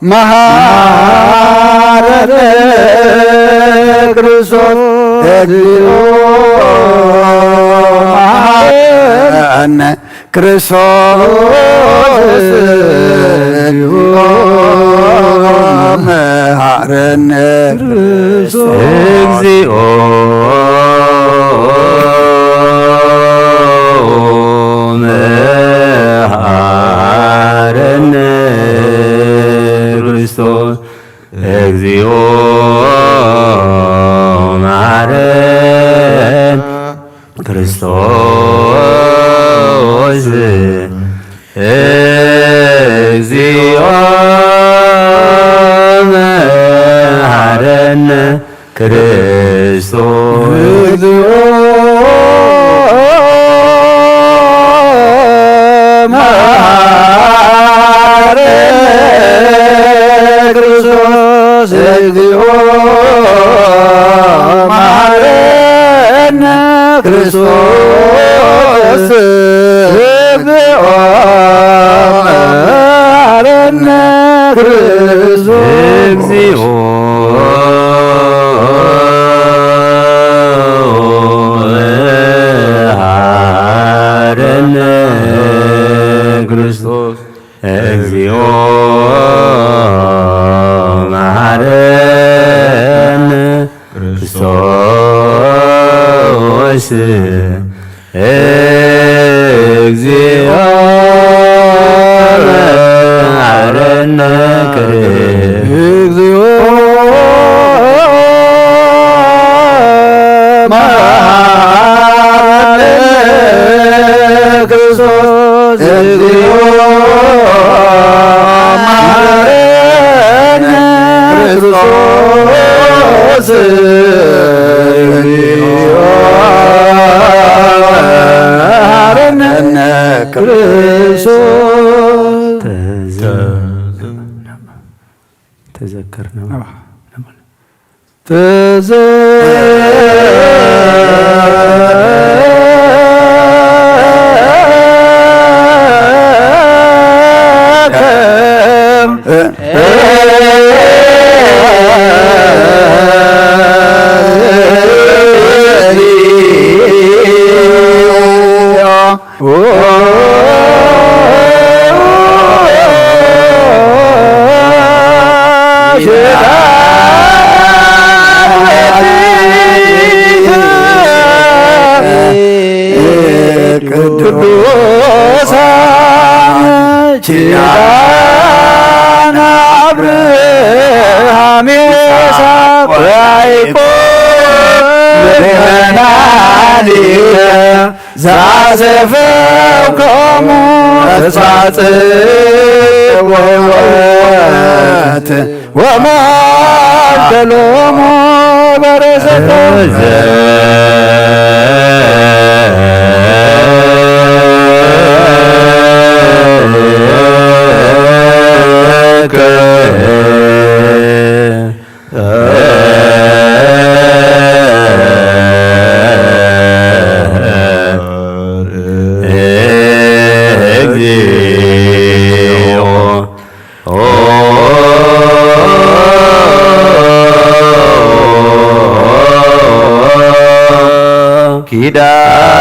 መሃረነ ክርስቶስ እግዚኦ መሃረነ ክርስቶስ እግዚኦ መሃረነ ክርስቶስ እግዚኦ መሃረነ ክርስቶስ እግዚኦ መሃረነ ክርስቶስ እግዚኦ መሃረነ ክርስቶስ እግዚኦ መሃረነ ክርስቶስ እግዚኦ መሃረነ ክርስቶስ እግዚኦ መሃረነ ክርስቶስ እግዚኦ መሃረነ ክርስቶስ እግዚኦ መሃረነ ክርስቶስ እግዚኦ መሃረነ ክርስቶስ እግዚኦ መሃረነ ክርስቶስ እግዚኦ መሃረነ ክርስቶስ እግዚኦ መሃረነ ክርስቶስ ተዘከርና። ቅዱሳን ኪዳነ አብርሃም ይስሐቅ ወያዕቆብ ምእመናን ዘአሰፈውኮሙ ተስፋ ጽድቅ ወሕይወት ወመሃልከ ሎሙ በርእሰከ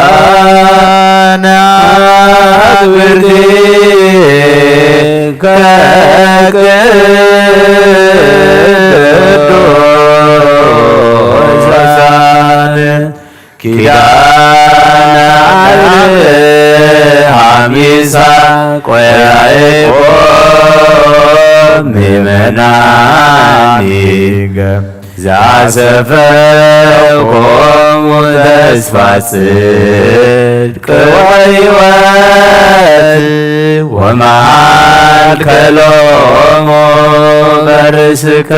ኪዳነ አክብርቲ ከቅዱሳን ኪዳነ አብርሃም ይስሐቅ ወያዕቆብ ምእመናን ይገ ዘአሰፈውኮሙ ተስፋ ጽድቅ ወሕይወት ወመሃልከ ሎሙ በርእስከ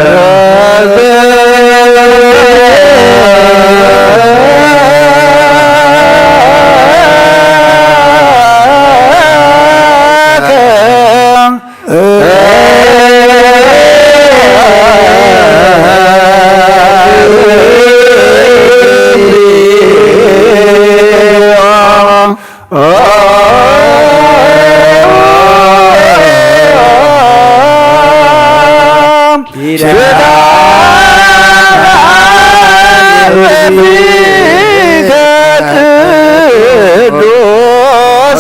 ኪዳነ አበዊከ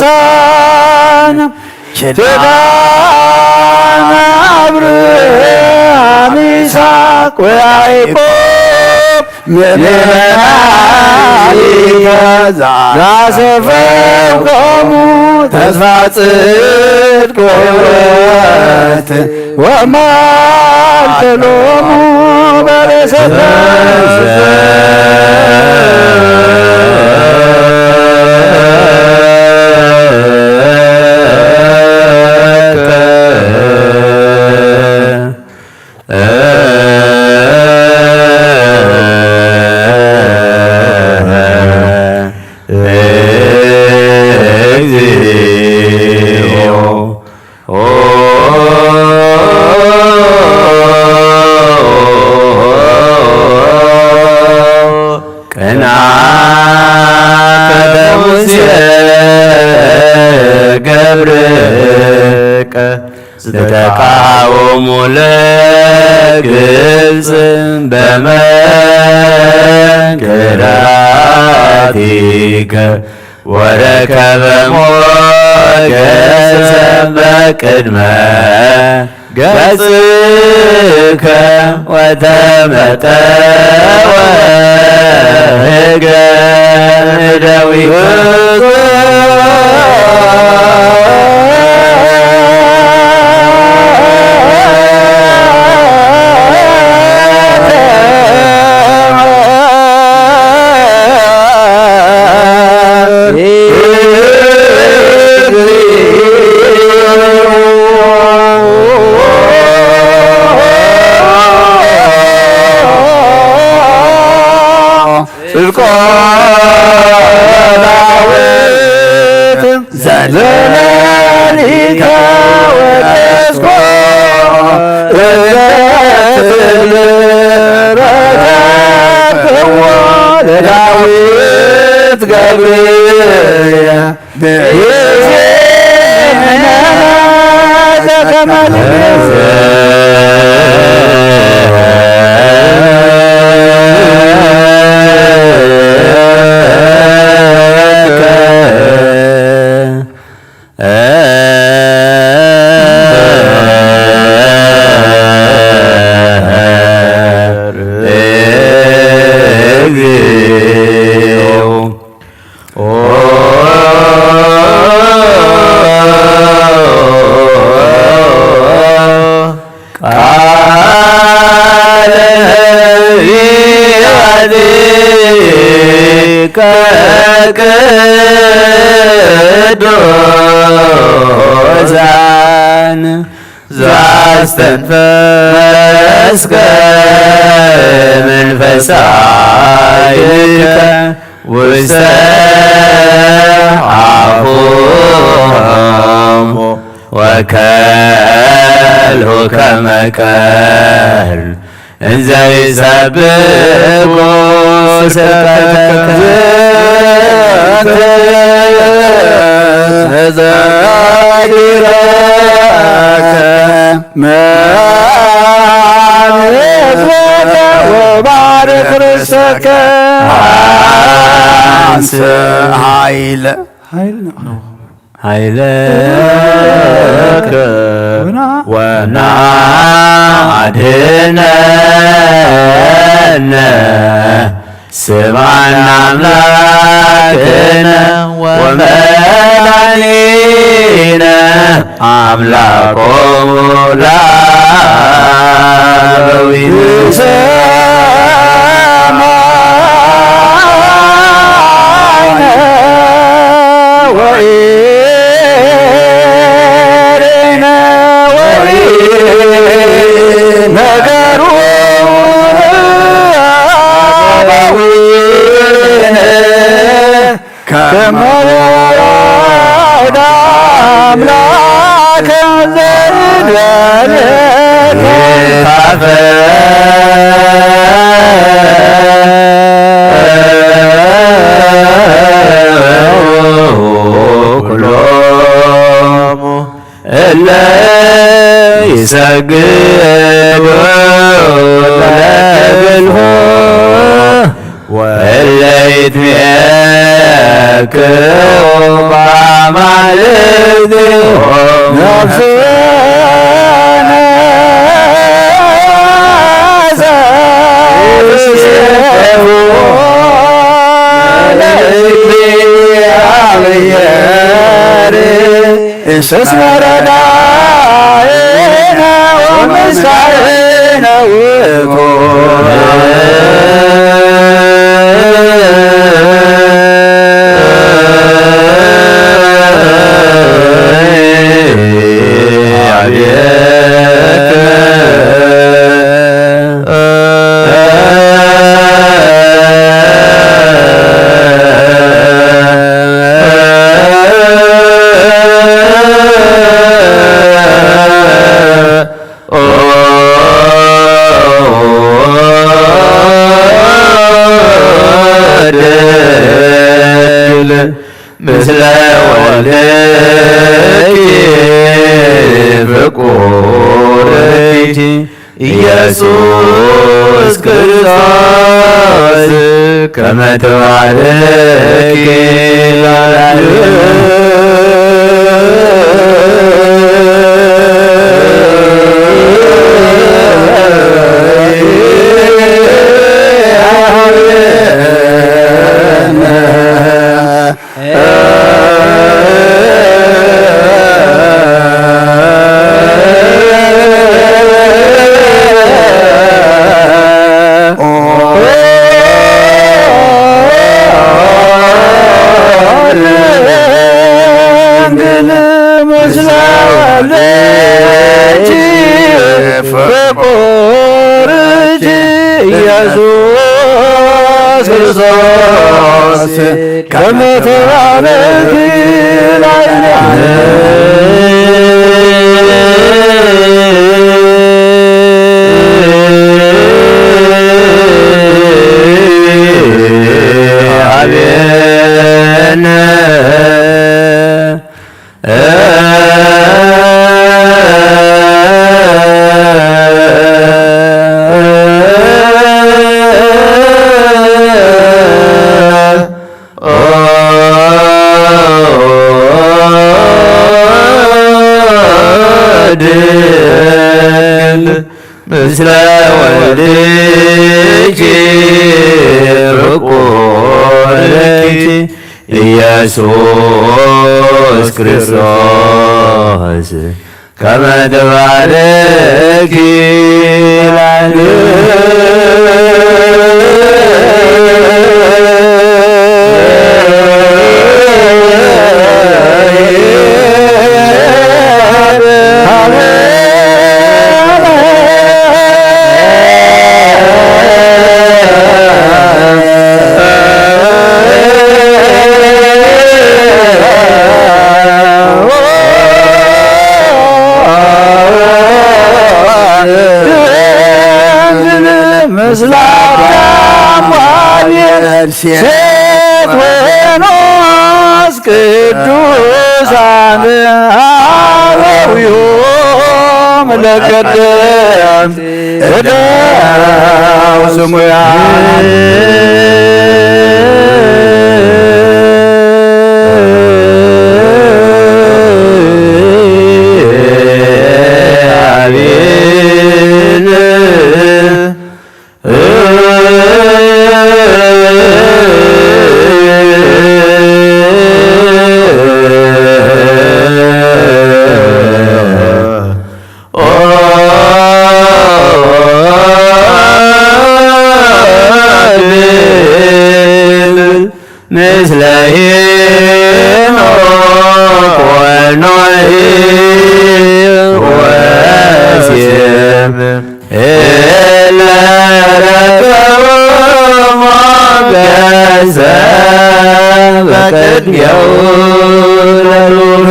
ቅዱሳን ኪዳነ አብርሃም ይስሐቅ ወያዕቆብ ምእመናኒከ ዛሰፈንኮሙ ተስፋ ጽድቅ ወሕይወት ወማልተ ሎሙ በረሰተ ቅንዓተ ሙሴ ገብርከ ዝተቃወሙ ለግብጽ በመንክራቲከ ወረከበ ሞገሰ በቅድመ ገጽከ ወተመጠወ ህገ እደዊከ። ጽድቆ ዳዊት ዘለሊከ ወተስኮ እገትል ረከብክዎ ለዳዊት ገብርየ ብእዜነ ዘተመልከ ቃለ ነቢያቲከ ቅዱሳን ዘአስተንፈስከ መንፈሰ ኃይልከ ውስተ አፉሆሙ ወከልኡ ከመ ቀርኑ እንዘ ይሰብኩ ስብከተከ። ዘኪረከ መዓልተ ወባርክ ርስተከ። አንስ ኃይለ ኃይለ ነው። ኃይለከ ወና- ወና አድነነ ስምዓነ አምላክነ ወመድኃኒነ አምላኮሙ ለአበዊነ። ሰማዕነ ወኢሬነ ወኢነገሩ አበዊነ ከመ ወረደ አምላከ ዘእንበለ ካፈ። ኩሎሙ እለ ይሰግዱ ለግልፎ ወእለ ይትሜክው በአማልክቲሆሙ ነፍስነ ዘትሴፎ ለእግዚአብሔር። እስመ ረዳኢነ ወመዝካሪነ ውእቱ። ድንግል ምስለ ወልድኪ ፍቁርኪ ኢየሱስ ክርስቶስ ከመ ትባርኪ ላዕሌነ። ድንግል ምስለ ወልድኪ ፍቁርኪ ኢየሱስ ክርስቶስ ከመ ተባረኪ ላዕሌነ። አሜን። ድንግል ምስለ ወልድኪ ፍቁርኪ ኢየሱስ ክርስቶስ ከመ ትባርኪ ላዕሌነ። ምስለ አዳም ወሔዋን ሴት ወሄኖስ ቅዱሳን አበዊሆም ለቀደምት እደው ስሙያን። አሜን። ምስለ ሄኖክ ወኖህ ወሴም እለ ረከቡ ሞገሰ በቅድሜሁ ለሉል።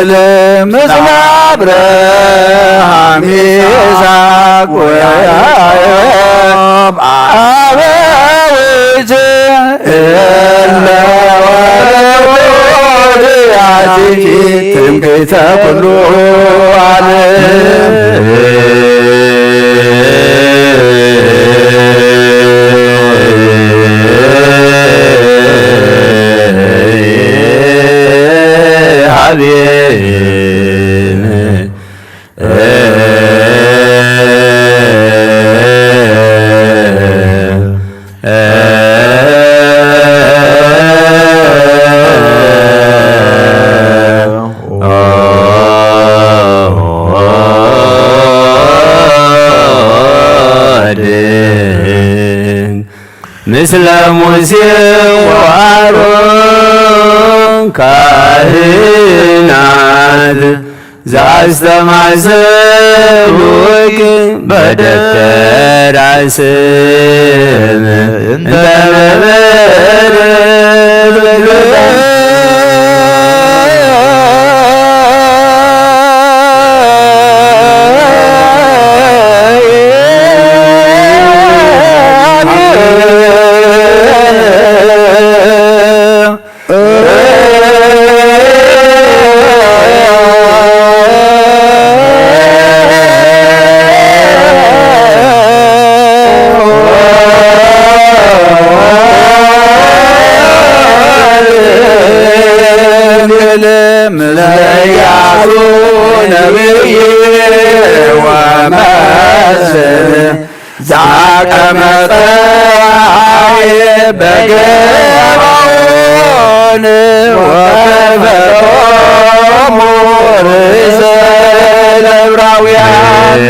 ድንግል ምስለ አብርሃም ይስሐቅ ወያዕቆብ አበዊት እለ ወለዱ ዲያቲኪ ትምክሕተ ኩሉ ዓለም። ምስለ ሙሴ ወአሮን ካህናት ዘአስተማሰሉኪ በደብተራ ስም እንተ መምህር ድንግል ምስለ ኢያሱ ነቢይ ወመስል ዛቀመ ፀሐይ በገባኦን ወከፈሎሙ ርእሰ ለዕብራውያን።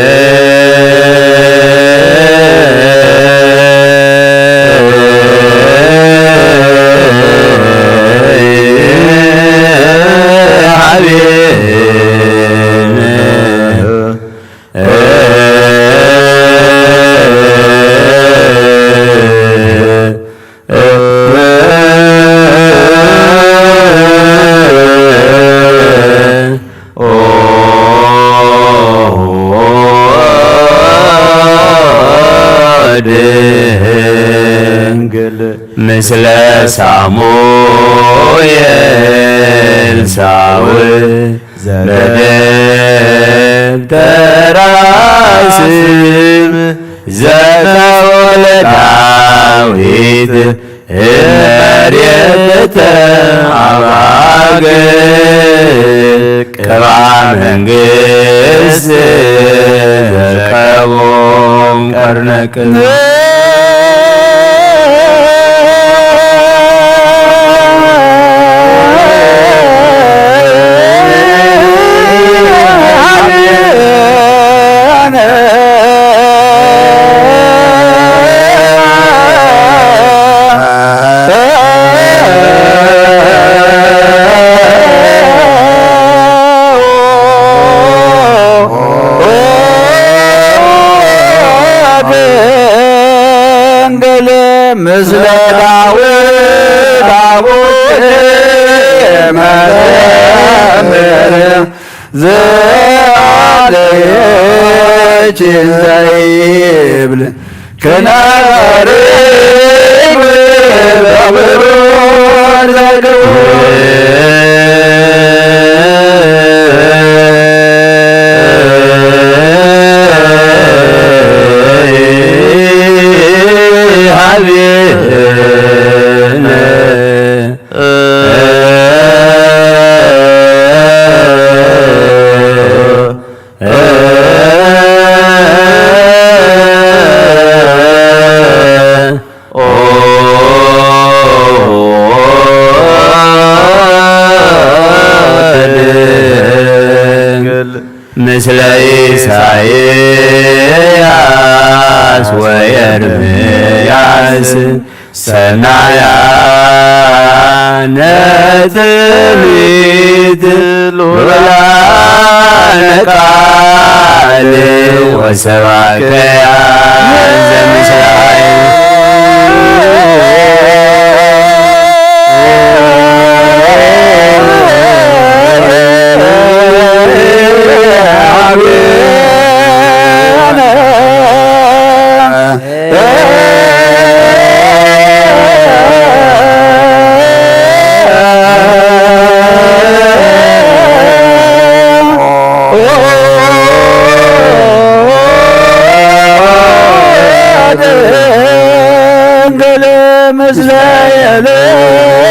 ድንግል ምስለ ሳሙኤል ሳውል ዘደብተራ ስም ዘተወለ ዳዊት እመሬተ አባግ ቅባ መንግስት ዘቀቦም ቀርነቅን። ድንግል ምስለ ዳዊት አቡኪ መዘምር ዘአለየች ዘይብል ክነርግ በብሩር ዘግቡር። ምስለ ኢሳይያስ ወኤርምያስ ሰናያነ ትንቢት ሉላነ ቃል ወሰባከያ ዘምስራይ። ድንግል ምስለ ኤልያስ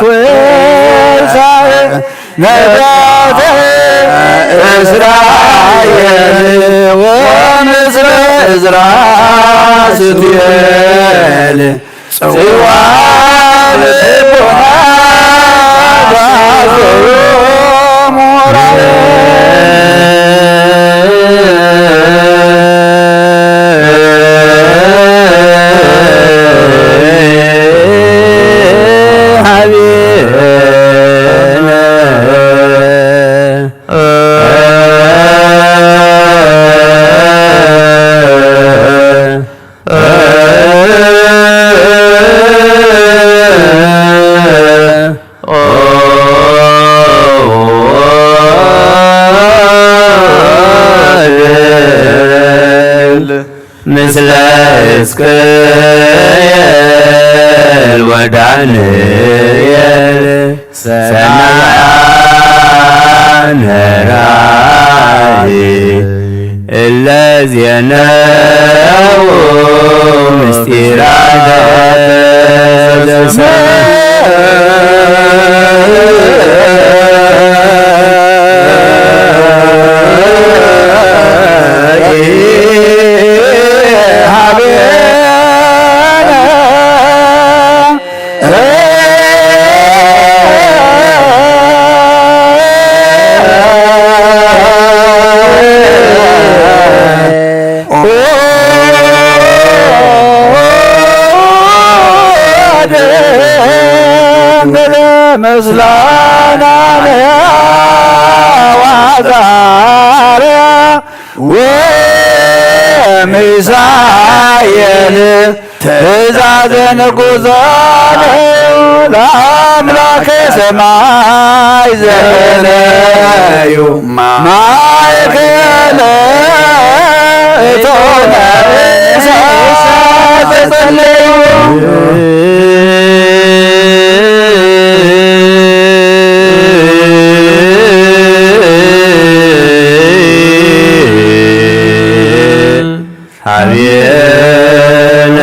ወኤልሳዕ ነቢያተ እስራኤል ወምስለ እዝራ ሱቱኤል ጽዋ ልቦና ባሶ ሞራል ምስለ ሕዝቅኤል ወዳንኤል ሰናያነ ራእይ እለ ዜነው ምስጢራተ ዘሰማይ ሀቤነ ድንግል ምስለ ናንያ ወአዛርያ ወሚሳኤል ትእዛዘ ንጉዞ ለአምላከ ሰማይ ዘበለዩ ማእከለ እቶነ እሳት ጸለዩ። ሀቤነ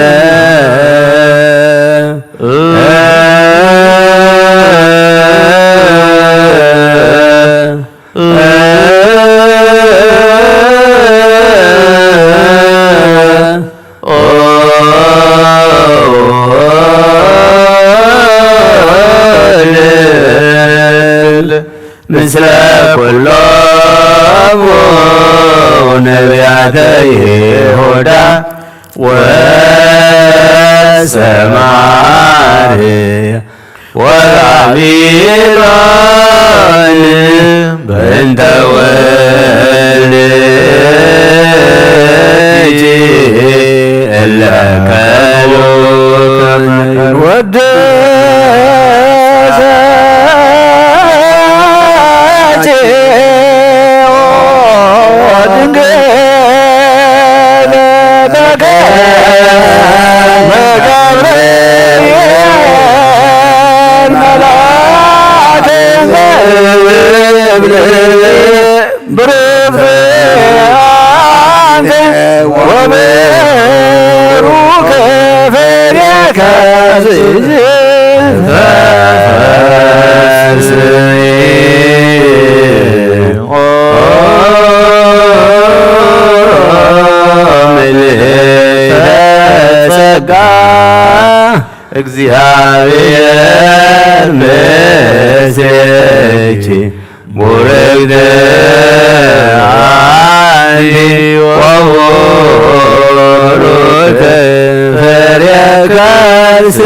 ምስለ ኩሎሙ ነቢያተ ይሁዳ ወሰማርያ ወባቢሎን በእንተ ወልድኪ እለ ከሉ ከመ ወድሰኪ ኦ ድንግል በከመ ገብርኤል መልአክ እብል ብሩክ አንቲ ወብሩክ ፍሬ ከርሥኪ ተፈሥሒ ኦ ምልዕተ ጸጋ። እግዚአብሔር ምስሌኪ ቡርክት አንቲ ወቡሩክ ፍሬ ከርስኪ።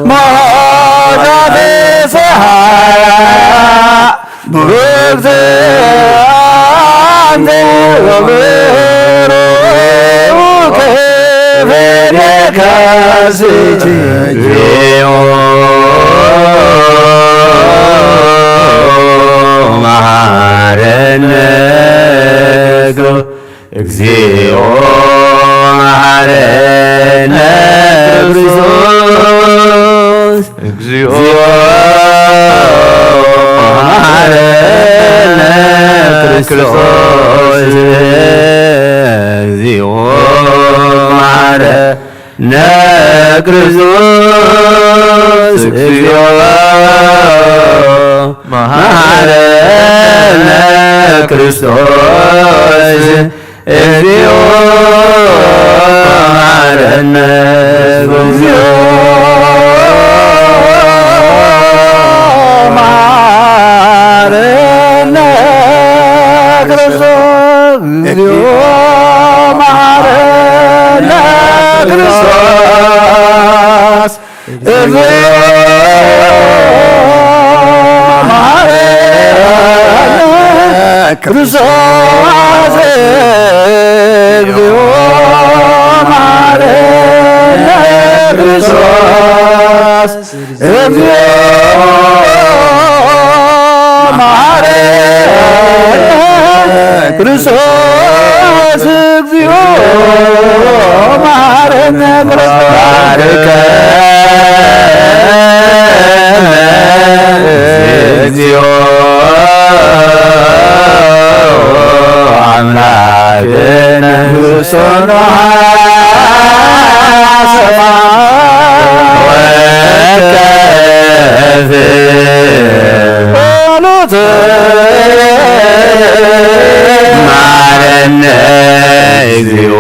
መዓዛ ፍስሓ ብርክት አንቲ ወብሩክ ፍሬ ከርስኪ። መሐረነ እግዚኦ መሐረነ ክርስቶስ። እግዚኦ መሐረነ ክርስቶስ። እግዚኦ መሐረነ ክርስቶስ። እግዚኦ መሐረነ ክርስቶስ። እግዚኦ መሐረነ። እግዚኦ መሐረነ ክርስቶስ። እግዚኦ መሐረነ ክርስቶስ። እግዚኦ መሐረነ ክርስቶስ። እግዚኦ መሐረነ ክርስቶስ። እግዚኦ መሐረነ ክርስቶስ። እግዚኦ መሐረነ ክርስቶስ። ባርከነ እግዚኦ አምላክነ ውሱኖ ሰማይ ወከፍ ጸሎት ማረነ እግዚኦ።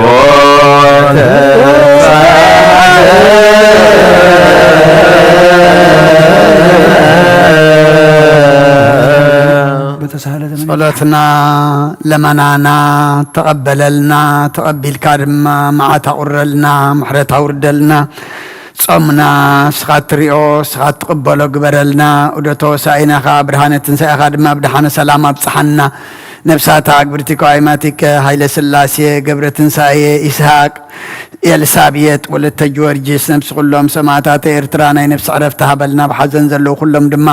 ጸሎትና ለመናና ተቐበለልና፣ ተቐቢልካ ድማ መዓት ኣቑረልና፣ ምሕረት ኣውርደልና። ጾምና ንስኻ እትሪኦ፣ ንስኻ እትቕበሎ ግበረልና። ዑደተ ሆሳኢና ኸኣ ብርሃነ ትንሳኤኻ ድማ ብደሓነ ሰላም ኣብጽሓና። ነብሳታ ኣግብርቲ ከዋይማቲከ ሃይለ ስላሴ፣ ገብረ ትንሳኤ፣ ይስሃቅ፣ ኤልሳብየጥ፣ ወለተ ጊዮርጊስ፣ ነብሲ ኩሎም ሰማእታት ኤርትራ ናይ ነብሲ ዕረፍቲ ሃበልና። ብሓዘን ዘለዉ ኩሎም ድማ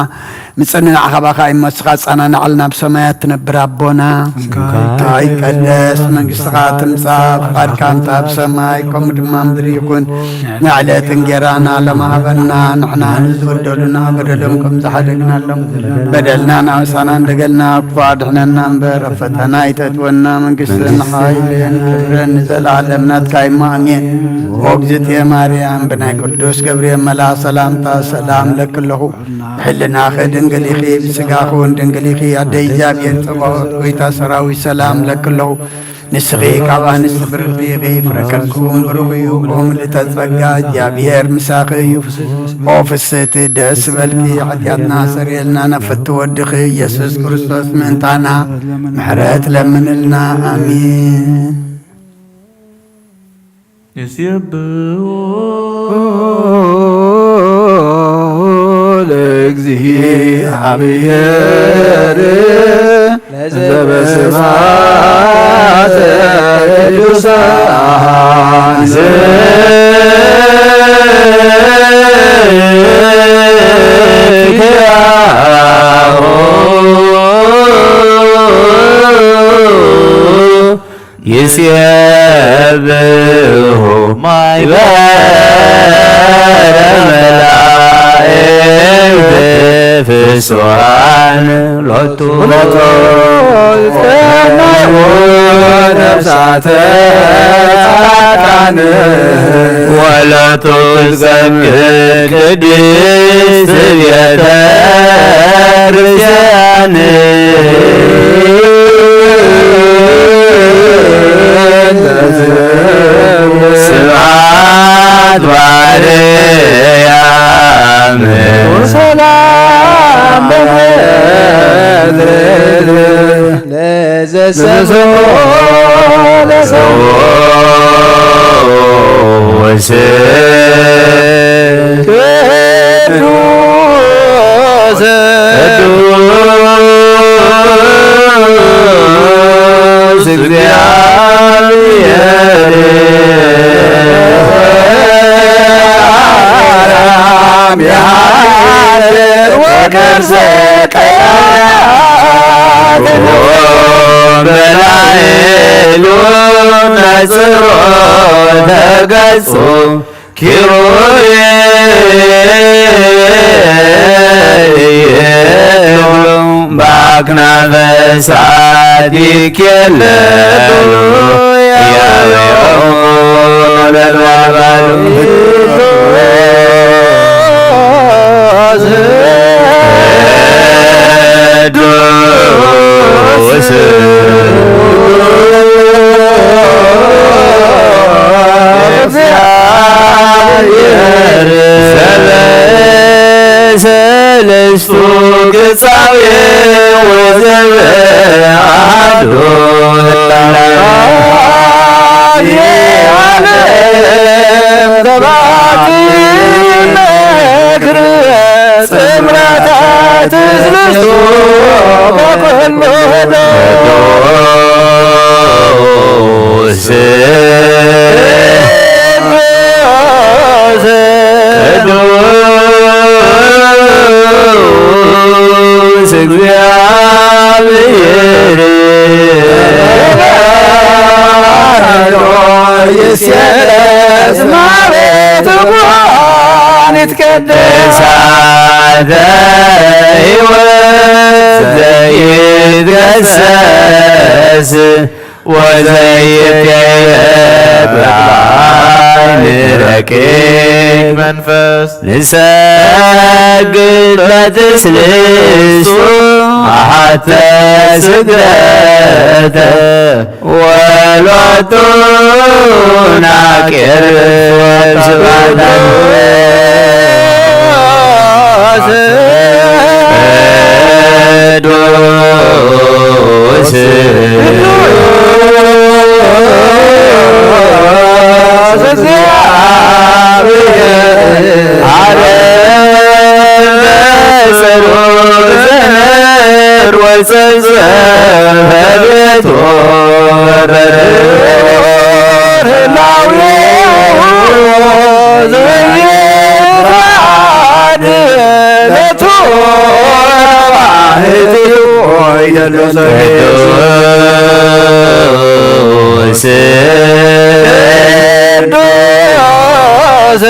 ምጽንናዕ ካባኻ እዩ እሞ፣ ንስኻ ኣጸናንዓልና። ኣብ ሰማያት ትነብር ኣቦና፣ ስምካ ይቀደስ፣ መንግስትኻ ትምጻእ፣ ፍቓድካ ምጻእ ኣብ ሰማይ ከምኡ ድማ ምድሪ ይኹን። ንዕለት እንጌራና ሎሚ ሃበና፣ ንሕና ንዝበደሉና በደሎም ከም ዝሓደግናሎም በደልና ንኣምሳና እንደገልና፣ ክፉእ ኣድሕነና እምበር፣ ኣብ ፈተና ኣይተእትወና፣ መንግስትን ሓይልን ክብርን ንዘለኣለም ናትካ እዩ እሞ፣ ኣሜን። ኦ እግዝእትየ ማርያም፣ ብናይ ቅዱስ ገብርኤል መልኣኽ ሰላምታ ሰላም እለኪ ኣለኹ። ብሕልናኺ ድንግል ኢኺ፣ ብስጋኺ እውን ድንግል ኢኺ። ኣደይ እግዚኣብሔር ጸባኦት፣ ጎይታ ሰራዊት፣ ሰላም እለኪ ኣለኹ። ንስኺ ካብ ኣንስቲ ብርኽቲ ኢኺ፣ ፍረ ከርስኺ እውን ብሩኽ እዩ። ኦ ምልዕተ ጸጋ፣ እግዚኣብሔር ምሳኺ እዩ። ኦ ፍስሕቲ፣ ደስ ይበልኪ፣ ሓጢኣትና ሰርየልና፣ ናብ ፍትው ወድኺ ኢየሱስ ክርስቶስ ምእንታና ምሕረት ለምንልና። ኣሜን። ንሴብሖ ለእግዚኣብሔር ለዘበስብሐት ቅዱሳን ስብሐቲሃ። ይሴብሑ ማይበረ መላእክት ፍሱሃን ሎቱ ሎቱ ዝቀናዩ ነፍሳተ ጻድቃን ወሎቱ ትሰግድ ቅድስት ቤተ ክርስቲያን። ስብሐት በአርያም ወሰላም በምድር ለዘሰምዖ ለሰምዖ ወስብሐት ቅዱስ ቅዱስ እግዚአብሔር አርያም ያለ ወከርሰ ቀያት በላይሉ ጸጽሮ ተገጹ ኪሩቤል ይብሉ በአክናፈ እሳት ይኬለሉ ያበው ነበልባሉ ቅዱስ እግዚአብሔር ሰለስቱ ግጻዌ ወዘበአሐዱ ህላዌ ዓለም ተባቲ መክር ጽምራታት ዝልሱ በኩሉ ቅዱስ ቅዱስ እግዚአብሔር ይሴለስ ማቤት ጓን ይትቀደስ እሳተ ሕይወት ዘይትገሰስ ወዘይትየበ ንረቂቅ መንፈስ ንሰግድ በትስልስቱ ኣሐተ ስግደተ ወሎቱ ናቄር ስብሐተ ቅዱስ ቅዱስ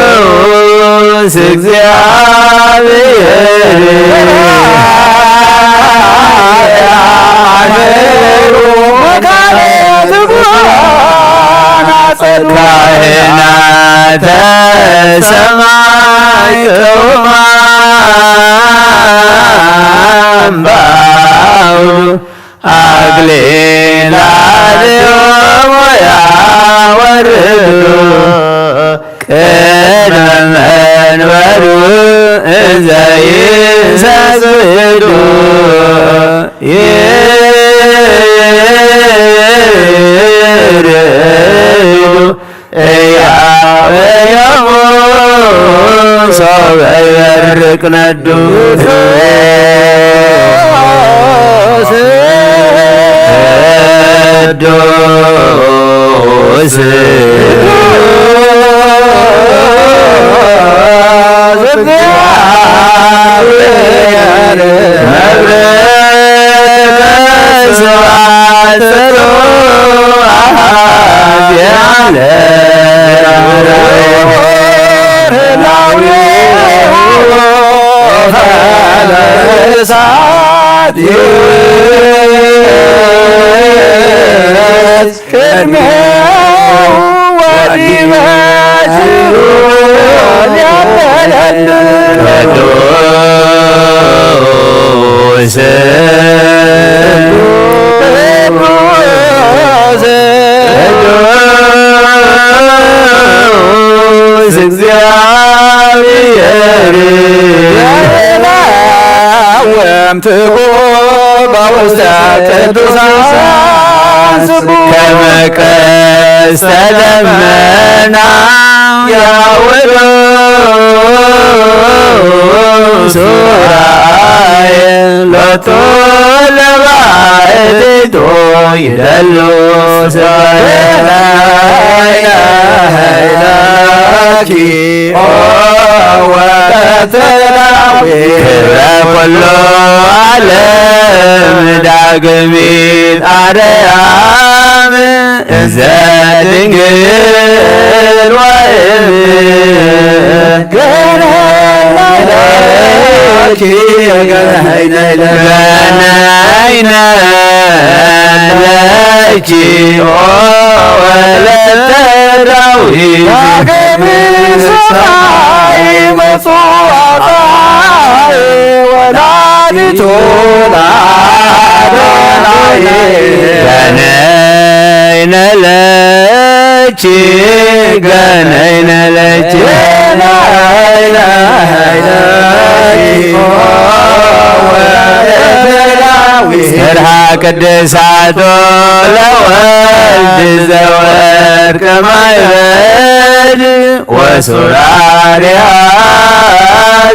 ቅዱስ እግዚአብሔር ካህናተ ሰማይ ቅሩባን በአውዱ አክሊላቲሆሙ ያወርዱ ቅድመ መንበሩ እንዘ ይሰግዱ ይርዱ እያወየሙ ሶበ ይበርቅ ነዱ። ቅዱስ እግዚአብሔር መብርህ ስብሐት ጽሩይ አሐዚ ዓለም። እሳት ይውረድ ቅድሜሁ ወዲበ ዙፋኑ ያለለሉ። ቅዱስ ቅዱስ ቅዱስ እግዚአብሔር ወምትኩ በውስተ ቅዱሳን ስቡ ከመ ቀስተ ደመና ያውዱ ሱራኤል ሎቱ ለባሕቲቱ ይደሉ ስብሐተ ኃይለኪ ኦ ወቀትናዊ ክብረ ኩሉ ዓለም ዳግሚት ኣርያም እንዘ ድንግል ወእም ገነይነ ለኪ ገነይነ ለኪ ኦ ወለተ ዳዊት ዳግም ሰማይ መጽዋዕታ ወላዲቱ ለአዶናይ ገነይነ ለኪ ገነይነ ለኪ ስርሃ ቅድሳቶ ለወልድ ዘወርቅ ማይበድ ወሱራሪያ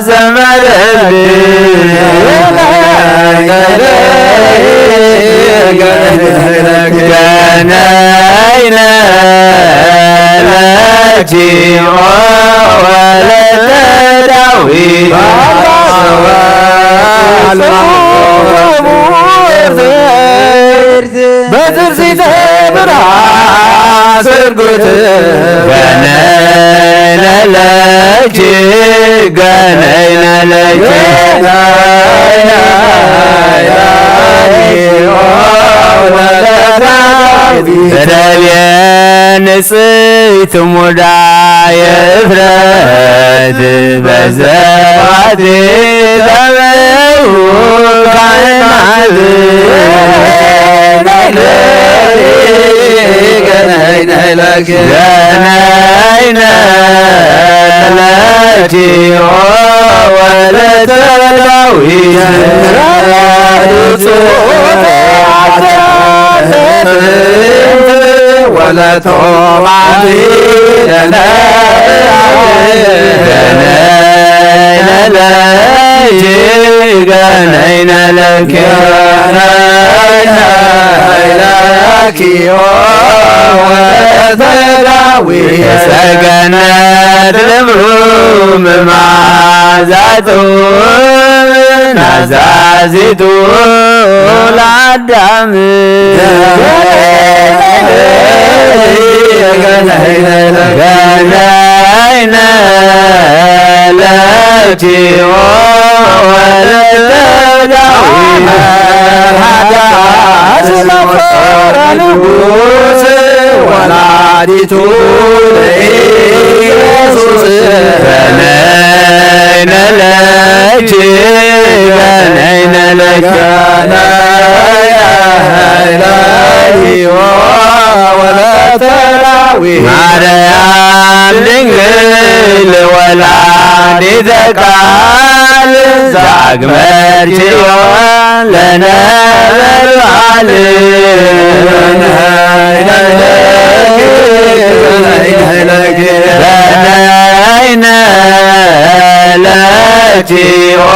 ዘመረድ ገነይነ ለኪ ኦ ወለተ ዳዊት በትርሲተ ብርሃን ስርጉት ገነይነ ለኪ ገነይነ ለኪ በደልየ ንጽሕት ሙዳየ እፍረት በዘባቴ ተበው ካህናት ገነይነ ለኪ ኦ ወለተ ዳዊት ወለቶማት ለነ ገነይነ ለኪ ገነይነ ለኪ ገነይነ ለኪ ኦ ወለተ ዳዊት ሰገነት ለምሉም መዓዛ ጥዑም ናዛዚቱ ለአዳም ገነይነ ለኪ ኦ ወለተ ዳዊት ሀዳስ መፈረ ንጉስ ወላዲቱ ለኢየሱስ ገነይነ ለኪ ገነይነ ለኪ ገነይነ ለኪ ኦ ወለተ ዳዊት ማርያም ድንግል ወላዲተ ቃል ዛግመርትዮ ለነበልባል ገነይነ ለኪ ኦ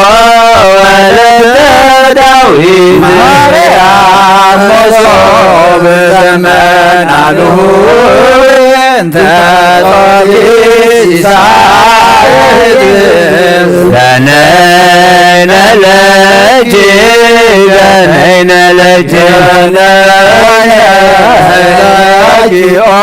ወለተ ዳዊት ማርያም መሶብ ዘመናሉ እንተ ጾርኪ ሲሳይት ገነይነ ለኪ ገነይነ ለኪ ገነይነ ለኪ ኦ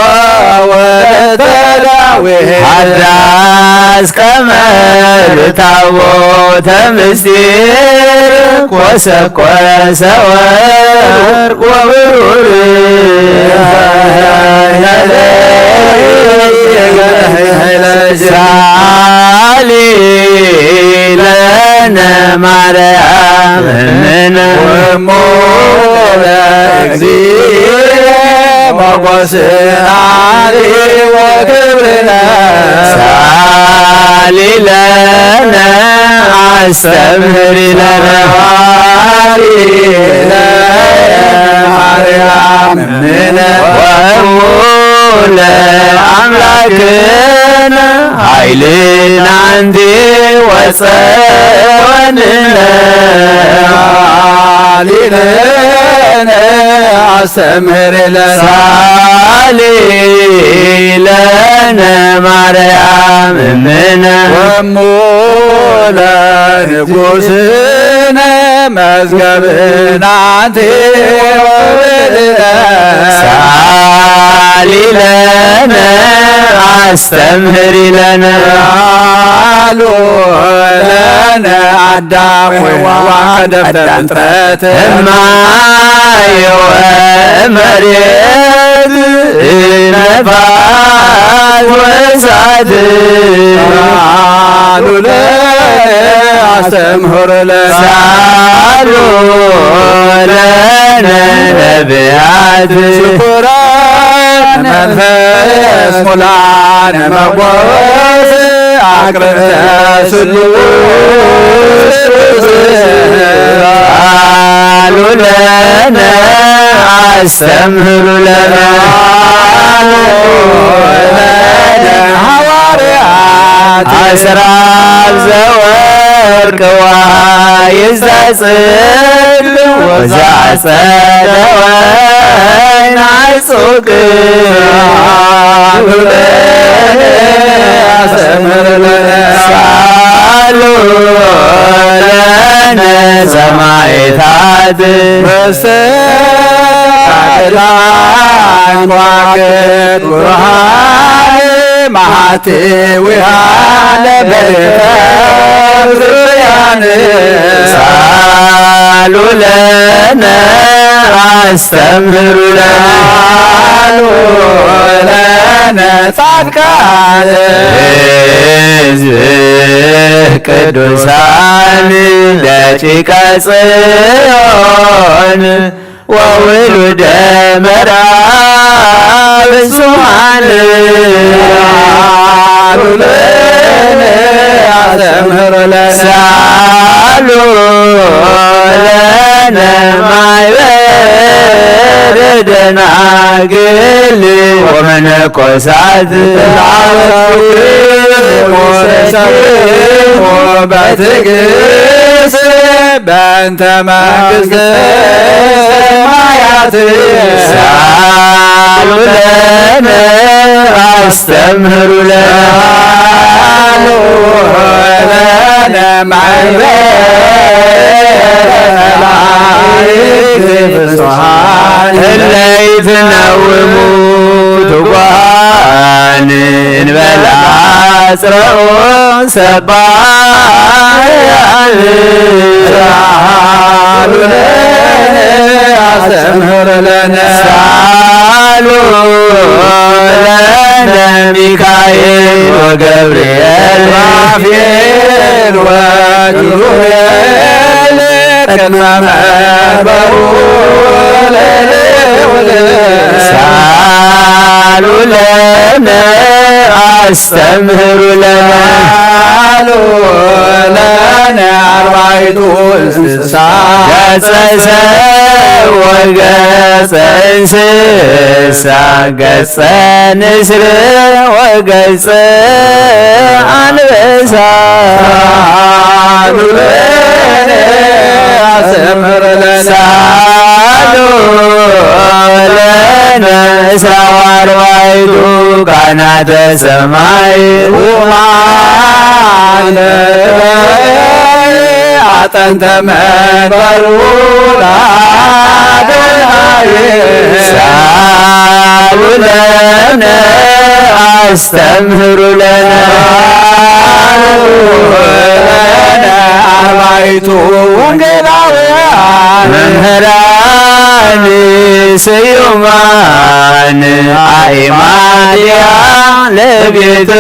ወለተ ዳዊት ሀዳስ ቀመር ታቦተ ምስጢር ቆሰቆሰ ወርቅ ወብሩር ሳሊ ለነ ማርያም እምነ እሞ ለእግዚእ ሞገስ አሊ ወክብርነ ሳሊ ለነ አስተምህሪ ለነ ሳሊ ለነ ማርያም እምነ ወእሙ ለአምላክነ ኃይልን አንቲ ወፀወንነ ሳሊ ለነ አስተምህር ለነ ሳሊ ለነ ማርያም እምነ ወእሙ ለንጉስ መዝገብና ኣንቲ ወብልነ ሳሊ ለነ ኣስተምህሪ ለነ ኣሉ ለነ ኣዳም ወሔዋን ቀደምተ ፍጥረት እማየ ወመሬት ነፋስ ወእሳት ሳሉ ለነ ኣስተምህሩ ለነ ሳሉ ለነ ነቢያት ሽኩራን መንፈስ ሙላን መጎስ ኣቅርተ ስሉስ ሳሉ ለነ ኣስተምህሩ ለነ ሓዋርያት ኣስራብ ዘወርቅ ዋይን ዘጽድ ወዘአጸደ ወይን ጹቅ ሳሉ ለነ ሰማዕታት መስተቃቅላን ከዋክብት ብሩሃን መሃቲ ዊሃ ለቤተ ክርስቲያን ሳሉ ለነ ኣስተምህሩ ለነ ሳሉ ለነ ጻድቃን ህዝብ ቅዱሳን ደቂቀ ጽዮን ወውሉደ መርዓዊ ስብሐት ሳሉ ለነ ኣስተምህሩ ለነ ሳሉ ለነ ማይበረ ደናግል ወመነኮሳት በትዕግስት በእንተ መንግስተ ሰማያት ሳሉ ለነ አስተምህሩ ለነ ሳሉ ለነ ማይበረ መላእክት ፍጹሃን እለ ይትነውሙ ትጓን እንበላ ጽረኦ ሰባሕያን ሳሉ ለነ አስተምህር ለነ ሳሉ ለነ ሚካኤል ወገብርኤል ራፋኤል ወኪሩቤል ቅድመ መንበሩ ለልዑል ሳሉ ለነ አስተምህሩ ለነ ሳሉ ለነ አርባዕቱ እንስሳ ገጸ ሰብ ወገጸ እንስሳ ገጸ ንስር ወገጸ አንበሳ ሳሉ ለነ አስተምህር ለነ ሳሉ ለነ እስራ ወአርባዕቱ ካህናተ ሰማይ ውማነ አጠንተ መንበሩ ለአዶናይ ሳሉ ለነ አስተምህሩ ለነ ሳሉ ለነ አርባዕቱ ወንጌላውያን መምህራን ስዩማን አእማድያ ለቤተ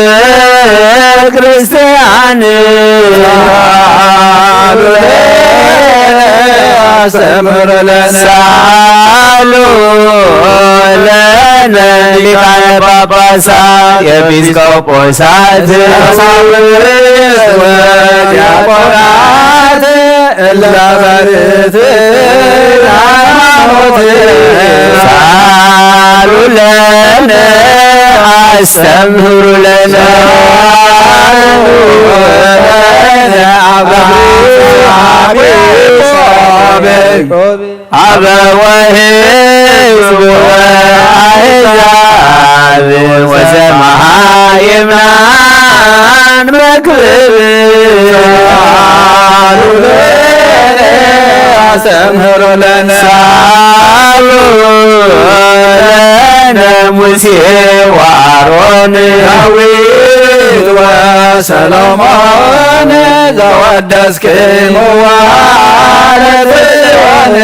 ክርስቲያን ሳሉ ለነ አስተምህር ለነ ሳሉ ለነ ሊቃነ ጳጳሳት ኤጲስቆጶሳት ቀሳውስት ወዲያቆናት እለ በርትዕት ሃይማኖት ሳሉ ለነ አስተምህሩ ለነ ሳሉ ለነ አበ ወሕዝብ ወአሕዛብ ወዘመሃይምናን መክብብ ሳሉ ለነ አስተምህሩ ለነ ሳሉ ለነ ሙሴ ወአሮን ዳዊት ወሰሎሞን ዘወደስክምዋ ለጽዮን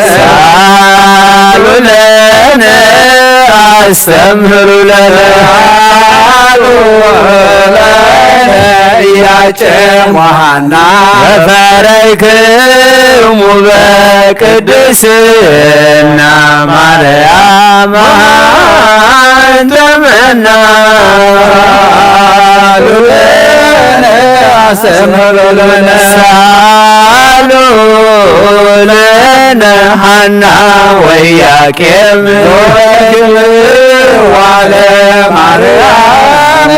ሳሉ ለነ አስተምህሩ ለነ ሳሉ ለነ ኢያቄም ወሐና ወፈረይክሙ በቅድስና ማርያም አንተ መና ሳሉ ለነ አስተምህሩ ለነ ሳሉ ለነ ሐና ወኢያቄም ወክብር ዋለ ማርያም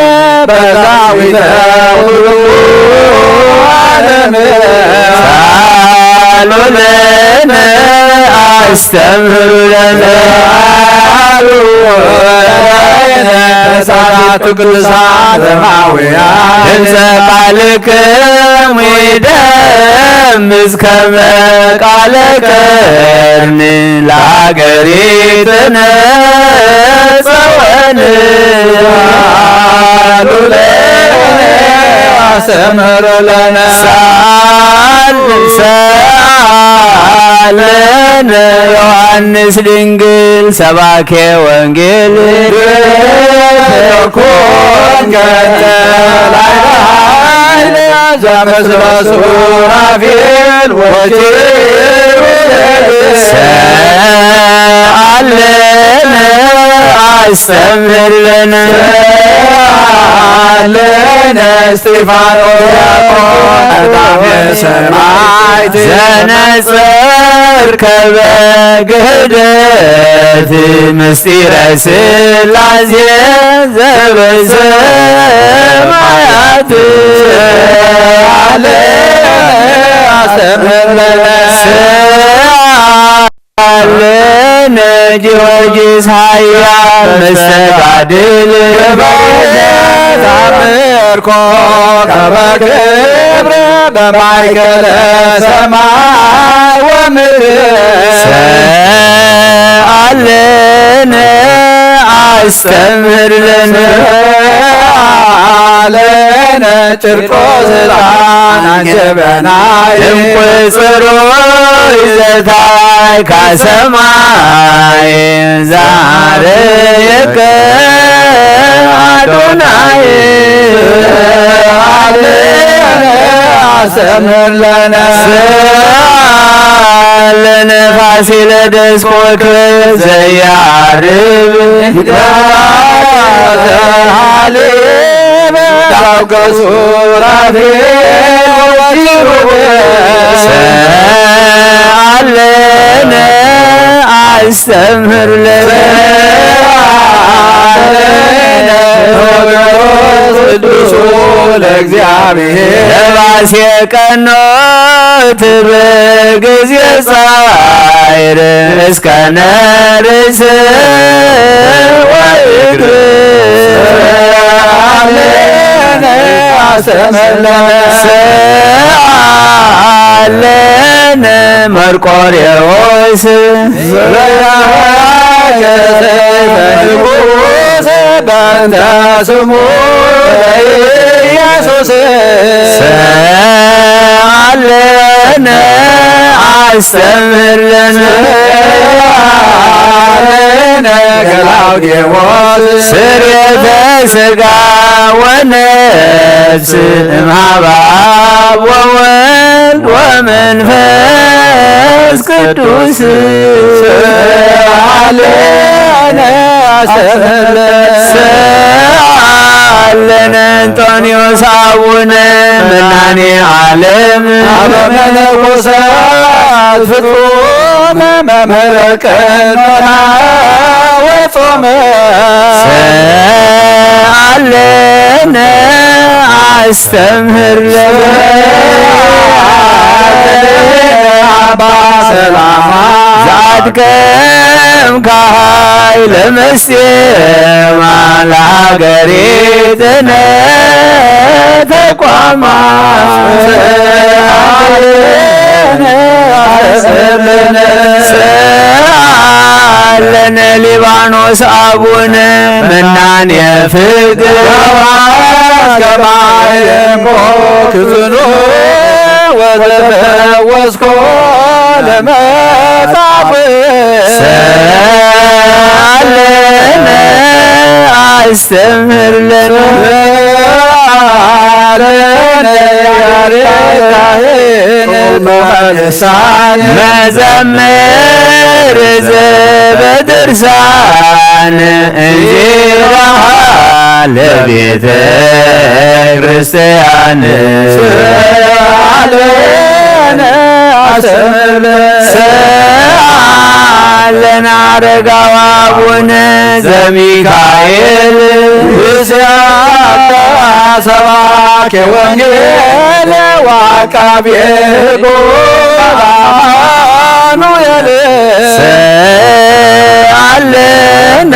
በዛዊተ ኩሉ ዓለም ሳሉ ለነ አስተምህሩ ለነ ሳሉ ለነ ቅዱሳት ዘማውያን ድምፀ ቃልክሙ ይደምፅ ከመ ቃለ ቀርኒ ለሀገሪትነ ጸወን ሳሉ ለነ አስተምህሩ ለነ ሳል ሳል ለነ ዮሐንስ ድንግል ሰባኬ ወንጌል ኮን ገጠ ላይለ ዘምስለ ሱራፌል ወኪሩቤል ሰአለነ አስተምህር ለነ ሰአለነ እስጢፋኖስ ዲያቆን ቀዳሜ ሰማዕት ዘነጸርከ በግህደት ምስጢረ ሥላሴ ዘበሰማያት አለ አስተምህር ለነ ሰአለነ ጊዮርጊስ ኃያል መስተጋድል ታምርኮ ከበክብር በማእከለ ሰማይ ወምድር ሰአለነ አስተምህር ለነ አለነ ቂርቆስ ዕጣን አንጀበናይ ድንቁ ጽሩይ ዘታይ ካሰማይ ዛርየከ አዶናይ አለነ አስተምህር ለነ ሰአለነ ፋሲለደስ ኮከብ ዘያርብ ንግዳተ ሃሌብ ዳውቀ ሱራፌል ወኪሩቤል ሰአለነ አስተምህር ለነ ሰአለነ ቅዱሱ ለእግዚአብሔር ለባሴ ቀኖት በጊዜ ጻይር እስከ ነርስ ወእግር አለነ አስተምህር ለነ ሰአለነ መርቆሬዎስ ዘበራከ ሰይፈ ንጉሥ በእንተ ስሙ ለኢየሱስ ሰአለነ አስተምህር ለነ ሰአለነ ገላውዴዎስ ስርየተ ሥጋ ወነፍስ እምሃበ አብ ወወልድ ወመንፈስ ቅዱስ ሰአለነ አስተምህር ለነ ሰአለነ እንጦንዮስ አቡነ መናኔ ዓለም አበ መነኮሳት ፍጹም መምህረ ቀኖና ወጾመ ሰአለነ አስተምህር ለነ አባ ሰላማ ዛድቀም ካይ ለመስቴማ ለሀገሪትነ ተቋማ ሰአለነ ሰአለነ ሊባኖስ አቡነ መናኔ ፍቅር ከማየንኮ ክፍሉ ወተፈወስኮ ለመጻፍ ሰአለነ አስተምህር ለነ ሰአለነ ያሬዳዬን በልሳን መዘምር ዘበድርሳን እንዚራ ለቤተ ክርስቲያን ሰአለነ አስተምህር ሰአለነ አረጋዊ አቡነ ዘሚካኤል ምስያታ ሰባኬ ወንጌል ወአቃቤ ሕግ አማኑኤል ሰአለነ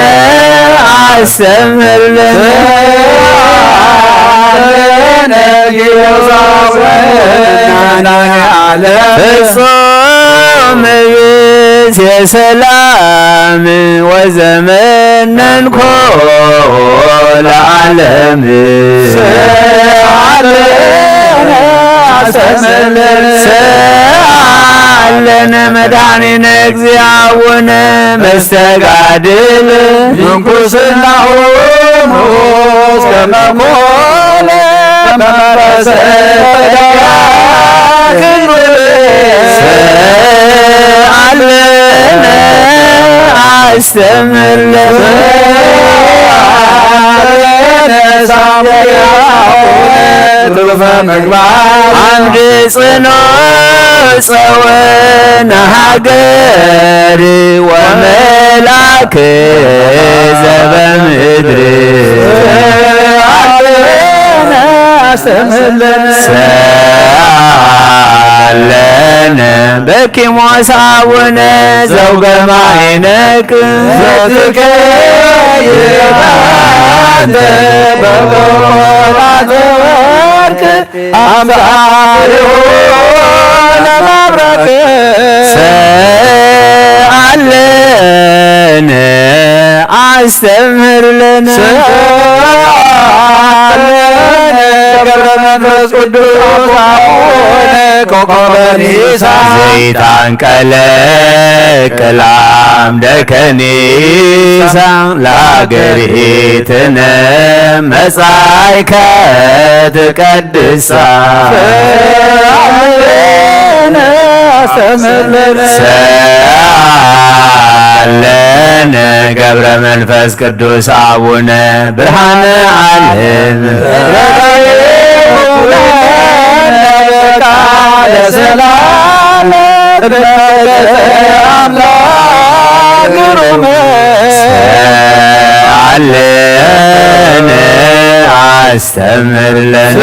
አስተምህር ለነ ሰአለነ ጊዮሳስ መድኃኔዓለም ፍጹም ብእሴ ሰላም ወዘመነንኮ ለዓለም ሰአለነ አስተምህር ሰአለነ መድኃኒነ እግዚአቡነ መስተጋድል ምንኩስናሆሙ እስከ መኮነ መንፈሰ ተጋግል ሰአለነ አስተምህር ለነ ሰአለነ ሳሙኤል ትሩፈ ምግባር አምድ ጽኖ ጸወነ ሀገር ወመልአክ ዘበምድር አስተምህር ለነ ሰአለነ በኪሞስ አቡነ ዘውገ ማይነቅ ዘትከይድ አንተ በቆራተ ወርቅ አምሳሊሁ ለመብረቅ ሰአለነ አስተምህር ለነ ሰአለነ ገብረ መንፈስ ቅዱስ አቡነ ኮከበ ኒሳ ዘይታንቀለ ቅላም ደከኒሳ ለአገሪትነ መጻይከ ትቀድሳ ሰአለነ አስተምህር ለነ ሰአለነ ገብረ መንፈስ ቅዱስ አቡነ ብርሃነ ዓለም ረዳኤ ኩለነ በቃለ ሰላም በረከተ አምላክ ግሩም ሰአለነ አስተምህር ለነ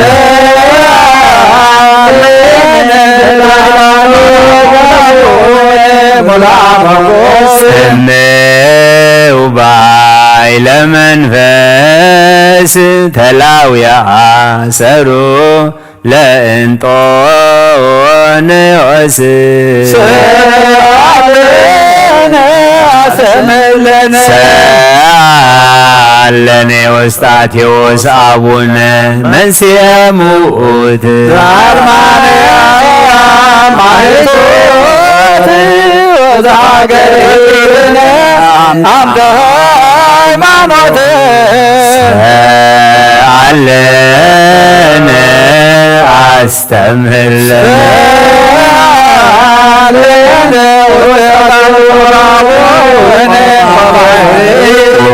ስምው ባይ ለመንፈስ ተላውያ ሰሩ ለእንጦንዮስ ሰአለነ አስተምህር ለነ ሰአለነ ኤዎስጣቴዎስ አቡነ መንስኤ ምውት ዛርማንያ ማይቶት ወዛገሪነ አምደ ሃይማኖት ሰአለነ አስተምህር ለነ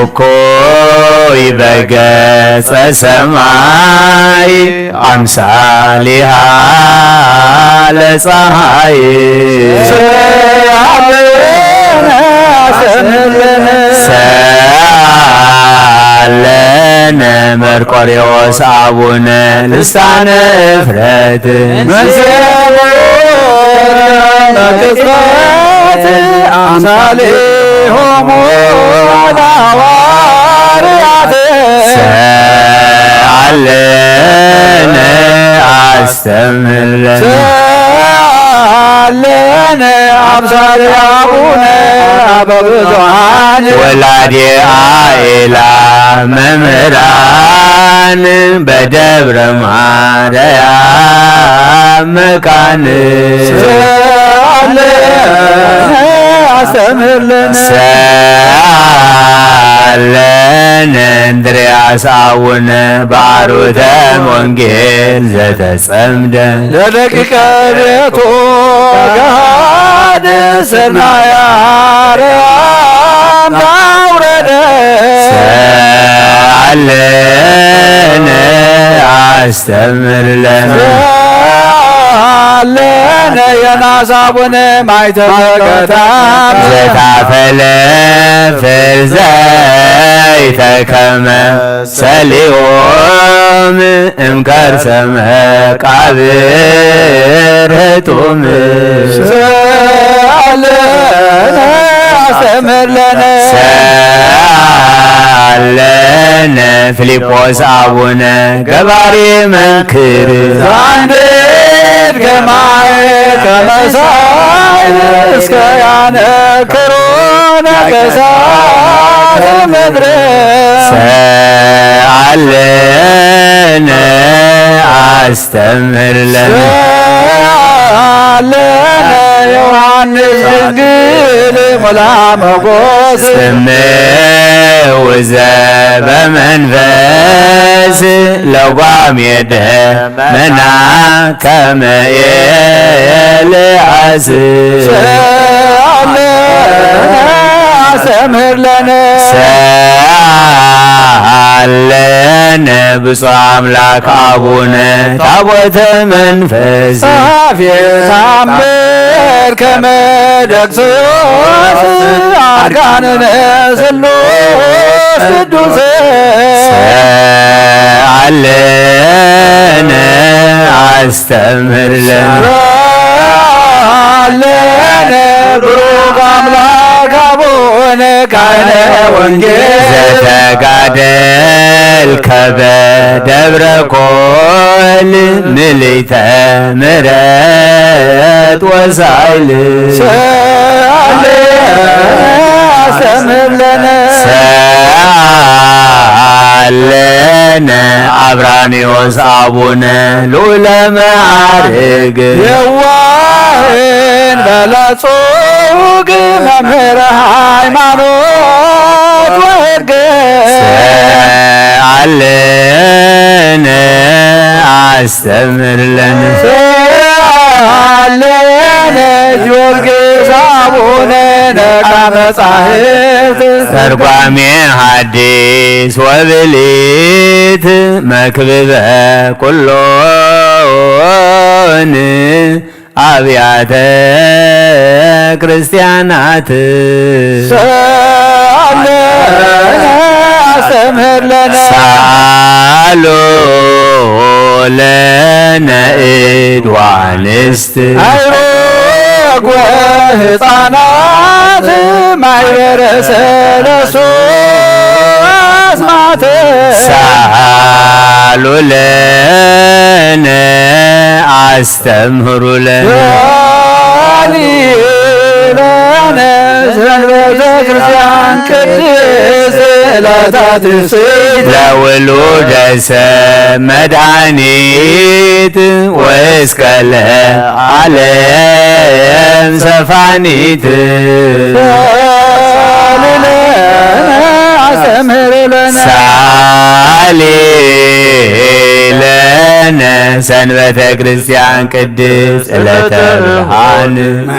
እኮይ በገጸ ሰማይ አምሳሊሃ ለፀሐይ ሰአለነ አስተምህር ለነ ሰአለነ መርቆሬዎስ አቡነ ልሳነ እፍረት መንስኤ ቅጽበት አምሳሌሆሙ ለሐዋርያት ሰአለነ አስተምህር ለነ ለነ አብሳሪ አቡነ አበ ብዙኃን ወላዲ አእላፍ መምህራን በደብረ ማርያም መካን ሰአለነ አስተምህር ለነ ሰአለነ እንድርያስ አቡነ ባሩተ ወንጌል ዘተጸምደ ለደቂቀ ቤቱ ገሃድ ስርናይ አርያም አውረደ ሰአለነ አስተምር ለነ ሰአለነ የናስ አቡነ ማይተበ ገዳም ዘታፈለ ፍርዘይተከመ ሰሊሆም እምከርሰ መቃብር ህጡም ሰአለነ አስተምህር ለነ ሰአለነ ፊልጶስ አቡነ ገባሪ መንክር ዛንዴት ከማይ ከመሳይ እስከ ያነክሩ ነገሳት ምድር ሰአለነ አስተምህር ለነ ሰአለነ ዮሐንስ ድንግል ሙላ መጎስ ስምው ዘበመንፈስ ለጓሜ ደመና ከመ ኤልያስ ሰአለነ አስተምህር ለነ ሰአለነ ብፁዕ አምላክ አቡነ ታቦተ መንፈስ ጸሐፌ ታምር ከመ ደቅሶስ አርካንነ ስሉስ ቅዱስ ሰአለነ አስተምህር ለነ ሰአለነ ብሩክ አምላክ አቡነ ካህነ ወንጌል ዘተጋደልከ በደብረ ኮል ምልዕተ ምሕረት ወሳይል ሰአለነ አስተምህር ለነ ሰአለነ አብራንዮስ አቡነ ልዑለ መዓርግ የዋህን በለጹግ መምህር ሃይማኖት ወሕግ ሰአለነ አስተምህር ለነ ሰአለነ ጊዮርጊስ አቡነ ነቃ መጻሕፍት ተርጓሜ ሐዲስ ወብሊት መክብበ ኩሎን አብያተ ክርስቲያናት ሰአለነ አስተምህር ለነ ሰአሉ ለነ እድ ወአንስት አይሮግ ወሕፃናት ማይበረ ሰለስቱ አስማት ሰአሉ ለነ አስተምህሩ ለነ ሰአሊ ለነ ሰንበተ ክርስቲያን ቅድስት ዕለተ ትስብእት ለውሉደ ሰብ መድኃኒት ወእስከ ለዓለም ሰፋኒት ሰአሊ ለነ አስተምህር ለነ ሰአሊ ለነ ሰንበተ ክርስቲያን ቅድስት ዕለተ ብርሃን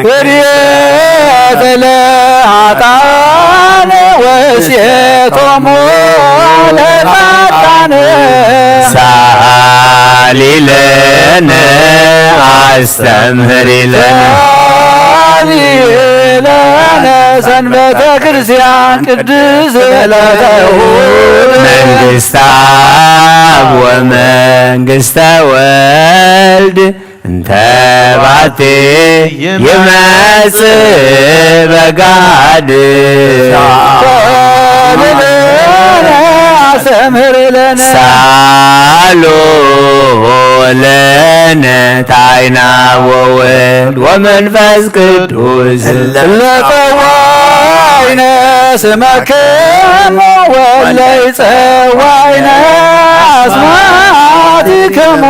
ህድየት ለኃጥኣን ወእሴቶሙ ለጻድቃን ሰአሊ ለነ አስተምህሪ ለነ ሰአሊ ለነ ሰንበተ ክርስቲያን ቅድስት ዕለተ እሑድ መንግስተ አብ ወመንግስተ ወልድ እንተ ባቲ ይመጽእ በጋድ ሰአሊ ለነ አስተምህሪ ለነ ሰአሊ ሎ ለነ ታይና ወወልድ ወመንፈስ ቅዱስ እለ ጸዋይነ ስመክሙ ወለይ ጸዋይነ አስማቲክሙ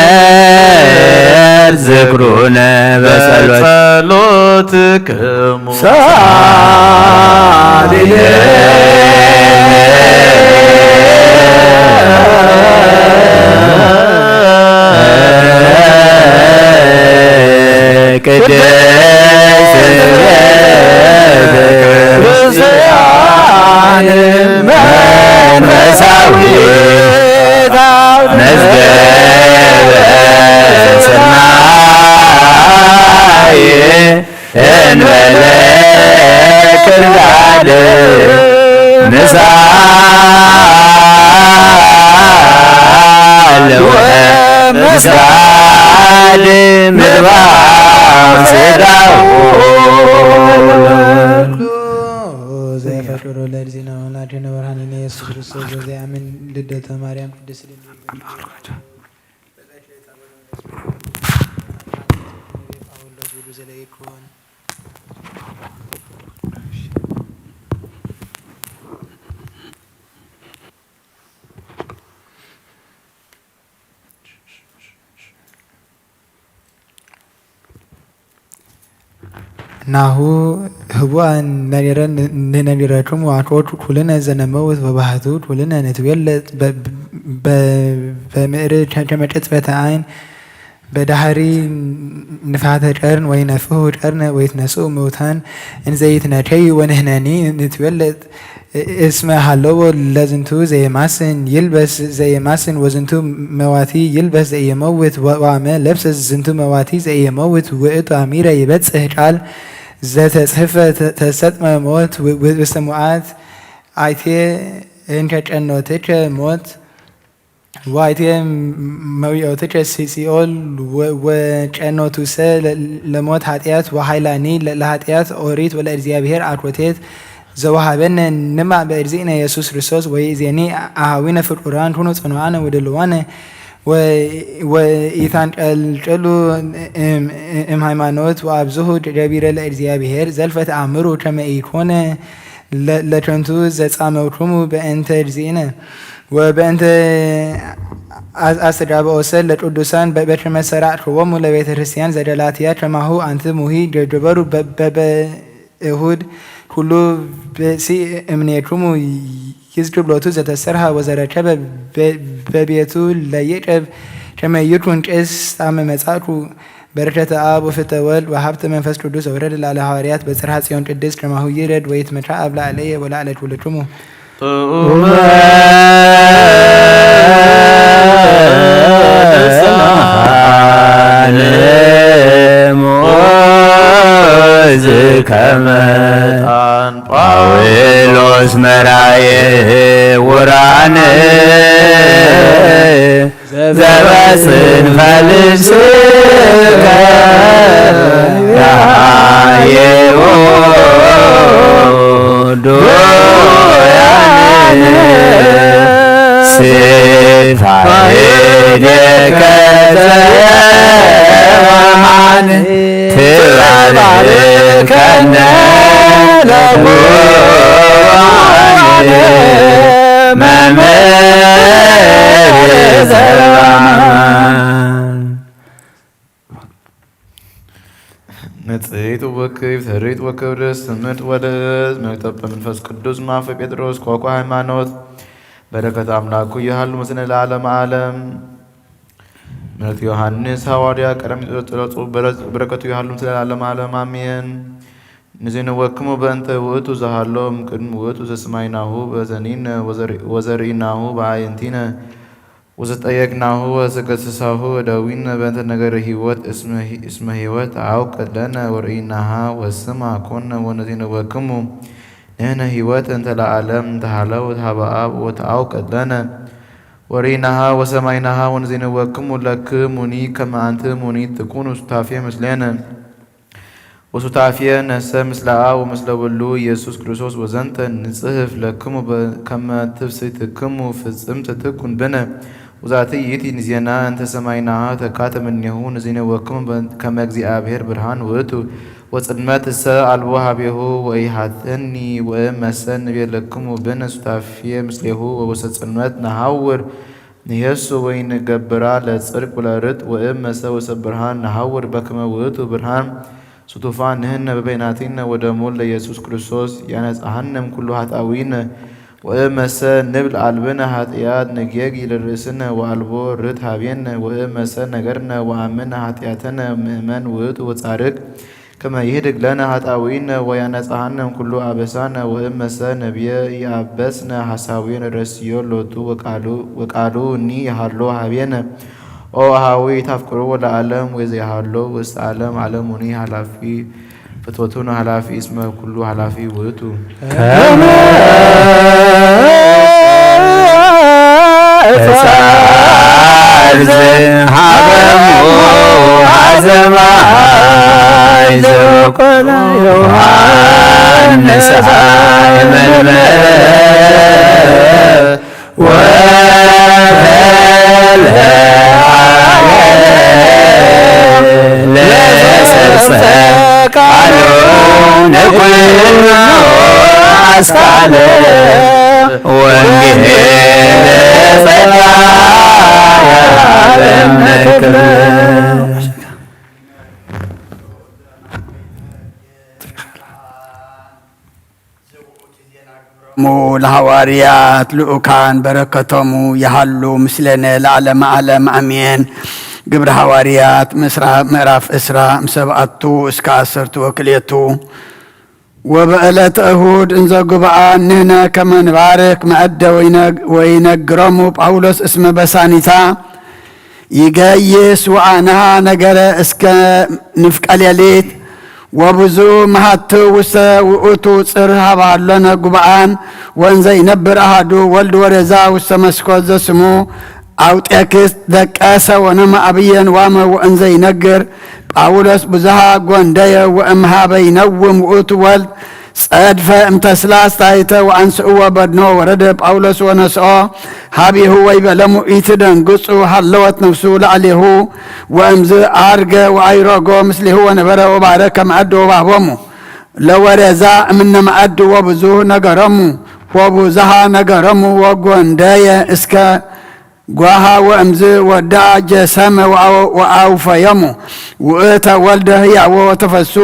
እግዚአብሔር ዝክሩነ በጸሎት ጸሎትክሙ ሳሊለ ቅድስት ቤተ ክርስቲያን መንፈሳዊት መዝገበ ሰናይ እንበለ ክርዳድ ምሳል ወምስጋድ ምግባር ስጋው። ዘይፈቅዶ ለእግዚእነ አምላክነ ወመድኃኒነ ኢየሱስ ክርስቶስ ወዘያምን ልደተ ማርያም ቅድስት ድንግል ናሁ ህቡአ ነሪረ ንነሪረክሙ አኮ ኩልነ ዘነመውት ወባህቱ ኩልነ ንትቤለጥ በምእሪ ተመጨጽበተ አይን በዳህሪ ንፋተ ቀርን ወይ ነፍሁ ቀርነ ወይ ትነስኡ ምውታን እንዘይትነከዩ ወንህነኒ ንትቤለጥ እስመ ሃለዎ ለዝንቱ ዘየማስን ይልበስ ዘየማስን ወዝንቱ መዋቲ ይልበስ ዘየመውት ወአመ ለብሰ ዝንቱ መዋቲ ዘየመውት ውእቱ አሚረ ይበጽሕ ቃል ዘተጽሕፈ ተሰጥመ ሞት ውስተ ሙዓት አይቴ እንከ ጨኖትከ ሞት ዋይቴ መዊኦትከ ሲኦል ወጨኖቱሰ ለሞት ኃጢአት ወኃይላኒ ለኃጢአት ኦሪት ወለእግዚአብሔር አኮቴት ዘወሃበነ ንማ በእግዚእነ ኢየሱስ ክርስቶስ ወይእዜኒ አሃዊነ ፍቁራን ኩኑ ጽኑዓነ ወድልዋነ ወኢታንቀልቅሉ እም ሃይማኖት ወአብዝሁ ገቢረ ለእግዚአብሔር ዘልፈ ተአምሩ ከመ ኢኮነ ለከንቱ ዘጻመውክሙ በእንተ እግዚእነ ወበእንተ አስተጋብኦሰ ለቅዱሳን በበከመ ሠራቅክዎሙ ለቤተ ክርስቲያን ዘገላትያ ከማሁ አንትሙሂ ግበሩ። በበእሁድ ኩሉ ብእሲ እምኔክሙ ይዝክር ሎቱ ዘተሰርሃ ወዘረከበ በቤቱ ለይዕቀብ ከመ ይኩን ቄስ ጣመ መጻእኩ። በረከተ አብ ወፍቅተ ወልድ ወሀብተ መንፈስ ቅዱስ ወረደ ላዕለ ሐዋርያት በጽርሐ ጽዮን ቅድስት ከማሁ ይረድ ወይትመካ አብ ላዕለየ ወላዕለ ኩልክሙ። ጥዑመ ልሳን ሞዝ ከመ ጳውሎስ መራየ ውራን ዘበጽንፈ ልብስከ ያየው ዱያነ ስፋ እዴከ ዘየማን ትባርከነ ለጉባኤ መምህር ዘበማን። ንጽሕት ወክብርት ኄርት ወክብርት ስምርት ወልዕልት መክተብ በመንፈስ ቅዱስ ማፈ ጴጥሮስ ኮኮ ሃይማኖት በረከት አምላኩ ይሃሉ ምስለ ለዓለመ ዓለም። ምሕረት ዮሐንስ ሐዋርያ ቀዳሚ ጸሎቱ በረከቱ ይሃሉ ምስለ ለዓለመ ዓለም አሜን። ንዜንወክሙ በእንተ ውእቱ ዘሃሎ እምቅድም ውእቱ ዘስማይናሁ በዘኒነ ወዘርኢናሁ በአዕይንቲነ ወዘጠየቅናሁ ወዘገሰስናሁ እደዊነ በእንተ ነገረ ሕይወት እስመ ሕይወት አውቅ ለነ ወርኢናሃ ወስማ ኮነ ወንዜንወክሙ ንሕነ ሕይወት እንተ ለዓለም እንተ ሃለወት ሀበ አብ ወተአውቅ ለነ ወርኢናሃ ወሰማይናሃ ወንዜንወክሙ ለክሙኒ ከመ አንትሙኒ ትኩኑ ሱታፌ ምስሌነ። ወሱታፌ ነሰ ምስላኣ ወምስለ ወሉ ኢየሱስ ክርስቶስ ወዘንተ ንጽህፍ ለክሙ በ-፣ ከመ ትፍስሕትክሙ ፍጽምት ትኩን ብነ። ወዛቲ ይእቲ ዜና እንተ ሰማይናሃ ተካተ እምኔሁ ንዜነወክሙ በ-፣ ከመ እግዚአብሔር ብርሃን ውእቱ ወጽልመት እሰ አልቦ ሀቤሁ ወኢሃተኒ ወእመሰ ንቤ ለክሙ ብነ ሱታፌ ምስሌሁ ወውስተ ጽልመት ነሐውር ንሄሱ ወይንገብራ ለጽድቅ ወለርትዕ ወእመሰ ውስተ ብርሃን ነሐውር በከመ ውእቱ ብርሃን። ስቱፋን ንሕነ በበይናቲነ ወደሙ ለኢየሱስ ክርስቶስ ያነጽሐነ እምኩሉ ኃጣውኢነ። ወእመሰ ንብል አልብነ ኃጢአት ንጌጊ ለርእስነ ወአልቦ ርትዕ ሀቤነ። ወእመሰ ነገርነ ወአምነ ኃጢአተነ ምእመን ውእቱ ወጻድቅ ከመ ይህድግ ለነ ኃጣውኢነ ወያነጽሐነ እምኩሉ አበሳነ። ወእመሰ ነብየ ይአበስነ ሐሳዌነ ረስዮ ሎቱ ወቃሉ፣ ወቃሉ እኒ ይሃሎ ሀቤነ። ኦ አሃዊ ታፍቅሩ ለዓለም ወዘይሃሎ ውስተ ዓለም ዓለሙኒ ኃላፊ ፍትወቱን ኃላፊ እስመ ኩሉ ኃላፊ ውእቱ። ከመ እሳት ዘሃበሙ አዘማይ ዘበቆላ ዮሐንስ አይመልመል ወበልዐ ለሰብሰ ቃሉ ንኩኖ አስካለ ወንጌል ጸጋ በእምነት ክብር። ሙ ለሐዋርያት ልኡካን በረከቶሙ ይሃሉ ምስለነ ለዓለመ ዓለም አሜን። ግብረ ሐዋርያት ምስራ-፣ ምዕራፍ ዕስራ እምሰብዓቱ እስከ ዓሰርቱ ወክልኤቱ። ወበዕለተ እሁድ እንዘ ጉብኣን ንሕነ ከመ ንባርክ መዐደ ወይነ-፣ ወይነግሮሙ ጳውሎስ እስመ በሳኒታ ይገይስ ወአንሃ ነገረ እስከ ንፍቀ ሌሊት። ወብዙ መሃትው ውስተ ውእቱ ጽር ሀበ ሀሎነ ጉብኣን ወእንዘ ይነብር አሃዱ ወልድ ወሬዛ ውስተ መስኮት ዘስሙ አውጤክስ ደቀሰ ወነመ አብየን ዋመ ወእንዘ ይነግር ጳውሎስ ብዙሃ ጎንደየ ወእምሃበ ይነውም ውእቱ ወልድ ጸድፈ እምተስላስ ታይተ ወአንስእዎ በድኖ ወረደ ጳውሎስ ወነስኦ ሀቢሁ ወይበለሙ ኢትደንግጹ ሀለወት ነፍሱ ላዕሌሁ ወእምዝ አርገ ወአይረጎ ምስሌሁ ወነበረ ወባረከ መዐድ ወባህቦሙ ለወሬዛ እምነ መዐድ ወብዙ ነገሮሙ ወብዙሃ ነገሮሙ ወጎንደየ እስከ ጓሃ ወእምዝ ወዳ ጀሰመ ወአው-፣ ወአውፈዮሙ ውእተ ወልደ ህያዎ ወተፈሱ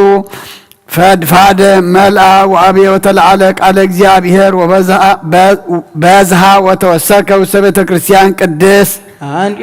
ፈድፋደ መልአ ወአብየ ወተለዓለ ቃለ እግዚአብሔር ወበዝሃ፣ በ-፣ በዝሃ ወተወሰከ ውስተ ቤተ ክርስቲያን ቅድስት አንቂ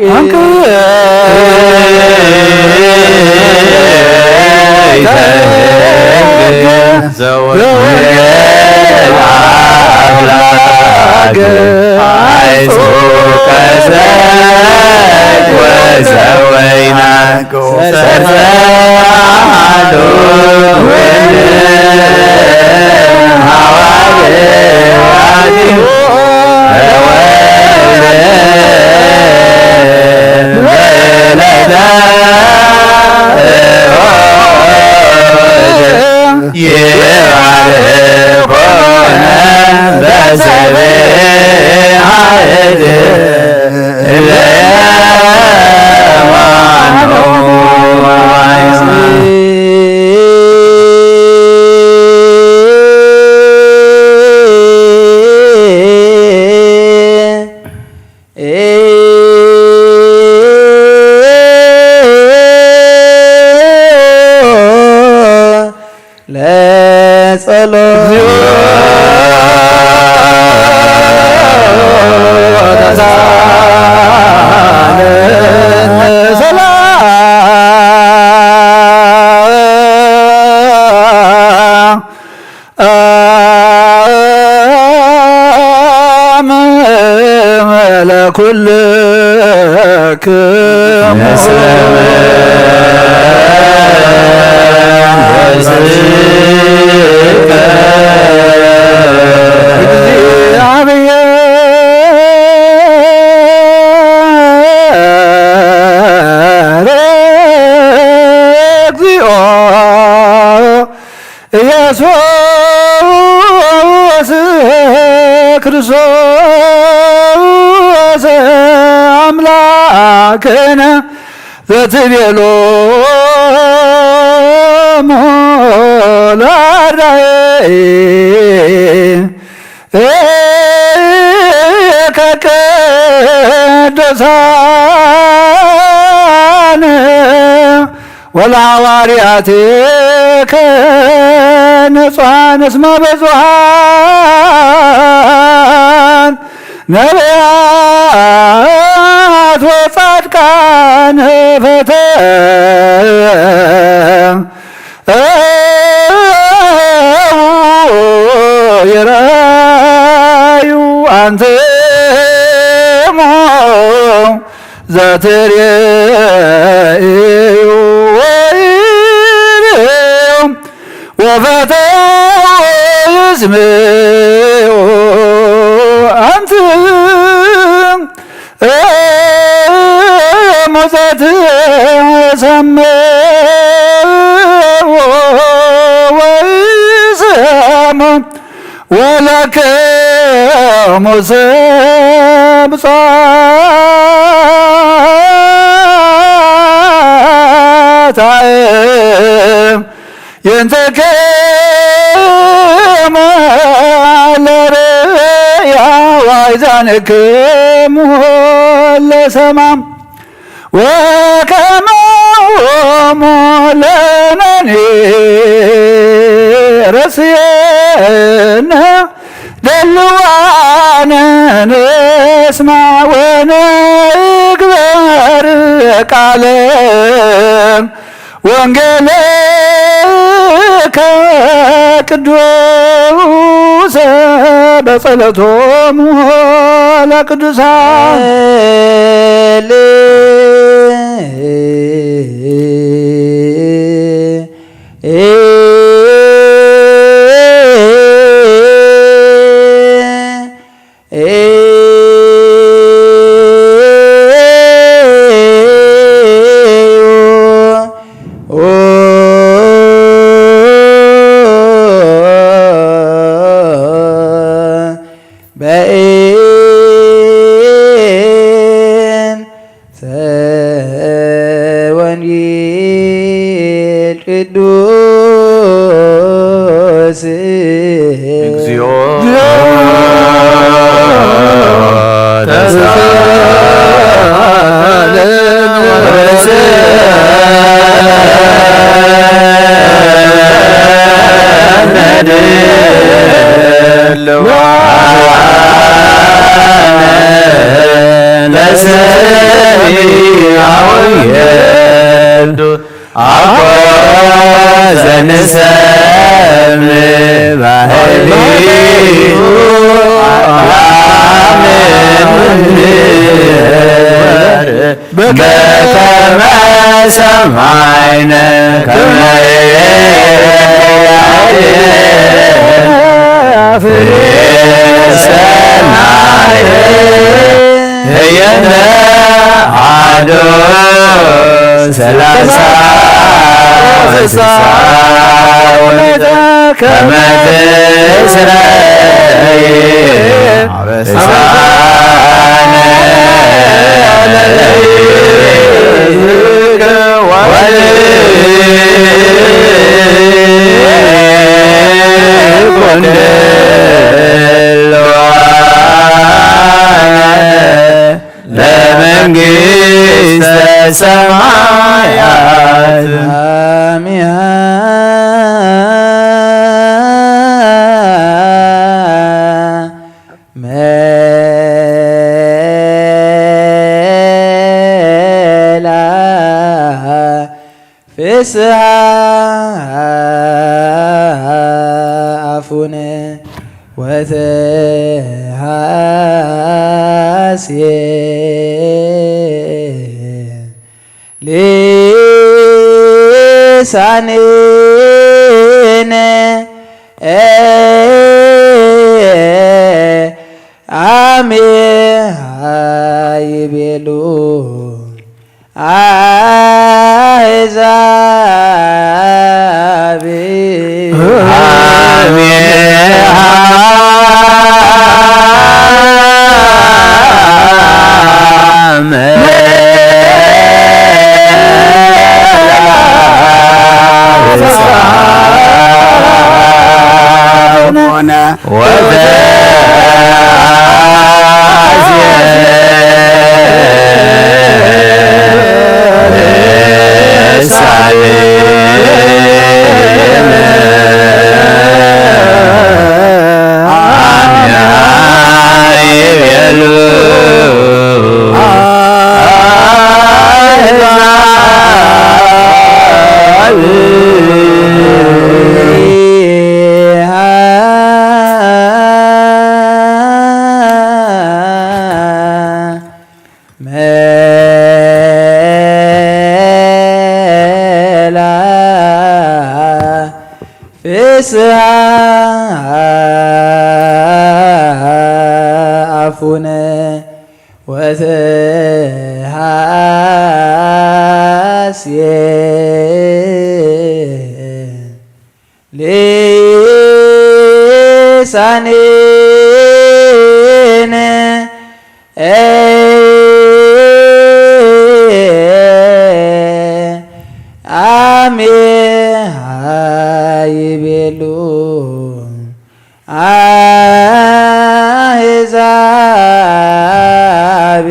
ኢየሱስ ክርስቶስ ኣምላክነ ዘትቤሎሙ ለኣርዳኤ ወለሐዋርያትከ ንጹሐን እስመ ብዙኃን ነቢያት ወጻድቃን ፈተው ይረዩ አንትሙ ዘትርእዩ ወይርእዩ ወፈተው ይስምዑ አንትሙ ዘትሰምዑ ወይሰምዑ ወለክሙ ሰብ ጾታእ የንተክሙ ለርእያ ዋይዛንክሙ ለሰማም ወከማሆሙ ለነኒ ረስየነ ደልዋነ ንስማ ወንግበር ቃለ ወንጌልከ ቅዱስ በጸሎቶሙ ለቅዱሳን። በእንተ ወንጌል ቅዱስ እግዚኦ ተሳለ አኮ ዘንሰምዕ ባህሊሁ አምን በከመ ሰማይነ ከመ ፍሬ ሰናየ ህየንተ አሐዱ ሠላሳ ወስሳ ወምእተ ከመ ትስረይ አበሳነ ለሕዝብከ ወልትኩን ድልዋነ ለመንግሥተ ሰማያት። አሚሃ መላ ፍስሃ አፉነ ወተሃስየ ሊሳንነ አሜሃ ይቤሉ አሕዛብ ፍስሃ አፉነ ወተሐስየ ሊሳኔነ አሜሃ ይቤሉ አሕዛብ።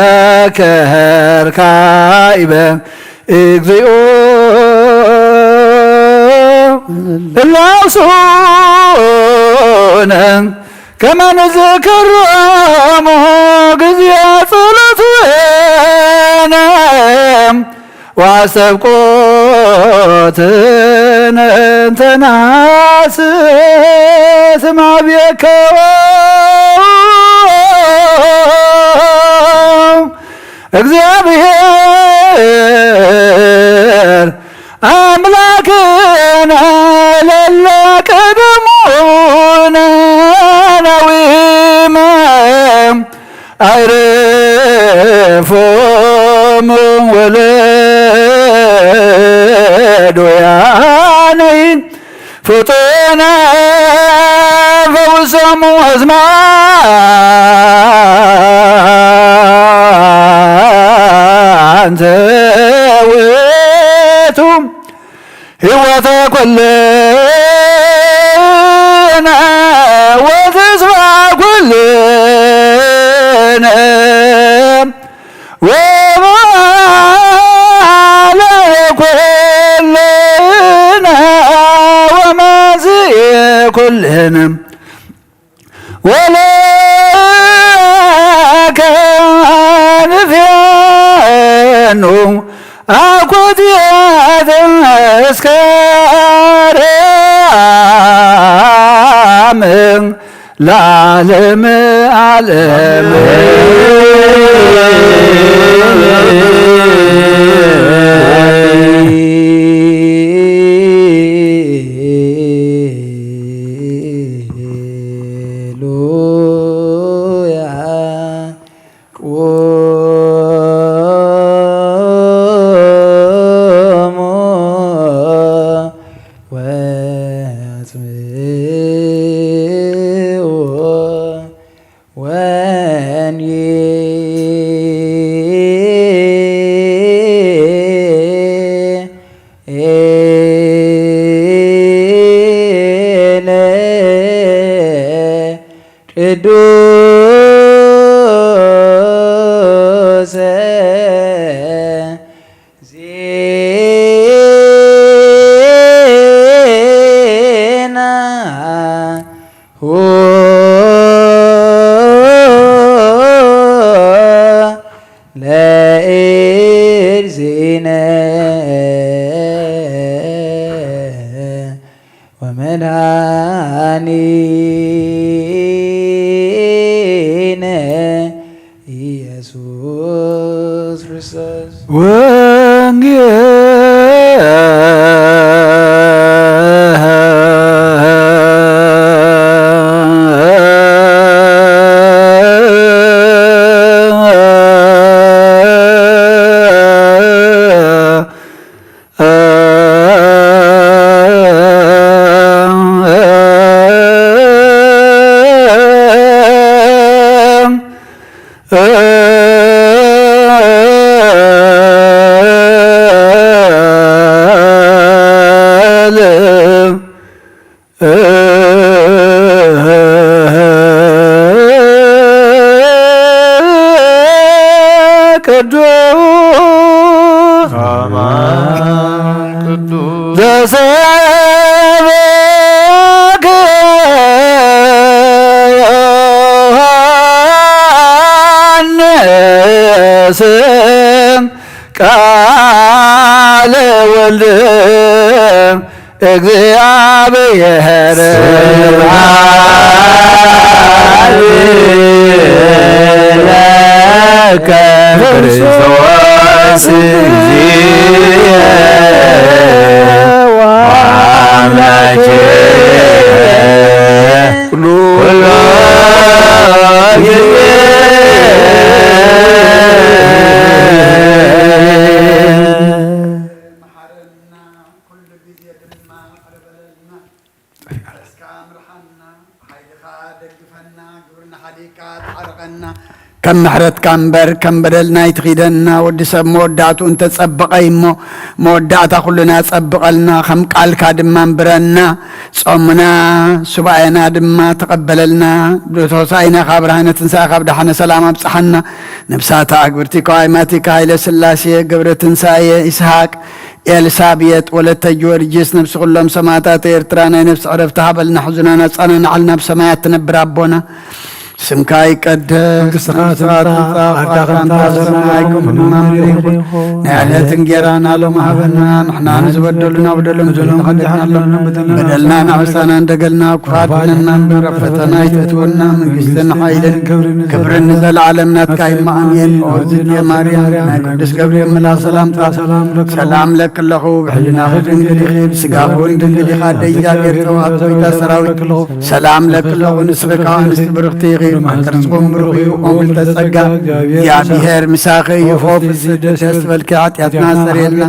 ተዘከር ካይበ እግዚኦ እላውሱነ ከመ ንዝክሮሙ ግዜ ጸሎትነ ወአስተብቆትነ እንተ ነሐስስ ማቤከ እግዚአብሔር አምላክነ ለለ ቅድሙነ ነዊመ አይርፎሙ ወለዶያነ ፍጡነ ፈውሶሙ አዝማንተ ውእቱ ህይወተ ኩልነ ወተስፋ ኩልነ ወመዋዕለ ኩልነ ወመንስኤ ኩልነ ወለከ ንፌኑ አኮትያተ እስከ አርያም ለዓለመ ዓለም። ቅዱስ ዜና ለእግዚእነ ወመድኃኒነ ኢየሱስ ክርስቶስ። ቅዱስ አማን ቅዱስ ዘሰበከ ዮሐንስ ቃለ ወልድ እግዚአብሔር ስብሐት ለከ ክርስቶስ እግዚእ ወአምላኬ ኩሉ ጊዜ ኩሉ ግዜ ድማ ይቕረ በለልና፣ እስካ ምርሓና፣ ሓይልኻ ደግፈና፣ ግብርና ሓዲግካ ተዓርቐና። ከም ምሕረትካ እምበር ከም በደልና ኣይትኺደና። ወዲ ሰብ መወዳእትኡ እንተጸበቐ እዩ እሞ፣ መወዳእታ ኩልና ጸብቐልና፣ ከም ቃልካ ድማ እንብረና። ጾምና ሱባኤና ድማ ተቐበለልና። ብሆሳዕናኻ ብርሃነ ትንሳኤኻ ብደሓነ ሰላም ኣብጽሓና። ነብሳታ ኣግብርቲ ከዋይማቲካ ኃይለ ሥላሴ ገብረ ትንሳኤ ይስሐቅ ኤልሳቤጥ ወለተ ጊዮርጊስ፣ ነብሲ ኩሎም ሰማዕታት ኤርትራ ናይ ነፍሲ ዕረፍቲ ሃበልና፣ ሕዙናን ኣጻናንዓልና፣ ኣብ ሰማያት ትነብር ኣቦና፣ ስምካ ይቀደስ፣ መንግስትኻ ትምጻእ፣ ፍቓድካ ከም ትምጻእ፣ ኣብ ሰማይ ከምኡ ድማ ኣብ ምድሪ ይኹን። ናይ ዕለት እንጌራና ሎሚ ሃበና፣ ንሕና ንዝበደሉና በደሎም ንበደሎም ከም ዝሓለና፣ በደልና ንሕሳና እንደገልና፣ ክፉኣት ድነና እምበር፣ ኣብ ፈተና ኣይተእትወና፣ መንግስትን ሓይልን ክብርን ንዘለዓለም ናትካ እዩ፣ ኣሜን። ኦ ዝድየ ማርያም፣ ናይ ቅዱስ ገብርኤል መልኣክ ሰላምታ ሰላም ለኪ ኣለኹ፣ ብሕልናኺ ድንግል ኢኺ፣ ብስጋኺ እውን ድንግል ኢኻ፣ ኣደ እግዚኣብሔር ተዋህዶ፣ ጎይታ ሰራዊት፣ ሰላም ለኪ ኣለኹ፣ ንስኺ ካብ ኣንስቲ ብርኽቲ ኢኺ፣ ኣብ ከርስኺ እውን ብሩኽ እዩ። ኦም ፍልጠት ጸጋ፣ እግዚኣብሔር ምሳኺ እዩ። ኦ ፍስሕቲ ደስ ይበልኪ፣ ኃጢኣትና ኣስተሰርየልና፣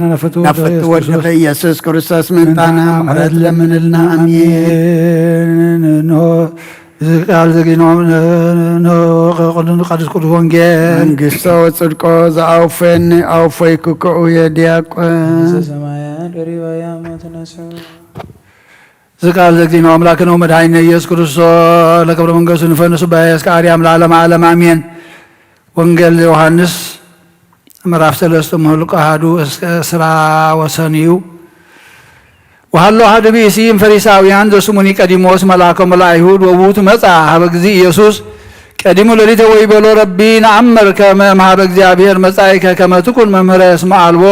ናብ ፍትው ወድኺ ኢየሱስ ክርስቶስ ምእንታና ምሕረት ለምንልና። ኣሜን። እዚ ቃል ዘግኖም ንቅዱስ ቅዱስ ወንጌል መንግስቶ ወጽድቆ ዘኣውፈኒ ኣውፈይኩ ከእውየ ዲያቆን። መንግስተ ሰማያት ደሪባያ እሞ ተነስሑ። እዚ ቃል ዘግኖ ኣምላክነ ወመድኃኒነ ኢየሱስ ክርስቶስ ለክብረ መንግስቱ ንፈንሱ ባየ እስከ ኣርያም ለዓለም ዓለም ኣሜን። ወንጌል ዮሐንስ ምዕራፍ ሰለስተ መሁልቆ ኣሃዱ እስከ ዕስራ ወሰን እዩ። ወሃሎ ሓደ ብእሲ እምፈሪሳውያን ዘስሙ ኒቀዲሞስ መልኣኮም ለአይሁድ ወውቱ መጻ ሀበ እግዚእ ኢየሱስ ቀዲሙ ሌሊተ ወይቤሎ ረቢ ነአምር ከመ እምሃበ እግዚኣብሔር መጻኢከ ከመ ትኩን መምህረ እስመ አልቦ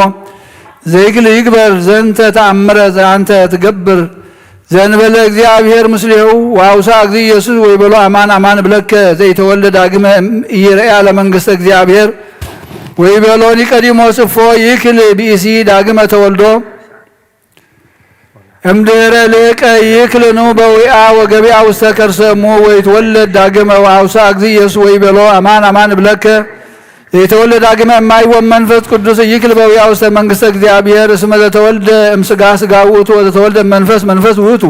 ዘይግል ይግበር ዘንተ ተአምረ ዘአንተ ትገብር ዘንበለ እግዚኣብሔር ምስሌሁ። ወአውሳ እግዚእ ኢየሱስ ወይቤሎ አማን አማን እብለከ ዘይተወልደ ዳግመ ኢይርኤያ ለመንግስተ እግዚኣብሔር። ወይቤሎ ኒቀዲሞስ እፎ ይክል ብእሲ ዳግመ ተወልዶ እምድህረ ልህቀ ይክልኑ በዊአ ወገቢአ ውስተ ከርሰ እሙ ወይትወለድ ዳግመ። ወአውሳ እግዚእ ኢየሱስ ወይቤሎ አማን አማን እብለከ ዘይተወልደ ዳግመ እማይ ወመንፈስ ቅዱስ ይክል በዊአ ውስተ መንግስተ እግዚኣብሔር። እስመ ዘተወልደ እምስጋ ስጋ ውእቱ ወዘተወልደ እመንፈስ መንፈስ ውእቱ።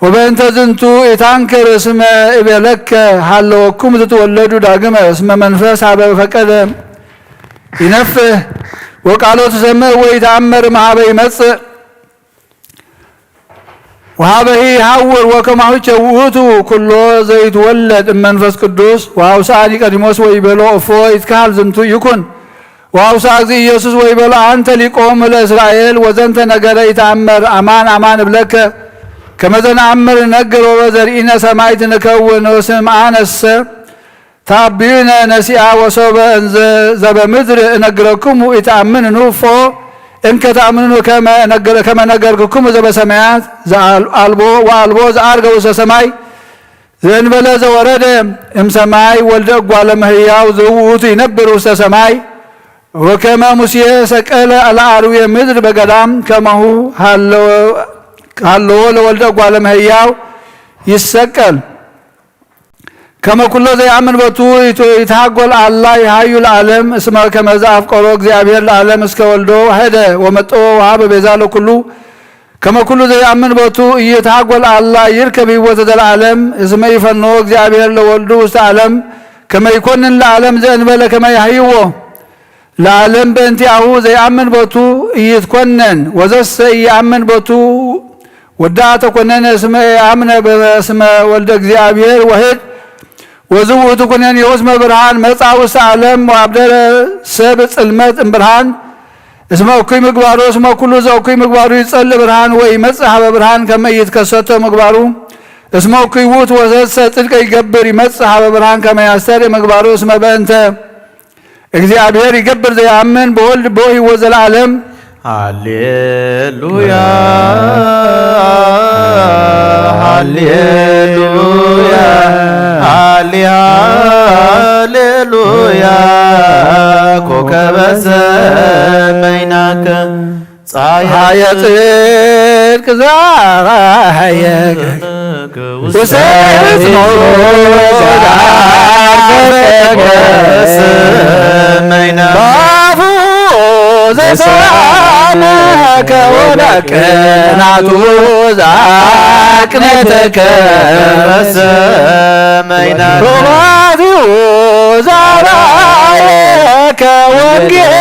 ወበእንተ ዝንቱ ኢታንክር እስመ እቤለከ ሃለወኩም ዘተወለዱ ዳግመ እስመ መንፈስ ሀበ ፈቀደ ይነፍህ ወቃሎ ትሰምዕ ወኢተአመር እምሃበ ይመጽእ ወሀበሂ ይሃውር ወከማሁቸ ውእቱ ኩሎ ዘይትወለድ እመንፈስ ቅዱስ ወአውስአ ኒቆዲሞስ ወይቤሎ እፎ ይትከሃል ዝንቱ ይኩን ወአውስአ እግዚእ ኢየሱስ ወይቤሎ አንተ ሊቆሙ ለእስራኤል ወዘንተ ነገረ ኢተአመር አማን አማን እብለከ ከመ ዘነአምር እነግር ወበዘርኢነ ሰማዕት ንከውን ወስምዓነሰ ታቢነ ነሲኣ ወሶበ እንዘ ዘበምድር እነግረክሙ ኢተአምንኑ እፎ እንከ ተአምንኑ ከመ ነገር- ከመ ነገርክክሙ ዘበሰማያት ዘአል- አልቦ ወአልቦ ዘአርገ ውስተ ሰማይ ዘእንበለ ዘወረደ እምሰማይ ወልደ እጓለ እመሕያው ዘውእቱ ይነብር ውስተ ሰማይ ወከመ ሙሴ ሰቀለ ለአርዌ ምድር በገዳም ከማሁ ሃለወ ለወልደ እጓለ እመሕያው ይሰቀል ከመ ኩሎ ዘይአምን በቱ ይትሃጎል አላ ይሃዩ ለዓለም እስመ ከመ ዘአፍቀሮ እግዚአብሔር ለዓለም እስከ ወልዶ ሄደ ወመጠወ ወሃበ ቤዛ ለኩሉ ከመ ኩሉ ዘይአምን በቱ ኢይትሃጎል አላ ይርከብ ህይወተ ዘለዓለም እስመ ይፈንዎ እግዚአብሔር ለወልዱ ውስተ ዓለም ከመ ይኮንን ለዓለም ዘእንበለ ከመ ያህይዎ ለዓለም በእንቲአሁ ዘይአምን በቱ ኢይትኮነን ወዘሰ ኢየአምን በቱ ወዳ ተኮነነ እስመ ኢአምነ በስመ ወልደ እግዚአብሔር ወህድ ወዝውእቱ ኩነኔሁ እስመ ብርሃን መጻ ውስተ ዓለም ወአብደረ ሰብ ጽልመት እምብርሃን እስመ እኩይ ምግባሩ እስመ ኩሉ ዘእኩይ ምግባሩ ይጸልእ ብርሃን ወኢይመጽእ ሀበ ብርሃን ከመ ኢይትከሰቶ ምግባሩ እስመ እኩይ ውእቱ ወዘሰ ጽድቀ ይገብር ይመጽእ ሀበ ብርሃን ከመ ያስተርኢ ምግባሩ እስመ በእንተ እግዚአብሔር ይገብር ዘየአምን በወልድ በሕይወት ዘለዓለም። ሃሌሉያ ሃሌሉያ ሃሌ ሃሌሉያ ኮከበ ሰማይናከ ፀሐየ ጽድቅ ዛራየ ውሰት ባፉ ዘሰአነ ከወዳቅናቱ ዛቅነተከ ሰማይና ሮማቲው ዛራየ ከወንጌል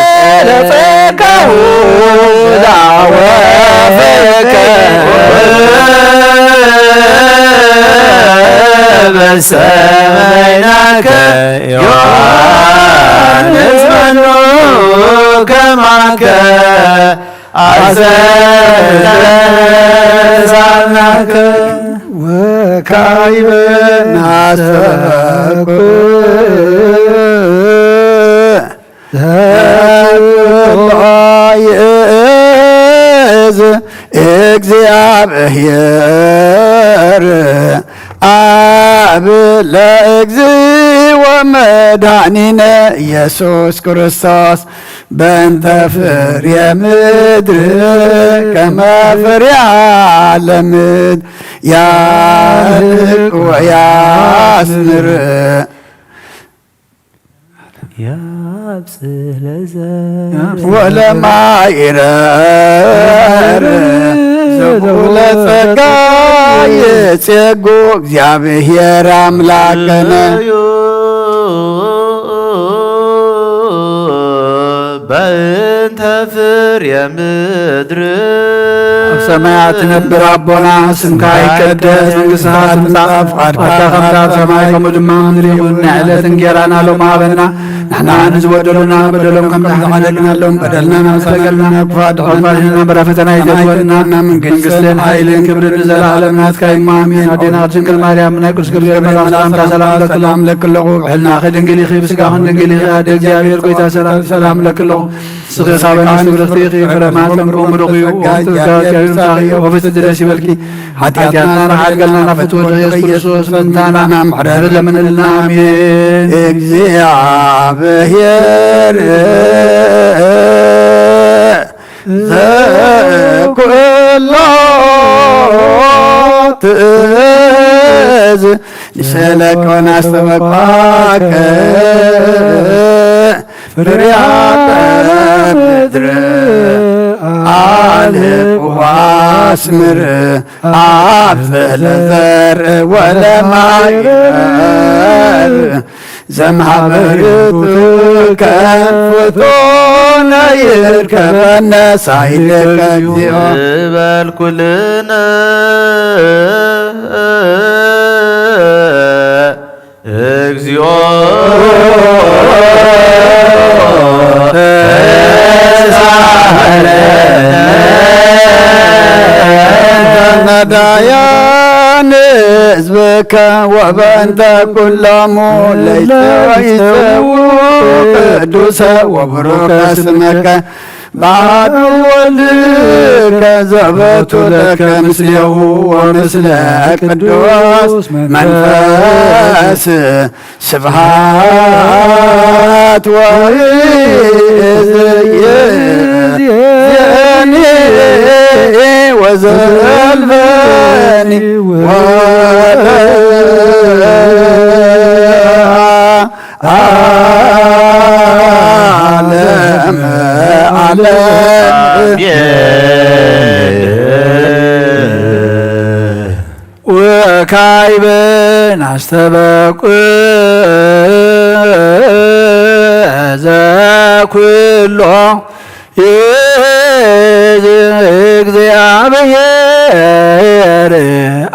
ጸጋሁ ዛወፈከ በሰማይናከ ዮሐንስ መኑ ከማከ አስተሳናከ ወካይበ ናስተበኩ ይእዝ እግዚአብሔር አብ ለእግዚ ወመድኃኒነ ኢየሱስ ክርስቶስ በእንተ ፍሬ ምድር ከመ ፍሬያ ለምድር ያርቅ ወያስምር። ያብጽሕ ለዘ ወለማይረር ዘውለ ጸጋ የጼጉ እግዚአብሔር አምላክነ። በእንተ ፍሬ ምድር ኣብ ሰማያት ትነብር ኣቦና፣ ስምካ ይቀደስ፣ መንግስትኻ ትምጻእ፣ ፍቓድካ ከምታ ኣብ ሰማይ ከምኡ ድማ ኣብ ምድሪ ይኹን። ናይ ዕለት እንጌራና ሎሚ ሃበና፣ ንሕና ንዝበደሉና በደሎም ከም ዝሓለልናሎም በደልና ናብሰቀልና ክፋ ድሕና በራ ፈተና ይተግበልና። መንግስትን ሓይልን ክብርን ንዘለኣለም ናትካ እዩ። ኣሜን። ኣዴና ድንግል ማርያም ናይ ቅዱስ ገብርኤል መልኣክ ሰላምታ ሰላም ለክሎም ለክለኹ ብሕልናኺ ድንግል ኢኺ ብስጋኽን ድንግል ኢኺ። ኣደ እግዚኣብሔር ጎይታ ሰላም ሰላም ለክለኹ ንስኺ ሳበና ብርኽቲ ኢኺ፣ ፍረ ማህፀንኪ እውን ብሩኽ እዩ። ጸጋ እግዚኣብሔር ምሳኺ እዩ። ወፍስቲ ደስ ይበልኪ፣ ሓጢኣትና ንሓድገልና ናብ ፍትወ ኢየሱስ ክርስቶስ ምእንታና ምሕረት ለምንልና። ኣሜን። እግዚኣብሔር ዘኩሎ ትእዝ ንሰለኮ ናስተበቋከ ፍርያተ ምድር ኣልሕቕ ወኣስምር ኣብ ዘለዘር ወለማይረር ዘምሃበርቱከ ፍጡነ ይርከበነ ሳይለከ እግዚኦ። ዝበል ኩልነ እግዚኦ ተሳሃለነ። ነዳያን ህዝብከ ወበእንተ ኩሎሙ ለይተወይሰዉ ቅዱሰ ወብሩከ ስምከ። በአብ ወልድከ ዘበቱ ለከ ምስሌሁ ወምስለ ቅዱስ መንፈስ ስብሐት ወይእዜኒ ወዘልፈኒ ወለ ዓለም ዓለም። ወካዕበ ናስተበቁ ዘኩሎ ይእዜ እግዚአብሔር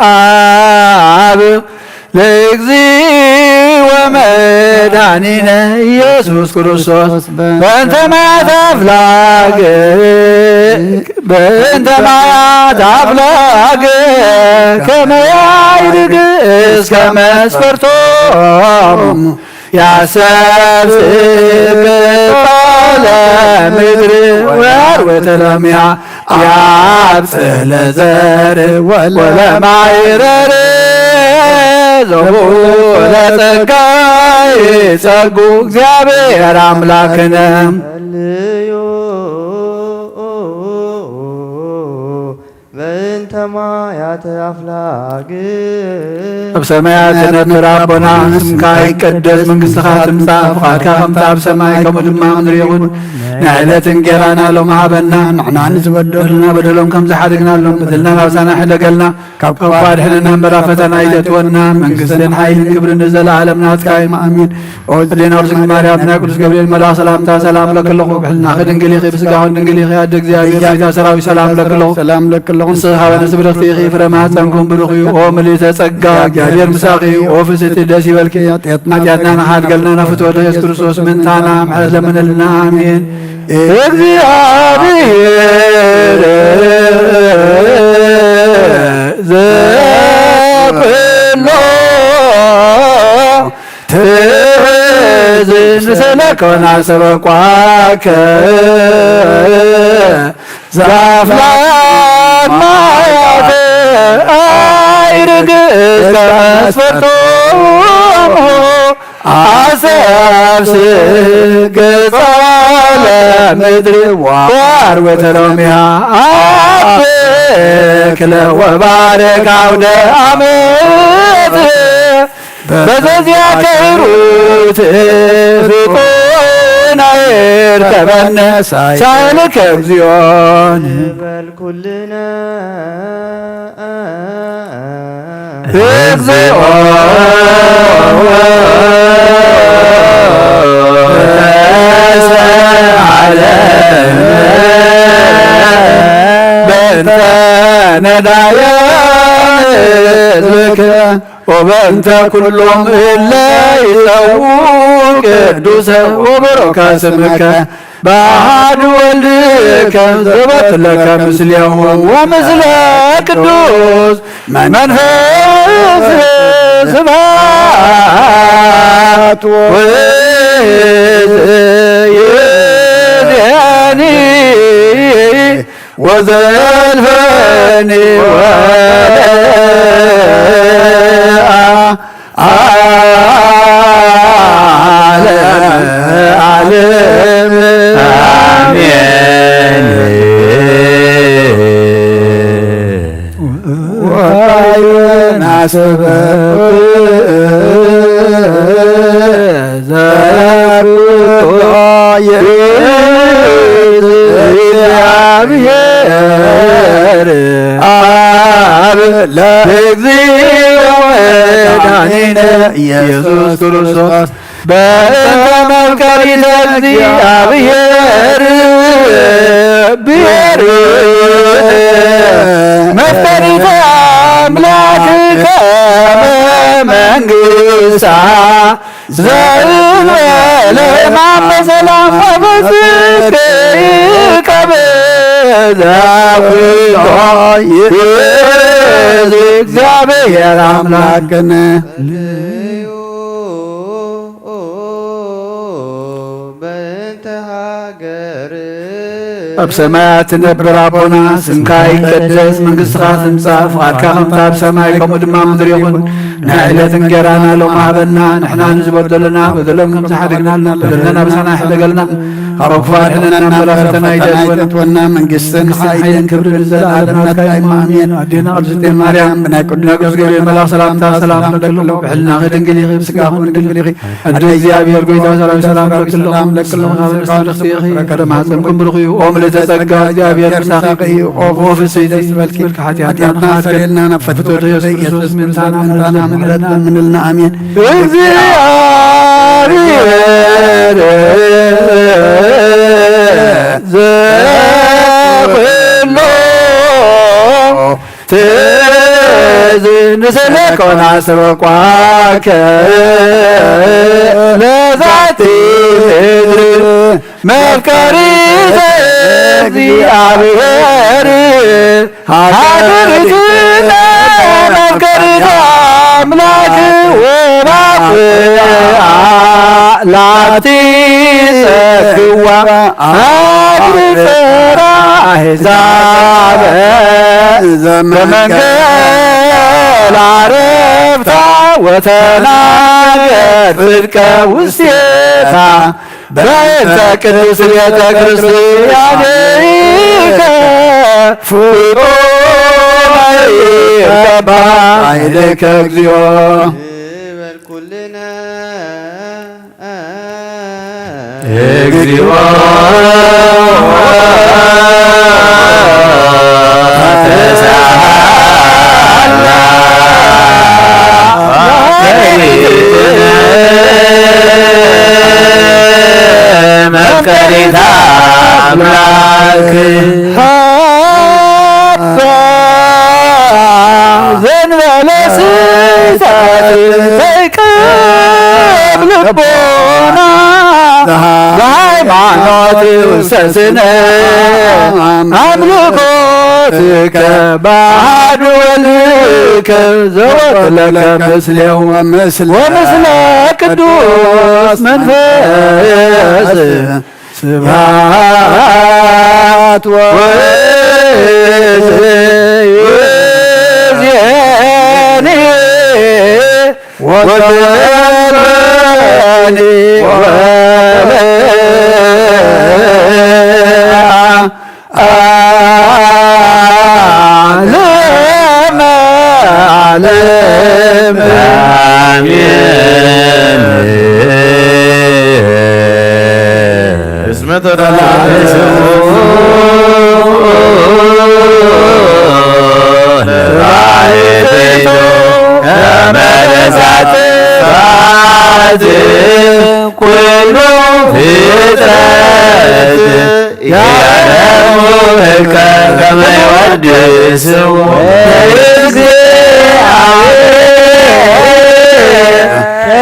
አብ ለእግዚእ ወመድኃኒነ ኢየሱስ ክርስቶስ በእንተ ማያት አፍላግ በእንተ ማያት አፍላግ ከመ ያዕርግ እስከ መስፈርቶሙ ያሰብስብ ቅጠለ ምድር ወያርወተ ለሚያ ያብጽሕ ለዘር ወለማይረር ዘቡ ለጸጋ ይጸጉ እግዚአብሔር አምላክነ። በእንተ ማያተ አፍላግ ኣብ ሰማያት ትነብር ኣቦና፣ ስምካ ይቀደስ፣ መንግስትኻ ትምጻእ፣ ፍቓድካ ከምቲ ኣብ ሰማይ ከምኡ ድማ ኣብ ምድሪ ይኹን። ንዕለት እንጌራና ሎም ሃበና፣ ንሕና ንዝበደሉና በደሎም ከም ዝሓደግናሎም በደልና ናብሳና ሕደገልና፣ ካብ ክፉ ኣድሕነና እምበር ኣብ ፈተና ኣይተእትወና፣ መንግስትን ሓይልን ክብርን ንዘለኣለም ናትካ እዩ። ኣሜን። ኦ ሕሊና ርዝጊ ማርያም፣ ናይ ቅዱስ ገብርኤል መልኣኽ ሰላምታ ሰላም ለክለኹ። ብሕልናኺ ድንግል ኢኺ፣ ብስጋኺ ድንግል ኢኺ። ኣደ እግዚኣብሔር፣ ቤታ ሰራዊት ሰላም ለክለኹ። ሰላም ለክለኹ። ንስኻ በነስ ብርኽቲ ኢኺ፣ ፍረ ማህፀንኩም ብሩኽ እዩ። ኦ ምልዕተ ጸጋ፣ እግዚኣብሔር ምሳኺ እዩ። ኦ ፍስሕቲ ደስ ይበልኪ። ኃጢአትና ኃጢአትና ንሓድገልና፣ ናብ ፍትወት ኢየሱስ ክርስቶስ ምእንታና ምሕረት ለምንልና። ኣሜን። እግዚኣብሔር ዘኩሎ ትእዝዝ ንስእለከ ወናሰበኳከ ዘአፍላግ ማያተ አይርግ እስከ መስፈርቶሙ አሰብስብ ገጸ ለምድር ወአርዌተ ሎሚሃ አብክለ ወባርክ አውደ አመት በዘዚያ ከይሩት ፍጡን አይርከበነ ሳይልከ እግዚኦ ንበል ኩልነ እግዚኦ። በእንተ ነዳያን ህዝብከ ወበእንተ ኩሎም እለ ይጸውዑ ቅዱሰ ወበሮከ ስምከ በአሐዱ ወልድከ ዘበትለከ ምስሌሁ ወምስለ ቅዱስ መንፈስ ስብሐት ወይእዜኒ ወዘልፈኒ ወለዓለመ ዓለም። አሜን። ወካዕበ ናስተበቁ ዘኩሎ ይእዜ እግዚአብሔር አብ ለእግዚኦ መድኃኒነ ኢየሱስ ክርስቶስ በእንተ መፍቀሪተ እግዚአብሔር ብሔር መፍቀሪተ አምላክ ከመ መንግሥታ ዘእንበለ ሕማም በሰላም ወበጽድቅ ይቀበል ዘኩሎ ይእዝ እግዚአብሔር አምላክነ። በእንተ ሃገር ኣብ ሰማያት ትነብር ኣቦና፣ ስምካ ይቀደስ፣ መንግስትኻ ትምጻእ፣ ፍቓድካ ከምታ ኣብ ሰማይ ከምኡ ድማ ምድሪ ይኹን። ናይ ዕለት እንጌራና ሎሚ ሃበና፣ ንሕና ንዝበደሉና በደሎም ከም ዝሓደግና ንበደልና ኣበሳና ኣይሕደገልና፣ ካብ ክፉ ኣድሕነና እምበር ኣብ ፈተና ኣይተእትወና። መንግስትን ሓይልን ክብርን ንዘለኣለም ናትካ እዩ። ኣሜን። ኣዴና ቅድስቲ ማርያም ብናይ ቅዱስ ገብርኤል መልኣኽ ሰላምታ ሰላም ንብለኪ፣ ብሕልናኺ ድንግል ኢኺ፣ ብስጋኺ እውን ድንግል ኢኺ። ኣደ እግዚኣብሔር ጎይታ ሰራዊት ሰላም ለኪ ኣለኹ፣ ሰላም ለኪ ኣለኹ፣ ሰላም ለኪ ኣለኹ። ፍረ ከርሥኪ ብሩክ እዩ። ኦ ምልዕተ ጸጋ፣ እግዚኣብሔር ምሳኺ እዩ። ኦ ፍስሕቲ ደስ ይበልኪ፣ ሓጢኣትና ስተሰርየልና፣ ናብ ፍትወት ኢየሱስ ክርስቶስ ምእንታና ምሕረት ለምንልና። ኣሜን። እግዚኣብሔር ዘኩሎ ትዝ ንስለ ኮና ስበቋከ ለዛቲ ምድር መፍቀሪተ እግዚአብሔር ሀገሪትነ መፍቀሪተ አምላክ ወባቁ ላቲ ጸግዋ አግብር አሕዛብ ዘመንገል አረፍታ ወተናገር ጽድቀ ውስቴታ በእንተ ቅድስት ቤተ ክርስቲያንከ ፍጡር ይቀባ ኃይልከ እግዚኦ። ይበል ኩልነ እግዚኦ። ተሳሃላ መፍቀሪተ አምላክ ሀባ ዘንበለ ስሕተት ዘይቀብ ልቦና በሃይማኖት ውሰስነ አምልኮትከ ባዕድ ወልድከ ዘወክለከ ምስሌው ወምስለ ቅዱስ መንፈስ ስብሐት ወይእዜኒ ወለዓለመ ዓለመ ዓለም። አሜን። እስመ ተላእሱ ለባሕቲቱ ከመ ለሳት ኩሉ ፍጥረት ያለሙ ህልቀ ከመ ይወድስ እግዚአብሔር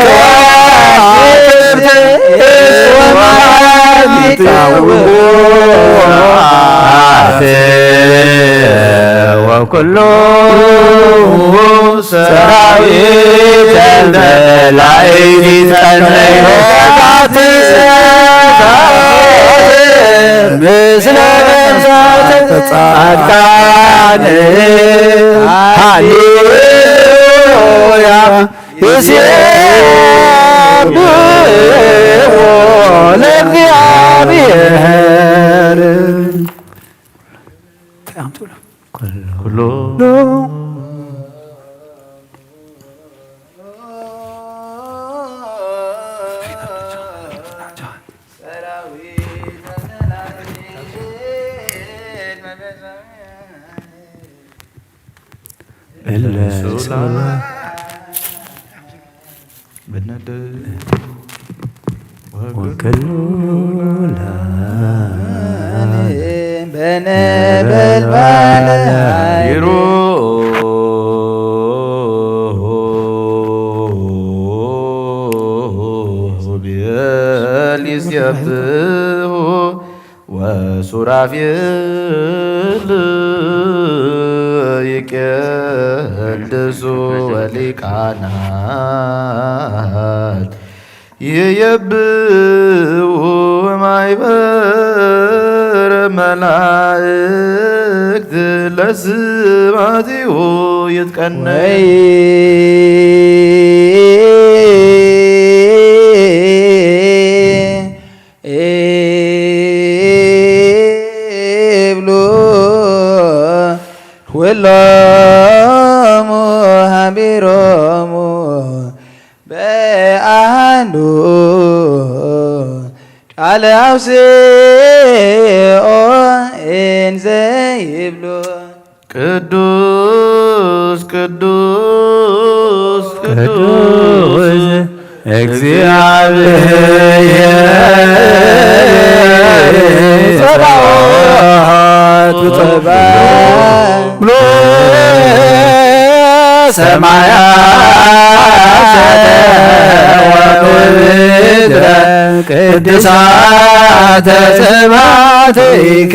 ከዋክብት እስወ መዓልቲ ወኩሉ ሰራዊት መላእክት ይጸለዩ። ምስለ ነፍሳት ጻድቃን ሃሌሉያ ይሴብሕዎ ለእግዚአብሔር። እንታይ ኣምጽኡሉ? ኩሉ ለሱላ በነደ ወገሉላ በነበልባል ቢሮ ቢል ይሴብሑ ወሱራፌል ይቄድሱ ወሊቃናት ይየብኡ ማይበረ መላእክት ለስባቲሁ ይትቀነ ወይ ይብሉ ኩሎሙ ሀቢሮሙ በአሐዱ ቃለ አውስኦ እንዘ ይብሉ ቅዱስ ቅዱስ ቅዱስ ቅዱስ እግዚአብሔር ጸባኦት ጸባኦት ሰማያተ ወምድረ ቅድሳተ ስብሐቲከ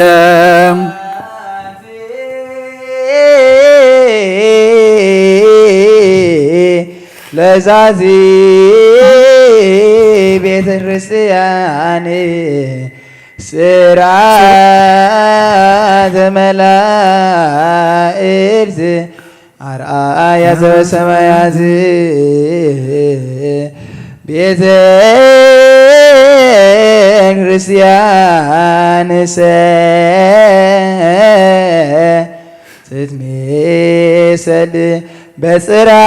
ለዛቲ ቤተ ክርስቲያን ስርዓተ መላእክት አርአያ ዘበሰማያት ቤተ ክርስቲያን ሰ ትትሜሰል በጽርሐ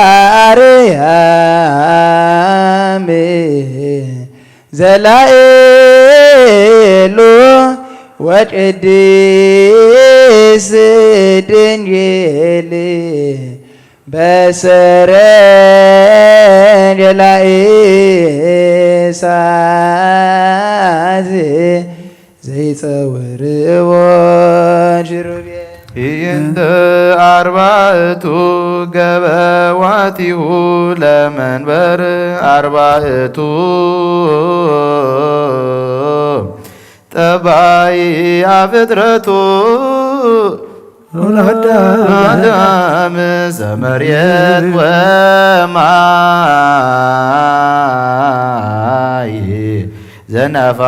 አርያም ዘላእሉ ወቅድስ ድንግል በሰረገላ እሳት ዘይጸውርዎ ኪሩቤል። ኢንተ አርባዕቱ ገበዋቲሁ ለመንበር አርባዕቱ ጠባይ አፍጥረቱ ወለአዳም አዳም ዘመሬት ወማይ ዘነፋስ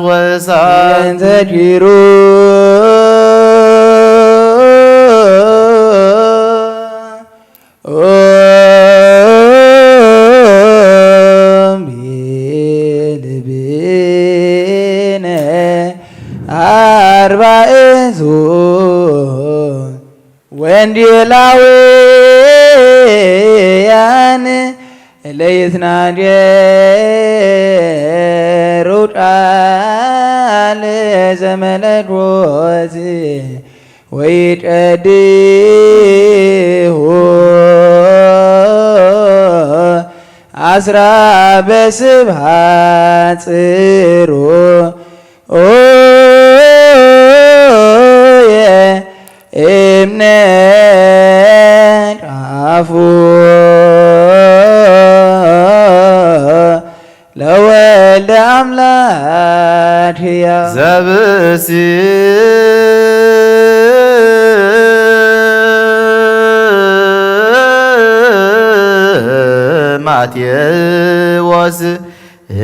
ወእሳት እንተ ኪሩ ኦምቢልብነ አርባዕቱ ወንጌላውያን ለይትናገሩ ቃለ ዘመለኮት ወይቀድሁ አስራ በስብሐት ጽሩ ኦየ እምነ ቃፉ ለወልደ አምላክ ሕያው ዘብሲ ማቴዎስ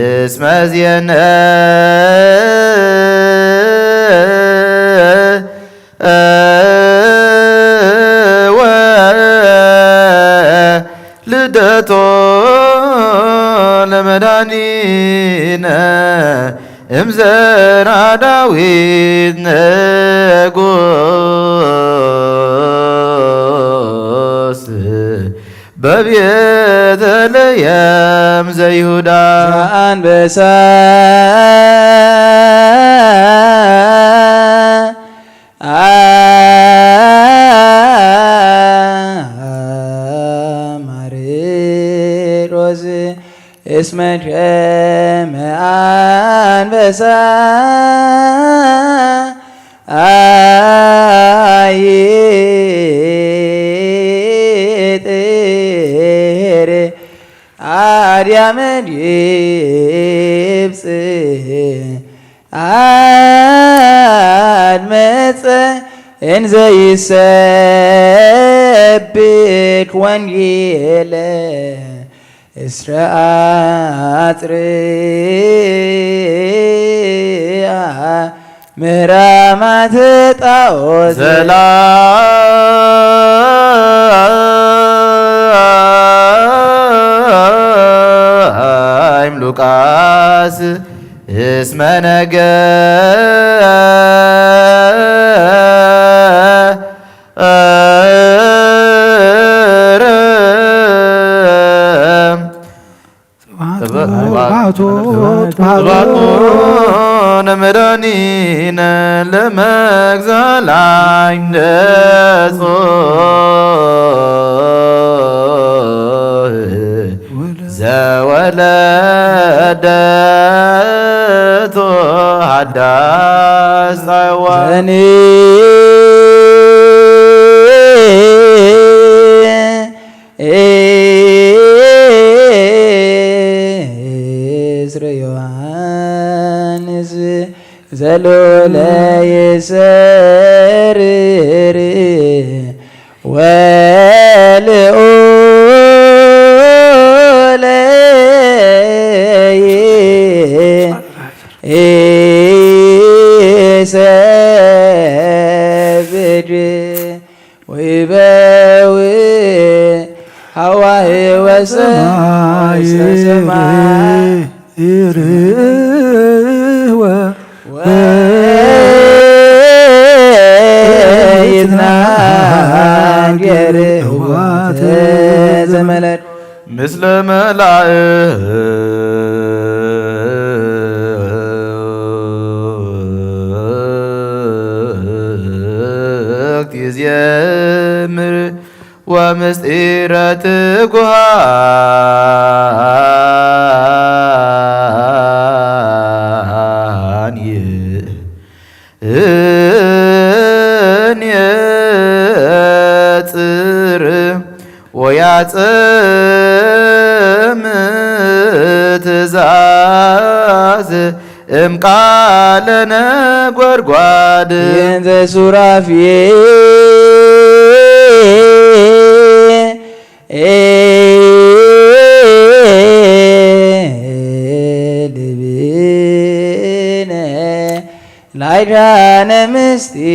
እስመ ዜነ ወ ልደቶ ለመድኃኒነ እምዘራ ዳዊት ንጉስ በቤተልሔም ዘይሁዳ። አንበሳ እመ አንበሳ አይጥር አድያመ ዲብጽ አድመጸ እንዘ ይሰብክ ወንጌለ እስረ አጽርአ ምህራማተ ጣዖት። ዘላይም ሉቃስ እስመ ነገ ስብሐቱ ስብሐቱ ለመድኃኒነ ለመግዛላይ ዘወለደቶ ሐዳስ ጸዋ ዘኒ እስር ዮሐንስ ዘሎለ ይሰርር ወልኡለ ይሰብድ ወይበው ሐዋህ ወሰማይ ውስተ ሰማይ ይርህወ ወይትናገር ህዋተ ዘመለድ ምስለ መላእክት ይዜምር ወምስጢረ ትጉሃን ይንየጽር ወያጸም ትእዛዝ እምቃለ ነጎድጓድ እንዘ ሱራፌል ብነ ላይዳነ ምስጢር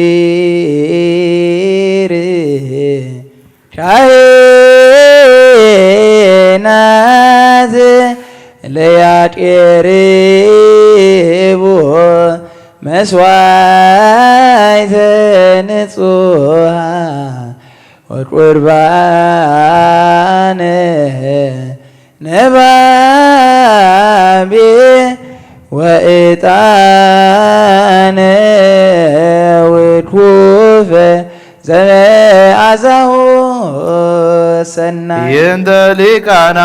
ካህናት ለያቄርቡ መስዋዕተ ንጹሃ ወቁርባነ ነባቤ ወዕጣነ ውድኩፈ ዘመአዛሁ ሰናይ ይንተ ሊቃና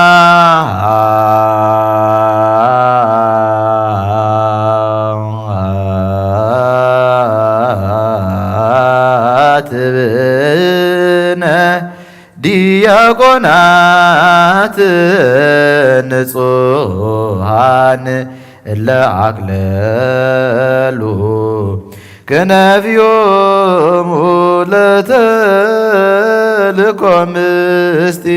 ትብነ ዲያቆናት ንጹሃን እለ አቅለሉ ክነፍዮሙ ለተልኮ ምስጢር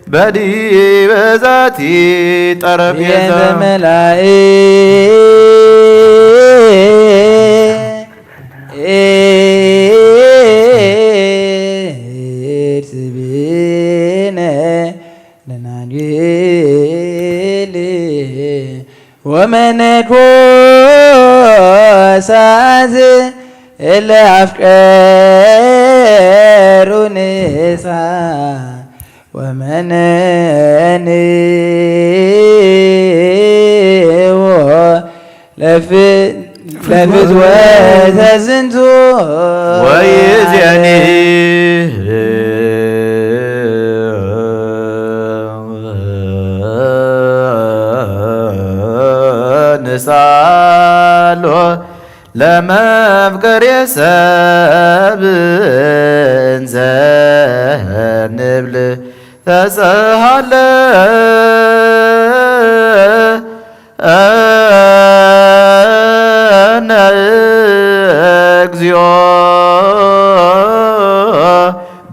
በዲበ ዛቲ ጠረጴዛ ቤተ መላእክት ስብነ ለናንጌል ወመነኮሳት እለ አፍቀሩ ንሳ ወመነንዎ ለፍ- ለፍትወተ ዝንቱ ወይዜኒ ሳሎ ለመፍቀሬ ሰብ እንዘ ንብል ተጸሃለ እነ እግዚኦ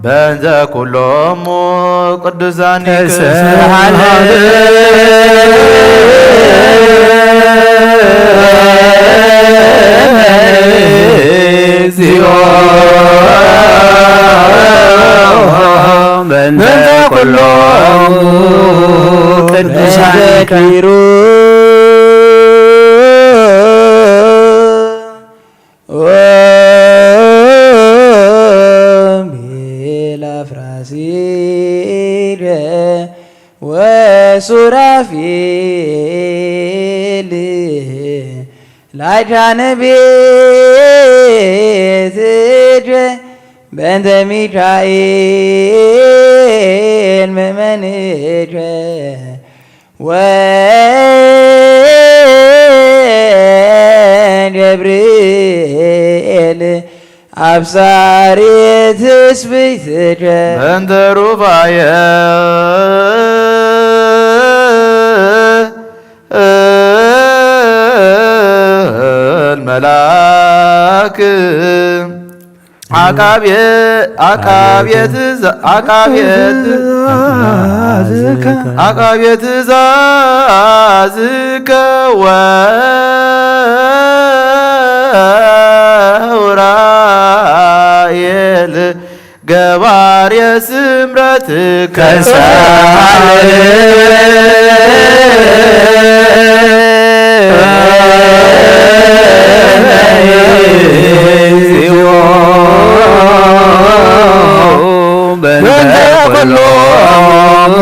በእንተ ኩሎሙ ቅዱሳን ተሰሃለ እግዚኦ በእንተ ኩሎሙ ቅዱሳን ዘኪሩ ኦሜላ ፍራሲደ ወሱራፊል ላይታነ ቤትደ በእንተ ሚካኤል ምእመንደ ወገብርኤል አብሳሪ ትስብእትከ በእንተ ሩፋኤል መልአክ አቃቤ አቃቤ ትእዛ- አቃቤ ትእዛዝከ አቃቤ ትእዛዝከ ወኡራኤል ገባሬ ስምረትከ ተሳለ እግዚኦ በእንተ ኩሎሙ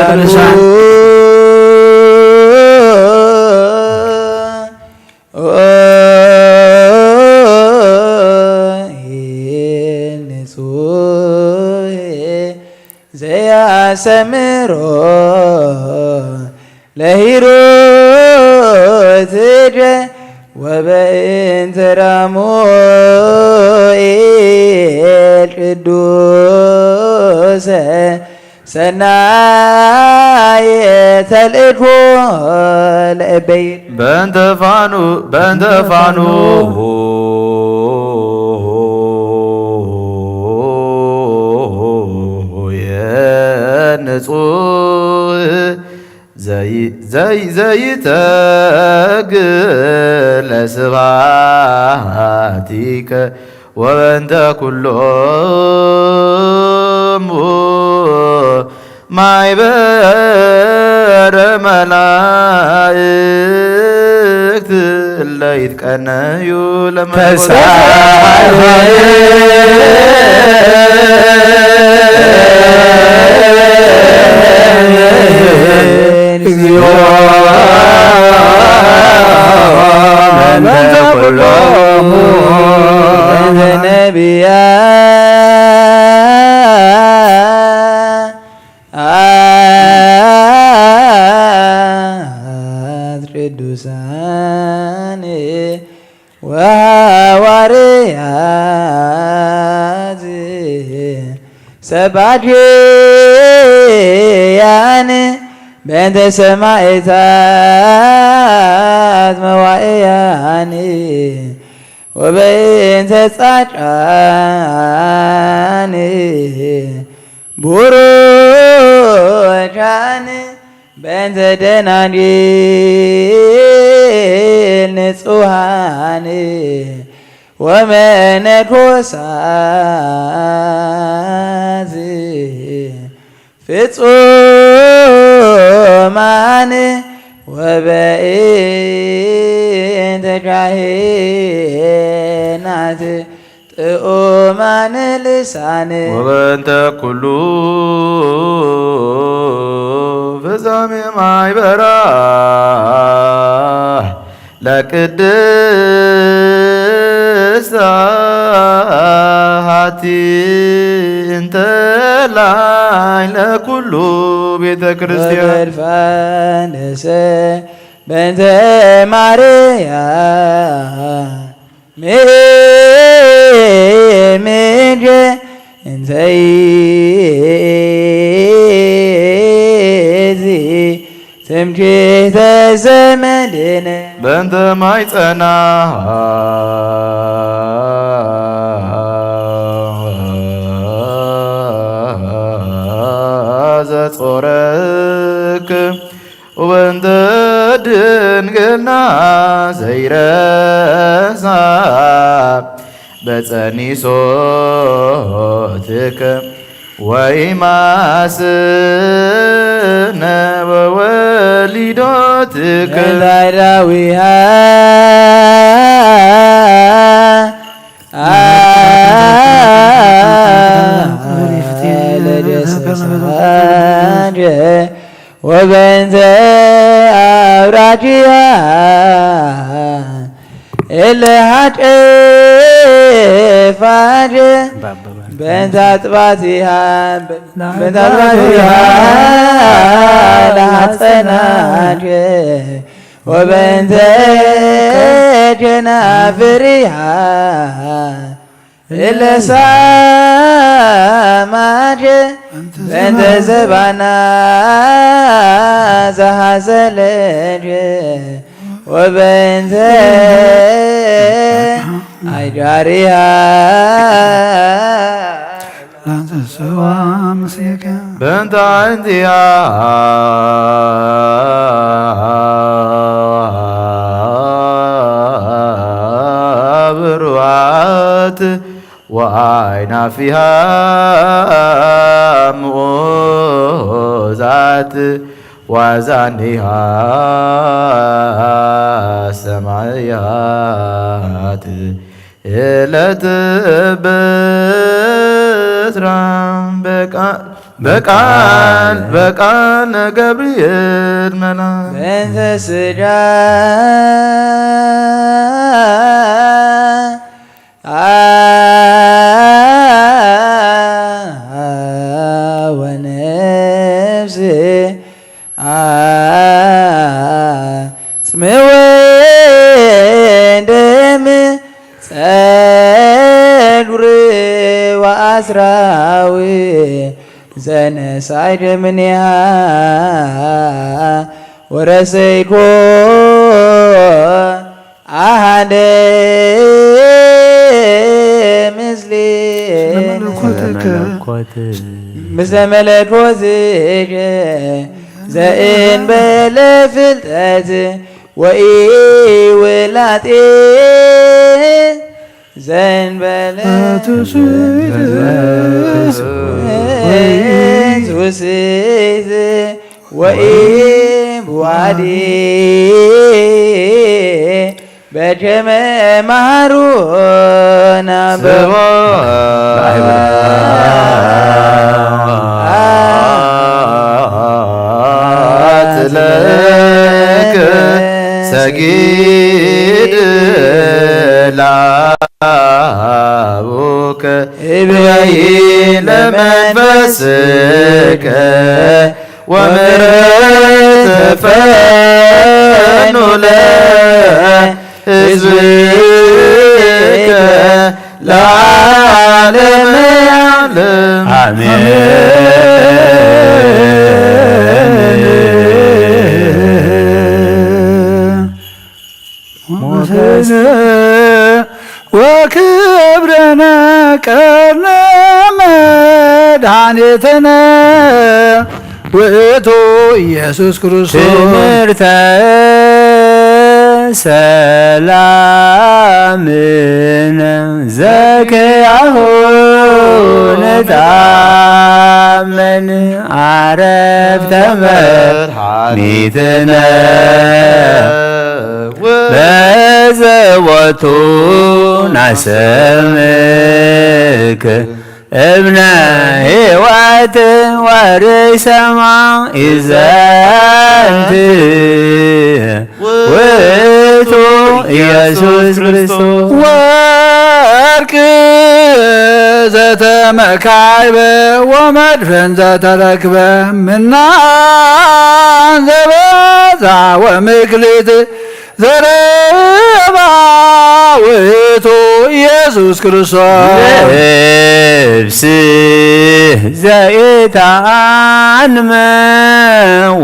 ቅዱሳን ንጹሕ ዘያሰምሮ ለሂሩትደ ወበእንተ ራሙኤል ቅዱሰ ሰናየ ተልእኮ ለእበይ በእንተ ፋኑ በእንተ ፋኑ የንጹህ ዘይ- ዘይ- ዘይተግህ ለስብሐቲከ ወበእንተ ኩሎሙ ማይበረ መላእክት እለ ይትቀነዩ ለመለኮት ተሳለ እግዚኦ በእንተ ኩሎሙ ነቢያ አት ቅዱሳን ወሐዋርያት ሰባድያን በእንተ ሰማዕታት መዋእያን ወበእንተ ጻድቃን ቡሩካን በእንተ ደናግል ንጹሃን ወመነኮሳት ፍጹማን ወበእንተ ካህናት ጥዑማን ልሳን ወበእንተ ኩሉ ፍጻሜ ማይበራ ለቅድስት ሃቲ እንተ ላዕለ ኩሉ ቤተ ክርስቲያን ወገድፋ ንሰ በእንተ ማርያም ምእምንት እንተ ይእቲ ትምክሕተ ዘመድነ። በእንተ ማይ ጸና ዘጾረክ ወበእንተ ድንግልና ዘይረሳ በጸኒሶትከ ወይማስነ ወወሊዶትከ። ዳዊሃ ለደስሳንጀ ወበእንተ አውራጅያ እለ ሀጨፋጀ በእንተ አጥባቲሃ በእንተ አጥባቲሃ ለሐጸናጀ ወበእንተ ጀናፍሪሃ እለ ሳማጀ በእንተ ዘባና ዘሐዘለጀ ወበእንተ አይዳሪሃ ላንተሰዋ ምስሌከ በእንተ አዕንቲሃ ብሩሃት ወአይናፊሃ ምኡዛት ወአዛኒሃ ሰማያት። እለት ብስራ በቃ- በቃል በቃል ገብርኤል መልአክ በእንተ ስጋ ወነፍስ አጽምወ ደም ጸጉር ወአስራዊ ዘነሳይ ደምንያ ወረሰይኮ አሃደ ምስሌነ መለኮትከ። መለኮት ምስለ መለኮትከ ዘእንበለ ፍልጠት ወኢውላጤ ዘእንበለ ትስብእት ትውስእት ወኢብዋዲ በከመ መሃሩና ስብሐት ለከ ሰጊድ ለአቡከ እበይ ለመንፈስከ ወምሕረት ፈኑ ለሕዝብከ ለዓለመ ዓለም። አሜን። ሞገስነ ወክብርነ ቀርነ መድኃኒትነ ውእቱ ኢየሱስ ክርስቶስ። ትምህርተ ሰላምን ዘኪያሁ ንታመን አረፍተ መድኃኒትነ በዘወቱ ናሰምክ እብነ ሕይወት ወርእይ ሰማይ ዘንት ውእቱ ኢየሱስ ክርስቶስ። ወርቅ ዘተመካይበ ወመድፈን ዘተረክበ ምናን ዘበ ዛ ወምክልት ዘረባ ውእቱ ኢየሱስ ክርስቶስ። ልብስ ዘይተኣንመ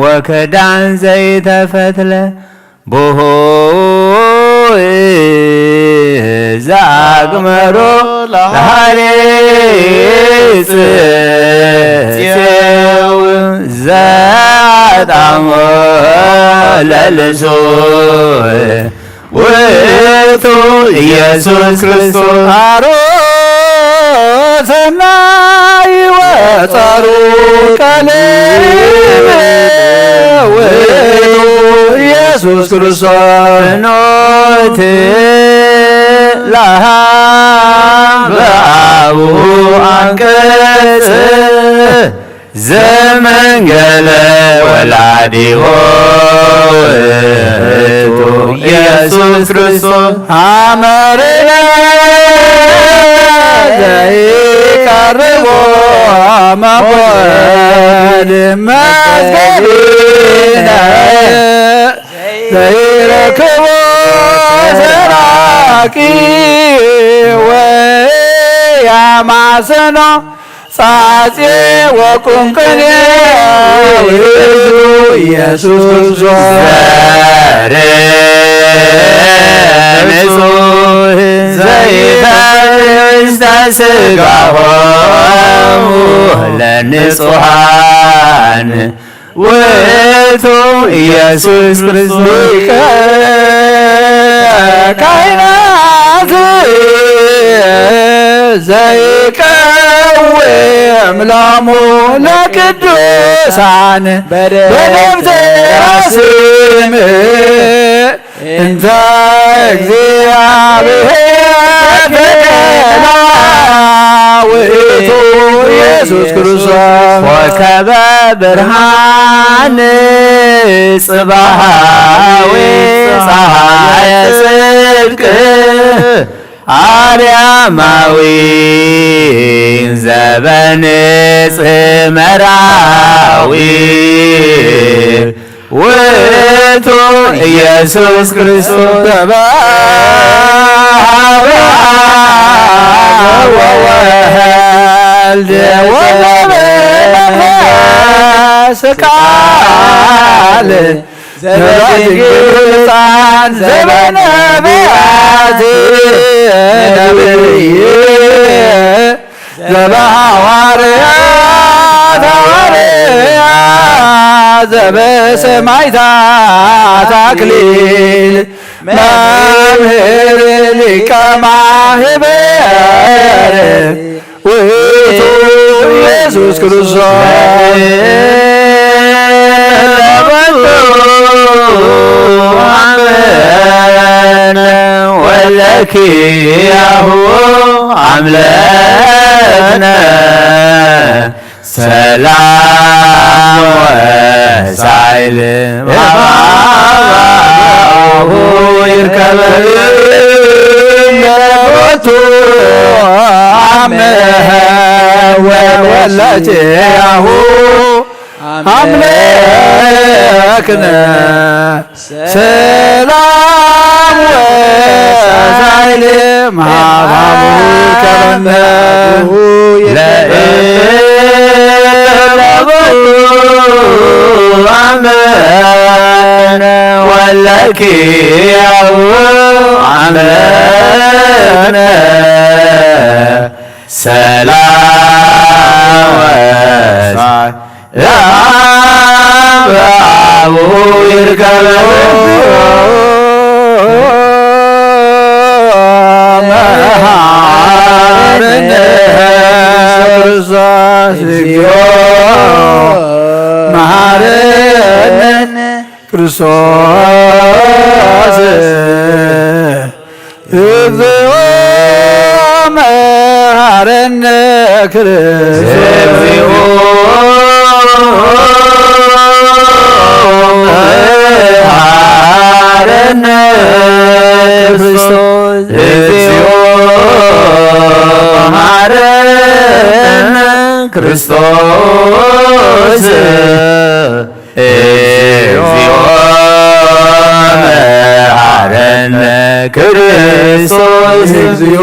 ወከዳን ዘይተፈትለ ብሆይ ዛግመሮ ለሃሌ ጽየው ዘጣሞ ለልሶ ውእቱ ኢየሱስ ክርስቶስ። አሮ ሰናይ ወጸሩ ቀልብ ውእቱ ኢየሱስ ክርስቶስ። ፍኖት ለሃ በአቡ አንቀጽ ዘመንገለ ወላዲሆ ውእቱ ኢየሱስ ክርስቶስ። አመርነ ዘይቀርቦ መኮድ መዝገብነ ዘይረክቦ ሰራቂ ወይ ያማስኖ ጻጼ ወቁንቅኔ ውእቱ ኢየሱስ ክርስቶስ። ዘር ንጹሕ ዘይፈርስ ተስጋሆሙ ለንጹሓን ውእቱ ኢየሱስ ክርስቶስ። ሊቀ ካህናት ዘይቀውም ሎሙ ለቅዱሳን በደብተራ ስም እንተ እግዚአብሔር ተቀላ ውእቱ ኢየሱስ ክርስቶስ። ኮከበ ብርሃን ጽባሃዊ ፀሐየ ጽድቅ አርያማዊ ዘበንጽ መራዊ ውእቱ ኢየሱስ ክርስቶስ። በበ አብ ወወልድ ወመንፈስ ቃል ዘበድንግል ሕፃን ዘበነቢያት ነቢይ ዘበሐዋርያት ሐዋርያ ዘበሰማዕታት አክሊል መምህር ሊቀ ማህበር ውእቱ ኢየሱስ ክርስቶስ። ለበቱ አመነ ወለኪያሁ አምለክነ ሰላም ወሳይል ማባሁ ይርከብ። ለቦቱ አመ ወወለኪያሁ አምለክነ ሰላም ወሳይል ማባሁ ይርከበነ። ለእለቡ አመነ ወለኪያሁ አምለክነ ሰላም ወሳይል ለአብ አቡ ይርከበው። መሐረነ ክርስቶስ እግዚኦ መሐረነ ክርስቶስ እግዚኦ መሐረነ ክርስቶስ። እግዚኦ መሐረነ ክርስቶስ። እግዚኦ መሐረነ ክርስቶስ። እግዚኦ እግዚኦ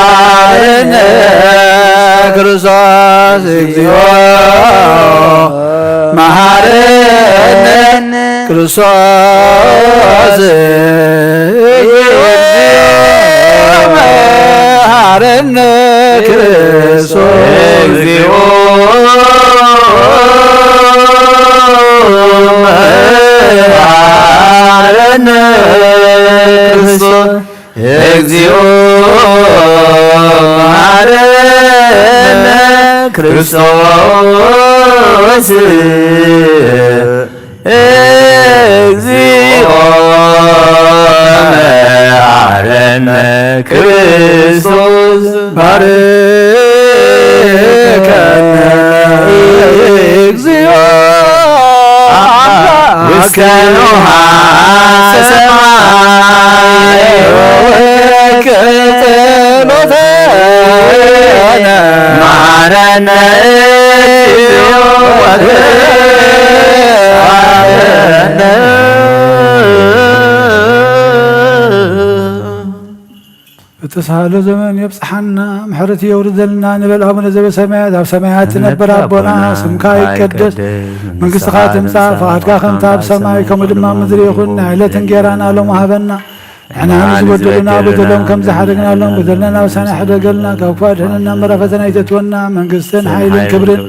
መሐረነ ክርስቶስ፣ እግዚኦ መሐረነ ክርስቶስ፣ መሐረነ ክርስቶስ፣ እግዚኦ መሐረነ ክርስቶስ፣ እግዚኦ መሐረነ ክርስቶስ፣ እግዚኦ መሐረነ ክርስቶስ፣ ባርከነ እግዚኦ እስከ ንውሃ ሰማይ ወከ ጸሎተነ፣ መሐረነ እግዚኦ ወተሳሃለነ። እቲ ሳህሎ ዘመን የብጽሓና፣ ምሕረት የውርደልና ንበል። ኣቡነ ዘበሰማያት፣ ኣብ ሰማያት ትነብር ኣቦና፣ ስምካ ይቀደስ፣ መንግስትኻ ትምጻእ፣ ፍቓድካ ከምታ ኣብ ሰማይ ከምኡ ድማ ኣብ ምድሪ ይኹን። ናይ ዕለት እንጌራና ሎሚ ሃበና። ንሕና ንዝበደሉና በደሎም ከም ዝሓደግናሎም በደልና ናብሳና ሕደገልና፣ ካብ ክፉእ ኣድሕነና፣ እምበር ኣብ ፈተና ኣይተእትወና። መንግስትን ሓይልን ክብርን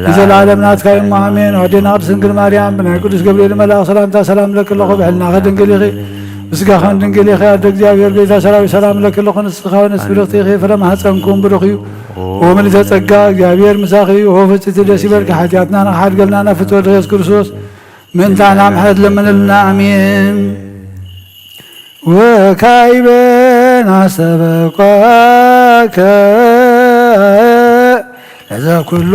ንዘለኣለም ናትካ እዩ፣ ኣሜን። ኣዴና ቅድስት ድንግል ማርያም፣ ብናይ ቅዱስ ገብርኤል መልኣኽ ሰላምታ ሰላም እለኪ ኣለኹ፣ ብሕልናኺ ድንግል ኢኺ፣ ብስጋኽን ድንግል ኢኺ። ኣደ እግዚኣብሔር፣ ጎይታ ሰራዊት፣ ሰላም እለኪ ኣለኹ፣ ንስኺ ከወነስ ብርኽቲ ኢኺ፣ ፍረ ማህፀንኩም ብሩኽ እዩ። ኦ ምልዕተ ጸጋ፣ እግዚኣብሔር ምሳኺ እዩ። ኦ ፍጽቲ፣ ደስ ይበልኪ፣ ሓጢኣትና ንኽሓድገልና ናብ ፍትወ ድሬስ ክርስቶስ ምእንታና ምሕረት ለምንልና፣ ኣሜን። ወካይበ ናስተበቋከ ለዘ ኩሎ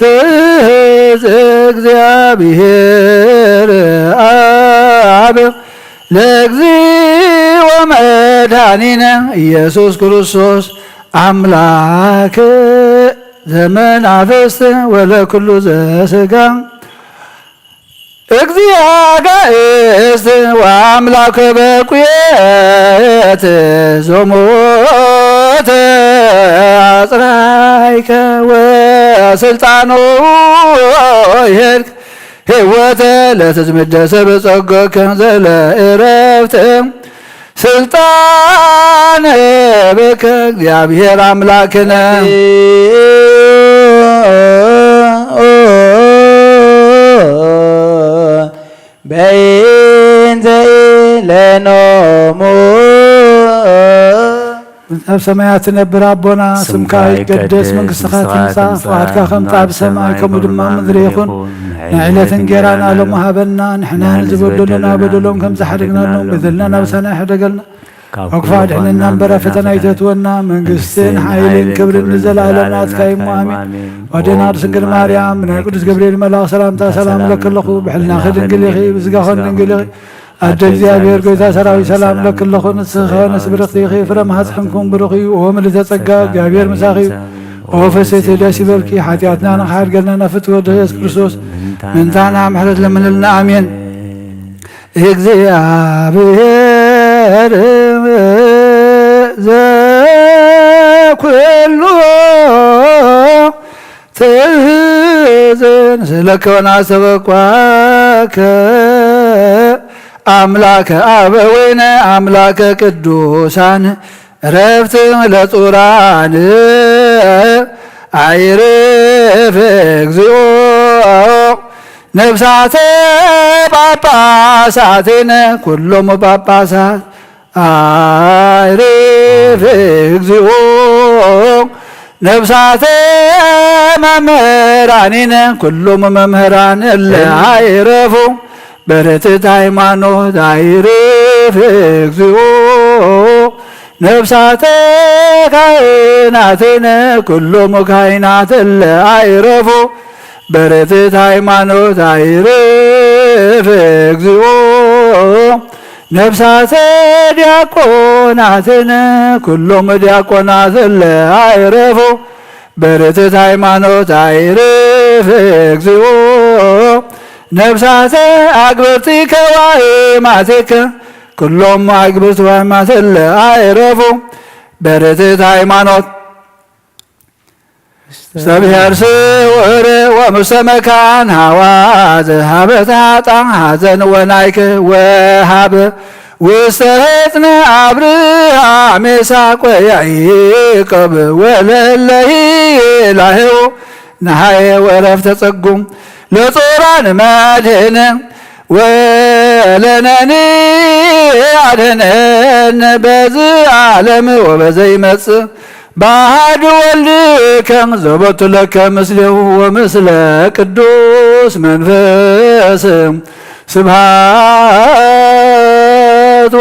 ትእዝ እግዚኣብሔር ኣብ ለእግዚኦ መድኃኒነ ኢየሱስ ክርስቶስ ኣምላክ ዘመናፍስት ወለኩሉ ዘስጋ እግዚአ አጋእዝት ወአምላከ በቁየት ዞሞተ አጽራይከ ወስልጣኖ ይሄድክ ህይወተ ለትዝምደሰ በጸጎከ ዘለእረፍት ስልጣን ብከ እግዚአብሔር አምላክነ። በይንተ ኢለኖሙ። ኣብ ሰማያት ትነብር ኣቦና፣ ስምካ ይቀደስ፣ መንግስትኻ ትምጻእ፣ ፍቓድካ ከምቲ ኣብ ሰማይ ከምኡ ድማ ኣብ ምድሪ ይኹን። ናይ ዕለት እንጌራና ሎሚ ሃበና፣ ንሕና ንዝበደሉና በደሎም ከም ዝሓደግናሎም በደልና ናብሳና ይሕደገልና፣ ካብ ክፉእ ኣድሕነና እምበር ኣብ ፈተና ኣይተእትወና። መንግስትን ሓይልን ክብርን ንዘለኣለም ናትካ እዩ እሞ፣ ኣሜን። ኣዴና ቅድስት ድንግል ማርያም፣ ብናይ ቅዱስ ገብርኤል መልኣኽ ሰላምታ ሰላም እለኪ ኣለኹ። ብሕልናኺ ድንግል ኢኺ፣ ብስጋኽን ድንግል ኢኺ። ኣደ እግዚኣብሔር፣ ጎይታ ሰራዊት፣ ሰላም እለኪ ኣለኹ። ንስኺ ከወነስ ብርኽቲ ኢኺ፣ ፍረ ማህፀንኩም ብሩኽ እዩ። ኦ ምልዕተ ጸጋ፣ እግዚኣብሔር ምሳኺ እዩ። ኦ ፍስሕቲ፣ ደስ ይበልኪ፣ ሓጢኣትና ንኽሓድገልና ናብ ፍትወ ወድኺ ኢየሱስ ክርስቶስ ምእንታና ምሕረት ለምንልና። ኣሜን። እግዚኣብሔር ዘኩሉ ትእዝን ስለከ ወናስተበኳከ አምላከ አበዊነ አምላከ ቅዱሳን ዕረፍት ለጹራን አይርፍ እግዚኦ ነፍሳተ ጳጳሳቲነ ኩሎም ጳጳሳት አይርፍ እግዚኦ ነፍሳተ መምህራኒነ ኩሎም መምህራን እለ አይረፉ በረትት ሃይማኖት አይርፍ እግዚኦ ነፍሳተ ካህናትነ ኩሎም ካህናት እለ አይረፉ በረትት ሃይማኖት አይርፍ እግዚኦ ነፍሳተ ዲያቆናትነ ኩሎም ዲያቆናት እለ አይረፉ በረትት ሃይማኖት አይርፍ እግዚኦ ነፍሳተ ኣግብርቲ ከዋይማቲከ ኩሎም ኣግብርቲ ዋይማትለ ኣይረፉ በርትዕት ሃይማኖት ውስተ ብሔር ስውር ወምስተ መካን ሃዋ ዘሃበ ታጣ ሐዘን ወናይከ ወሃበ ውስተ ህፅነ አብርሃም ይስሐቅ ወያዕቆብ ወለለሂ ላህው ነሃየ ወረፍተ ጸጉም ለጾራን መድህን ወለነኒ አድህነን በዚ ዓለም ወበዘይመጽእ በአሐዱ ወልድከ ዘቦቱ ለከ ምስሌሁ ወምስለ ቅዱስ መንፈስ ስብሐት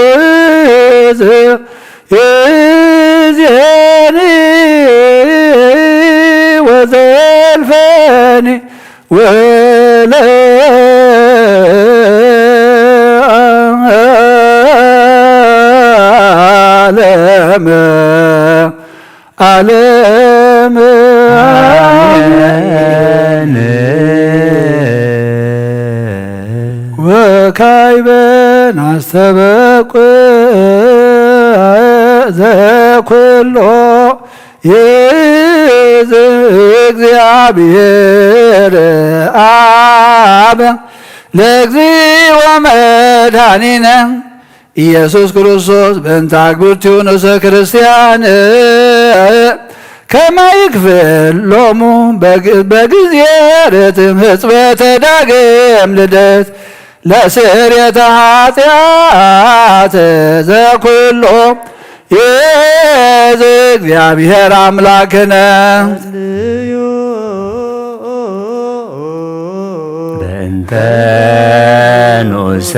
ወይእዜኒ ወዘልፈኒ ወለዓለመ ዓለም አሜን። ወካዕበ ናስተበቁ ዘኩሎ ይእዝ እግዚአብሔር አብ ለእግዚኦ መድኃኒነ ኢየሱስ ክርስቶስ በእንተ አግብርቲሁ ንእሰ ክርስቲያን ከመ ይክፍል ሎሙ በግ-፣ በጊዜ ርትም ሕጽበተ ዳግም ልደት ለስርየተ ኃጢአት ዘኩሎ ይእዝ እግዚአብሔር አምላክነ። በእንተ ንኡሰ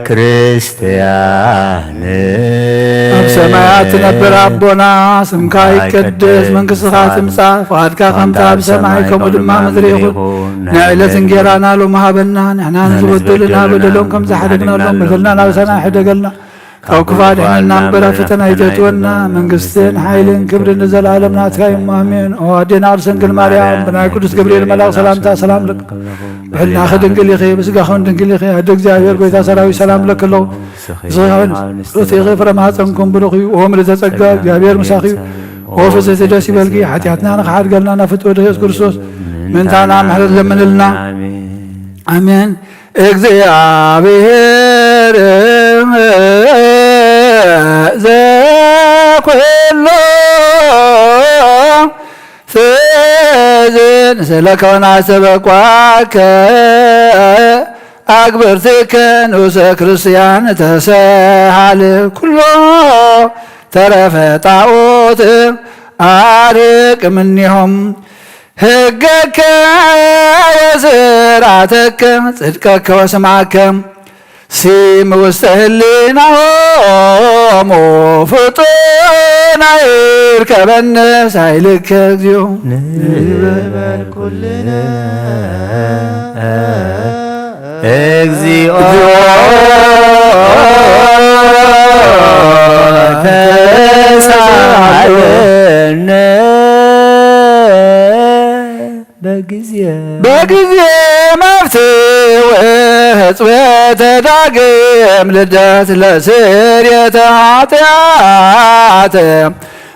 ክርስቲያን ኣብ ሰማያት ትነብር ኣቦና፣ ስምካ ይቀደስ፣ መንግስትኻ ትምጻእ፣ ፍቓድካ ከምታ ኣብ ሰማይ ከምኡ ድማ ምድሪ ይኹን። ናይ ዕለት እንጌራና ሎሚ ሃበና፣ ንሕና ንዝበደሉና በደሎም ከም ዝሓደግናሎም በደልና ናብ ሰማይ ሕደገልና፣ ካብ ክፉእ ኣድሕነና እምበር ኣብ ፈተና ኣይተእትወና። መንግስትን ሓይልን ክብርን ንዘለኣለም ናትካ እዩ። ኣሜን። ኦ ኣዴና ቅድስት ድንግል ማርያም፣ ብናይ ቅዱስ ገብርኤል መልኣኽ ሰላምታ ሰላም ልክ ብሕልናኺ ድንግል ኢኺ፣ ብስጋኽን ድንግል ኢኺ። ኣደ እግዚኣብሔር ጎይታ ሰራዊት ሰላም ለኪ ኣለኹ። ንስኺ ፍሬ ማህፀንኩም ብሩኽ እዩ። ኦ ምልዕተ ጸጋ እግዚኣብሔር ምሳኺ እዩ። ኦ ፍስሕቲ ደስ ይበልኪ። ሓጢኣትና ንኽሓድገልና ናብ ፍትወ ድኽ ኢየሱስ ክርስቶስ ምእንታና ምሕረት ለምንልና። ኣሜን። እግዚኣብሔር ዘኩሎ ፍዝን ስለ ከውና ተበቋከ አግብርትከ ንኡሰ ክርስቲያን ተሰሃል ኩሎ ተረፈ ጣዖት አርቅ እምኔሆም። ሕገከ ወስርዓተከ ጽድቀከ ወስምዓከ ሲም ውስተ ህሊናሆሙ ፍጡና ይርከበነ ሳይልከ እግዚኦ። ንበል ኩልነ እግዚኦ ተሳሃለነ በጊዜ በጊዜ መፍትው ሕጽበተ ዳግም ልደት ለስርየተ ኃጢአት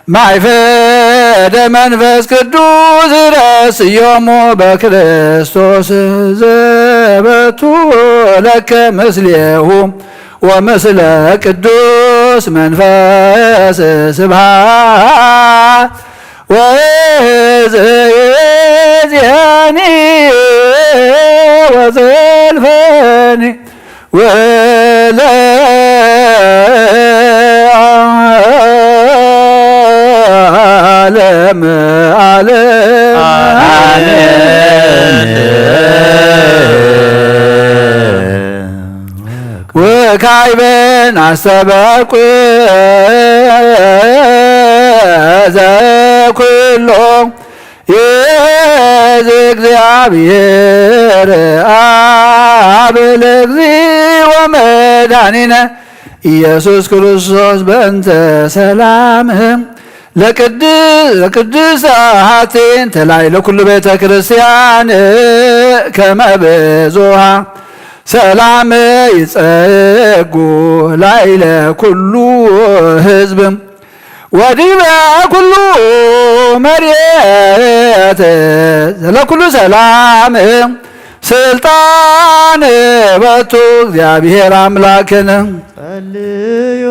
ማይፈደ መንፈስ ቅዱስ ረስዮሙ በክርስቶስ ዘበቱ ለከ ምስሌሁ ወምስለ ቅዱስ መንፈስ ስብሐት ወይእዜኒ ወዘልፈኒ ወለዓለመ ዓለም። ወካዕበ ናስተበቁ ዘኩሎ ይእዝ እግዚአብሔር አብ ለእግዚኦ መድኃኒነ ኢየሱስ ክርስቶስ በእንተ ሰላም ለቅድስት ሐቴን ተላይለ ኩሉ ቤተ ክርስቲያን ከመ ብዙሃ ሰላም ይጸጉ ላይለ ኩሉ ህዝብ ወዲበ ኩሉ መሬት ዘለኩሉ ሰላም ስልጣን በቱ እግዚአብሔር አምላክን ጸልዩ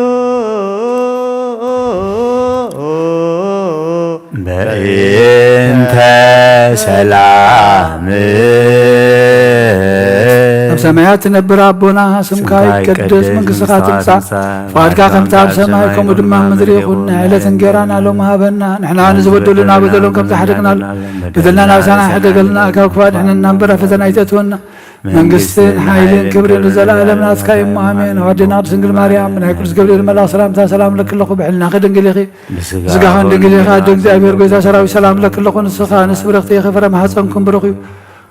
በእንተ ሰላም። ኣብ ሰማያት ትነብር ኣቦና፣ ስምካ ይቀደስ፣ መንግስትኻ ትምጻእ፣ ፍቓድካ ከምቲ ኣብ ሰማይ ከምኡ ድማ ኣብ ምድሪ ይኹን። ናይ ዕለት እንጌራና ሎሚ ሃበና፣ ንሕና ንዝበደሉና በደሎም ከም ዝሓደግናሉ፣ በደልና ናብ ሳና ሕደገልና፣ ካብ ክፉእ ኣድሕነና እምበር፣ ኣብ ፈተና ኣይተእትወና። መንግስትን ሓይልን ክብርን ንዘለኣለም ናትካ እዩ፣ ኣሜን። ኣዴና ቅድስት ድንግል ማርያም፣ ብናይ ቅዱስ ገብርኤል መልኣኽ ሰላምታ ሰላም እለኪ ኣለኹ፣ ብሕልናኺ ድንግል ኢኺ፣ ብስጋኺ ድንግል ኢኺ፣ ኣደ እግዚኣብሔር ጎይታ ሰራዊት ሰላም እለኪ ኣለኹ፣ ንስኻ ኣንስቲ ብርኽቲ ኢኺ፣ ፍረ ማህፀንኩም ብሩኽ እዩ።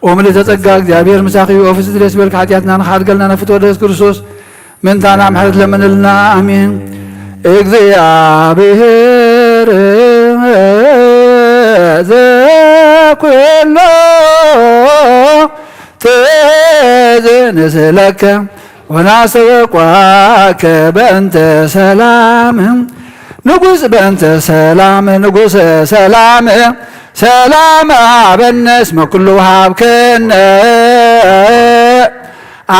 ኦ ምልዕተ ጸጋ፣ እግዚኣብሔር ምሳኺ እዩ። ኦ ፍስሕቲ ደስ ይበልኪ፣ ሓጢኣትና ንኽሓድገልና ነፍቶ ወልደ ክርስቶስ ምንታና ምሕረት ለምንልና። ኣሜን። እግዚኣብሔር ዘኩሎ ትእዝዝ ንስእለከ ወናስተበቋከ በእንተ ሰላም። ንጉስ በእንተ ሰላም፣ ንጉስ ሰላም፣ ሰላም ሃበነ እስመ ኩሉ ወሃብከነ።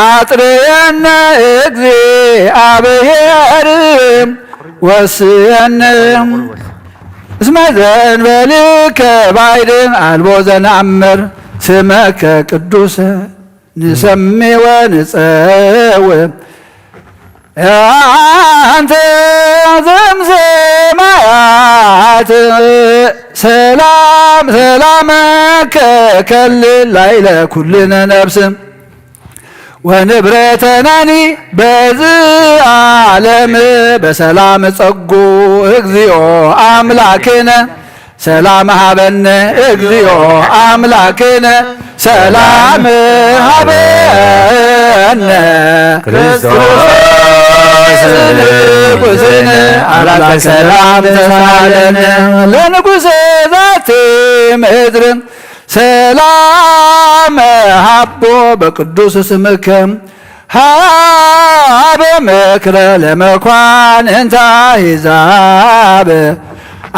ኣጥርየነ እግዚኣብሔር ወስየነ እስመ ዘእንበሌከ ባዕድ ኣልቦ ዘንኣምር። ስመከ ቅዱስ ንሰሚ ወንጸውዕ ኣንተ ዘምሰማያት። ሰላም ሰላመከ ከልል ላዕለ ኩልነ ነፍስ ወንብረተናኒ በዚ ዓለም በሰላም ጸጉ እግዚኦ ኣምላክነ። ሰላም ሃበነ እግዚኦ ኣምላክነ ሰላም ሃበነ። ክርስቶስ ንጉስነ ኣምላከ ሰላም ተሳለነ። ለንጉሰ ዛቲ ምድር ሰላም ሃቦ በቅዱስ ስምከ ሃበ ምክረ ለመኳንንተ ኣሕዛብ።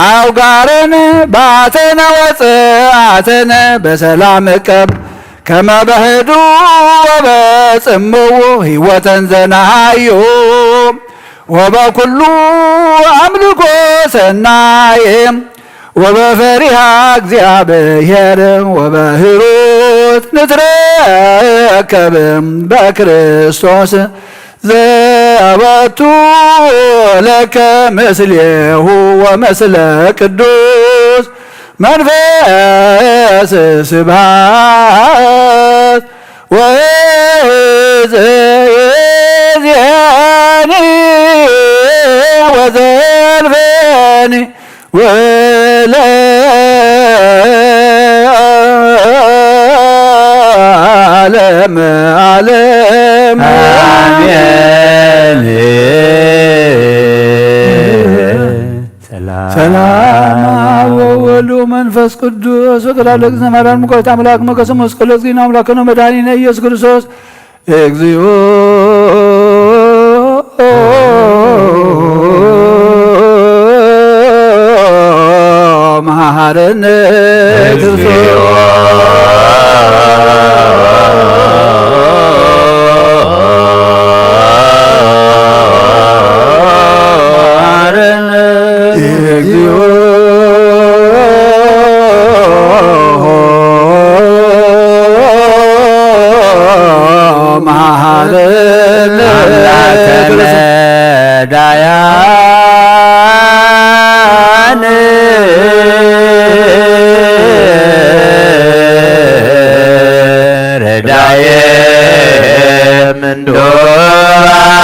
ኣውጋረን ባተነ ወፅኣተነ በሰላም እቀብ ከመ በህዱ ወበጽምው ህይወተን ዘናሃዩ ወበኩሉ ኣምልኮ ሰናይ ወበፈሪሃ እግዚኣብሔር ወበህሩት ንትረከብ በክርስቶስ ዘወቱ ለከ ምስሌሁ ወምስለ ቅዱስ መንፈስ ስብሐት ወእዝየኒ ወዘልፈኒ ወለዓለመ ዓለም። አሜን። ሰላም ሰላም አብ ወወልድ ወመንፈስ ቅዱስ። ወተላለ እግዝእትነ ማርያም ምቅርት አምላክ መገሰ መስቀል እግዚእነ አምላክነ መድኃኒነ ኢየሱስ ክርስቶስ። እግዚኦ መሐረነ ክርስቶስ። እግዚኦ መሐረነ አምላከ ክርስቶስ። ነዳያን ረዳየ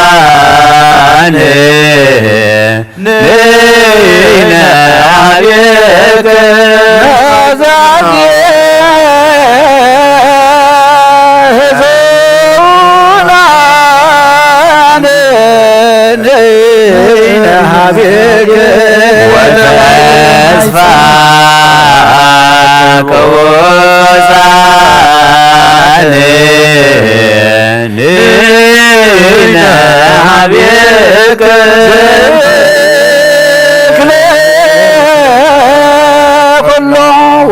ምንዱባን ንሕነ አብየከ ነዛዜ ህዙናን ንሕነ አብየከ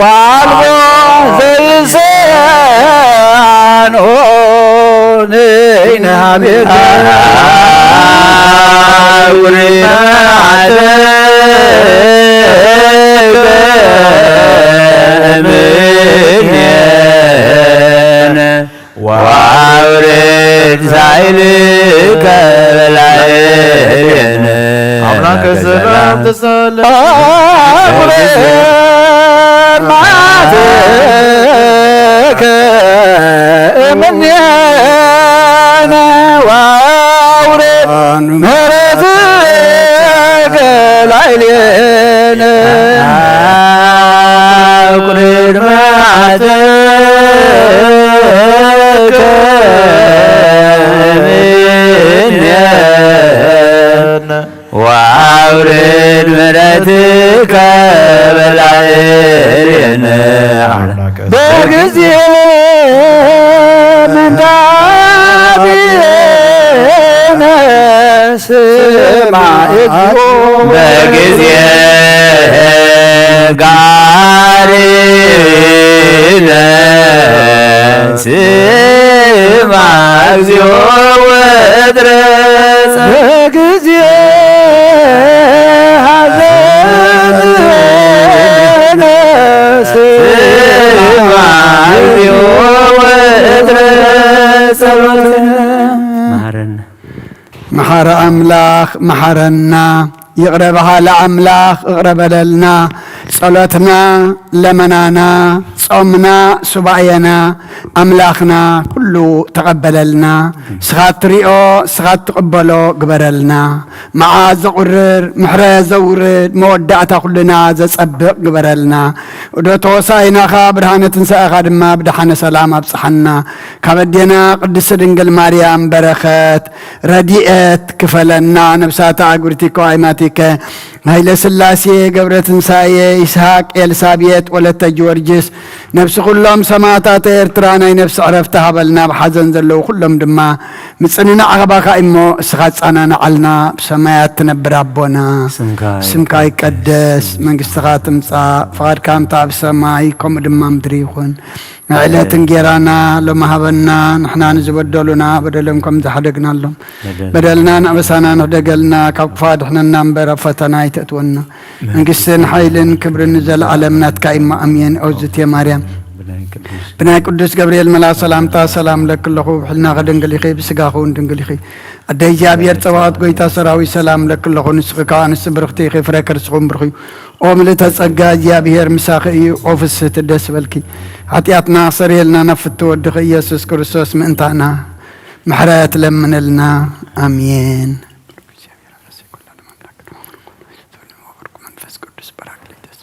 ዋልቦ ዘይሰኣኖ ንኢነ ሃቤከ። ወአውርድ ኃይልከ በላዕሌነ። አምላከ ሰላም ተሰለ። አውርድ መዓትከ እምኔነ ወአውርድ ምሕረትከ ላዕሌነ። አውርድ መዓትከ እምኔነ ወአውርድ ምሕረትከ በላዕሌነ። በጊዜ ምንዳቤነ ስማ እግዚኦ። በጊዜ ጋሪነ ስማ እግዚኦ ወትረሳ። በጊዜ ሐዘንነ ስማ እግዚኦ ወትረሳ። ጸሎትነ። መሐረነ። መሐረ ኣምላኽ መሐረና። ይቕረ በሃሊ ኣምላኽ ይቕረ በለልና። ጸሎትና፣ ለመናና፣ ጾምና፣ ሱባኤና ኣምላኽና ኩሉ ተቐበለልና። ንስኻ እትሪኦ፣ ንስኻ እትቕበሎ ግበረልና። መዓት ዘቑርር፣ ምሕረት ዘውርድ፣ መወዳእታ ኩልና ዘጸብቕ ግበረልና። ዑደት ሆሳዕናኻ፣ ብርሃነ ትንሳኤኻ ድማ ብደሓነ ሰላም ኣብጽሓና። ካብ ኣዴና ቅድስቲ ድንግል ማርያም በረኸት ረድኤት ክፈለና። ነብሳታ ኣጉሪቲከ ወኣይማቲከ፣ ኃይለ ሥላሴ፣ ገብረ ትንሳኤ፣ ይስሐቅ፣ ኤልሳቤጥ፣ ወለተ ጊዮርጊስ፣ ነብሲ ኩሎም ሰማዕታተ ኤርትራ ናይ ነብሲ ዕረፍቲ ሃበልና። ብሓዘን ዘለዉ ኩሎም ድማ ምጽንናዕ ኣባኻ እሞ እስኻ ጻናናዓልና። ብሰማያት ትነብር ኣቦና፣ ስምካ ስምካ ይቀደስ፣ መንግስትኻ ትምጻእ፣ ፍቓድካ ከምታ ኣብ ሰማይ ከምኡ ድማ ምድሪ ይኹን። ዕለት እንጌራና ሎሚ ሃበና፣ ንሕና ንዝበደሉና በደሎም ከም ዝሓደግናሎም፣ በደልና ንኣበሳና ንሕደገልና፣ ካብ ክፉእ ኣድሕነና እምበር ኣብ ፈተና ኣይተእትወና። መንግስትን ሓይልን ክብርን ንዘለዓለም ናትካ እዩ፣ ኣሜን። ኦዝቴ ማርያም፣ ብናይ ቅዱስ ገብርኤል መልኣኽ ሰላምታ ሰላም እብለኪ ኣለኹ፣ ብሕልናኺ ድንግል ኢኺ፣ ብስጋኺ እውን ድንግል ኢኺ። ኣደ እግዚኣብሔር ጸባኦት፣ ጎይታ ሰራዊት፣ ሰላም እብለኪ ኣለኹ፣ ንስኺ ከኣ ኣንስቲ ብርኽቲ ኢኺ፣ ፍረ ከርስኺ እውን ብሩኽ እዩ። ኦ ምልእተ ጸጋ፣ እግዚኣብሔር ምሳኺ እዩ። ኦ ፍስህቲ፣ ደስ በልኪ። ሓጢኣትና ክሰርየልና ናብ ፍትው ወድኺ ኢየሱስ ክርስቶስ ምእንታና ምሕረት ለምንልና። ኣሜን። መንፈስ ቅዱስ ጳራቅሊጦስ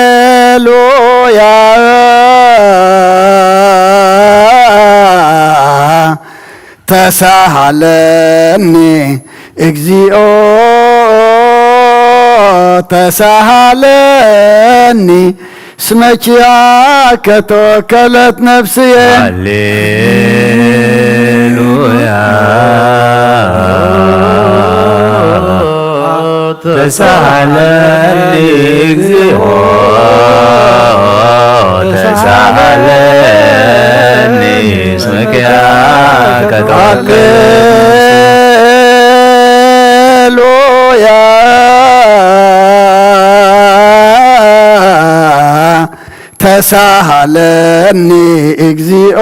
ሃሌሉያ ተሳሃለኒ እግዚኦ ተሳሃለኒ እስመ ኪያከ ተወከለት ነፍስየ። ሃሌሉያ ተሳሃለኒ እግዚኦ ተሳሃለኒ እስመ ኪያከ ተወከለት ሃሌሉያ ተሳሃለኒ እግዚኦ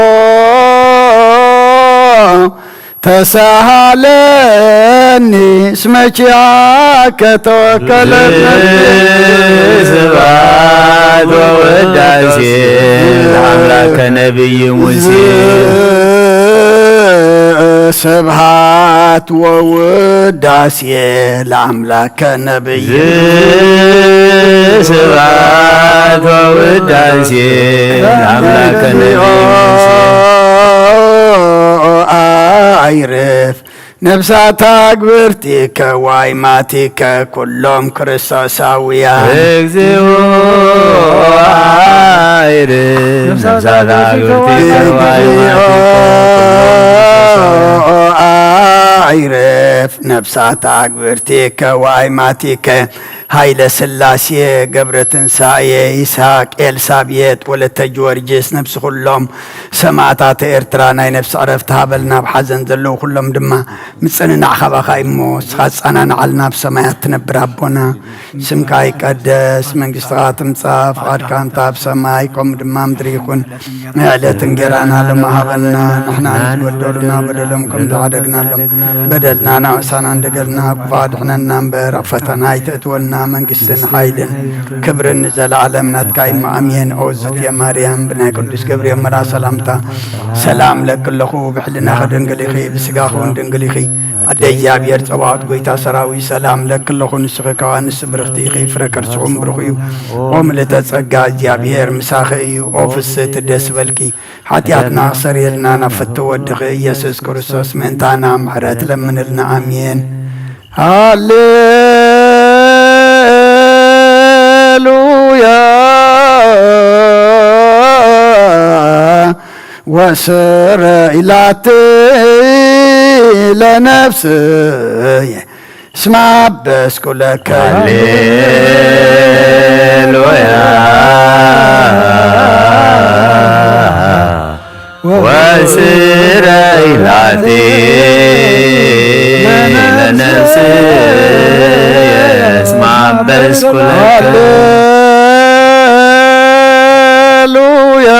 ተሳሃለኒ እስመ ኪያከ ተወከለት ነፍስየ። ስብሐት ወውዳሴ ለአምላከ ነቢይ ሙሴ። ስብሐት ወውዳሴ ለአምላከ ነቢይ ውዳሴ ለአምላከ ነቢዩ ሙሴ። አይርፍ ነፍሳት አግብርቲከ ዋይማቲከ ኩሎም ክርስቶሳውያን። እግዚኦ አይርፍ ነፍሳት አግብርቲከ ዋይማቲከ ኩሎም ክርስቶሳውያን። አይርፍ ነፍሳት አግብርቲከ ዋይማቲከ ኃይለ ሥላሴ ገብረ ትንሳኤ ይስሐቅ ኤልሳቤጥ ወለተ ጊዮርጊስ ነፍሲ ኩሎም ሰማእታት ኤርትራ ናይ ነፍሲ ዕረፍቲ ሃበልና። ኣብ ሓዘን ዘለዉ ኩሎም ድማ ምጽንናዕ ካባኻ እዩ እሞ ንስኻ ጻናናዓልና። ኣብ ሰማያት ትነብር ኣቦና ስምካ ይቀደስ፣ መንግስትኻ ትምጻእ፣ ፍቓድካ እንተ ኣብ ሰማይ ከምኡ ድማ ምድሪ ይኹን። ናይ ዕለት እንጌራና ሎሚ ሃበና፣ ንሕና ንዝበደሉና በደሎም ከም ዝዓደግናሎም በደልና ናእሳና እንደገልና ክፉእ ኣድሕነና እምበር ኣብ ፈተና ኣይተእትወና፣ መንግስትን ሓይልን ክብርን ንዘለዓለም ናትካ እዩ። ኣሜን። ኦ ዝትየ ማርያም ብናይ ቅዱስ ገብርኤል መራ ሰላምታ ሰላም ለኪ ኣለኹ፣ ብሕልናኺ ድንግል ኢኺ፣ ብስጋኺ እውን ድንግል ኢኺ። ኣደ እግዚኣብሔር ጸባኦት ጎይታ ሰራዊት ሰላም ለኪ ኣለኹ፣ ንስኺ ካብ ኣንስቲ ብርኽቲ ኢኺ፣ ፍረ ከርስኹም ብሩኽ እዩ። ኦ ምልእተ ጸጋ እግዚኣብሔር ምሳኺ እዩ። ኦ ፍስህቲ ደስ በልኪ፣ ሓጢኣትና ክሰርየልና ናብ ፍትው ወድኺ ኢየሱስ ክርስቶስ ምእንታና ምሕረት ለምንልና። ኣሜን። ሃሌሉያ ወስረ ኢላቲ ለነፍስየ እስመ አበስኩ ለከ። ሃሌሉያ ወስረ ኢላቲ ለነፍስየ እስመ አበስኩ ለከ። ሃሌሉያ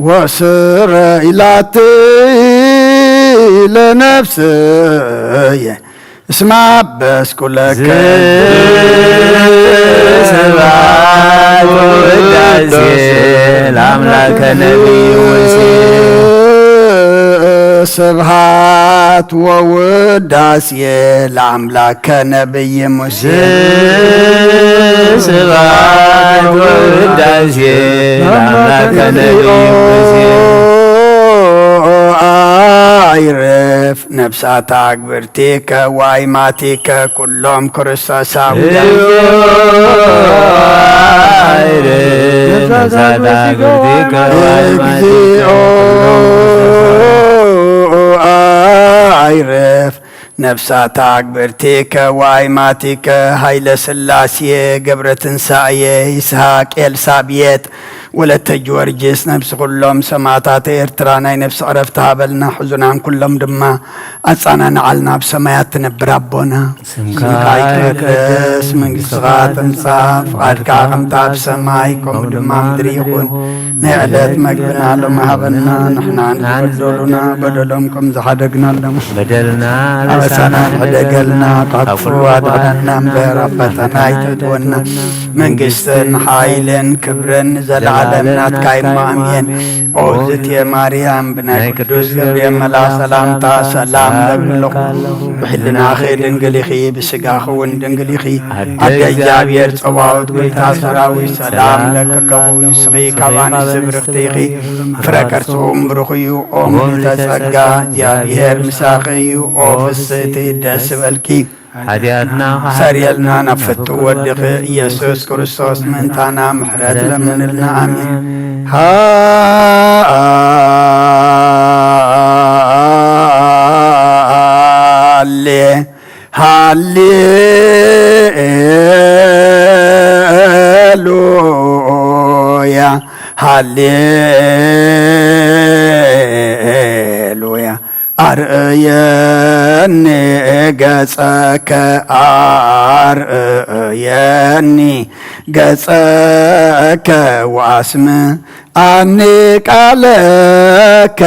ወስረ ኢላቲ ለነፍስየ እስመ አበስኩ ለከ። ስብሐት ወውዳሴ ለአምላከ ነቢዩ ሙሴ። ስብሐት ወውዳሴ ለአምላከ ነቢይ ሙሴ። ስብሐት ወውዳሴ ለአምላከ ነቢዩ ሙሴ። አይርፍ ነፍሳት አግብርቲከ ዋይማቲከ ኩሎም ክርስቶሳውያን። እግዚኦ አይርፍ ነፍሳት አግብርቲከ ዋይማቲከ ኩሎም ክርስቶሳውያን። አይርፍ ነፍሳት አግብርቲከ ዋይማቲከ ኃይለ ሥላሴ ገብረ ትንሳኤ ይስሐቅ ኤልሳቤጥ ወለተ ጊዮርጊስ ነፍሲ ኩሎም ሰማእታት ኤርትራ ናይ ነፍሲ ዕረፍቲ ሃበልና። ሕዙናን ኩሎም ድማ ኣጻናንዓልና። ኣብ ሰማያት ትነብር ኣቦና ስምካ ይቀደስ፣ መንግስትኻ ትምጻእ፣ ፍቓድካ ከምታ ኣብ ሰማይ ከምኡ ድማ ምድሪ ይኹን። ናይ ዕለት መግብና ሎሚ ሃበና፣ ንሕና ንዝበደሉና በደሎም ከም ዝሓደግናሎም በደልና ኣበሳና ንሕደገልና፣ ካብ ክፉእ ኣድሕነና እምበር ኣብ ፈተና ኣይተእትወና። መንግስትን ሓይልን ክብርን ንዘለዓለም ናትካ እዩ። ኣሜን። ኦ ዝትየ ማርያም ብናይ ቅዱስ ገብርኤል መልኣኽ ሰላምታ ሰላም እብለኪ ኣለኹ። ብሕልናኺ ድንግል ኢኺ፣ ብስጋኺ እውን ድንግል ኢኺ። ኣደ እግዚኣብሔር ጸባኦት ጎይታ ሰራዊት ሰላም እብለኪ ኣለኹ። ንስኺ ካብ ኣንስቲ ብርኽቲ ኢኺ፣ ፍረ ከርስኺ እውን ብሩኽ እዩ። ኦ ምልዕተ ጸጋ እግዚኣብሔር ምሳኺ እዩ። ኦ ፍስሕቲ ደስ ይበልኪ። ሓጢኣትና ሰርየልና ናብ ፍትው ወድኺ ኢየሱስ ክርስቶስ ምእንታና ምሕረት ለምንልና። ኣሜን። ሃሌ ሃሌሉያ ሃሌሉያ። አርእየኒ ገጸከ አርእየኒ ገጸከ ወአስምዓኒ ቃለከ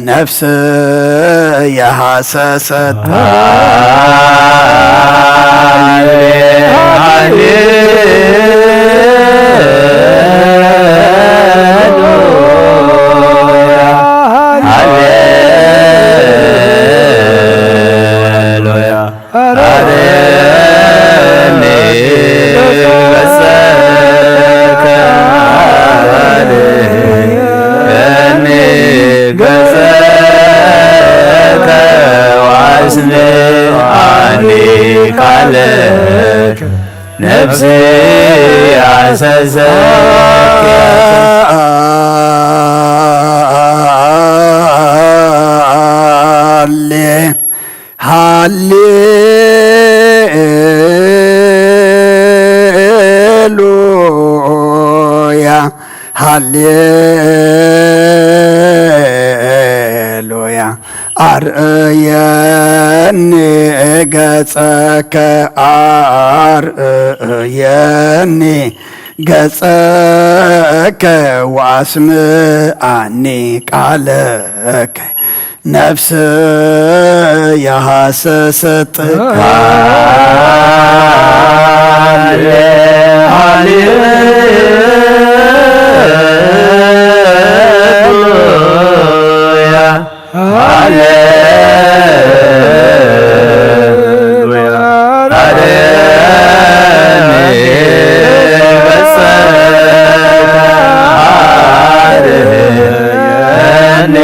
ነፍስየ ሐሰሰት። ሃሌ ሃሌሉያ ሃሌሉያ። አረ ገጸከ አድህበኒ ገጸከ ወአስምዓኒ ቃለከ ነፍስየ ሐሰሰኪ። ሃሌ ሃሌሉያ፣ ሃሌሉያ። አርእየኒ ገጸከ፣ አርእየኒ ገጸከ ወአስምዓኒ ቃለከ። ነፍስየ ሐሰሰት። ሃሌ ሃሌሉያ፣ ሃሌሉያ። አድህበኒ ገጸከ አድህበኒ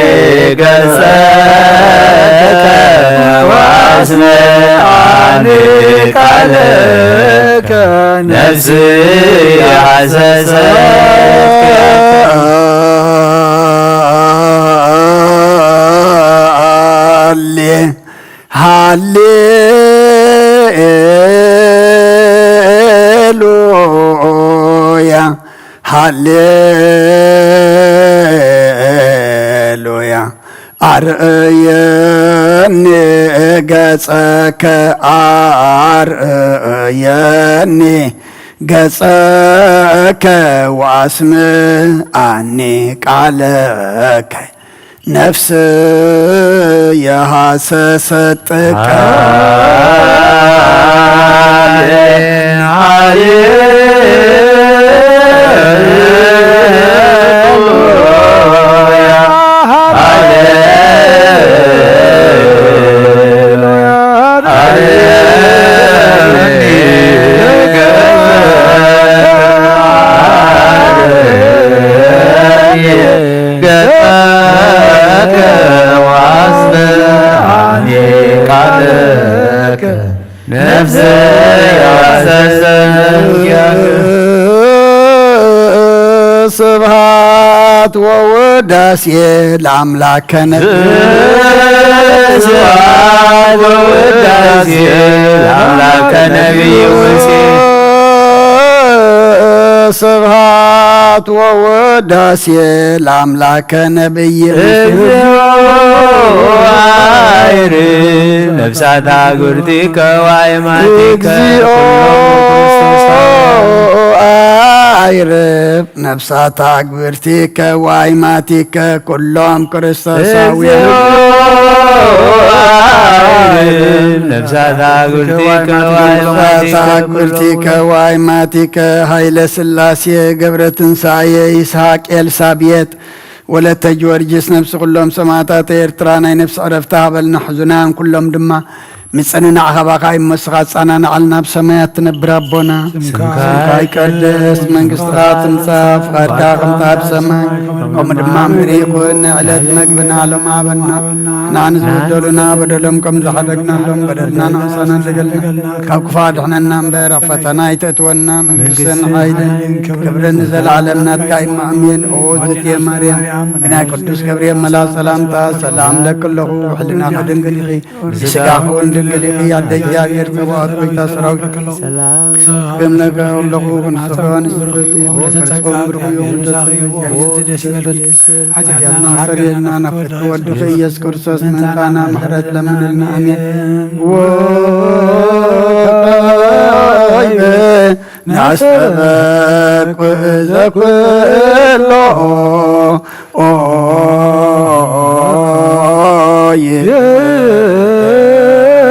ገጸከ ወአስምዓኒ ቃለከ ነፍስየ ሐሰሰት። ሃሌ ሃሌሉያ፣ ሃሌሉያ። አርእየኒ ገጸከ፣ አርእየኒ ገጸከ ወአስምዓኒ ቃለከ። ነፍስየ ሐሰሰት ቃለ። ገጸከ ወአስምዓኒ ቃለከ ነፍስየ ሐሰሰት። ስብሐት ወውዳሴ ለአምላከነ። ስብሐት ወውዳሴ ለአምላከነ ነቢይ ሙሴ። ስብሐት ወውዳሴ ለአምላከ ነቢይ ሙሴ። እግዚኦ አይርፍ ነፍሳት አግብርቲከ ወአይማቲከ እግዚኦ ኩሎም ክርስቶሳውያን። አይርፍ ነፍሳት አግብርቲከ ወአይማቲከ ኩሎም ክርስቶሳውያን። እግዚኦ አይርፍ ነፍሳት አግብርቲከ ወአይማቲከ። ነፍሳት አግብርቲከ ወአይማቲከ ኃይለ ሥላሴ ገብረ ትንሳኤ ይስሐቅ ኤልሳቤጥ ወለተ ጊዮርጊስ ነፍሲ ኩሎም ሰማዕታት ኤርትራ ናይ ነፍሲ ዕረፍቲ ሃበልና። ሕዙናን ኩሎም ድማ ምጽንናዕ ካባኻ እዩ እሞ ንስኻ ኣጻናንዓልና። ኣብ ሰማያት ትነብር ኣቦና፣ ስምካ ይቀደስ፣ መንግስትኻ ትምጻእ፣ ፍቓድካ ከምታ ኣብ ሰማይ ከምኡ ድማ ምድሪ ይኹን። ናይ ዕለት መግብና ሎም ሃበና፣ ንሕና ንዝበደሉና በደሎም ከም ዝሓደግናሎም በደልና ንኽሳና ንደገልና፣ ካብ ክፉእ ኣድሕነና እምበር ኣብ ፈተና ኣይተእትወና። መንግስትን ሓይልን ክብርን ንዘለዓለም ናትካ እዩ። ኣሜን። ኦ እግዝእትየ ማርያም፣ ብናይ ቅዱስ ገብርኤል መልኣክ ሰላምታ ሰላም እብለኪ ኣለኹ። ብሕልናኺ ድንግል ኢኺ፣ ብስጋኺ እውን ድንግል ኢኺ። ኣደ እግዚኣብሔር ጸባኦት፣ ጎይታ ሰራዊት፣ ሰላም ክብለኪ ኣለኹ። ክንስቶ ንስብርቲ፣ ብሩኽ እዩ፣ ብሩኽ እዩ። ሓጢኣትና ሰሪልና ናብ ፍትሒ ወድኺ ኢየሱስ ክርስቶስ ምእንታና ምሕረት ለምንልና። ኣሜን። ወይበ ናስተበቁ ዘኩሎ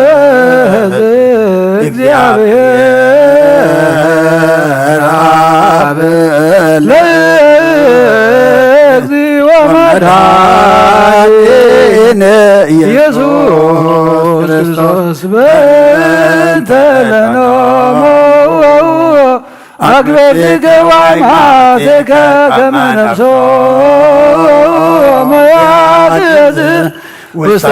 ይእዝ እግዚአብሔር አብ ለእግዚኦ መድኃኒነ ኢየሱስ ክርስቶስ በእንተ ለኖሙ ኣግብርቲከ ዋይማቲከ ከመ ነፍሶሙ ያትዝ ውስተ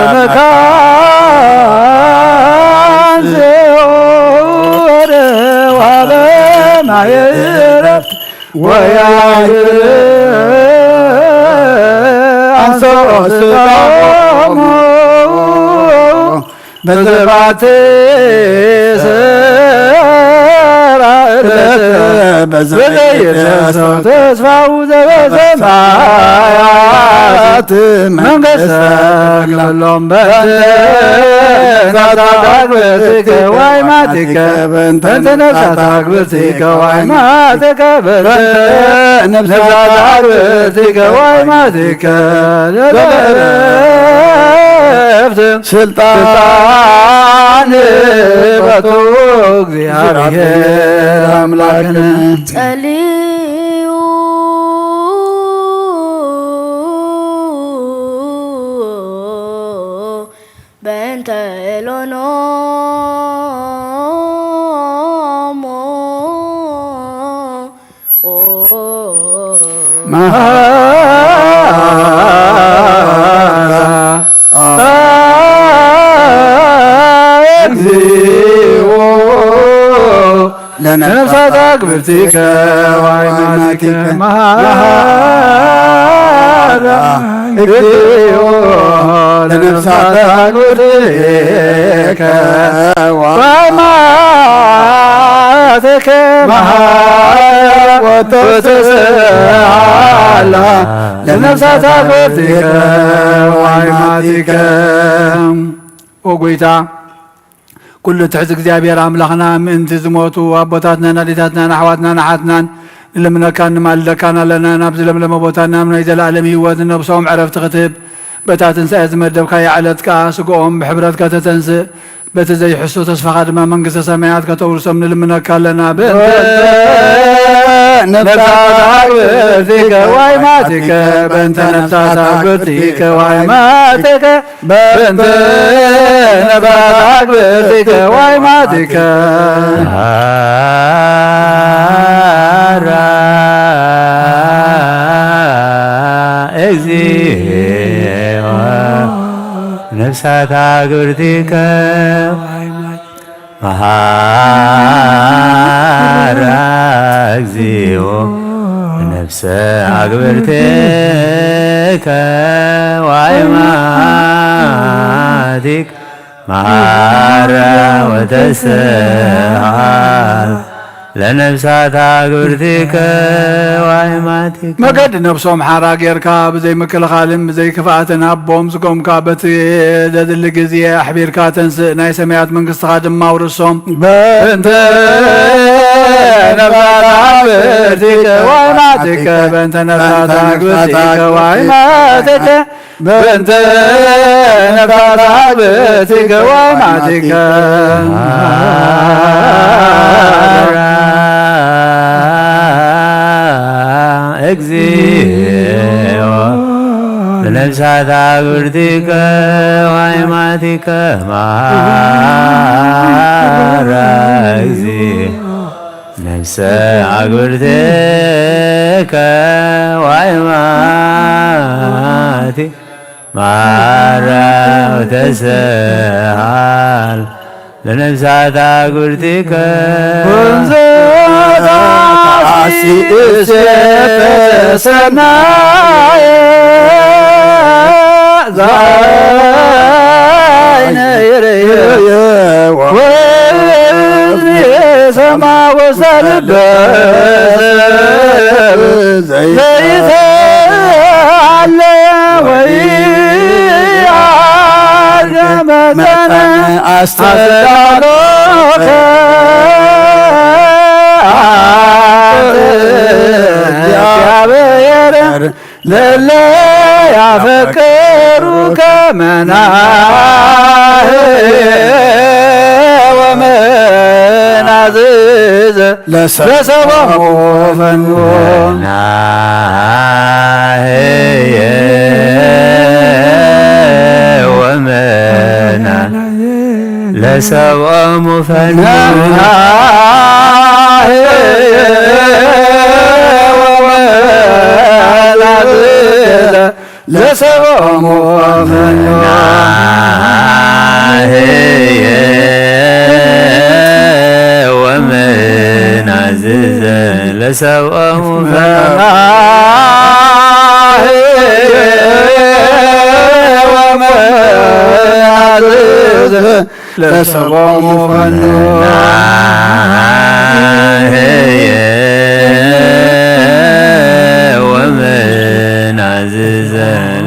መካን ሲኦል ወሃበ ማየ ዕረፍት ወያዕርፍ አንሶ ስጋሆሙ በዘባቲ ሰራ ዕለት በዘይትረሰው ተስፋው ዘበሰማያት መንግስተ ክብሎም በእንተ ነፍሳት አግብርቲከ ዋይማቲከ በእንተ ነፍሳት አግብርቲከ ዋይማቲከ በእንተ ነፍሳት አግብርቲከ ዋይማቲከ ለበረፍት ስልጣን በቱ እግዚአብሔር አምላክነ። ጸልዩ በእንተ እሎኖሙ መሐራ እግዚኦ ለነፍሳት አግብርቲከ ወአይማቲከ መሐራ እግዚኦ ለነፍሳት አግብርቲከ ወአይማቲከ መሐራ ወተስአላ ለነፍሳት አግብርቲከ ወአይማቲከ። ኦ ጎይታ፣ ኩሉ ትሕት እግዚኣብሔር ኣምላኽና፣ ምእንቲ ዝሞቱ ኣቦታትናን ኣዴታትናን ኣሕዋትናን ኣሓትናን ንልምነካን ንማልደካን ኣለና። ናብዚ ለምለመ ቦታ ናብ ናይ ዘለኣለም ህይወት ንነብሶም ዕረፍቲ ክትህብ፣ በታ ትንሳኤ ዝመደብካያ ዕለት ከኣ ስግኦም ብሕብረት ከተተንስእ፣ በቲ ዘይሕሶ ተስፋኻ ድማ መንግስተ ሰማያት ከተውርሶም ንልምነካ ኣለና። በእንተ ነፍሳት ኣግብርቲከ ወአይማቲከ፣ በእንተ ነፍሳት ኣግብርቲከ ወአይማቲከ፣ በእንተ ነፍሳት አግብርቲከ ወአይማቲከ። መሐራ እግዚኦ ነፍሳት አግብርቲከ መሐራ እግዚኦ ነፍሰ አግብርቲከ ወአይማቲከ መሐራ ወተስአል ለነፍሳት አግብርቲከ ወአይማቲከ። መገዲ ነፍሶም ሓራ ጌርካ ብዘይ ምክልኻልን ብዘይ ክፍኣትን ሃቦም። ስጎምካ በቲ ዘድሊ ግዜ ኣሕቢርካ ተንስእ፣ ናይ ሰማያት መንግስትኻ ድማ ኣውርሶም። በእንተ ነፍሳት አግብርቲከ ወአይማቲከ፣ በእንተ ነፍሳት አግብርቲከ ወአይማቲከ፣ በእንተ ነፍሳት አግብርቲከ ወአይማቲከ። እግዚኦ ለነፍሳት አግብርቲከ ወአይማቲከ መሐራ እግዚኦ ነፍሰ አግብርቲከ ወአይማቲከ መሐራ ወተስአል ለነፍሳት አግብርቲከ። ወንዘ ተአሲ እሴተ ሰናየ ዛይነ ይርየ ወእዝኒ ሰማ ወሰልበ ዘይተ አለ ወይ አርገ መጠነ አስተዳሎከ አብ እግዚአብሔር ለለ ያፈቅሩከ መናህ ወመናዝዘ ለሰቦሙ ፈንዎ ናህየ ወመና ለሰቦሙ ፈንዎ ናህየ ወመናዝዘ ለሰብኦሙ ፈኖ። መናህየ ወመናዝዘ ለሰብኦሙ ፈኖ። መናህየ ወመናዝዘ ለሰብኦሙ ፈኖ። መናህየ ወመናዝዘ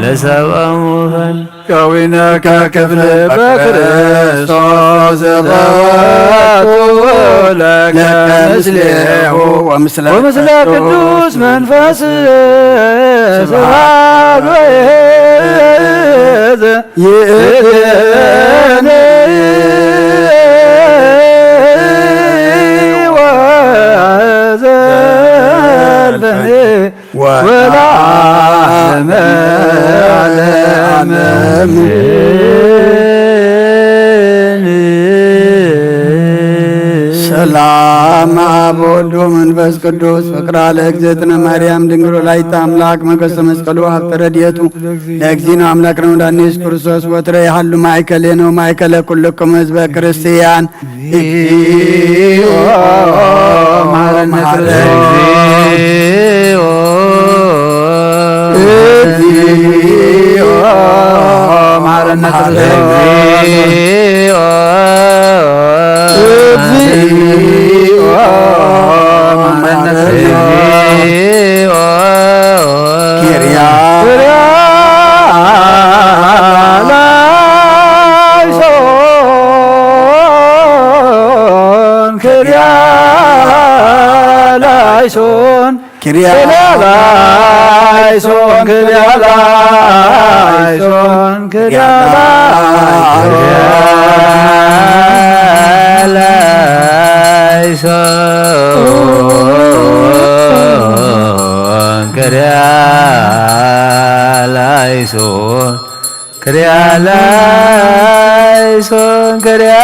ለሰብኦሙ ፈኖ። ከዊነ ከክፍል በክርስቶስ ዘበቱ ለከ ምስሌሁ ወምስለ ወምስለ ቅዱስ መንፈስ ስብሐት ወይዝ ይእዜኒ ወዘልፈኒ ወለዓለመ ዓለም። ሰላም አብ ወወልድ ወመንፈስ ቅዱስ ፍቅራ ለእግዝእትነ ማርያም ድንግል ወላዲተ አምላክ መንግስተ መስቀሉ ሀብተ ረድኤቱ ለእግዚእነ አምላክነ ወመድኃኒነ ኢየሱስ ክርስቶስ ወትረ ይሃሉ ማእከሌነ ወማእከለ ኩልክሙ ህዝበ ክርስቲያን። እግዚኦ መሐረነ ክርስቶስ። እግዚኦ መሐረነ ክርስቶስ። እግዚኦ መሐረነ ክርስቶስ። ኪርያ ኪርያ ላይሶን፣ ኪርያ ላይሶን፣ ኪርያ ላይሶን፣ ኪርያ ላይሶን፣ ኪርያ ላይሶን፣ ኪርያ ላይሶን፣ ኪርያ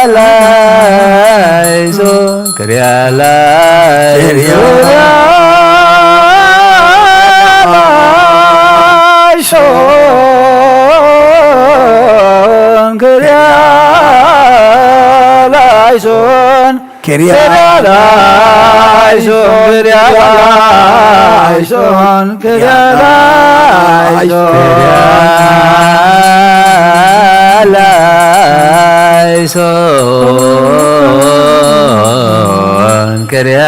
ላይሶን፣ ኪርያ ላይሶን፣ ኪርያ ላይሶን፣ ኪርያ ላይሶን፣ ኪርያ ላይሶን። ኪርያ ላይሶን፣ ኪርያ ላይሶን፣ ኪርያ ላይሶን፣ ኪርያ ላይሶን፣ ኪርያ ላይሶን። ክርያ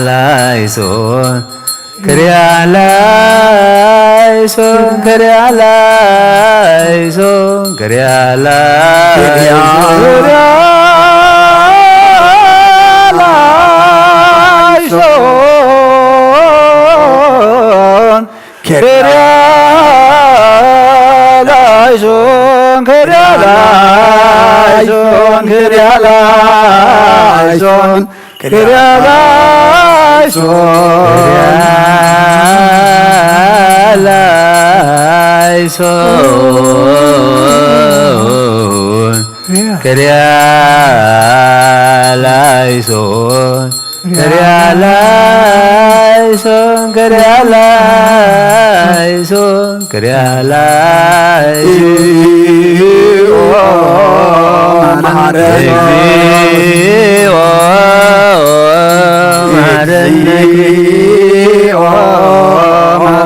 ላይሶን፣ ክርያ ላይሶን፣ ክርያ ላይሶን፣ ክርያ ላይሶን፣ ክርያ ላይሶን፣ ክርያ ላይሶን፣ ክርያ ላይሶን፣ ክርያ ላይሶን፣ ክርያ ላይሶን፣ ክርያ ላይሶን፣ ክርያ ላይሶን፣ ክርያ ላይሶን፣ ክርያ ላይሶን። እግዚኦ መሐረነ፣ እግዚኦ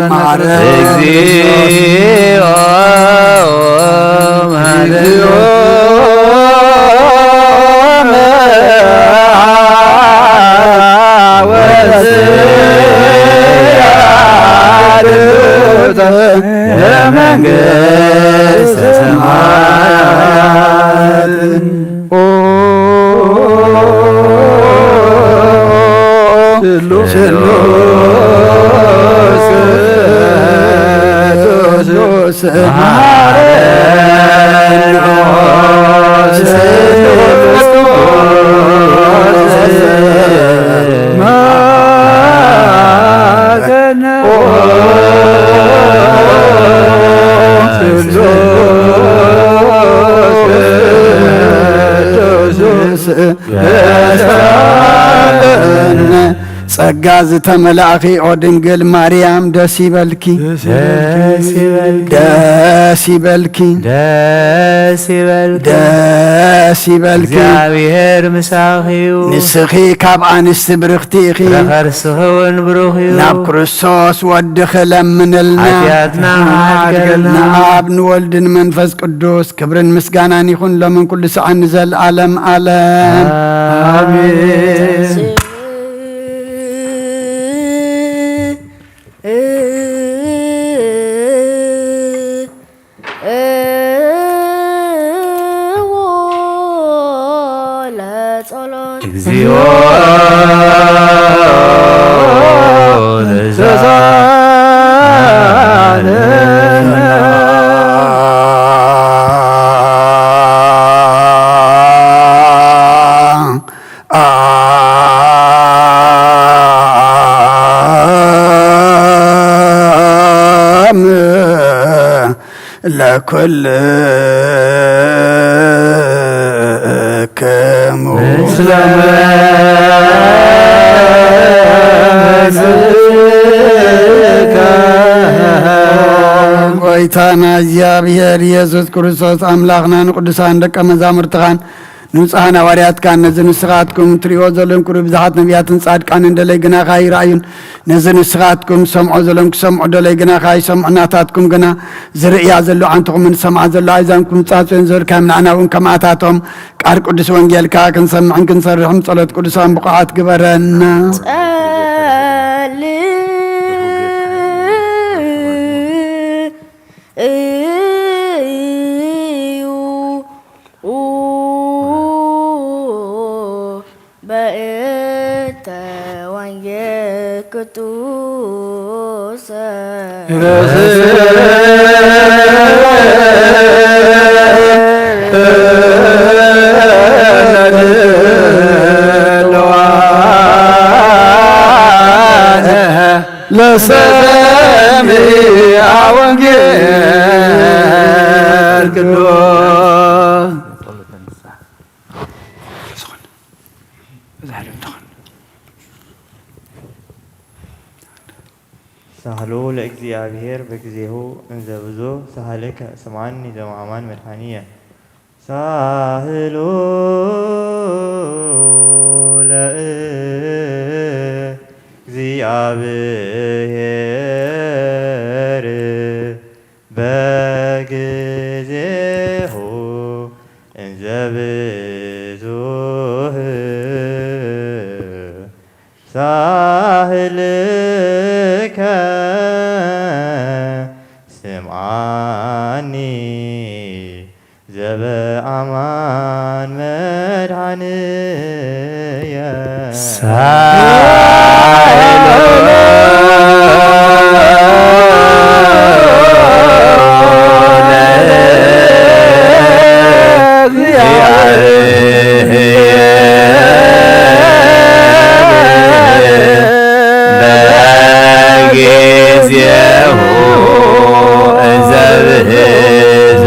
መሐረነ፣ እግዚኦ መሐረነ፣ እግዚኦ መሐረነ። ለመንግስተ ሰማያት። ኦ ስሉስ ስሉስ ስሉስ መሐረነ ስሉስ መሐረነ። ርእስእ ጸጋ ዝተመላእኺ ኦ ድንግል ማርያም ደስ ይበልኪ። ደስ ይበልኪ። ደስ ይበልኪ። ደስ ይበልኪ። ደስ ይበልኪ። እግዚኣብሔር ምሳኺ እዩ። ንስኺ ካብ ኣንስቲ ብርኽቲ ኢኺ። ፍረ ከርስኺ እውን ብሩኽ እዩ። ናብ ክርስቶስ ወድኺ ለምንልና። ሓጢኣትና ሓድገልና። ንኣብ ንወልድን መንፈስ ቅዱስ ክብርን ምስጋናን ይኹን ሎምን ኩሉ ሰዓን ንዘለዓለም ዓለም። ኣሜን። እዎ ለጸሎት። እግዚኦ ተሳለነ። ለኩልክሙ። ምስለ መንግሥትከ። ጎይታና እግዚኣብሔር ኢየሱስ ክርስቶስ ኣምላኽና ንቅዱሳን ደቀ መዛሙርትኻን ንጹሓን ሃዋርያትካን ነዚ ንስኻትኩም ትርእይዎ ዘለኹም ክብሪ ብዙሓት ነቢያትን ጻድቃንን ደለይ ግናኻ ይረኣዩን ነዚ ንስኻትኩም ሰምዖ ዘለኹም ክሰምዑ ደለይ ግናኻ ይሰምዑ ናታትኩም ግና ዝርእያ ዘሎ ዓንትኹምን ዝሰምዓ ዘሎ ኣእዛንኩም ጻጽዮን ዝበልካ ምንዓና እውን ከምኣታቶም ቃል ቅዱስ ወንጌልካ ክንሰምዕን ክንሰርሕም ጸሎት ቅዱሳን ብቑዓት ግበረና። ጸልዩ በእንተ ወንጌል ቅዱስ። ለሰሚዐ ወንጌል ቅዱስ። ሳህሉ ለእግዚኣብሔር በጊዜሁ እንዘ ብዙ ሳህልከ ስምዓኒ ዘበአማን መድኃኒየ። ሳህሉ ለእግዚኣብሔር በጊዜሁ እንዘ ብዙህ ሳህልከ ስምዓኒ ዘበአማን መድኃኒየ። ሳህሉ ለእግዚአብሔር በጊዜሁ እንዘ ብህዙ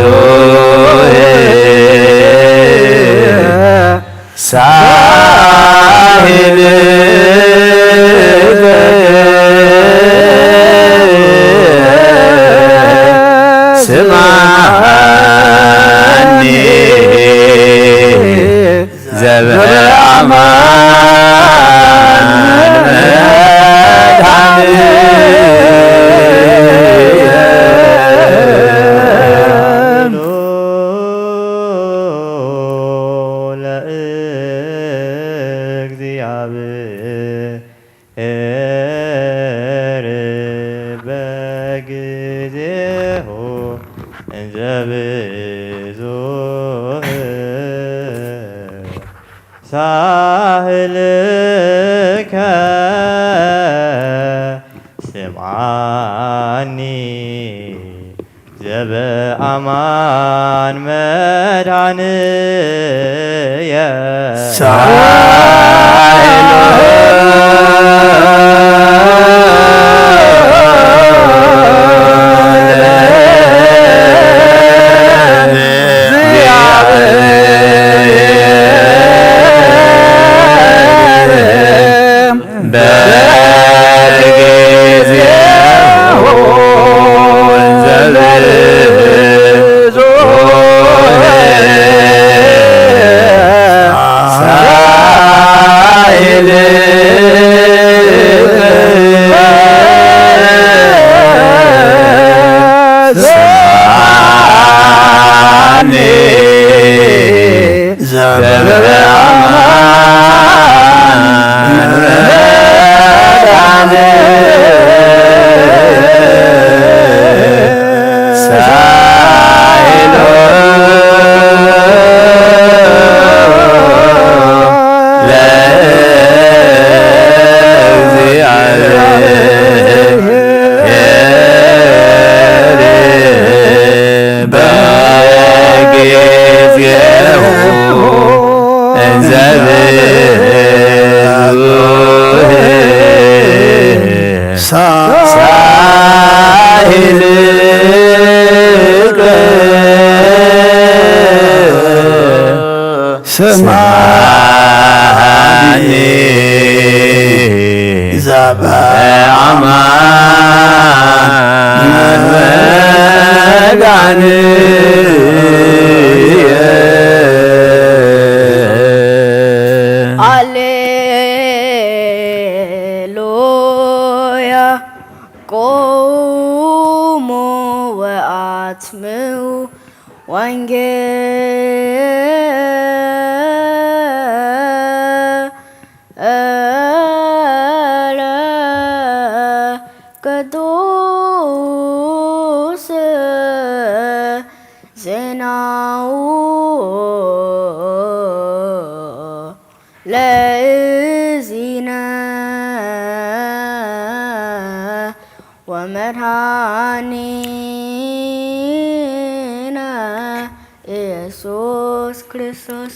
ሳህል ስምዓኒ ዘበአማን መድኃኒየ። ለእግዚአብሔር በጊዜሁ እንዘ ብዙህ ሳህልከ ስምዓኒ ዘበአማን መድኃኒየ። ሳህሉ ሃሌሉያ። ቆሙ ወኣትምው ወንጌለ ቅዱስ ዜናኡ ለእዚነ ወመድኃኒነ ኢየሱስ ክርስቶስ።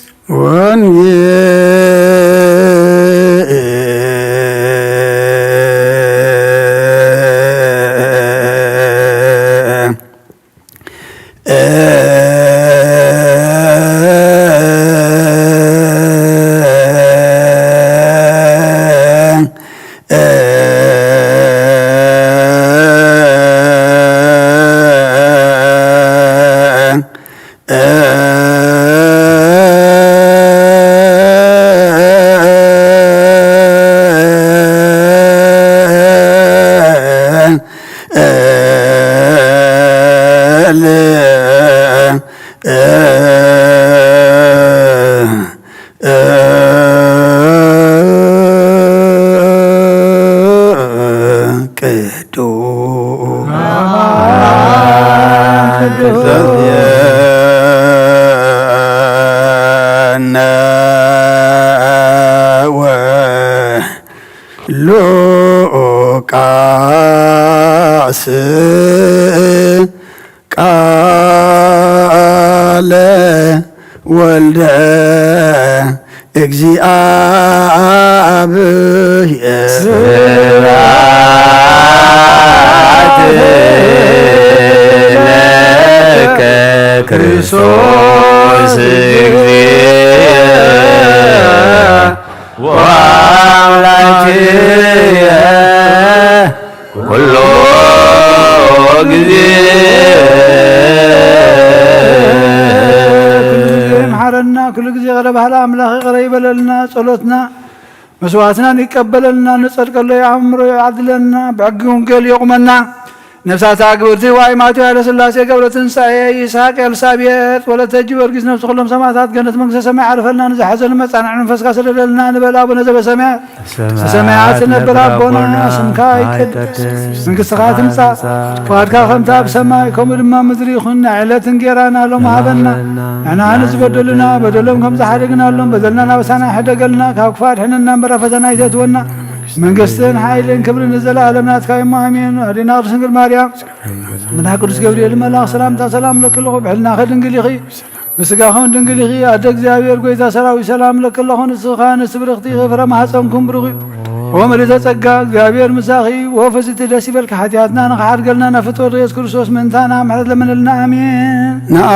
ሉቃስ ቃለ ወልደ እግዚኣብሔር። ስብሐት ለከ ክርስቶስ እግዚእ ወአምላክየ ኩሎ ግዜ። ኩሉ ግዜ ይምሓረና፣ ኩሉ ግዜ ይቕረ በሃሊ ኣምላኽ ይቕረ ይበለልና፣ ጸሎትና መስዋዕትናን ይቀበለልና፣ ንጸድቀሉ ኣእምሮ ይዓድለና፣ ብሕጊ ወንጌል የቑመና። ነፍሳታ ግብርቲ ዋይ ማቴዎ ኃይለሥላሴ ገብረ ትንሳኤ ይስሐቅ ኤልሳቤጥ ወለተ ጊዮርጊስ ነፍሲ ኩሎም ሰማዕታት ገነት መንግስተ ሰማይ ዓርፈልና። ንዝሓዘኑ መጻንዒ መንፈስካ ስደደልና ንበል። ኣቡነ ዘበሰማያት ውስተ ሰማያት ትነብር ኣቦና ስምካ ይቀደስ መንግስትኻ ትምጻእ ፍቓድካ ከምታ ኣብ ሰማይ ከምኡ ድማ ምድሪ ይኹን። ናይ ዕለት እንጌራና ሎም ሃበና። ንሕና ንዝበደሉና በደሎም ከም ዝሓደግናሎም በደልና ናበሳና ሕደገልና ካብ ክፉእ ኣድሕነና እምበር ኣብ ፈተና ኣይተእትወና። መንግስትን ሓይልን ክብርን ንዘለኣለም ናትካ እሞ ኣሜን። ኣዴና ቅድስት ድንግል ማርያም ምና ቅዱስ ገብርኤል መልኣኽ ሰላምታ ሰላም ለኪ ኣለኹ ብሕልናኺ ድንግል ኢኺ ምስጋኹን ድንግል ኢኺ ኣደ እግዚኣብሔር ጎይታ ሰራዊት ሰላም ለኪ ኣለኹ ንስኻ ንስብርኽቲ ኢኺ ፍረ ማህፀንኩም ብሩኽ እዩ። ኦ ምልዕተ ጸጋ እግዚኣብሔር ምሳኺ እዩ። ኦ ፍስቲ ደስ ይበልኪ ሓጢኣትና ንኽሓድገልና ናብ ፍትወት ኢየሱስ ክርስቶስ ምእንታና ምሕረት ለምንልና ኣሜን። ንኣ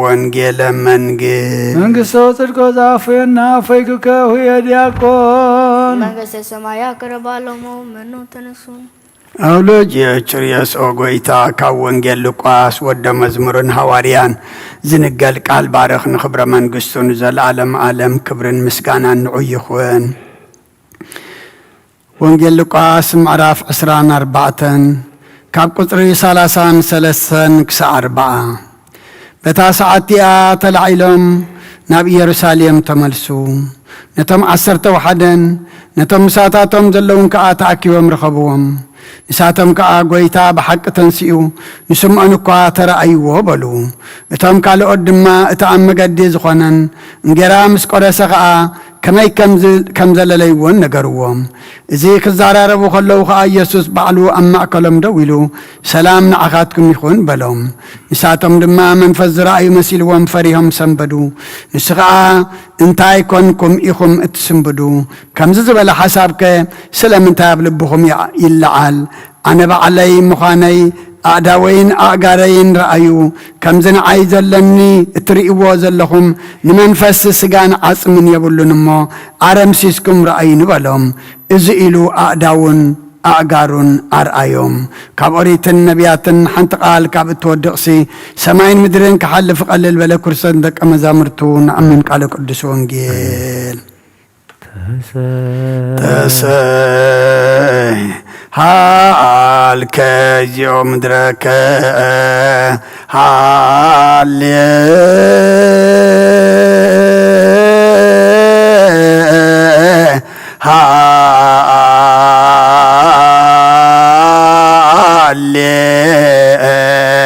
ወንጌለ መንግስት መንግስቶ ጽድቆ ዛፎየና ፎይክከ ሁየ ዲያቆን መንግስተ ሰማያ ቅረባ ሎሞ መኖ ተነሱን ኣውሎጅዮስ ጭርዮስ ኦ ጎይታ፣ ካብ ወንጌል ሉቃስ ወደ መዝሙርን ሃዋርያን ዝንገል ቃል ባርኽ፣ ንኽብረ መንግስቱ ንዘለዓለም ዓለም ክብርን ምስጋናን ንዑ ይኹን። ወንጌል ሉቃስ ምዕራፍ ዕስራን ኣርባዕተን ካብ ቁጽሪ ሰላሳን ሰለስተን ክሳዕ ኣርብዓ። በታ ሰዓት እቲኣ ተላዒሎም ናብ ኢየሩሳሌም ተመልሱ። ነቶም ዓሰርተ ወሓደን ነቶም ምሳታቶም ዘለዉን ከኣ ተኣኪቦም ረኸብዎም። ንሳቶም ከኣ፣ "ጐይታ ብሓቂ ተንሲኡ፣ ንስምዖን እኳ ተራእይዎ" በሉ። እቶም ካልኦት ድማ እቲ ኣብ መገዲ ዝኾነን እንጌራ ምስ ቈረሰ ኸኣ ከመይ ከም ዝ-፣ ከም ዘለለይዎን ነገርዎም። እዚ ክዛራረቡ ከለዉ ኸኣ ኢየሱስ ባዕሉ ኣብ ማእከሎም ደው ኢሉ፣ "ሰላም ንዓኻትኩም ይኹን" በሎም። ንሳቶም ድማ መንፈስ ዝረኣዩ መሲልዎም ፈሪሆም ሰንበዱ። ንሱ ኸኣ፣ "እንታይ ኰንኩም ኢኹም እትስንብዱ? ከምዚ ዝበለ ሓሳብከ ስለምንታይ ኣብ ልብኹም ይዓ-፣ ይለዓል? ኣነ ባዕለይ ምዃነይ ኣእዳወይን ኣእጋረይን ረኣዩ። ከምዚ ንዓይ ዘለኒ እትርእይዎ ዘለኹም ንመንፈስ ስጋን ዓጽምን የብሉን እሞ ኣረምሲስኩም ረኣዩኒ" በሎም። እዚ ኢሉ ኣእዳዉን ኣእጋሩን ኣርኣዮም። ካብ ኦሪትን ነቢያትን ሓንቲ ቃል ካብ እትወድቕሲ፣ ሰማይን ምድርን ክሓልፍ ቀልል በለ፣ ክርስቶስ ንደቀ መዛሙርቱ ንኣምን ቃለ ቅዱስ ወንጌል። ተሰ-፣ ተሰይ ሃልከ ዚኦ ምድረከ ሃሌ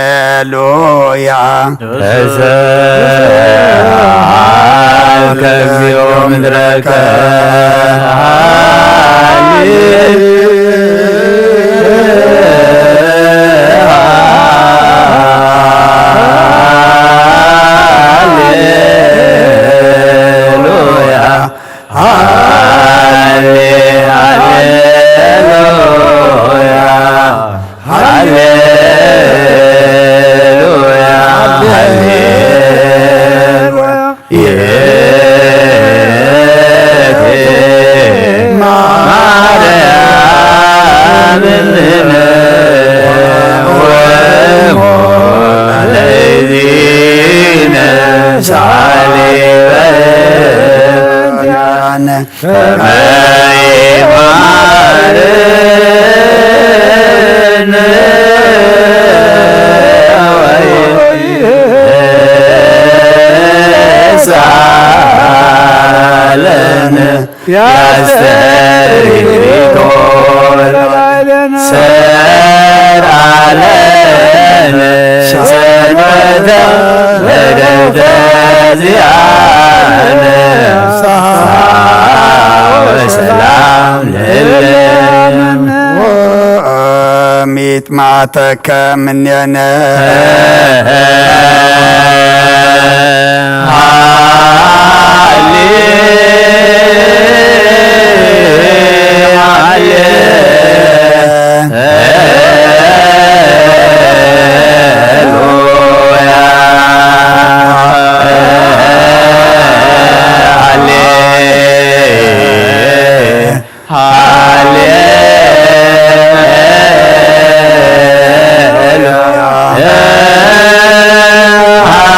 ሃሌሉያ። ተሰብሐ እግዚኦ ምድረከ ሃሌ ሃሌሉያ። ሃሌ ሃሌሉያ ሃሌሉያ ሃሌሉያ። ይእቲ ማርያም እምነ ወሞላይዚነ ሳሊ በጃነ። ከመ ይማርነ ወይሳለነ ያስተሪኮ ሰርዓለነ ሰንበተ በደተ ዚኣነ። ሰላም ለለነ። ወሚጥማተከ ምኔነ። ሃሌ ሃሌ ሃሌሉያ። ሃሌ ሃሌሉያ።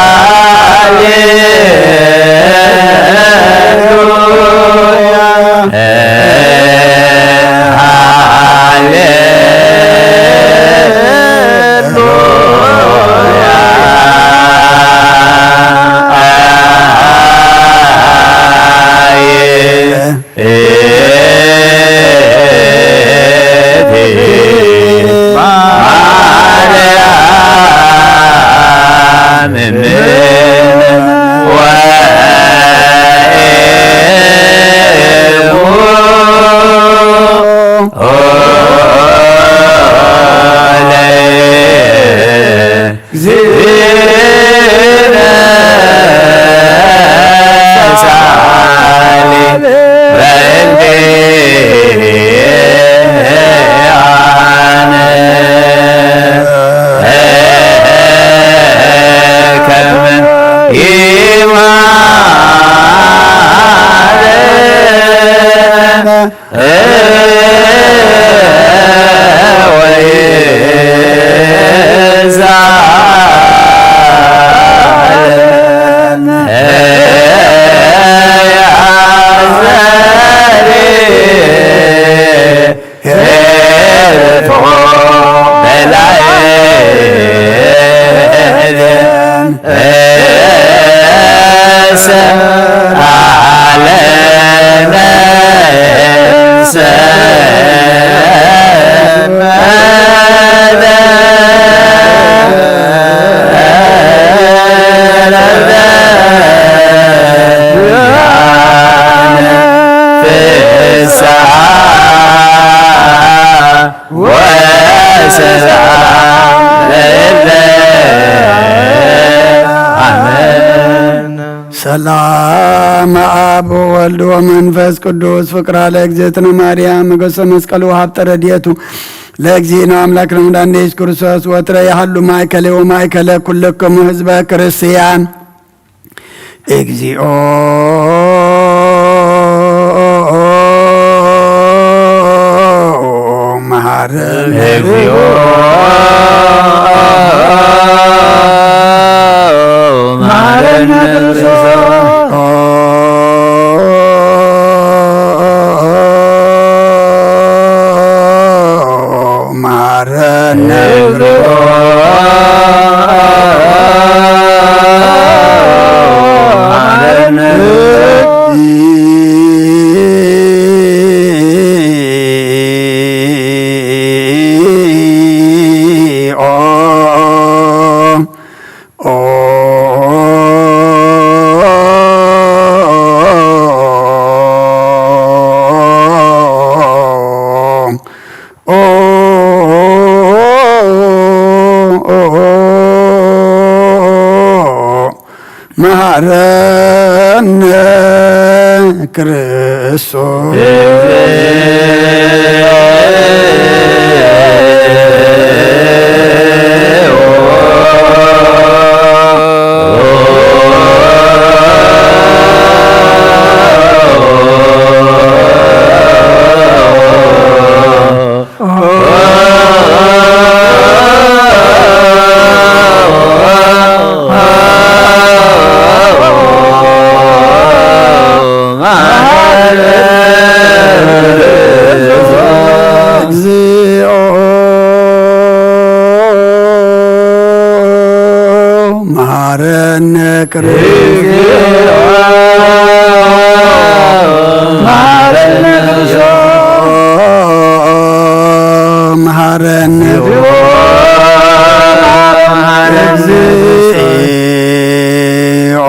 ሰላም አብ ወወልድ ወመንፈስ ቅዱስ ፍቅራ ለእግዝእትነ ማርያም ሞገሰ መስቀሉ ሀብተ ረድኤቱ ለእግዚእነ አምላክነ መድኃኒነ ኢየሱስ ክርስቶስ ወትረ ይሃሉ ማእከሌ ወማእከለ ኩልክሙ ህዝበ ክርስቲያን። እግዚኦ መሐረነ። እግዚኦ መሐረነ ክርስቶስ። መሐረነ። መሐረነ ክርስቶስ። እግዚኦ መሐረነ ክርስቶስ። መሐረነ እግዚኦ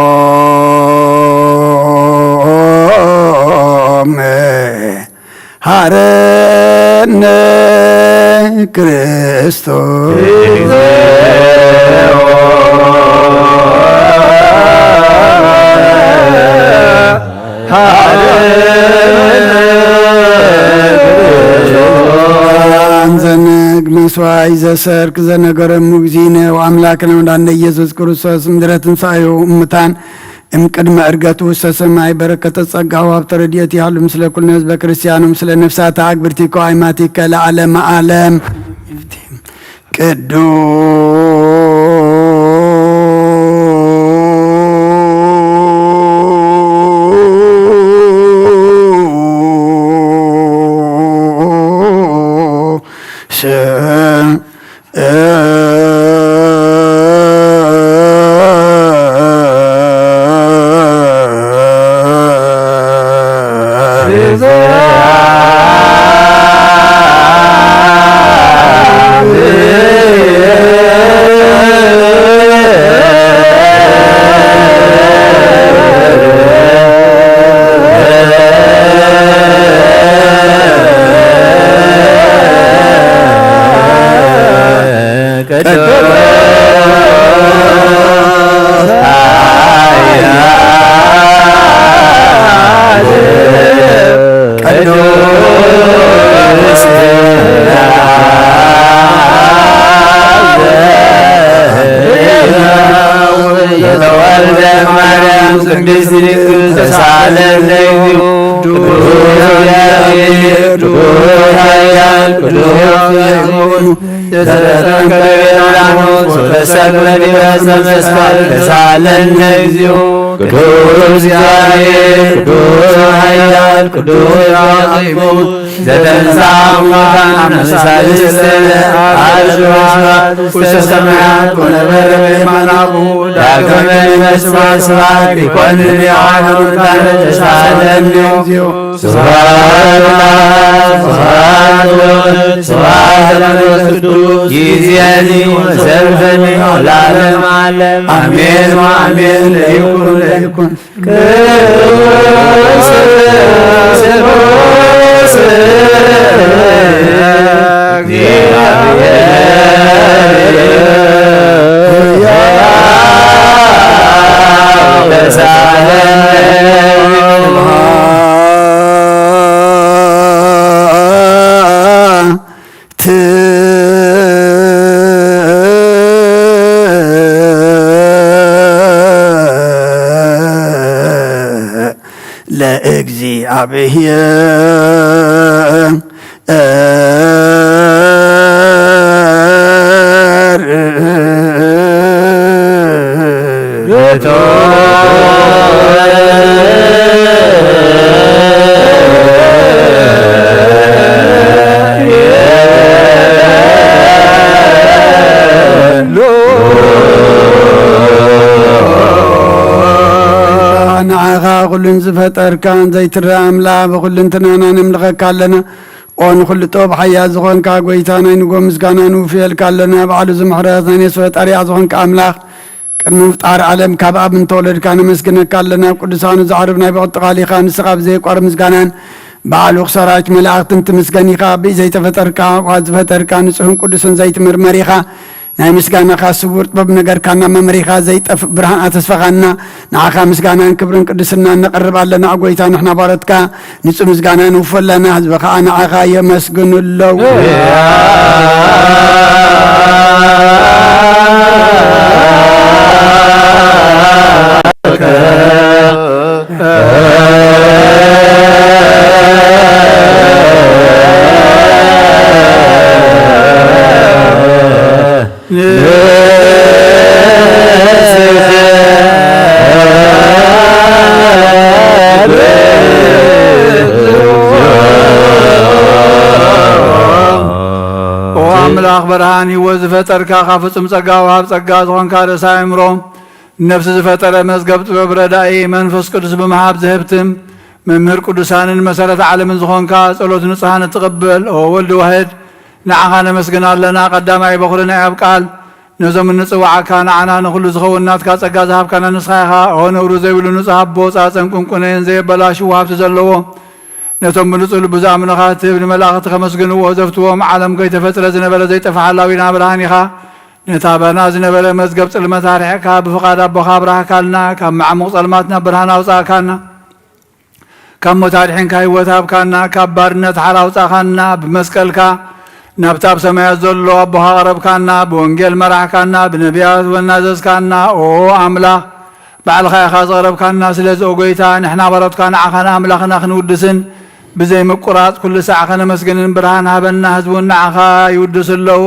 መሐረነ ክርስቶስ። ዘነግ መስዋይ ዘሰርክ ዘነገረ ሙግዚነ ወአምላክነ ወዳነ ኢየሱስ ክርስቶስ ምድረ ትንሳኤሁ እሙታን እምቅድመ ዕርገቱ ውስተ ሰማይ በረከተ ጸጋሁ ሀብተ ረድኤት ይሃሉ ምስለ ኩልነ ህዝበ ክርስቲያኑ ምስለ ነፍሳተ አግብርቲኮ አይማቲከ ለዓለመ ዓለም። ቅዱስ ቅዱስ የተወልደ ማርያም ቅድስት ድንግል ተሳለን ለዩ። ቅዱስ እግዚአብሔር፣ ቅዱስ ኃያል፣ ቅዱስ ዘተጠምቀ በዮርዳኖስ ወተሰቅለ ዲበ ዕፀ መስቀል ተሳለን ለእግዚኦ። ቅዱስ እግዚአብሔር፣ ቅዱስ ኃያል፣ ቅዱስ ዘተጠምቀ ዘተንሥአ እሙታን አመሳልስተ አርሹ ውስተ ሰማያት ወነበረ በየማነ አቡሁ ዳግመ ይመጽእ ስብሐት ይኮንን የዋህኑ ታረ ተሳለን እግዚኦ። ስብሐት ለአብ፣ ስብሐት ለወልድ፣ ስብሐት ለመንፈስ ቅዱስ፣ ይእዜኒ ወዘልፈኒ ወለዓለመ ዓለም። አሜን ወአሜን። ለይኩን ለይኩን። ቅዱስ ቅዱስ እግዚአብሔር ሕያው ተሳለ ለእግዚኣብሔር ንዓኻ ኩሉን ዝፈጠርካን ዘይትረኣ ኣምላኽ ብኹልንትናና ነምልኸካ ኣለና። ኦ ንኹሉ ጥበብ ሓያል ዝኾንካ ጎይታ ናይ ንጎ ምስጋና ንውፍየልካ ኣለና። ባዕሉ ዝምሕረት ናይ ነፍሲ ፈጣሪኣ ዝኾንካ ኣምላኽ ቅድሚ ምፍጣር ዓለም ካብ ኣብ እንተወለድካ ነመስግነካ ኣለና። ኣብ ቅዱሳኑ ዘዕርብ ናይ ብቕጥቓል ኢኻ። ንስኻ ብዘይቋር ምስጋናን ባዕሉ ክሰራዊት መላእኽትን ትምስገን ኢኻ። ብዘይተፈጠርካ ዋት ዝፈጠርካ ንጹህን ቅዱስን ዘይትምርመር ኢኻ። ናይ ምስጋናኻ ስውር ጥበብ ነገርካና መምሪኻ ዘይጠፍእ ብርሃን ኣተስፈኻና። ንዓኻ ምስጋናን ክብርን ቅድስናን ነቕርብ ኣለና። ኦ ጎይታ ንሕና ባሮትካ ንጹህ ምስጋና ንውፎ ኣለና። ህዝቢ ኸኣ ንዓኻ የመስግኑ ኣለዉ። ኦ ኣምላኽ ብርሃን ህይወት ዝፈጠርካ፣ ካብ ፍጹም ጸጋ ወሃብ ጸጋ ዝኾንካ ርእሰ ኣእምሮ፣ ነፍሲ ዝፈጠረ መዝገብ ጥበብ ረዳኢ፣ መንፈስ ቅዱስ ብምሃብ ዝህብትም፣ መምህር ቅዱሳንን መሰረተ ዓለምን ዝኾንካ፣ ጸሎት ንጹሃን እትቕበል፣ ኦ ወልድ ዋህድ፣ ንዓኻ ነመስግን ኣለና። ቀዳማይ በኹሪ ናይ ኣብ ቃል፣ ነዞም እንጽውዓካ ንዓና ንኹሉ ዝኸውን ናትካ ጸጋ ዝሃብካና ንስኻ ኢኻ። ኦ ነውሪ ዘይብሉ ንጹህ ኣቦ፣ ጻጸን ቁንቁነን ዘየበላሽው ሃብቲ ዘለዎ፣ ነቶም ብንጹህ ልቡ ዝኣምኑኻ እትህብ፣ ንመላእኽቲ ከመስግንዎ ዘፍትዎም፣ ዓለም ከይተፈጥረ ዝነበረ ዘይጠፍእ ሓላዊና ብርሃን ኢኻ። ነታ በና ዝነበረ መዝገብ ጽልመት ኣርሒቕካ፣ ብፍቓድ ኣቦኻ ኣብራህካልና፣ ካብ መዓሙቕ ጸልማት ናብ ብርሃን ኣውጻእካና። ካብ ሞት ኣድሒንካ ህይወት ሃብካና፣ ካብ ባርነት ሓራ ኣውጻኻና። ብመስቀልካ ናብቲ ኣብ ሰማያት ዘሎ ኣቦኻ ኣቕረብካና፣ ብወንጌል መራሕካና፣ ብነቢያት ወናዘዝካና። ኦ ኣምላኽ፣ ባዕልኻ ኢኻ ዘቕረብካና። ስለዚ ኦ ጎይታ፣ ንሕና ባሮትካ ንዓኻ ንኣምላኽና ክንውድስን ብዘይ ምቁራጽ ኩሉ ሳዕ ከነመስግንን ብርሃን ሃበና። ህዝቢ እውን ንዓኻ ይውድሱ ኣለዉ።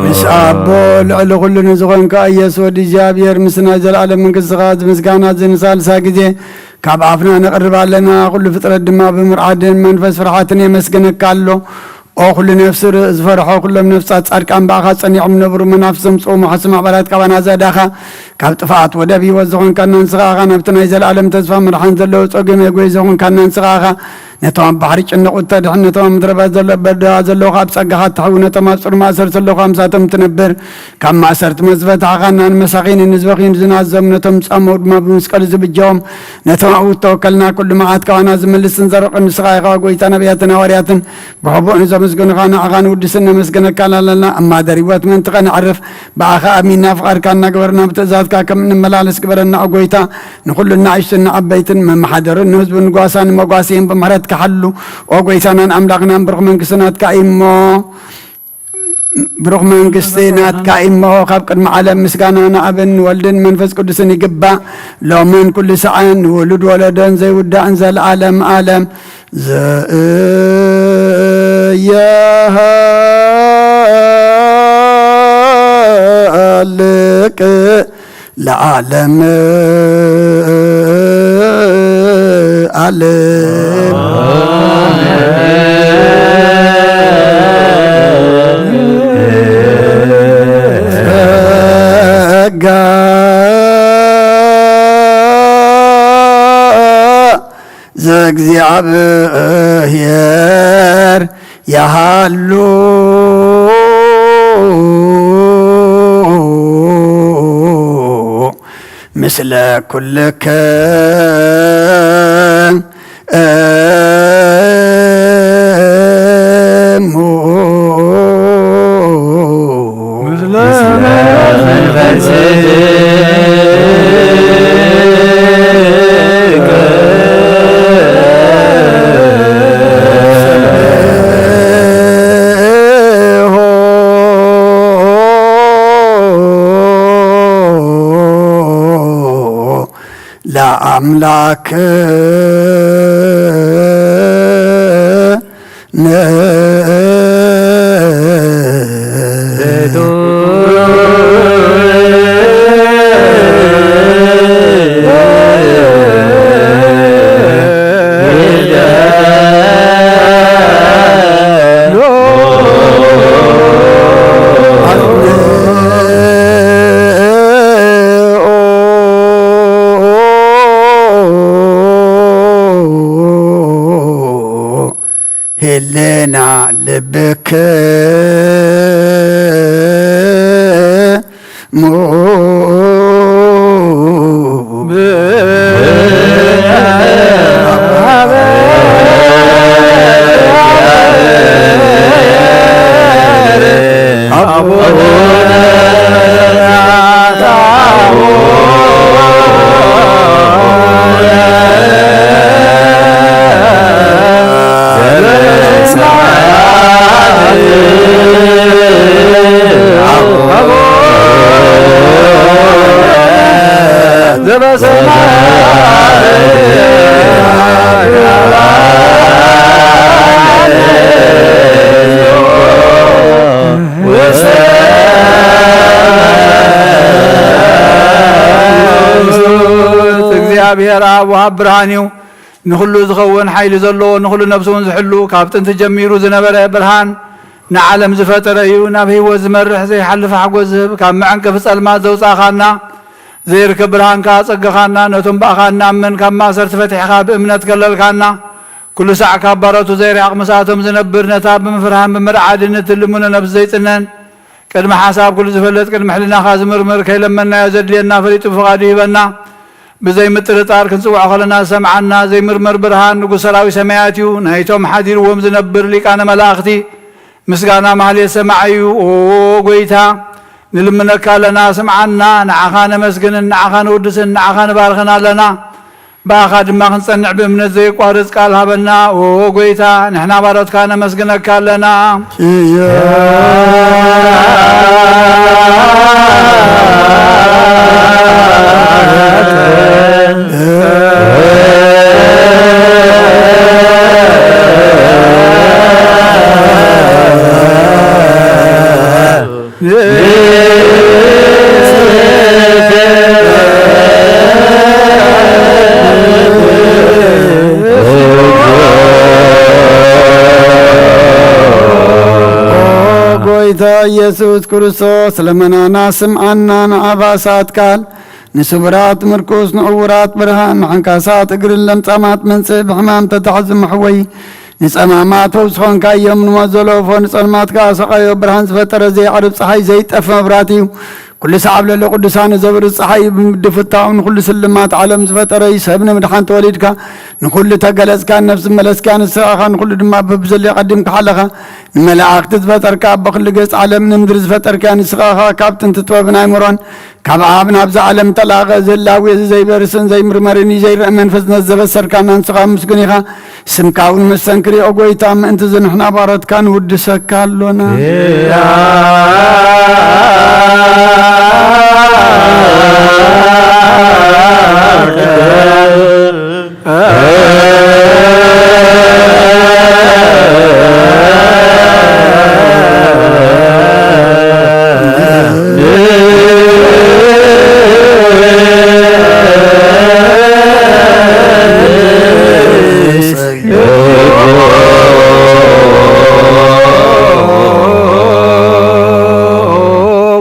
ምስ ኣቦ ልዕሊ ኩሉ ንዝኾንካ ኢየሱስ ወዲ እግዚኣብሔር፣ ምስ ናይ ዘለኣለም መንግስትኻ እዚ ምስጋና እዚ ንሳልሳ ግዜ ካብ ኣፍና ነቕርብ ኣለና። ኩሉ ፍጥረት ድማ ብምርዓድን መንፈስ ፍርሓትን የመስግነካ ኣሎ። ኦ ኩሉ ነፍሲ ርእዩ ዝፈርሖ፣ ኩሎም ነፍሳት ጻድቃን ብኣኻ ጸኒዖም ነብሩ፣ መናፍስቶም ጽውሙ ሓሱ ማዕበላት ካባና ዘእዳኻ፣ ካብ ጥፍኣት ወደብ ህይወት ዝኾንካና ንስኻ ኢኻ። ናብቲ ናይ ዘለኣለም ተስፋ መድሓን ዘለዎ ጸገም የጎይ ዝኾንካና ንስኻ ኢኻ። ነቶም ኣብ ባሕሪ ጭንቑት ተድሕን፣ ነቶም ኣብ ምድረ በዳ ዘሎ በዳ ዘለዉ ኣብ ጸጋኻ ትሕው፣ ነቶም ኣብ ጽሩ ማእሰርቲ ዘለዉ ምሳቶም ትነብር፣ ካብ ማእሰርቲ መዝፈታሕኻና፣ ንመሳኺን ንዝበኽዩን ዝናዘም፣ ነቶም ዝጻመዉ ድማ ብመስቀሉ ዝብጀዎም፣ ነቶም ኣብኡ ዝተወከልና ኩሉ መዓት ካባና ዝምልስን ዘርቕን ንስኻ ኢኻ። ጎይታ ነቢያትን ሃዋርያትን ብሕቡእ ንዘመስግኑኻ ንዓኻ ንውድስን ነመስግነካን ኣለና። እማደር ህይወት ምእንቲ ኸነዕርፍ ብኣኻ ኣሚንና ፍቓድካ እናገበርና ብትእዛዝካ ከም እንመላለስ ግበረና። ኦ ጎይታ ንኹሉ ንኣሽቱን ንዓበይትን መመሓደርን ንህዝቡን ንጓሳን መጓስይን ብምሕረትካ ሓሉ። ኦ ጎይታናን ኣምላኽናን ብሩኽ መንግስቲ ናትካ እዩ እሞ ብሩኽ መንግስቲ ናትካ እዩ እሞ፣ ካብ ቅድሚ ዓለም ምስጋና ንኣብን ወልድን መንፈስ ቅዱስን ይግባእ፣ ሎምን ኩሉ ሰዓን፣ ንውሉድ ወለዶን ዘይውዳእን ዘለዓለም ዓለም። ዘእየሃልቅ ለዓለም ዓለም። ጸጋ ዘእግዚኣብሔር ይሃሉ ምስለ ኩልክን እሙ ምስለ መንፈስከ ለአምላክ ህልና ልብክሙ እግዚኣብሔር ኣብ ወሃብ ብርሃን እዩ። ንኹሉ ዝኸውን ሓይሊ ዘለዎ፣ ንኹሉ ነፍሱ እውን ዝሕሉ፣ ካብ ጥንቲ ጀሚሩ ዝነበረ ብርሃን፣ ንዓለም ዝፈጠረ እዩ። ናብ ህይወት ዝመርሕ ዘይሓልፍ ሓጎስ ዝህብ፣ ካብ መዐንቀፊ ጸልማት ዘውጻእኻና፣ ዘይርከብ ብርሃን ከኣ ጸገኻና። ነቶም ብኣኻ እንኣምን ካብ ማእሰርቲ ፈቲሕኻ ብእምነት ከለልካና። ኩሉ ሳዕ ካብ ባሮቱ ዘይርሕቕ ምስኣቶም ዝነብር፣ ነታ ብምፍርሃን ብምርዓድን እትልምኖ ነብሲ ዘይጽነን፣ ቅድሚ ሓሳብ ኩሉ ዝፈልጥ፣ ቅድሚ ሕልናኻ ዝምርምር፣ ከይለመንናዮ ዘድልየና ፈሊጡ ብፍቓዱ ይህበና። ብዘይ ምጥርጣር ክንጽውዖ ከለና ዝሰምዓና ዘይምርመር ብርሃን ንጉስ ሰራዊት ሰማያት እዩ። ናይቶም ሓዲርዎም ዝነብር ሊቃነ መላእኽቲ ምስጋና ማህሌት ሰማዒ እዩ። ኦ ጎይታ፣ ንልምነካ ኣለና፣ ስምዓና። ንዓኻ ነመስግንን ንዓኻ ንውድስን ንዓኻ ንባርኽን ኣለና። ብኣኻ ድማ ክንጸንዕ ብእምነት ዘየቋርጽ ቃል ሃበና። ኦ ጎይታ፣ ንሕና ባሮትካ ነመስግነካ ኣለና። ጎይታ ኢየሱስ ክርስቶስ፣ ለመናና ስምዓና። ንኣባሳት ቃል፣ ንስቡራት ምርኩስ፣ ንዕዉራት ብርሃን፣ ንዓንካሳት እግርን ለምጻማት መንጽእ ብሕማም ተታሕዙ መሕወይ፣ ንጸማማት ፈውሲ ኾንካዮም፣ ንሞት ዘለወፎ ንጸልማት ከኣ ሰቓዮ። ብርሃን ዝፈጠረ ዘየዕርብ ጸሓይ ዘይጠፍ መብራት እዩ። ኩሉ ሰዓብ ለለ ቅዱሳን ዘብርህ ጸሓይ እዩ። ብምድፍታው ንኹሉ ስልማት ዓለም ዝፈጠረ እዩ። ሰብ ንምድሓን ተወሊድካ፣ ንኹሉ ተገለጽካ፣ ነፍሲ መለስካ ንስኻ ኢኻ። ንኹሉ ድማ በብዘለዮ ቀዲምካ ሓለኻ። ንመላእኽቲ ዝፈጠርካ፣ ኣቦ ኩሉ ገጽ ዓለም ንምድሪ ዝፈጠርካ ንስኻ ኢኻ። ካብ ጥንቲ ጥበብን ኣእምሮን ካብ ኣብ ናብዛ ዓለም ተላእኸ። እዚ ህላዌ እዚ ዘይበርስን ዘይምርመርን እዩ። ዘይረአ መንፈስነት ዘበሰርካና ንስኻ ምስጉን ኢኻ። ስምካ እውን መስተንክር እዩ። ኦ ጎይታ፣ ምእንቲ እዚ ንሕና ባሮትካ ንውድሰካ ኣሎና።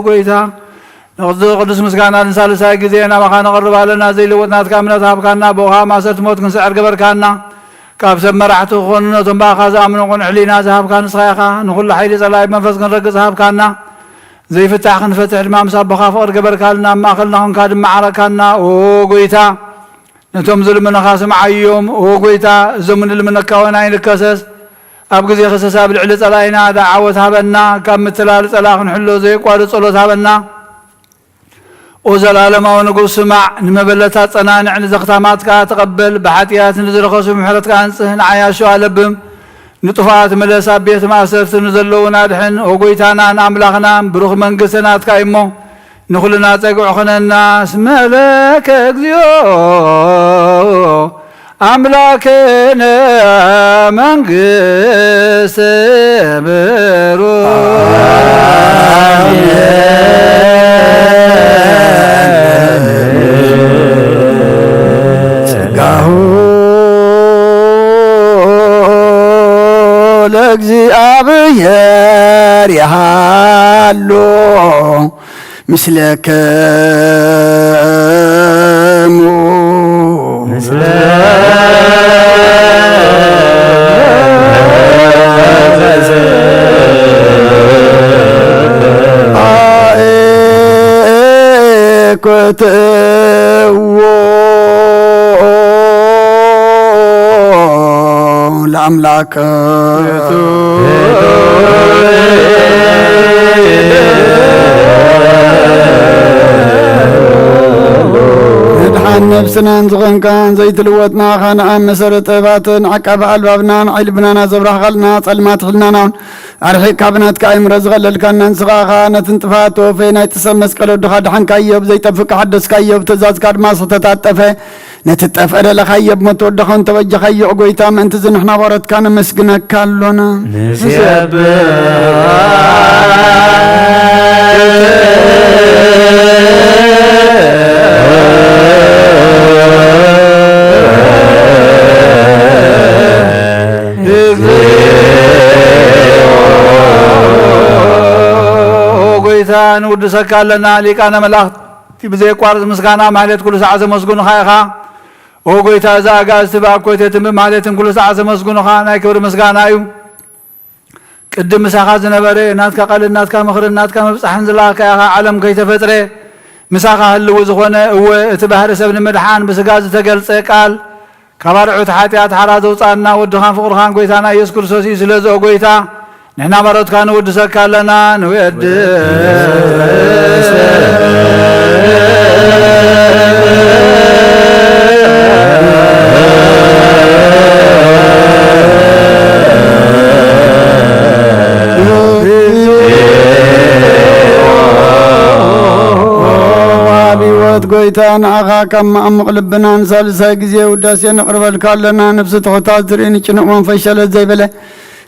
ጎይታ፣ ንዚ ቅዱስ ምስጋና ንሳልሳይ ግዜ ናባኻ ነቕርብ ኣለና። ዘይልወጥ ናትካ እምነት ሃብካና፣ ብውሃ ማእሰርቲ ሞት ክንስዕር ገበርካና። ካብ ሰብ መራሕቲ ክኾኑ ነቶም ብኣኻ ዝኣምኑ ቅኑዕ ሕሊና ዝሃብካ ንስኻ ኢኻ። ንኹሉ ሓይሊ ጸላኢ መንፈስ ክንረግጽ ሃብካና። ዘይፍታሕ ክንፈትሕ ድማ ምስ ኣቦኻ ፍቕሪ ገበርካልና፣ ኣብ ማእከልና ኾንካ ድማ ዓረካና። ኦ ጎይታ፣ ነቶም ዝልምኑኻ ስምዓዮም። ኦ ጐይታ፣ እዞም ንልምነካ እውን ኣይንከሰስ። ኣብ ግዜ ከሰሳ ኣብ ልዕሊ ጸላኢና ደኣ ዓወት ሃበና። ካብ ምትላል ጸላኢ ክንሕሎ ዘየቋርጽ ጸሎት ሃበና። ኦ ዘላለማዊ ንጉስ፣ ስማዕ፣ ንመበለታት ጸናንዕ፣ ንዘኽታማት ከኣ ተቐበል። ብሓጢኣት ንዝረኸሱ ምሕረትካ ኣንጽህ፣ ንዓያሹ ኣለብም። ንጥፉኣት ምለስ፣ ኣብ ቤት ማእሰርቲ ንዘለዉን ኣድሕን። ኦ ጐይታናን ኣምላኽናን፣ ብሩኽ መንግስቲ ናትካ እዩ እሞ፣ ንኹልና ጸግዒ ኹነና። እስመ ለከ እግዚኦ ኣምላክነ መንግስት ብሩክ። ጸጋሁ ለእግዚኣብሔር ይሃሉ ምስለክሙ። ምስለ ኣእኩትዎ ለኣምላክ። ንድሓን ነብስናን ዝኾንካ ዘይትልወጥ ንዓኻ ንኣብ መሰረት ጥበባትን ዓቃቢ ኣልባብናን ዓይሊ ብናና ዘብራህኻልና ጸልማት ሕልናናውን ኣርሒቕካ ብናትካ ኣእምሮ ዝኸለልካና ንስኻ ኸኣ ነቲ ንጥፋት ተወፈየ ናይ ጥሰ መስቀል ወድኻ ድሓንካዮ ብዘይጠፍእ ሓደስካዮ ብትእዛዝካ ድማ ዝተታጠፈ ነቲ ጠፍአ ደለኻዮ ብሞት ወድኻ እንተበጀኻዮ ኦ ጐይታ ምእንቲ እዚ ንሕና ባሮትካ ነመስግነካ ኣሎና። ንሴብሕ ኦ ጐይታ ንውድሰካ ኣለና። ሊቃነ መላእኽቲ ብዘየቋርጽ ምስጋና ማህሌት ኩሉ ሰዓት ዘመስግኑኻ ኢኻ። ኦ ጐይታ፣ እዛ ኣጋእዝቲ ብኣኮቴትን ብማህሌትን ኩሉ ሰዓት ዘመስግኑኻ ናይ ክብሪ ምስጋና እዩ። ቅድም ምሳኻ ዝነበረ፣ ናትካ ቃልን ናትካ ምኽርን ናትካ ምብጻሕን ዝለኣኽካ ኢኻ። ዓለም ከይተፈጥረ ምሳኻ ህልው ዝኾነ፣ እወ፣ እቲ ባህሪ ሰብ ንምድሓን ብስጋ ዝተገልጸ ቃል፣ ካብ ኣርዑት ሓጢኣት ሓራ ዘውጻና ወድኻን ፍቕርኻን ጐይታና ኢየሱስ ክርስቶስ እዩ። ስለዚ ኦ ጐይታ፣ ንሕና ባሮትካ ንውድሰካ ኣለና፣ ንውድስ። ወሃቢ ህይወት ጐይታ፣ ንዓኻ ካብ መዓሙቕ ልብናን ሳልሳይ ግዜ ውዳሴ ነቕርበልካ ኣለና። ነፍሲ ትሑታት ዝርኢ ንጭኑቕ መንፈስ ሸለል ዘይበለ፣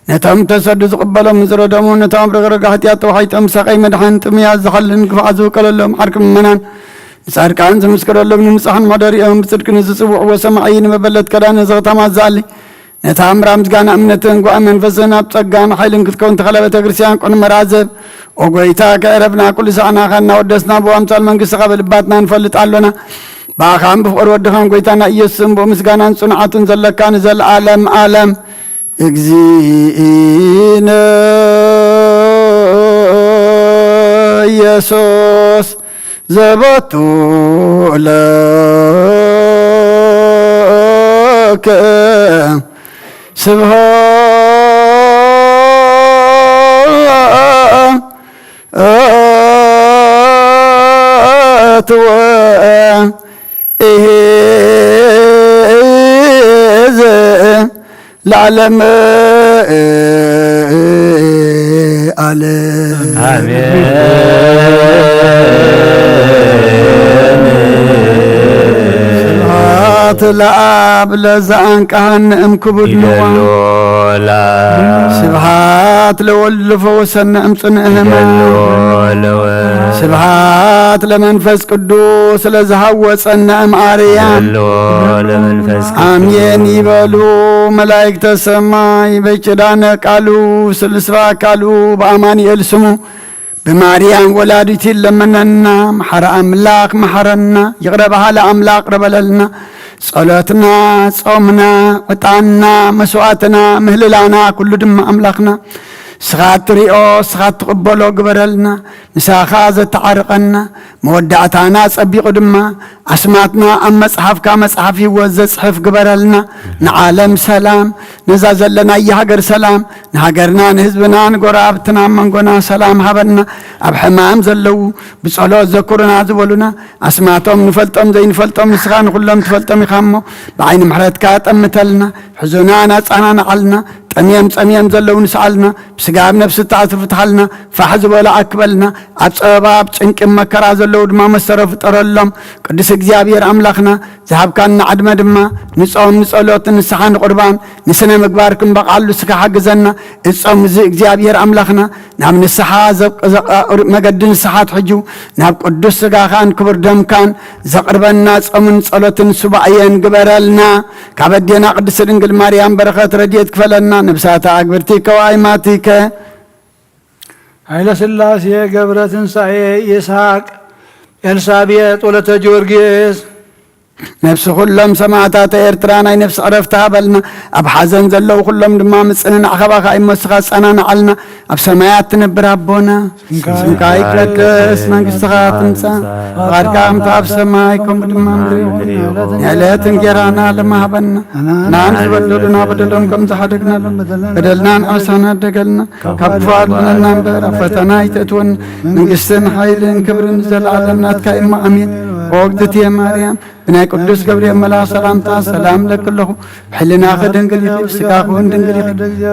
ነቶም ተሰዱ ዝቕበሎም ዝረደሙ፣ ነቶም ኣብ ረግረግ ሓጢኣት ተዋሒጦም ሰቐይ መድሓን ጥሙያት ዝሓልን ክፋዓት ዝውቀለሎም ዓርኪ ምእመናን፣ ንጻድቃን ዝምስክረሎም ንምጻሕን መሕደሪኦም ብጽድቂ ንዝጽውዕዎ ሰማዒ ንመበለት ከዳን ንዘኽታማት ዝኣሊ፣ ነታ እምራ ምስጋና እምነትን ጓእ መንፈስን ኣብ ጸጋን ሓይልን ክትከውን ተኸለ ቤተ ክርስቲያን ቅኑዕ መራዘብ። ኦ ጐይታ፣ ከዕረፍና ኩሉ ሳዕናኻ እናወደስና ብኣምሳል መንግስትኻ ብልባትና ንፈልጥ ኣሎና። ብኣኻን ብፍቕሪ ወድኻን ጐይታና ኢየሱስን ብኡ ምስጋናን ጽንዓቱን ዘለካ ንዘለኣለም ኣለም። እግዚእነ ኢየሱስ ዘበቱ ለከ ስብሐት ወ ኢሂ ለዓለም ዓለም። ኣሜን። ስብሐት ለኣብ ለዘአንቀሃነ እምክቡድ ንዋ። ይደሎ ለአብ። ስብሐት ለወልድ ለፈወሰነ እምጽንዕ ሕማም። ይደሎ ለወልድ። ስብሐት ለመንፈስ ቅዱስ ለዝሃወጸነ እምኣርያም። ይደሎ ለመንፈስ ቅዱስ። ኣሜን ይበሉ መላእክተ ሰማይ በኪዳነ ቃሉ ስልስባ ቃሉ በአማኑኤል ስሙ ብማርያም ወላዲት ይለመነና። መሓሪ ኣምላኽ መሓረና፣ ይቕረ በሃሊ ኣምላኽ ይቕረ በለልና። ጸሎትና፣ ጾምና፣ ዕጣንና፣ መስዋእትና፣ ምህልላና ኩሉ ድማ ኣምላኽና ንስኻ እትሪኦ፣ ንስኻ እትቕበሎ ግበረልና። ንስኻ ኸኣ ዘተዓርቐና፣ መወዳእታና ጸቢቑ ድማ ኣስማትና ኣብ መጽሓፍካ መጽሓፍ ህይወት ዘጽሕፍ ግበረልና። ንዓለም ሰላም፣ ነዛ ዘለናያ ሃገር ሰላም፣ ንሃገርና፣ ንህዝብና፣ ንጎረባብትና፣ ኣብ መንጎና ሰላም ሃበና። ኣብ ሕማም ዘለዉ ብጸሎት ዘክሩና ዝበሉና፣ ኣስማቶም ንፈልጦም ዘይንፈልጦም ንስኻ ንኹሎም ትፈልጦም ኢኻ እሞ፣ ብዓይኒ ምሕረትካ ጠምተልና። ሕዙናን ኣጸናንዓልና። ጠምዮም ጸምዮም ዘለዉ ንስዓልና። ብስጋ ኣብ ነፍሲ እተኣስሩ ፍትሓልና። ፋሕ ዝበሉ ኣክበልና። ኣብ ጸበባ ኣብ ጭንቂ መከራ ዘለዉ ድማ መሰረ ፍጠረሎም። ቅዱስ እግዚኣብሔር ኣምላኽና ዝሃብካና ዕድመ ድማ ንጾም ንጸሎት ንስሓ ንቁርባን ንስነ ምግባር ክንበቕዓሉ እስኻ ሓግዘና። እጾም እዚ እግዚኣብሔር ኣምላኽና ናብ ንስሓ ዘብ-፣ ዘቐ-፣ መገዲ ንስሓ ትሕጁ ናብ ቅዱስ ስጋኻን ክቡር ደምካን ዘቕርበና ጾምን ጸሎትን ሱባኤን ግበረልና። ካብ ኣዴና ቅድስት ድንግል ማርያም በረኸት ረድኤት ክፈለና። ነብሳታ ኣግብርቲ ከዋይ ማቲከ። ኃይለ ሥላሴ ገብረ ትንሣኤ ይስሐቅ ኤልሳቤጥ ወለተ ጊዮርጊስ። ነፍሲ ኩሎም ሰማዕታት ኤርትራ ናይ ነፍሲ ዕረፍቲ ሃበልና። ኣብ ሓዘን ዘለዉ ኩሎም ድማ ምጽንናዕ ካባኻ እሞ ንስኻ ኣጸናንዓልና። ኣብ ሰማያት ትነብር ኣቦና፣ ስምካ ይቀደስ፣ መንግስትኻ ትምጻእ፣ ፍቓድካ ከምቲ ኣብ ሰማይ ከምኡ ድማ ምድሪ ይኹን። ንዕለት እንጌራና ለማህበና፣ ናን ዝበደሉና በደሎም ከም ዝሓደግናሎም በደልናን ዓሳና ደገልና፣ ካብ ክፉ ኣድነና እምበር ኣብ ፈተና ኣይተእትወና። መንግስትን ሓይልን ክብርን ዘለዓለም ናትካ እሞ ኣሜን። ኦ እግዝእትየ ማርያም፣ ብናይ ቅዱስ ገብርኤል መልኣኽ ሰላምታ ሰላም ለክለኹ። ብሕልናኺ ድንግል ኢኺ፣ ብስጋኺ እውን ድንግል ኢኺ።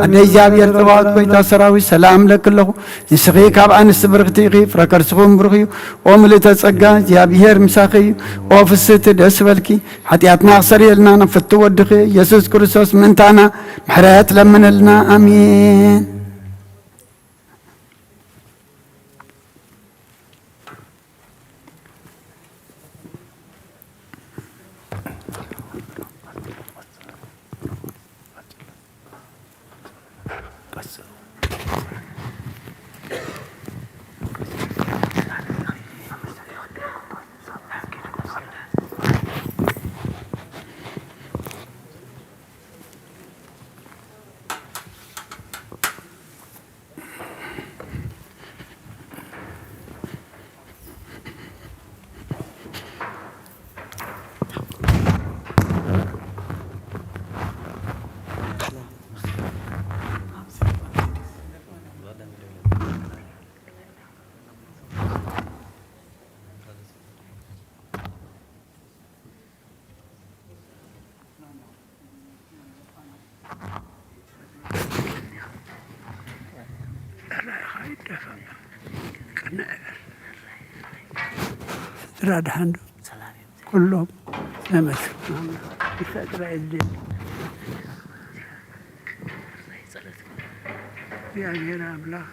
ኣደ እግዚኣብሔር ጸባኦት፣ ጎይታ ሰራዊት፣ ሰላም ለክለኹ። ንስኺ ካብ ኣንስቲ ብርኽቲ ኢኺ፣ ፍረ ከርስኺ እውን ብሩኽ እዩ። ኦ ምልእተ ጸጋ፣ እግዚኣብሔር ምሳኺ እዩ። ኦ ፍስህቲ፣ ደስ በልኪ። ሓጢኣትና ክሰርየልና ናብ ፍቱ ወድኺ ኢየሱስ ክርስቶስ ምእንታና ምሕረት ለምንልና። ኣሜን። ስድራ ደሓን ዶ? ኩሎም ዘመድ ይፈጥራ የለን። እግዚኣብሔር ኣምላኽ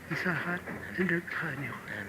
ምሳኻን ንደቅኻን ይኹን።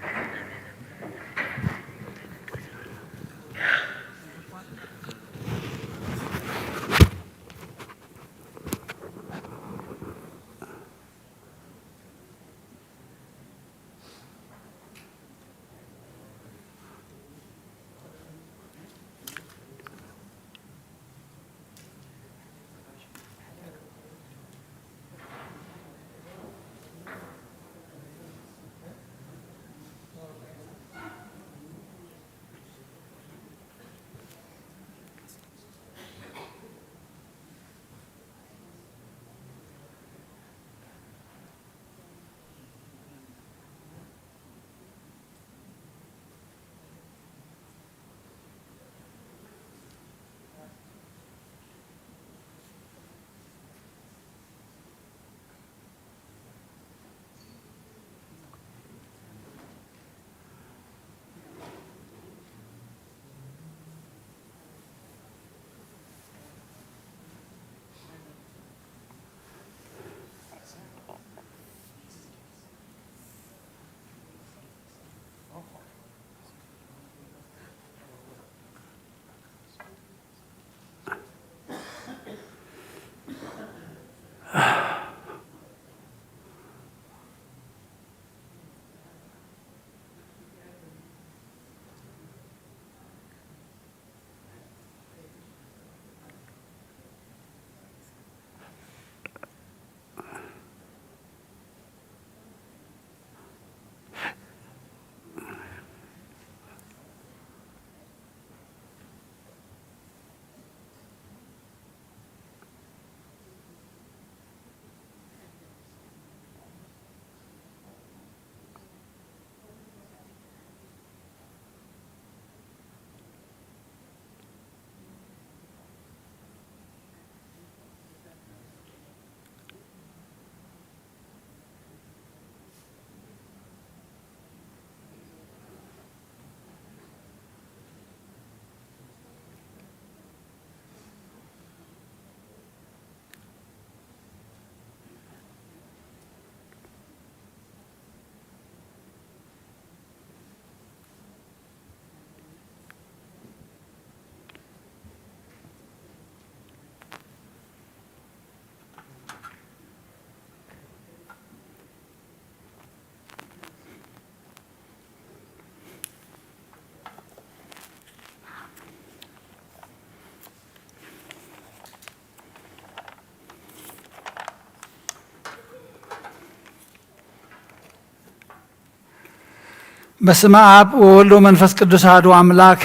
በስመ አብ ወወልድ ወመንፈስ ቅዱስ አሐዱ አምላክ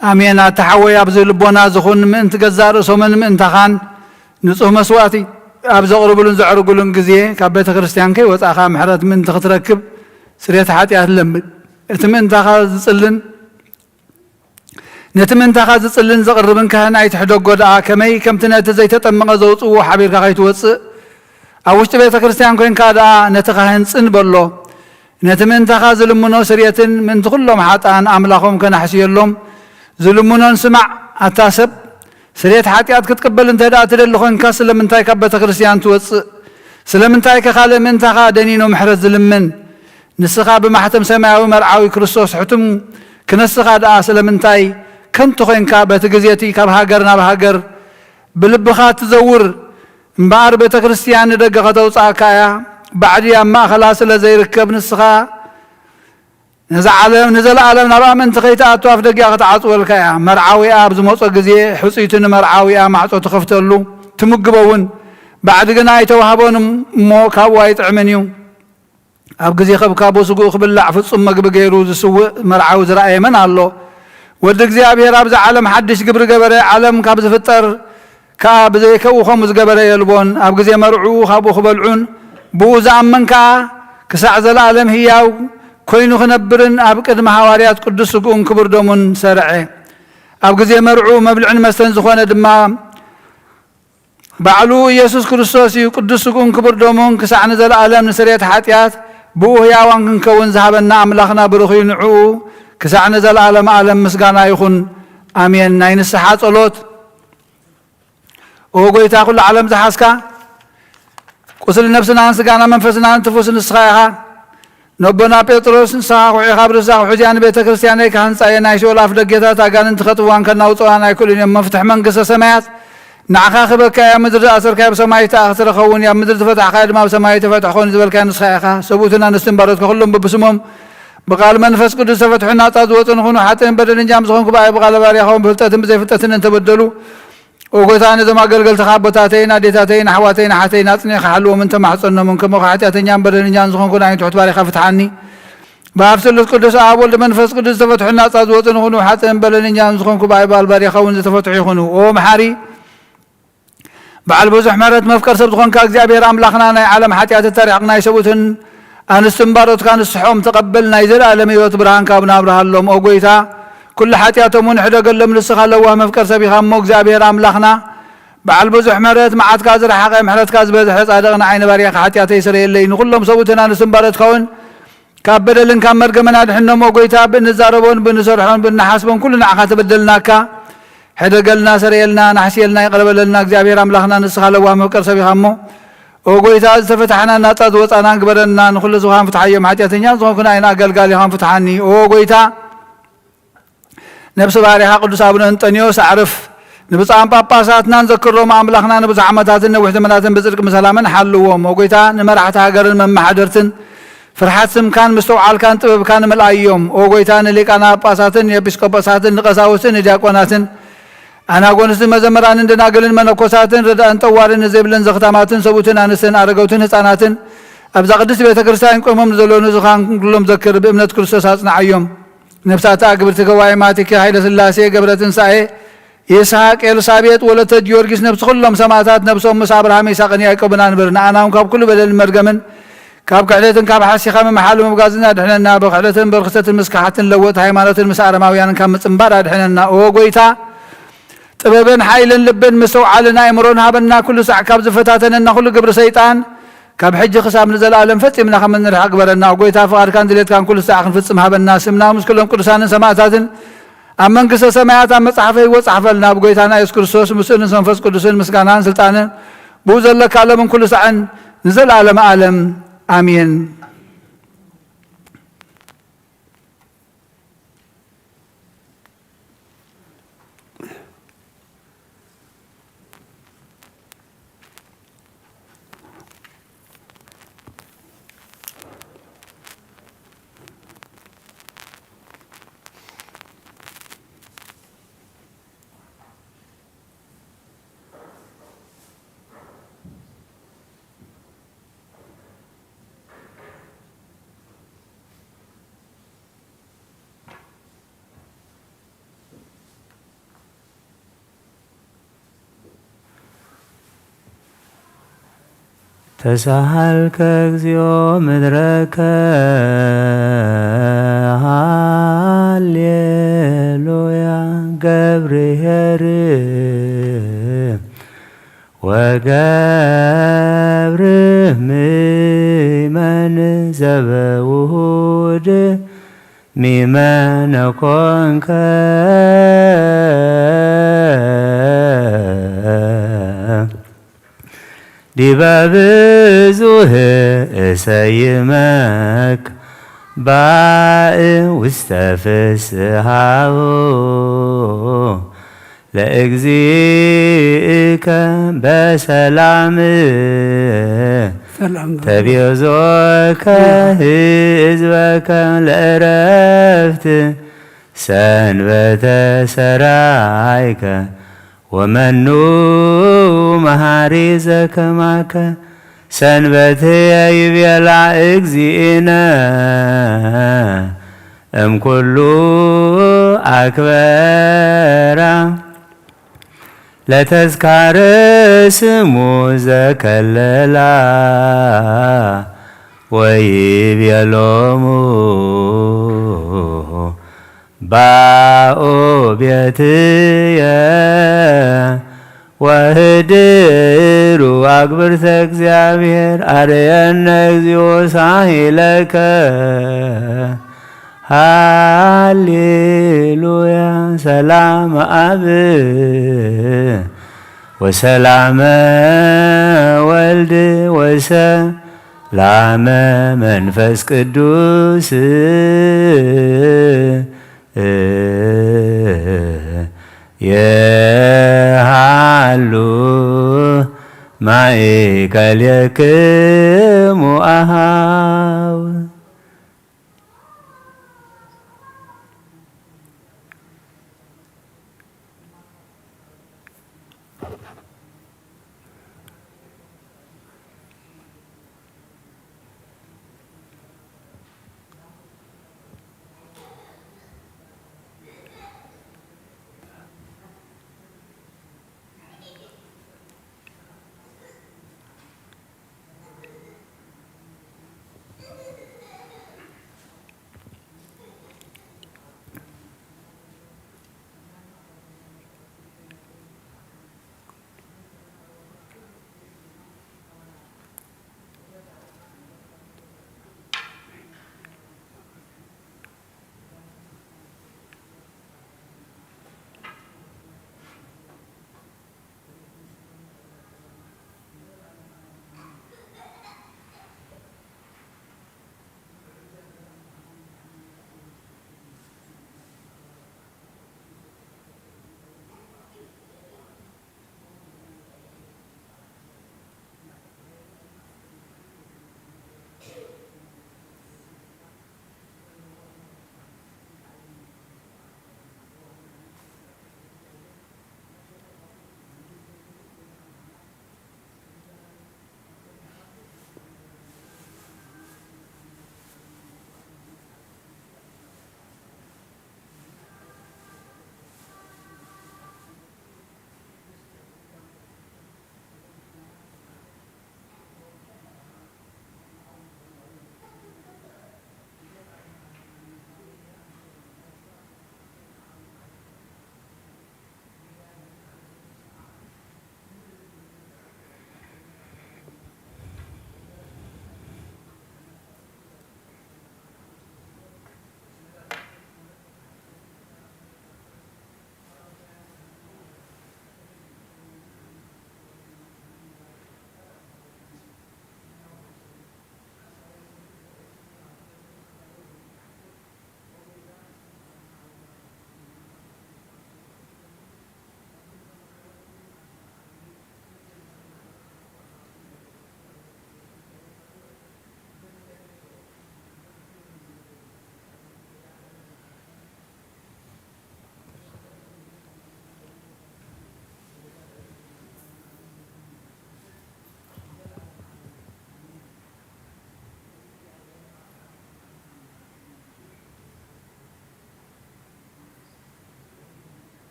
አሜን። ኣታ ሓወይ፣ ኣብዚ ልቦና ዝኹን ምእንቲ ገዛእ ርእሶምን ምእንታኻን ንጹህ መስዋእቲ ኣብ ዘቕርብሉን ዘዕርጉሉን ግዜ፣ ካብ ቤተ ክርስቲያን ከይወጻእካ ምሕረት ምእንቲ ክትረክብ ስርየት ሓጢኣት ለምን። እቲ ምእንታኻ ዝጽልን ነቲ ምእንታኻ ዝጽልን ዘቕርብን ካህን ኣይትሕደጎ ደኣ፣ ከመይ ከምቲ ነቲ ዘይተጠመቐ ዘውጽእዎ ሓቢርካ ከይትወጽእ፣ ኣብ ውሽጢ ቤተ ክርስቲያን ኮይንካ ደኣ ነቲ ካህን ጽን በሎ። ነቲ ምእንታኻ ዝልምኖ ስርየትን ምእንቲ ኩሎም ሓጥኣን ኣምላኾም ከናሕስየሎም ዝልምኖን ስማዕ። ኣታ ሰብ፣ ስርየት ሓጢኣት ክትቅበል እንተ ደኣ ትደሊ ኮይንካ፣ ስለምንታይ ካብ ቤተ ክርስቲያን ትወጽእ? ስለምንታይ ከ ካልእ ምእንታኻ ደኒኑ ምሕረት ዝልምን? ንስኻ ብማሕተም ሰማያዊ መርዓዊ ክርስቶስ ሕቱም ክነስኻ ደኣ ስለምንታይ ከንቱ ኮይንካ፣ በቲ ግዜ እቲ ካብ ሃገር ናብ ሃገር ብልብኻ ትዘውር? እምበኣር ቤተ ክርስቲያን ንደገ ከተውጽኣካ እያ። ባዕዲ ኣብ ማእከላ ስለ ዘይርከብ፣ ንስኻ ነዛ ዓለም ንዘለኣለም ናብኣ ምእንቲ ከይትኣቱ ኣፍ ደጊኣ ክትዓጽወልካ እያ። መርዓዊኣ ኣብ ዝመጾ ግዜ፣ ሕጽይቲ ንመርዓዊኣ ማዕጾ ትኸፍተሉ፣ ትምግቦ እውን። ባዕዲ ግና ኣይተዋህቦን እሞ ካብኡ ኣይጥዕምን እዩ። ኣብ ግዜ ከብካቦ ስግኡ ክብላዕ ፍጹም መግቢ ገይሩ ዝስውእ መርዓዊ ዝረኣየ መን ኣሎ? ወዲ እግዚኣብሔር ኣብዛ ዓለም ሓድሽ ግብሪ ገበረ። ዓለም ካብ ዝፍጠር ከኣ ብዘይከብኡ ከምኡ ዝገበረ የልቦን። ኣብ ግዜ መርዕኡ ካብኡ ክበልዑን ብኡ ዝኣምን ከኣ ክሳዕ ዘለኣለም ህያው ኮይኑ ክነብርን ኣብ ቅድሚ ሃዋርያት ቅዱስ ስግኡን ክቡር ደሙን ሰርዐ። ኣብ ግዜ መርዕኡ መብልዕን መስተን ዝኾነ ድማ ባዕሉ ኢየሱስ ክርስቶስ እዩ። ቅዱስ ስግኡን ክቡር ደሙን ክሳዕ ንዘለኣለም ንስርየት ሓጢኣት ብኡ ህያዋን ክንከውን ዝሃበና ኣምላኽና ብሩኽ እዩ። ንዕኡ ክሳዕ ንዘለኣለም ኣለም ምስጋና ይኹን፣ ኣሜን። ናይ ንስሓ ጸሎት። ኦ ጎይታ፣ ኩሉ ዓለም ዝሓዝካ፣ ቁስሊ ነፍስናን ስጋና መንፈስናን ትፉስ ንስኻ ኢኻ። ነቦና ጴጥሮስ፣ ንስኻ ኩዒኻ ብርሳ፣ ሕዚያ ንቤተ ክርስቲያነይ ክሃንጻ እየ፣ ናይ ሲኦል ኣፍ ደጌታት ኣጋንንቲ ከጥፍዋን ከናውጽዋን ኣይክእሉን እዮም። መፍትሕ መንግስተ ሰማያት ንዓኻ ክበካ እያ። ምድሪ ዝኣሰርካዮ ብሰማይ ትኣኽትረኸውን እያ፣ ኣብ ምድሪ ዝፈታሕካዮ ድማ ብሰማይ ተፈትሕ ኸውን ዝበልካዮ ንስኻ ኢኻ። ሰብኡትን ኣንስትን ባሮትካ ኩሎም በብስሞም ብቃል መንፈስ ቅዱስ ዝተፈትሑ ናጻ ዝወጹ ንኹኑ። ሓጥእን በደለኛም ዝኾንኩ ብኣይ ብቃለ ባርያኻውን ብፍልጠትን ብዘይፍልጠትን እንተበደሉ፣ ኦ ጎይታ፣ ነዞም ኣገልገልትኻ ኣቦታተይን ኣዴታተይን ኣሕዋተይን ኣሓተይን ኣጽኒዕካ ሓልዎምን ተማሕጸኖምን። ከማኻ ሓጢኣተኛን በደለኛን ዝኾንኩ ንዓይን ትሑት ባሪኻ ፍትሓኒ። ብኣብ ስሉስ ቅዱስ ኣብ ወልድ መንፈስ ቅዱስ ዝተፈትሑ ናጻ ዝወጹ ንኹኑ። ሓጥእን በደለኛን ዝኾንኩ ብኣይ ብቃል ባርያኻ እውን ዝተፈትሑ ይኹኑ። ኦ መሓሪ፣ በዓል ብዙሕ ምሕረት መፍቀር ሰብ ዝኾንካ እግዚኣብሔር ኣምላኽና፣ ናይ ዓለም ሓጢኣት እተሪሕቕ ናይ ሰብኡትን ኣንስትን ባሮትካ ንስሖም ተቐበል፣ ናይ ዘለኣለም ህይወት ብርሃን ካብ ናብርሃሎም። ኦ ጎይታ፣ ኩሉ ሓጢኣቶም እውን ሕደገሎም። ንስኻ ለዋህ መፍቀር ሰብ ኢኻ እሞ እግዚኣብሔር ኣምላኽና፣ በዓል ብዙሕ ምሕረት፣ መዓትካ ዝረሓቐ፣ ምሕረትካ ዝበዝሐ፣ ጻድቕ ንዓይ ንባርያኻ ሓጢኣተይ ስረየለይ። ንኹሎም ሰብኡትን ኣንስትን ባሮትካ እውን ካብ በደልን ካብ መርገምን ኣድሕኖም። ኦ ጎይታ፣ ብእንዛረቦን ብእንሰርሖን ብእንሓስቦን ኩሉ ንዓኻ ተበደልናካ። ሕደገልና፣ ሰረየልና፣ ናሕስየልና፣ ይቕረ በለልና። እግዚኣብሔር ኣምላኽና ንስኻ ለዋህ መፍቀር ሰብ ኢኻ እሞ፣ ኦ ጎይታ፣ ዝተፈታሕናን ናጻ ዝወጻናን ግበረና። ንኹሉ ዝኻን ፍትሓዮም፣ ሓጢኣተኛ ዝኾንኩ ንዓይን ኣገልጋሊኻን ፍትሓኒ። ኦ ጎይታ፣ ነብሲ ባርያኻ ቅዱስ ኣቡነ እንጠንዮስ ኣዕርፍ። ንብፁዓን ጳጳሳትናን ዘክሮም ኣምላኽና ንብዙሕ ዓመታትን ነዊሕ ዘመናትን ብጽድቅን ብሰላምን ሓልዎም። ኦ ጎይታ፣ ንመራሕቲ ሃገርን መማሓደርትን ፍርሓት ስምካን ምስትውዓልካን ጥበብካን ምልኣዮም። ኦ ጎይታ፣ ንሊቃነ ጳጳሳትን ንኤጲስቆጶሳትን ንቀሳውስትን ንዲያቆናትን ኣናጎንስትን መዘምራንን ደናግልን መነኮሳትን ረዳእን ጠዋርን ንዘይብለን ዘኽታማትን ሰብኡትን ኣንስትን ኣረገውትን ህፃናትን ኣብዛ ቅድስት ቤተ ክርስቲያን ቆሞም ንዘለዉ ንዝኻን ኩሎም ዘክር። ብእምነት ክርስቶስ ኣጽንዓዮም። ነፍሳት ኣግብርቲ ገዋይ ማቲኪ ሃይለ ስላሴ ገብረ ትንሳኤ ይስሐቅ ኤልሳቤጥ ወለተ ጊዮርጊስ ነብሲ ኩሎም ሰማእታት ነብሶም ምስ ኣብርሃም ይስሐቅን ያዕቆብን ኣንብር። ንኣና እውን ካብ ኩሉ በደልን መርገምን ካብ ክሕደትን ካብ ሓሲኻ ምምሓሉ ምብጋዝን ኣድሕነና። ብክሕደትን ብርክሰትን ምስ ከሓትን ለወጥ ሃይማኖትን ምስ ኣረማውያንን ካብ ምጽንባር ኣድሕነና። ኦ ጎይታ፣ ጥበብን ሓይልን ልብን ምስትውዓልን ኣእምሮን ሃበና። ኩሉ ሳዕ ካብ ዝፈታተነና ኩሉ ግብሪ ሰይጣን ካብ ሕጂ ክሳብ ንዘለኣለም ፈጺምና ከም እንርሕቕ ግበረና። ኦ ጎይታ፣ ፍቓድካን ድሌትካን ኩሉ ሳዕ ክንፍጽም ሃበና። ስምና ምስ ኩሎም ቅዱሳንን ሰማእታትን ኣብ መንግስተ ሰማያት ኣብ መጽሓፈ ህይወት ጻሕፈልና። ብጎይታና የሱስ ክርስቶስ ምስኡ ምስ መንፈስ ቅዱስን ምስጋናን ስልጣንን ብኡ ዘለካ ዓለምን ኩሉ ሳዕን ንዘለኣለመ ዓለም ኣሜን። ተሳሃልከ እግዚኦ ምድረከ፣ ሃሌሉያ። ገብርኄር ወገብር ምእመን ዘበውሁድ ሚመነ ኮንከ ዲበ ብዙህ እሰይመክ ባእ ውስተ ፍስሃሁ ለእግዚእከ በሰላም ሰላም ተቤዞከ ህዝበከ ለእረፍት ሰንበተ ሰራይከ ወመኑ መሃሪ ዘከማከ ሰንበትየ ይቤላ እግዚእነ እምኩሉ ኣክበራ ለተዝካረ ስሙ ዘከለላ ወይቤሎሙ ባኡ ቤትየ ወህድሩ ኣግብርተ እግዚኣብሔር ኣርየነ እግዚኦ ሳሂለከ ሃሌሉያ ሰላም ኣብ ወሰላመ ወልድ ወሰላመ መንፈስ ቅዱስ የሃሉ ማእከሌክሙ አሃው።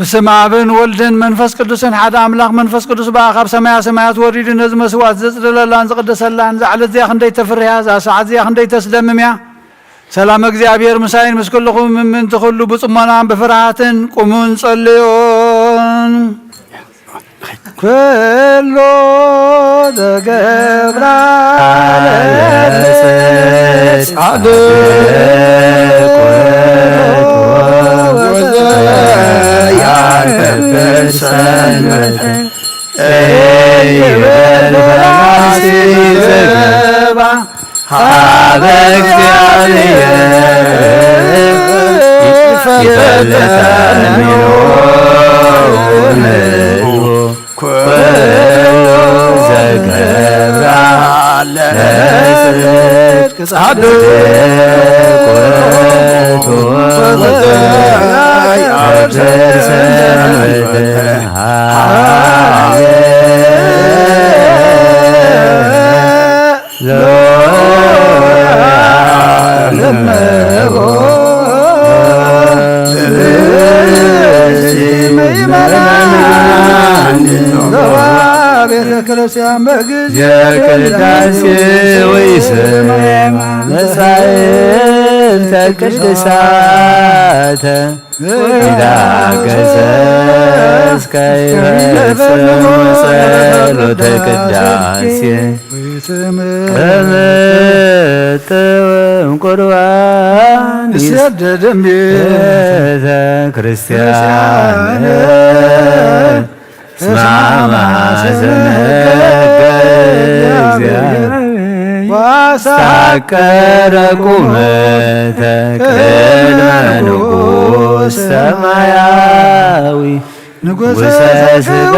ብስም ኣብን ወልድን መንፈስ ቅዱስን ሓደ ኣምላኽ መንፈስ ቅዱስ ብኣኻ ኣብ ሰማያ ሰማያት ወሪዱ ነዚ መስዋዕት ዘጽለለላን ዝቕደሰላን እዛ ዕለት እዚኣ ክንደይ ተፍርህ እያ፣ እዛ ሰዓት እዚኣ ክንደይ ተስደምም እያ። ሰላም እግዚኣብሔር ምሳይን ምስ ኩልኹም ምእንቲ ኩሉ ብጽሞናን ብፍርሃትን ቁሙን ጸልዮን። ኩሎ ዘገብራ ለጽድቅ ወዘያከብር ሰንበት ዘይብል ፈራሲ ዘገባ ሀበ እግዚኣብሔር ይፈልጠኒ ኩሉ ዘገብራ ለጽድቅ ጻድቅ ውእቱ ወዘያከብር ሰንበት ቤተክርስቲያን በጊዜ ቅዳሴ ወይስማ መጻሕፍተ ቅዱሳተ ይዳገሰ እስከ ይፈጽም ጸሎተ ቅዳሴ። በመጠወም ቁርባን ይሰደድም ቤተ ክርስቲያን። ስማማ ዘመገ እግዚአብሔር ዋሳቀረ ቁመተ ቅድመ ንጉሥ ሰማያዊ ንጉሠ ሥጋ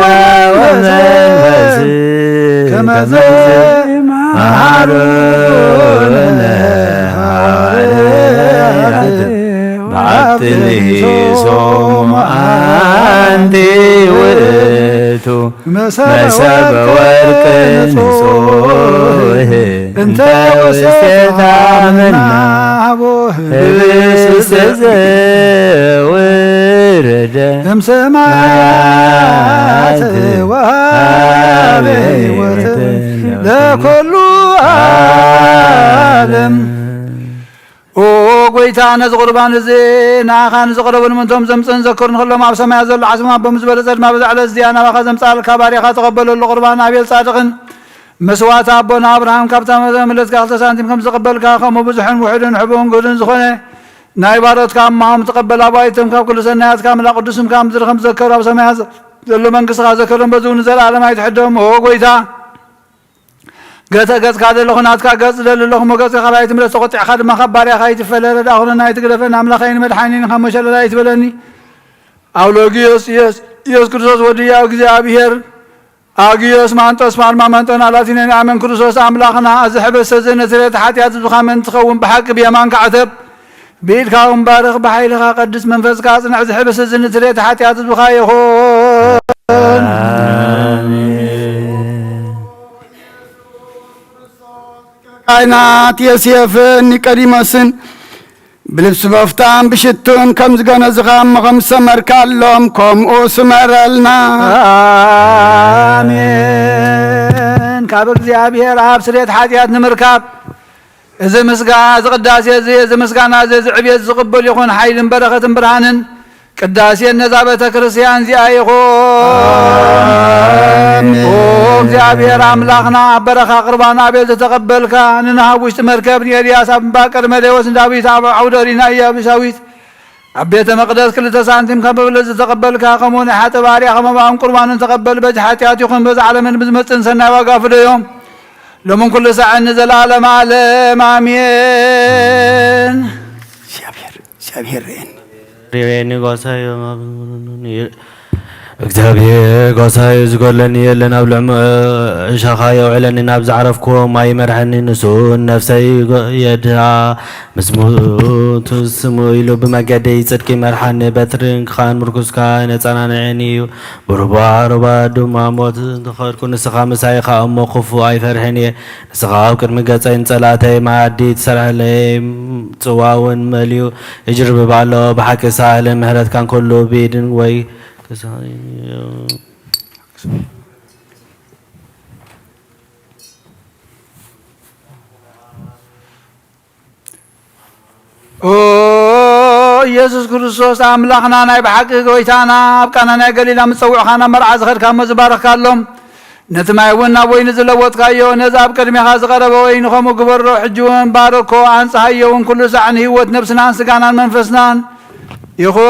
ወመንፈስ ከመዘ መሃሩነ ሐዋርያት በአትሊሶሙ አንቲ ውእቱ መሰበ ወርቅ ንጹሕ እንተ ውስቴታ ምና ህብስት ዘውረደ እምሰማያት ወሀበ ሕይወት ለኩሉ ዓለም። ኦ ጎይታ፣ ነዚ ቁርባን እዚ ንኣኻ ንዝቐረቡ ንምንቶም ዘምጽእን ዘክርን ከሎም ኣብ ሰማያት ዘሎ ዓስቦም ኣቦም ዝበለጸ ድማ በዛ ዕለት እዚኣ ናባኻ ዘምጽኣልካ ባሪኻ ተቐበለሉ። ቁርባን ኣቤል ጻድቕን መስዋዕቲ ኣቦና ኣብርሃም ካብታ መለትካ ክልተ ሳንቲም ከም ዝቐበልካ፣ ከምኡ ብዙሕን ውሑድን ሕቡን ግህዱን ዝኾነ ናይ ባሮትካ እማሆም ትቐበል። ኣባይቶም ካብ ኩሉ ሰናያትካ ምላ ቅዱስም ካብ ምድሪ ከም ዝዘከሩ ኣብ ሰማያት ዘሎ መንግስትኻ ዘከሮም፣ በዚ እውን ንዘለኣለም ኣይትሕደም። ኦ ጎይታ፣ ገተ ገጽካ ደለኹ ናትካ ገጽ ደሊ ኣለኹ፣ ሞገጽካ ካባይ ትምለስ፣ ተቖጢዕካ ድማ ካብ ባርያኻ ኣይትፈለ። ረዳ ኩነና ኣይትግደፈኒ፣ ኣምላኸይን መድሓኒን ካብ መሸለል ኣይትበለኒ። ኣውሎጊዮስ ኢየሱስ ኢየሱስ ክርስቶስ ወዲ ያው እግዚኣብሔር ኣግዮስ ማንጦስ ፋርማ መንጦን ኣላቲነን ኣመን ክርስቶስ ኣምላኽና፣ እዚ ሕብስቲ እዚ ንስርየት ሓጢኣት ህዝብኻ ምእንቲ ትኸውን ብሓቂ ብየማንካ ዕተብ፣ ብኢድካ እውን ባርኽ፣ ብሓይልኻ ቀድስ፣ መንፈስካ ኣጽንዕ፣ እዚ ሕብስቲ እዚ ንስርየት ሓጢኣት ህዝብኻ ይኹን። ካህናት ዮሴፍን ኒቆዲሞስን ብልብሲ በፍታን ብሽቱን ከም ዝገነዝኻ እሞ ከም ዝሰመርካሎም ከምኡ ስመረልና። ኣሜን። ካብ እግዚኣብሔር ኣብ ስርየት ሓጢኣት ንምርካብ እዚ ምስጋ-፣ እዚ ቅዳሴ እዚ፣ እዚ ምስጋና እዚ፣ እዚ ዕብየት ዝቕበል ይኹን ሓይልን በረኸትን ብርሃንን ቅዳሴን ነዛ ቤተ ክርስቲያን እዚኣ ይኹን። ኣሜን። ኦ እግዚኣብሔር ኣምላኽና፣ ኣብ በረኻ ቁርባን ኣቤል ዝተቐበልካ፣ ንናሃብ ውሽጢ መርከብ ንኤልያስ፣ ኣብ እምባ ቀርሜሌዎስ ንዳዊት፣ ኣብ ዓውደ ኦሪት ንኢያቡሳዊት፣ ኣብ ቤተ መቕደስ ክልተ ሳንቲም ካብ መበለት ዝተቐበልካ፣ ከምኡ ናይ ሓጥእ ባርያኻ መባእን ቁርባንን ተቐበል። በዚ ሓጢኣት ይኹን በዚ ዓለምን ብዝመጽእን ሰናይ ዋጋ ፍደዮም፣ ሎምን ኩሉ ሳዕን ንዘለዓለመ ዓለም። ኣሜን። እግዚኣብሔር፣ እግዚኣብሔር ርእየኒ። ርእየኒ ጓሳዮ። እግዚኣብሔር ጓሳዮ፣ ዝጎድለኒ የለን። ኣብ ልዕሊ እሻኻ የውዕለኒ፣ ናብ ዝዓረፍኩዎ ማይ ይመርሐኒ። ንሱ ነፍሰይ የድኣ፣ ምስ ሞቱ ስሙ ኢሉ ብመገዲ ጽድቂ ይመርሓኒ። በትርካን ምርኩስካን የጸናንዐኒ እዩ። ብሩባ ሩባ ድማ ሞት እንተኸድኩ፣ ንስኻ ምሳይ ኢኻ እሞ ክፉእ ኣይፈርሕን እየ። ንስኻ ኣብ ቅድሚ ገጸይ ንጸላእተይ መኣዲ ትሰርሐለይ፣ ጽዋ እውን መሊኡ ይጅርብብ ኣሎ። ብሓቂ ሳህልን ምሕረትካን ኩሉ ብኢድን ወይ ኦ ኢየሱስ ክርስቶስ ኣምላኽና፣ ናይ ብሓቂ ጎይታና፣ ኣብ ቃና ናይ ገሊላ ምስ ጸውዕኻ ናብ መርዓ ዝኸድካ እሞ ዝባረኽካሎም፣ ነቲ ማይ እውን ናብ ወይኒ ዝለወጥካዮ፣ ነዚ ኣብ ቅድሜኻ ዝቐረበ ወይኒ ከምኡ ግበሮ። ሕጂ እውን ባርኮ፣ ኣንጽሃዮ እውን፣ ኩሉ ሳዕ ንህይወት ነብስናን ስጋናን መንፈስናን ይኹን።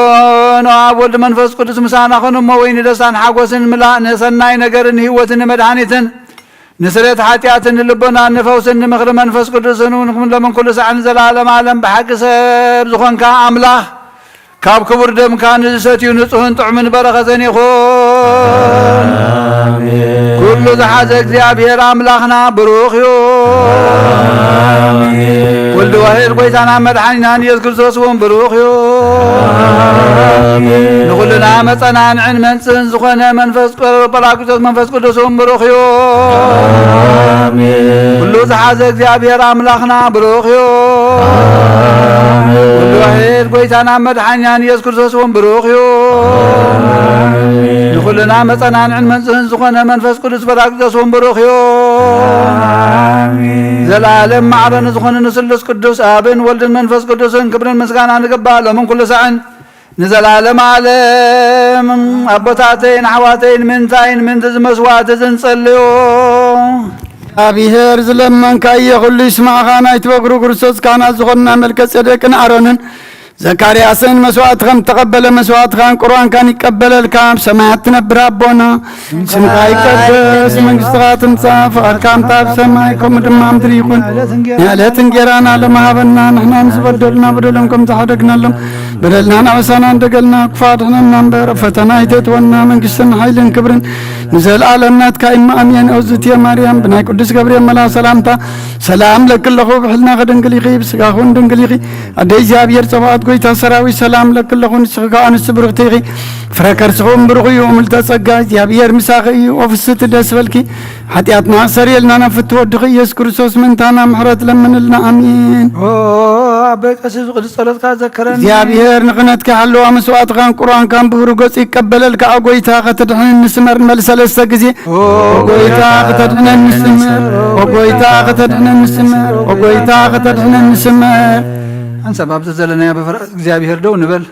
ኦ ኣብ ወልድ መንፈስ ቅዱስ ምሳና ኹን እሞ፣ ወይኒ ደስታን ሓጎስን ምላእ፣ ንሰናይ ነገርን ንህይወትን ንመድሃኒትን ንስርየት ሓጢኣትን ንልቦናን ንፈውስን ንምኽሪ መንፈስ ቅዱስን እውን ንኹን ሎምን ኩሉ ሳዕ ንዘለዓለም ዓለም። ብሓቂ ሰብ ዝኾንካ ኣምላኽ፣ ካብ ክቡር ደምካ ንዝሰትዩ ንጹህን ጥዑምን በረኸትን ይኹን። ኣሜን። ኩሉ ዝሓዘ እግዚኣብሔር ኣምላኽና ብሩኽ እዩ። ኣሜን። ወልድ ዋሕድ ጎይታና መድሓኒናን ኢየሱስ ክርስቶስ እውን ብሩኽ እዩ። ኣሜን። ንኹልና መጸናንዕን መንጽህን ዝኾነ መንፈስ ጳራቅሊጦስ መንፈስ ቅዱስ እውን ብሩኽ እዩ። ኣሜን። ኩሉ ዝሓዘ እግዚኣብሔር ኣምላኽና ብሩኽ እዩ። ኣሜን። ኩሉ ዋሕድ ጎይታና መድሓኒናን ኢየሱስ ክርስቶስ እውን ብሩኽ እዩ። ኣሜን። ንኹልና መጸናንዕን መንጽህን ዝኾነ መንፈስ ቅዱስ ጳራቅሊጦስ እውን ብሩኽ እዩ። ኣሜን። ዘለዓለም ማዕረ ንዝኾነ ንስሉስ ቅዱስ ኣብን ወልድን መንፈስ ቅዱስን ክብርን ምስጋና ንግባእ ሎምን ኩሉ ሳዕን ንዘለዓለም ዓለም። ኣቦታተይን ኣሕዋተይን፣ ምንታይን ምንቲ ዝመስዋዕቲ ዝንጸልዮ? እግዚኣብሔር ዝለመንካዮ ኩሉ ይስማዕኻ። ናይቲ በግሩ ክርስቶስ ካህናት ዝኾንና መልከ ጼዴቅን ኣሮንን ዘካርያስን መስዋዕቲ ከም ተቐበለ መስዋዕትኻን ቁርባንካን ይቀበለልካ። ኣብ ሰማያት ትነብር ኣቦና፣ ስምካ ይቀደስ፣ መንግስትኻ ትምጻእ፣ ፍቓድካ ከምታ ኣብ ሰማይ ከምኡ ድማ ኣብ ምድሪ ይኹን። ናይ ዕለት እንጌራና ሎሚ ሃበና፣ ንሕና ንዝበደሉና በደሎም ከም ዝሓደግናሎም በደልና ናበሳና እንደገልና፣ ክፉ ኣድሕነና እምበር፣ ኣብ ፈተና ኣይተእትወና፣ መንግስትን ሓይልን ክብርን ንዘለኣለም ናትካ እዩ፣ ኣሜን። እግዝእትየ ማርያም፣ ብናይ ቅዱስ ገብርኤል መልኣክ ሰላምታ ሰላም እለኪ ኣለኹ፣ ብሕልናኺ ድንግል ኢኺ፣ ብስጋኺ እውን ድንግል ኢኺ። ኣደ እግዚኣብሔር ጸባኦት፣ ጎይታ ሰራዊት፣ ሰላም እለኪ ኣለኹ፣ ንስኺ ከኣ ኣንስቲ ብርኽቲ ኢኺ፣ ፍረ ከርስኺ እውን ብሩኽ እዩ። ምልዕተ ጸጋ፣ እግዚኣብሔር ምሳኺ እዩ፣ ኦ ፍስሕቲ ደስ በልኪ፣ ሓጢኣትና ኣሰርየልና፣ ናብ ፍትወ ወድኺ ኢየሱስ ክርስቶስ ምእንታና ምሕረት ለምንልና። ኣሜን። ኦ ኣቦይ ቀሲስ፣ ብቅዱስ ጸሎትካ ዘክረኒ። እግዚኣብሔር ንክህነትካ ይሓልዋ፣ መስዋዕትኻን ቁርባንካን ብብሩህ ገጹ ይቀበለልካ። ኦ ጎይታ፣ ከተድሕነኒ ስመር። ንበል ሰለስተ ግዜ። ኦ ጎይታ፣ ከተድሕነኒ ስመር። ኦ ጎይታ፣ ከተድሕነኒ ስመር። ኦ ጎይታ፣ ከተድሕነኒ ስመር። ሓንሳብ ኣብዚ ዘለናዮ ብፍርሃት እግዚኣብሔር ደው ንበል።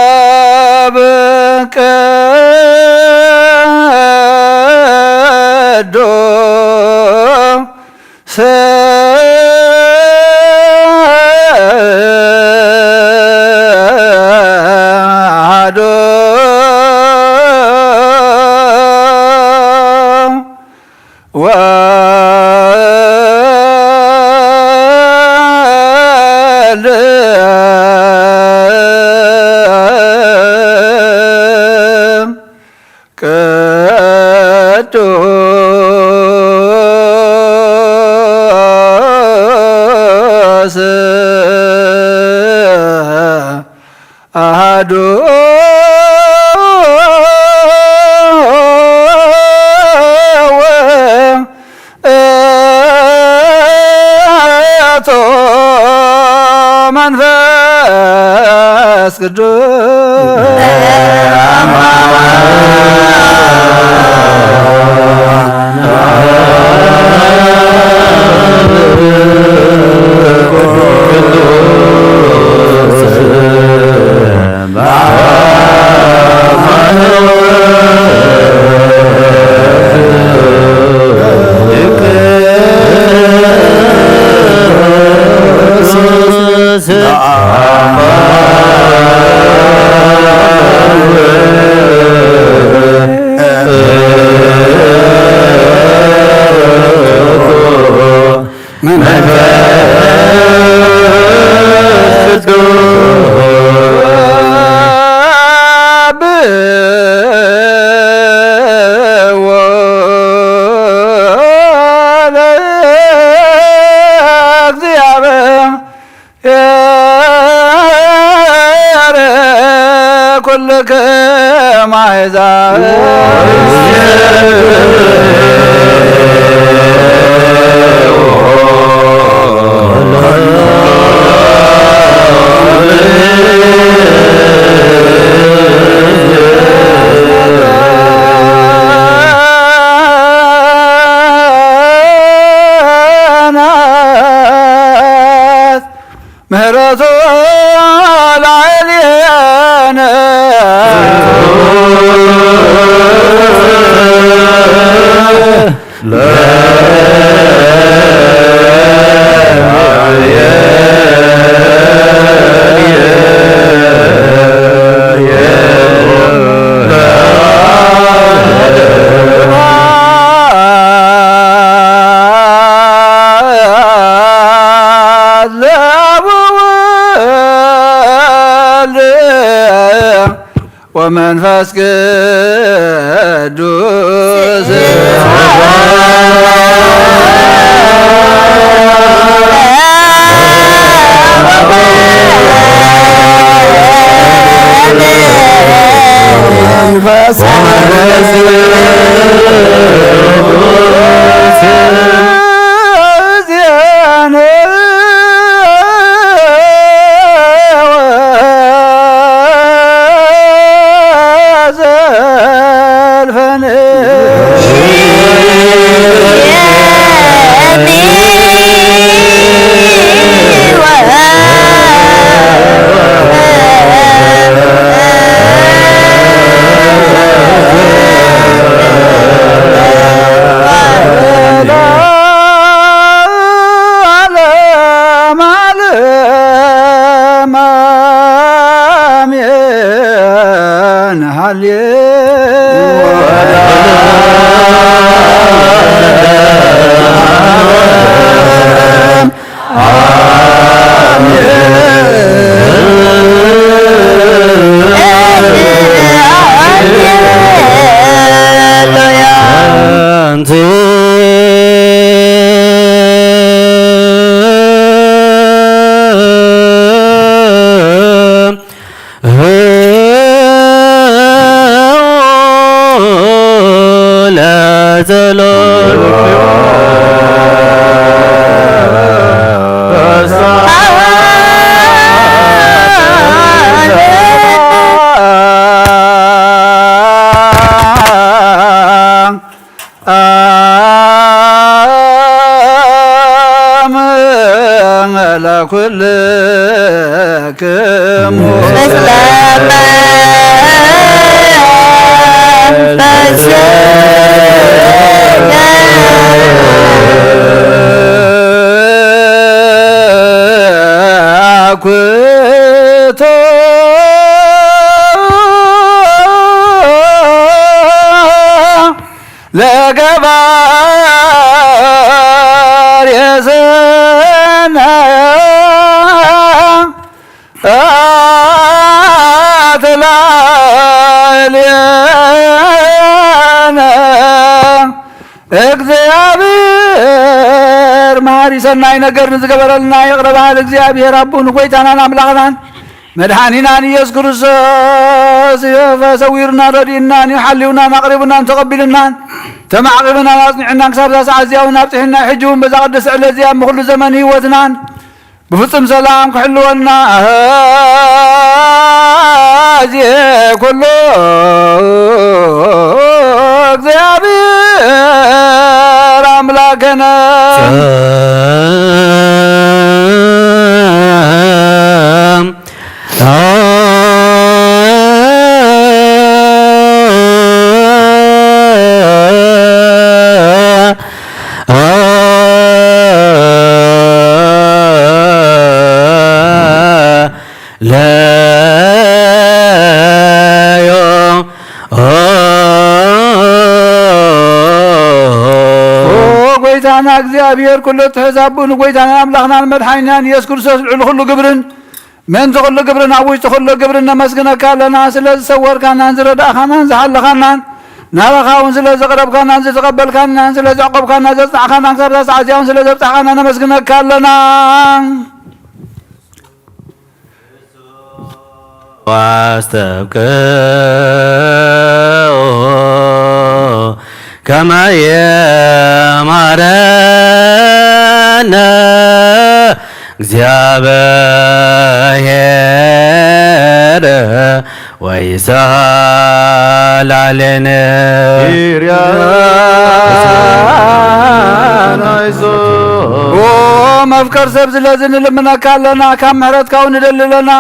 ኣብ ቅዱስ አሐዱ ወልድ ቅዱስ አሐዱ ውእቱ መንፈስ ቅዱስ። ኩልክም ኣሕዛብ ምህረቱ ላዕሌነ ወመንፈስ ቅዱስ ዓለም ዓለም ኣሜን። ሃሌ ለኩልክሙ በሰላም ኩቶ ለገባሬ ሰናይ ተላዕሌነ። እግዚኣብሔር መሃሪ ሰናይ ነገር ንዝገበረልና ይቕረ በሃል እግዚኣብሔር ኣቦን ጐይታናን ኣምላኽናን መድሓኒናን ኢየሱስ ክርስቶስ እዩ። ሰዊሩና ረዲእናን እዩ፣ ሓልዩናን ኣቕሪቡናን ተቐቢሉናን ተማዕቒብናን ኣጽኒዑናን ክሳብ እዛ ሰዓት እዚኣ እውን ኣብጽሑና እዩ። ሕጂ እውን በዛ ቅድስቲ ዕለት እዚኣ ኣብ ኩሉ ዘመን ህይወትናን ብፍጹም ሰላም ክሕልወና ኣዜ ኩሉ እግዚኣብሔር ኣምላክነ። ለዮ ኦ ጐይታና እግዚኣብሔር ኩሉ እትሕዝ ኣቦ ንጐይታናን ኣምላኽናን መድሓኒናን ኢየሱስ ክርስቶስ ልዕሊ ኩሉ ግብርን ምእንቲ ኩሉ ግብርን ኣብ ውሽጢ ኩሉ ግብርን ነመስግነካ ኣለና። ስለ ዝሰወርካናን ዝረዳእኻናን ዝሓለኻናን ናባኻ እውን ስለ ዘቕረብካናን ዝተቐበልካናን ስለ ዘዕቆብካና ዘጽናዕካናን ክሳብ እዛ ሰዓት እዚኣ እውን ስለ ዘብጻሕካና ነመስግነካ ኣለና። واستبقوا كما يمرنا እግዚአብሔር ወይሳላልን ኪርያናይሶ። ኦ መፍቀር ሰብ ስለዚ ንልምነካ ኣለና፣ ካብ ምሕረትካ እውን ንደሊ ኣለና።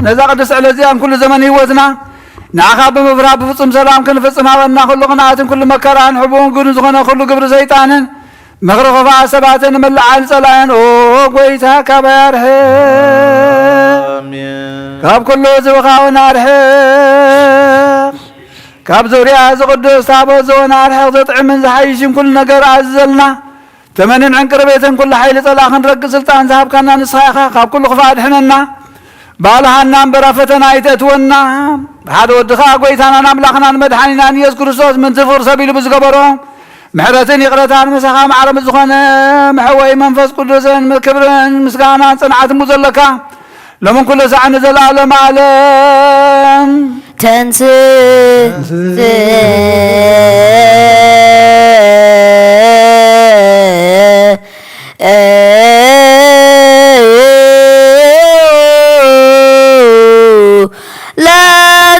ነዛ ቅድስቲ ዕለት እዚኣን ኩሉ ዘመን ህይወትና ንዓኻ ብምፍራህ ብፍጹም ሰላም ክንፍጽም ሃበና። ኩሉ ቅንኣትን ኩሉ መከራን ሕቡን ግዱን ዝኾነ ኩሉ ግብሪ ሰይጣንን ምኽሪ ክፉኣት ሰባትን ምልዓል ጸላእን፣ ኦ ጐይታ፣ ካባይ ኣርሕቕ። ኣሜን። ካብ ኩሉ ህዝብኻ እውን ኣርሕቕ። ካብ ዙርያ እዚ ቅዱስ ታቦት እዚ እውን ኣርሕቕ። ዘጥዕምን ዝሓይሽን ኩሉ ነገር ኣዝዘልና። ተመንን ዕንቅርቤትን ኩሉ ሓይሊ ጸላእ ክንረግጽ ስልጣን ዝሃብካና ንስኻ ኢኻ። ካብ ኩሉ ክፉእ ኣድሕነና። ባልሃና እምበር ኣብ ፈተና ኣይተእትወና። ብሓደ ወድኻ ጐይታናን ኣምላኽናን መድሓኒናን ኢየሱስ ክርስቶስ ምእንቲ ፍቕሪ ሰብ ኢሉ ብዝገበሮ ምሕረትን ይቕረታን ምሳኻ ማዕረ ምስ ዝኾነ መሕወይ መንፈስ ቅዱስን ክብርን ምስጋናን ጽንዓትን ምስ ዘለካ ሎምን ኩሉ ሳዕ ንዘለኣለም ዓለም። ተንስ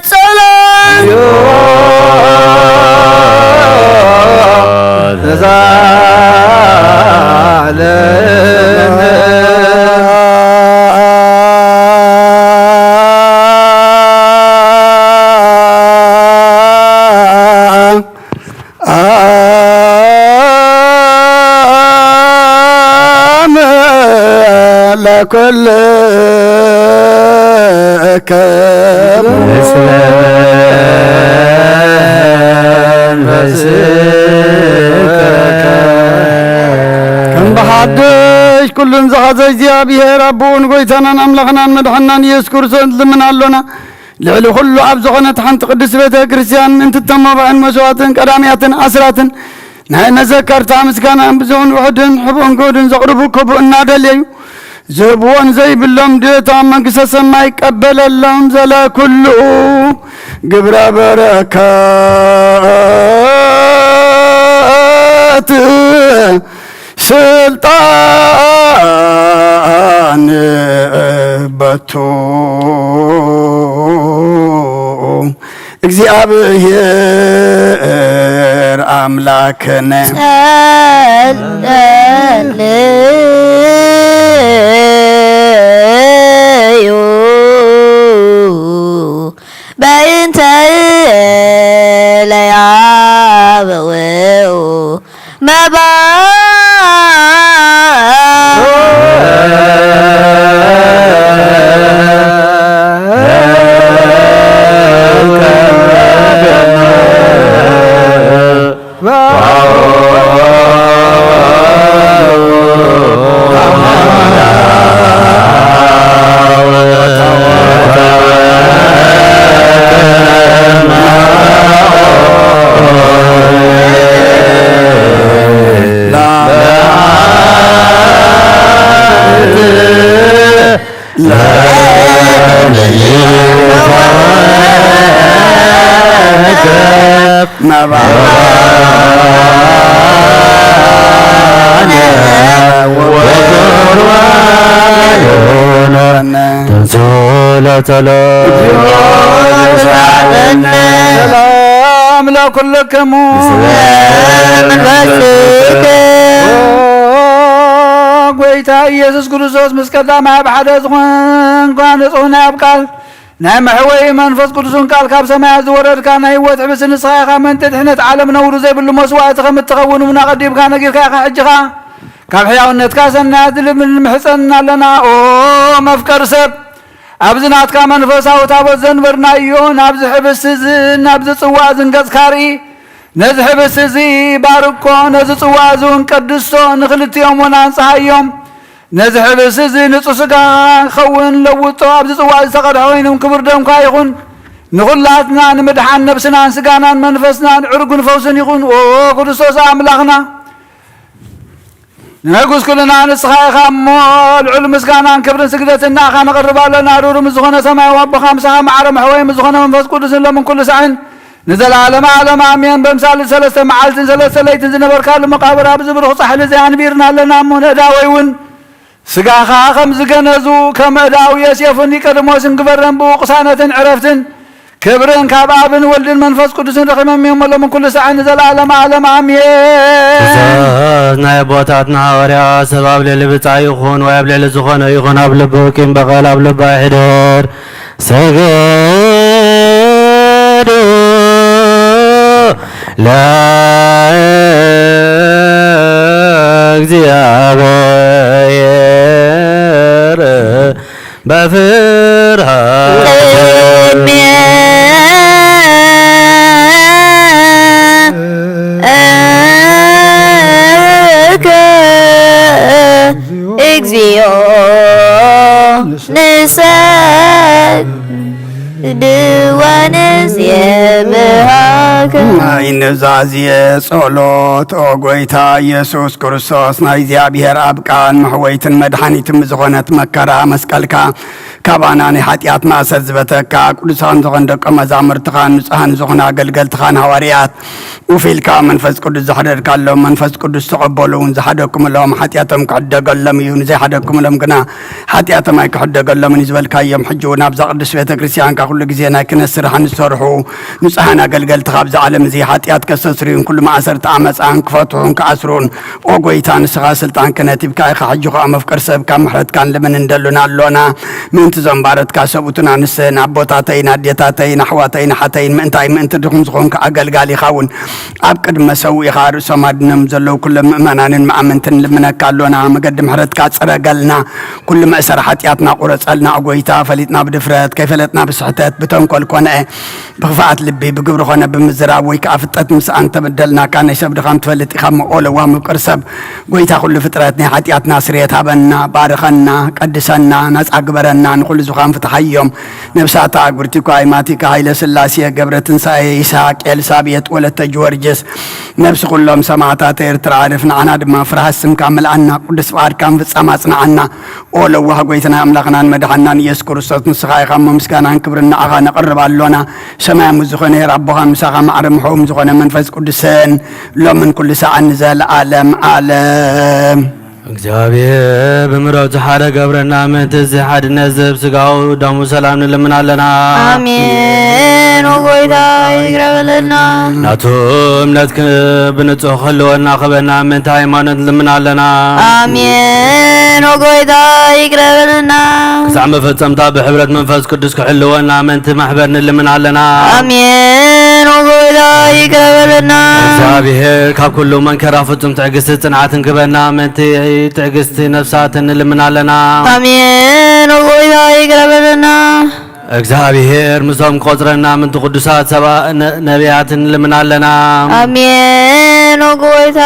ለጸሎት አም ለኩልከ ምስለ መንፈስከ። ከም ብሓድሽ ኩሉን ዝሓዘ እግዚኣብሔር ኣቦን ጐይታናን ኣምላኽናን መድሓናን ኢየሱስ ክርስቶስ ንልምን ኣሎና። ልዕሊ ኩሉ ኣብ ዝኾነት ሓንቲ ቅድስቲ ቤተ ክርስቲያን ምእንቲ እቶም መባእን መስዋዕትን ቀዳሚያትን ኣስራትን ናይ መዘከርታ ምስጋና ብዙሕን ውሑድን ሕቡእን ግሁድን ዘቕርቡ ክቡእ እናደለዩ ዝህብዎን ዘይብሎም ድዮታ መንግስተ ሰማይ ይቀበለሎም ዘለ ኩሉ ግብረ በረከት ስልጣን በቱ እግዚኣብሔር ኣምላክነ ጸለዩ በእንተ ለያበው መባ ሰላም ለኩልክሙ። ኦ ጐይታ ኢየሱስ ክርስቶስ ምስ ቀዳማይ ኣብ ሓደ ዝኾንካ ንጹሕን ኣብ ቃል ናይ መሕወዪ መንፈስ ቅዱስን ቃል ካብ ሰማያት ዝወረድካ ናይ ህይወት ሕብስቲ ንስኻ ኢኻ። ምእንቲ ድሕነት ዓለም ነውሪ ዘይብሉ መስዋእቲ ከም እትኸውን እውን ኣቐዲምካ ነጊርካ ኢኻ። ሕጂ ኸኣ ካብ ሕያውነትካ ሰናያት ዝልምን ንምሕጸን ኣለና። ኦ መፍቀር ሰብ፣ ኣብዚ ናትካ መንፈሳዊ ታቦት ዘንበርናዮ ናብዚ ሕብስቲ እዚ ናብዚ ጽዋ እዚ ንገጽካ ርኢ። ነዚ ሕብስቲ እዚ ባርኮ፣ ነዚ ጽዋ እዚ እውን ቀድስቶ፣ ንኽልቲኦም እውን ኣንጽሃዮም። ነዚ ሕብስቲ እዚ ንጹህ ስጋ ክኸውን ለውጦ፣ ኣብዚ ጽዋ እዚ ዝተቐድሐ ኮይኑ ክቡር ደምካ ይኹን። ንኹላትና ንምድሓን ነብስናን ስጋናን መንፈስናን ዕርጉን ፈውስን ይኹን። ኦ ክርስቶስ ኣምላኽና፣ ንጉስ ኩልና ንስኻ ኢኻ እሞ፣ ልዑል ምስጋናን ክብርን ስግደትን ንኣኻ ነቕርብ ኣለና። ሩሩ ምስ ዝኾነ ሰማያዊ ኣቦኻ፣ ምሳኻ ማዕረ መሕወይ ምስ ዝኾነ መንፈስ ቅዱስን ሎምን ኩሉ ሳዕን ንዘለዓለመ ዓለም ኣሜን። በምሳል ሰለስተ መዓልትን ሰለስተ ለይትን ዝነበርካሉ መቃብር ኣብዚ ብሩኽ ጻሕሊ እዚ ኣንቢርና ኣለና እሞ፣ ነእዳወይ እውን ስጋኻ ከም ዝገነዙ፣ ከም እዳው ዮሴፍ ኒቆዲሞስን ግበረን። ብኡ ቅሳነትን ዕረፍትን ክብርን ካብ ኣብን ወልድን መንፈስ ቅዱስን ረኺቦም እዮም። ሎምን ኩሉ ሳዕን ንዘለዓለመ ዓለም ኣሜን። ትእዛዝ ናይ ኣቦታትና ሃዋርያ፣ ሰብ ኣብ ልዕሊ ብጻይ ይኹን ወይ ኣብ ልዕሊ ዝኾነ ይኹን ኣብ ልቡ ቂም በቐል ኣብ ልቡ ኣይሕደር። ሰገዱ ለእግዚኣብሔር በፍርሃት ቅድሜከ እግዚኦ ንሰግድ ወንሴብሐከ። ናይ ኑዛዜ ጸሎት። ኦ ጎይታ ኢየሱስ ክርስቶስ፣ ናይ እግዚኣብሔር ኣብ ቃል መሕወይትን መድሓኒትን ብዝኾነት መከራ መስቀልካ ካባና ናይ ሓጢኣት ማእሰር ዝበተካ፣ ቅዱሳን ዝኾን ደቀ መዛሙርትኻን ንጹሃን ዝኾነ ኣገልገልትኻን ሃዋርያት፣ ውፊልካ መንፈስ ቅዱስ ዘሕደርካሎም፣ መንፈስ ቅዱስ ተቐበሉ እውን ዝሓደግኩምሎም ሓጢኣቶም ክሕደገሎም እዩ፣ ንዘይሓደግኩምሎም ግና ሓጢኣቶም ኣይክሕደገሎምን እዩ ዝበልካዮም፣ ሕጂ እውን ኣብዛ ቅዱስ ቤተ ክርስቲያንካ ኩሉ ግዜ ናይ ክህነት ስራሕ ንዝሰርሑ ንጹሃን ኣገልገልትኻ ኣብዚ ዓለም እዚ ሓጢኣት ከስተስርዩን ኩሉ ማእሰርቲ ዓመፃን ክፈትሑን ክኣስሩን፣ ኦ ጎይታ፣ ንስኻ ስልጣን ክህነት ሂብካ ኢኻ። ሕጂ ኸኣ መፍቀር ሰብ ካብ ምሕረትካን ልምን እንደሉና ኣሎና። ምእንቲ እዞም ባረትካ ሰብኡትን ኣንስትን፣ ኣቦታተይን ኣዴታተይን ኣሕዋተይን ኣሓተይን፣ ምእንታይ ምእንቲ ድኹም ዝኾንካ ኣገልጋሊኻ እውን ኣብ ቅድሚ መሰውኢኻ ርእሶም ኣድኖም ዘለዉ ኩሎም ምእመናንን መኣመንትን ልምነካ ኣሎና። መገዲ ምሕረትካ ጽረገልና። ኩሉ መእሰር ሓጢኣትና ቁረጸልና፣ ኦ ጎይታ። ፈሊጥና ብድፍረት፣ ከይፈለጥና ብስሕተት፣ ብተንኮል ኮነ ብኽፍኣት ልቢ፣ ብግብሪ ኾነ ብምዝራብ ወይ ከኣ ፍጠት ምስኣን ተበደልናካ፣ ናይ ሰብ ድኻም ትፈልጥ ኢኻ እሞ፣ ኦ ለዋም ምፍቅር ሰብ፣ ጎይታ ኩሉ ፍጥረት፣ ናይ ሓጢኣትና ስርየት ሃበና፣ ባርኸና፣ ቀድሰና፣ ናጻ ግበረና፣ ንኹሉ ዝኻን ፍትሓዮም። ነብሳታ ጉርቲኳ፣ ኣይማቲካ፣ ሃይለ ስላሴ፣ ገብረ ትንሳኤ፣ ይስሐቅ፣ ኤልሳቤጥ፣ ወለተ ጊዮርጊስ፣ ነብሲ ኩሎም ሰማዕታት ኤርትራ፣ ዕርፍ ንዓና ድማ ፍርሃት ስምካ ምልኣና፣ ቅዱስ ፍቓድካ ምፍጻም ኣጽንዓና። ኦ ለዋህ ጎይትናን ኣምላኽናን መድሓናን ኢየሱስ ክርስቶስ፣ ንስኻ ኢኻ እሞ ምስጋናን ክብርን ንዓኻ ነቕርብ ኣሎና። ሰማያዊ ዝኾነ ሄር ኣቦኻን ምሳኻ ማዕረ ምሕውም ዝኾነ መንፈስ ቅዱስን ሎምን ኩሉ ሰዓን ንዘለዓለም ዓለም። እግዚኣብሔር ብምሕረቱ ሓደ ገብረና፣ ምእንቲ እዚ ሓድነት ዝህብ ስጋው ደሙ ሰላም ንልምን ኣለና። ኣሜን። ኦ ጎይታ ይቅረ በለልና። ናቱ እምነት ክ-፣ ብንጹህ ክህልወና ክበና ምእንቲ ሃይማኖት ንልምን ኣለና። ኣሜን። ኦ ጎይታ ይቅረ በለልና። ክሳዕ መፈጸምታ ብሕብረት መንፈስ ቅዱስ ክሕልወና ምእንቲ ማሕበር ንልምን ኣለና። ኣሜን። ኦ ጎይታ ይቅረ በለልና። እግዚኣብሔር ካብ ኩሉ መንከራ ፍጹም ትዕግስቲ ጽንዓትን ክበና ምእንቲ ትዕግስቲ ነፍሳትን ንልምን ኣለና። ኣሜን። ኦ ጎይታ ይቅረ በለልና። እግዚኣብሔር ምስቶም ቆጽረና ምእንቲ ቅዱሳት ሰባ-፣ ነ-፣ ነቢያትን ንልምን ኣለና። ኣሜን። ኦ ጎይታ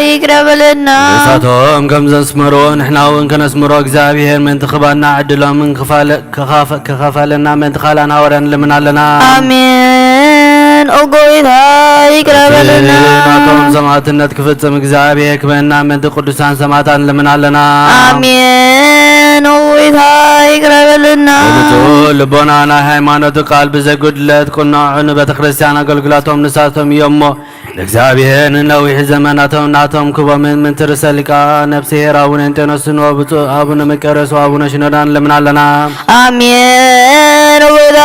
ይቅረ በለልና። ንሳቶም ከም ዘስመርዎ ንሕና እውን ከነስምሮ እግዚኣብሔር ምእንቲ ክባና ዕድሎምን ክፋለ-፣ ክኻፈ-፣ ክኸፈለና ምእንቲ ካልኣን ሃዋርያን ንልምን ኣለና። ኣሜን። ኦ ጎይታ ይቅረ በለልና። ናቶም ሰማዕትነት ክፍጽም እግዚኣብሔር ክበና ምእንቲ ቅዱሳን ሰማዕታት ንልምን ኣለና። ኣሜን። ኦ ጎይታ ይቅረ በለልና። ብንጹህ ልቦና ናይ ሃይማኖት ቃል ብዘይጉድለት ቅኑዕ ንቤተ ክርስቲያን ኣገልግሎቶም ንሳቶም እዮም እሞ ንእግዚኣብሔር ንነዊሕ ዘመናቶም ናቶም ክቦምን ምእንቲ ርእሰ ሊቃ ነፍስሄር ኣቡነ እንጤኖስን ወብፁዕ ኣቡነ መቄርዮስ ወኣቡነ ሽኖዳን ንልምን ኣለና። ኣሜን። ኦ ጎይታ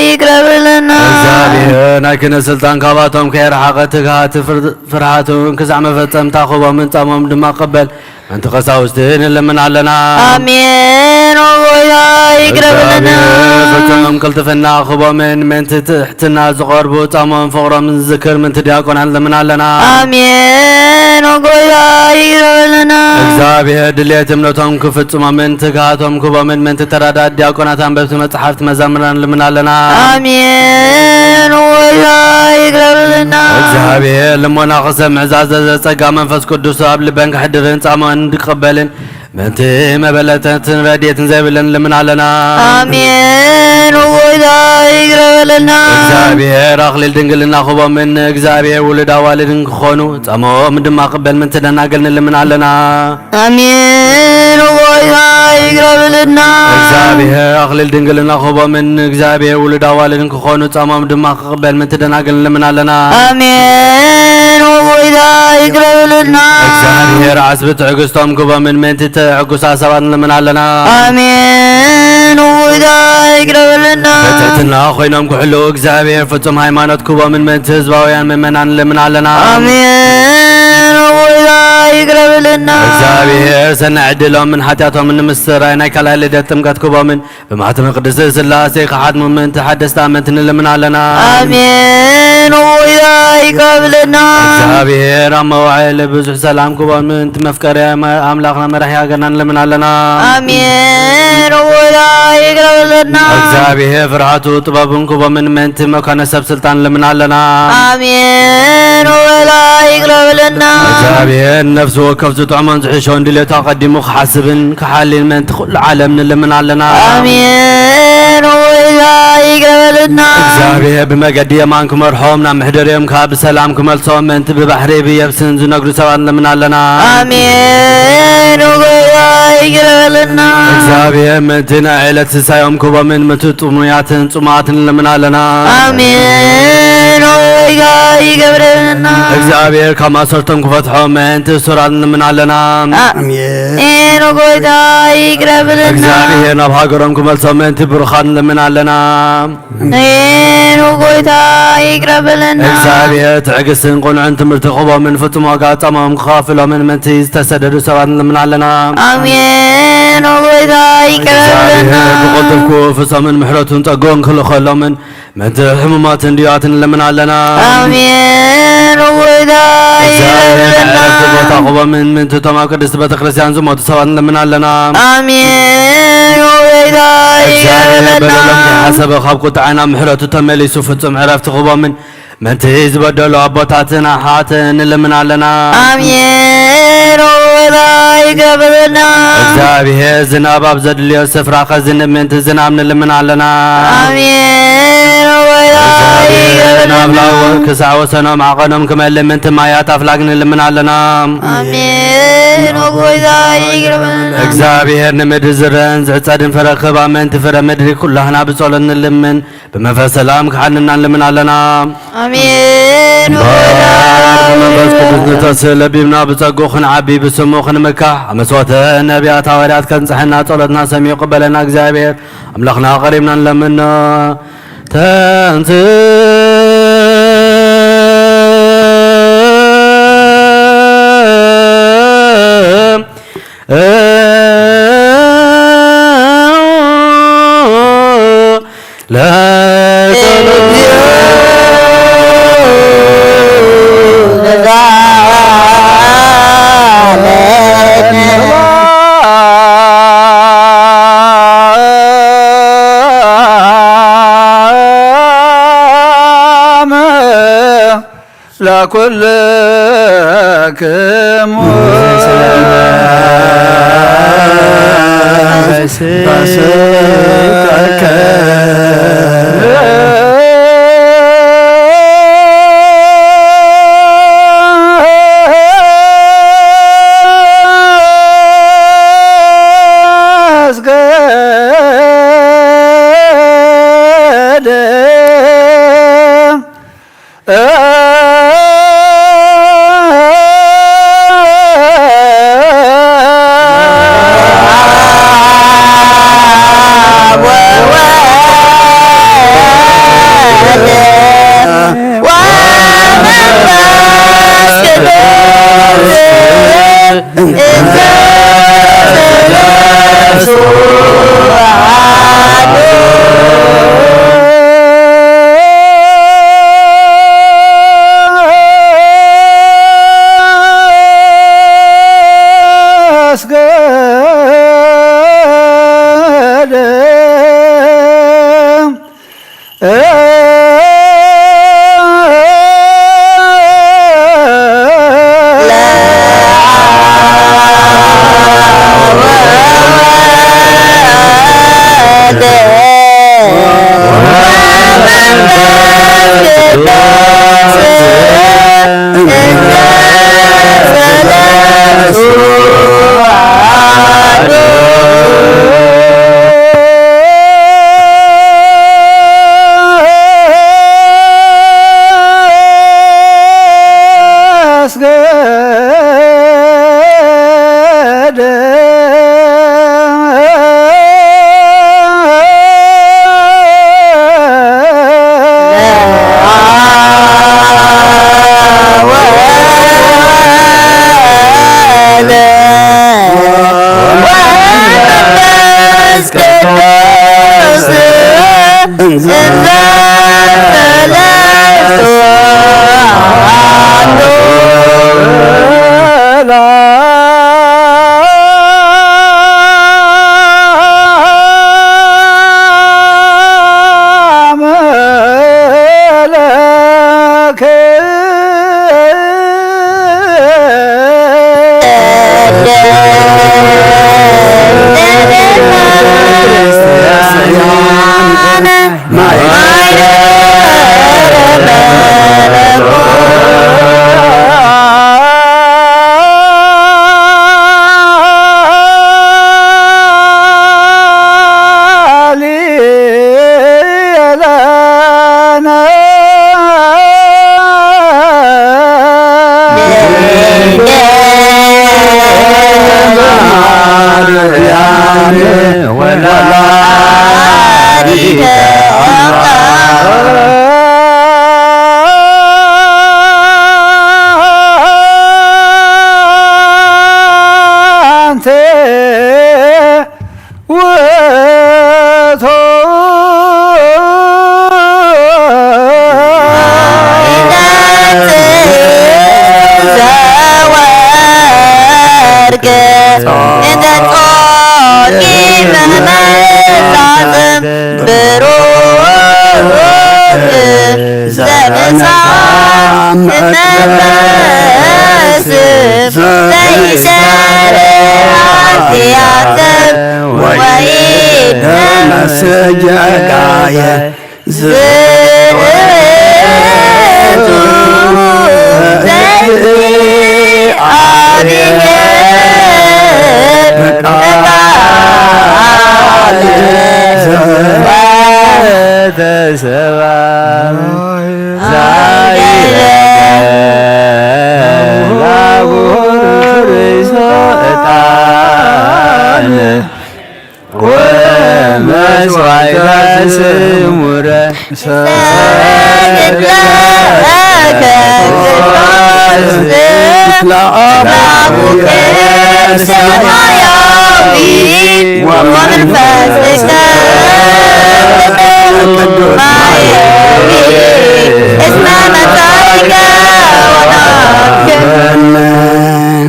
ይቅረ በለልና። እግዚኣብሔር ናይ ክህነት ስልጣን ካባቶም ከየርሓቐ ትግሃት ፍር-፣ ፍርሃት እውን ክሳዕ መፈጸምታ ክቦምን ጻሞም ድማ ክቕበል ምእንቲ ቀሳውስቲ ንልምን ኣለና። ኣሜን። ኦ ጎይታ ይቅረ በለና። እግዚኣብሔር ፍጹም ቅልጥፍና ክቦምን ምእንቲ ትሕትና ዝቐርቡ ጻሞም ፍቕሮም ዝዝክር ምእንቲ ዲያቆናት ንልምን ኣለና። ኣሜን። ኦ ጎይታ ይቅረ በለና። እግዚኣብሔር ድሌት እምነቶም ክፍጽሞምን ትግሃቶም ክቦምን ምእንቲ ተራዳእቲ ዲያቆናት ኣንበብቲ መጽሓፍቲ መዘምራን ንልምን ኣለና። ኣሜን። ኦ ጎይታ ይቅረ በለና። እግዚኣብሔር ልሞና ክሰምዕ ዛዘዘ ጸጋ መንፈስ ቅዱስ ኣብ ልበን ክሕድርን ጻሞን ክቕበልን ምእንቲ መበለተትን ረድኤትን ዘይብለን ልምን ኣለና። ኣሜን። ኦ ጎይታ ይቅረ በለልና። እግዚኣብሔር ኣኽሊል ድንግልና ክቦምን እግዚኣብሔር ውሉድ ኣዋልድን ክኾኑ ጻሞም ድማ ቅበል ምእንቲ ደናግል ንልምን ኣለና። ኣሜን። ኦ ጎይታ ይቅረ በለልና። እግዚኣብሔር ኣኽሊል ድንግልና ክቦምን እግዚኣብሔር ውሉድ ኣዋልድን ክኾኑ ጻሞም ድማ ክቕበል ምእንቲ ደናግል ንልምን ኣለና። ኣሜን። ኦ ጎይታ ይቅረ በለልና። እግዚኣብሔር ዓስቢ ትዕግስቶም ክቦምን ምእንቲ ትዕጉሳ ሰባት ንልምን ኣለና። ኣሜን። ኦ ጎይታ ይቅረ በለልና። ብትሕትና ኮይኖም ክሕልው እግዚኣብሔር ፍጹም ሃይማኖት ክቦምን ምእንቲ ህዝባውያን ምእመናን ንልምን ኣለና። ኣሜን። ኦ ጎይታ ይቅረ በለልና። እግዚኣብሔር ሰናይ ዕድሎምን ሓጢኣቶምን ንምስራይ ናይ ካልኣይ ልደት ጥምቀት ክቦምን ብማሕተመ ቅድስት ስላሴ ክሓትሙ ምእንቲ ሓደስቲ ኣመንቲ ንልምን ኣለና። ኣሜን። ኦ ጎይታ ይቅረ በለልና። እግዚኣብሔር ኣብ መዋዕል ብዙሕ ሰላም ክቦን ምእንቲ መፍቀሪ ኣምላኽና መራሒ ሃገርና ንልምን ኣለና። ኣሜን። ኦ ጎይታ ይቅረ በለልና። እግዚኣብሔር ፍርሃቱ ጥበቡን ክቦምን ምእንቲ መካነ ሰብ ስልጣን ንልምን ኣለና። ኣሜን። ኦ ጎይታ ይቅረ በለልና። እግዚኣብሔር ነፍሲ ወከፍ ዝጥዕሞን ዝሕሾን ድሌቱ ኣቐዲሙ ክሓስብን ክሓልን ምእንቲ ኩሉ ዓለም ንልምን ኣለና። ኣሜን። ኦ ጎይታ ይቅረ በለልና። እግዚኣብሔር ብመገዲ የማን ክመርሖም ናብ መሕደሪኦም ካብ ብሰላም ክመልሶም ምእንቲ ብባሕሪ ብየብስን ዝነግዱ ሰባት ንልምን ኣለና። ኣሜን። ኦ ጎይታ ይቅረ በለልና። እግዚኣብሔር ምእንቲ ናይ ዕለት ስሳዮም ክቦምን ምእንቲ ጥሙያትን ጽሙኣትን ንልምን ኣለና። ኣሜን። ኦ ጎይታ ይቅረ በለልና። እግዚኣብሔር ካብ ማእሰርቶም ክፈትሖም ምእንቲ እሱራት ንልምን ኣለና። ኣሜን። ኦ ጎይታ ይቅረ በለልና። እግዚኣብሔር ናብ ሃገሮም ክመልሶም ምእንቲ ብሩኻት ንልምን ኣለና። ኣሜን። ኦ ጎይታ ይቅረ በለልና። እግዚኣብሔር ትዕግስትን ቅኑዕን ትምህርቲ ክህቦምን ፍጹም ዋጋ ጻማኦም ክኸፍሎምን ምእንቲ ዝተሰደዱ ሰባት ንልምን ኣለና። ኣሜን። ኦ ጎይታ ይቅረ በለልና። እግዚኣብሔር ብቕልጡፍ ክፍሶምን ምሕረቱን ጸግኡን ክልኸሎምን ምእንቲ ሕሙማትን ድዩያትን ንልምን ኣለና። ኣሜን። ኦ ጎይታ ይቅረ እግዚኣብሔር በለልና። ዕረፍቲ ቦታ ክህቦምን ምእንቲ እቶም ኣብ ቅድስቲ ቤተ ክርስቲያን ዝሞቱ ሰባት ንልምን ኣለና። ኣሜን። ኦ ጎይታ ይቅረ እግዚኣብሔር በለልና። በደሎም ከይሓሰበ ካብ ቁጥዓ ናብ ምሕረቱ ተመሊሱ ፍጹም ዕረፍቲ ክህቦምን ምእንቲ ዝበደሉ ኣቦታትን ኣሓትን ንልምን ኣለና። ኣሜን። ኦ ጎይታ ይቅረ በለልና። እግዚኣብሔር ዝናብ ኣብ ዘድልዮ ስፍራ ከዝንብ ምእንቲ ዝናብ ንልምን ኣለና። ኣሜን። ኦ ጎይታ ይቅረ እግዚኣብሔር ናብ በለልና። ላዕሊ ክሳዕ ወሰኖም ዓቐኖም ክመልእ ምእንቲ ማያት ኣፍላግ ንልምን ኣለና። ኣሜን። ኦ ጎይታ ይቅረ በለልና። እግዚኣብሔር ንምድሪ ዝረን ዝዕጸድን ፍረ ክህባ ምእንቲ ፍረ ምድሪ ኩላህና ብጸሎት ንልምን። ብመንፈስ ሰላም ክሓንና ንልምን ኣለና። ኣሜን። በመንፈስ ቅዱስ ንተስእ ለቢብና ብጸግኡ ክንዓቢ ብስሙ ክንምካሕ ኣብ መስዋዕተ ነቢያት ሃዋርያት ከንጽሐና ጸሎትና ሰሚዑ ቅበለና እግዚኣብሔር ኣምላኽና ቀሪብና ንለምኖ። ተንስ ለኩልክሙ ቅዱስ እንዘ ሰለስቱ አሐዱ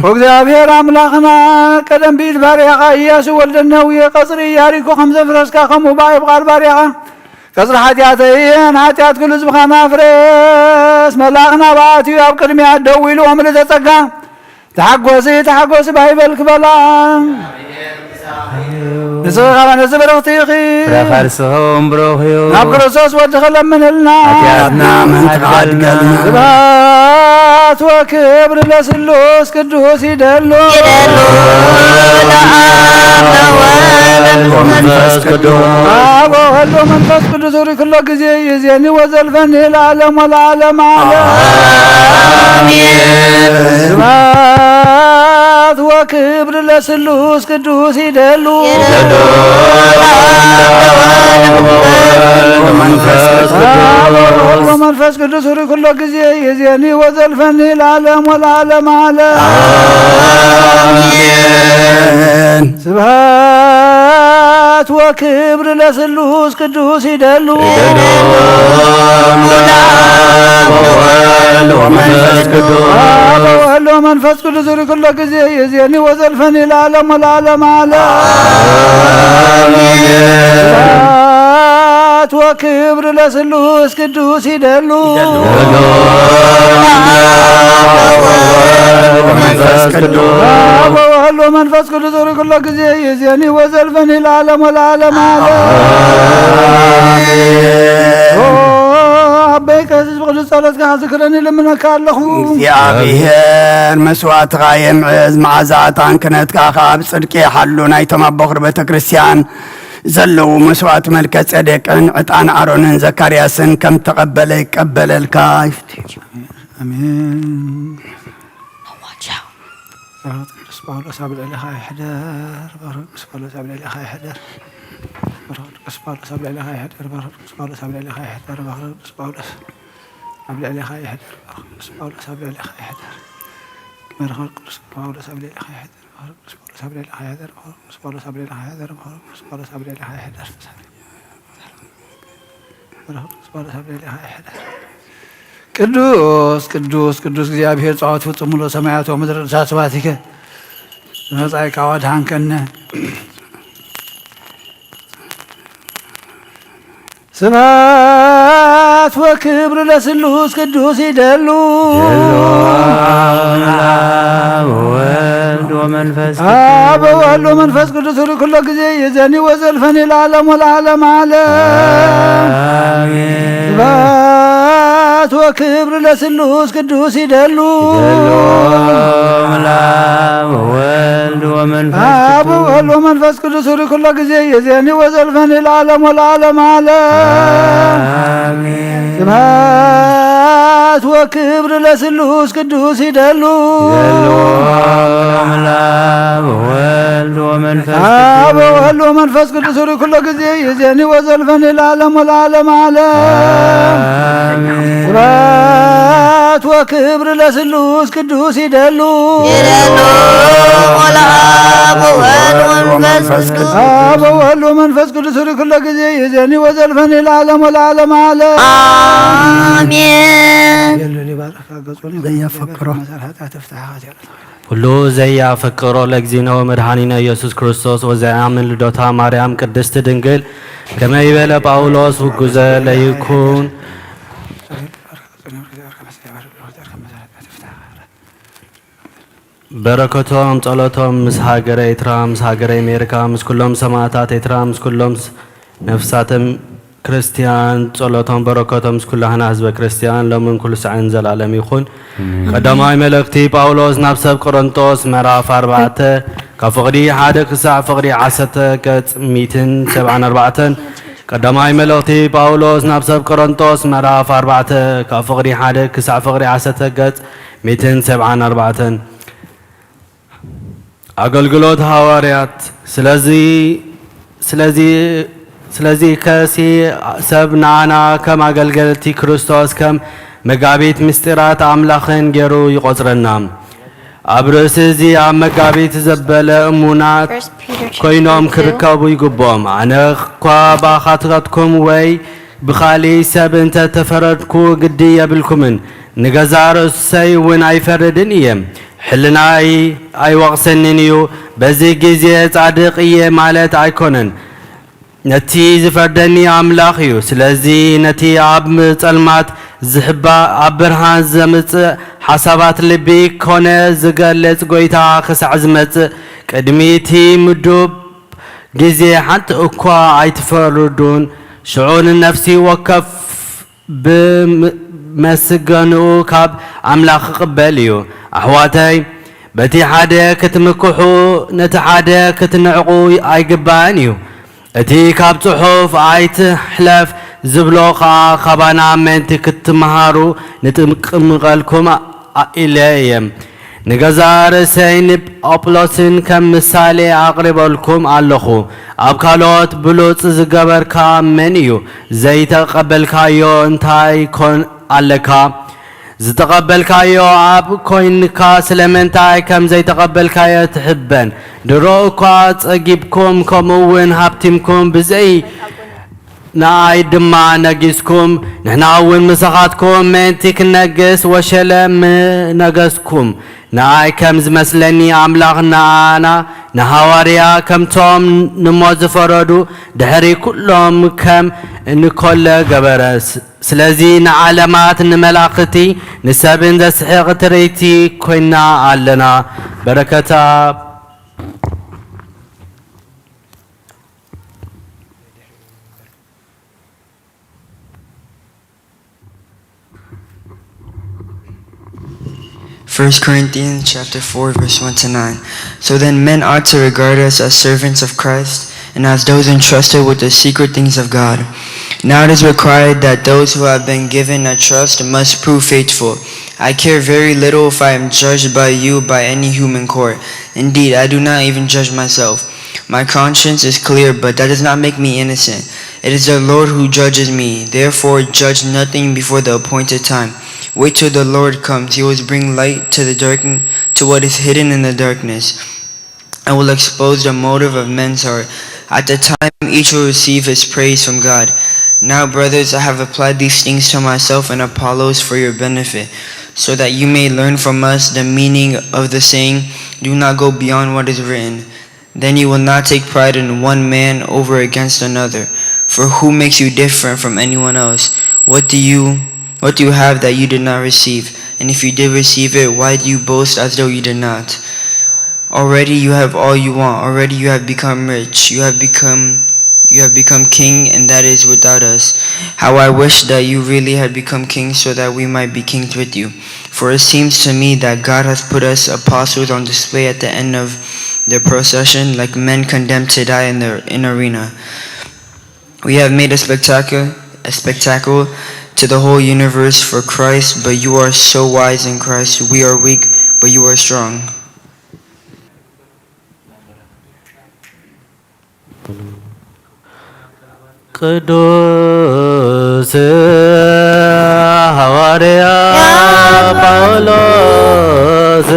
ወእግዚኣብሔር ኣምላኽና ቀደም ብኢድ ባርያኻ ኢያሱ ወልደ ነዌ ቀጽሪ ኢያሪኮ ከም ዘፍረስካ፣ ከምኡ ብኣይ ብቓል ባርያኻ ቀጽሪ ሓጢኣተይን ሓጢኣት ኩሉ ህዝብኻን ኣፍርስ። መልኣኽ ናብኣ ኣትዩ ኣብ ቅድሚኣ ደው ኢሉ፣ እምሊ ተጸጋ። ተሓጎሲ፣ ተሓጎሲ፣ ባህ ይበልኪ በላ። ንስኺ ኸኣ ነዚ ብርኽቲ ኢኺ። ፍረ ከርስኺ እውን ብሩኽ እዩ። ናብ ክርስቶስ ወድኺ ለምንልና። ሓጢኣትና ምሕረት ሓድገልና። ስብሐት ወክብር ለስሉስ ቅዱስ ይደሉ። ይደሉ ለአብ ወወልድ ወመንፈስ ቅዱስ። አብ ወወልድ ወመንፈስ ቅዱስ ዙሪ ኩሎ ጊዜ ይዜኒ ወዘልፈኒ ለዓለም ወለዓለም ዓለም። አሜን። ስብሐት ወክብር ለስሉስ ቅዱስ ይደሉ። ይደሉ ለአብ ወወልድ ወመንፈስ ቅዱስ። አብ ወወልድ ወመንፈስ ቅዱስ ዙሪ ኩሎ ጊዜ ይዜኒ ወዘልፈኒ ለዓለም ወለዓለም ዓለም። አሜን። ስብሐት ወክብር ለስሉስ ቅዱስ ይደሉ። ይደሉ ለአብ ወወልድ ወመንፈስ ቅዱስ። አብ ወወልድ ወመንፈስ ቅዱስ ዙሪ ኩሎ ጊዜ ይዜኒ ወዘልፈኒ ለዓለም ወለዓለም ዓለም። አሜን። ስብሐት ወክብር ለስሉስ ቅዱስ ይደሉ። ይደሉ ለአብ ወወልድ ወመንፈስ ቅዱስ። አብ ወወልድ ወመንፈስ ቅዱስ ዙሪ ኩሎ ጊዜ ይዜኒ ወዘልፈኒ ለዓለም ወለዓለም ዓለም። አሜን። ኦ ኣቦይ ቀሲስ ብቅዱስ ጸሎትካ ዝክረኒ ልምነካ ኣለኹ። እግዚኣብሔር መስዋዕትኻ የምዕዝ፣ መዓዛ ዕጣን ክህነትካ ኸኣ ኣብ ጽድቂ ይሓሉ። ናይቶም ኣቦ ኽሪ ቤተ ክርስቲያን ዘለዉ መስዋዕቲ መልከ ጼዴቅን ዕጣን ኣሮንን ዘካርያስን ከም ተቐበለ ይቀበለልካ። ኣሜን። በረኸት ቅዱስ ጳውሎስ ኣብ ልዕሌኻ ይሕደር። በረኸት ቅዱስ ጳውሎስ ኣብ ልዕሌኻ ይሕደር። በረኸት ቅዱስ ጳውሎስ ኣብ ልዕሌኻ ይሕደር። በረኸት ቅዱስ ጳውሎስ ኣብ ልዕሌኻ ይሕደር። በረኸት ቅዱስ ጳውሎስ ኣብ ልዕሌኻ ይሕደር። በረኸት ቅዱስ ጳውሎስ ኣብ ልዕሌኻ ይሕደር። በረኸት ቅዱስ ጳውሎስ ኣብ ልዕሌኻ ይሕደር። በረኸት ቅዱስ ጳውሎስ ኣብ ልዕሌኻ ይሕደር። በረኸት ቅዱስ ጳውሎስ ኣብ ልዕሌኻ ይሕደር። በረኸት ቅዱስ ጳውሎስ ኣብ ልዕሌኻ ይሕደር። በረኸት ቅዱስ ጳውሎስ ኣብ ልዕሌኻ ይሕደር። ቅዱስ ቅዱስ ቅዱስ እግዚኣብሔር ጸዋት ፍጹም ሙሉእ ሰማያት ወምድር ርእሳ ስብሐቲከ መጻኢካ ወድኃንከነ። ስብሐት ወክብር ለስሉስ ቅዱስ ይደሉ። ወወልድ ወመንፈስ አብ ወወልድ ወመንፈስ ቅዱስ ርኩሎ ጊዜ የዘኒ ወዘልፈኒ ለዓለም ወለዓለም ዓለም። ስብሐት ወክብር ለስሉስ ቅዱስ ይደሉ። ወወልድ ወመንፈስ አብ ወወልድ ወመንፈስ ቅዱስ ርኩሎ ጊዜ የዘኒ ወዘልፈኒ ለዓለም ወለዓለም ዓለም። ስብሐት ወክብር ለስሉስ ቅዱስ ይደሉ። ወወልድ ወመንፈስ አብ ወወልድ ወመንፈስ ቅዱስ ርኩሎ ጊዜ የዘኒ ወዘልፈኒ ለዓለም ወለዓለም ዓለም። ስብሐት ወክብር ለስሉስ ቅዱስ ይደሉ። ይደሉ። ወለአብ ወወልድ ወመንፈስ ቅዱስ አብ ወወልድ ወመንፈስ ቅዱስ ርኩሎ ጊዜ የዘኒ ወዘልፈኒ ለዓለም ወለዓለም ዓለም። አሜን። የሉ ሊባረክ ገጹን ዘያፈቅሮ። መሰል ኃጢአት ፍትሐ ኃጢአት ኩሉ ዘያፈቅሮ ለእግዚእነ ወመድኃኒነ ኢየሱስ ክርስቶስ ወዘያምን ልደታ ማርያም ቅድስት ድንግል ከመይ በለ ጳውሎስ ውጉዘ ለይኩን በረከቶም ጸሎቶም ምስ ሃገረ ኤርትራ ምስ ሃገረ ኣሜሪካ ምስ ኩሎም ሰማእታት ኤርትራ ምስ ኩሎም ሰማእታት ኤርትራ ምስ ኩሎም ነፍሳተ ክርስትያን ጸሎቶም በረከቶም ምስ ኩላህና ህዝበ ክርስትያን ሎምን ኩሉ ሳዕን ዘላለም ይኹን። ቀዳማይ መልእኽቲ ጳውሎስ ናብ ሰብ ቆሮንጦስ ምዕራፍ ኣርባዕተ ካብ ፍቕዲ ሓደ ክሳዕ ፍቕዲ ዓሰርተ ገጽ ሚእትን ሰብዓን ኣርባዕተን። ቀዳማይ መልእኽቲ ጳውሎስ ናብ ሰብ ቆሮንጦስ ምዕራፍ ኣርባዕተ ካብ ፍቕዲ ሓደ ክሳዕ ፍቕዲ ዓሰርተ ገጽ ሚእትን ሰብዓን ኣርባዕተን። ኣገልግሎት ሃዋርያት ስለዚ ስለዚ ስለዚ ከሲ ሰብ ንዓና ከም ኣገልገልቲ ክርስቶስ ከም መጋቢት ምስጢራት ኣምላኽን ገይሩ ይቖጽረና። ኣብ ርእሲ እዚ ኣብ መጋቢት ዘበለ እሙናት ኮይኖም ክርከቡ ይግብኦም። ኣነ እኳ ብኣኻትካትኩም ወይ ብኻልእ ሰብ እንተ ተፈረድኩ ግዲ የብልኩምን፣ ንገዛእ ርእሰይ እውን ኣይፈርድን እየ። ሕልናይ ኣይወቕሰንን እዩ። በዚ ግዜ ጻድቕ እየ ማለት ኣይኮነን። ነቲ ዝፈርደኒ ኣምላኽ እዩ። ስለዚ ነቲ ኣብ ጸልማት ዝሕባእ ኣብ ብርሃን ዘምጽእ ሓሳባት ልቢ ኮነ ዝገልጽ ጐይታ ክሳዕ ዝመጽእ ቅድሚ እቲ ምዱብ ግዜ ሓንቲ እኳ ኣይትፈርዱን። ሽዑ ንነፍሲ ወከፍ ብመስገንኡ ካብ ኣምላኽ ክቕበል እዩ። ኣሕዋተይ፣ በቲ ሓደ ክትምክሑ ነቲ ሓደ ክትንዕቑ ኣይግባእን እዩ። እቲ ካብ ጽሑፍ ኣይትሕለፍ ዝብሎ ኸኣ ካባና ምእንቲ ክትመሃሩ ንጥምቐልኩም ኢለ እየ። ንገዛእ ርእሰይ ንኣጵሎስን ከም ምሳሌ ኣቕሪበልኩም ኣለኹ። ኣብ ካልኦት ብሉጽ ዝገበርካ መን እዩ? ዘይተቐበልካዮ እንታይ ኮን ኣለካ? ዝተቐበልካዮ ኣብ ኮይንካ ስለምንታይ ከም ዘይተቐበልካዮ ትሕበን? ድሮ እኳ ጸጊብኩም ከምኡ እውን ሃብቲምኩም ብዘይ ንኣይ ድማ ነጊስኩም፣ ንሕና እውን ምሳኻትኩም ምእንቲ ክንነግስ ወሸለ ምነገስኩም። ንኣይ ከም ዝመስለኒ ኣምላኽ ንኣና ንሃዋርያ ከምቶም ንሞት ዝፈረዱ ድሕሪ ኩሎም ከም እንኮለ ገበረ። ስለዚ ንዓለማት ንመላእኽቲ ንሰብን ዘስሕቕ ትርኢቲ ኮይና ኣለና። በረከታ First Corinthians chapter four, verse one to nine. So then men ought to regard us as servants of Christ and as those entrusted with the secret things of God. Now it is required that those who have been given a trust must prove faithful. I care very little if I am judged by you by any human court. Indeed, I do not even judge myself. My conscience is clear, but that does not make me innocent. It is the Lord who judges me. Therefore, judge nothing before the appointed time. Wait till the Lord comes. He will bring light to the darkness, to what is hidden in the darkness, and will expose the motive of men's heart. At the time, each will receive his praise from God. Now, brothers, I have applied these things to myself and Apollos for your benefit, so that you may learn from us the meaning of the saying, "Do not go beyond what is written." Then you will not take pride in one man over against another. For who makes you different from anyone else? What do you what do you have that you did not receive? And if you did receive it, why do you boast as though you did not? Already you have all you want. Already you have become rich. You have become you have become king, and that is without us. How I wish that you really had become king, so that we might be kings with you. For it seems to me that God has put us apostles on display at the end of the procession, like men condemned to die in the in arena. We have made a spectacle, a spectacle to the whole universe for Christ, but you are so wise in Christ. We are weak, but you are strong. ቅዱስ ሐዋርያ ጳውሎስ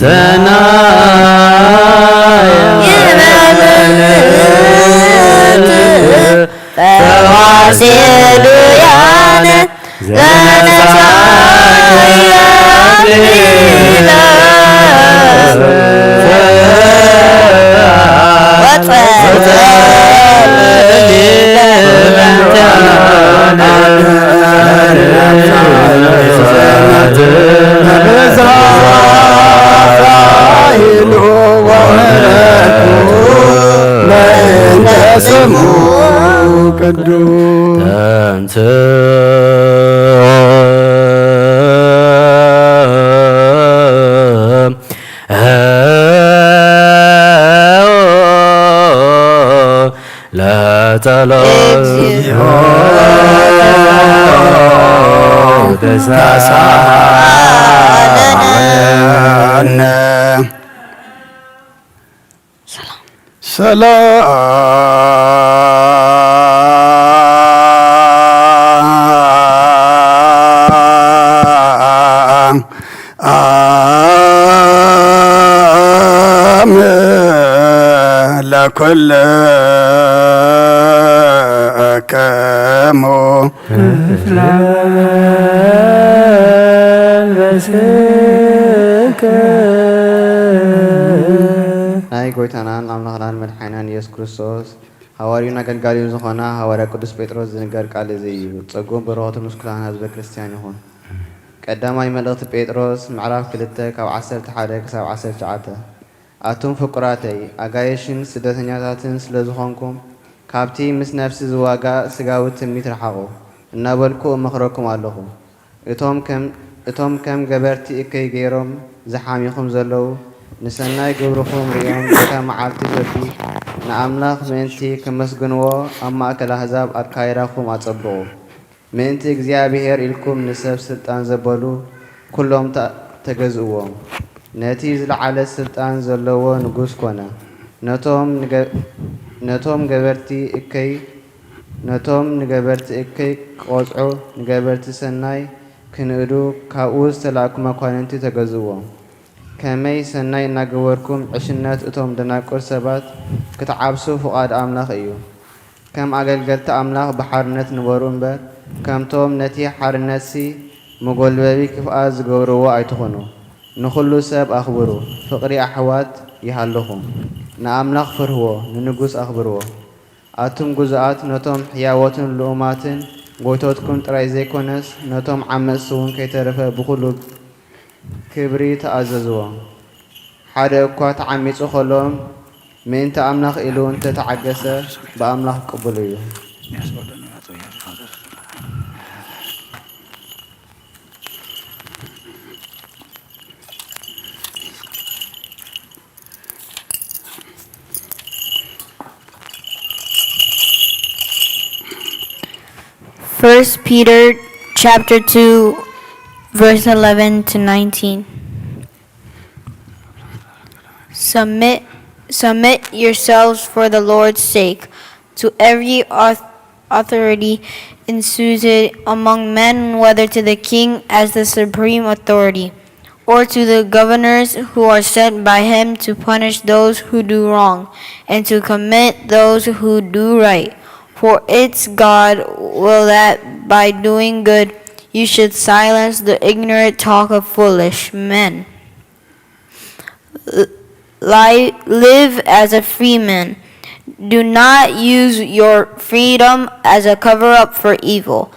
ሰናይ ተዋስዱያነ ቅዱስ ለጸሎት ሰላም ለኩልክሙ። ናይ ጎይታናን ኣምላኽናን መድሓኒናን ኢየሱስ ክርስቶስ ሃዋርዩን ኣገልጋሊውን ዝኾና ሃዋርያ ቅዱስ ጴጥሮስ ዝንገር ቃል እዚ እዩ። ጸጉን በረኸቱ ምስ ኩላህና ህዝበ ክርስትያን ይኹን። ቀዳማይ መልእኽቲ ጴጥሮስ ምዕራፍ ክልተ ካብ ዓሰርተ ሓደ ክሳብ ዓሰርተ ትሽዓተ። ኣቱም ፍቁራተይ ኣጋይሽን ስደተኛታትን ስለ ዝኾንኩም ካብቲ ምስ ነፍሲ ዝዋጋእ ስጋዊ ትምኒት ርሓቑ እናበልኩ እመኽረኩም ኣለኹ። እቶም ከም ገበርቲ እከይ ገይሮም ዝሓምዩኹም ዘለዉ፣ ንሰናይ ግብርኹም ርእዮም፣ በታ መዓልቲ ፍርዲ ንኣምላኽ ምእንቲ ከመስግንዎ ኣብ ማእከል ኣህዛብ ኣካይዳኹም ኣጸብቑ። ምእንቲ እግዚኣብሄር ኢልኩም ንሰብ ስልጣን ዘበሉ ኩሎም ተገዝእዎም። ነቲ ዝለዓለ ስልጣን ዘለዎ ንጉስ ኮነ። ነቶም ገበርቲ እከይ ነቶም ንገበርቲ እከይ ክቐጽዑ ንገበርቲ ሰናይ ክንእዱ ካብኡ ዝተላእኩ መኳንንቲ ተገዝእዎም። ከመይ ሰናይ እናገበርኩም ዕሽነት እቶም ደናቁር ሰባት ክትዓብሱ ፍቓድ ኣምላኽ እዩ። ከም ኣገልገልቲ ኣምላኽ ብሓርነት ንበሩ እምበር ከምቶም ነቲ ሓርነትሲ መጎልበቢ ክፍኣት ዝገብርዎ ኣይትኹኑ። ንኹሉ ሰብ ኣኽብሩ። ፍቕሪ ኣሕዋት ይሃልኹም። ንኣምላኽ ፍርህዎ፣ ንንጉስ ኣኽብርዎ። ኣቱም ግዙኣት ነቶም ሕያዎትን ልኡማትን ጎይቶትኩም ጥራይ ዘይኮነስ ነቶም ዓመጽቲ እውን ከይተረፈ ብኹሉ ክብሪ ተኣዘዝዎ። ሓደ እኳ ተዓሚጹ ከሎ ምእንቲ ኣምላኽ ኢሉ እንተ ተዓገሰ ብኣምላኽ ቅቡል እዩ። First Peter chapter two, verse eleven to nineteen. Submit, submit yourselves for the Lord's sake to every auth- Authority ensues it among men, whether to the king as the supreme authority, or to the governors who are sent by him to punish those who do wrong and to commit those who do right. For it's God will that by doing good you should silence the ignorant talk of foolish men. Li- live as a free man. Do not use your freedom as a cover up for evil.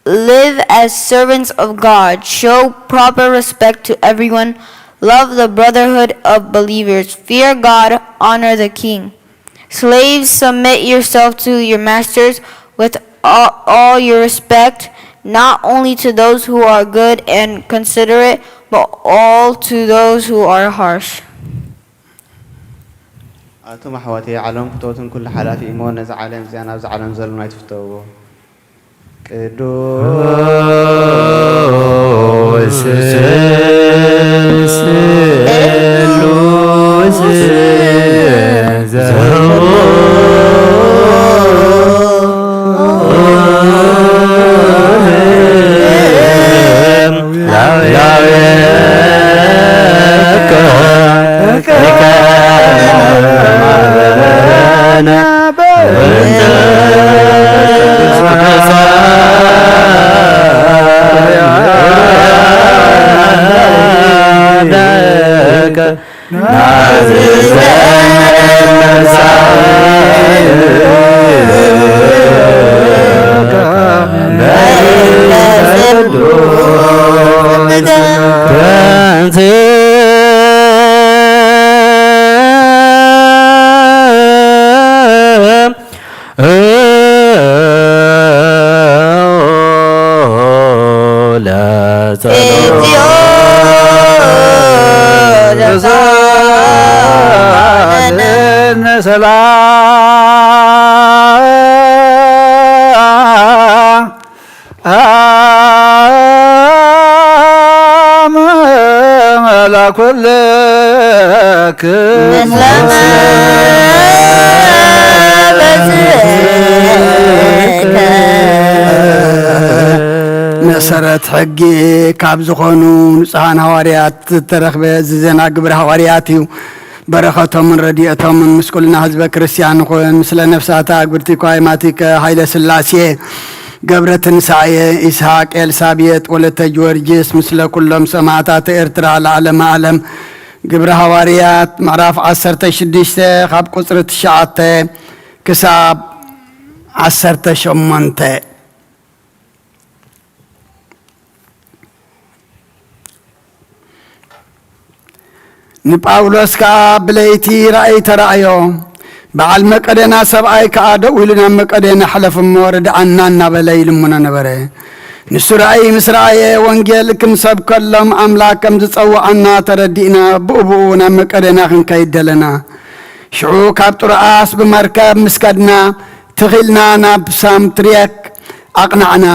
Live as servants of God. Show proper respect to everyone. Love the brotherhood of believers. Fear God. Honor the king. Slaves, submit yourself to your masters with all, all your respect, not only to those who are good and considerate, but all to those who are harsh. ኣቱም ኣሕዋተይ፣ ዓለም ክተውትን ኩሉ ሓላፊ እሞ፣ ነዛ ዓለም እዚኣ ናብዛ ዓለም ዘሎ ኣይትፍተውዎ። ቅዱስ ስሉስ መሰረት ሕጊ ካብ ዝኾኑ ንጹሃን ሃዋርያት ዝተረኽበ እዚ ዜና ግብሪ ሃዋርያት እዩ። በረኸቶምን ረድኤቶምን ምስ ኩልና ህዝበ ክርስቲያን ይኹን። ምስለ ነፍሳት ኣግብርቲ ኳይማቲከ ሃይለ ስላሴ፣ ገብረ ትንሳኤ፣ ይስሐቅ፣ ኤልሳቤጥ፣ ወለተ ጊዮርጊስ፣ ምስለ ኩሎም ሰማዕታት ኤርትራ ለዓለመ ዓለም። ግብሪ ሃዋርያት ምዕራፍ ዓሰርተ ሽዱሽተ ካብ ቁጽሪ ትሽዓተ ክሳብ ዓሰርተ ሸሞንተ። ንጳውሎስ ከኣ ብለይቲ ራእይ ተራእዮ። በዓል መቄዶንያ ሰብኣይ ከኣ ደው ኢሉ ናብ መቄዶንያ ሕለፍ እሞ ርድኣና እናበለ ይልምኖ ነበረ። ንሱ ራእይ ምስ ረኣየ ወንጌል ክንሰብከሎም ኣምላኽ ከም ዝጸውዓና ተረዲእና ብኡ ብኡ ናብ መቄዶንያ ክንከይድ ደለና። ሽዑ ካብ ጥሮኣስ ብመርከብ ምስ ከድና ትኺልና ናብ ሳምትሪየክ ኣቕናዕና።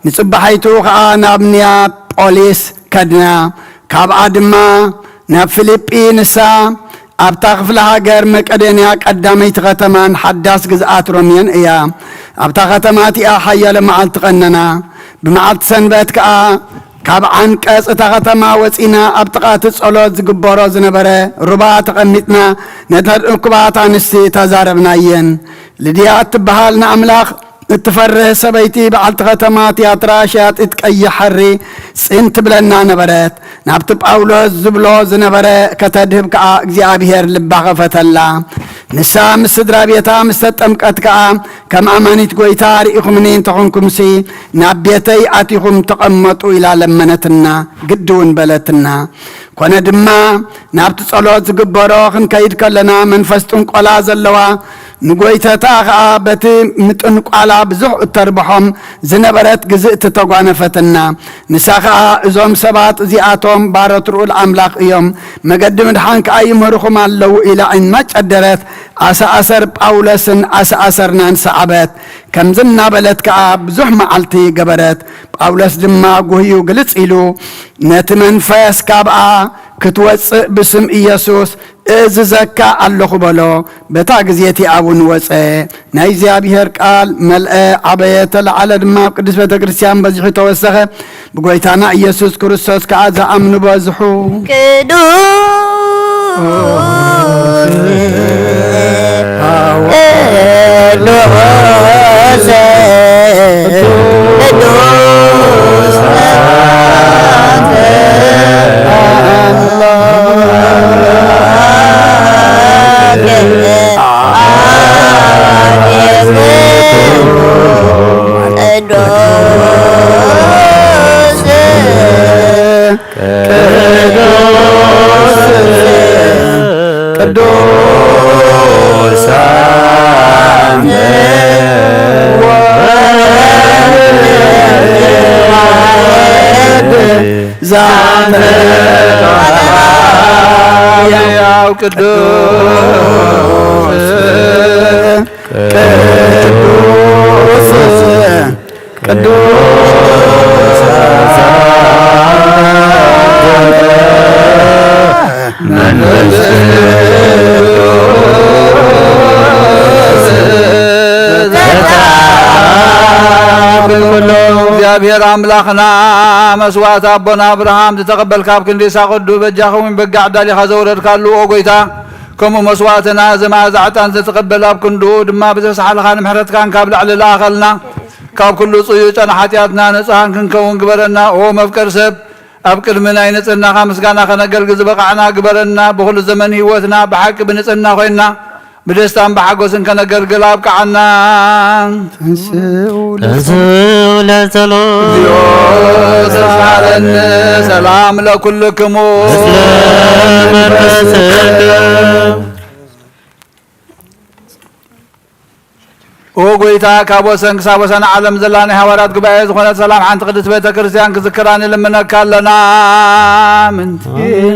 ንጽባሒቱ ኸኣ ናብ ኒያፖሊስ ከድና። ካብኣ ድማ ናብ ፊልጲ። ንሳ ኣብታ ክፍለ ሃገር መቄዶንያ ቀዳመይቲ ኸተማን ሓዳስ ግዝኣት ሮሜን እያ። ኣብታ ኸተማ እቲኣ ሓያሎ መዓልቲ ቐነና። ብመዓልቲ ሰንበት ከኣ ካብ ዓንቀጽ እታ ኸተማ ወጺና ኣብ ጥቓ እቲ ጸሎት ዝግበሮ ዝነበረ ሩባ ተቐሚጥና ነተን እኩባት ኣንስቲ ተዛረብናየን። ልድያ እትበሃል ንኣምላኽ እትፈርህ ሰበይቲ በዓልቲ ኸተማ ትያትራ ሸያጢት ቀይሕ ሓሪ ጽን ትብለና ነበረት። ናብቲ ጳውሎስ ዝብሎ ዝነበረ ከተድህብ ከኣ እግዚኣብሔር ልባ ኸፈተላ። ንሳ ምስ ስድራ ቤታ ምስ ተጠምቀት ከኣ ከም ኣማኒት ጐይታ ርኢኹምኒ እንተኾንኩምሲ ናብ ቤተይ ኣቲኹም ተቐመጡ ኢላ ለመነትና። ግዲ እውን በለትና። ኮነ ድማ ናብቲ ጸሎት ዝግበሮ ክንከይድ ከለና መንፈስ ጥንቆላ ዘለዋ ንጎይተታ ኸኣ በቲ ምጥንቋላ ብዙሕ እተርብሖም ዝነበረት ግዝእቲ ተጓነፈትና። ንሳ ኸኣ እዞም ሰባት እዚኣቶም ባሮት ልኡል ኣምላኽ እዮም፣ መገዲ ምድሓን ከኣ ይምህርኹም ኣለዉ ኢላ እናጨደረት ኣሰኣሰር ጳውሎስን ኣሰኣሰርናን ሰዓበት። ከምዚ እናበለት ከኣ ብዙሕ መዓልቲ ገበረት። ጳውሎስ ድማ ጉህዩ ግልጽ ኢሉ ነቲ መንፈስ ካብኣ ክትወጽእ ብስም ኢየሱስ እእዝዘካ ኣለኹ በሎ። በታ ግዜ እቲኣ እውን ወጸ፣ ናይ እግዚኣብሔር ቃል መልአ፣ ዓበየ፣ ተለዓለ ድማ፣ ኣብ ቅድስት ቤተ ክርስቲያን በዚሑ ተወሰኸ። ብጎይታና ኢየሱስ ክርስቶስ ከኣ ዝኣምኑ በዝሑ። ቅዱስ ቅዱስ ቅዱስ ቅዱስ ቅዱስ ወወልድ ዛንተ ያው ቅዱስ ቅዱስ ቅዱስ መንፈስ ቅዱስ ዘተአብ ኩሉ። እግዚኣብሔር ኣምላኽና፣ መስዋዕቲ ኣቦና ኣብርሃም ዝተቐበልካ፣ ኣብ ክንዲ ሳቕዱ በጃ ኸውን በጋዕ ዳሊኻ ዘውረድካሉ፣ ኦ ጎይታ፣ ከምኡ መስዋዕትና ዘመዓዛ ዕጣን ዘተቐበል፣ ኣብ ክንድኡ ድማ ብዘስሓልኻን ምሕረትካን ካብ ላዕሊ ለኣኸልና። ካብ ኩሉ ጽዩይ ጨና ሓጢኣትና ንጹሃን ክንከውን ግበረና። ኦ መፍቀር ሰብ፣ ኣብ ቅድሚ ናይ ንጽህናኻ ምስጋና ከነገልግል ዝበቓዕና ግበረና። ብኹሉ ዘመን ህይወትና ብሓቂ ብንጽህና ኮይንና ብደስታን ብሓጎስን ከነገልግል ኣብቅዓና። ተንስኡ ተንስኡ ለጸሎት። እግዚኦ ተሳሃለኒ። ሰላም ለኩልክሙ። ምስለ መንፈስክም። ኦ ጎይታ፣ ካብ ወሰን ክሳብ ወሰን ዓለም ዘላ ናይ ሃዋርያት ጉባኤ ዝኾነት ሰላም ሓንቲ ቅድስት ቤተ ክርስቲያን ክዝክራ ንልምነካ ኣለና። ምንቲ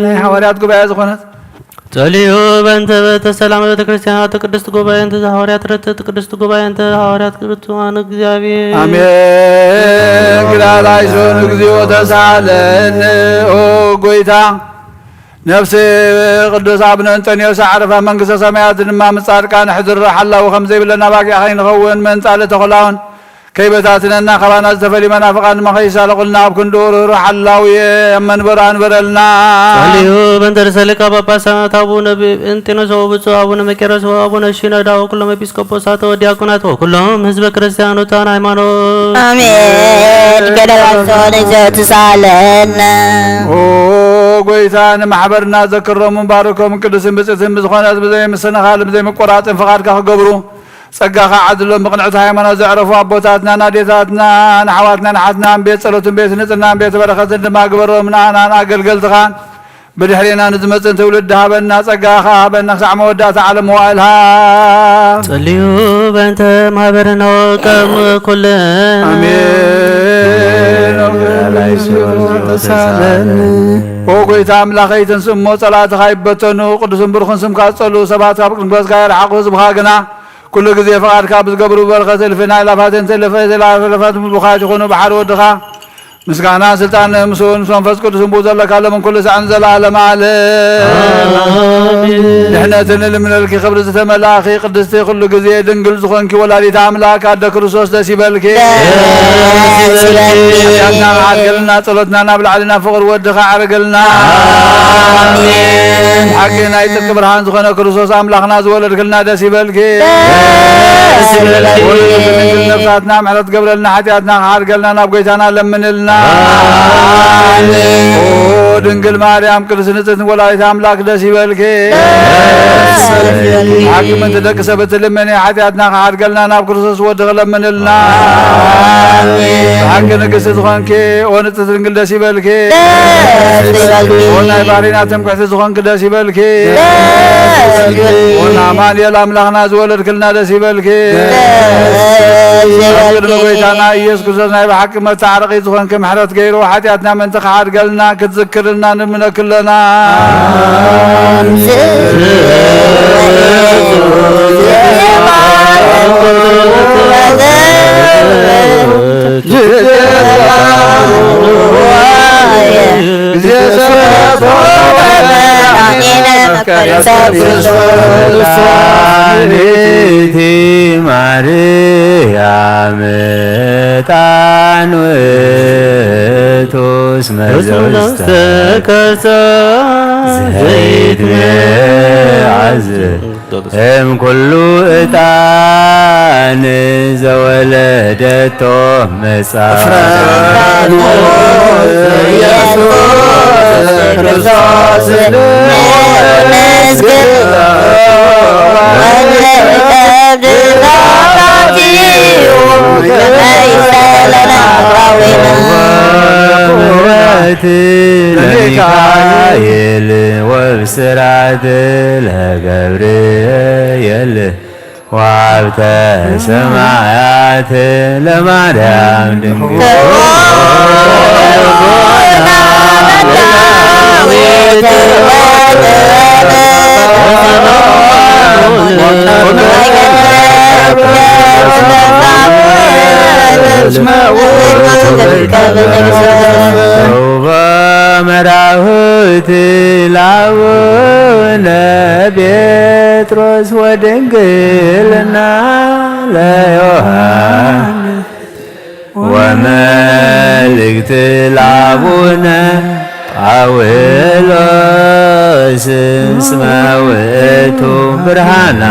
ናይ ሃዋርያት ጉባኤ ዝኾነት ጸልዩ በእንተ በእንተ ሰላም ቤተ ክርስቲያን፣ እቲ ቅድስት ጉባኤ እንተ ዘሃዋርያት ርትዕት፣ ቅድስት ጉባኤ እንተ ሃዋርያት ርቱዓን እግዚኣብሔር። ኣሜን። ግዳላይ ዞን እግዚኦ ተሳለኒ። ኦ ጎይታ፣ ነፍሲ ቅዱስ ኣቡነ እንጠንዮስ ኣዕረፋ መንግስተ ሰማያት ድማ ምስ ጻድቃን ሕድሪ ሓላዊ ከም ዘይብለና ባጊዕ ከይንኸውን መንጻሊ ተኹላውን ከይበታትነና፣ ካባና ዝተፈልዩ መናፍቓን ድማ ከይሳለቑልና፣ ኣብ ክንድኡ ርህሩህ ሓላዊ ኣብ መንበሩ ኣንበረልና። ጸልዩ በእንተ ርእሰ ሊቃነ ጳጳሳት ኣቡነ እንጢኖስ ወብፁዕ ኣቡነ መቄርዮስ ወኣቡነ ሺኖዳ ወኩሎም ኤጲስቆጶሳት ወዲያቆናት ወኩሎም ህዝበ ክርስቲያን ውታን ሃይማኖት። ኣሜን። ገደላሶን ዘትሳለነ። ኦ ጎይታ፣ ንማሕበርና ዘክሮምን ባርኮምን ቅዱስን ብፅዕትን ብዝኾነት ብዘይ ምስንኻል ብዘይ ምቁራፅን ፍቓድካ ክገብሩ ጸጋኻ ዓድሎም። ብቕንዕቲ ሃይማኖት ዘዕረፉ ኣቦታትናን ኣዴታትናን ኣሕዋትናን ኣሓትናን ቤት ጸሎትን ቤት ንጽህናን ቤት በረኸትን ድማ ግበሮም። ንኣናን ኣገልገልትኻን ብድሕሬና ንዝመጽእን ትውልዲ ሃበና። ጸጋኻ ሃበና ክሳዕ መወዳእታ ዓለም መዋእልሃ። ጸልዩ በእንተ ማህበርነ ወቀም ኩልን። ኣሜን። ተሳለን። ኦ ጎይታ ኣምላኸይ፣ ተንስእ እሞ ጸላእትኻ ይበተኑ፣ ቅዱስን ብሩኽን ስምካ ዝጸልኡ ሰባት ካብ ቅድሚ ገጽካ ይርሓቑ፣ ህዝብኻ ግና ኩሉ ግዜ ፍቓድካ ብዝገብሩ በረኸት እልፍን ኣእላፋትን እልፍን ኣእላፋትን ምሉኻት ይኹኑ። ብሓደ ወድኻ ምስጋና ስልጣን ምስኡ ምስ መንፈስ ቅዱስን ብኡ ዘለካ ሎምን ኩሉ ሳዕን ዘለዓለም ዓለም። ኣሜን። ድሕነትን ልምነልኪ ክብሪ ዝተመላእኺ ቅድስቲ ኩሉ ግዜ ድንግል ዝኾንኪ ወላዲት ኣምላክ ኣደ ክርስቶስ ደስ ይበልኪ። ደስ ይበልኪ። ሓጢኣትና ዓድገልና ጸሎትና ናብ ላዕሊ ናብ ፍቕሪ ወድኻ ኣዕርገልና። ኣሜን። ሓቂ ናይ ጽድቂ ብርሃን ዝኾነ ክርስቶስ ኣምላኽና ዝወለድክልና ደስ ይበልኪ። ደስ ይበልኪ። ወልድ ድንግል ነፍሳትና ምሕረት ገብረልና፣ ሓጢኣትና ክሓድገልና ናብ ጎይታና ለምንልና። ኣሜን። ኦ ድንግል ማርያም ቅድስት ንጽሕት ወላዲት ኣምላክ ደስ ይበልኪ። ደስ ይበልኪ። ሓቂ ምእንቲ ደቂ ሰብ እትልምኒ፣ ሓጢኣትና ክሓድገልና ናብ ክርስቶስ ወድኺ ለምንልና። ኣሜን። ብሓቂ ንግስቲ ዝኾንኪ ኦ ንጽሕቲ ድንግል ደስ ይበልኪ። ደስ ይበልኪ። ኦ ናይ ባህሪና ትምክሕቲ ዝኾንኪ ደስ ይበልኪ። ደስ ይበልኪ። ኦ ንኣማኑኤል ኣምላኽና ዝወለድክልና ደስ ይበልኪ። ደስ ይበልኪ። ኣብ ቅድሚ ጎይታና ኢየሱስ ክርስቶስ ናይ ብሓቂ መታረቒ ዝኾንኪ ምሕረት ገይሩ ሓጢኣትና ምእንቲ ክሓድገልና ክትዝክርልና ንምነክለና። ሰላሚቲ ማርያም ዕጣን ውእቱ እስመ ዘውስተ ከርሳ ዘይት መዓዝ እም ኩሉ ዕጣን ዘወለደቶ መጻ ኢየሱስ ክርስቶስ ለሚካኤል ወብስራት ለገብርኤል ወሀብተ ሰማያት ለማርያም ድንግል መራሁት ላቡነ ጴጥሮስ ወድንግልና ለዮሐንስ ወመልእክት ላቡነ ጳውሎስ እስመ ውእቱ ብርሃና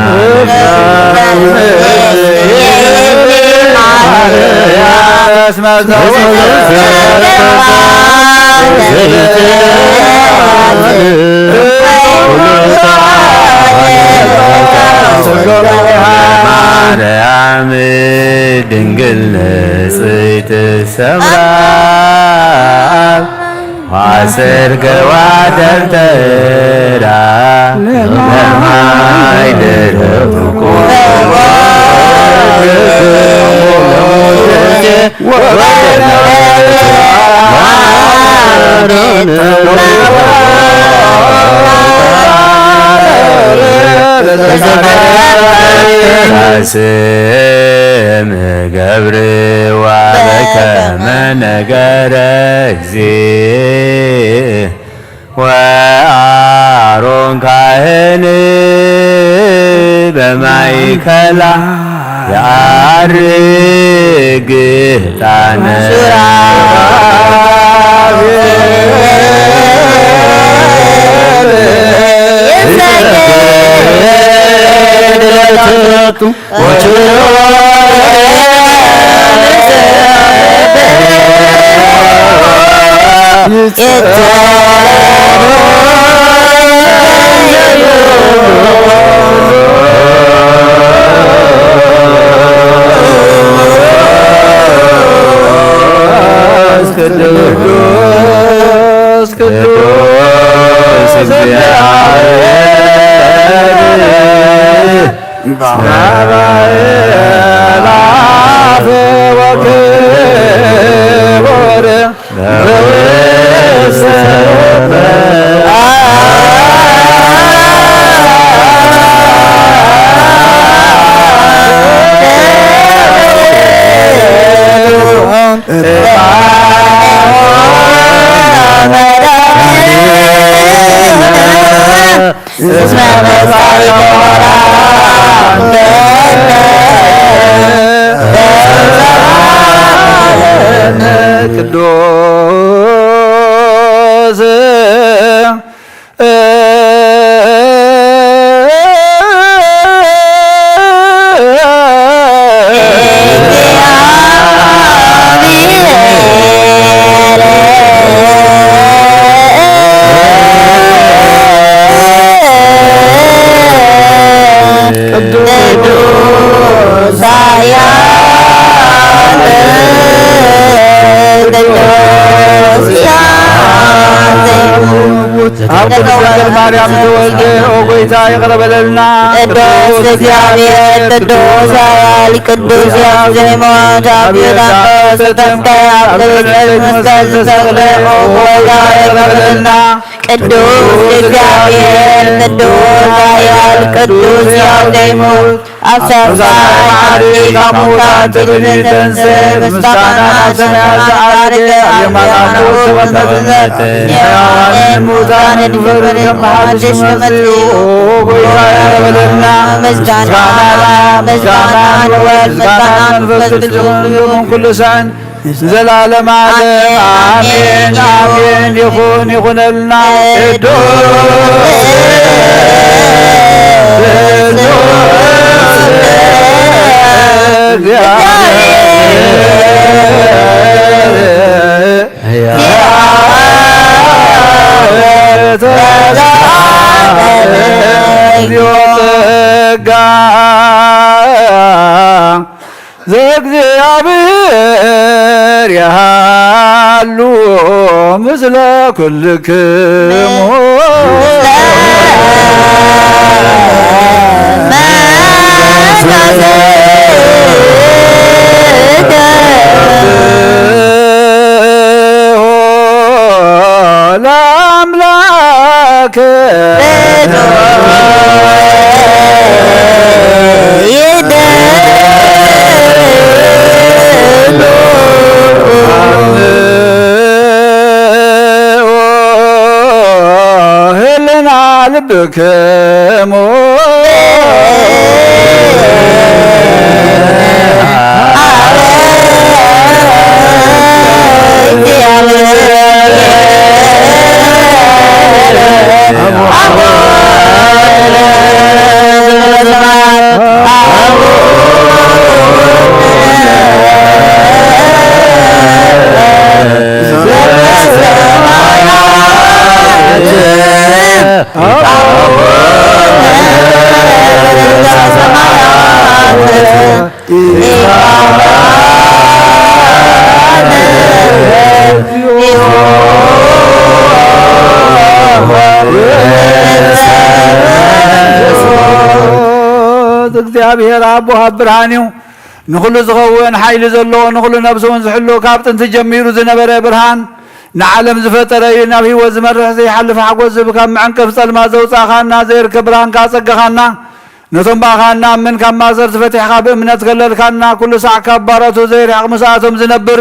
ማርያም ድንግል ንጽሕት ሰምራ ማእሰር ገዋደር ተራ ለማይ ደረብኩ ስም ገብርዋ በከመ ነገረ ጊዜ ወአሮን ካህን በማእከላ የዐርግ ዕጣነ ቅዱስ ቅዱስ እግዚአብሔር ቅዱስ አቡነ ድንግል ማርያም ተወልደ፣ ኦ ጎይታ፣ ይቕረ በለልና። ቅዱስ እግዚአብሔር፣ ቅዱስ ኃያል፣ ቅዱስ ሕያው ዘይሞት፣ አብ ይሁዳ ተጠምቀ፣ አብ መስቀል ተሰቅለ፣ ኦ ጎይታ፣ ይቕረ በለልና። ቅዱስ እግዚአብሔር፣ ቅዱስ ኃያል፣ ቅዱስ ሕያው ዘይሞት፣ ኣብ ሳልሳይ መዓልቲ ካብ ምዉታን ተፈልዩ ተንስአ፣ ብምስጋና ናብ ሰማያት ዝዓረገ፣ ኣብ የማን ኣቦኡ ተቐመጠ። ንሕያዋንን ምዉታንን ንፈርድ ከም ብሓድሽ ንመጽእ። ኦ ጎይታ፣ ይቕረ በለልና። ምስጋና፣ ምስጋና ንወልድ፣ ምስጋና ንመንፈስ ቅዱስ ይኹን ኩሉ ሳዕን ንዘለዓለም ዓለም ኣሜን፣ ኣሜን። ኣሜን። ይኹን፣ ይኹነልና። ቅዱስ፣ ቅዱስ እግዚአብሔር ተዘከረ። ዘእግዚኣብሔር ያሉ ምስለ ኩልክሙ። ለአምላክ ህልና ልብክሙ። እግዚኣብሔር ኣቦ ኣብ ብርሃን እዩ። ንኹሉ ዝኸውን ሓይሊ ዘለዎ፣ ንኹሉ ነብሲ እውን ዝሕሉ፣ ካብ ጥንቲ ጀሚሩ ዝነበረ ብርሃን፣ ንዓለም ዝፈጠረ እዩ። ናብ ህይወት ዝመርሕ ዘይሓልፍ ሓጎስ ዝህብ፣ ካብ መዐንቀፍ ጸልማት ዘውጻእኻና፣ ዘይርከብ ብርሃንካ ኣጸጋኻና። ነቶም ብኣኻ እንኣምን ካብ ማእሰርቲ ፈቲሕካ ብእምነት ከለልካና፣ ኩሉ ሳዕ ካብ ባሮቱ ዘይርሕቕ ምስኣቶም ዝነብር፣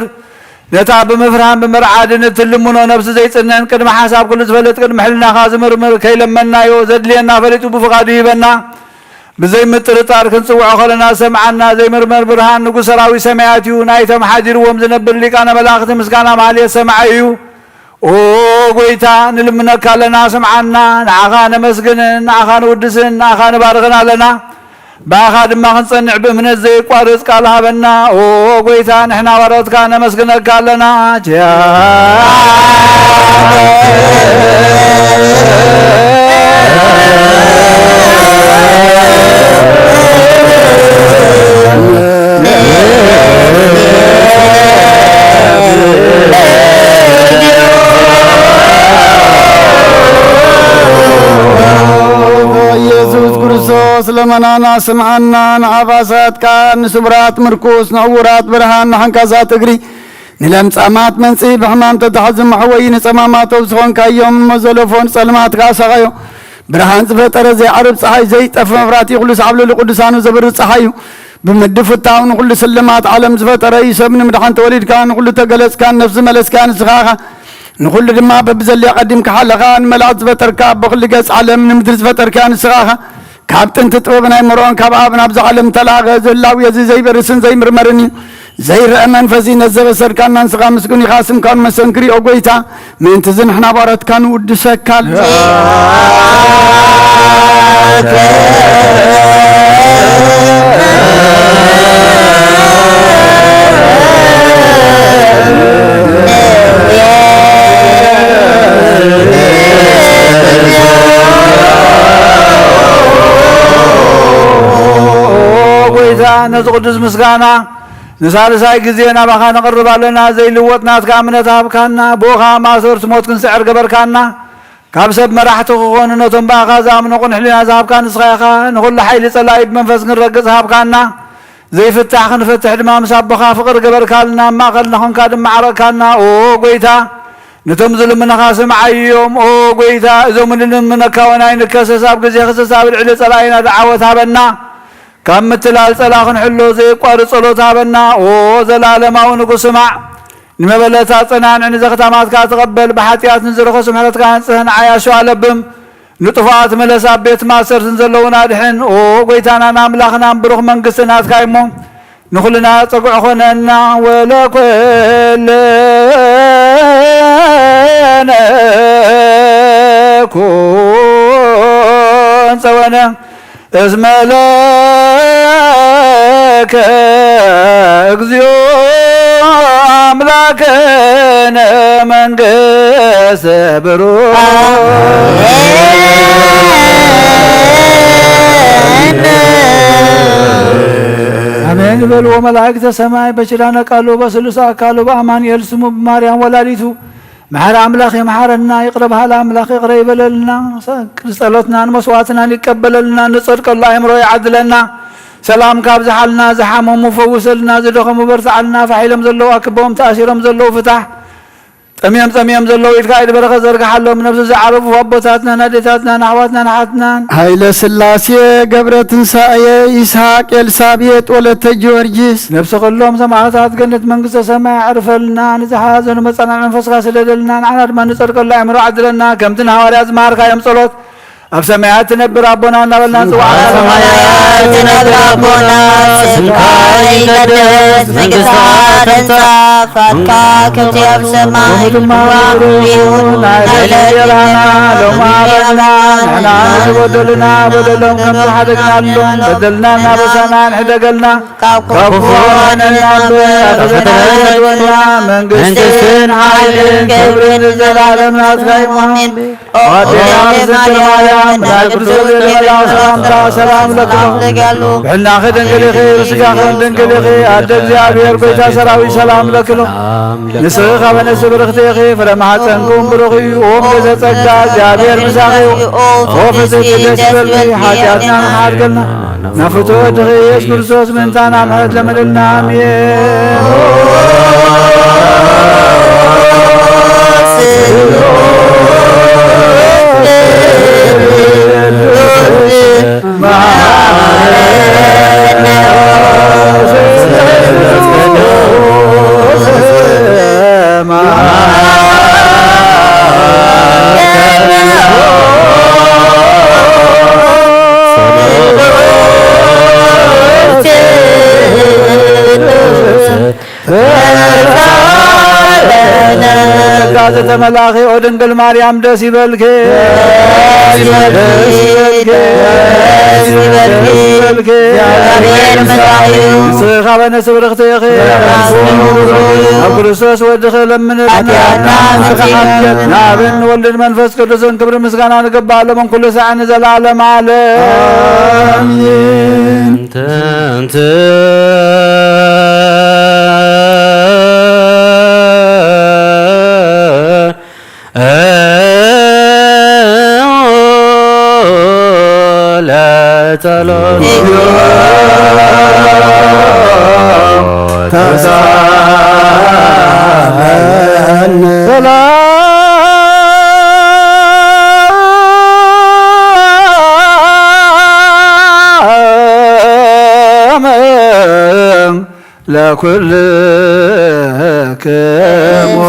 ነታ ብምፍርሃን ብምርዓድን እትልምኖ ነብሲ ዘይጽንዕን ቅድሚ ሓሳብ ኩሉ ዝፈልጥ ቅድሚ ሕልናኻ ዝምርምር ከይለመንናዮ ዘድልየና ፈሊጡ ብፍቓዱ ይህበና። ብዘይምጥርጣር ክንጽውዖ ከለና ዝሰምዓና ዘይምርመር ብርሃን ንጉስ ሰራዊት ሰማያት እዩ። ናይቶም ሓዲርዎም ዝነብር ሊቃነ መላእኽቲ ምስጋና ማህሌት ሰማዒ እዩ። ኦ ጎይታ፣ ንልምነካ ኣለና፣ ስምዓና። ንዓኻ ነመስግንን፣ ንዓኻ ንውድስን፣ ንዓኻ ንባርኽን ኣለና። ብኣኻ ድማ ክንጸንዕ ብእምነት ዘየቋርጽ ቃል ሃበና። ኦ ጎይታ፣ ንሕና ባሮትካ ነመስግነካ ኣለና። ቻ ኢየሱስ ክርስቶስ ለመናና ስምዓና፣ ንዓባሳት ቃል፣ ንስቡራት ምርኩስ፣ ንዕውራት ብርሃን፣ ንሓንካሳት እግሪ፣ ንለምጻማት መንጽሂ፣ ብሕማም ተታሕዙ መሕወዪ፣ ንጸማማቶም ዝኾንካዮም እሞ ዘለፎ ንጸልማትካ ኣሳቓዮ። ብርሃን ዝፈጠረ ዘይዓርብ ጸሓይ፣ ዘይጠፍእ መብራህቲ፣ ኩሉ ሳዕ ኣብ ልዕሊ ቅዱሳኑ ዘብርህ ጸሓይ እዩ። ብምድፍታው ንኹሉ ስልማት ዓለም ዝፈጠረ እዩ። ሰብ ንምድሓን ተወሊድካ፣ ንኹሉ ተገለጽካን ነፍሲ መለስካን ንስኻ ኢኻ። ንኹሉ ድማ በብዘድልዮ ቀዲምካ ሓለኻ። ንመላእክት ዝፈጠርካ፣ ኣቦ ኩሉ ገጽ ዓለም ንምድሪ ዝፈጠርካ ንስኻ ኢኻ። ካብ ጥንቲ ጥበብ ናይ መርኦን ካብ ኣብ ናብዚ ዓለም ተላእኸ። ዘላዊ እዚ ዘይበርስን ዘይምርመርን እዩ። ዘይረአ መንፈስ እዩ። ነዚ ዘበሰርካና ንስኻ ምስጉን ኢኻ። ስምካ ንመሰንክር እዩ፣ ኦ ጎይታ። ምእንቲ እዚ ንሕና ባሮትካ ንውድሰካ ኣለና። ኦ ጎይታ፣ ነዚ ቅዱስ ምስጋና ንሳልሳይ ግዜ ናባኻ ነቕርብ ኣለና። ዘይልወጥ ናትካ እምነት ሃብካና። ብኡኻ ማእሰርቲ ሞት ክንስዕር ገበርካና። ካብ ሰብ መራሕቲ ክኾኑ ነቶም ብኣኻ ዝኣምኑ ቅኑዕ ሕሊና ዝሃብካ ንስኻ ኢኻ። ንኹሉ ሓይሊ ጸላኢ ብመንፈስ ክንረግጽ ሃብካና። ዘይፍታሕ ክንፈትሕ ድማ ምስ ኣቦኻ ፍቕሪ ገበርካልና። ኣብ ማእከልና ኾንካ ድማ ዓረቕካና። ኦ ጎይታ፣ ነቶም ዝልምኑኻ ስምዓዮም። ኦ ጎይታ፣ እዞም እንልምነካ እውን ኣይንከሰስ። ኣብ ግዜ ክሰስ ኣብ ልዕሊ ጸላኢና ደዓወት ሃበና። ካብ ምትላል ጸላ ክንሕሎ ዘየቋርጽ ጸሎት ሃበና። ኦ ዘላለማዊ ንጉስ ስማዕ፣ ንመበለታ ጸናንዕ፣ ንዘኽታማትካ ተቐበል፣ ብሓጢኣት ንዝረኸሱ ምሕረትካ ኣንጽህ፣ ንዓያሹ ኣለብም፣ ንጥፉኣት ምለስ፣ ኣብ ቤት ማእሰርትን ዘለዉን ኣድሕን። ኦ ጐይታናን ኣምላኽናን ብሩኽ መንግስቲ ናትካ እሞ ንኹልና ጸጉዒ ኾነና። ወለኮለነ ኩን ጸወነ እስመ ለከ እግዚኦ አምላክነ መንግስት ብሩክ። አሜን። በልዎ መላእክተ ሰማይ በኪዳነ ቃሉ በስሉስ አካሉ በአማኑኤል ስሙ በማርያም ወላዲቱ መሐረ አምላክ ይምሐረና፣ ይቅረ በሀለ አምላክ ይቅረ ይበለልና፣ ቅዱስ ጸሎትናን መስዋዕትናን ይቀበለልና፣ ንጸድቀሉ አእምሮ ይዓድለና። ሰላም ካብዝሓልና፣ ዝሓመሙ ፈውሰልና፣ ዝደኸሙ በርትዓልና፣ ፋሕ ኢሎም ዘለዉ ኣክቦም፣ ተኣሲሮም ዘለዉ ፍታሕ፣ ጠምዮም ጸሚኦም ዘለዉ ኢድካ ኢድ በረኸት ዘርግሓሎም፣ ነብሲ ዝዓረፉ ኣቦታትናን ኣዴታትናን ኣሕዋትናን ኣሓትናን። ኃይለ ሥላሴ ገብረ ትንሳኤ፣ ይስሐቅ ኤልሳቤጥ ወለተ ጊዮርጊስ። ነፍሲ ኩሎም ሰማዕታት ገነት መንግስተ ሰማይ ኣዕርፈልና፣ ንዝሓዘኑ መጸናንዒ መንፈስካ ስደደልና፣ ንዓና ድማ ንጸድቀሉ ኣእምሮ ዓድለና፣ ከምቲ ንሃዋርያት ዝመሃርካዮም ጸሎት ኣብ ሰማያት ትነብር ኣቦና እናበልና ንጽውዓካ። ኣብ ሰማያት ትነብር ኣቦና፣ ስምካ ይቀደስ፣ መንግስትኻ ትምጻእ፣ ፈቃድካ ከምቲ ኣብ ሰማይ ከምኡ ድማ ከምኡ ይኹን። ይኹን። ናይ ዕለተ ዕለተ እንጀራና እንጀራና ሎሚ ሃበና፣ ንሕና ንበደሉና በደሎም ከም ዝሓደግናሎም በደልና እናበሳና ንሕደገልና፣ ካብ ክፉ ኣድሕነና እምበር፣ ፈተና ኣይተግበና፣ መንግስትን ሓይልን ክብርን ንዘለዓለም ናትካ እዩ። ኣሜን። ኦ ኦ ቤተ ቤተ ማርያም፣ ማርያም፣ ናይ ቅዱስ ገብርኤል መልኣክ ሰላምታ ሰላም ለክሞ። ብሕልናኺ ድንግል ኢኺ፣ ብስጋኺ ድንግል ኢኺ፣ ኣደ እግዚኣብሔር፣ ጎይታ ሰራዊት ሰላም ለክሎ። ንስኺ ካብ ኣንስቲ ብርኽቲ ኢኺ፣ ፍረ ማሕፀንኩም ብሩኽ እዩ። ኦም ዘጸጋ እግዚኣብሔር ምሳኺ እዩ። ኦ ፍጽሕቲ ደስ ይበልኪ፣ ሓጢኣትና ንሓድገልና። ናፍቶ ወድኺ ኢየሱስ ክርስቶስ ምእንታና ምሕረት ለምንልና። ኣሜን። ጸጋ ዘተመላኺ ኦ ድንግል ማርያም ደስ ይበልኪ። ደስ ይበልኪ። ደስ ይበልኪ። ደስ ይበልኪ። እግዚኣብሔር ምሳኺ እዩ። ንስኺ ካብ ኣንስቲ ብርኽቲ ኢኺ። ኣብ ክርስቶስ ወድኺ ለምንልና። ሓጢኣትና ምሕረት ንኣብን ንወልድን መንፈስ ቅዱስን ክብሪ ምስጋና ንግባእ ሎምን ኩሉ ሳዕ ንዘለዓለም ዓለም። ኣሜን። ተንት ለጸሎት ተሳለነ። ሰላም ለኩልክሙ።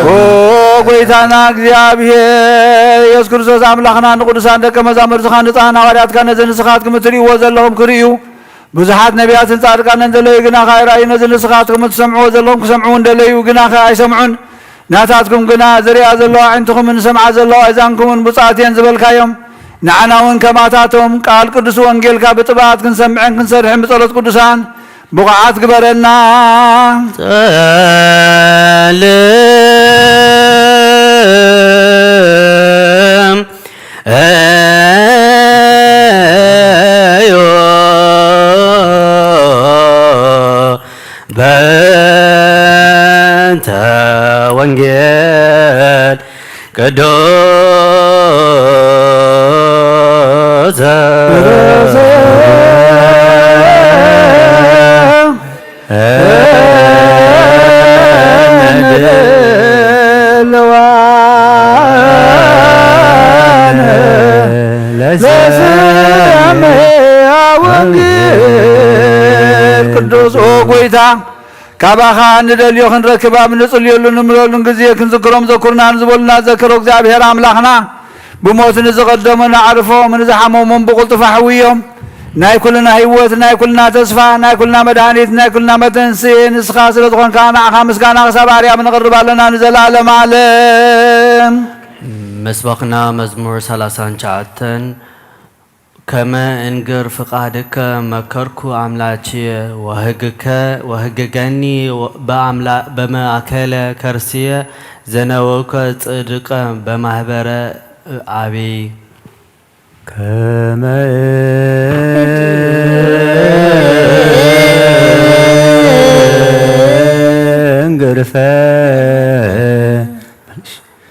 ኦ ጎይታና እግዚኣብሔር ኢየሱስ ክርስቶስ ኣምላኽና፣ ንቅዱሳን ደቀ መዛሙርትኻ ንጻህን ሃዋርያትካ ነዚ ንስኻትኩም እትርእይዎ ዘለኹም ክርእዩ ብዙሓት ነቢያትን ጻድቃንን ዘለዩ ግናኸ ኣይረኣዩ። ነዚ ንስኻትኩም እትሰምዕዎ ዘለኹም ክሰምዑ እንደለዩ ግናኸ ኣይሰምዑን። ናታትኩም ግና ዝርእያ ዘለዋ ኣዒንትኹምን ዝሰምዓ ዘለዋ ኣእዛንኩምን ብፁዓት እየን ዝበልካዮም፣ ንዓና እውን ከማታቶም ቃል ቅዱስ ወንጌልካ ብጥብኣት ክንሰምዕን ክንሰርሕን ብጸሎት ቅዱሳን ብቑዓት ግበረና። ጸልም እዮ በእንተ ወንጌል ቅዱስ ለስምዐ ወንጌል ቅዱስ። ኦ ጎይታ፣ ካባኻ ንደልዮ ክንረክብ ኣብ ንጽልየሉ ንምለሉን ግዜ ክንዝክሮም ዘኩርና ንዝበሉና ዘክሮ እግዚኣብሔር ኣምላኽና። ብሞት ንዝቐደሙ ንዓርፎም፣ ንዝሓመሞም ብቕልጡፍ ኣሕውዮም። ናይ ኩልና ህይወት፣ ናይ ኩልና ተስፋ፣ ናይ ኩልና መድሃኒት፣ ናይ ኩልና መተንስኤ ንስኻ ስለ ዝኾንካ ንዓኻ ምስጋና ክሳብ ኣርያም ነቕርብ ኣለና ንዘለኣለም ዓለም። መስበኽና መዝሙር ሰላሳን ትሽዓተን። ከመ እንግር ፍቃድከ መከርኩ ኣምላችየ፣ ወህግከ ወህግገኒ በኣምላ-፣ በማእከለ ከርስየ፣ ዘነውከ ጽድቀ በማህበረ ኣቤ። ከመ እንግርፈ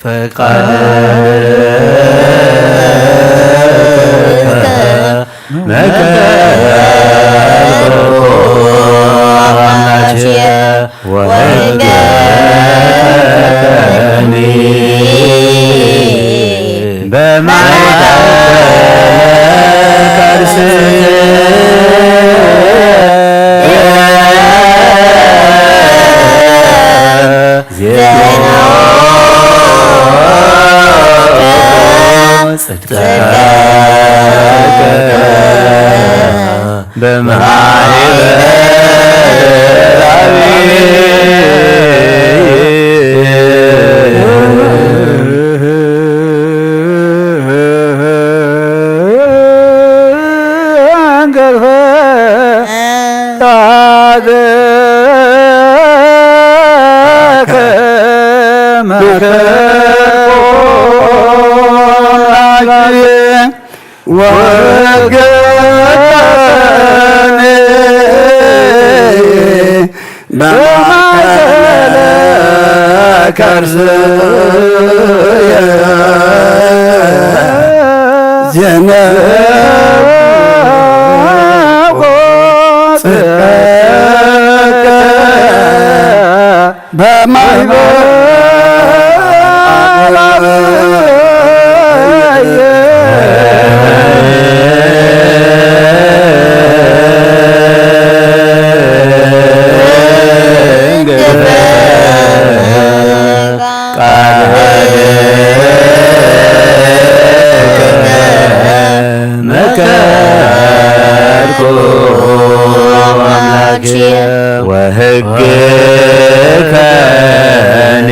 ፈቃድከ መከርኩ አምላኬ ወህገኒ በማእከለ ከርስየ ዜናወ ጽድቀ በማህበራዊ ገርፈ ቃልከ መከርኩ ወገኒ በማእከለ ከርስየ ዜናወ ጽድቀ በማህበራዊ ቃልከ መከርኩ አምላኬ ወሕግከኒ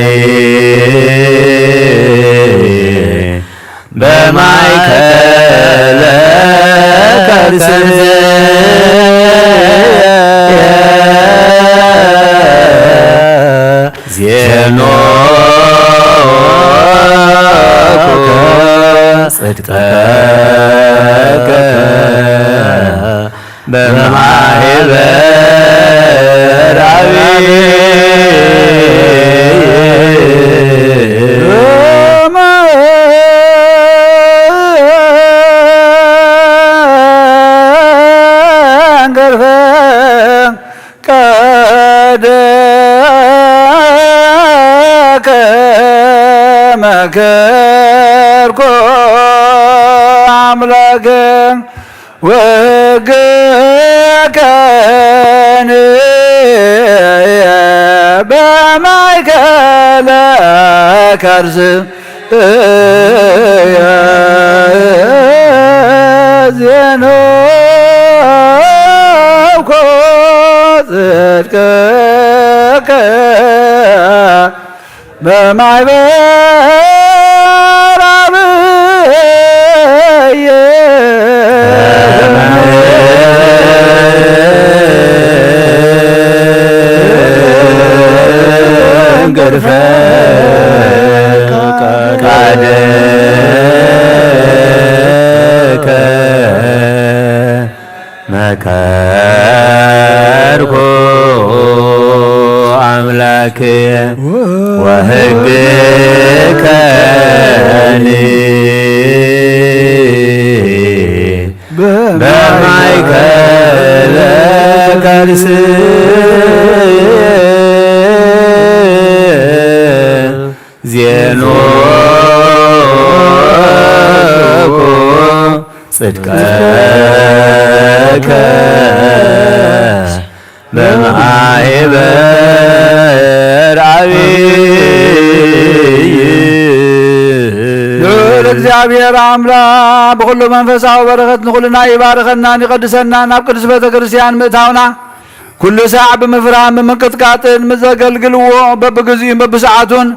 በማእከለ ከርስየ ዜናወ ጽድቀከ በማህበራዊ ገርፈ ቀደከ መከርኮ አምላክ ወገከኒ በማእከለ ከርስ ዜናውኮ ጽድቅከ በማይበራብየ ገርፈ ቃልከ መከርኩ አምላክ ወሕግከኒ በማእከለ ከርስ ዜናውኮ ጽድቀከ በማይበር ዓብይ። ልዑል እግዚኣብሔር ኣምላኽ ብኹሉ መንፈሳዊ በረኸት ንኹልና ይባርኸናን ይቐድሰናን፣ ናብ ቅዱስ ቤተ ክርስቲያን ምእታውና፣ ኩሉ ሳዕ ብምፍራህን ብምንቅጥቃጥን ምስ ዘገልግልዎ፣ በብግዚኡን በብሰዓቱን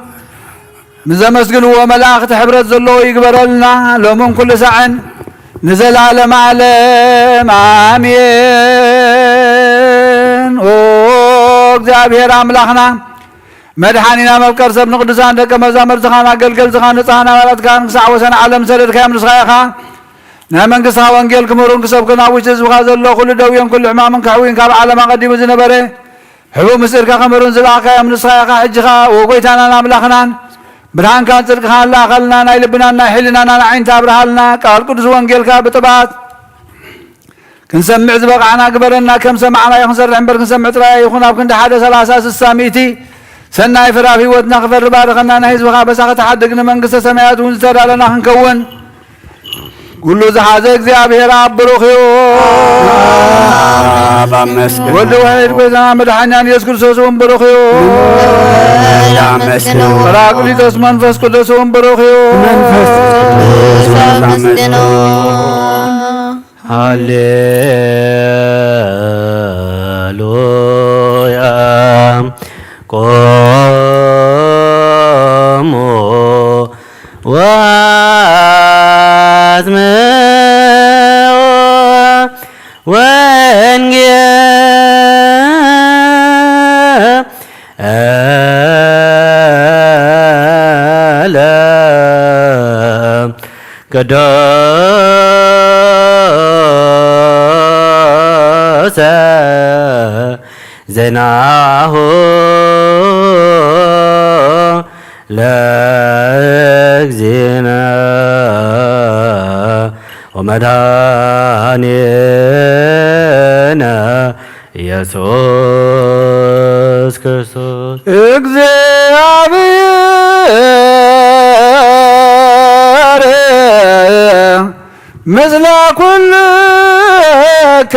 ምስ ዘመስግንዎ መላእኽቲ ሕብረት ዘለዎ ይግበረልና፣ ሎምን ኩሉ ሳዕን ንዘላለም ዓለም ኣሜን። ኦ እግዚኣብሔር ኣምላኽና፣ መድሓኒና፣ መፍቀር ሰብ፣ ንቅዱሳን ደቀ መዛሙርትኻን ኣገልገልትኻን ንጽሃን ኣባላትካን ክሳዕ ወሰን ዓለም ዝሰደድካዮም ንስኻ ኢኻ። ናይ መንግስትኻ ወንጌል ክምህሩን ክሰብኩን ኣብ ውሽጢ ህዝብኻ ዘሎ ኩሉ ደውዮን ኩሉ ሕማምን ከሕውይን ካብ ዓለም ኣቐዲሙ ዝነበረ ሕቡእ ምስጢርካ ከምህሩን ዝለኣኽካዮም ንስኻ ኢኻ። ሕጂ ኸኣ፣ ኦ ጎይታናን ኣምላኽናን፣ ብርሃንካን ጽድቅኻን ለኣኸልና፣ ናይ ልብናን ናይ ሕልናናን ኣዒንቲ ኣብርሃልና፣ ቃል ቅዱስ ወንጌልካ ብጥባት ክንሰምዕ ዝበቓዕና ግበረና። ከም ሰማዕናዮ ክንሰርሕ እምበር ክንሰምዕ ጥራይ ኣይኹን። ኣብ ክንዲ ሓደ፣ ሰላሳ፣ ስሳ፣ ሚእቲ ሰናይ ፍረ ኣብ ህይወትና ክፈሪ ባርኸና። ናይ ህዝብኻ በሳኺ ተሓድግ፣ ንመንግስተ ሰማያት እውን ዝተዳለና ክንከውን። ኩሉ ዝሓዘ እግዚኣብሔር ኣብ ብሩኽ እዩ። ኣብ ኣመስግን። ወልድ ዋሕድ ጎይታና መድሓኛን ኢየሱስ ክርስቶስ እውን ብሩኽ እዩ። ኣመስግን። ጳራቅሊጦስ መንፈስ ቅዱስ እውን ብሩኽ እዩ። መንፈስ ቅዱስ ኣመስግን። ሃሌሉያ። ቆሙ ወአስምዑ ወንጌለ ቅዱሰ ዜናሁ ለእግዚእነ ወመድኃኒነ ኢየሱስ ክርስቶስ። እግዚኣብሔር ምስለ ኩልከ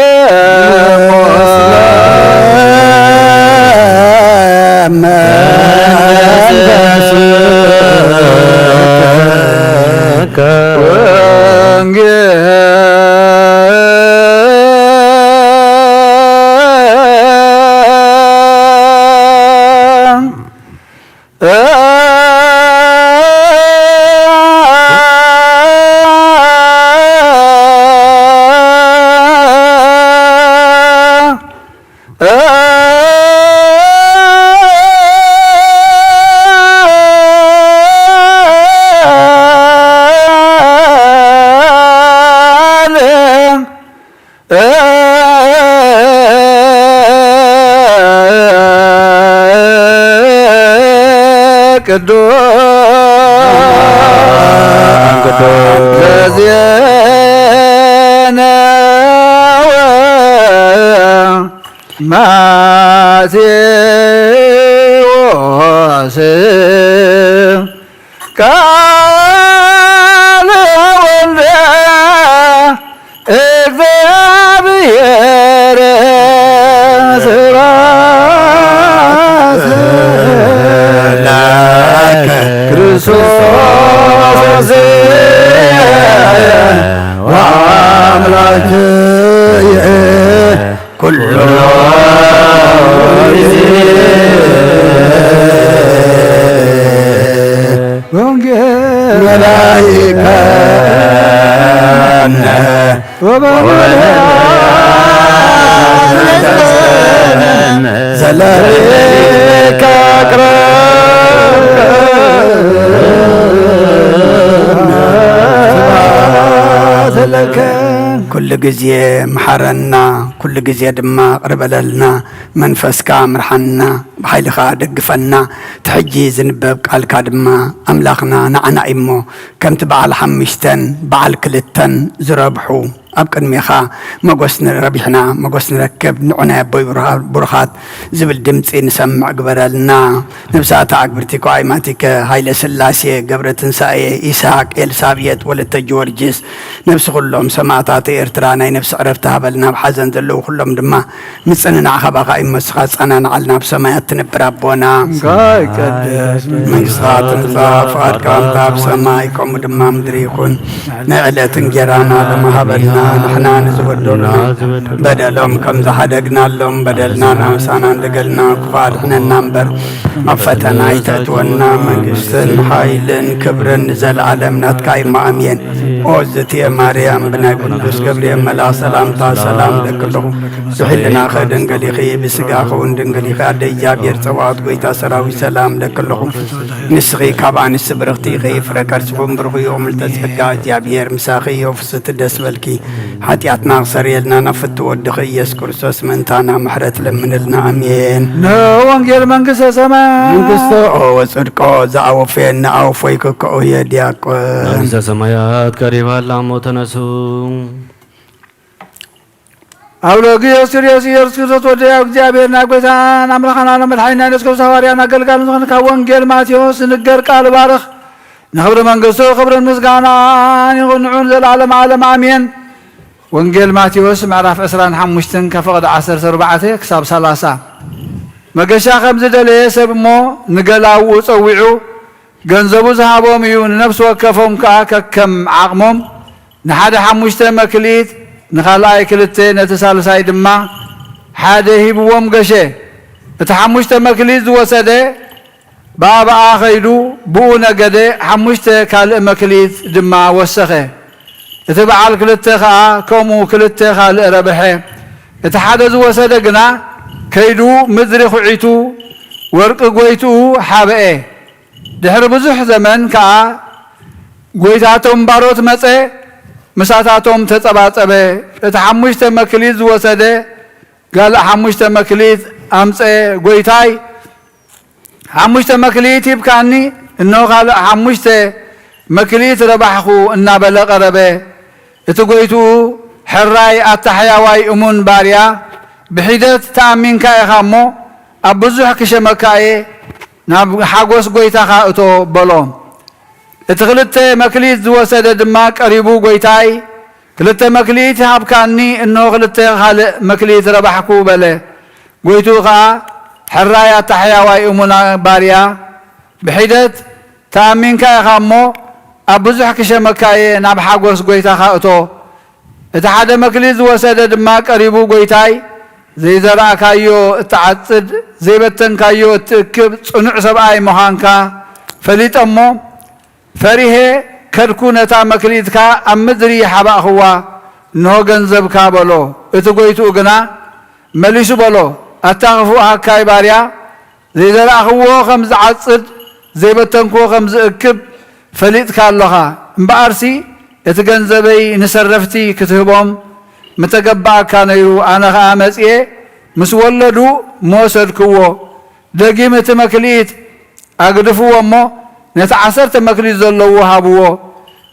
ቅዱስ ቅዱስ ዜናወ ማቴዎስ ቃለ ወልደ እግዚአብሔር ስብሐት ለከ ክርስቶስ ወአምላክየ ኩሉ ጊዜ ወንጌል መላኢከነ ወበመላእክተ ዘለሊከ አቅረብነ ስብሐት ለከ። ኩሉ ግዜ መሓረና፣ ኩሉ ግዜ ድማ ቅርበለልና። መንፈስካ ምርሓና፣ ብሓይልኻ ደግፈና። እቲ ሕጂ ዝንበብ ቃልካ ድማ ኣምላኽና ንዓና እዩ እሞ፣ ከምቲ በዓል ሓሙሽተን በዓል ክልተን ዝረብሑ ኣብ ቅድሜኻ መጎስ ንረቢሕና፣ መጎስ ንረክብ፣ ንዑናይ ኣቦይ ብሩሃ-፣ ብሩኻት ዝብል ድምጺ ንሰምዕ ግበረልና። ነብሳታ ኣግብርቲ ኮኣይ ማቲከ ሃይለ ስላሴ፣ ገብረ ትንሳኤ፣ ይስሐቅ፣ ኤልሳብየት፣ ወለተ ጊዮርጊስ፣ ነብሲ ኩሎም ሰማእታት ኤርትራ ናይ ነብሲ ዕረፍቲ ሃበልና። ኣብ ሓዘን ዘለዉ ኩሎም ድማ ምጽንናዕ ካባኻ እዩ፣ መስኻ ጸናንዓልና። ኣብ ሰማያት ትነብር ኣቦና፣ እንኳ ይቀደስ መንግስትኻ ትምጻእ፣ ፍቓድካ ከምታ ኣብ ሰማይ ከምኡ ድማ ምድሪ ይኹን። ናይ ዕለት እንጌራና ሎሚ ሃበልና፣ ንሕና ንዝበደሉና በደሎም ከም ዝሓደግናሎም በደልና ንኣምሳና እንደገልና፣ ክፉእ ኣድሕነና እምበር ኣብ ፈተና ኣይተእትወና። መንግስትን ሓይልን ክብርን ንዘለኣለም ናትካ እዩ። ኣሜን። ኦ ዝትየ ማርያም፣ ብናይ ቅዱስ ገብርኤል መልኣኽ ሰላምታ ሰላም እለኪ ኣለኹ። ብሕልናኺ ድንግል ኢኺ፣ ብስጋኺ እውን ድንግል ኢኺ። ኣደ እግዚኣብሔር ጸባኦት፣ ጎይታ ሰራዊት፣ ሰላም እለኪ ኣለኹ። ንስኺ ካብ ኣንስቲ ብርኽቲ ኢኺ፣ ፍረ ከርስኹም ብሩኽ እዩ። ምልዕተ ጸጋ፣ እግዚኣብሔር ምሳኺ እዩ። ፍስሕቲ ደስ በልኪ፣ ሓጢኣትና ክሰርየልና ናብ ፍትው ወድኺ ኢየሱስ ክርስቶስ ምእንታና ምሕረት ለምንልና። ኣሜን። ንወንጌል መንግስተ ሰማይ መንግስቶ ወጽድቆ ዝኣወፈየና ኣወፎይ ክከኦ እየ ዲያቆን። መንግስተ ሰማያት ቀሪባ ኣላ እሞ ተነሱ። ኣብ ሎጊዮስ ስርዮስ ኢየሱስ ክርስቶስ ወደያ እግዚኣብሔር ናይ ጎይታን ኣምላኽና ንመድሓኒና ኢየሱስ ክርስቶስ ሃዋርያን ኣገልጋልን ዝኾንካ ወንጌል ማቴዎስ ዝንገር ቃል ባርኽ። ንኽብሪ መንግስቱ ክብርን ምስጋናን ይኹን ንዑን ዘላለም ዓለም ኣሜን። ወንጌል ማቴዎስ ምዕራፍ ዕስራን ሓሙሽተን ካብ ፍቕዲ ዓሰርተ ኣርባዕተ ክሳብ ሰላሳ። መገሻ ከም ዝደለየ ሰብ እሞ ንገላውኡ ጸዊዑ ገንዘቡ ዝሃቦም እዩ። ንነፍሲ ወከፎም ከኣ ከከም ዓቕሞም ንሓደ ሓሙሽተ መክሊት፣ ንኻልኣይ ክልተ፣ ነቲ ሳልሳይ ድማ ሓደ ሂብዎም ገሸ። እቲ ሓሙሽተ መክሊት ዝወሰደ ብኣባኣ ኸይዱ ብኡ ነገደ፣ ሓሙሽተ ካልእ መክሊት ድማ ወሰኸ። እቲ በዓል ክልተ ኸኣ ከምኡ ክልተ ካልእ ረብሐ። እቲ ሓደ ዝወሰደ ግና ከይዱ ምድሪ ኹዒቱ ወርቂ ጐይትኡ ሓብአ። ድሕሪ ብዙሕ ዘመን ከኣ ጐይታቶም ባሮት መጸ፣ ምሳታቶም ተጸባጸበ። እቲ ሓሙሽተ መክሊት ዝወሰደ ጋልእ ሓሙሽተ መክሊት ኣምጸ፣ ጐይታይ፣ ሓሙሽተ መክሊት ሂብካኒ፣ እነሆ ካልእ ሓሙሽተ መክሊት ረባሕኹ እናበለ ቀረበ። እቲ ጐይትኡ፣ ሕራይ ኣታ ሕያዋይ እሙን ባርያ፣ ብሒደት ተኣሚንካ ኢኻ እሞ፣ ኣብ ብዙሕ ክሸመካ እየ፣ ናብ ሓጐስ ጐይታኻ እቶ በሎ። እቲ ክልተ መክሊት ዝወሰደ ድማ ቀሪቡ፣ ጐይታይ፣ ክልተ መክሊት ሃብካኒ፣ እንሆ ክልተ ካልእ መክሊት ረባሕኩ በለ። ጐይትኡ ኸኣ፣ ሕራይ ኣታ ሕያዋይ እሙን ባርያ፣ ብሒደት ተኣሚንካ ኢኻ እሞ፣ ኣብ ብዙሕ ክሸመካ እየ፣ ናብ ሓጐስ ጐይታኻ እቶ። እቲ ሓደ መክሊት ዝወሰደ ድማ ቀሪቡ፣ ጐይታይ፣ ዘይዘራእካዮ እትዓጽድ፣ ዘይበተንካዮ እትእክብ ጽኑዕ ሰብኣይ ምዃንካ ፈሊጠ እሞ፣ ፈሪሄ ከድኩ፣ ነታ መክሊትካ ኣብ ምድሪ ሓባእኽዋ፣ እንሆ ገንዘብካ በሎ። እቲ ጐይትኡ ግና መሊሱ በሎ፣ ኣታ ኽፉእ ሃካይ ባርያ፣ ዘይዘራእኽዎ ኸም ዝዓጽድ፣ ዘይበተንክዎ ኸም ዝእክብ ፈሊጥካ ኣሎኻ። እምበኣርሲ እቲ ገንዘበይ ንሰረፍቲ ክትህቦም ምተገባኣካ ነይሩ። ኣነ ኸኣ መጺኤ ምስ ወለዱ ምወሰድክዎ። ደጊም እቲ መክሊት ኣግድፍዎ እሞ ነቲ ዓሰርተ መክሊት ዘለዎ ሃብዎ።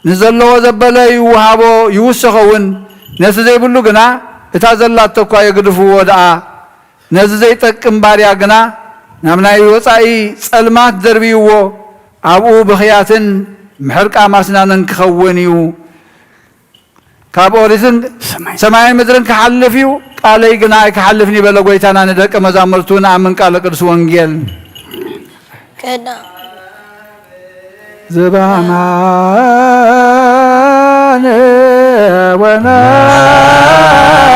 ንዘለዎ ዘበለ ይውሃቦ ይውሰኸ እውን፣ ነቲ ዘይብሉ ግና እታ ዘላቶ እኳ የግድፍዎ ደኣ። ነዚ ዘይጠቅም ባርያ ግና ናብ ናይ ወጻኢ ጸልማት ደርብይዎ፣ ኣብኡ ብኽያትን ምሕርቃም ኣስናንን ክኸውን እዩ። ካብ ኦሪትን ሰማይ። ሰማይን ምድርን ክሓልፍ እዩ፣ ቃለይ ግና ኣይክሓልፍን እዩ በለ ጐይታና ንደቀ መዛሙርቱ። ንኣምን ቃለ ቅዱስ ወንጌል። ቀዳም ዘበአማን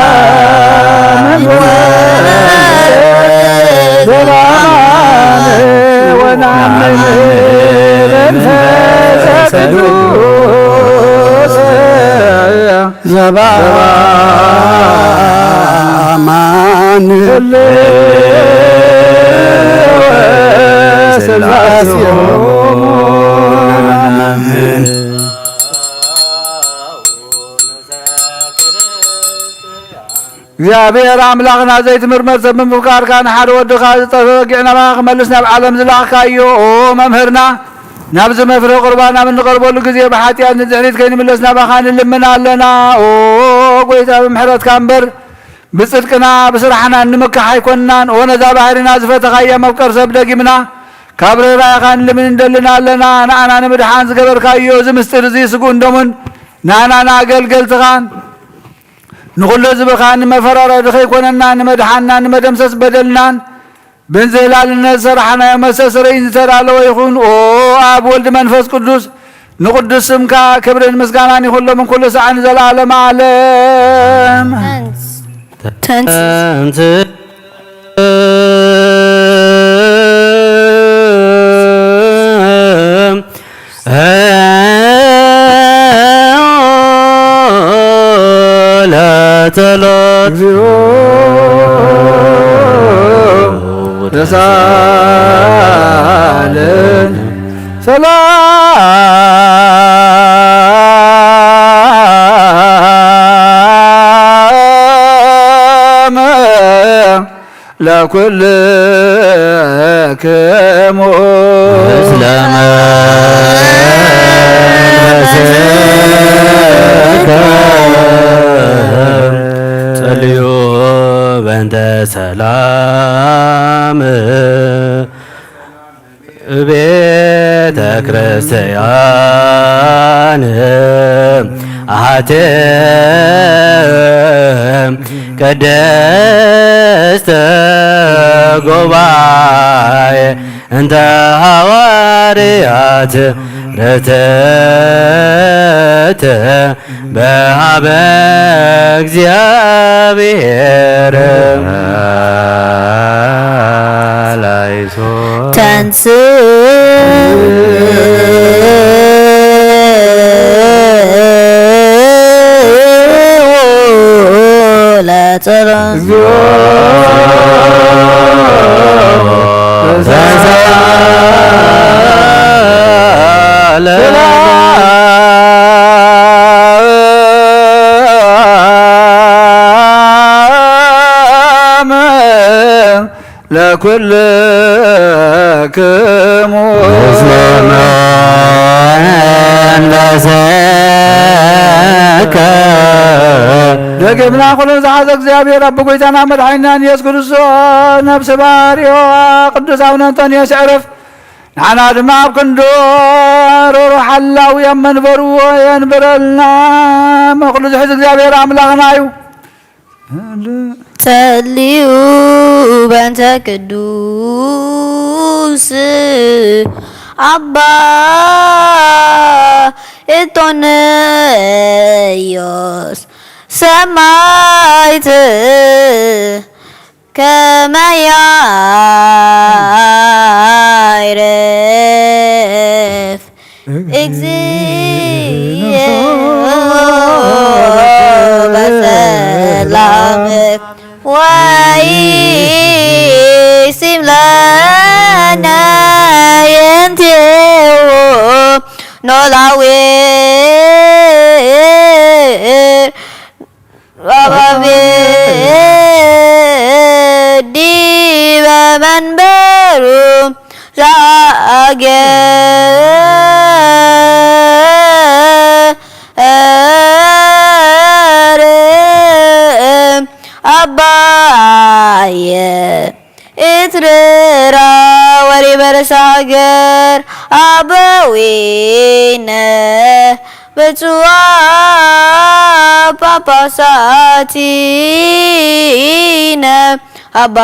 ወናምን ዘበአማን ወናምን መንፈስ ቅዱስ ዘበአማን ስላሴ እግዚኣብሔር ኣምላኽና ዘይትምርመር ሰብ ብምፍቃርካ ንሓደ ወድኻ ዝጠፍአ በጊዕ ናባኻ ክመልስ ናብ ዓለም ዝላኽካዮ ኦ መምህርና ናብዚ መፍርሂ ቁርባን ኣብ እንቐርበሉ ግዜ ብሓጢኣት ንድሕሪት ከይንምለስ ናባኻ ንልምን ኣለና። ኦ ጎይታ፣ ብምሕረትካ እምበር ብጽድቅና ብስራሕና እንምካሕ ኣይኮንናን። ኦ ነዛ ባህርና ዝፈተኻያ መፍቀር ሰብ ደጊምና ካብ ርህራሄኻ ንልምን እንደልን ኣለና። ንዓና ንምድሓን ዝገበርካዮ እዚ ምስጢር እዚ ስግኡን ደሙን ንኣናን ኣገልገልትኻን ንኹሉ ህዝብኻ ንመፈራረዲ ከይኮነና ንመድሓንና ንመደምሰስ በደልናን ብእንዝህላልነት ዝሰራሕናዮ መስተስረይ ዝተዳለወ ይኹን። ኦ ኣብ ወልድ መንፈስ ቅዱስ ንቕዱስ ስምካ ክብርን ምስጋናን ይኹን ሎምን ኩሉ ሰዓን ንዘለዓለመ ዓለም። ተንስ ተንስ ለጸሎት እግዚኦ ተሳለን ሰላም ለኩልክሙ ምስለ መንፈስከ ጸልዩ በእንተ ሰላም ቤተ ክርስቲያን አሐቲ ቅድስት ጉባኤ እንተ ሐዋርያት ርትዕት በሀበ እግዚአብሔር ላይሶ ተንስ ለጸሎት እግዚኦ ተሳለ ለኩልክሙ ምስለ መንፈስከ ደገምና ኩሉ ዝሓዘ እግዚኣብሔር ኣብ ጎይታና መድሓኒናን ኢየሱስ ክርስቶስ ነብሲ ባሕርዮ ቅዱስ ኣቡነ እንጦንዮስ ይዕረፍ። ንዓና ድማ ኣብ ክንዶ ሮሮ ሓላዊ ኣብ መንበርዎ የንብረልና። መቕሉ ዝሕዝ እግዚኣብሔር ኣምላኽና እዩ። ተልዩ በእንተ ቅዱስ ኣባ እንጦንዮስ ሰማዕት ከመ ያዕርፍ እግዚኦ በሰላም ወይሲም ለነ የንቴዎ ኖላዊ ባባቤ ዲበ መንበሩ ዛአገር አባየ ኢትርራ ወሪበ ርእሰ ሀገር አበዊነ ብፁዓን ጳጳሳቲነ አባ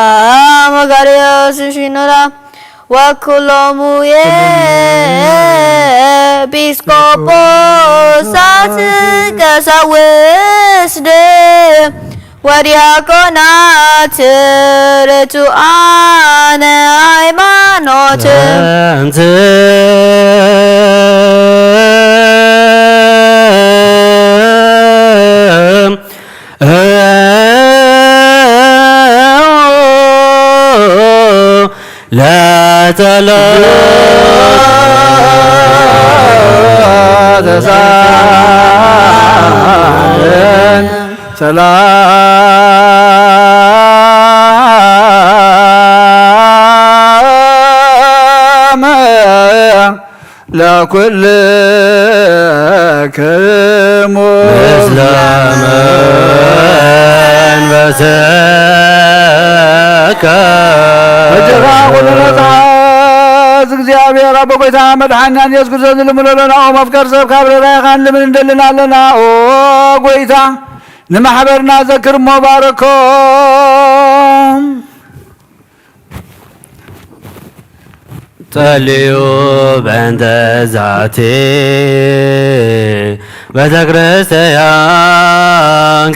መቃርዮስ ሺኖዳ ወኩሎሙ ኤጲስቆጶሳት ቀሳውስት ወዲያቆናት ርቱዓነ ሃይማኖት። ለጸሎት ተሳለን ሰላም ኩልክሙ ምስለ መንፈስከ። በጃኻ ኩሉ ነጻ እግዚኣብሔር ኣቦ ጎይታ መድሓኒና ኢየሱስ ክርስቶስ ንልምኖ ኣለና። ኦ መፍቀር ሰብ ካብ ርራይኻን ልምን እንደልን ኣለና። ኦ ጎይታ ንማሕበርና ዘክር እሞ ባረኮም። ጸልዩ በእንተ ዛቲ ቤተ ክርስቲያን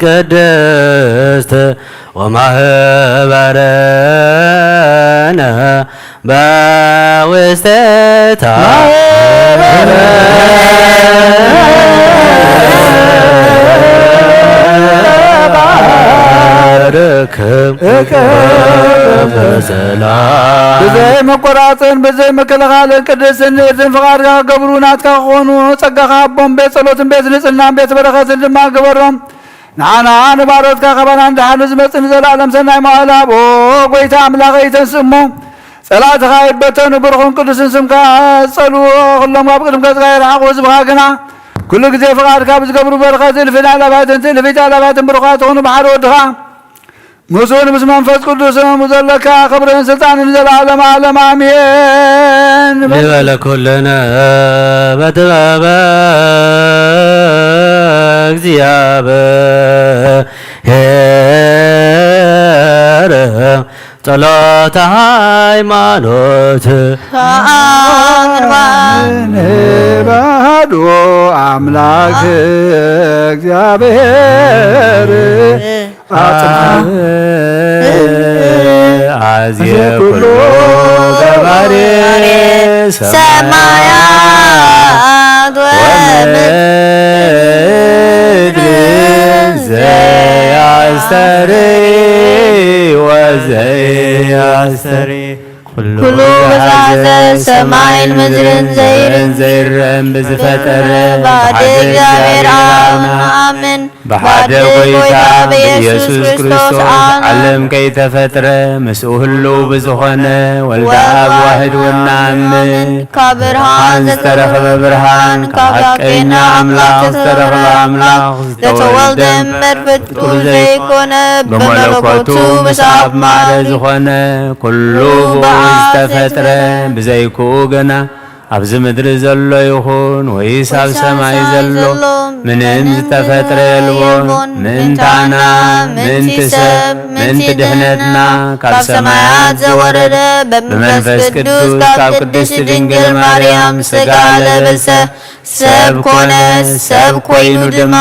ቅድስት ወማህበረነ በውስቴታ ባርክም በሰላም። ብዘይ መቆራጽን ብዘይ ምክልኻልን ቅድስትን ንእርትን ፍቓድካ ክገብሩ ናትካ ክኾኑ ጸጋኻ ኣቦም ቤት ጸሎትን ቤት ንጽህናን ቤት በረኸትን ድማ ግበሮም። ንዓና ንባሮትካ ካባና ንደሓኑ ዝመጽእ ንዘለኣለም ሰናይ መዋእል ሃቦ። ጎይታ ኣምላኸይ ተንስእ እሞ ጸላእትኻ ይበተኑ፣ ብሩኽን ቅዱስን ስምካ ጸልዎ። ኩሎም ካብ ቅድም ገጽካ ይርሓቑ፣ ህዝብኻ ግና ኩሉ ግዜ ፍቓድካ ብዝገብሩ በረኸት እልፍን ኣእላፋትን ትእልፊት ኣእላፋትን ብሩኻት ይኹኑ ብሓደ ወድኻ ምስኡ ምስ መንፈስ ቅዱስ ዘለካ ክብርን ስልጣንን ዘለዓለም ዓለም ኣሜን። ንበለ ኩልነ በጥበበ እግዚኣብሔር ጸሎተ ሃይማኖት ኣቅርባ ንባዶ ኣምላክ እግዚኣብሔር ኣጽንዓ። ኣዜ ኩሉ ገባሬ ሰማያት ወምድር ዘያስተሪ ወዘያስተሪ ኩሉ ግዛዘ ሰማይን ምድርን ዘይርን ዘይረን ብዝፈጠረ ብሓደ ብሓደ እግዚኣብሔር እግዚኣብሔር ኣብ ኣብ ንኣምን። ብሓደ ብሓደ ጎይታ ጎይታ ብኢየሱስ ብኢየሱስ ክርስቶስ ክርስቶስ ኣምን። ዓለም ከይተፈጥረ ምስኡ ህልው ብዝኾነ ወልደ ወልደ ኣብ ኣብ ዋህድ ወናምን ካብ ብርሃን ዝተረኽበ ብርሃን ካብ ሓቀኛ ኣምላኽ ዝተረኽበ ኣምላኽ ዝተወልደ እምበር ፍጡር ዘይኮነ ብመለኮቱ ምስ ኣብ ማዕረ ዝኾነ ኩሉ ብኡ ዝተፈጥረ ብዘይክኡ ግና ኣብዚ ምድሪ ዘሎ ይኹን ወይስ ኣብ ሰማይ ዘሎ ምንም ዝተፈጥረ የልቦን። ምእንታና ምእንቲ ሰብ ምእንቲ ድሕነትና ካብ ሰማያት ዘወረደ ብመንፈስ ቅዱስ ካብ ቅድስቲ ድንግል ማርያም ስጋ ለበሰ ሰብ ኮነ። ሰብ ኮይኑ ድማ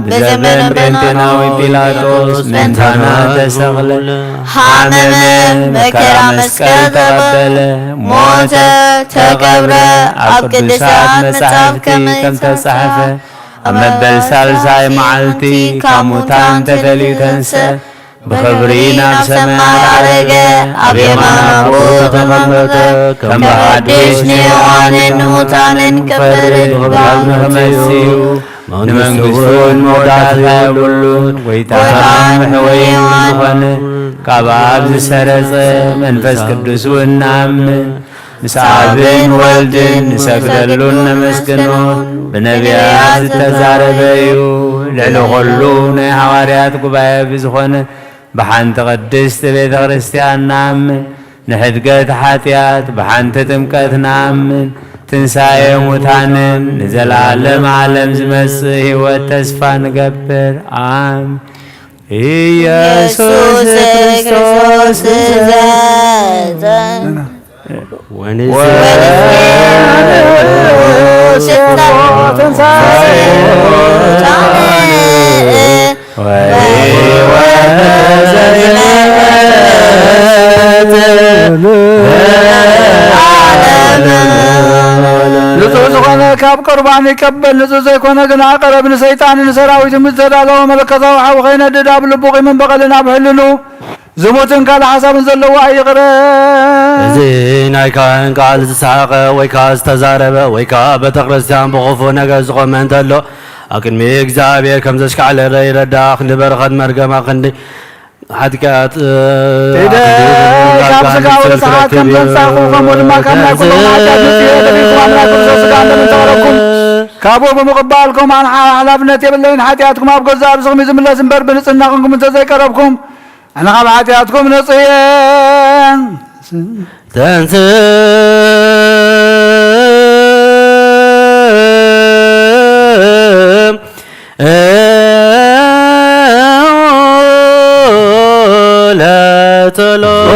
ብዘመን ጴንጤናዊ ጲላጦስ ምእንታና ተሰቕለ፣ ሓመመ፣ መከራ መስቀል ተቐበለ፣ ሞተ፣ ተቐብረ፣ ኣብ ቅዱሳት መጻሕፍቲ ከም ተጻሕፈ ኣብ መበል ሳልሳይ መዓልቲ ካብ ሙታን ተፈልዩ ተንስአ። ብኽብሪ ናብ ሰማያት ዓረገ፣ ኣብ የማን ኣቦኡ ተቐመጠ። ከም ብሓድሽ ንሕያዋንን ንሙታንን ክፈርድ ብኽብሪ ንኽመጽእ እዩ። ንመንግስቱ እውን መወዳእታ የብሉን። ጎይታን መሕወይን ዝኾነ ካብ ኣብ ዝሰረጸ መንፈስ ቅዱስ እውን ንኣምን። ምስ ኣብን ወልድን ንሰግደሉን ነመስግኖን ብነቢያት ዝተዛረበ እዩ። ልዕሊ ኹሉ ናይ ሃዋርያት ጉባኤ ብዝኾነ ብሓንቲ ቅድስቲ ቤተ ክርስቲያን ንኣምን። ንሕድገት ሓጢኣት ብሓንቲ ጥምቀት ንኣምን። ትንሳኤ ሙታንን ንዘለዓለም ዓለም ዝመጽእ ህይወት ተስፋ ንገብር። ኣም ኢየሱስ ክርስቶስ ዘጸን ንጹሕ ዝኾነ ካብ ቁርባን ይቀበል፣ ንጹሕ ዘይኮነ ግና ቀረብ ንሰይጣንን ንሰራዊቱን ብዝተዳለወ መለኮታዊ ሓዊ ከይነድድ ኣብ ልቡ ቂምን በቐልን ኣብ ሕልንኡ ዝሙትን ካልእ ሓሳብን ዘለዎ ኣይቕረ። እዚ ናይ ካህን ቃል ዝሰሓቐ ወይ ከኣ ዝተዛረበ ወይ ከኣ ቤተ ክርስቲያን ብኽፉእ ነገር ዝቖመ እንተሎ ኣብ ቅድሚ እግዚኣብሔር ከም ዘሽካዕለለ ይረዳእ። ክንዲ በረኸት መርገማ ክንዲ ሓጢኣት ኢደይ ካብ ስጋኡ ርጽሓት ከም ዘንጻኹ፣ ከምኡ ድማ ካብ ናይ ኩሎም ሓጢኣት ንጽዮ ተቢልኩም ኣምላክ ክርስቶስ ስጋ እንደምን ተቐረብኩም። ካብኡ ብምቕባል ከምኣን ሓ-፣ ሓላፍነት የብለይን። ሓጢኣትኩም ኣብ ገዛእ ርእስኹም እዩ ዝምለስ እምበር፣ ብንጽህና ኹንኩም እንተዘይቀረብኩም፣ ኣነ ካብ ሓጢኣትኩም ንጹህ እየ። ተንስ ለጸሎት።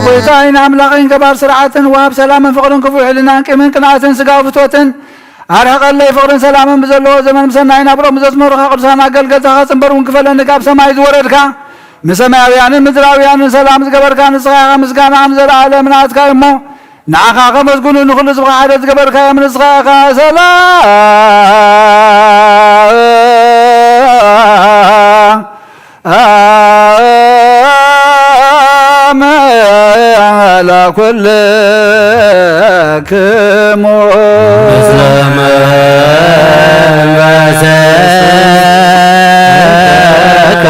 ጎይታይን ኣምላኸይን ገባር ስርዓትን ወሃብ ሰላምን ፍቕርን ክፉእ ሕልናን ቂምን ቅንኣትን ስጋዊ ፍትወትን ኣርሕቐለይ። ፍቕርን ሰላምን ብዘለዎ ዘመን ብሰናይ ናብርኦም ብዘስመሩኻ ቅዱሳን ኣገልገልትኻ ጽንበር እውን ክፈለኒ ካብ ሰማይ ዝወረድካ ንሰማያውያንን ምድራውያንን ሰላም ዝገበርካ ንስኻ ኢኻ። ምስጋና ንዘለኣለም ናትካ እዩ እሞ ንዓኻ ከመስግኑ ንኹሉ ህዝብኻ ሓደ ዝገበርካዮም ንስኻ ኢኻ። ሰላም ለኩልክሙ ምስለ መንፈስከ።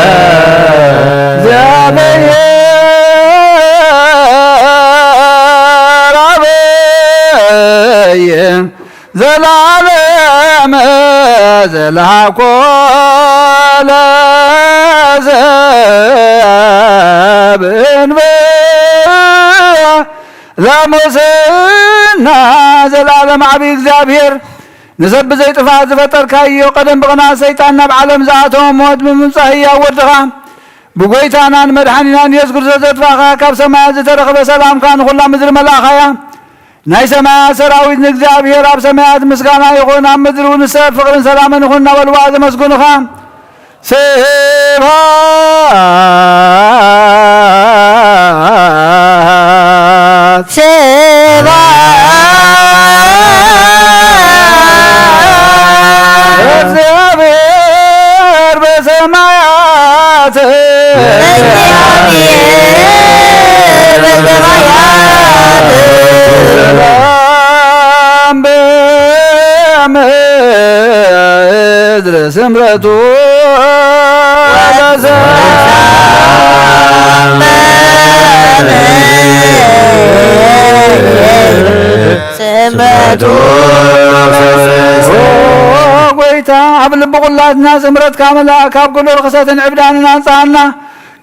እግዚአብሔር አበየ ዘላለም ዘልሃኮ ለሰብ እንበ ለሙስና። ዘላለም ዓቢ እግዚኣብሔር ንሰብ ብዘይጥፋእ ዝፈጠርካዮ ቀደም ብቕንኣት ሰይጣን ናብ ዓለም ዝኣተወ ሞት ብምምጻእ ህያው ወድኻ ብጎይታናን መድሓኒናን የሱስ ክርስቶስ ዘጥፋእኻ ካብ ሰማያት ዝተረኽበ ሰላምካ ንኹላ ምድሪ መላእኻያ። ናይ ሰማያት ሰራዊት ንእግዚኣብሔር ኣብ ሰማያት ምስጋና ይኹን፣ ኣብ ምድሪ እውን ንሰብ ፍቕርን ሰላምን ይኹን እናበልዋ ዘመስግኑኻ። ስብሐት ስብሐት ለእግዚአብሔር በሰማያት በሰማያት ሰላም በምድር ስምረቱ ለሰላም ስምረቱ። ኦ ጎይታ፣ ኣብ ልቢ ኩላትና ስምረትካ ምልኣ፣ ካብ ኩሉ ርኽሰትን ዕብዳንን ኣንጽሃና፣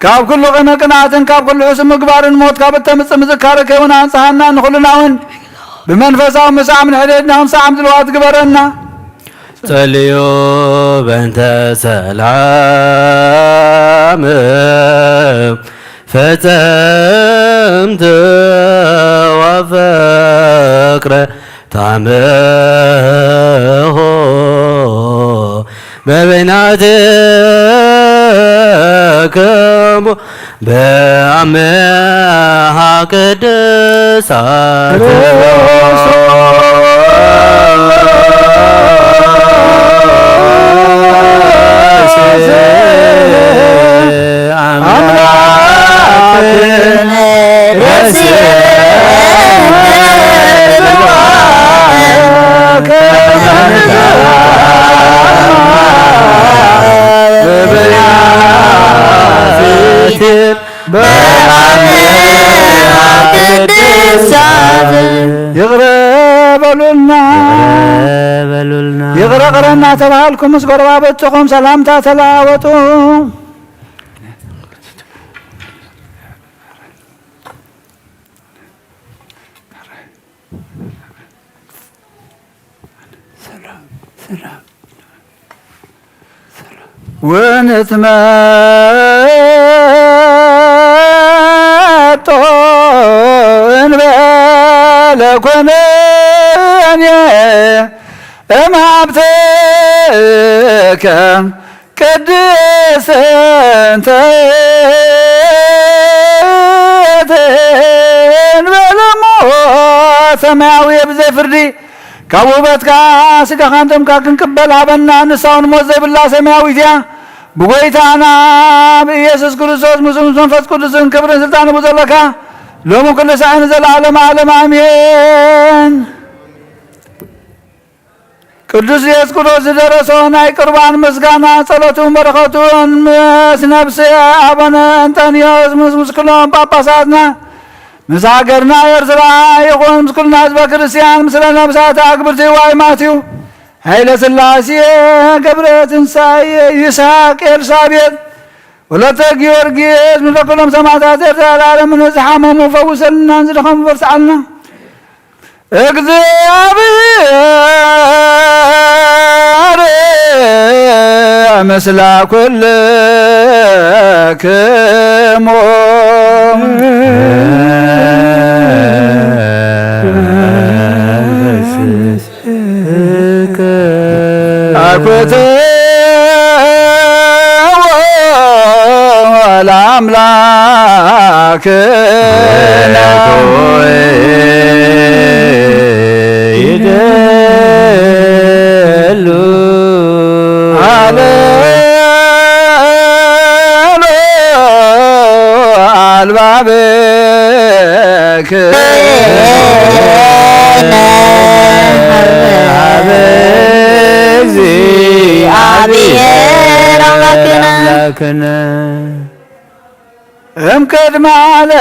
ካብ ኩሉ ቂምን ቅንኣትን፣ ካብ ኩሉ ሕሱም ምግባርን ሞት ካብ እተምጽእ ምዝካረ ከይውን ኣንጽሃና፣ ንኹልና እውን ብመንፈሳዊ ምሳዕም ንሕድሕድና ክንሰዓም ድልዋት ግበረና። ጸልዩ በእንተ ሰላም ፈጸምት ወፍቅረ ታምሆ በበይናትክሙ በአምሃ ቅድሳት አምላክ ይቕረ በሉልና። ይቕረ በሉልና። ይቕረ ቅረ እናተባሃልኩም ምስ ጎረባብትኹም ሰላምታ ተለዋወጡ። ሰላም፣ ሰላም፣ ሰላም። ወንትመጦ እንበለ ኮነኔ እምሃብትከ ቅድስት እንተ ትንበለሞ ሰማያዊ ብዘይ ፍርዲ ካብ ውህበትካ ስጋኻን ደምካ ክንቅበል ሃበና። ንሳ እውን ሞት ዘይብላ ሰማያዊት እያ። ብጎይታና ብኢየሱስ ክርስቶስ ምስ ምስ መንፈስ ቅዱስን ክብርን ስልጣን ብዘለካ ሎሚ ኩሉ ሳዕ ንዘለዓለመ ዓለም ኣሜን። ቅዱስ ዲዮስቆሮስ ዝደረሶ ናይ ቁርባን ምስጋና ጸሎቱን በረኸቱን ምስ ነፍሲ ኣቡነ እንጠንዮስ ምስ ምስክሎም ጳጳሳትና ምስ ሃገርና ኤርትራ ይኹን ምስ ኩልና ህዝበ ክርስቲያን ምስለ ነብሳት ኣግብርቲ ዋይ ማትዩ ሃይለ ስላሴ ገብረ ትንሳኤ ይስሐቅ ኤልሳቤጥ ወለተ ጊዮርጊስ ምስለ ኩሎም ሰማዕታት ኤርትራ ለዓለምን ዝሓመሙ ፈውሰልና ዝደኸሙ በርትዓልና። እግዚኣብሔር ምስለ ኩልክሙ። አኩትዎ ለአምላክ ይደሉ አለሎ አልባብክ አብ እግዚአብሔር አምላክነ። አምላክነ። እምቅድመ ዓለም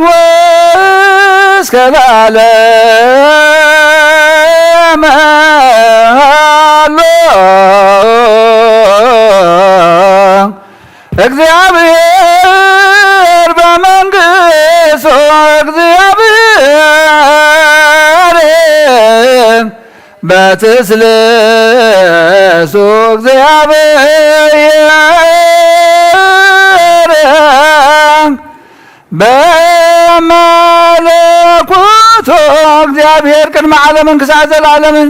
ወእስከ ለዓለም ሃሎ። እግዚአብሔር በመንግሥቱ እግዚአብሔር በትስልሱ እግዚአብሔር በመለኮቱ እግዚአብሔር ቅድመ ዓለምን ክሳዕ ዘለዓለምን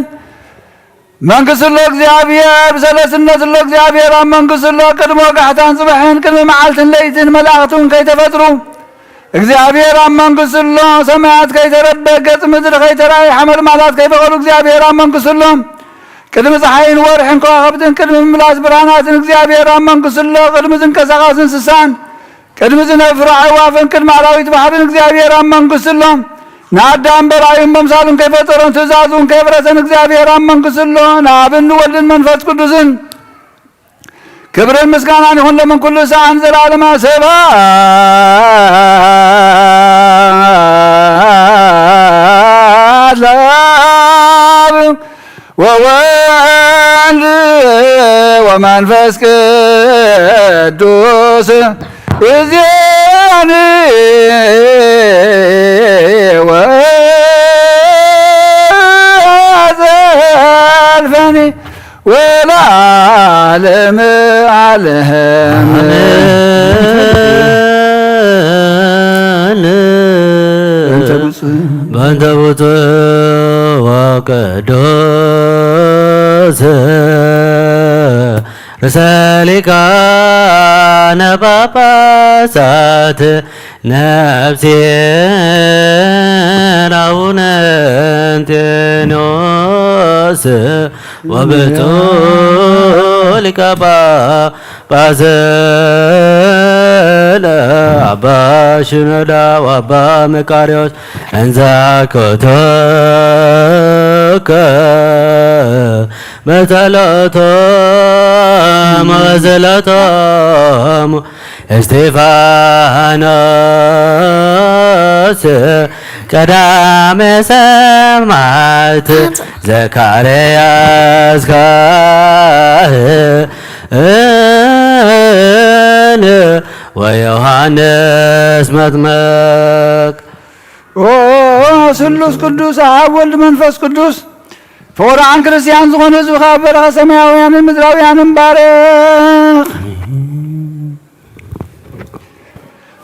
መንግስት ሎ እግዚኣብሔር ብሰለስትነት ሎ እግዚኣብሔር ኣብ መንግስት ሎ ቅድሚ ወጋሕታን ጽባሕን ቅድሚ መዓልትን ለይትን መላእኽቱን ከይተፈጥሩ እግዚኣብሔር ኣብ መንግስት ሎ ሰማያት ከይተረበ ገጽ ምድሪ ከይተራእየ ሓመልማላት ከይበቐሉ እግዚኣብሔር ኣብ መንግስት ሎ ቅድሚ ፀሓይን ወርሕን ከዋኽብትን ቅድሚ ምምላስ ብርሃናትን እግዚኣብሔር ኣብ መንግስት ሎ ቅድሚ ዝንቀሳቐስ እንስሳን ቅድሚ ዝነፍሩ ኣዕዋፍን ቅድሚ ኣራዊት ባሕርን እግዚኣብሔር ኣብ መንግስት ኣሎ። ንኣዳም በራዩን በምሳሉን ከይፈጠሮን ትእዛዙን ከየፍረሰን እግዚኣብሔር ኣብ መንግስት ኣሎ። ንኣብን ንወልድን መንፈስ ቅዱስን ክብርን ምስጋናን ይኹን ሎምን ኩሉ ሰዓን ዘላለማ ሰባት ለኣብ ወወልድ ወመንፈስ ቅዱስ እዝየኒ ወዘልፈኒ ወለዓለመ ዓለም። አሜን። በእንተ ብፁዕ በእንተ ብፁዕ ወቅዱስ ርእሰ ሊቃነ ጳጳሳት ነፍስሔር አቡነ እንጦንዮስ ወብፁዕ ሊቀ ጳጳስ ለአባ ሽኖዳ ወአባ መቃርዮስ እንዘ ኮተከ በጸሎቶም ወበጸሎቶም እስጢፋኖስ ቀዳመ ሰማዕት ዘካርያስ ካህን ወዮሐንስ መጥመቅ። ኦ ስሉስ ቅዱስ አብ ወልድ መንፈስ ቅዱስ ፍቑራን ክርስቲያን ዝኾኑ ህዝብኻ በረኸ ሰማያውያንን ምድራውያንን ባርኽ።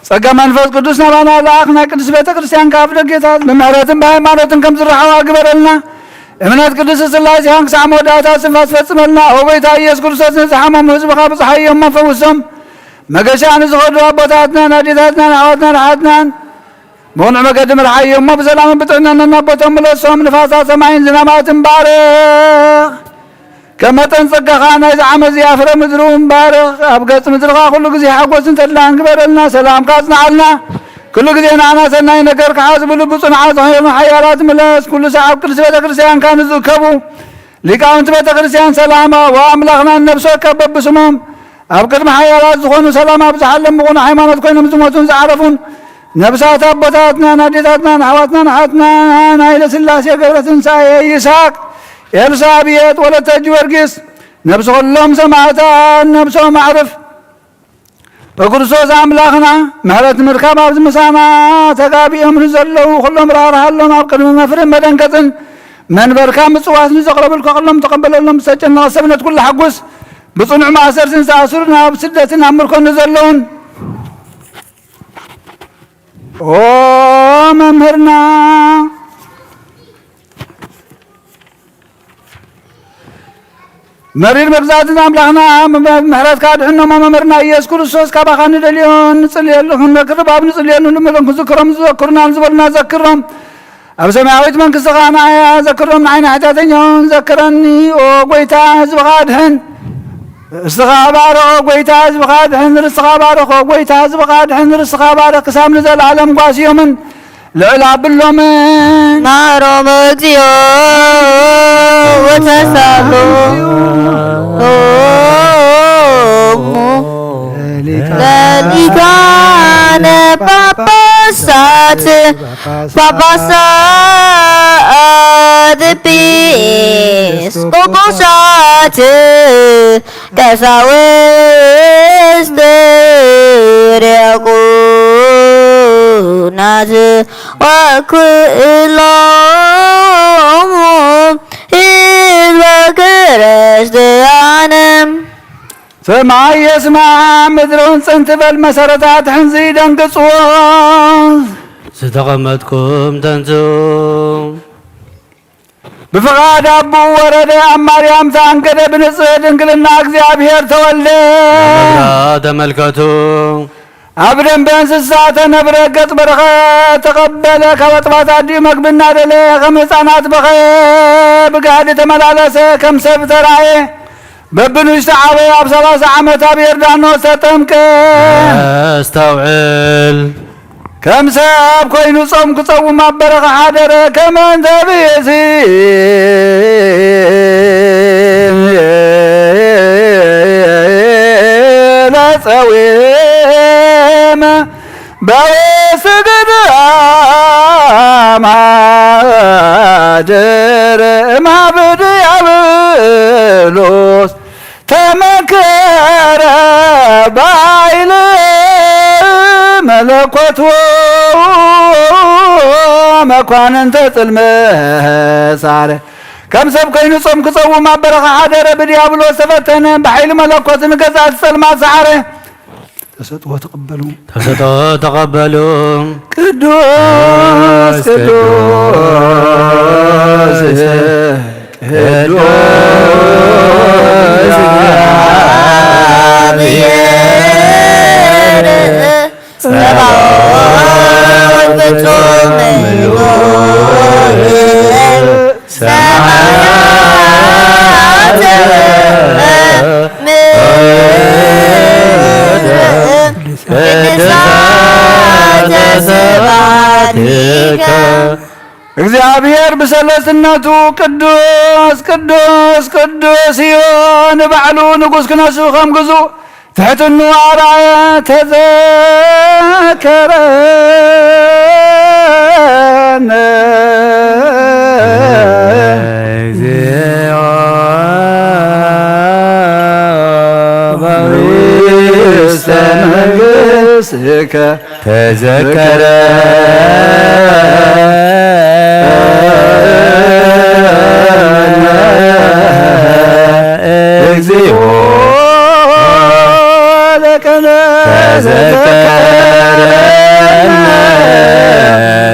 ጸጋ መንፈስ ቅዱስ ናባና ለኣኽ ናይ ቅድስት ቤተ ክርስቲያን ካብ ደጌታት ብምሕረትን ብሃይማኖትን ከም ዝረሓዋ ግበረልና። እምነት ቅድስት ስላሴኻን ክሳዕ መወዳእታ ስንፋስ ፈጽመልና። ኦ ጎይታ ኢየሱስ ክርስቶስ ንዝሓመሙ ህዝብኻ ብጽሓዮም ፈውሶም። መገሻ ንዝኸዱ ኣቦታትናን ኣዴታትናን ኣሕዋትናን ኣሓትናን ብቕኑዕ መገዲ ምርሓዮም እሞ ብሰላምን ብጥዕናን ናብ ቦቶም ምለሶም። ንፋሳት ሰማይን ዝናማትን ባርኽ። ከም መጠን ጸጋኻ ናይዚ ዓመት እዚ ፍረ ምድሪ እውን ባርኽ። ኣብ ገጽ ምድርኻ ኩሉ ግዜ ሓጎስን ተድላን ግበረልና። ሰላምካ ኣጽንዓልና። ኩሉ ግዜ ንዓና ሰናይ ነገር ክሓስብሉ ብጽኑዓት ዝኾኑ ሓያላት ምለስ። ኩሉ ሰዓብ ቅድስቲ ቤተ ክርስቲያንካ ንዝእከቡ ሊቃውንቲ ቤተ ክርስቲያን ሰላማ ወኣምላኽና ነብሲ ወከፍ በብስሞም ኣብ ቅድሚ ሓያላት ዝኾኑ ሰላም ኣብዝሓሎም ብቑኑዕ ሃይማኖት ኮይኖም ዝሞቱን ዝዓረፉን ነብሳት ኣቦታትናን ኣዴታትናን ኣሕዋትናን ኣሓትናን ኃይለ ሥላሴ ገብረ ትንሳኤ ይስሐቅ ኤልሳቤጥ ወለተ ጊዮርጊስ ነብሲ ኩሎም ሰማዕታት ነብሶም ኣዕርፍ። ብክርስቶስ ኣምላኽና ምሕረት ንምርካብ ኣብዚ ምሳና ተጋቢኦም ንዘለዉ ኩሎም ራህርሃሎም ኣብ ቅድሚ መፍርህን መደንገጽን መንበርካ ምጽዋት ንዘቕረብልካ ኩሎም ተቐበለሎም። ዝተጨነቐ ሰብነት ኩሉ ሓጉስ ብጽኑዕ ማእሰርትን ዝተኣስሩ ናብ ስደትን ኣብ ምርኮን ንዘለዉን ኦ መምህርና መሪር መግዛእትን ኣምላኽና ምሕረትካ ድሕኖሞ መምህርና ኢየሱስ ክርስቶስ ካባኻ ንደልዮ ንጽልየሉ ክንረክብ ኣብ ንጽልየሉ ንመሎን ክዝክሮም ዝዘክሩና ዝበሉና ዘክሮም ኣብ ሰማያዊት መንግስትኻ ንዓያ ዘክሮም ንዓይና ሓጢኣተኛውን ዘክረኒ ኦ ጎይታ ህዝብኻ ድሕን ርእስኻ ባርኽ ኦ ጎይታ ህዝብኻ ድሕን ርእስኻ ባርኽ ኦ ጎይታ ህዝብኻ ድሕን ርእስኻ ባርኽ ክሳብ ንዘለዓለም ጓስዮምን ልዕል ኣብሎምን። ማሮም እግዚኦ ወተሳሎ ለሊካነ ጳጳሳት ጳጳሳት ኤጲስቆጶሳት ቀሳውስት ዲያቆናት ወኩሎም ህዝበ ክርስቲያን። ሰማይ የስማዕ ምድርን ጽን ትበል መሰረታት ሕንዚ ደንግጽዎ። ዝተቐመጥኩም ተንሱ። ብፍቓድ ኣቦኡ ወረደ ኣብ ማርያም ተኣንገደ ብንጽህ ድንግልና እግዚኣብሔር ተወልደ። መብራ ተመልከቱ። ኣብ ደንበ እንስሳ ተነብረ ገጽ በረኸ ተቐበለ ካብ ኣጥባት ኣዲኡ መግቢ እናደለ ከም ህፃናት በኸየ ብጋህዲ ተመላለሰ ከም ሰብ ተራእየ። በብንእሽቶ ዓበየ ኣብ ሰላሳ ዓመት ኣብ ዮርዳኖስ ተጠምቀ። ኣስተውዕል። ከም ሰብ ኮይኑ ጾም ክጸውም ኣብ በረኻ ሓደረ። ከመ እንተ ብእሲ ለጸዊመ በውስግድ ኣማደረ እምሃብ ዲያብሎስ ተመከረ ባይል መለኮት ወመኳንንተ ጽልመት ሳረ። ከም ሰብ ኮይኑ ጾም ክጸውም ኣብ በረኻ ሓደረ፣ ብዲያብሎስ ተፈተነ፣ ብሓይሊ መለኮት ንገዛእቲ ጸልማት ሰዓረ። ተሰጥኦ ተቐበሉ። ተሰጥኦ ተቐበሉ። ቅዱስ ቅዱስ ቅዱስ ጸባኦት ፍጹም ምሉእ ሰማያተ ምድር ቅድሳተ ስብሐቲከ። እግዚኣብሔር ብሰለስነቱ ቅዱስ ቅዱስ ቅዱስ እዩ። ንባዕሉ ንጉስ ክነሱ ከም ግዙእ ትሕትኑ ኣርኣየ ተዘከረነ። እግዚኦ በውስተ መንግሥትከ ተዘከረ እግዚኦ ለከነ ተዘከረ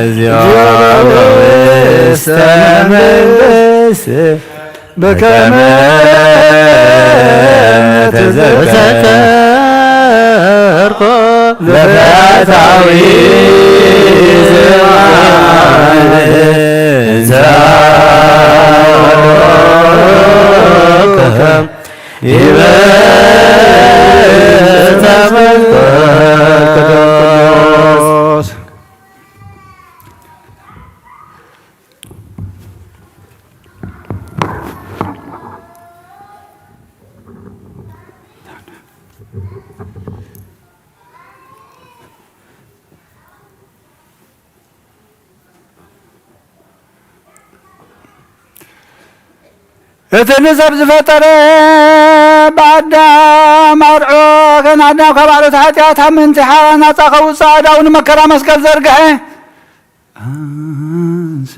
እግዚኦ ውስተ መንግሥት በከመ ተዘከርኮ ለፈታዊ ዘማን ዛሮከ ይበልጸ መንፈስ ቅዱስ። እቲ ንሰብ ዝፈጠረ ብኣዳም ኣርዖ ከን ኣዳም ካብ ኣርዖት ሓጢኣት ኣብ ምእንቲ ሓዋ ናጻ ከውጽእ ኣእዳዉ ንመከራ መስቀል ዘርግሐ። ኣንስ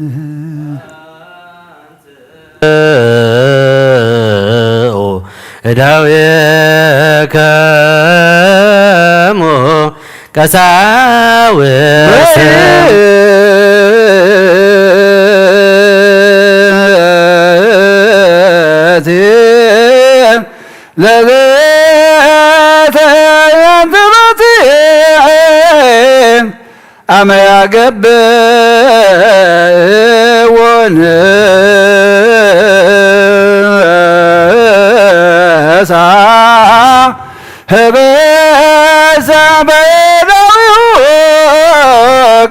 እዳውየከሙ ቀሳውስት ለዘተ የንትበቲ ኣመ ያገብእዎ ንሳ ህበ ሰበዳዊሁ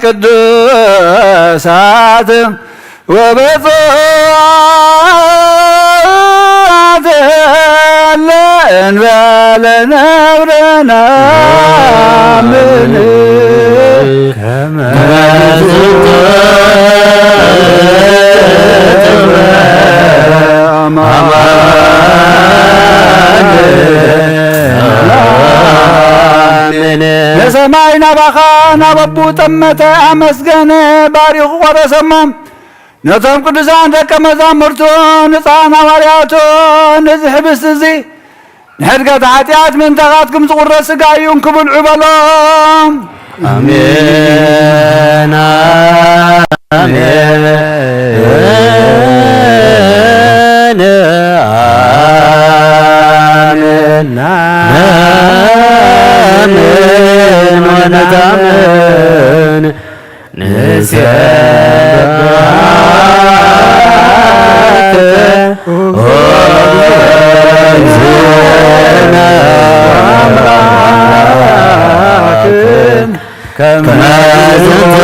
ቅዱሳት ወበጽዋት ለእንበለ ነብርና ምን ንሰማይ ናባኻ ናብ ኣቦኡ ጠመተ፣ ኣመስገነ፣ ባሪኹ ቆረሰሞ። ነቶም ቅዱሳን ደቀ መዛሙርቱ ንጻን ሃዋርያቱ፣ ነዚ ሕብስቲ እዚ ንሕድገት ሓጢኣት ምእንታኻትኩም ዝቑረስ ሥጋ እዩ፣ እንክብልዑ በሎም። ኣሜን፣ ኣሜን፣ ኣሜን። ናምን ወነታምን ንሴብሐከ ኦ እግዚእነ ወአምላክነ ከመ ዝንቱ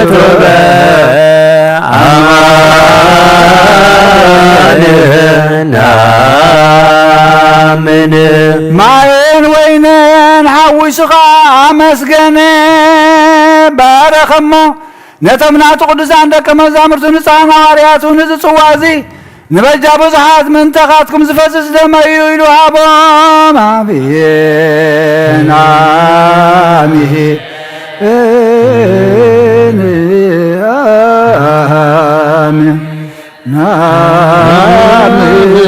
ውእቱ በአማን ናምን። ማየን ወይነን ሓዊሱ ኸዓ ኣመስገነ፣ ባረኸሞ። ነቶም ናቱ ቅዱሳን ደቀ መዛሙርቱ ንጻን ሃዋርያቱ፣ ነዚ ጽዋ እዚ ንበጃ ብዙሓት ምእንታኻትኩም ዝፈስስ ደመይ እዩ ኢሉ ሃቦም። ኣሜን፣ ኣሜን፣ ኣሜን። ናምን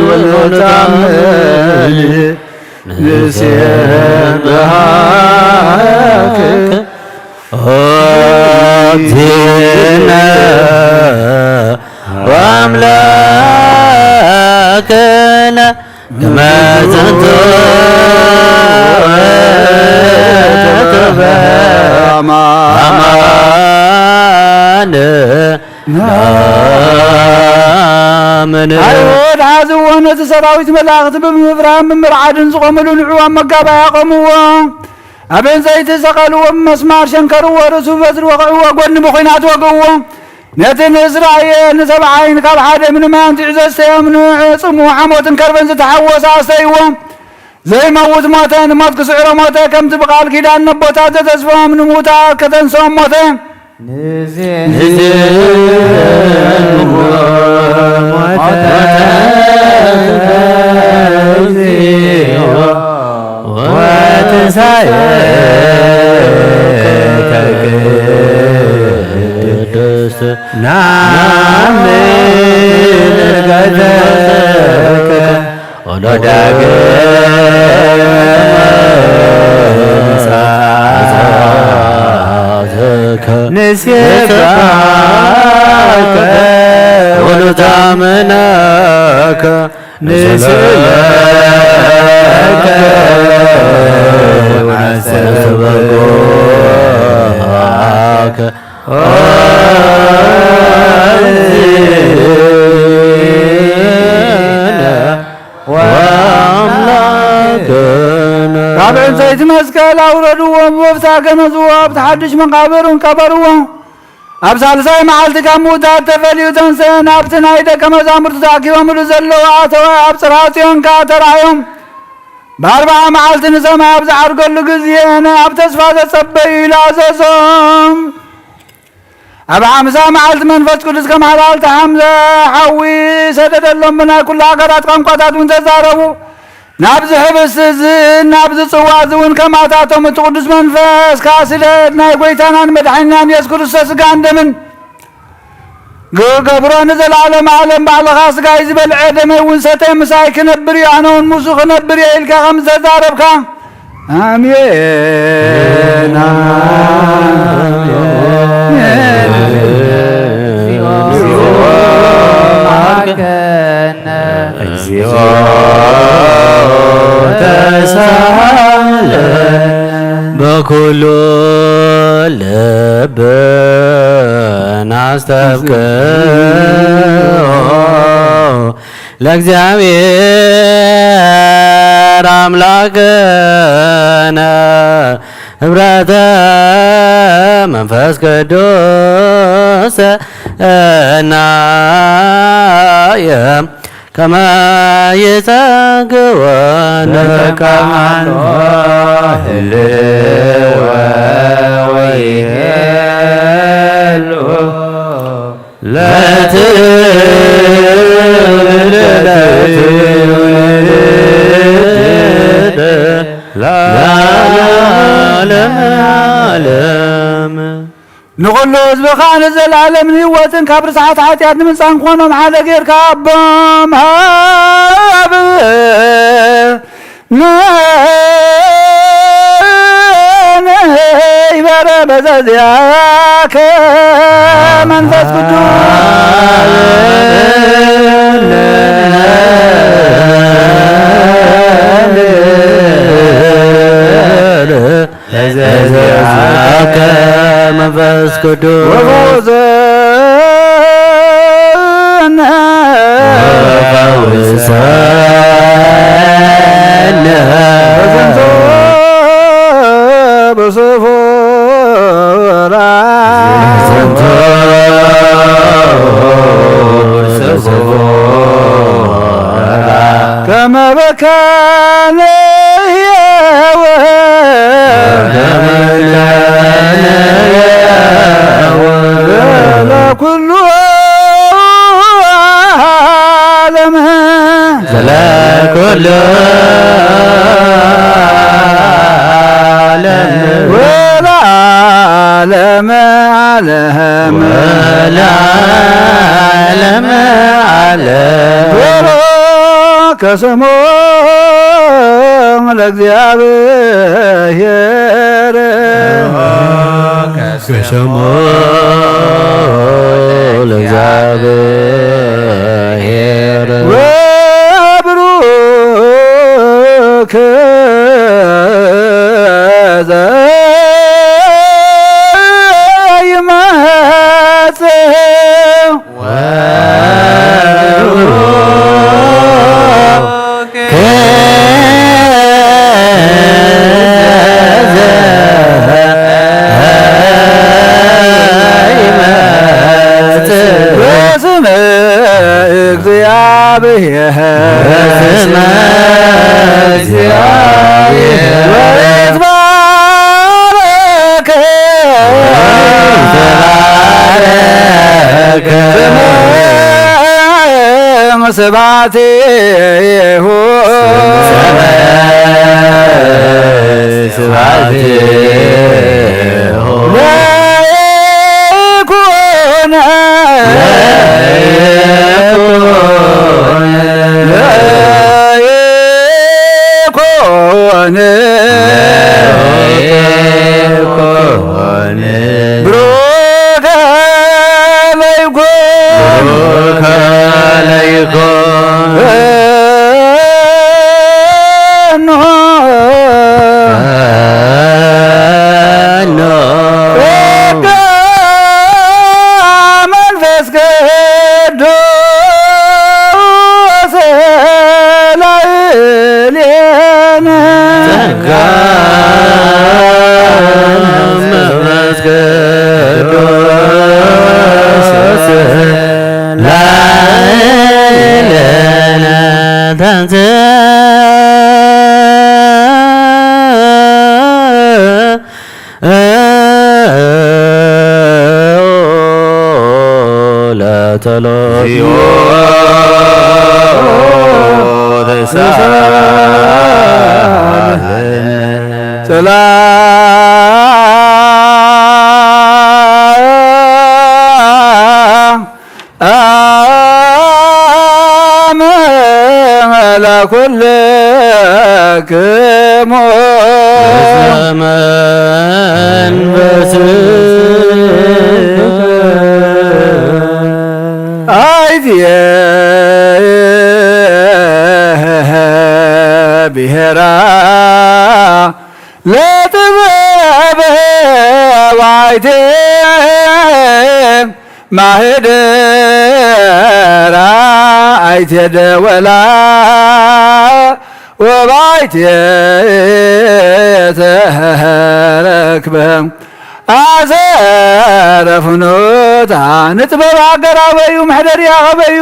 ወነታምን ንሴብሐከ ኦ እግዚእነ ወአምላክነ ከመ ዝንቱ ውእቱ በአማን ናምን። ኣይሁድ ሓዝዎ፣ ነቲ ሰራዊት መላእኽቲ ብምብራህን ብምርዓድን ዝቖምሉ ንዕኡ ኣብ መጋባእያ ኣቖምዎ። ኣብ ዕንጸይቲ ሰቐልዎ፣ ብመስማር ሸንከርዎ፣ ርእሱ ብበትሪ ወቕዕዎ፣ ጐድኑ ብኲናት ወግእዎ። ነቲ ንእስራኤል ንሰብዓይን ካብ ሓደ ምኒ ማይ ኣምጺኡ ዘስተዮም፣ ንዕጽሙ ሓሞትን ከርበን ዝተሓወሰ ኣስተይዎ። ዘይመውት ሞተ፣ ንሞት ክስዕሮ ሞተ፣ ከምቲ ብቓል ኪዳን ነቦታት ዘተስፎም ንምዉታት ከተንስኦም ሞተ። ንዜን ሞተ እግዚኦ ወትንሳኤከ ቅድስት ናምን እድገተከ ወዳግም ምጽኣትከ ንሴብሐከ ወንታመነከ ንስእለከ ወንሐሰብ በጎአከ ኦ እግዚእነ ወአምላክነ። ካብ ዕንጸይቲ መስቀል ኣውረድዎ፣ ብወፍታ ገነዝዎ፣ ኣብቲ ሓድሽ መቓብር ቀበርዎ። ኣብ ሳልሳይ መዓልቲ ካብ ምዉታት ተፈልዩ ተንስአ፣ ናብቲ ናይ ደቀ መዛሙርቱ ተኣኪቦምሉ ዘለዉ ኣተወ፣ ኣብ ጽርሐ ጽዮን ከኣ ተራእዮም። ብኣርብዓ መዓልቲ ንሰማይ ኣብ ዝዓርገሉ ግዜ፣ ንኣብ ተስፋ ተጸበዩ ኢሉ ኣዘዞም። ኣብ ሓምሳ መዓልቲ መንፈስ ቅዱስ ከም ሃላልቲ ሓምሳ ሓዊ ሰደደሎም። ብናይ ኩሉ ሃገራት ቋንቋታት እውን ተዛረቡ። ናብዚ ሕብስቲ እዚ፣ ናብዚ ጽዋ እዚ እውን ከማታቶም እቲ ቅዱስ መንፈስ ከኣ ስደድ። ናይ ጐይታናን መድሓኒናን የሱስ ክርስቶስ ስጋን ደምን ክገብሮ ንዘለዓለመ ዓለም ባዕልኻ ስጋይ ዝበልዐ ደመይ እውን ሰተ ምሳይ ክነብር እዩ፣ ኣነ እውን ምስኡ ክነብር እየ ኢልካ ከም ዝተዛረብካ፣ ኣሜን፣ ኣሜን። እግዚኦ መሐረነ። እግዚኦ ተሳሃለነ። በኩሉ ልብና አስተብቅዖ ለእግዚአብሔር አምላክነ ህብረተ መንፈስ ቅዱስ እናየ ከመ ይጸግወነ። በከመ ህልወ ወይሄሉ ለትውልድ ለትውልድ ለዓለመ ዓለም። ንኹሉ ህዝብኻ ንዘለዓለም ንህይወትን ካብ ርስሓት ሓጢኣት ንምንጻን ክኾኖም ሓደ ጌርካ ኣቦም ሃብ። ንይበረ በዘዚኣከ መንፈስ ቅዱስ ለዘዚአከ መንፈስ ቅዱስ ወፈውሰነ ወፈውሰነ በዝንቱ ብስፉራ በዝንቱ ብስፉራ ከመ በከ ንሕየወ ለኩሉ ዓለም ዘለኩሉ ዓለም ወለዓለመ ዓለም ወለዓለመ ዓለም ብሩክ ስሙ ለእግዚአብሔር። ስሙ ለእግዚአብሔር። ወብሩክ በስመ እግዚአብሔር በስመ እግዚአብሔር ወይትባረክ ወይትባረክ ስመ ስብሐቲሁ ስብሐቲሁ ለይኩን ለይኩን ለይኩን ብሩከ ለይኩን ብሩከ ለይኩን ኖ ኖ ጸጋ መንፈስ ጸሎት ወባይት የተረክበ ኣሰረ ፍኖታ ንጥበብ ሃገር ኣበዩ መሕደርያ ኸበዩ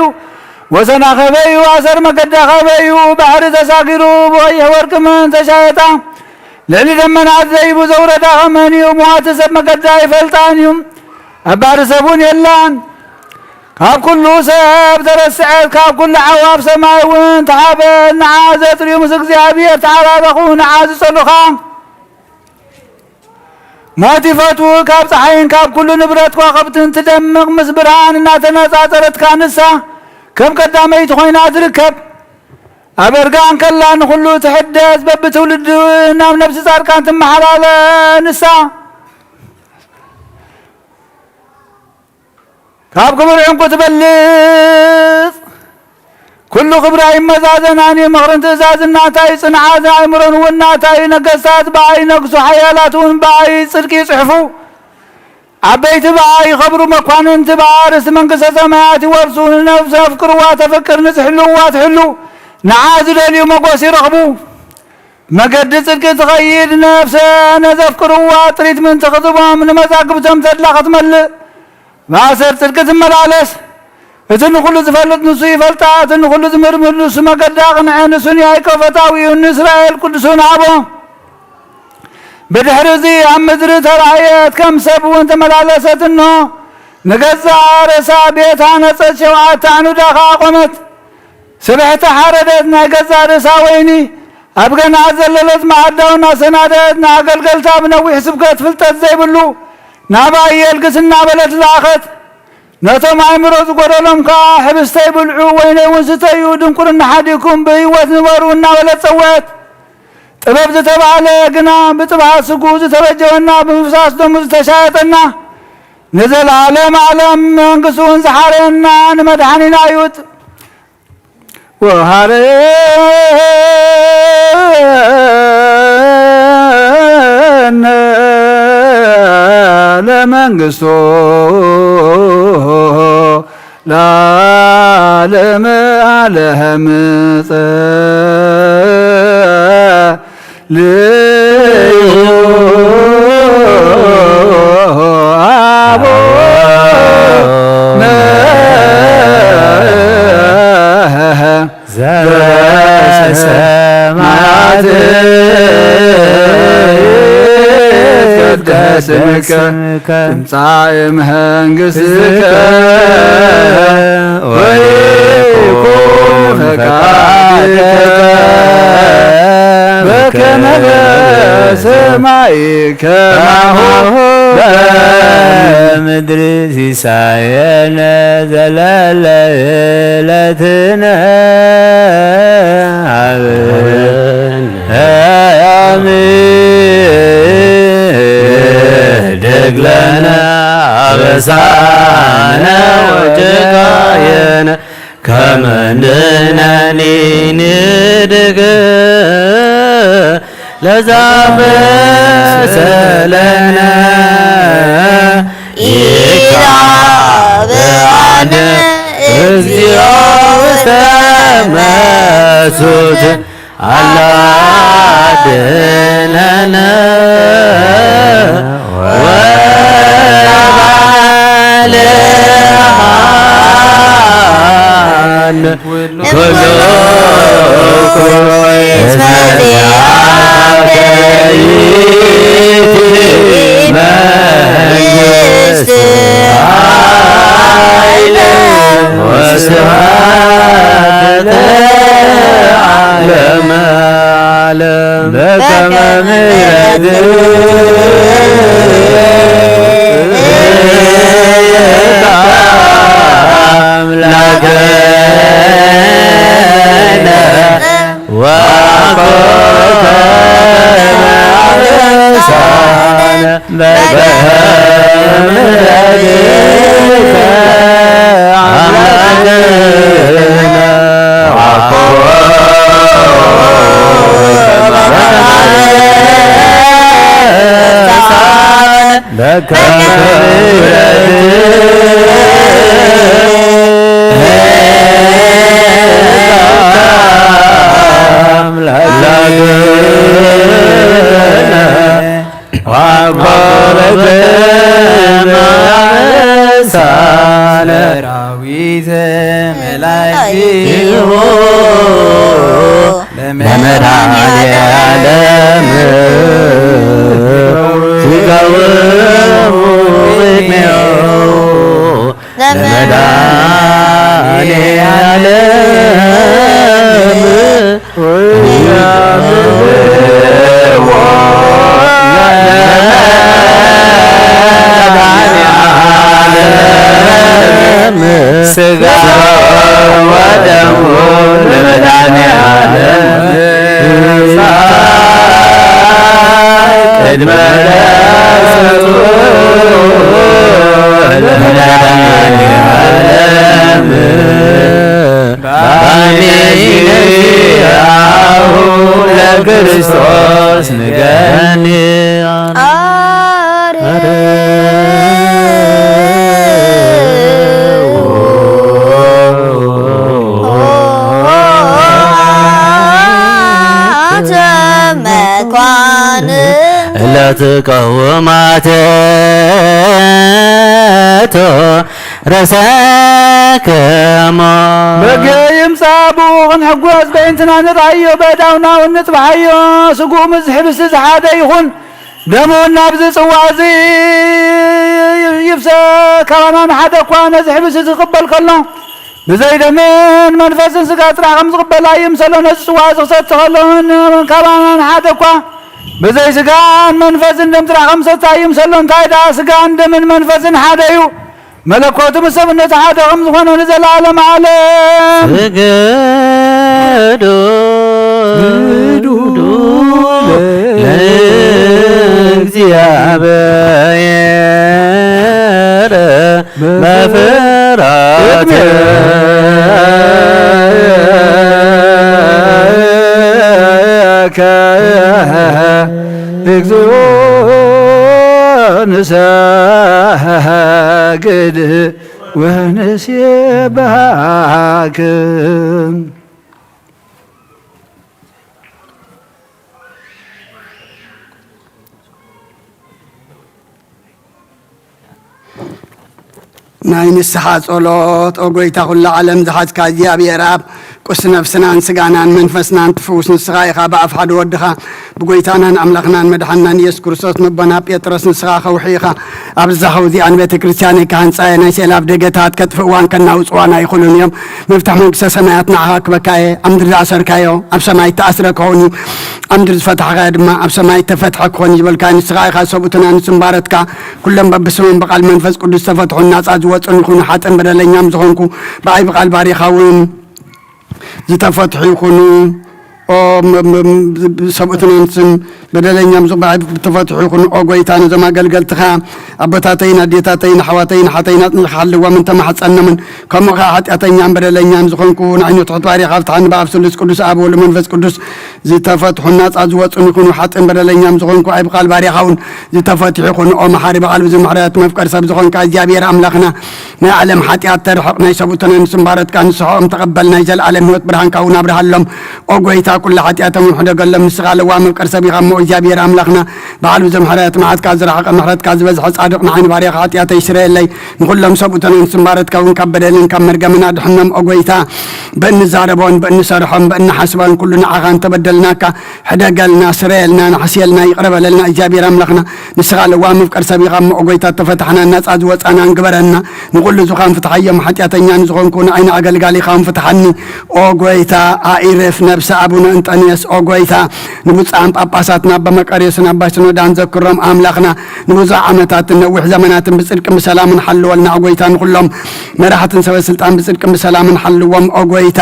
ወሰና ኸበዩ ኣሰር መገዳ ኸበዩ ባሕሪ ተሳጊሩ ብቐይሕ ወርቂ መን ተሻየጣ ልዕሊ ደመናት ዘይቡ ዘውረዳ ኸመን እዩ ምዋቲ ሰብ መገዳ ኣይፈልጣን እዩ ኣባሪ ሰብ እውን የላን ካብ ኩሉ ሰብ ተረስዐት ካብ ኩሉ ዓዋፍ ሰማይ እውን ተሓበት ንዓ ዘጥርዩ ምስ እግዚኣብሔር ተዓራረኹ ንዓ ዝጸሉኻ ሞት ይፈትዉ ካብ ፀሓይን ካብ ኩሉ ንብረት ከዋኽብትን ትደምቕ ምስ ብርሃን እናተነፃፀረትካ ንሳ ከም ቀዳመይቲ ኮይና ትርከብ ኣብ እርጋን ከላ ንኹሉ ትሕደስ በብትውልዲ ናብ ነብሲ ፃድቃን ትመሓላለ ንሳ ካብ ክቡር ዕንቁ ትበልጽ ኩሉ ክብራ ይመዛዘናን እዩ ምኽርን ትእዛዝን ናታ እዩ ጽንዓትን ኣእምሮን እውን ናታ እዩ ነገስታት ብኣ ይነግሱ ሓያላት እውን ብኣ እዩ ጽድቂ ይጽሕፉ ዓበይቲ ብኣ ይኸብሩ መኳንንቲ ብኣ ርስቲ መንግስተ ሰማያት ይወርሱ ንነፍሲ ዘፍቅርዋ ተፍቅር ንዝሕልውዋ ትሕሉ ንዓ ዝደልዩ መጎስ ይረኽቡ መገዲ ጽድቂ ትኸይድ ነፍሰ ነዘፍቅርዋ ጥሪት ምእንቲ ክዝቦም ንመዛግብቶም ተድላ ክትመልእ ብኣሰር ጽድቂ ትመላለስ እቲ ንኹሉ ዝፈልጥ ንሱ ይፈልጣ እቲ ንኹሉ ዝምርምር ንሱ መገዳ ቅንዐ ንሱ ንያይቆ ፈታዊኡ ንእስራኤል ቅዱሱ ንሃቦ ብድሕሪ እዚ ኣብ ምድሪ ተራእየት ከም ሰብ እውን ተመላለሰት እንሆ ንገዛእ ርእሳ ቤት ሃነጸት ሸውዓተ ኣዕኑዳ ኸኣ ቖመት ስብሕቲ ሓረደት ናይ ገዛእ ርእሳ ወይኒ ኣብ ገንኣ ዘለለት መኣዳውን ኣሰናደት ንኣገልገልታ ብነዊሕ ስብከት ፍልጠት ዘይብሉ ናባይ የልግስ እናበለት ለኣኸት ነቶም ኣእምሮ ዝጎደሎም ከኣ ሕብስተይ ብልዑ ወይነይ እውን ስተዩ ድንቁርና ሓዲኩም ብህይወት ንበሩ እናበለት ጸውዐት ጥበብ ዝተባህለ ግና ብጥብሃት ስግኡ ዝተበጀወና ብምፍሳስ ደሙ ዝተሻየጠና ንዘለዓለም ዓለም መንግስቱን ዝሓረየና ንመድሓኒና እዩ። ወሃረነ ለመንግስቱ ለዓለመ ዓለም ጸልዩ አቡነ ዘበሰማያት ይትቀደስ ስምከ ትምጻእ መንግስትከ ወይኩን ፈቃድከ በከመ በሰማይ ከማሁ በምድሪ ሲሳየነ ዘለለ ዕለትነ ሃበነ ዮም ህድግ ለነ አበሳነ ወጌጋየነ ከመ ንሕነኒ ንህድግ ለዘአበሰ ለነ ኢታብአነ እግዚኦ ውስተ መስት አላ አድነነ ወባልዓነ ኩሉ እስመ ዚአከ ይእቲ መንግስት ኃይል ኣምላክነ ወኮከበ ኣበሳነ በከመ ረድኤትከ ኣምላክነ ወኮከበ በከመ ምሕረትከ ኣምላክነ ወኮከበ አበሳነ ሰራዊተ መላእክቲሁ ለመድኃኔዓለም ይቀውሙ ቅድሜሁ ለመድኃኔዓለም ስጋ ወደሙ ለመድኃኔዓለም ቅድመ ለሰቱ ለመድኃኔዓለም ባሜ ዚነዚአሁ ለክርስቶስ ንገኒ አረ መኳን ለትቀውማተ ረሰከሞ በገ ይምጻ ብኡ ክንሕጎስ በእንትና ንርኣዮ በእዳውና እውን ንጽባሓዮ ስጉኡ ምስ ሕብስቲ ዝሓደ ይኹን ደሙ ናብዚ ጽዋዕ እዚ ይፍሰ ካባና ንሓደ እኳ ነዚ ሕብስቲ ዝቕበል ከሎ ብዘይ ደምን መንፈስን ስጋ ጥራሕ ከም ዝቕበል ኣይምሰሎ ነዚ ጽዋዕ ዝኽሰት ከሎ ካባና ንሓደ እኳ ብዘይ ስጋን መንፈስን ደም ጥራሕ ከም ዝሰተ ኣይምሰሎ እንታይ ደኣ ስጋን ደምን መንፈስን ሓደ እዩ መለኮቱ ምስ ሰብነቱ ሓደ ከም ዝኾነ ንዘለዓለም ዓለም ስግዱ ለእግዚኣብሔር በፍርሃት እግዚኦ ንሰግድ ወንሴብሐክ። ናይ ንስሓ ጸሎት። ኦ ጐይታ ኹላ ዓለም ዝሓዝካ እግዚኣብሔር ኣብ፣ ቁስ ነፍስናን ስጋናን መንፈስናን ትፍውስ ንስኻ ኢኻ። ብኣፍ ሓደ ወድኻ ብጐይታናን ኣምላኽናን መድሓንናን ኢየሱስ ክርስቶስ ንቦና ጴጥሮስ ንስኻ ከውሒ ኢኻ። ኣብዚ ዛኸው እዚኣ ንቤተ ክርስቲያነይ ክሃንጻ እየ። ናይ ስእሊ ኣፍ ደገታት ከጥፍእዋን ከናውጽዋን ኣይኽእሉን እዮም። መፍትሕ መንግስተ ሰማያት ንዓኻ ክበካ እየ። ኣብ ምድሪ ዝኣሰርካዮ ኣብ ሰማይ እተኣስረ ክኸውን እዩ። ኣብ ምድሪ ዝፈታሕካዮ ድማ ኣብ ሰማይ እተፈትሐ ክኾን እዩ ዝበልካዮ ንስኻ ኢኻ። ሰብኡትና ንስምባረትካ ኩሎም በብስሞም ብቓል መንፈስ ቅዱስ ዝተፈትሑን ናጻ ዝወጹን ይኹኑ። ሓጥን በደለኛም ዝኾንኩ ብኣይ ብቓል ባሪኻ እውን ዝተፈትሑ ይኹኑ። ኦ፣ ም-፣ ም-፣ ም-፣ ሰብኡትናን ስም በደለኛም ዝቕባዕ ዝተፈትሑ ይኹኑ። ኦ ጐይታ፣ ነዞም ኣገልገልትኻ ኣቦታተይን ኣዴታተይን ኣሕዋተይን ሓተይን ኣጽኒዕካ ሓልዎም እንተማሕጸኖምን፣ ከምኡ ኸኣ ሓጢኣተኛን በደለኛን ዝኾንኩ ንዓይኑ ትሑት ባሪኻ ፍትሓኒ። ብኣብ ስሉስ ቅዱስ ኣብ ወሉ መንፈስ ቅዱስ ዝተፈትሑን ናጻ ዝወጹን ይኹኑ። ሓጥን በደለኛም ዝኾንኩ ኣይ ብቓል ባሪኻ እውን ዝተፈትሑ ይኹኑ። ኦ መሓሪ ብቓል ብዙሕ ምሕረት መፍቀር ሰብ ዝኾንካ እግዚኣብሔር ኣምላኽና ናይ ዓለም ሓጢኣት ተርሕቕ ናይ ሰብኡትናን ስምባረትካ ንስሖኦም ተቐበል ናይ ዘለኣለም ህይወት ብርሃንካ እውን ኣብርሃሎም። ኦ ጐይታ ኩሉ ሓጢኣቶም እውን ሕደገሎም ንስኻ ለዋም መፍቀር ሰብ ኢኻ እሞ እግዚኣብሔር ኣምላኽና በዓል ብዙሕ ምሕረት መዓትካ ዝረሓቐ ምሕረትካ ዝበዝሐ ጻድቕ ንዓይኒ ባርያኻ ሓጢኣተይ ስረየለይ ንኹሎም ሰብኡትናን ስምባረትካ እውን ካብ በደልን ካብ መርገምን ኣድሕኖም። ኦ ጐይታ ብእንዛረቦን ብእንሰርሖን ብእንሓስቦን ኩሉ ንዓኻ እንተበደልናካ ሕደገልና፣ ስረየልና፣ ንሕስየልና፣ ይቕረ በለልና እግዚኣብሔር ኣምላኽና። ንስኻ ለዋም መፍቀር ሰብ ኢኻ እሞ፣ ኦ ጐይታ፣ እተፈታሕናን ናጻ ዝወጻናን ግበረና። ንኹሉ ዝኻን ፍትሓዮም፣ ሓጢኣተኛ ንዝኾንኩ ንዓይ ንኣገልጋሊኻ እውን ፍትሓኒ። ኦ ጐይታ፣ ኣኢርፍ ነብሰ ኣቡነ እንጠንየስ ኦ ጎይታ፣ ንብፁዓን ጳጳሳትና ኣባ መቃርዮስን ኣባ ሲኖዳን ዘክሮም ኣምላኽና፣ ንብዙሕ ዓመታትን ነዊሕ ዘመናትን ብጽድቅን ብሰላምን ሓልወልና ኦ ጎይታ። ንኹሎም መራሕትን ሰበ ስልጣን ብጽድቅን ብሰላምን ሓልዎም ኦ ጎይታ።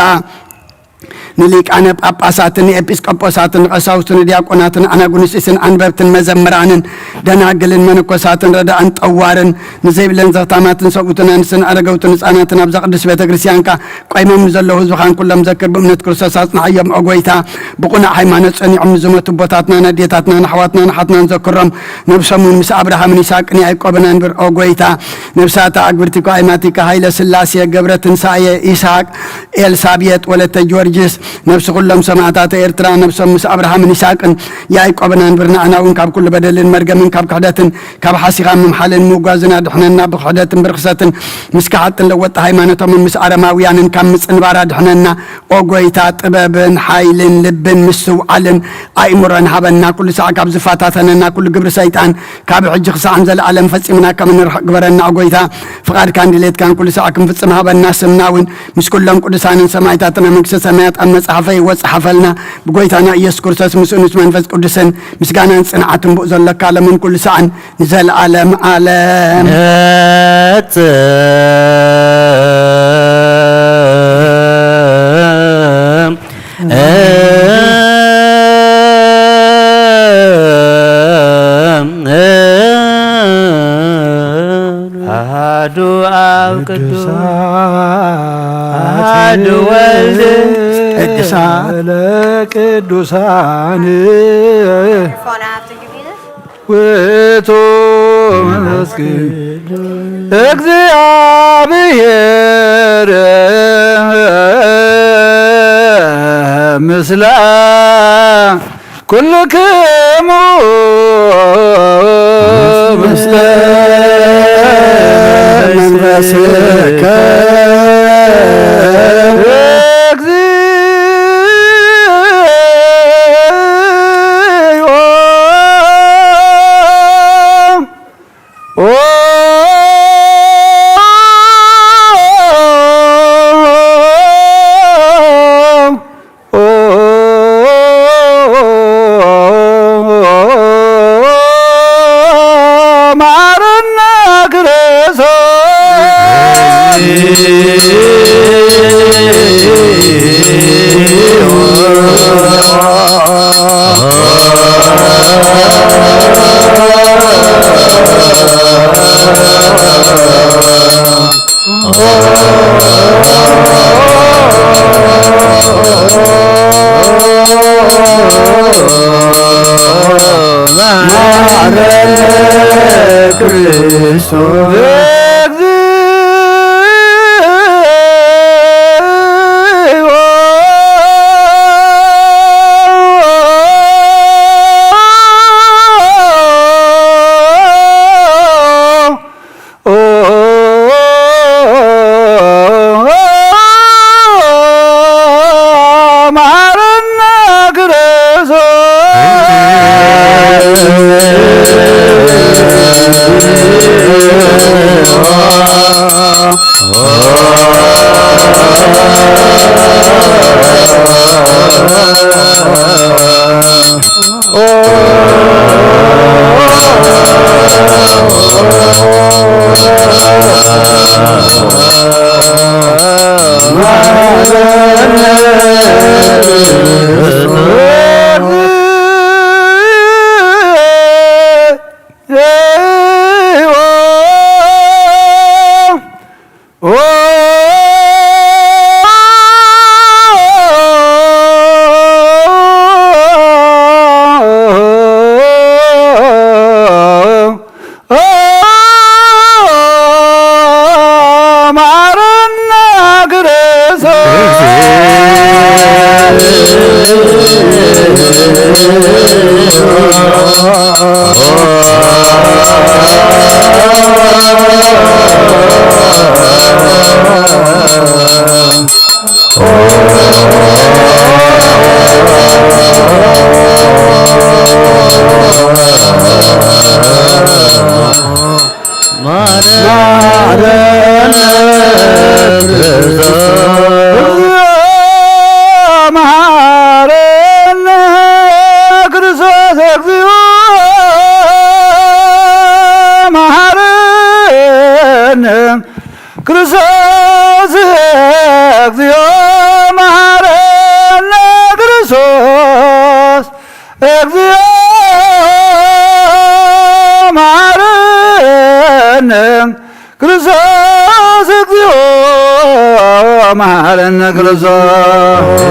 ንሊቃነ ጳጳሳትን ንኤጲስቆጶሳትን ንቐሳውስትን ንዲያቆናትን ኣናጉንስጢስን ኣንበብትን መዘምራንን ደናግልን መነኮሳትን ረዳእን ጠዋርን ንዘይብለን ዘኽታማትን ሰብኡትን ኣንስትን ኣረገውትን ህፃናትን ኣብዛ ቅድስት ቤተ ክርስቲያንካ ቆይሞም ንዘለዉ ህዝብኻን ኩሎም ዘክር ብእምነት ክርስቶስ ኣጽንዓዮም ኦ ጎይታ። ብቑኑዕ ሃይማኖት ጸኒዖም ንዝሞቱ ኣቦታትናን ኣዴታትናን ኣሕዋትናን ኣሓትናን ዘክሮም። ነብሶም እውን ምስ ኣብርሃምን ይስሐቅን ያዕቆብን ኣንብር ኦ ጎይታ። ነብሳታ ኣግብርቲካ ኣይማቲካ ሃይለ ስላሴ ገብረ ትንሳኤ ይስሐቅ ኤልሳቤጥ ወለተ ጊዮርጊስ ነብሲ ኩሎም ሰማእታተ ኤርትራ ነብሶም ምስ ኣብርሃምን ይስሐቅን ያዕቆብን ኣንብር። ንዓና እውን ካብ ኩሉ በደልን መርገምን ካብ ክሕደትን ካብ ሓሲኻ ምምሓልን ምውጋዝን ኣድሕነና። ብክሕደትን ብርክሰትን ምስ ከሓጥን ለወጥቲ ሃይማኖቶምን ምስ ኣረማውያንን ካብ ምጽንባር ኣድሕነና። ኦ ጎይታ፣ ጥበብን ሓይልን ልብን ምስትውዓልን ኣእምሮን ሃበና። ኩሉ ሳዕ ካብ ዝፈታተነና ኩሉ ግብሪ ሰይጣን ካብ ሕጂ ክሳዕ ንዘለኣለም ፈጺምና ከም እንርሕቕ ግበረና። ኦ ጎይታ፣ ፍቓድካን ድሌትካን ኩሉ ሳዕ ክንፍጽም ሃበና። ስምና እውን ምስ ኩሎም ቅዱሳንን ሰማዕታትን ኣብ መንግስተ ሰማያት ኣብ መጽሓፈ ህይወት ጸሓፈልና። ብጎይታና ኢየሱስ ክርስቶስ ምስኡን ምስ መንፈስ ቅዱስን ምስጋናን ጽንዓትን ብኡ ዘለካ ለምን ኩሉ ሰዓን ንዘለዓለም ዓለም። ነጽም ኣሃዱ ኣብ ቅዱስ ኣሃዱ ወልድ ቅዱሳን ለቅዱሳን ውእቱ መንፈስ ቅዱስ እግዚኣብሔር ምስለ ኩልክሙ ምስለ መንፈስከ። ክርስቶስ እግዚኦ መሐረነ ክርስቶስ እግዚኦ መሐረነ ክርስቶስ እግዚኦ መሐረነ ክርስቶስ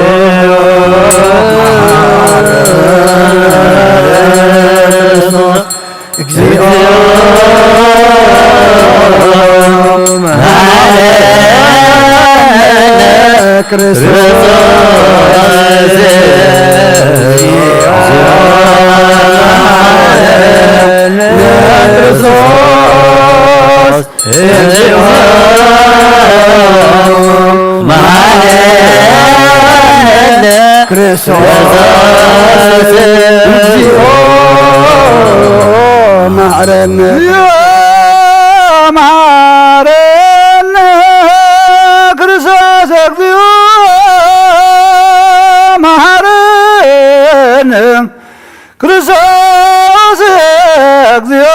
እግዚኦ መሐረነ ክርስቶስ መሐረነ ክርስቶስ እግዚኦ መሐረነ መሐረነ ክርስቶስ እግዚኦ መሐረነ ክርስቶስ እግዚኦ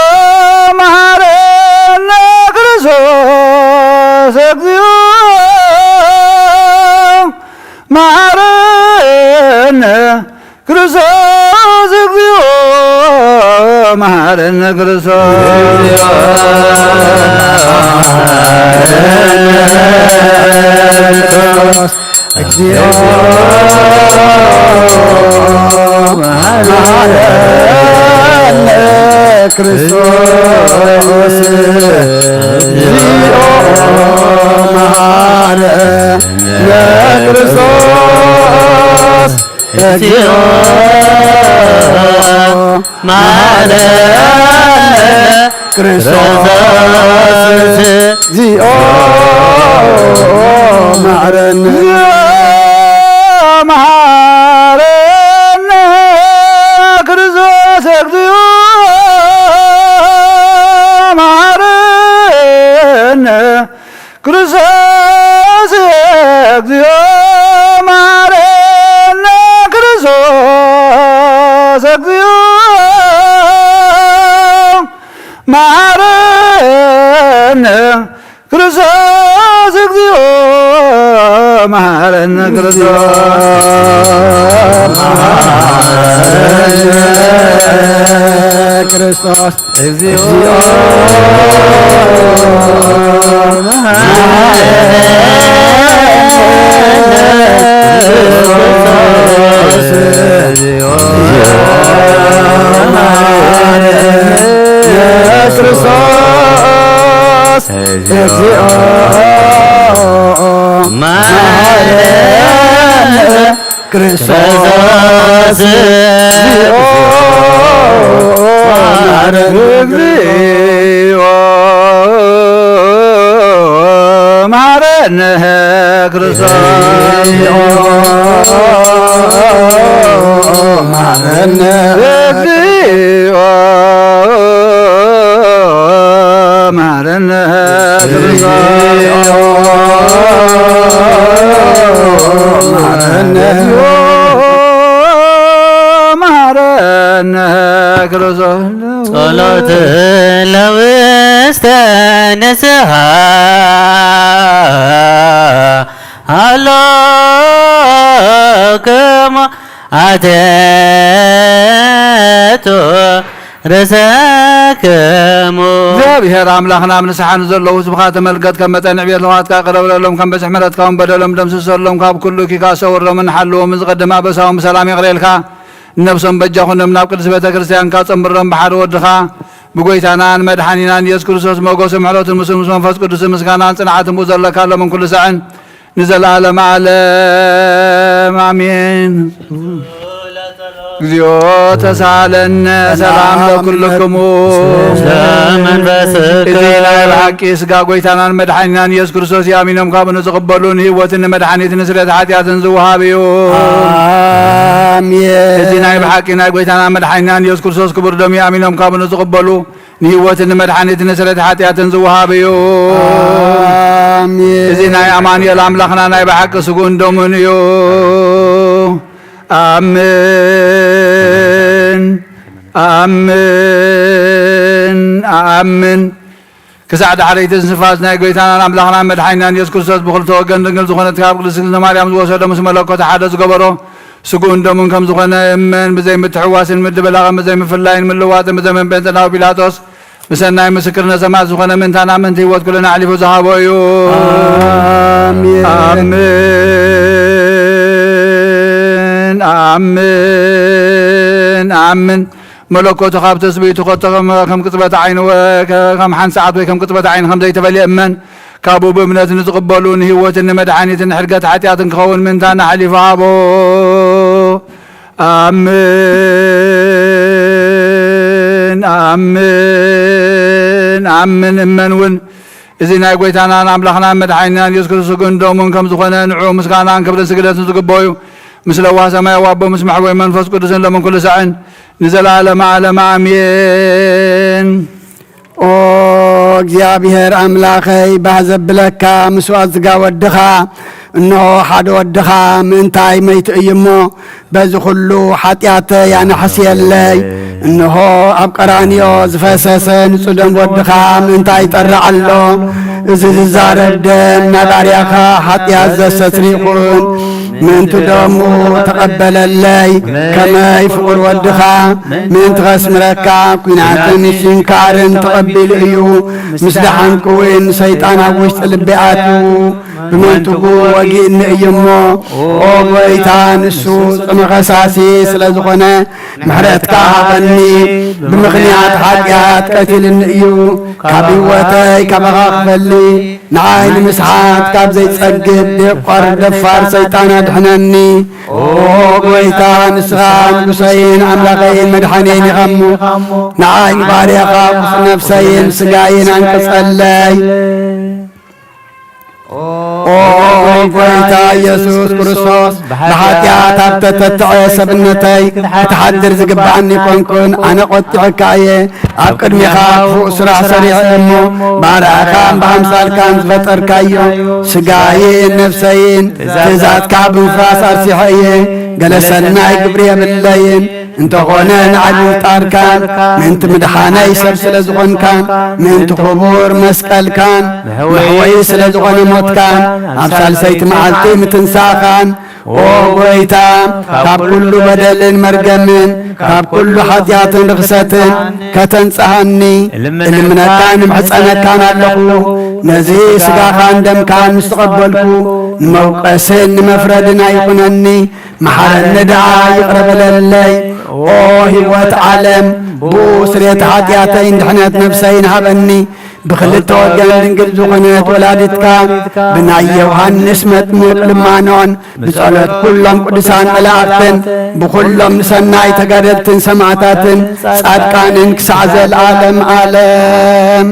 መሐረነ ክርስቶስ እግዚኦ መሐረነ ክርስቶስ እግዚኦ መሐረነ ክርስቶስ እግዚኦ መሐረነ ክርስቶስ እግዚኦ መሐረነ ክርስቶስ እግዚኦ መሐረነ ክርስቶስ እግዚኦ መሐረነ መሐረነ ክርስቶስ እግዚኦ መሐረነ ክርስቶስ እግዚኦ መሐረነ ክርስቶስ እግዚኦ መሐረነ ክርስቶስ እግዚኦ መሐረነ ክርስቶስ ክርስቶስ እግዚኦ ክርስቶስ እግዚኦ መሐረነ ክርስቶስ እግዚኦ መሐረነ እግዚኦ መሐረነ ክርስቶስ መሐረነ እግዚኦ መሐረነ ክርስቶስ መሐረነ መሐረነ ክርስቶስ ጸሎት ለውስተ ንስሓ ሃሎክሙ ኣቴቱ ርእሰክሙ። እግዚኣብሔር ኣምላኽና፣ ኣብ ንስሓ ንዘለዉ ህዝብኻ ተመልከት፣ ከም መጠን ዕብየት ልኽዋትካ ቅረብ በለሎም፣ ከም በዝሒ ምሕረትካ እውን በደሎም ደምስሰሎም፣ ካብ ኩሉ እኪካ ሰውሮምን ሓልዎም፣ ዝቐደመ ኣበሳዎም ብሰላም ይቕሬልካ፣ ንነብሶም በጃ ኩኖም፣ ናብ ቅድስት ቤተ ክርስቲያንካ ጸምብሮም፣ ብሓደ ወድኻ ብጎይታናን መድሓኒናን ኢየሱስ ክርስቶስ ሞገስን ምሕረቱን ምስኡ ምስ መንፈስ ቅዱስን ምስጋናን ጽንዓትን ብኡ ዘለካ ሎምን ኩሉ ሳዕን ንዘለዓለመ ዓለም ኣሜን። እግዚኦ ተሳሃለነ ሰላም ለኩልክሙ። ለመንፈስከ። እዚ ናይ ብሓቂ ስጋ ጎይታናን መድሓኒናን ኢየሱስ ክርስቶስ እዩ። ኣሚኖም ካብኡ ንዝቕበሉ ንህይወትን ንመድሓኒትን ንስርየት ሓጢኣትን ዝወሃብ እዩ። ኣሜን። እዚ ናይ ብሓቂ ናይ ጎይታናን መድሓኒናን ኢየሱስ ክርስቶስ ክቡር ደም እዩ። ኣሚኖም ካብኡ ንዝቕበሉ ንህይወትን ንመድሓኒትን ንስርየት ሓጢኣትን ዝወሃብ እዩ። ኣሜን። እዚ ናይ ኣማኑኤል ኣምላኽና ናይ ብሓቂ ስግኡን ደሙን እዩ። ኣምን፣ ኣምን፣ ኣምን። ክሳዕ ዳሕረይቲ ንስፋስ ናይ ጎይታናን ኣምላኽናን መድሓኒናን የሱስ ክርስቶስ ብኽልተ ወገን ድንግል ዝኾነት ካብ ቅድስት ድንግል ማርያም ዝወሰዶ ምስ መለኮት ሓደ ዝገበሮ ስግኡን ደሙን ከም ዝኾነ እመን። ብዘይ ምትሕዋስን ምድብላቕን ብዘይ ምፍላይን ምልዋጥን ብዘመን ጴንጠናዊ ጲላጦስ ብሰናይ ምስክርነት ሰማዕት ዝኾነ ምእንታና ምእንቲ ህይወት ኩልና ኣሕሊፉ ዝሃቦ እዩ። ኣሜን። ኣሜን። ኣሜን። ኣሜን። መለኮቱ ካብ ትስብእቱ ኮቶ ከም፣ ከም ቅጽበት ዓይኒ ወ-፣ ከ-፣ ከም ሓንቲ ሰዓት ወይ ከም ቅጽበት ዓይኒ ከም ዘይተፈልየ እመን። ካብኡ ብእምነት ንዝቕበሉ ንህይወትን ንመድሓኒትን ንሕድገት ሓጢኣትን ክኸውን ምእንታና ኣሕሊፉ ሃቦ። ኣሜን፣ ኣሜን፣ ኣሜን። እመን እውን እዚ ናይ ጎይታናን ኣምላኽናን መድሓኒናን የሱስ ክርስቶስ ስግኡን ደሙን ከም ዝኾነ ንዕኡ ምስጋናን ክብርን ስግደትን ዝግብኦ እዩ። ምስ ለዋህ ሰማያዊ ኣቦ ምስ መሕወይ መንፈስ ቅዱስን ሎምን ኩሉ ሳዕን ንዘለኣለመ ዓለም ኣሜን። ኦ እግዚኣብሔር ኣምላኸይ፣ ባህ ዘብለካ ምስዋዕ ዝጋ ወድኻ፣ እንሆ ሓደ ወድኻ ምእንታይ መይቱ እዩ እሞ፣ በዚ ኩሉ ሓጢኣተይ ኣነሕስየለይ። እንሆ ኣብ ቀራንዮ ዝፈሰሰ ንጹህ ደም ወድኻ ምእንታይ ይጠርዕ ኣሎ። እዚ ዝዛረብ ደም ናይ ባርያኻ ሓጢኣት ዘስተስሪ ይኹን። ምእንቲ ደሙ ተቐበለለይ። ከመይ ፍቑር ወድኻ ምእንቲ ከስምረካ ኲናትን ስንካርን ተቐቢሉ እዩ። ምስ ደሓንኩ እውን ሰይጣን ኣብ ውሽጢ ልበይ ኣትዩ። ብምንትጉ ወጊእኒ እዩ እሞ፣ ኦ ጎይታ፣ ንሱ ጽኑዕ ኸሳሲ ስለ ዝኾነ፣ ምሕረትካ ሃበኒ። ብምኽንያት ሓጢኣት ቀቲልኒ እዩ። ካብ ህይወተይ ካባኻ ክፈሊ፣ ንዓይ ንምስሓት ካብ ዘይጸግብ ደቋር ደፋር ሰይጣን ኣድሕነኒ። ኦ ጎይታ፣ ንስኻ ንጉሰይን ኣምላኸይን መድሓኒየይን ኢኻ እሞ፣ ንዓይ ንባርያኻ ቁስ ነፍሰይን ስጋይን ኣንቅጸለይ። ኦ ጎይታ ኢየሱስ ክርስቶስ፣ ብሓጢኣት ኣብ ተተትዐ ሰብነተይ ክትሓድር ዝግብኣኒ ኣይኮንኩን። ኣነ ቆጢዐካ እየ። ኣብ ቅድሜኻ ክፉእ ስራሕ ሰሪዐ እሞ፣ ባርያኻን ብኣምሳልካን ዝፈጠርካዮ ስጋይን ነፍሰይን ትእዛዝካ ብምፍራስ ኣርሲሐ እየ። ገለ ሰናይ ግብሪ የብለይን። እንተኾነ ንዓይ ብምፍጣርካን ምእንቲ ምድሓነይ ሰብ ስለ ዝኾንካን ምእንቲ ክቡር መስቀልካን መሕወዪ ስለ ዝኾነ ሞትካን ኣብ ሳልሰይቲ መዓልቲ ምትንሳእኻን፣ ኦ ጎይታ፣ ካብ ኩሉ በደልን መርገምን ካብ ኩሉ ሓጢኣትን ርኽሰትን ከተንጽሃኒ እልምነካን እምሕጸነካን ኣለኹ። ነዚ ስጋኻን ደምካን ምስ ተቐበልኩ ንመውቀስን ንመፍረድን ኣይኹነኒ። መሓረኒ ደኣ ይቕረ በለለይ። ኦ ህይወት ዓለም፣ ብኡ ስርየት ሓጢኣተይን ድሕነት ነፍሰይን ሃበኒ። ብኽልተ ወገን ድንግል ዝኾነት ወላዲትካ ብናይ ዮሃንስ መጥምቕ ልማኖን ብጸሎት ኩሎም ቅዱሳን መላእኽትን ብኹሎም ንሰናይ ተጋደልትን ሰማዕታትን ጻድቃንን ክሳዕ ዘለዓለም ዓለም።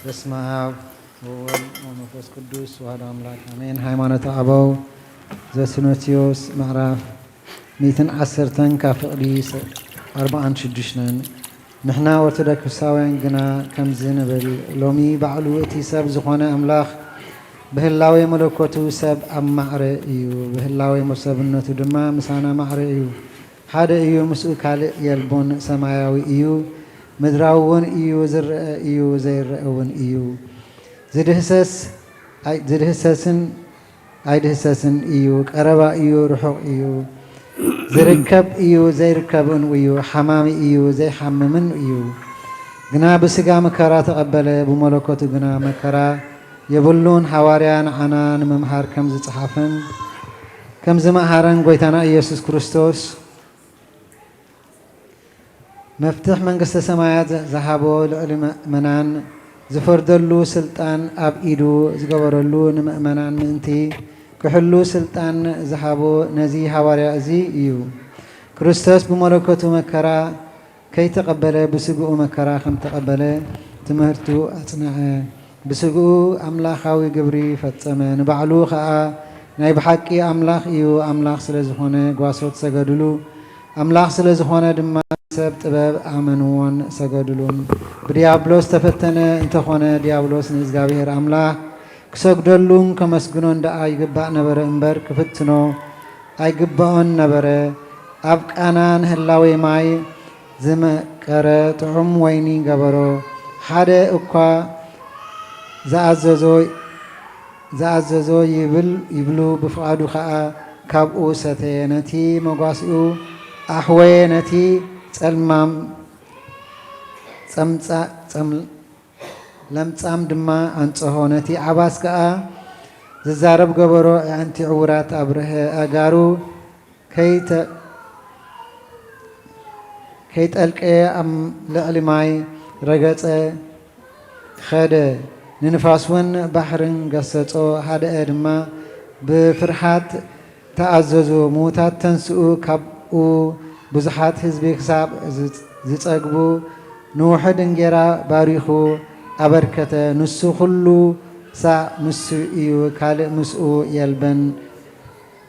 በስመ አብ ወወልድ ወመንፈስ ቅዱስ ወአሐዱ አምላክ አሜን። ሃይማኖተ አበው ዘስኖቲዮስ ምዕራፍ ሚእትን ዓሰርተን ካብ ፍቕዲ ስ-፣ ኣርባዓን ሽዱሽተን። ንሕና ኦርቶዶክሳውያን ግና ከምዚ ንብል፣ ሎሚ ባዕሉ እቲ ሰብ ዝኾነ ኣምላኽ ብህላዌ መለኮቱ ሰብ ኣብ ማዕረ እዩ፣ ብህላዌ ሰብነቱ ድማ ምሳና ማዕረ እዩ። ሓደ እዩ፣ ምስኡ ካልእ የልቦን። ሰማያዊ እዩ፣ ምድራዊ እውን እዩ፣ ዝረአ እዩ፣ ዘይረአ እውን እዩ። ዝድህሰስ ኣይ-፣ ዝድህሰስን ኣይድህሰስን እዩ፣ ቀረባ እዩ፣ ርሑቕ እዩ፣ ዝርከብ እዩ፣ ዘይርከብን እዩ፣ ሓማሚ እዩ፣ ዘይሓምምን እዩ። ግና ብስጋ መከራ ተቐበለ፣ ብመለኮቱ ግና መከራ የብሉን። ሃዋርያ ንዓና ንምምሃር ከም ዝጸሓፈን ከም ዝመሃረን ጎይታና ኢየሱስ ክርስቶስ፣ መፍትሕ መንግስተ ሰማያት ዝሃቦ ልዕሊ ምእመናን ዝፈርደሉ ስልጣን ኣብ ኢዱ ዝገበረሉ፣ ንምእመናን ምእንቲ ክሕሉ ስልጣን ዝሃቦ ነዚ ሃዋርያ እዚ እዩ። ክርስቶስ ብመለኮቱ መከራ ከይተቐበለ፣ ብስግኡ መከራ ከም ተቐበለ ትምህርቱ ኣጽንዐ። ብስግኡ ኣምላኻዊ ግብሪ ፈጸመ፣ ንባዕሉ ኸኣ ናይ ብሓቂ ኣምላኽ እዩ። ኣምላኽ ስለ ዝኾነ ጓሶት ሰገዱሉ፣ ኣምላኽ ስለ ዝኾነ ድማ ሰብ ጥበብ ኣመንዎን ሰገዱሉን። ብድያብሎስ ተፈተነ፣ እንተኾነ ድያብሎስ ንእግዚኣብሔር ኣምላኽ ክሰግደሉን ከመስግኖን ደኣ ይግባእ ነበረ እምበር ክፍትኖ ኣይግባኦን ነበረ። ኣብ ቃና ንህላዌ ማይ ዝመቀረ ጥዑም ወይኒ ገበሮ። ሓደ እኳ ዝኣዘዞ፣ ዝኣዘዞ ይብል፣ ይብሉ፣ ብፍቓዱ ኸኣ ካብኡ ሰተየ። ነቲ መጓሲኡ ኣሕወየ፣ ነቲ ጸልማም ጸምጻ-፣ ጸም-፣ ለምጻም ድማ ኣንጽሆ። ነቲ ዓባስ ከኣ ዝዛረብ ገበሮ፣ ኣዕንቲ ዕዉራት ኣብርሀ። ኣእጋሩ ከይተ-፣ ከይጠልቀየ ኣብ ልዕሊ ማይ ረገጸ፣ ኸደ። ንንፋስን ባሕርን ገሰጾ፣ ሃደአ ድማ። ብፍርሃት ተኣዘዙ። ምዉታት ተንስኡ፣ ካብኡ ብዙሓት ህዝቢ ክሳብ ዝ-፣ ዝጸግቡ ንውሑድ እንጌራ ባሪኹ ኣበርከተ። ንሱ ኩሉ ሳዕ ንሱ እዩ፣ ካልእ ምስኡ የልበን።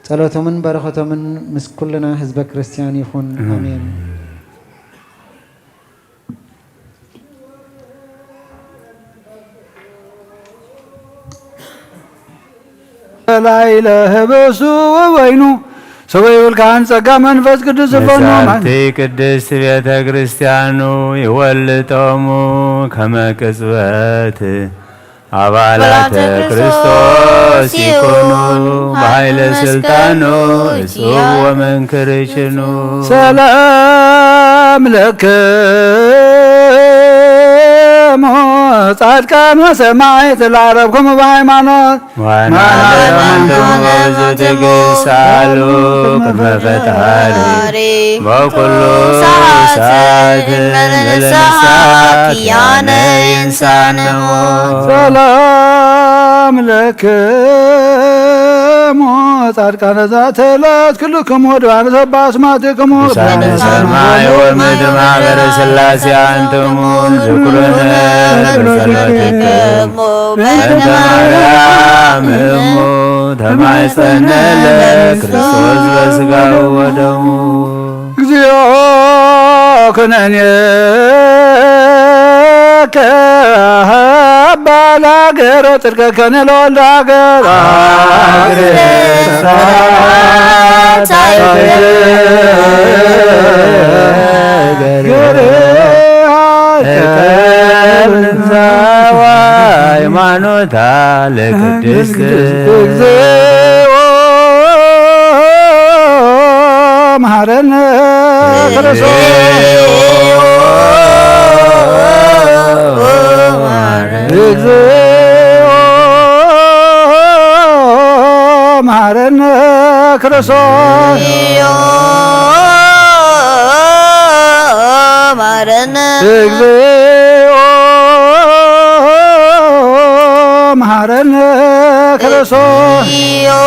ጸሎቶምን በረኸቶምን ምስ ኩልና ህዝበ ክርስቲያን ይኹን። ኣሜን። ኣሜን። ላዕለ ህብስቱ ወወይኑ ሰበ ይብል ካህን ጸጋ መንፈስ ቅዱስ ዝፈኑ ንጻልቲ ቅድስት ቤተ ክርስቲያኑ ይወልጦሙ ከመ ቅጽበት ኣባላተ ኣባላተ ክርስቶስ ክርስቶስ ይኩኑ ይኩኑ በኃይለ በኃይለ ስልጣኑ ስልጣኑ እጹብ እጽብ ወመንክር ችኑ። ሰላም ለክሙ ጻድቃን ወሰማዕት ለዓረብኩም በሃይማኖት ወናለማንትሙ በብዝትግሳሉ ቅድመ ፈጣሪ በኩሉ ሰዓት ንስሓ ኪያነ ይንሳነሞ። ሰላም ለክሙ ጻድቃነ ዛተላት ኩልክሙ ወድባነ ሰባ አስማትክሙ ቅዱሳነ ሰማይ ወምድር ማህበረ ሥላሴ አንትሙ ዝክሩነ በጸሎትክሙ በእንተ ማርያም እሙ ተማይጸነ ለክርስቶስ በሥጋሁ ወደሙ። እግዚኦ ኩነኔ ከሀባ ለሀገረ ጽድቀ ከነ ለወልደ ሀገር ሃይማኖታ ለቅድስት እግዚኦ መሐረነ ክርስቶስ። እግዚኦ መሐረነ ክርስቶስ። መሐረነ። እግዚኦ መሐረነ ክርስቶስ። እግዚኦ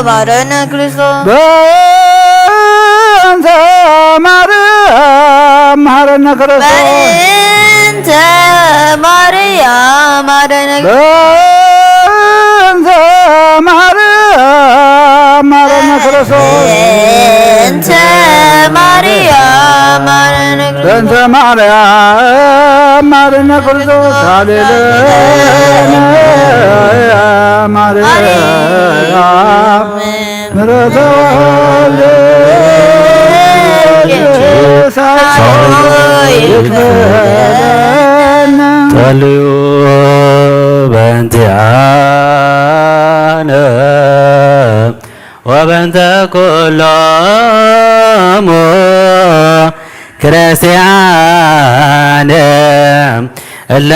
መሐረነ ክርስቶስ። በእንተ ማርያም መሐረነ ክርስቶስ። በእንተ ማርያም መሐረነ በእንተ ማርያም መሐረነ ክርስቶስ። በእንተ ማርያም መሐረነ ክርስቶስ። በእንተ ማርያም መሐረነ ክርስቶስ። ሃሌሉያ ማርያም ምሕረተ ወልድ ይክፈለነ። ተልዩ በእንቲአነ ወበእንተ ኩሎሙ ክርስቲያን እለ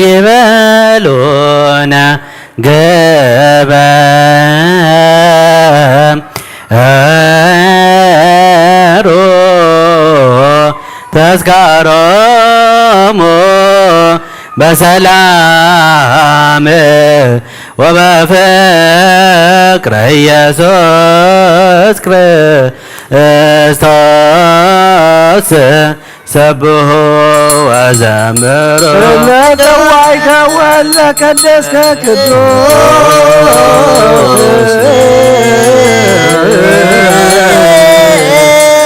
ይበሉነ ግበሩ ተስካሮሙ በሰላም ወበፍቅረ ኢየሱስ ክርስቶስ ሰብሑ ወዘምሩ። ለጸዋዕከ ወለቀደስከ ቅዱስ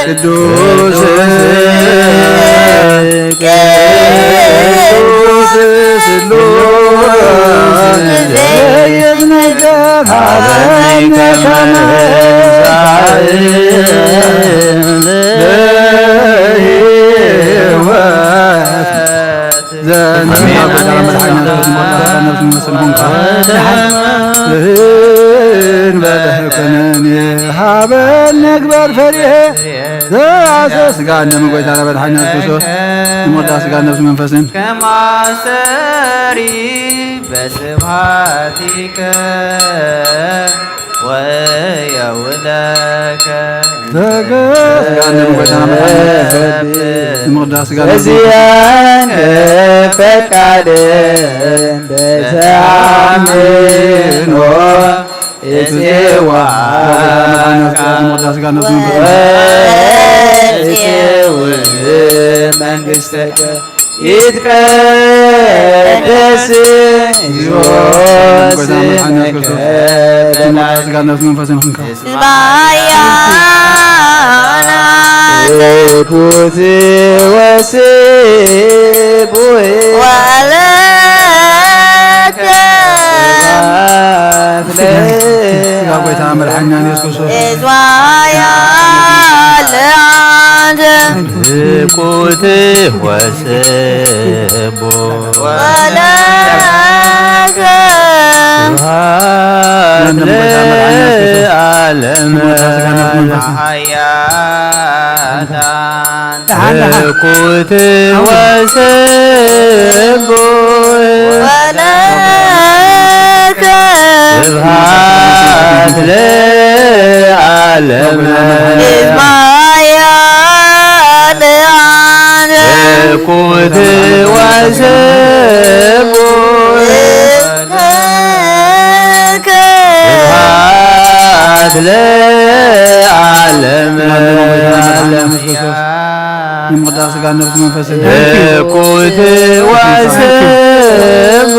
ቅዱስ ቅዱስ ስሉስ ዘይትነገር ሀበኒ ከመ ዘንተ አሜን። አሜን። በል ኮነኒ ሀበኒ ግበር ፈሪሄ ዘያሰ ስጋ እነ መጎይታ ለመድኃኒት ክርስቶስ ንምወዳ ስጋ ነፍስ መንፈስን ከማሰሪ በስብሐቲከ ወየውለከ ተገ ስጋ እነ መጎይታ ለመድኃኒት ክርስቶስ ንምወዳ ስጋ ነፍስ መንፈስን በዚያን ፈቃድ በተአምኖ እጽዋ እጽው መንግሥተከ ይትቀደስ እግዚኦ ስምከ በላይ ስጋ ነፍስ መንፈስን ኹንካ። ስባያና ትኩት ወስቡሕ ወለከ ስጋ ጎይታ መድሓኒና ኢየሱስ ክርስቶስ። እዝዋያ ለአንተ ትኩት ወስቡሕ ወለከ ስብሐት ለዓለም። ኃያላን ትኩት ወስቡሕ ወለከ ስብሐት ለዓለም። እዝማያ ለአንተ ትኩት ወስቡሕ ለከ ስብሐት ለዓለም። ንምቅዳስ ስጋ ነፍስ መንፈስን ትኩት ወስቡሕ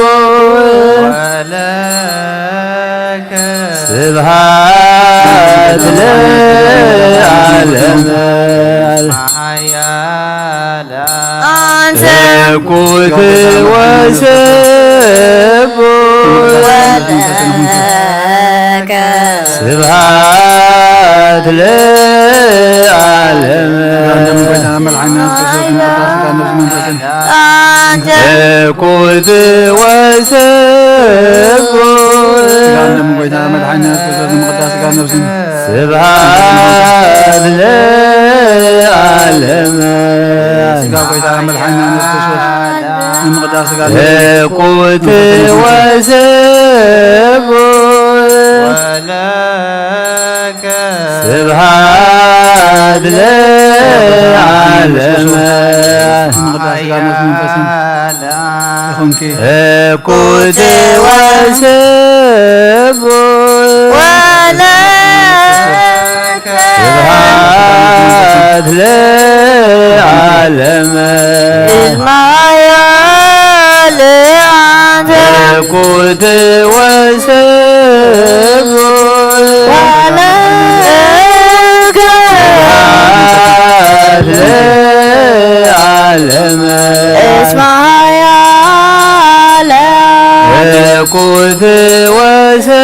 ለከ ስብሐት ለዓለም። ኃያላን ትኩት ወስቡሕ ለከ ስብሐት ለዓለም። ትኩት ወስቡሕ ስጋ እነ ጎይታ መድሓኒና ኢየሱስ ክርስቶስ ንምቕዳስ ስጋ ነፍስን ስብሐት ለዓለም። ስጋ ጎይታ መድሓኒና ኢየሱስ ክርስቶስ ንምቕዳስ ስጋ ነፍስን ትኩት ወስቡሕ ስብሐት ለዓለም። ንምቕዳስ ስጋ ነፍስን መንፈስን ይኹንኪ። ትኩት ወስቡሕ ወለከ ስብሐት ለዓለም። እዝማያ ለአንተ ትኩት ወስቡሕ ወለከ ስብሐት ለዓለም። እዝማያ ለአንተ ትኩት ወስቡሕ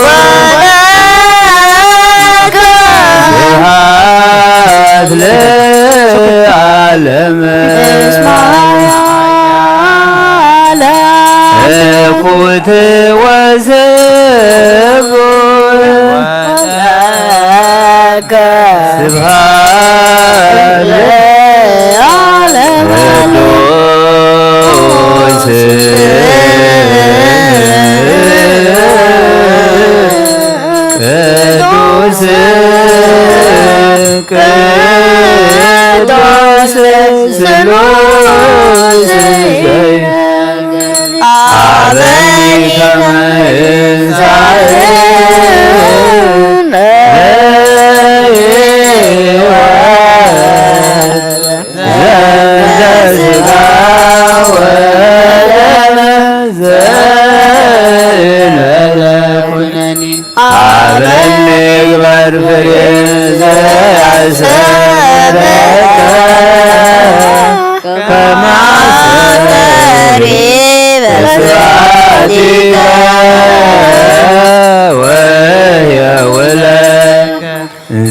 ወለከ ስብሐት ለዓለም። እዝማያ ለአንተ ትኩት ወስቡሕ ለከ ስብሐት ለዓለም። ቅዱስ ቅዱስ ቅዱስ ስሉስ አበኒ ከመ እንሳኤነ ለሕይወት ዘእንተ ሥጋ ወደመ ዘእለ ኩነኒ። አበኒ ግበር ፍሬ ዘያሰረከ ከማሰሪ በስባቲከ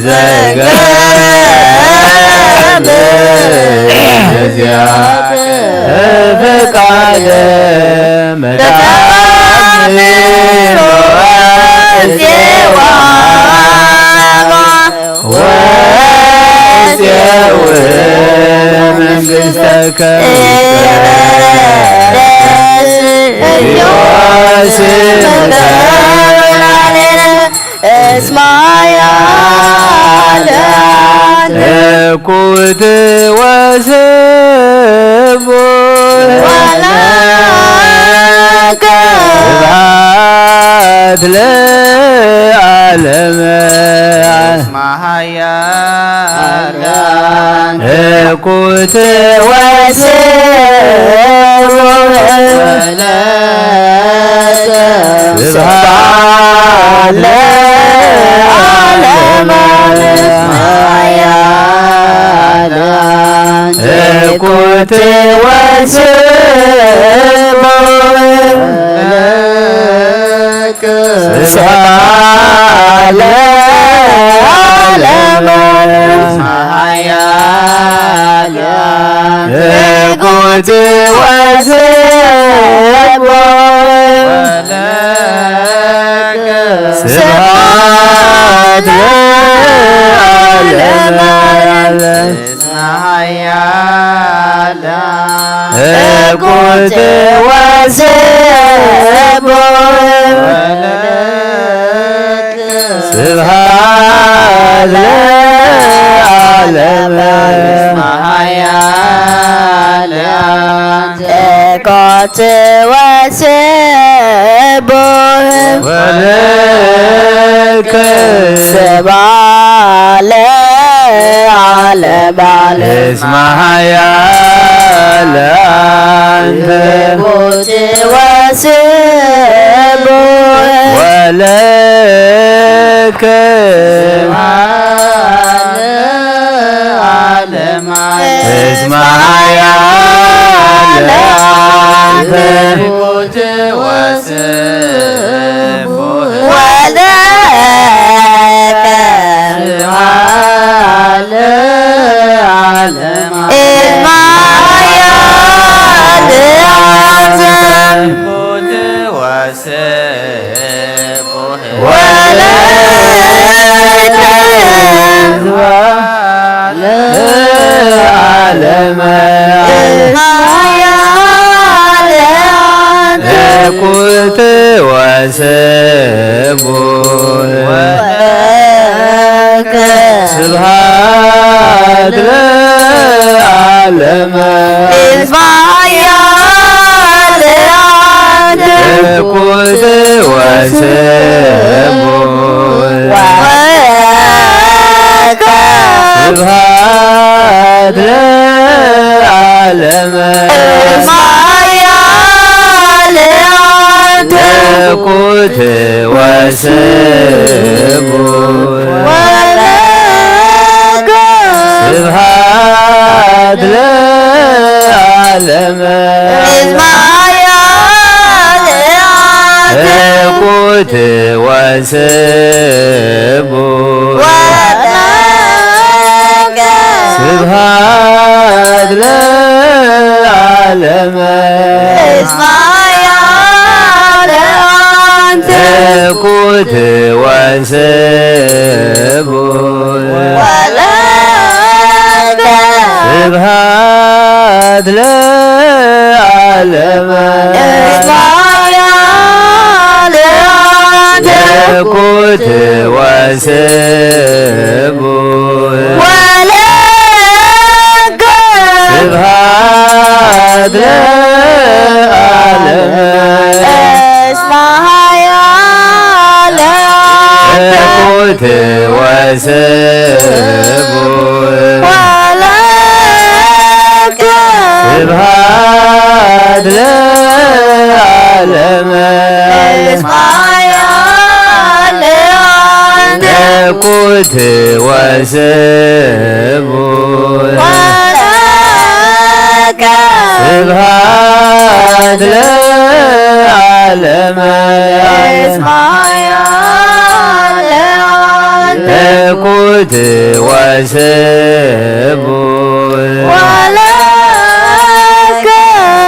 ዘገብር በዚያከ ፍቃደ መድኃኒት ወዜዋ ወዜው መንግሥተከ ኢዮስ እስማያ እኩት ወስቡ ወለከ ስብሐት ለዓለመ። ማሃያ እኩት ወስቡ ወለከ ስብሐት ለዓለመ። እኩት ወስቡ ስብሐት ለዓለመ። እኩት ወስቡ ስብሐት ለዓለመ። እኩት ወስቡ ስብሐት ለዓለመ። እኩት ወስቡ ወለከ ስብሐት ለዓለመ። እስመ ኃያል አንተ እኩት ወስቡ ወለከ ስብሐት ለዓለመ። እስመ ኃያል አንተ እኩት ወስቡ ወለከ ስብሐት ለዓለመ። እስመ ኃያል አንተ እኩት ወስቡ ወለከ ለዓለመ። እኩት ወስቡ ስብሐት ለዓለመ። እኩት ወስቡ ስብሐት ለዓለመ። እኩት ወስቡ ስብሐት ለዓለመ። እኩት ወስቡ ስብሐት ለዓለመ። እኩት ወስቡ ስብሐት ለዓለመ። እኩት ወስቡ ስብሐት ለዓለመ። እኩት ወስቡ ስብሐት ለዓለመ። እኩት ወስቡ ስብሐት ለዓለመ። እኩት ወስቡሕ ወለከ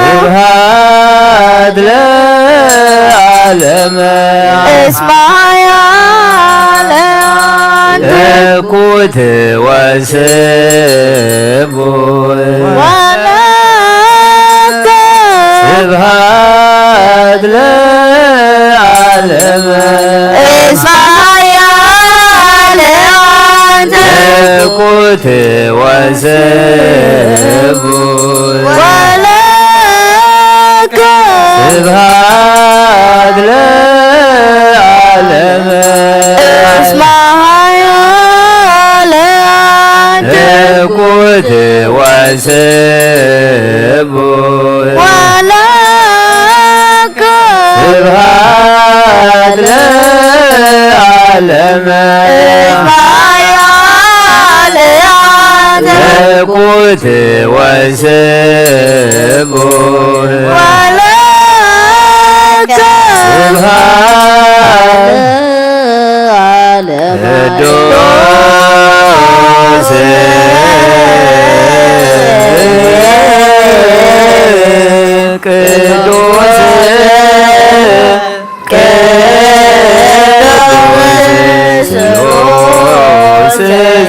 ስብሐት ለዓለመ እስመ ኃያለ እኩት ወስቡሕ ወለከ ስብሐት ለዓለመ እስመ ኃያለ እኩት ወስቡሕ ወለከ ስብሐት ለዓለመ እስመ ኃያለ እኩት ወስቡሕ ወለከ ስብሐት ለዓለመ እስመ ኃያለ እኩት ወስቡሕ ወለከ ስብሐት ለዓለመ ቅዱስ ቅዱስ ቅዱስ ስሉስ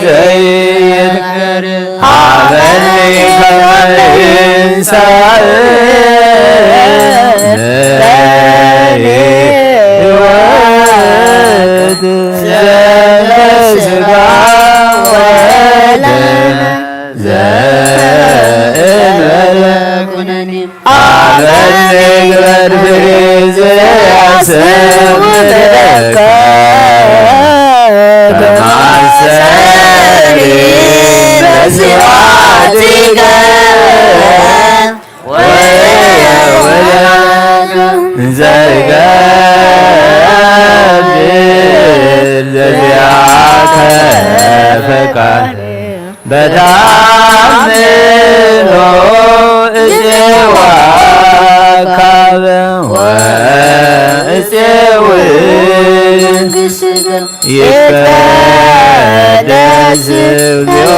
ዘይትከር አበኒ ከመ ይንሳእ ሕይወት ዘበስጋ ወደም ዘእመለ ኩነኒ አበኒ ግበር ፍሬ ዘያስብ ለከ በማሰሪ በስብሐቲከ ወወለከ ዘይገብር ዘዚአከ ፈቃድ በተአምኖ እጼዋ ካበ ወእጼው መንግሥትከ ይትቀደስ እግዚኦ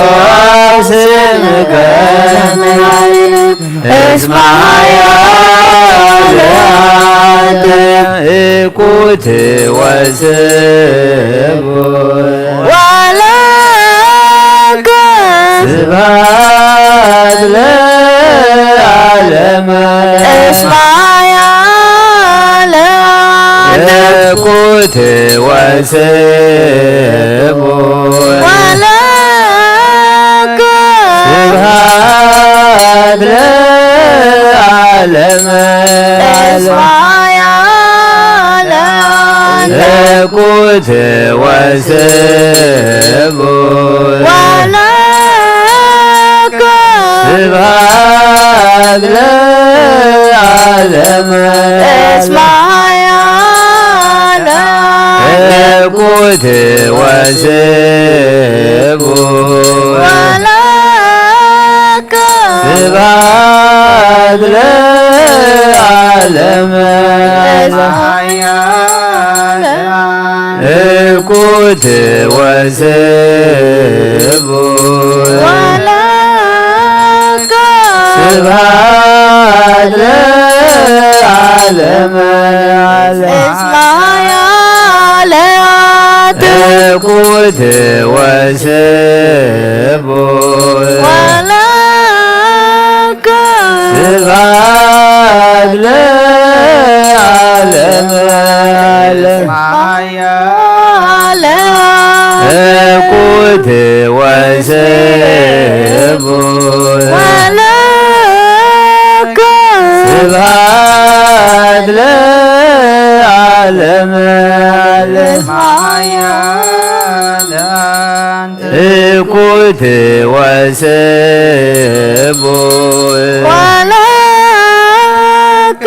ስምከ እስመ ኃያለ እኩት ወስቡሕ ወለከ ስብሐት ለዓለመ እስመ ኃያለ እኩት ወስቡሕ ወለከ ስብሐት ለዓለመ እስመ ኃያለ እኩት ወስቡሕ ወለከ ስብሐት ለዓለመ እስመ ኃያለ እኩት ወስቡሕ ወለከ ስብሐት ለዓለመ እስመ ኃያለ እኩት ወስቡሕ ወለከ ስብሐት ለዓለመ እስመ ኃያለ እኩት ወስቡሕ ወለከ ስብሐት ለዓለመ ኃያለ እኩት ወስቡሕ ወለከ ስብሐት ለዓለመ እስመ ኃያለ እኩት ወስቡሕ ወለከ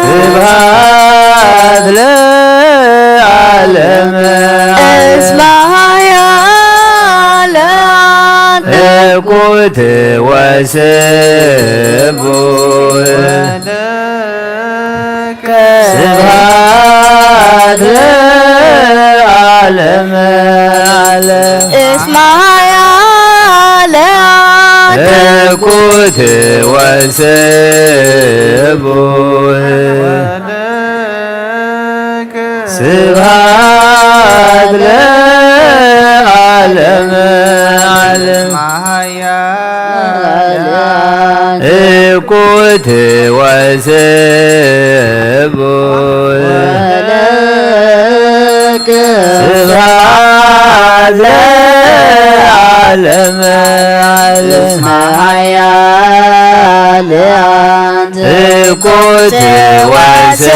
ስብሐት ለዓለመ እስመ ኃያለ እኩት ወስቡሕ ስብሐት ለዓለመ ማያ ለአንተ እኩት ወስቡሕ ስብሐት ለዓለመ ዓለም። እኩት ወስቡሕ ስብሐት ለዓለመ ዓለም። እኩት ወስቡሕ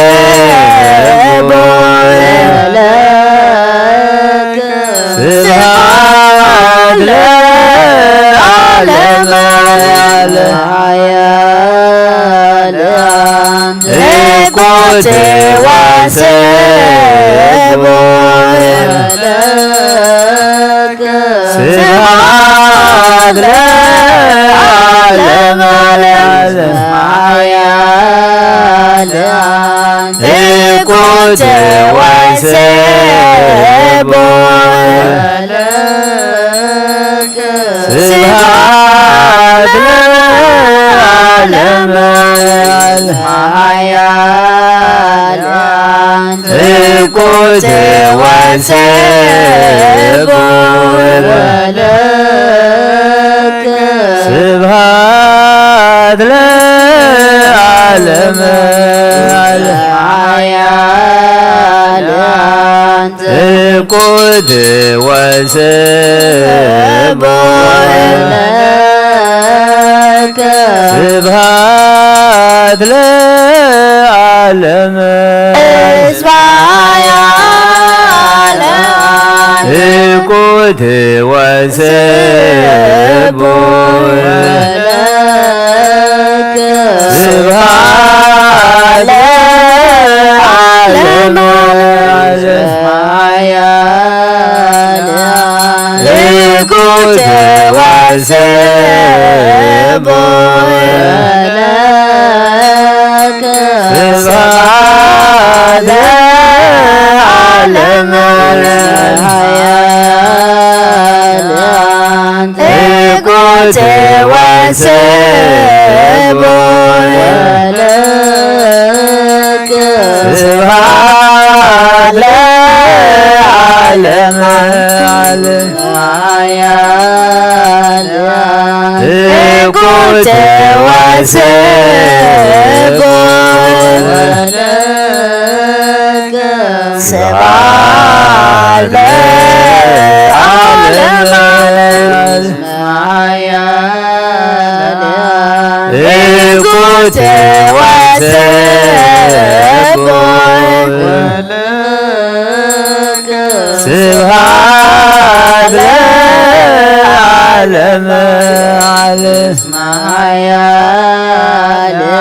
ስብሐት ለዓለመ ዓለም። እኩት ወስቡሕ ስብሐት ለዓለመ ዓለም። እኩት ወስቡሕ ስብሐት ለዓለመ ዓለም። እኩት ወስቡሕ ስብሐት ለዓለመ ዓለም። እኩት ወስቡሕ ስብሐት ለዓለመ። እኩት ወስቡሕ ስብሐት ለዓለመ ዓለም። እኩት ወስቡሕ ስብሐት ለዓለመ ዓለም። እኩት ወስቡሕ ስብሐት ለዓለመ ዓለም። እኩት ወስቡሕ ስብሐት ለዓለመ ዓለም። እኩት ወስቡሕ ስብሐት ለዓለመ ዓለም።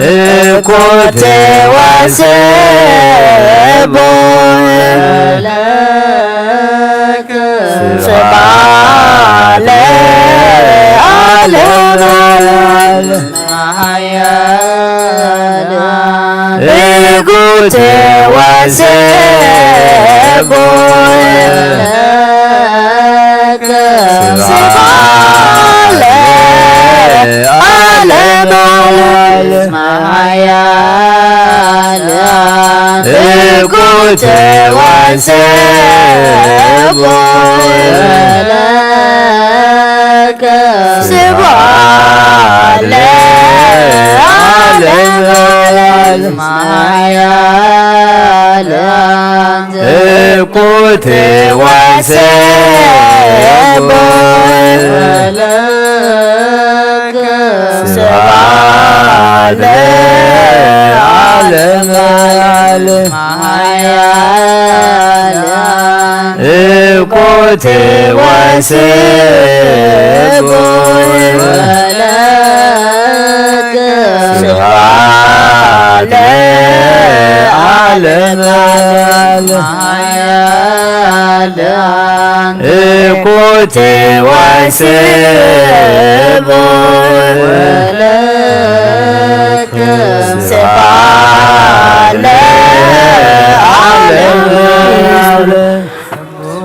እኩት ወስቡሕ ስብሐት ለዓለመ ዓለም። እኩት ወስቡሕ ስብሐት ለዓለመ ዓለም። እኩት ወስቡሕ ስብሐት ለዓለመ ዓለም። እኩት ወስቡሕ ስብሐት ለዓለመ ዓለም። እኩት ወስቡሕ ስብሐት ለዓለመ ዓለም። እኩት ወስቡሕ ስብሐት ለዓለመ ዓለም።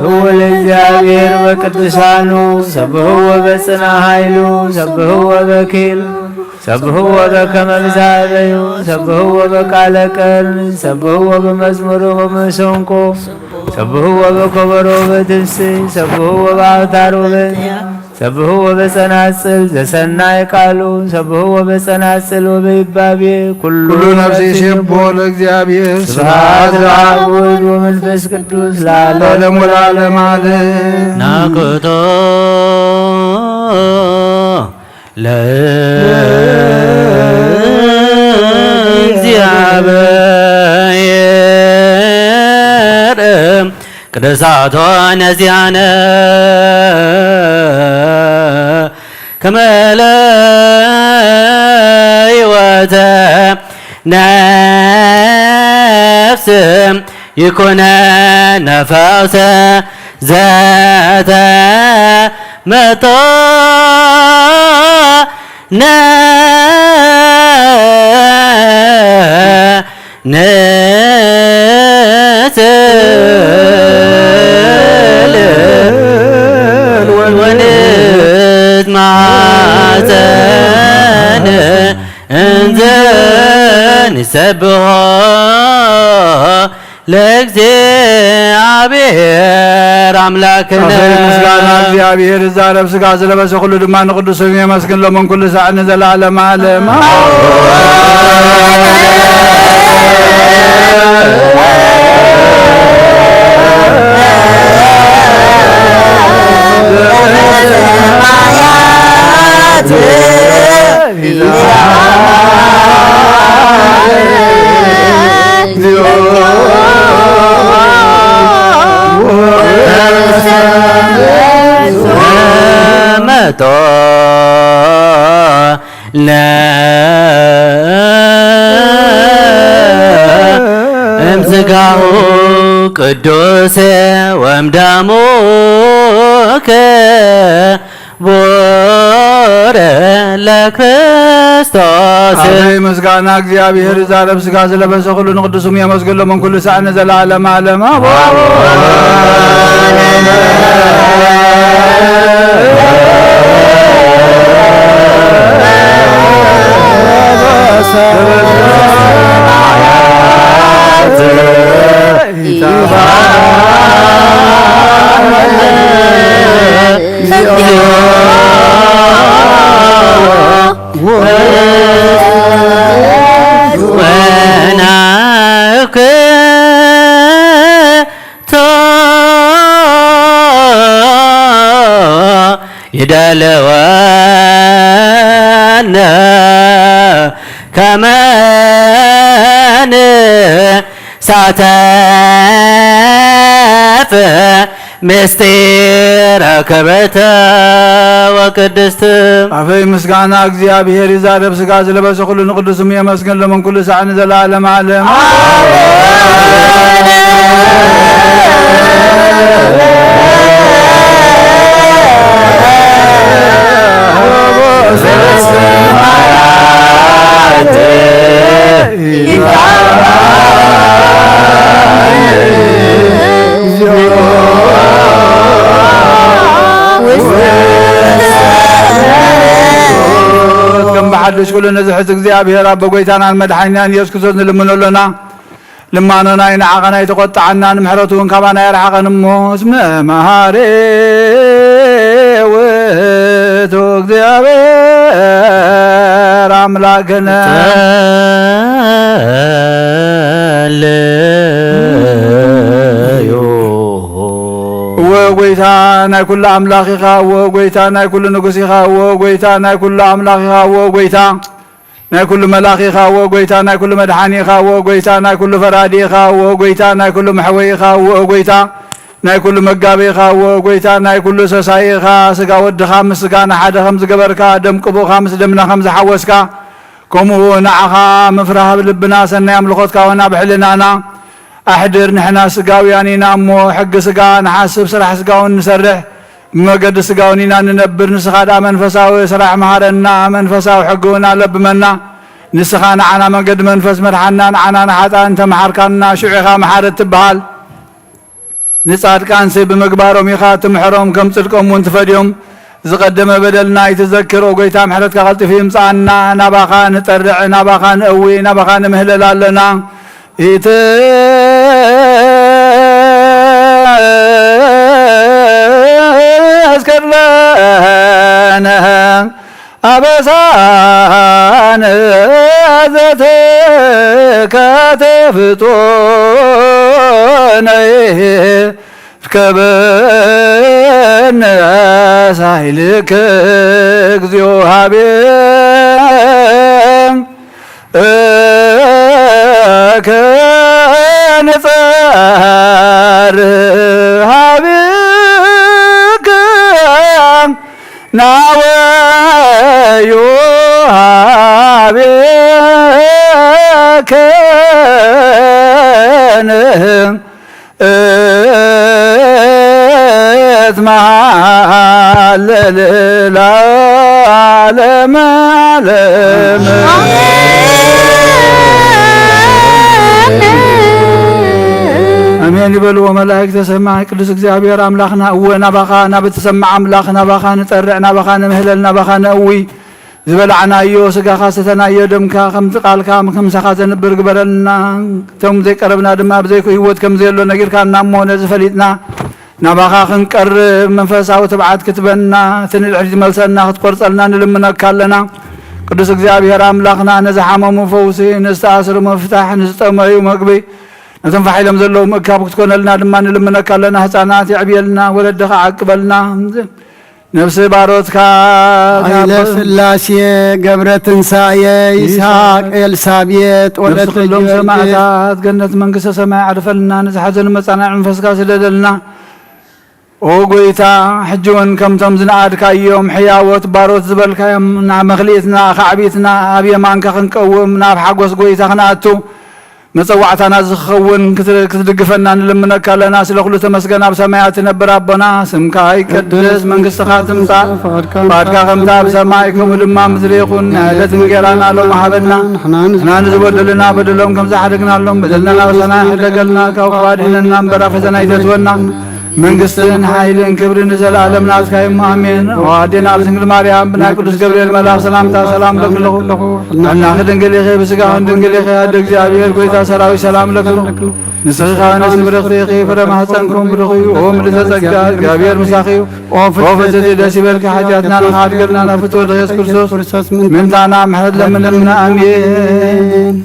ስብሐት ለእግዚአብሔር ቅዱሳኑ ሰብህዎ በጽና ኃይሉ ሰብህዎ በኪል ሰብህዎ በከመ ብዛበዩ ሰብህዎ በቃለ ቀርን ሰብህዎ በመዝሙር ወመሰንቆ ሰብህዎ በከበሮ በትፍስይ ሰብህዎ በአውታር ወበእዝያ ሰብህዎ በጸናጽል ዘሰናይ ቃሉ ሰብህዎ በጸናጽል ወበይባቤ ኩሉ ኩሉ ነፍስ ይሴብሖ ለእግዚአብሔር። ስብሐት ለአብ ወወልድ ወመንፈስ ቅዱስ ለዓለም ወለዓለመ ዓለም። ናኩቶ ለእግዚአብሔር ቅዱሳቶ ነዚያነ ከመ ለሕይወተ ነፍስ ይኩነነ ፈውሰ ዘተመጦ ነ ንስእል ወንትማጸን እንዘ ንሰብሖ ለእግዚአብሔር አምላክነ። ኣፈይ ምስጋና እግዚኣብሔር ይዛረብ ሥጋ ዝለበሰ ኩሉ ድማ ንቅዱስ ስም የመስግን ሎምን ኩሉ ሳዕ ንዘለዓለም ዓለም። መጦ ለእምስጋሁ ቅዱስ ወምደሙ ክቡር ለክርስቶስ። ኣፈይ ምስጋና እግዚኣብሔር ዛረብ ሥጋ ዝለበሰ ኩሉ ንቅዱስሙ የመስግን ሎምን ኩሉ ሳዕ ንዘለዓለም ዓለም። ኣቦ ይደልወነ ከመ ንሳተፍ ምስጢረ ክብርተ ወቅድስት። ኣፈይ ምስጋና እግዚኣብሔር ይዛረብ ሥጋ ዝለበሰ ኩሉ ንቅዱስሙ የመስግን ሎምን ኩሉ ሳዕ ንዘለዓለም ዓለም። ከም ብሓድሽ ኩሉ ነዚ ሕዚ እግዚኣብሔር ኣቦ ጐይታናን መድሓኒናን ኢየሱስ ክርስቶስ ንልምኖ ኣሎና። ልማኖና ይንዓቐና ኣይተቖጥዓና፣ ንምሕረቱ እውን ካባና የርሓቐን እሞ፣ እስመ መሃሪ ውእቱ እግዚኣብሔር ኣምላክነ። ጸልዩ። እወ ጐይታ ናይ ኩሉ ኣምላኽ ኢኻ፣ እወ ጐይታ ናይ ኩሉ ንጉስ ኢኻ፣ እወ ጐይታ ናይ ኩሉ ኣምላኽ ኢኻ፣ እወ ጐይታ ናይ ኩሉ መላኺ ኢኻ፣ እወ ጐይታ ናይ ኩሉ መድሓኒ ኢኻ፣ እወ ጐይታ ናይ ኩሉ ፈራዲ ኢኻ፣ እወ ጐይታ ናይ ኩሉ መሕወዪ ኢኻ፣ እወ ጐይታ ናይ ኩሉ መጋቢ ኢኻ፣ እወ ጐይታ ናይ ኩሉ ሰሳኢ ኢኻ። ስጋ ወድኻ ምስ ስጋና ሓደ ከም ዝገበርካ፣ ደም ቅቡእኻ ምስ ደምና ከም ዝሓወስካ፣ ከምኡ ንዓኻ ምፍራህ ኣብ ልብና፣ ሰናይ ኣምልኾትካ እውን ኣብ ሕልናና ኣሕድር። ንሕና ስጋውያን ኢና እሞ፣ ሕጊ ስጋ ንሓስብ፣ ስራሕ ስጋ እውን ንሰርሕ፣ ብመገዲ ስጋ እውን ኢና ንነብር። ንስኻ ደኣ መንፈሳዊ ስራሕ መሃረና፣ መንፈሳዊ ሕጊ እውን ኣለብመና። ንስኻ ንዓና መንገዲ መንፈስ ምርሓና፣ ንዓና ንሓጥኣን እንተ መሓርካና፣ ሽዑ ኢኻ መሓሪ እትበሃል። ንጻድቃንሲ ብምግባሮም ኢኻ ትምሕሮም፣ ከም ጽድቆም እውን ትፈድዮም። ዝቐደመ በደልና ኣይትዘክር፣ ኦ ጐይታ፣ ምሕረትካ ቀልጢፉ ይምጽኣና። ናባኻ ንጠርዕ፣ ናባኻ ንእዊ፣ ናባኻ ንምህለል ኣለና። ኢትስከር ለነ ኣበሳነ ዘትካተ ፍጡነ ርከበነ ሳይልከ እግዚኦ ሃቤ እከ ንጸር ሃቤከ ናወዮ ሃቤከ እትመሃለል ለዓለመ ዓለም። ኣሜን ይበልዎ መላእክተ ሰማይ። ቅዱስ እግዚኣብሔር ኣምላኽና፣ እወ ናባኻ፣ ናብ እትሰምዕ ኣምላኽ ናባኻ ንጠርዕ፣ ናባኻ ንምህለል፣ ናባኻ ነእዊ። ዝበላዕናዮ ስጋኻ፣ ዝሰተናዮ ደምካ፣ ከምቲ ቃልካ ምሳኻ ዘንብር ግበረልና። እቶም ዘይቀረብና ድማ ብዘይኮ ህይወት ከም ዘየሎ ነጊርካና እሞ፣ ነዚ ፈሊጥና ናባኻ ክንቀርብ መንፈሳዊ ትብዓት ክትበና፣ እቲ ንድሕሪት ዝመልሰና ክትቆርጸልና ንልምነካ ኣለና። ቅዱስ እግዚኣብሔር ኣምላኽና፣ ነዝሓመሙ ፈውሲ፣ ንዝተኣስሩ ምፍታሕ፣ ንዝጠመዩ መግቢ፣ ነቶም ፋሕ ኢሎም ዘለዉ ምእካብ ክትኮነልና ድማ ንልምነካ ኣለና። ህፃናት የዕብየልና፣ ወለድኻ ዓቅበልና። ነፍሲ ባሮትካ ኃይለ ሥላሴ ገብረ ትንሳኤ ይስሐቅ ኤልሳቤጥ ወለተ ነፍሲ ኩሎም ጊዮርጊስ ሰማዕታት ገነት መንግስተ ሰማይ ዓርፈልና። ንዝሓዘኑ መጻናዕ መንፈስካ ስደደልና። ኦ ጎይታ፣ ሕጂ እውን ከምቶም ዝነኣድካዮም ሕያዎት ባሮት ዝበልካዮም፣ ናብ መኽሊትና፣ ካዕቢትና፣ ኣብ የማንካ ክንቀውም፣ ናብ ሓጎስ ጎይታ ክንኣቱ፣ መጸዋዕታና ዝኸውን ክት-፣ ክትድግፈና ንልምነካ ኣለና። ስለ ኩሉ ተመስገን። ኣብ ሰማያት ትነብር ኣቦና፣ ስምካ ይቀደስ፣ መንግስትኻ ትምጻእ፣ ፍቃድካ ከምታ ኣብ ሰማይ ከምኡ ድማ ኣብ ምድሪ ይኹን። ናይ ዕለት እንጌራና ሎም ሃበና፣ ንሕና ንዝበደሉና በደሎም ከም ዝሓደግናሎም በደልና ናብሰና ይሕደገልና፣ ካብ ክፉ ኣድሕነና እምበር፣ ኣብ ፈተና ኣይተእትወና። መንግስትን ሓይልን ክብርን ንዘለኣለም ናትካ እዩ። ኣሜን። ኦ ኣዴና ድንግል ማርያም፣ ብናይ ቅዱስ ገብርኤል መልኣኽ ሰላምታ ሰላም እብለኪ ኣለኹ። ጥዕናኺ ድንግል ኢኺ፣ ብስጋኺ ድንግል ኢኺ። ኣደ እግዚኣብሔር፣ ጎይታ ሰራዊት፣ ሰላም እብለኪ ኣለኹ። ንስኺ ከኣ ንእስቲ ብርኽቲ ኢኺ፣ ፍረ ማህፀንኩም ብሩኽ እዩ። ኦ ምልዕተ ጸጋ፣ እግዚኣብሔር ምሳኺ እዩ። ኦ ፍጽሕቲ፣ ደስ ይበልኪ፣ ሓጢኣትና ንኽሓድገልና ናብ ፍትወ ኢየሱስ ክርስቶስ ምእንታና ምሕረት ለምንልና። ኣሜን።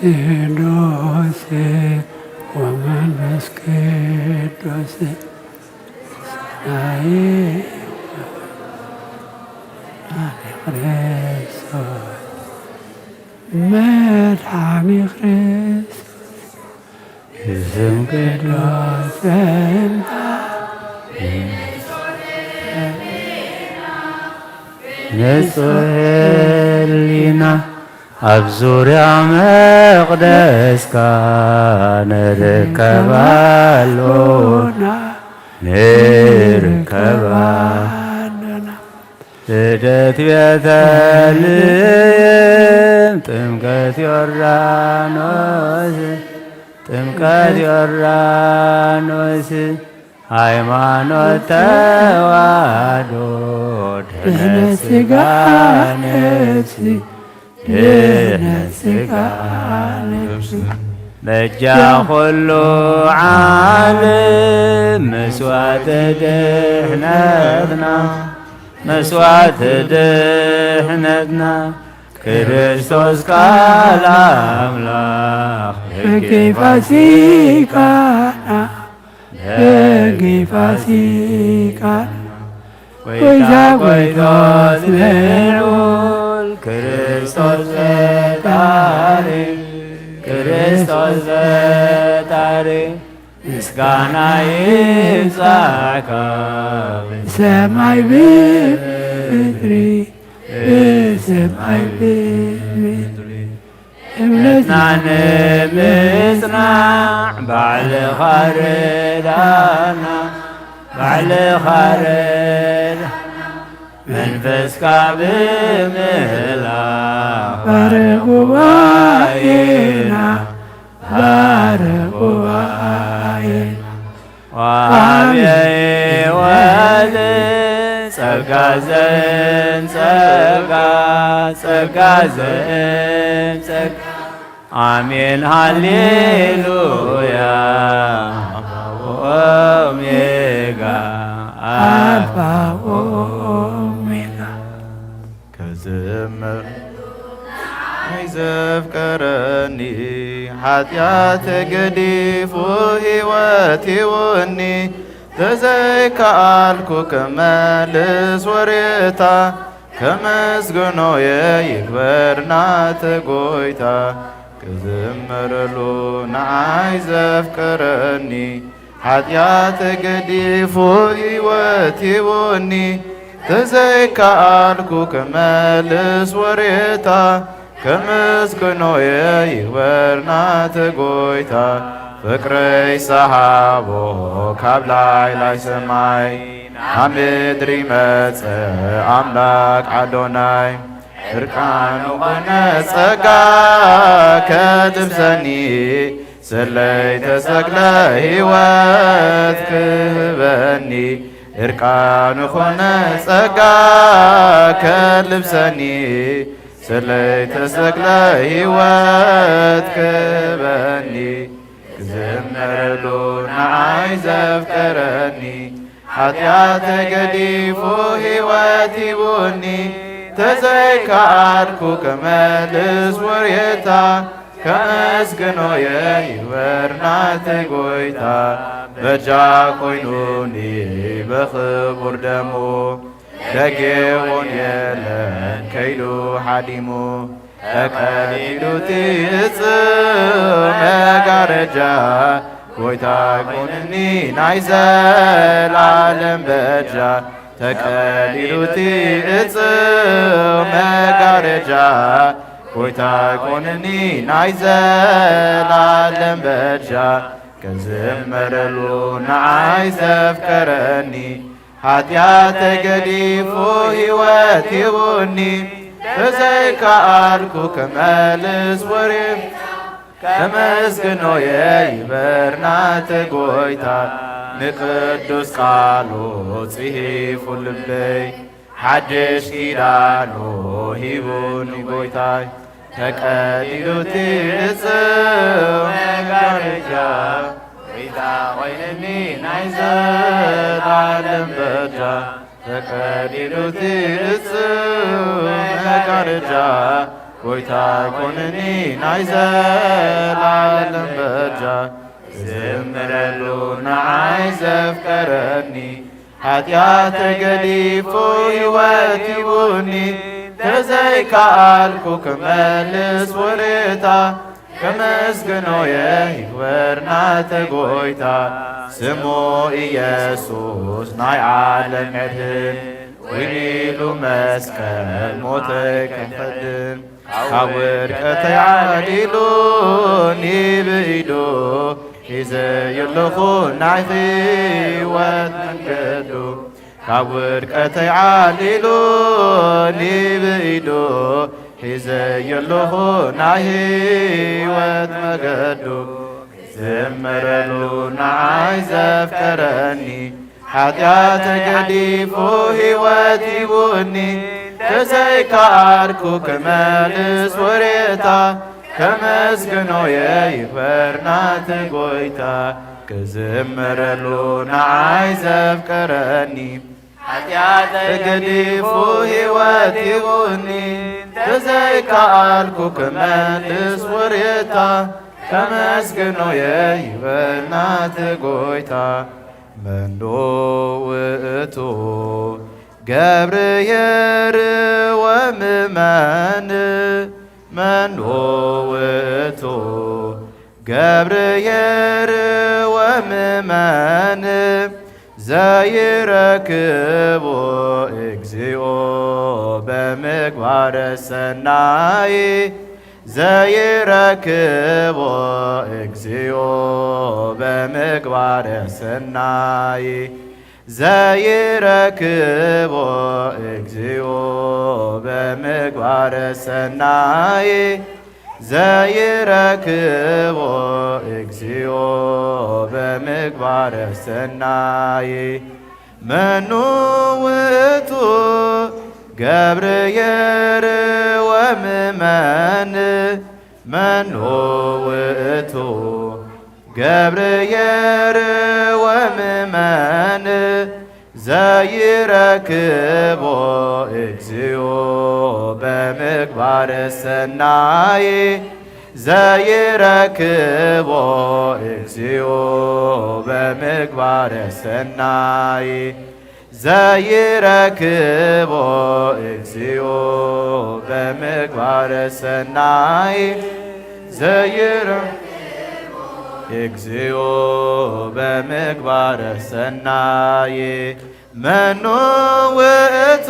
ቅዱስ ወመንፈስ ቅዱስ ሰናይ መድኃኔ ክርስቶስ መድኃኔ ክርስቶስ ስም ቅዱስ ንጹህ ህሊና ኣብ ዙርያ መቕደስካ ንርከብ ኣሎና፣ ንርከብ ኣሎና። ልደት ቤተልሔም፣ ጥምቀት ዮርዳኖስ፣ ጥምቀት ዮርዳኖስ፣ ሃይማኖት ተዋህዶ፣ ድሕነት ስጋ ነፍሲ፣ ድሕነት ስጋ ነፍሲ። በጃ ኩሉ ዓለም መስዋዕቲ ድሕነትና፣ መስዋዕቲ ድሕነትና፣ ክርስቶስ ቃል ኣምላኽ በጊ ፋሲካና፣ በጊ ፋሲካና። ጎይታ ጎይቶት ልዑል ክርስቶስ ፈጣሪ፣ ክርስቶስ ፈጣሪ፣ ምስጋና ይብጻሕካ ብሰማይ ብምድሪ፣ ብሰማይ ብምድሪ። እምነትና ንምጽናዕ ባዕልኻ ርዳና፣ ባዕልኻ ርዳና። መንፈስካ ብምህላው ባርኽ ጉባኤና፣ ባርኽ ጉባኤና። ወአብ ሕይወት ጸጋ ዘእም ጸጋ፣ ጸጋ ዘእም ጸጋ። ኣሜን ሃሌሉያ። ኣልፋ ኦሜጋ፣ ኣልፋ ኦሜጋ። ክዝምር ናይ ዘፍቀረኒ፣ ሓጢኣት ገዲፉ ህይወት ሂቡኒ፣ ተዘይከኣልኩ ክመልስ ወሬታ፣ ከመስግኖ እየ ይግበር ናተ ጎይታ። ክዝምረሉ ንዓይ ዘፍቀረኒ፣ ሓጢኣት ገዲፉ ህይወት ሂቡኒ፣ ተዘይከኣልኩ ክመልስ ወሬታ፣ ከመስግኖ እየ ይግበር ናተ ጎይታ። ፍቅረይ ሰሃቦ ካብ ላይ ላይ ሰማይ፣ ናብ ምድሪ መጸ ኣምላክ ኣዶናይ። ዕርቃኑ ኾነ ጸጋ ከልብሰኒ፣ ስለይ ተሰቅለ ህይወት ክህበኒ። ዕርቃኑ ኾነ ጸጋ ከልብሰኒ፣ ስለይ ተሰቅለ ህይወት ክህበኒ። ክዝመረሉ ንዓይ ዘፍቀረኒ፣ ሓጢኣተይ ገዲፉ ህይወት ሂቡኒ። ተዘይከኣልኩ ክመልስ ውሬታ፣ ከመስግኖ እየ ይግበር ናተይ ጎይታ። በጃ ኮይኑኒ ብኽቡር ደሙ፣ ደጌውን የለን ከይዱ ሓዲሙ። ተቀዲዱ እቲ እጽ መጋረጃ፣ ጎይታ ኮንኒ ናይ ዘላለም በጃ። ተቀዲዱ እቲ እጽ መጋረጃ፣ ጎይታ ኮንኒ ናይ ዘላለም በጃ። ክዝመረሉ ንዓይ ዘፍቀረኒ፣ ሓጢኣተይ ገዲፉ ህይወት ሂቡኒ። ተዘይከኣልኩ ክመልስ ውሬታ፣ ከመስግኖ እየ ይግበር ናተይ ጎይታ። ንቅዱስ ቃሉ ጽሒፉ ልበይ፣ ሓድሽ ኪዳኑ ሂቡኒ ጎይታይ። ተቀዲዱ እቲ እጽ መጋረጃ፣ ጎይታ ኮይንኒ ናይ ዘላለም በጃ። ተቀዲዱ እቲ እጽ መጋረጃ፣ ጎይታ ኮይንኒ ናይ ዘላለም በጃ። ክዝምረሉ ንዓይ ዘፍቀረኒ፣ ሓጢኣተይ ገዲፉ ህይወት ሂቡኒ። ተዘይከኣልኩ ክመልስ ውሬታ፣ ከመስግኖ እየ ይግበር ናተይ ጎይታ። ስሙ ኢየሱስ ናይ ዓለም መድህን፣ ወይን ኢሉ መስቀል ሞተይ ከይከድን፣ ካብ ውድቀተይ ዓሊሉኒ ብኢዱ፣ ሒዘዮ ኣለኹ ናይ ህይወት መንገዱ። ካብ ውድቀተይ ዓሊሉኒ ብኢዱ፣ ሒዘዮ ኣለኹ ናይ ህይወት መገዱ። ዝምረሉ ንዓይ ዘፍቀረኒ፣ ሓጢኣተይ ገዲፉ ህይወት ሂቡኒ። እንተዘይከኣልኩ ክመልስ ውሬታ፣ ከመስግኖ እየ ይኽበር ናቲ ጎይታ። ክዝምረሉ ንዓይ ዘፍቀረኒ፣ ሓጢኣተይ ገዲፉ ህይወት ሂቡኒ። እንተዘይከኣልኩ ክመልስ ውሬታ፣ ከመስግኖ እየ ይኽበር ናቲ ጎይታ። መኑ ውእቱ ገብርኄር ወምመን፣ መኑ ውእቱ ገብርኄር ወምመን፣ ዘይረክቦ እግዚኦ በምግባረ ሰናይ፣ ዘይረክቦ እግዚኦ በምግባረ ሰናይ፣ ዘይረክቦ እግዚኦ በምግባረ ሰናይ፣ ዘይረክቦ እግዚኦ በምግባረ ሰናይ። መኑ ውእቱ ገብርኄር ወምመን፣ መኑ ውእቱ ገብርኄር ወምመን፣ ዘይረክቦ እግዚኦ በምግባረ ሰናይ፣ ዘይረክቦ እግዚኦ በምግባረ ሰናይ፣ ዘይረክቦ እግዚኦ በምግባረ ሰናይ፣ ዘይረ እግዚኦ በምግባረ ሰናይ። መኑ ውእቱ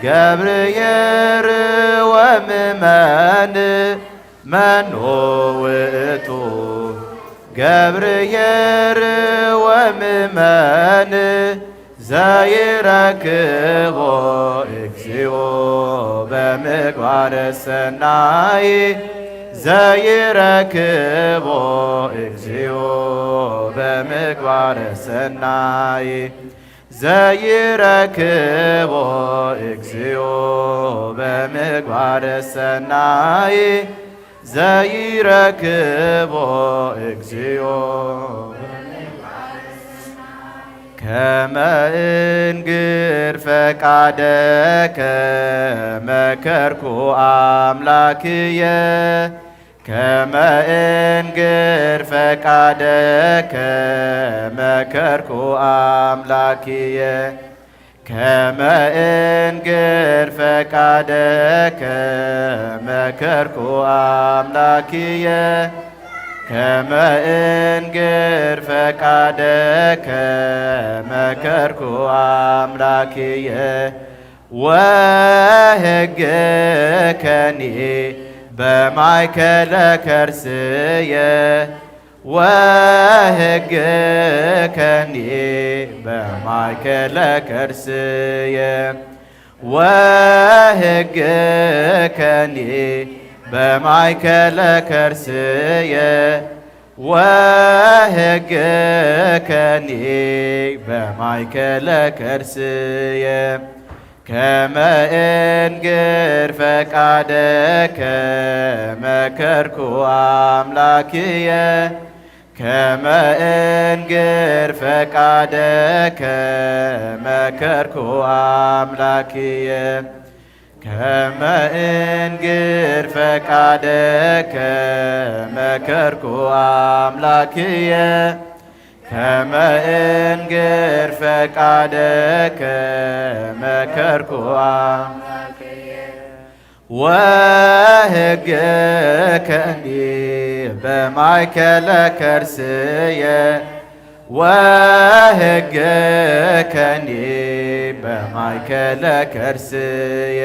ገብርኄር ወምመን፣ መኑ ውእቱ ገብርኄር ወምመን፣ ዘይረክቦ እግዚኦ በምግባረ ሰናይ፣ ዘይረክቦ እግዚኦ በምግባረ ሰናይ፣ ዘይረክቦ እግዚኦ በምግባረ ሰናይ፣ ዘይረክቦ እግዚኦ። ከመ እንግር ፈቃደከ መከርኩ አምላክየ፣ ከመ እንግር ፈቃደከ መከርኩ አምላክየ። ከመ እንግር ፈቃደከ መከርኩ አምላክየ፣ ከመ እንግር ፈቃደከ መከርኩ አምላክየ። ወሕግከኒ በማእከለ ከርስየ፣ ወሕግከኒ በማእከለ ከርስየ፣ ወሕግከኒ በማእከለ ከርስየ፣ ወሕግከኒ በማእከለ ከርስየ። ከመ እንግር ፈቃደከ መከርኩ አምላክየ፣ ከመ እንግር ፈቃደከ መከርኩ አምላክየ፣ ከመ እንግር ፈቃደከ መከርኩ አምላክየ፣ ከመ እንግር ፈቃደከ መከርኩ አምላክየ። ወሕግከኒ በማእከለ ከርስየ፣ ወሕግከኒ በማእከለ ከርስየ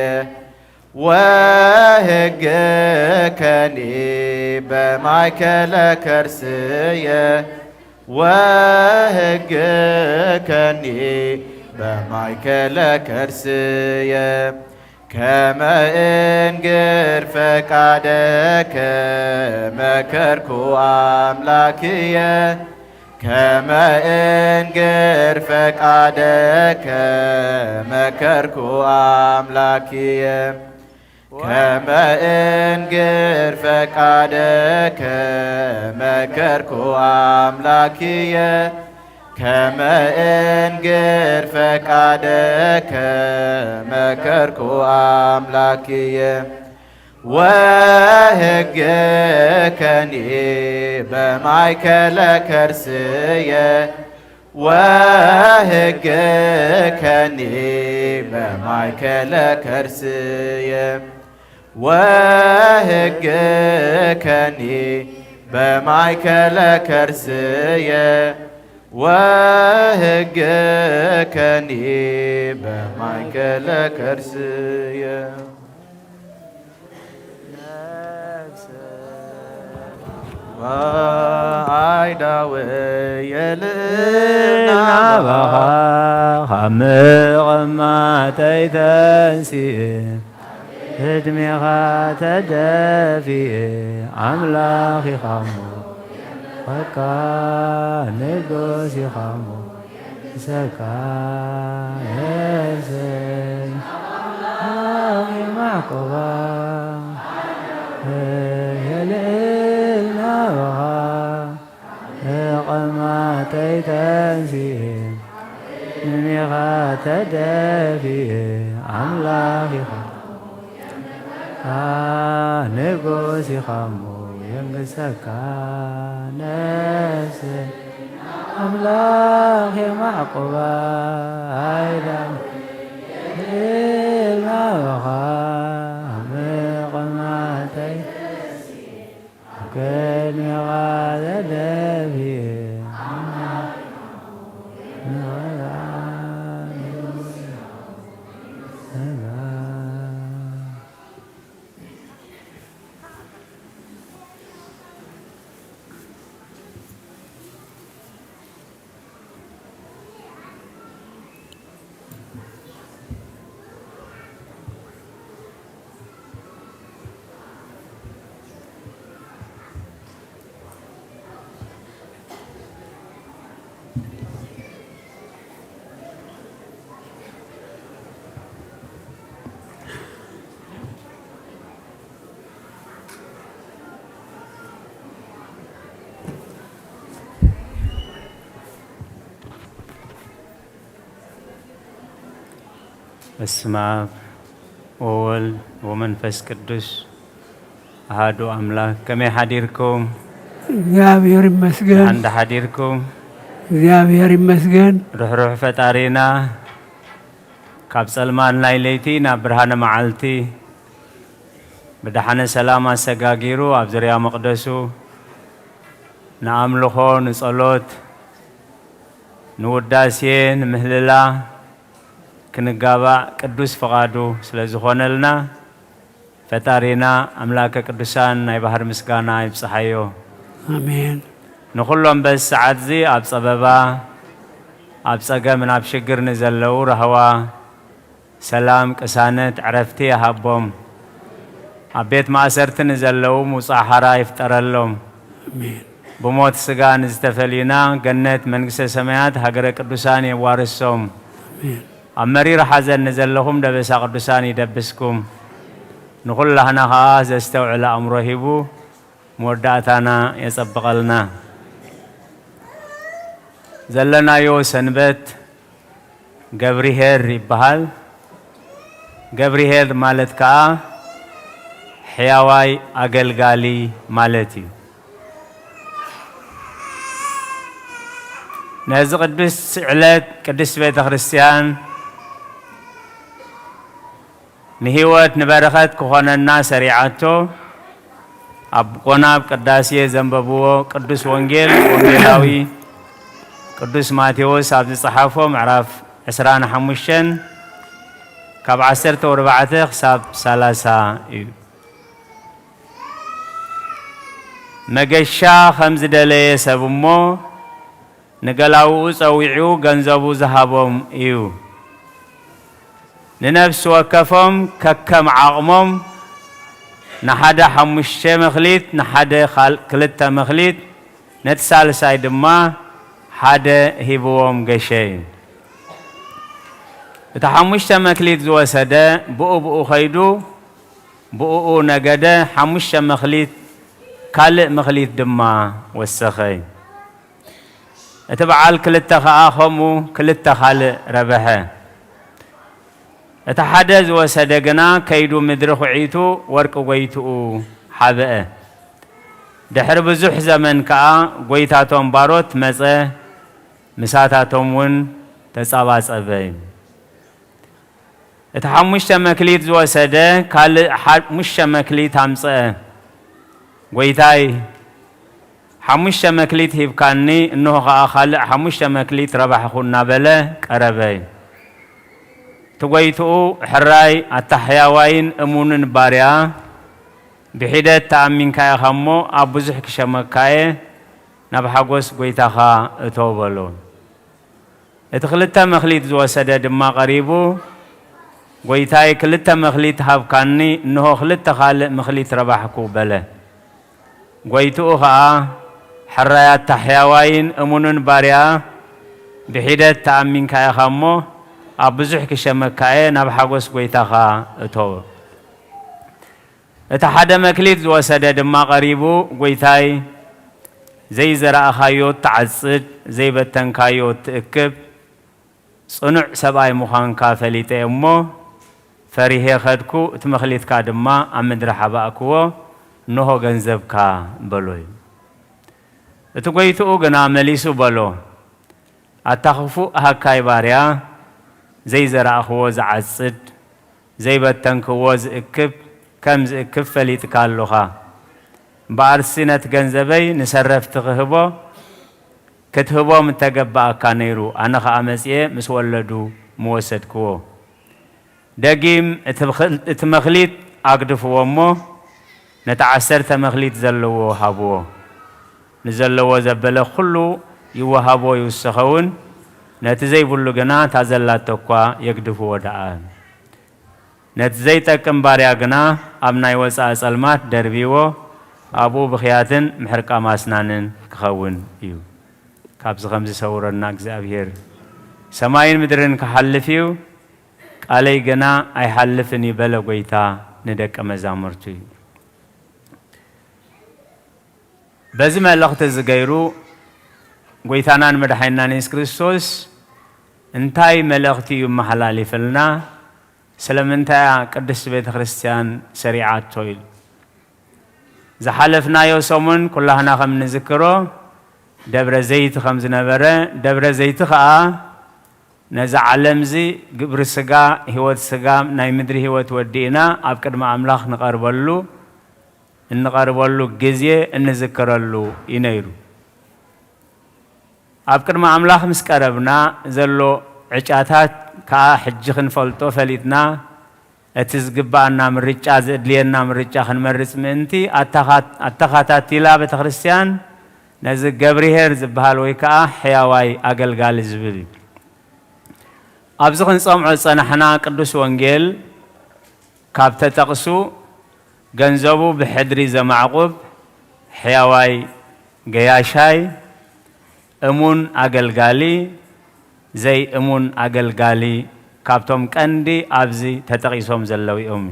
ወህግከኒ በማእከለ ከርስየ ወህግከኒ በማእከለ ከርስየ ከመ እንግር ፈቃደከ መከርኩ ኣምላክየ ከመ እንግር ፈቃደከ መከርኩ ኣምላክየ ከመ እንግር ፈቃደከ መከርኩ ኣምላክየ ከመ እንግር ፈቃደከ መከርኩ ኣምላክየ ወህግከኒ በማእከለ ከርስየ ወህግከኒ በማእከለ ከርስየ ወህግከኒ በማእከለ ከርስየ ወህግከኒ በማእከለ ከርስየ ነፍሰ ወኣይዳወ የልናባኻ ካብ ምቕማጠይ ተንሲእ ቅድሜኻ ተደፊኤ ኣምላኽ ኢኻሞ ኸካ ንጉስ ኢኻሞ ሰካ ነፍሰይ ኣምላኽ የማዕቆባ የልዕል ናባኻ እቐማጠይ ተንሲኤ ንሜኻ ተደፊኤ ኣምላኽ ኢኻ ንጉስ ኢኻሞ የንግሰካ ነፍሰይ ኣምላኽ የማዕቆባ ኣይዳ ናባኻ ምቕማጠይ ቅድሜኻ ተደፊኤ በስመ አብ ወወልድ ወመንፈስ ቅዱስ ኣሃዱ ኣምላክ። ከመይ ሓዲርኩም? እግዚኣብሔር ይመስገን። ደሓን ዶ ሓዲርኩም? እግዚኣብሔር ይመስገን። ርሕሩሕ ፈጣሪና ካብ ጸልማት ናይ ለይቲ ናብ ብርሃነ መዓልቲ ብደሓነ ሰላም ኣሰጋጊሩ ኣብ ዙርያ መቕደሱ ንኣምልኾ፣ ንጸሎት፣ ንውዳሴ፣ ንምህልላ ክንጋባእ ቅዱስ ፍቓዱ ስለ ዝኾነልና ፈጣሪና ኣምላከ ቅዱሳን ናይ ባህር ምስጋና ይብጽሓዮ። ኣሜን። ንኹሎም በዚ ሰዓትዚ ኣብ ጸበባ፣ ኣብ ጸገምን ኣብ ሽግር ንዘለዉ ራህዋ፣ ሰላም፣ ቅሳነት፣ ዕረፍቲ ይሃቦም። ኣብ ቤት ማእሰርቲ ንዘለዉ ምውጻእ ሓራ ይፍጠረሎም። ኣሜን። ብሞት ስጋ ንዝተፈልዩና ገነት መንግስተ ሰማያት ሃገረ ቅዱሳን የዋርሶም። ኣሜን። ኣብ መሪር ሓዘን ንዘለኹም ደበሳ ቅዱሳን ይደብስኩም። ንኹላህና ኸኣ ዘስተውዕል ኣእምሮ ሂቡ መወዳእታና የጸብቐልና። ዘለናዮ ሰንበት ገብርኄር ይበሃል። ገብርኄር ማለት ከኣ ሕያዋይ ኣገልጋሊ ማለት እዩ። ነዚ ቅዱስ ዕለት ቅድስት ቤተ ክርስቲያን ንህይወት ንበረኸት ክኾነና ሰሪዓቶ ኣብ ቆናብ ቅዳሴ ዘንበብዎ ቅዱስ ወንጌል ወንጌላዊ ቅዱስ ማቴዎስ ኣብ ዝጸሓፎ ምዕራፍ ዕስራን ሓሙሽተን ካብ ዓሰርተ ኣርባዕተ ክሳብ ሰላሳ እዩ። መገሻ ከም ዝደለየ ሰብ እሞ ንገላውኡ ጸዊዑ ገንዘቡ ዝሃቦም እዩ። ንነፍሲ ወከፎም ከከም ዓቕሞም ንሓደ ሓሙሽተ መኽሊት፣ ንሓደ ካል-፣ ክልተ መኽሊት፣ ነቲ ሳልሳይ ድማ ሓደ ሂብዎም ገሸ እዩ። እቲ ሓሙሽተ መክሊት ዝወሰደ ብኡ ብኡ ኸይዱ ብኡኡ ነገደ፣ ሓሙሽተ መኽሊት ካልእ መኽሊት ድማ ወሰኸ። እቲ በዓል ክልተ ኸኣ ኸምኡ ክልተ ካልእ ረበሐ። እቲ ሓደ ዝወሰደ ግና ከይዱ ምድሪ ኹዒቱ ወርቂ ጐይትኡ ሓብአ። ድሕሪ ብዙሕ ዘመን ከኣ ጐይታቶም ባሮት መጸ፣ ምሳታቶም እውን ተጻባጸበ። እቲ ሓሙሽተ መክሊት ዝወሰደ ካልእ ሓሙሽተ መክሊት ኣምጽአ። ጐይታይ፣ ሓሙሽተ መክሊት ሂብካኒ፣ እንሆ ኸኣ ካልእ ሓሙሽተ መክሊት ረባሕኹ እናበለ ቀረበ። እቲ ጐይትኡ፣ ሕራይ ኣታ ሕያዋይን እሙንን ባርያ፣ ብሒደት ተኣሚንካ ኢኻ እሞ ኣብ ብዙሕ ክሸመካ እየ፣ ናብ ሓጎስ ጐይታኻ እቶ በሎ። እቲ ክልተ መኽሊት ዝወሰደ ድማ ቀሪቡ፣ ጐይታይ፣ ክልተ መኽሊት ሃብካኒ፣ እንሆ ክልተ ካልእ መኽሊት ረባሕኩ በለ። ጐይትኡ ኸኣ፣ ሕራይ ኣታ ሕያዋይን እሙንን ባርያ፣ ብሒደት ተኣሚንካ ኢኻ እሞ ኣብ ብዙሕ ክሸመካ እየ፣ ናብ ሓጎስ ጐይታኻ እቶ። እቲ ሓደ መክሊት ዝወሰደ ድማ ቀሪቡ፣ ጐይታይ፣ ዘይዘራእኻዮ እትዓጽድ፣ ዘይበተንካዮ እትእክብ፣ ጽኑዕ ሰብኣይ ምዃንካ ፈሊጠ እሞ፣ ፈሪሄ ኸድኩ፣ እቲ መኽሊትካ ድማ ኣብ ምድሪ ሓባእክዎ፣ እንሆ ገንዘብካ በሎ እዩ። እቲ ጐይትኡ ግና መሊሱ በሎ፣ ኣታ ኽፉእ ሃካይ ባርያ፣ ዘይዘራእኽዎ ዝዓጽድ፣ ዘይበተንክዎ ዝእክብ፣ ከም ዝእክብ ፈሊጥካ ኣሎኻ። እምበኣርሲ ነቲ ገንዘበይ ንሰረፍቲ ክህቦ፣ ክትህቦ ምተገባኣካ ነይሩ፣ ኣነ ኸኣ መጺኤ ምስ ወለዱ ምወሰድክዎ። ደጊም እቲ ብኽል-፣ እቲ መኽሊት ኣግድፍዎ እሞ፣ ነቲ ዓሰርተ መኽሊት ዘለዎ ሃብዎ። ንዘለዎ ዘበለ ኹሉ ይወሃቦ ይውሰኸውን፣ ነቲ ዘይብሉ ግና እታ ዘላቶ እኳ የግድፍዎ ደኣ። ነቲ ዘይጠቅም ባርያ ግና ኣብ ናይ ወጻኢ ጸልማት ደርብይዎ፣ ኣብኡ ብኽያትን ምሕርቃም ኣስናንን ክኸውን እዩ። ካብዚ ኸምዚ ሰውረና እግዚኣብሔር። ሰማይን ምድርን ክሓልፍ እዩ፣ ቃለይ ግና ኣይሓልፍን እዩ በለ ጐይታ ንደቀ መዛሙርቱ እዩ። በዚ መልእኽቲ እዚ ገይሩ ጐይታናን መድሓኒናን የሱስ ክርስቶስ እንታይ መልእኽቲ እዩ መሓላሊፍልና? ስለምንታይ እያ ቅድስቲ ቤተ ክርስቲያን ሰሪዓቶ? ኢሉ ዝሓለፍናዮ ሰሙን ኩላህና ከም እንዝክሮ ደብረ ዘይቲ ከም ዝነበረ፣ ደብረ ዘይቲ ኸኣ ነዛ ዓለምዚ ግብሪ ስጋ፣ ህይወት ስጋ፣ ናይ ምድሪ ህይወት ወዲእና ኣብ ቅድሚ ኣምላኽ ንቐርበሉ፣ እንቐርበሉ ግዜ እንዝክረሉ እዩ ነይሩ። ኣብ ቅድሚ ኣምላኽ ምስ ቀረብና ዘሎ ዕጫታት ከኣ ሕጂ ክንፈልጦ ፈሊጥና፣ እቲ ዝግብኣና ምርጫ፣ ዘድልየና ምርጫ ክንመርጽ ምእንቲ፣ ኣተኻት-፣ ኣተኻታቲላ ቤተ ክርስቲያን ነዚ ገብርኄር ዝበሃል ወይ ከኣ ሕያዋይ ኣገልጋሊ ዝብል እዩ። ኣብዚ ክንጸምዖ ዝጸናሕና ቅዱስ ወንጌል ካብ ተጠቕሱ፣ ገንዘቡ ብሕድሪ ዘማዕቁብ ሕያዋይ ገያሻይ፣ እሙን ኣገልጋሊ፣ ዘይእሙን ኣገልጋሊ፣ ካብቶም ቀንዲ ኣብዚ ተጠቒሶም ዘለዉ እዮም።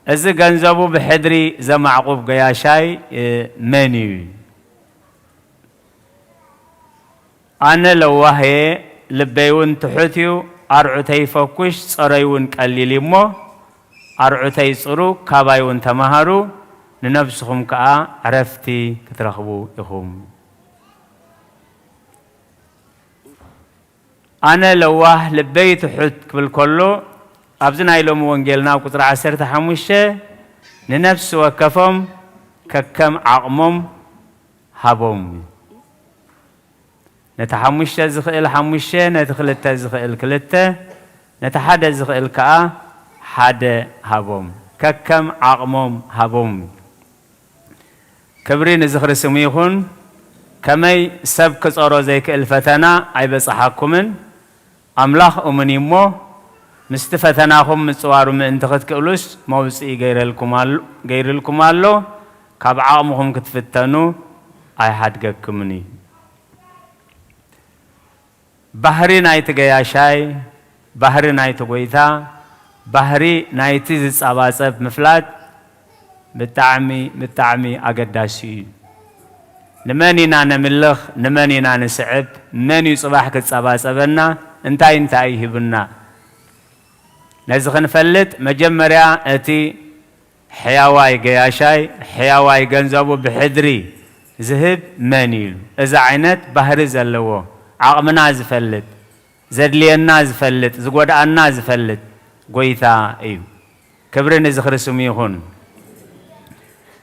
እዚ ገንዘቡ ብሕድሪ ዘማዕቁብ ገያሻይ፣ እ፣ መን እዩ? ኣነ ለዋህ እየ፣ ልበይ እውን ትሑት እዩ፣ ኣርዑተይ ፈኩሽ፣ ጸሮይ እውን ቀሊል እዩ እሞ፣ ኣርዑተይ ጽሩ፣ ካባይ እውን ተማሃሩ፣ ንነብስኹም ከኣ ዕረፍቲ ክትረኽቡ ኢኹም። ኣነ ለዋህ፣ ልበይ ትሑት ክብል ከሎ፣ ኣብዚ ናይ ሎሚ ወንጌልና ኣብ ቁጽሪ ዓሰርተ ሓሙሽተ፣ ንነፍሲ ወከፎም ከከም ዓቕሞም ሃቦም። ነቲ ሓሙሽተ ዝኽእል ሓሙሽተ፣ ነቲ ክልተ ዝኽእል ክልተ፣ ነቲ ሓደ ዝኽእል ከኣ ሓደ ሃቦም። ከከም ዓቕሞም ሃቦም። ክብሪ ንዝኽሪ ስሙ ይኹን። ከመይ ሰብ ክጾሮ ዘይክእል ፈተና ኣይበጽሓኩምን። ኣምላኽ እሙን እዩ እሞ፣ ምስቲ ፈተናኹም ምጽዋሩ ምእንቲ ክትክእሉስ መውጽኢ ገይረልኩም ኣሎ-፣ ገይርልኩም ኣሎ። ካብ ዓቕምኹም ክትፍተኑ ኣይሓድገኩምን እዩ። ባህሪ ናይቲ ገያሻይ፣ ባህሪ ናይቲ ጎይታ፣ ባህሪ ናይቲ ዝጸባጸብ ምፍላጥ ብጣዕሚ፣ ብጣዕሚ ኣገዳሲ እዩ። ንመን ኢና ነምልኽ? ንመን ኢና ንስዕብ? መን እዩ ጽባሕ ክጸባጸበና? እንታይ እንታይ እዩ ሂቡና? ነዚ ክንፈልጥ መጀመርያ እቲ ሕያዋይ ገያሻይ፣ ሕያዋይ ገንዘቡ ብሕድሪ ዝህብ መን እዩ? እዚ ዓይነት ባህሪ ዘለዎ፣ ዓቕምና ዝፈልጥ፣ ዘድልየና ዝፈልጥ፣ ዝጎድኣና ዝፈልጥ ጎይታ እዩ። ክብሪ ንዝኽሪ ስሙ ይኹን።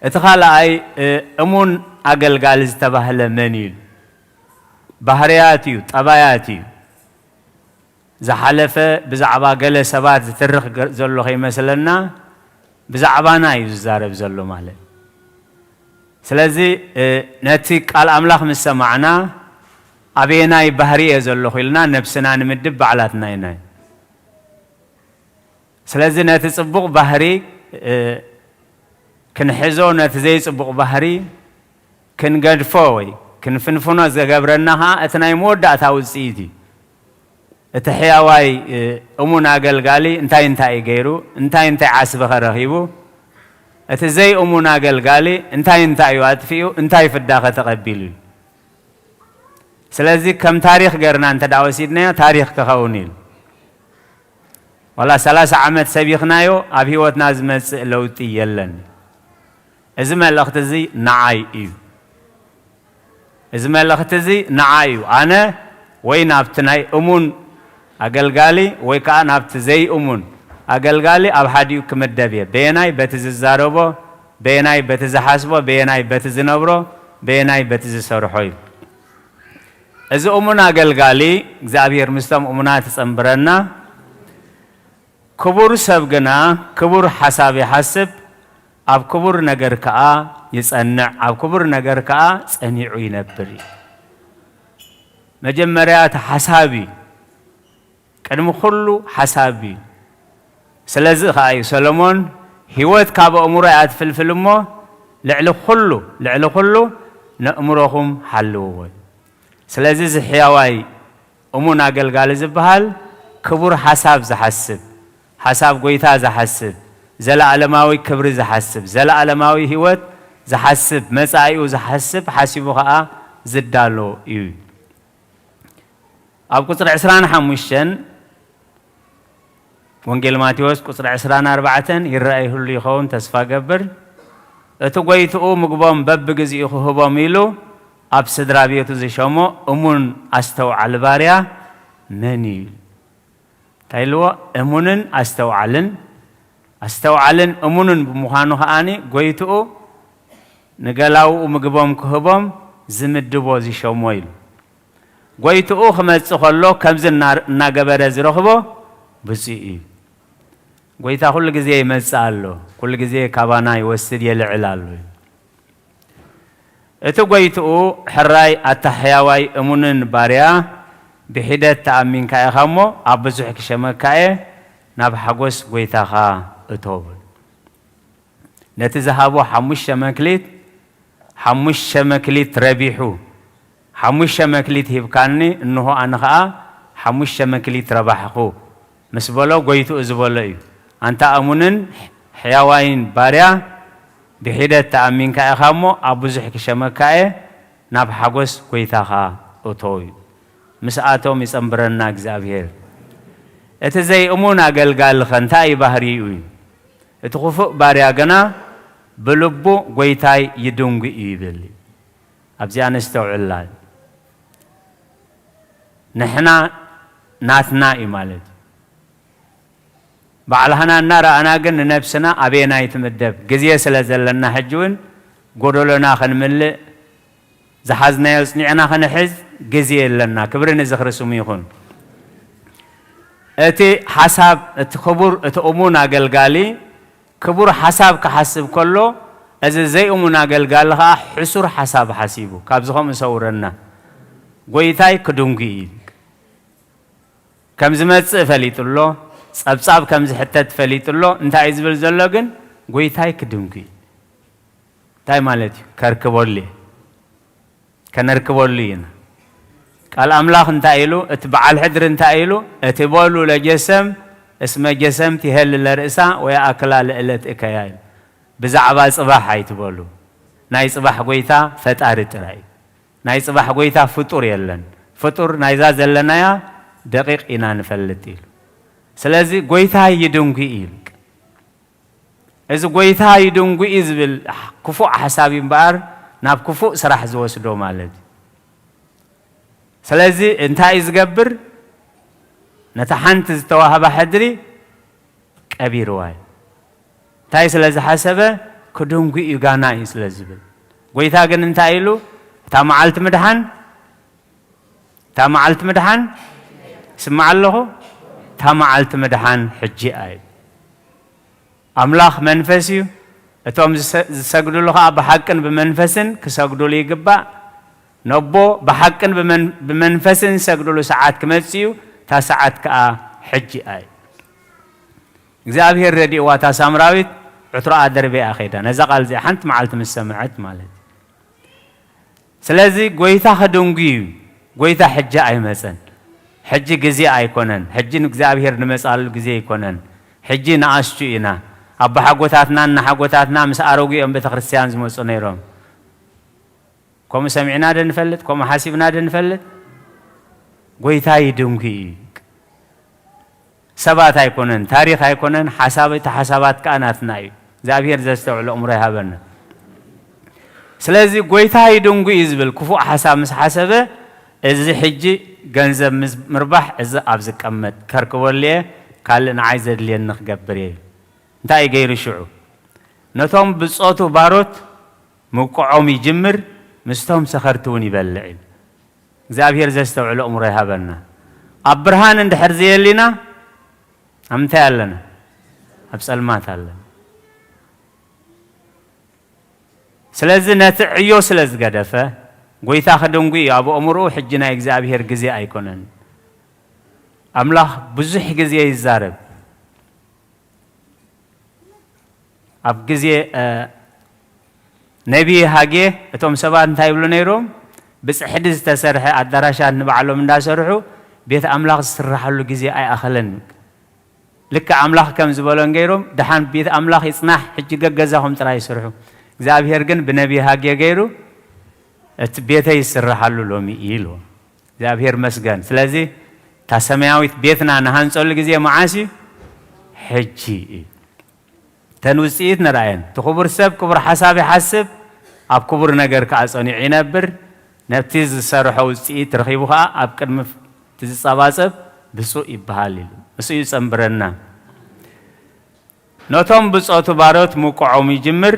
እቲ ካልኣይ፣ እ፣ እሙን ኣገልጋሊ ዝተባህለ መን እዩ? ባህርያት እዩ፣ ጠባያት እዩ። ዝሓለፈ ብዛዕባ ገለ ሰባት ዝትርኽ ገ-፣ ዘሎ ከይመስለና፣ ብዛዕባና እዩ ዝዛረብ ዘሎ ማለት። ስለዚ፣ እ፣ ነቲ ቃል ኣምላኽ ምስ ሰማዕና፣ ኣበየናይ ባህሪ እየ ዘለኹ ኢልና ነብስና ንምድብ ባዕላትና ኢና። ስለዚ ነቲ ጽቡቕ ባህሪ፣ እ፣ ክንሕዞ፣ ነቲ ዘይጽቡቕ ባህሪ ክንገድፎ ወይ ክንፍንፍኖ ዝገብረና ኸኣ እቲ ናይ መወዳእታ ውጽኢት እዩ። እቲ ሕያዋይ፣ እ፣ እሙን ኣገልጋሊ እንታይ እንታይ እዩ ገይሩ? እንታይ እንታይ ዓስቢ ኸ ረኺቡ? እቲ ዘይእሙን ኣገልጋሊ እንታይ እንታይ እዩ ኣጥፊኡ? እንታይ ፍዳ ኸ ተቐቢሉ እዩ? ስለዚ ከም ታሪኽ ገርና እንተ ደኣ ወሲድናዮ፣ ታሪኽ ክኸውን እዩ። ዋላ ሰላሳ ዓመት ሰቢኽናዮ፣ ኣብ ህይወትና ዝመጽእ ለውጢ የለን። እዚ መልእኽቲ እዚ ንዓይ እዩ። እዚ መልእኽቲ እዚ ንዓይ እዩ። ኣነ ወይ ናብቲ ናይ እሙን ኣገልጋሊ ወይ ከኣ ናብቲ ዘይእሙን ኣገልጋሊ ኣብ ሓዲኡ ክምደብ እየ። በየናይ በቲ ዝዛረቦ፣ በየናይ በቲ ዝሓስቦ፣ በየናይ በቲ ዝነብሮ፣ በየናይ በቲ ዝሰርሖ እዩ። እዚ እሙን ኣገልጋሊ እግዚኣብሔር ምስቶም እሙናት ይጸንብረና። ክቡር ሰብ ግና ክቡር ሓሳብ ይሓስብ፣ ኣብ ክቡር ነገር ከኣ ይጸንዕ፣ ኣብ ክቡር ነገር ከኣ ጸኒዑ ይነብር እዩ። መጀመርያ እቲ ሓሳብ እዩ። ቅድሚ ኩሉ ሓሳብ እዩ። ስለዚ ከኣ እዩ ሰሎሞን፣ "ህይወት ካብ ኣእምሮ እያ ትፍልፍል እሞ፣ ልዕሊ ኩሉ፣ ልዕሊ ኩሉ ነእምሮኹም ሓልውዎ" እዩ። ስለዚ እዚ ሕያዋይ እሙን ኣገልጋሊ ዝበሃል ክቡር ሓሳብ ዝሓስብ፣ ሓሳብ ጐይታ ዝሓስብ፣ ዘለኣለማዊ ክብሪ ዝሓስብ፣ ዘለኣለማዊ ህይወት ዝሓስብ፣ መጻኢኡ ዝሓስብ፣ ሓሲቡ ኸኣ ዝዳሎ እዩ። ኣብ ቁጽሪ ዕስራን ሓሙሽተን ወንጌል ማቴዎስ ቁጽሪ ዕስራን ኣርባዕተን ይረኣይ ህሉ ይኸውን ተስፋ ገብር። እቲ ጐይትኡ ምግቦም በብግዜኡ ክህቦም ኢሉ ኣብ ስድራ ቤቱ ዝሸሞ እሙን ኣስተውዓሊ ባርያ መን እዩ? እንታይ ኢልዎ? እሙንን ኣስተውዓልን፣ ኣስተውዓልን እሙንን ብምዃኑ ከኣኒ ጐይትኡ ንገላውኡ ምግቦም ክህቦም ዝምድቦ ዝሸሞ ኢሉ። ጐይትኡ ክመጽእ ከሎ ከምዚ እና-፣ እናገበረ ዝረኽቦ ብፁዕ እዩ። ጐይታ ኩሉ ግዜ ይመጽእ ኣሎ፣ ኩሉ ግዜ ካባና ይወስድ የልዕል ኣሎ። እቲ ጐይትኡ ሕራይ ኣታ ሕያዋይ እሙንን ባርያ ብሒደት ተኣሚንካ ኢኻ እሞ ኣብ ብዙሕ ክሸመካ እየ፣ ናብ ሓጎስ ጐይታኻ እቶ። ነቲ ዝሃቦ ሓሙሽተ መክሊት፣ ሓሙሽተ መክሊት ረቢሑ፣ "ሓሙሽተ መክሊት ሂብካኒ፣ እንሆ ኣነ ኸኣ ሓሙሽተ መክሊት ረባሕኹ" ምስ በሎ፣ ጐይትኡ ዝበሎ እዩ። "ኣንታ እሙንን ሕያዋይን ባርያ፣ ብሒደት ተኣሚንካ ኢኻ እሞ፣ ኣብ ብዙሕ ክሸመካ እየ፣ ናብ ሓጎስ ጐይታኻ እቶ" እዩ። ምስኣቶም ይጸንብረና እግዚኣብሔር። እቲ ዘይእሙን ኣገልጋሊ ኸ እንታይ እዩ ባህሪኡ እዩ? እቲ ኽፉእ ባርያ ግና ብልቡ "ጐይታይ ይድንጉ እዩ" ይብል እዩ። ኣብዚኣ ነስተውዕላ። ንሕና ናትና እዩ ማለት እዩ። ባዕልህና እናረኣና ግን ንነብስና ኣበየናይ ትምደብ? ግዜ ስለ ዘለና ሕጂ እውን ጎደሎና ክንምልእ ዝሓዝናዮ ጽኒዕና ክንሕዝ ግዜ የለና። ክብሪ ንዝኽሪ ስሙ ይኹን። እቲ ሓሳብ፣ እቲ ክቡር፣ እቲ እሙን ኣገልጋሊ ክቡር ሓሳብ ክሓስብ ከሎ፣ እዚ ዘይእሙን ኣገልጋሊ ኸኣ ሕሱር ሓሳብ ሓሲቡ፣ ካብዚ ኸምኡ ሰውረና። ጎይታይ ክድንጉ እዩ። ከም ዝመጽእ ፈሊጡ ኣሎ፣ ጸብጻብ ከም ዝሕተት ፈሊጡ ኣሎ። እንታይ እዩ ዝብል ዘሎ ግን? ጎይታይ ክድንጉ እዩ። እንታይ ማለት እዩ? ከርክበሉ እየ። ከነርክበሉ ኢና። ቃል ኣምላኽ እንታይ ኢሉ? እቲ በዓል ሕድሪ እንታይ ኢሉ? እቲ በሉ ለጀሰም እስመ ጀሰም ትሄል ለርእሳ ወየኣክላ ለእለት እከያ ኢሉ። ብዛዕባ ጽባሕ ኣይትበሉ። ናይ ጽባሕ ጎይታ ፈጣሪ ጥራይ እዩ። ናይ ጽባሕ ጎይታ ፍጡር የለን። ፍጡር ናይዛ ዘለናያ ደቂቕ ኢና ንፈልጥ ኢሉ። ስለዚ ጎይታ ይድንጉ እዩ። እዚ ጎይታ ይድንጉ እዩ ዝብል ክፉእ ሓሳብ እዩ እምበኣር ናብ ክፉእ ስራሕ ዝወስዶ ማለት እዩ። ስለዚ እንታይ እዩ ዝገብር? ነታ ሓንቲ ዝተዋህባ ሕድሪ ቀቢርዋ እዩ። እንታይ ስለ ዝሓሰበ? ክድንጉ እዩ፣ ጋና እዩ ስለ ዝብል። ጎይታ ግን እንታይ ኢሉ? እታ መዓልቲ ምድሓን፣ እታ መዓልቲ ምድሓን፣ ይስማዕ ኣለኹ? እታ መዓልቲ ምድሓን ሕጂ እዩ። ኣምላኽ መንፈስ እዩ። እቶም ዝሰ-፣ ዝሰግድሉ ኸኣ ብሓቅን ብመንፈስን ክሰግድሉ ይግባእ። ነቦ ብሓቅን ብመን-፣ ብመንፈስን ዝሰግድሉ ሰዓት ክመጽእ እዩ። እታ ሰዓት ከኣ ሕጂ እዩ። እግዚኣብሔር ረዲእዋ እታ ሳምራዊት ዕትሮኣ ደርቢያ ኸይዳ። ነዛ ቃል እዚኣ ሓንቲ መዓልቲ ምስ ሰምዐት ማለት እዩ። ስለዚ ጎይታ ከደንጉ እዩ። ጎይታ ሕጂ ኣይመጸን። ሕጂ ግዜ ኣይኮነን። ሕጂ ንእግዚኣብሔር ንመጻሉ ግዜ ኣይኮነን። ሕጂ ንኣሽቱ ኢና። ኣቦሓጎታትና፣ እናሓጎታትና ምስ ኣረጉ እዮም ቤተክርስትያን ዝመጹ ነይሮም። ከምኡ ሰሚዕና ዶ ንፈልጥ? ከምኡ ሓሲብና ዶ ንፈልጥ? ጎይታ ይድንጉ እዩ። ሰባት ኣይኮነን፣ ታሪኽ ኣይኮነን፣ ሓሳብ፣ እቲ ሓሳባት ከኣ ናትና እዩ። እግዚኣብሔር ዘስተውዕሎ እምሮ ይሃበና። ስለዚ ጎይታ ይድንጉ እዩ ዝብል ክፉእ ሓሳብ ምስ ሓሰበ፣ እዚ ሕጂ ገንዘብ ምስ ምርባሕ፣ እዚ ኣብ ዝቀመጥ ከርክበሉ እየ፣ ካልእ ንዓይ ዘድልየኒ ክገብር እየ። እንታይ እዩ ገይሩ ሽዑ? ነቶም ብጾቱ ባሮት ምውቅዖም ይጅምር፣ ምስቶም ሰኸርቲ እውን ይበልዕ እዩ። እግዚኣብሔር ዘስተውዕሎ እምሮ ይሃበና። ኣብ ብርሃን እንድሕር ዘየሊና፣ ኣብ ምንታይ ኣለና? ኣብ ጸልማት ኣለና። ስለዚ ነቲ ዕዮ ስለ ዝገደፈ፣ ጎይታ ክድንጉ እዩ ኣብ ኣእምሮኡ፣ ሕጂ ናይ እግዚኣብሔር ግዜ ኣይኮነን። ኣምላኽ ብዙሕ ግዜ ይዛረብ። ኣብ ግዜ፣ እ፣ ነቢይ ሃጌ እቶም ሰባት እንታይ ይብሉ ነይሮም? ብጽሕዲ ዝተሰርሐ ኣዳራሻት ንባዕሎም እንዳሰርሑ፣ ቤት ኣምላኽ ዝስራሓሉ ግዜ ኣይኣኸለን። ልክዕ ኣምላኽ ከም ዝበሎን ገይሮም፣ ደሓን ቤት ኣምላኽ ይጽናሕ፣ ሕጂ ገገዛኹም ጥራይ ይስርሑ። እግዚኣብሔር ግን ብነቢይ ሃጌ ገይሩ፣ እቲ ቤተይ ይስራሓሉ ሎሚ እዩ ኢልዎ። እግዚኣብሔር መስገን። ስለዚ እታ ሰማያዊት ቤትና ንሃንጸሉ ግዜ መዓስ እዩ? ሕጂ እዩ። እተን ውጽኢት ንርኣየን። እቲ ክቡር ሰብ ክቡር ሓሳብ ይሓስብ፣ ኣብ ክቡር ነገር ከኣ ጸኒዑ ይነብር። ነቲ ዝሰርሖ ውጽኢት ረኺቡ ከኣ ኣብ ቅድሚ እቲ ዝጸባጸብ ብፁዕ ይበሃል ኢሉ። ምስኡ ይጸንብረና። ነቶም ብጾቱ ባሮት ምውቅዖም ይጅምር፣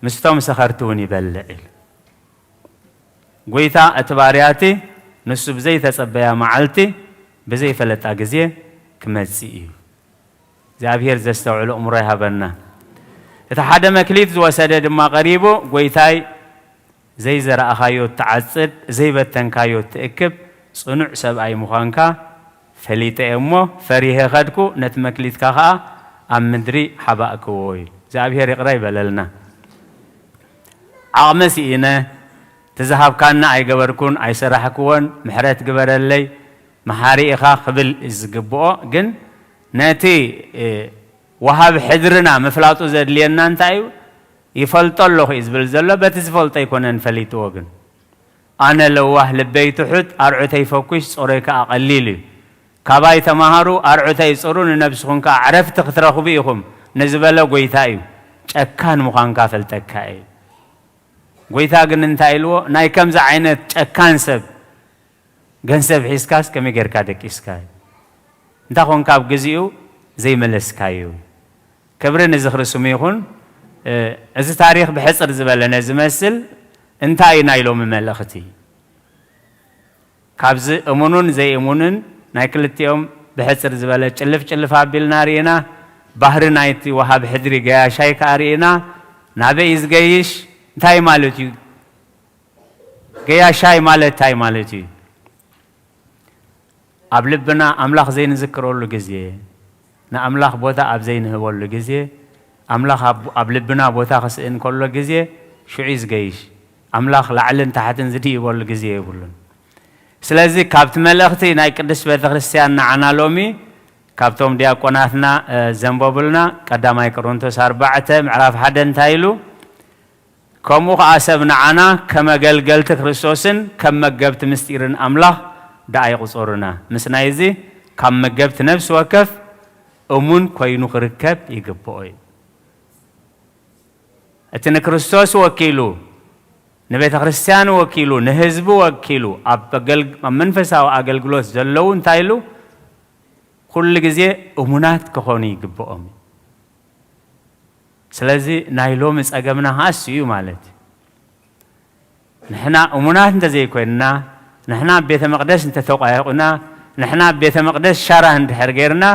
ምስቶም ሰኸርቲ እውን ይበልዕ ኢሉ። ጎይታ እቲ ባርያ እቲ ንሱ ብዘይተጸበያ መዓልቲ ብዘይፈለጣ ግዜ ክመጽእ እዩ። እግዚኣብሔር ዘስተውዕሎ እምሮ ይሃበና። እቲ ሓደ መክሊት ዝወሰደ ድማ ቀሪቡ፣ ጎይታይ፣ ዘይዘራእኻዮ እትዓጽድ፣ ዘይበተንካዮ እትእክብ ጽኑዕ ሰብኣይ ምዃንካ ፈሊጠ እየ እሞ፣ ፈሪሄ ኸድኩ፣ ነቲ መክሊትካ ኸኣ ኣብ ምድሪ ሓባእክዎ ኢሉ። እግዚኣብሔር ይቕረ ይበለልና። ዓቕሚ ስኢነ፣ እቲ ዝሃብካኒ ኣይገበርኩን ኣይሰራሕክዎን፣ ምሕረት ግበረለይ፣ መሓሪ ኢኻ ክብል እዩ ዝግብኦ። ግን ነቲ፣ እ፣ ወሃቢ ሕድርና ምፍላጡ ዘድልየና እንታይ እዩ? ይፈልጦ ኣለኹ እዩ ዝብል ዘሎ፣ በቲ ዝፈልጦ ኣይኮነን ፈሊጥዎ። ግን ኣነ ለዋህ ልበይ ትሑት፣ ኣርዑተይ ፈኲስ፣ ጾረይ ከኣ ቀሊል እዩ። ካባይ ተማሃሩ፣ ኣርዑተይ ጽሩ፣ ንነብስኹም ከኣ ዕረፍቲ ክትረኽቡ ኢኹም ንዝበለ ጎይታ እዩ። ጨካን ምዃንካ ፈልጠካ እየ። ጎይታ ግን እንታይ ኢልዎ? ናይ ከምዚ ዓይነት ጨካን ሰብ ገንዘብ ሒዝካስ ከመይ ጌርካ ደቂስካ? እንታይ ኾንካ ኣብ ግዚኡ ዘይመለስካዮ? ክብሪ ንዝኽሪ ስሙ ይኹን። እ፣ እዚ ታሪኽ ብሕጽር ዝበለ ነዚ መስል፣ እንታይ እዩ ናይ ሎሚ መልእኽቲ? ካብዚ እሙኑን ዘይእሙንን ናይ ክልቲኦም ብሕጽር ዝበለ ጭልፍ ጭልፍ ኣቢልና ርኢና። ባህሪ ናይቲ ወሃብ ሕድሪ ገያሻይ ከኣ ርኢና። ናበይ እዩ ዝገይሽ? እንታይ ማለት እዩ? ገያሻይ ማለት እንታይ ማለት እዩ? ኣብ ልብና ኣምላኽ ዘይንዝክረሉ ግዜ፣ ንኣምላኽ ቦታ ኣብ ዘይንህበሉ ግዜ፣ ኣምላኽ ኣብ፣ ኣብ ልብና ቦታ ክስእን ከሎ ግዜ፣ ሽዑ እዩ ዝገይሽ። ኣምላኽ ላዕልን ታሕትን ዝድይበሉ ግዜ የብሉን። ስለዚ ካብቲ መልእኽቲ ናይ ቅድስት ቤተ ክርስቲያን ንዓና ሎሚ፣ ካብቶም ዲያቆናትና፣ እ፣ ዘንበቡልና፣ ቀዳማይ ቆሮንቶስ ኣርባዕተ ምዕራፍ ሓደ እንታይ ኢሉ? ከምኡ ኸኣ ሰብ ንዓና ከም ኣገልገልቲ ክርስቶስን ከም መገብቲ ምስጢርን ኣምላኽ ደኣ ይቑጸሩና። ምስ ናይዚ ካብ መገብቲ ነፍሲ ወከፍ እሙን ኮይኑ ክርከብ ይግብኦ እዩ። እቲ ንክርስቶስ ወኪሉ፣ ንቤተ ክርስቲያን ወኪሉ፣ ንህዝቢ ወኪሉ ኣብ ኣገል-፣ ኣብ መንፈሳዊ ኣገልግሎት ዘለዉ እንታይ ኢሉ? ኩሉ ግዜ እሙናት ክኾኑ ይግብኦም እዩ። ስለዚ ናይ ሎሚ ጸገምና ኸኣ እሱ እዩ ማለት እዩ። ንሕና እሙናት እንተዘይኮይንና፣ ንሕና ኣብ ቤተ መቕደስ እንተተቋየቑና፣ ንሕና ኣብ ቤተ መቕደስ ሻራ እንድሕር ጌርና፣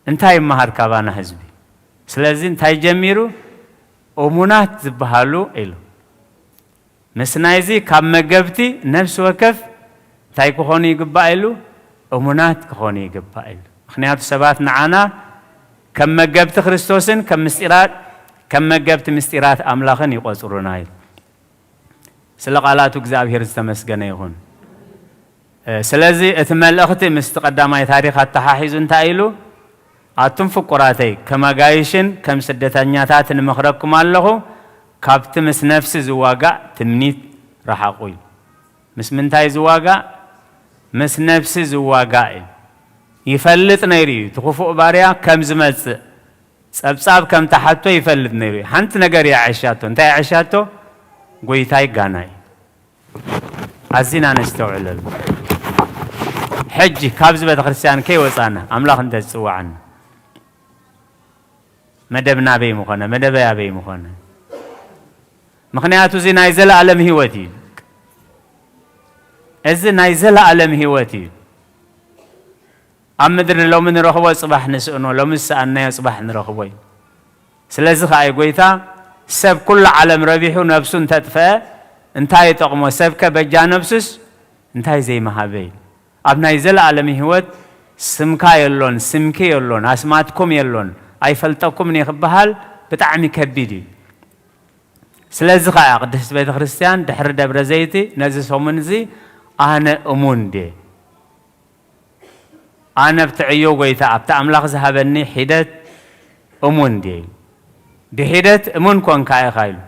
እንታይ ይመሃር ካባና ህዝቢ? ስለዚ እንታይ ጀሚሩ? እሙናት ዝበሃሉ ኢሉ። ምስ ናይዚ ካብ መገብቲ ነፍሲ ወከፍ እንታይ ክኾኑ ይግባእ ኢሉ? እሙናት ክኾኑ ይግባእ ኢሉ። ምኽንያቱ ሰባት ንዓና ከም መገብቲ ክርስቶስን ከም ምስጢራት፣ ከም መገብቲ ምስጢራት ኣምላኽን ይቖጽሩና ኢሉ። ስለ ቃላቱ እግዚኣብሔር ዝተመስገነ ይኹን። እ፣ ስለዚ እቲ መልእኽቲ ምስቲ ቀዳማይ ታሪኽ ኣተሓሒዙ እንታይ ኢሉ? ኣቱም ፍቁራተይ፣ ከም ኣጋይሽን ከም ስደተኛታትን እመኽረኩም ኣለኹ፣ ካብቲ ምስ ነፍሲ ዝዋጋእ ትምኒት ረሓቑ ኢሉ። ምስ ምንታይ ዝዋጋእ? ምስ ነፍሲ ዝዋጋእ እዩ። ይፈልጥ ነይሩ እዩ፣ እቲ ክፉእ ባርያ ከም ዝመጽእ፣ ጸብጻብ ከም ተሓቶ ይፈልጥ ነይሩ እዩ። ሓንቲ ነገር እያ ዓሻቶ። እንታይ ዓሻቶ? ጎይታይ ጋና እዩ። ኣዚና ነስተውዕለሉ። ሕጂ ካብዚ ቤተ ክርስቲያን ከይወጻና፣ ኣምላኽ እንተ ዝጽውዓና፣ መደብና ኣበይ ምኾነ? መደበይ ኣበይ ምኾነ? ምኽንያቱ እዚ ናይ ዘለኣለም ህይወት እዩ። እዚ ናይ ዘለኣለም ህይወት እዩ። ኣብ ምድሪ ሎሚ ንረኽቦ ጽባሕ ንስእኖ፣ ሎሚ ዝሰኣንናዮ ጽባሕ ንረኽቦ እዩ። ስለዚ ኸኣ እዩ ጎይታ፣ "ሰብ ኩሉ ዓለም ረቢሑ ነብሱ እንተጥፍአ እንታይ ይጠቕሞ? ሰብከ በጃ ነብሱስ እንታይ ዘይመሃበ?" ኢሉ። ኣብ ናይ ዘለኣለም ህይወት ስምካ የሎን፣ ስምኪ የሎን፣ ኣስማትኩም የሎን፣ ኣይፈልጠኩምን እየ ክበሃል ብጣዕሚ ከቢድ እዩ። ስለዚ ኸኣ ቅድስት ቤተ ክርስቲያን ድሕሪ ደብረ ዘይቲ ነዚ ሰሙን እዚ ኣነ እሙን ድየ? ኣነ ኣብቲ ዕዮ ጎይታ፣ ኣብቲ ኣምላኽ ዝሃበኒ ሒደት እሙን ድየ? ብሒደት እሙን ኮንካ ኢኻ ኢሉ።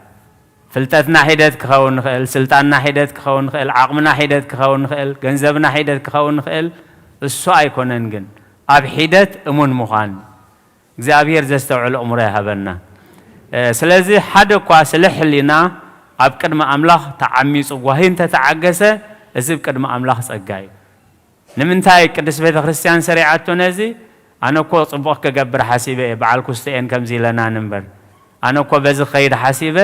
ፍልጠትና ሒደት ክኸውን ንኽእል፣ ስልጣንና ሒደት ክኸውን ንኽእል፣ ዓቕምና ሒደት ክኸውን ንኽእል፣ ገንዘብና ሒደት ክኸውን ንኽእል፣ እሱ ኣይኮነን ግን ኣብ ሒደት እሙን ምዃን። እግዚኣብሔር ዘስተውዕል ኣእምሮ ይሃበና። እ፣ ስለዚ ሓደ እኳ ስለ ሕሊና ኣብ ቅድሚ ኣምላኽ ተዓሚጹ ጓሂ እንተተዓገሰ፣ እዚ ኣብ ቅድሚ ኣምላኽ ጸጋ እዩ። ንምንታይ ቅድስት ቤተ ክርስቲያን ሰሪዓቶ ነዚ? ኣነ እኮ ጽቡቕ ክገብር ሓሲበ እየ፣ በዓል ኩስቶኤን ከምዚ ኢለናን እምበር። ኣነ እኮ በዚ ክኸይድ ሓሲበ፣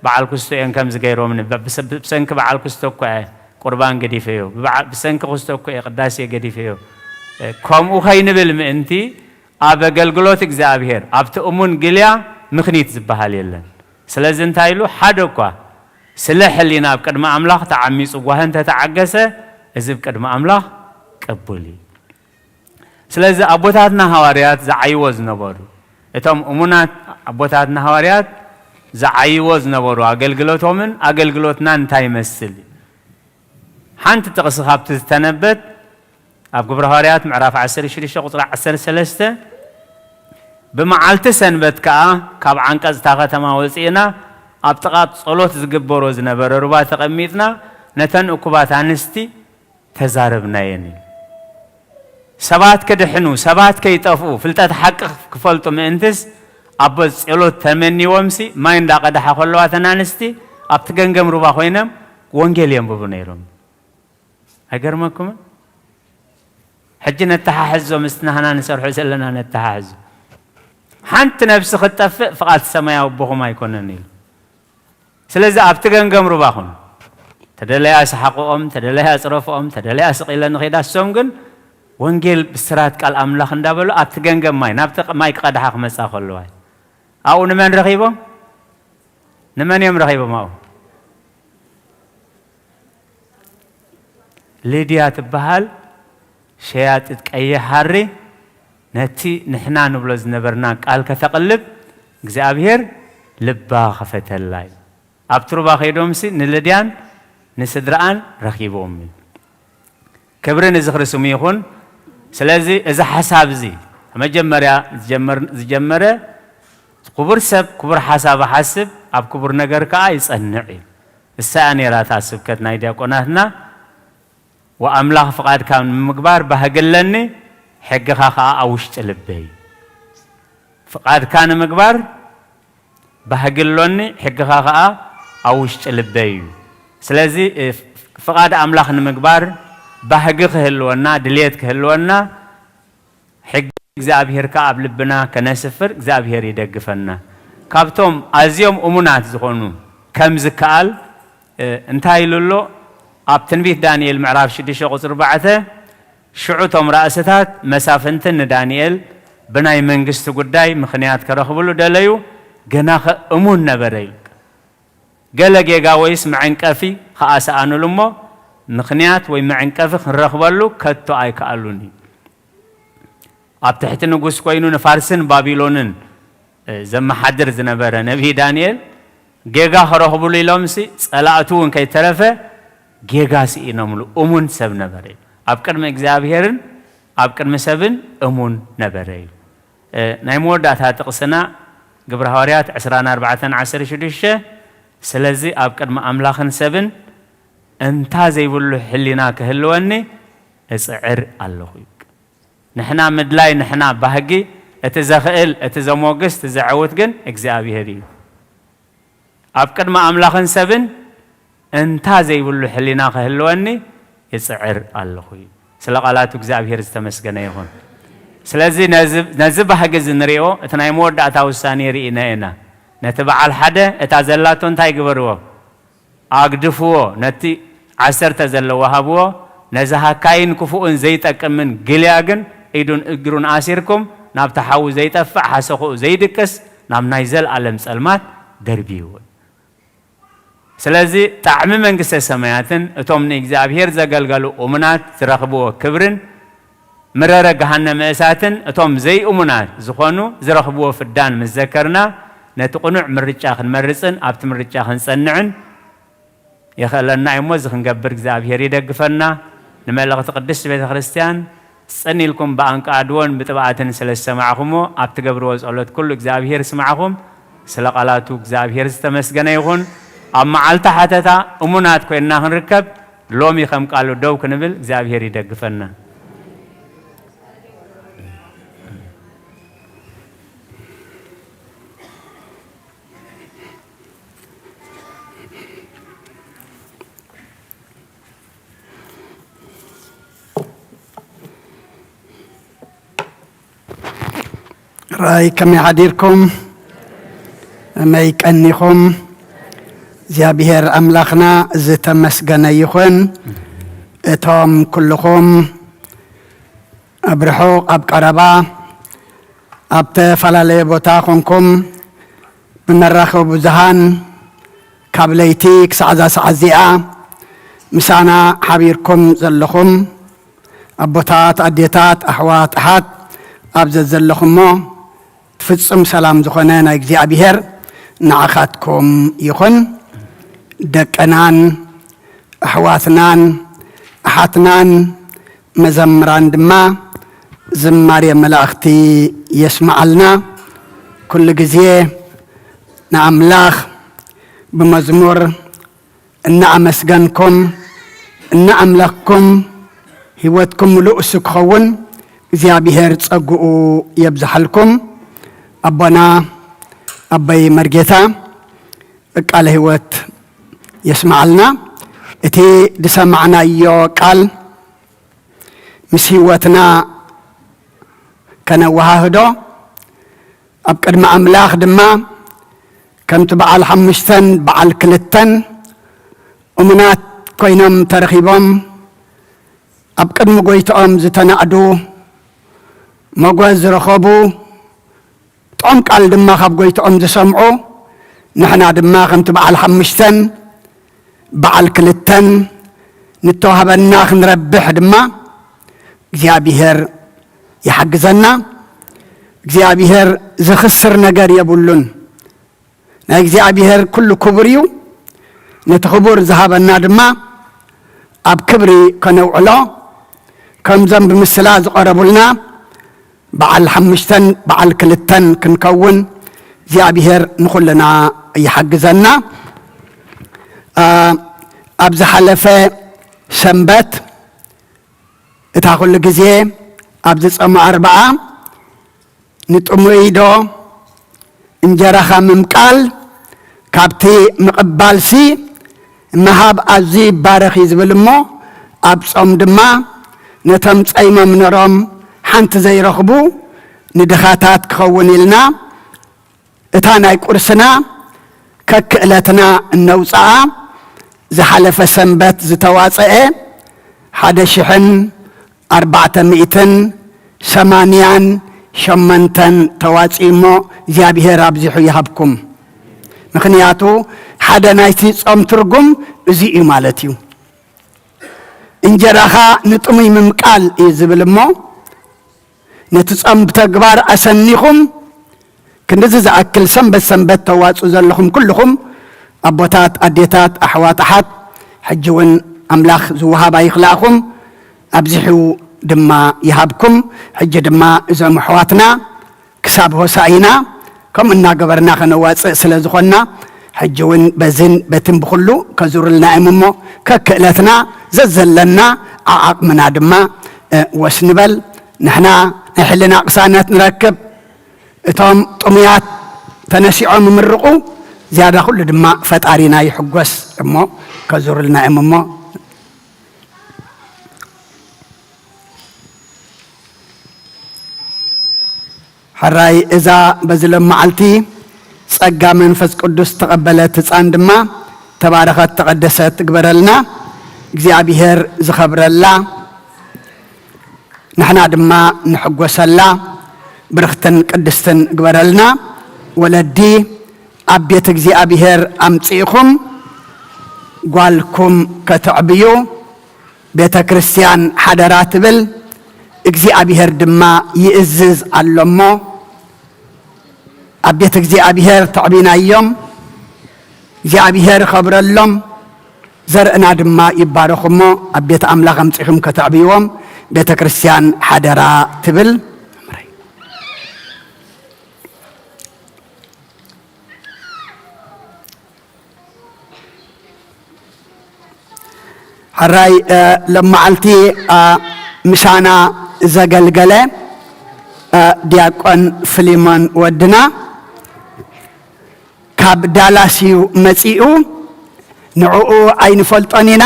በዓል ኩስቶኤን ከምዚ ገይሮምኒ። ብ-፣ ብሰ-፣ ብሰንኪ በዓል ኩስቶ እኮ እየ ቁርባን ገዲፈዮ። ብበዓ-፣ ብሰንኪ ኩስቶ እኮ እየ ቅዳሴ ገዲፈዮ። እ፣ ከምኡ ከይንብል ምእንቲ ኣብ ኣገልግሎት እግዚኣብሔር፣ ኣብቲ እሙን ግልያ ምኽኒት ዝበሃል የለን። ስለዚ እንታይ ኢሉ? ሓደ እኳ ስለ ሕሊና ኣብ ቅድሚ ኣምላኽ ተዓሚጹ ጓሂ እንተተዓገሰ፣ እዚ ኣብ ቅድሚ ኣምላኽ ቅቡል እዩ። ስለዚ ኣቦታትና ሃዋርያት ዝዓይዎ ዝነበሩ፣ እቶም እሙናት ኣቦታትና ሃዋርያት ዝዓይዎ ዝነበሩ ኣገልግሎቶምን ኣገልግሎትናን እንታይ ይመስል? ሓንቲ ጥቕሲ ካብቲ ዝተነበት ኣብ ግብረ ሃዋርያት ምዕራፍ ዓሰርተ ሽዱሽተ ቁጽሪ ዓሰርተ ሰለስተ፣ "ብመዓልቲ ሰንበት ከኣ ካብ ዓንቀጽታ ከተማ ወጺእና ኣብ ጥቓ ጸሎት ዝግበሮ ዝነበረ ሩባ ተቐሚጥና ነተን እኩባት ኣንስቲ ተዛረብናየን" ኢሉ። ሰባት ክድሕኑ፣ ሰባት ከይጠፍኡ፣ ፍልጠት ሓቂ ክፈልጡ ምእንትስ ኣቦ ጸሎት ተመንይዎምሲ ማይ እንዳቐድሓ ከለዋ እተን ኣንስቲ ኣብቲ ገምገም ሩባ ኮይኖም ወንጌል የንብቡ ነይሮም። ኣይገርመኩምን? ሕጂ ነተሓሕዞ፣ ምስቲ ናህና ንሰርሖ ዘለና ነተሓሕዞ። ሓንቲ ነብሲ ክትጠፍእ ፍቓድ ሰማያዊ ኣቦኹም ኣይኮነን ኢሉ። ስለዚ ኣብቲ ገንገም ሩባ ኹን፣ ተደለያ ሰሓቕኦም፣ ተደለያ ጽረፍኦም፣ ተደለያ ስቕ ኢለን ንኸይዳ፣ እሶም ግን ወንጌል ብስራት ቃል ኣምላኽ እንዳበሉ ኣብቲ ገንገም ማይ፣ ናብቲ ማይ ክቐድሓ ክመጻ ከለዋ፣ ኣብኡ ንመን ረኺቦም? ንመን እዮም ረኺቦም ኣብኡ? ሊድያ ትበሃል ሸያጢት ቀይሕ ሃሪ ነቲ ንሕና ንብሎ ዝነበርና ቃል ከተቕልብ እግዚኣብሔር ልባ ከፈተላ እዩ። ኣብቲ ሩባ ከይዶምሲ ንልድያን ንስድራኣን ረኺቦም እዩ። ክብሪ ንዝኽሪ ስሙ ይኹን። ስለዚ እዚ ሓሳብ እዚ መጀመርያ ዝጀመር-፣ ዝጀመረ ክቡር ሰብ ክቡር ሓሳብ ሓስብ ኣብ ክቡር ነገር ከኣ ይጸንዕ እዩ። እሳ እያ ነይራ እታ ስብከት ናይ ዲያቆናትና። ወኣምላኽ ፍቓድካ ንምግባር ባህጊ ኣለኒ፣ ሕግኻ ኸኣ ኣብ ውሽጢ ልበይ። ፍቓድካ ንምግባር ባህጊ ኣሎኒ፣ ሕግኻ ኸኣ ኣብ ውሽጢ ልበይ እዩ። ስለዚ፣ እ፣ ፍቓድ ኣምላኽ ንምግባር ባህጊ ክህልወና፣ ድልየት ክህልወና፣ ሕጊ እግዚኣብሔር ከኣ ኣብ ልብና ከነስፍር እግዚኣብሔር ይደግፈና። ካብቶም ኣዝዮም እሙናት ዝኾኑ ከም ዝከኣል፣ እ፣ እንታይ ኢሉ ኣሎ? ኣብ ትንቢት ዳንኤል ምዕራፍ ሽዱሽተ ቁጽሪ ኣርባዕተ፣ ሽዑ እቶም ራእስታት መሳፍንትን ንዳንኤል ብናይ መንግስቲ ጉዳይ ምኽንያት ከረኽብሉ ደለዩ፣ ግናኸ እሙን ነበረ ኢሉ። ገለ ጌጋ ወይስ መዐንቀፊ ከኣ ሰኣኑሉ እሞ፣ ምኽንያት ወይ መዐንቀፊ ክንረኽበሉ ከቶ ኣይከኣሉን እዩ። ኣብ ትሕቲ ንጉስ ኮይኑ ንፋርስን ባቢሎንን፣ እ፣ ዘመሓድር ዝነበረ ነቢይ ዳንኤል፣ ጌጋ ክረኽብሉ ኢሎምሲ፣ ጸላእቱ እውን ከይተረፈ ጌጋ ስኢኖምሉ፣ እሙን ሰብ ነበረ እዩ። ኣብ ቅድሚ እግዚኣብሔርን ኣብ ቅድሚ ሰብን እሙን ነበረ እዩ። እ፣ ናይ መወዳእታ ጥቕስና ግብረ ሃዋርያት ዕስራን ኣርባዕተን ዓሰርተ ሽዱሽተ፣ ስለዚ ኣብ ቅድሚ ኣምላኽን ሰብን እንታ ዘይብሉ ሕሊና ክህልወኒ እጽዕር ኣለኹ። ንሕና ምድላይ፣ ንሕና ባህጊ፣ እቲ ዘኽእል፣ እቲ ዘሞግስ፣ እቲ ዘዐውት ግን እግዚኣብሔር እዩ። ኣብ ቅድሚ ኣምላኽን ሰብን እንታ ዘይብሉ ሕሊና ክህልወኒ ይጽዕር ኣለኹ እዩ። ስለ ቃላቱ እግዚኣብሔር ዝተመስገነ ይኹን። ስለዚ ነዚ፣ ነዚ ባህጊ እዚ ንሪኦ፣ እቲ ናይ መወዳእታ ውሳኔ ርኢና ኢና። ነቲ በዓል ሓደ እታ ዘላቶ እንታይ ግበርዎ? ኣግድፍዎ፣ ነቲ ዓሰርተ ዘለዎ ሃብዎ፣ ነዚ ሃካይን ክፉእን ዘይጠቅምን ግልያ ግን ኢዱን እግሩን ኣሲርኩም ናብቲ ሓዊ ዘይጠፍእ ሓሰኹኡ ዘይድቅስ ናብ ናይ ዘልኣለም ጸልማት ደርብይዎ። ስለዚ ጣዕሚ መንግስተ ሰማያትን እቶም ንእግዚኣብሔር ዘገልገሉ እሙናት ዝረኽብዎ ክብርን ምረረ ገሃነመ እሳትን እቶም ዘይእሙናት ዝኾኑ ዝረኽብዎ ፍዳን ምስ ዘከርና፣ ነቲ ቅኑዕ ምርጫ ክንመርጽን ኣብቲ ምርጫ ክንጸንዕን የኽእለና እዩሞ፣ እዚ ክንገብር እግዚኣብሔር ይደግፈና። ንመልእኽቲ ቅድስት ቤተ ክርስቲያን ጽን ኢልኩም ብኣንቃድዎን ብጥብኣትን ስለ ዝሰማዕኹሞ፣ ኣብ ትገብርዎ ጸሎት ኩሉ እግዚኣብሔር ይስማዕኹም። ስለ ቃላቱ እግዚኣብሔር ዝተመስገነ ይኹን። ኣብ መዓልቲ ሓተታ እሙናት ኮይንና ክንርከብ፣ ሎሚ ከም ቃሉ ደው ክንብል እግዚኣብሔር ይደግፈና። ራይ ከመይ ሓዲርኩም? ከመይ ቀኒኹም? እግዚኣብሔር ኣምላኽና ዝተመስገነ ይኹን። እቶም ኩልኹም ኣብ ርሑቕ ኣብ ቀረባ ኣብ ተፈላለየ ቦታ ኮንኩም ብመራኸቢ ብዙሃን ካብ ለይቲ ክሳዕ እዛ ሰዓት እዚኣ ምሳና ሓቢርኩም ዘለኹም ኣቦታት፣ ኣዴታት፣ ኣሕዋት፣ ኣሓት ኣብ ዘዘለኹሞ ፍጹም ሰላም ዝኾነ ናይ እግዚኣብሔር ንዓኻትኩም ይኹን። ደቅናን ኣሕዋትናን ኣሓትናን መዘምራን ድማ ዝማሬ መላእኽቲ የስምዓልና። ኩሉ ግዜ ንኣምላኽ ብመዝሙር እናኣመስገንኩም፣ እናኣምለኽኩም፣ ህይወትኩም ምሉእ እሱ ክኸውን እግዚኣብሔር ጸግኡ የብዝሓልኩም። ኣቦና ኣቦይ መርጌታ ቃለ ህይወት የስምዓልና። እቲ ዝሰማዕናዮ ቃል ምስ ህይወትና ከነወሃህዶ፣ ኣብ ቅድሚ ኣምላኽ ድማ ከምቲ በዓል ሓሙሽተን በዓል ክልተን እሙናት ኮይኖም ተረኺቦም ኣብ ቅድሚ ጎይትኦም ዝተናእዱ፣ መጎዝ ዝረኸቡ፣ ጥዑም ቃል ድማ ካብ ጎይትኦም ዝሰምዑ፣ ንሕና ድማ ከምቲ በዓል ሓሙሽተን በዓል ክልተን ንተዋህበና ክንረብሕ ድማ እግዚኣብሔር ይሓግዘና። እግዚኣብሔር ዝኽስር ነገር የብሉን። ናይ እግዚኣብሔር ኩሉ ክቡር እዩ። ነቲ ክቡር ዝሃበና ድማ ኣብ ክብሪ ከነውዕሎ፣ ከምዞም ብምስላ ዝቐረቡልና በዓል ሓሙሽተን በዓል ክልተን ክንከውን እግዚኣብሔር ንኹልና ይሓግዘና። አ፣ ኣብ ዝሓለፈ ሰንበት እታ ኩሉ ግዜ ኣብዚ ጾመ ኣርብዓ ንጥሙይ ዶ እንጀራኻ ምምቃል ካብቲ ምቕባልሲ ምሃብ ኣዝዩ ይባረኽ እዩ ዝብል እሞ፣ ኣብ ጾም ድማ ነቶም ጸይሞም ነሮም ሓንቲ ዘይረኽቡ ንድኻታት ክኸውን ኢልና እታ ናይ ቁርስና ከክእለትና እነውፅኣ ዝሓለፈ ሰንበት ዝተዋፅአ ሓደ ሽሕን ኣርባዕተ ሚእትን ሰማንያን ሸመንተን ተዋፅኡ እሞ እግዚኣብሔር ኣብዚሑ ይሃብኩም። ምኽንያቱ ሓደ ናይቲ ጾም ትርጉም እዚ እዩ ማለት እዩ። እንጀራኻ ንጥሙይ ምምቃል እዩ ዝብል እሞ ነቲ ጾም ብተግባር ኣሰኒኹም ክንድዚ ዝኣክል ሰንበት ሰንበት ተዋፅኡ ዘለኹም ኩልኹም ኣቦታት፣ ኣዴታት፣ ኣሕዋት፣ ኣሓት፣ ሕጂ እውን ኣምላኽ ዝወሃብ ኣይኽላእኹም፣ ኣብዚሑ ድማ ይሃብኩም። ሕጂ ድማ እዞም ኣሕዋትና ክሳብ ሆሳኢና ከምኡ እናገበርና ከነዋፅእ ስለ ዝኾንና፣ ሕጂ እውን በዝን በትን ብኹሉ ከዙርልና እዮም እሞ፣ ከክእለትና ዘዘለና ዓዓቕምና ድማ፣ እ፣ ወስ ንበል። ንሕና ናይ ሕልና ቅሳነት ንረክብ። እቶም ጥሙያት ተነሲዖም ይምርቑ፣ ዝያዳ ኩሉ ድማ ፈጣሪና ይሕጎስ እሞ ከዙርልና እዮም እሞ። ሕራይ እዛ በዚ ሎም መዓልቲ ጸጋ መንፈስ ቅዱስ ተቐበለት ህፃን ድማ ተባረኸት ተቐደሰት ትግበረልና። እግዚኣብሔር ዝኸብረላ ንሕና ድማ ንሕጎሰላ ብርኽትን ቅድስትን ግበረልና። ወለዲ ኣብ ቤት እግዚኣብሔር ኣምጺእኹም ጓልኩም ከተዕብዩ ቤተ ክርስቲያን ሓደራ ትብል፣ እግዚኣብሔር ድማ ይእዝዝ ኣሎ እሞ፣ ኣብ ቤት እግዚኣብሔር ተዕቢናዮም፣ እግዚኣብሔር ኸብረሎም፣ ዘርእና ድማ ይባረኹ እሞ፣ ኣብ ቤት ኣምላኽ ኣምጺኹም ከተዕብይዎም ቤተ ክርስቲያን ሓደራ ትብል። ሕራይ፣ እ፣ ሎመዓልቲ፣ እ፣ ምሳና ዘገልገለ፣ እ፣ ዲያቆን ፍሊሞን ወድና ካብ ዳላስ እዩ መጺኡ። ንዕኡ ኣይንፈልጦን ኢና።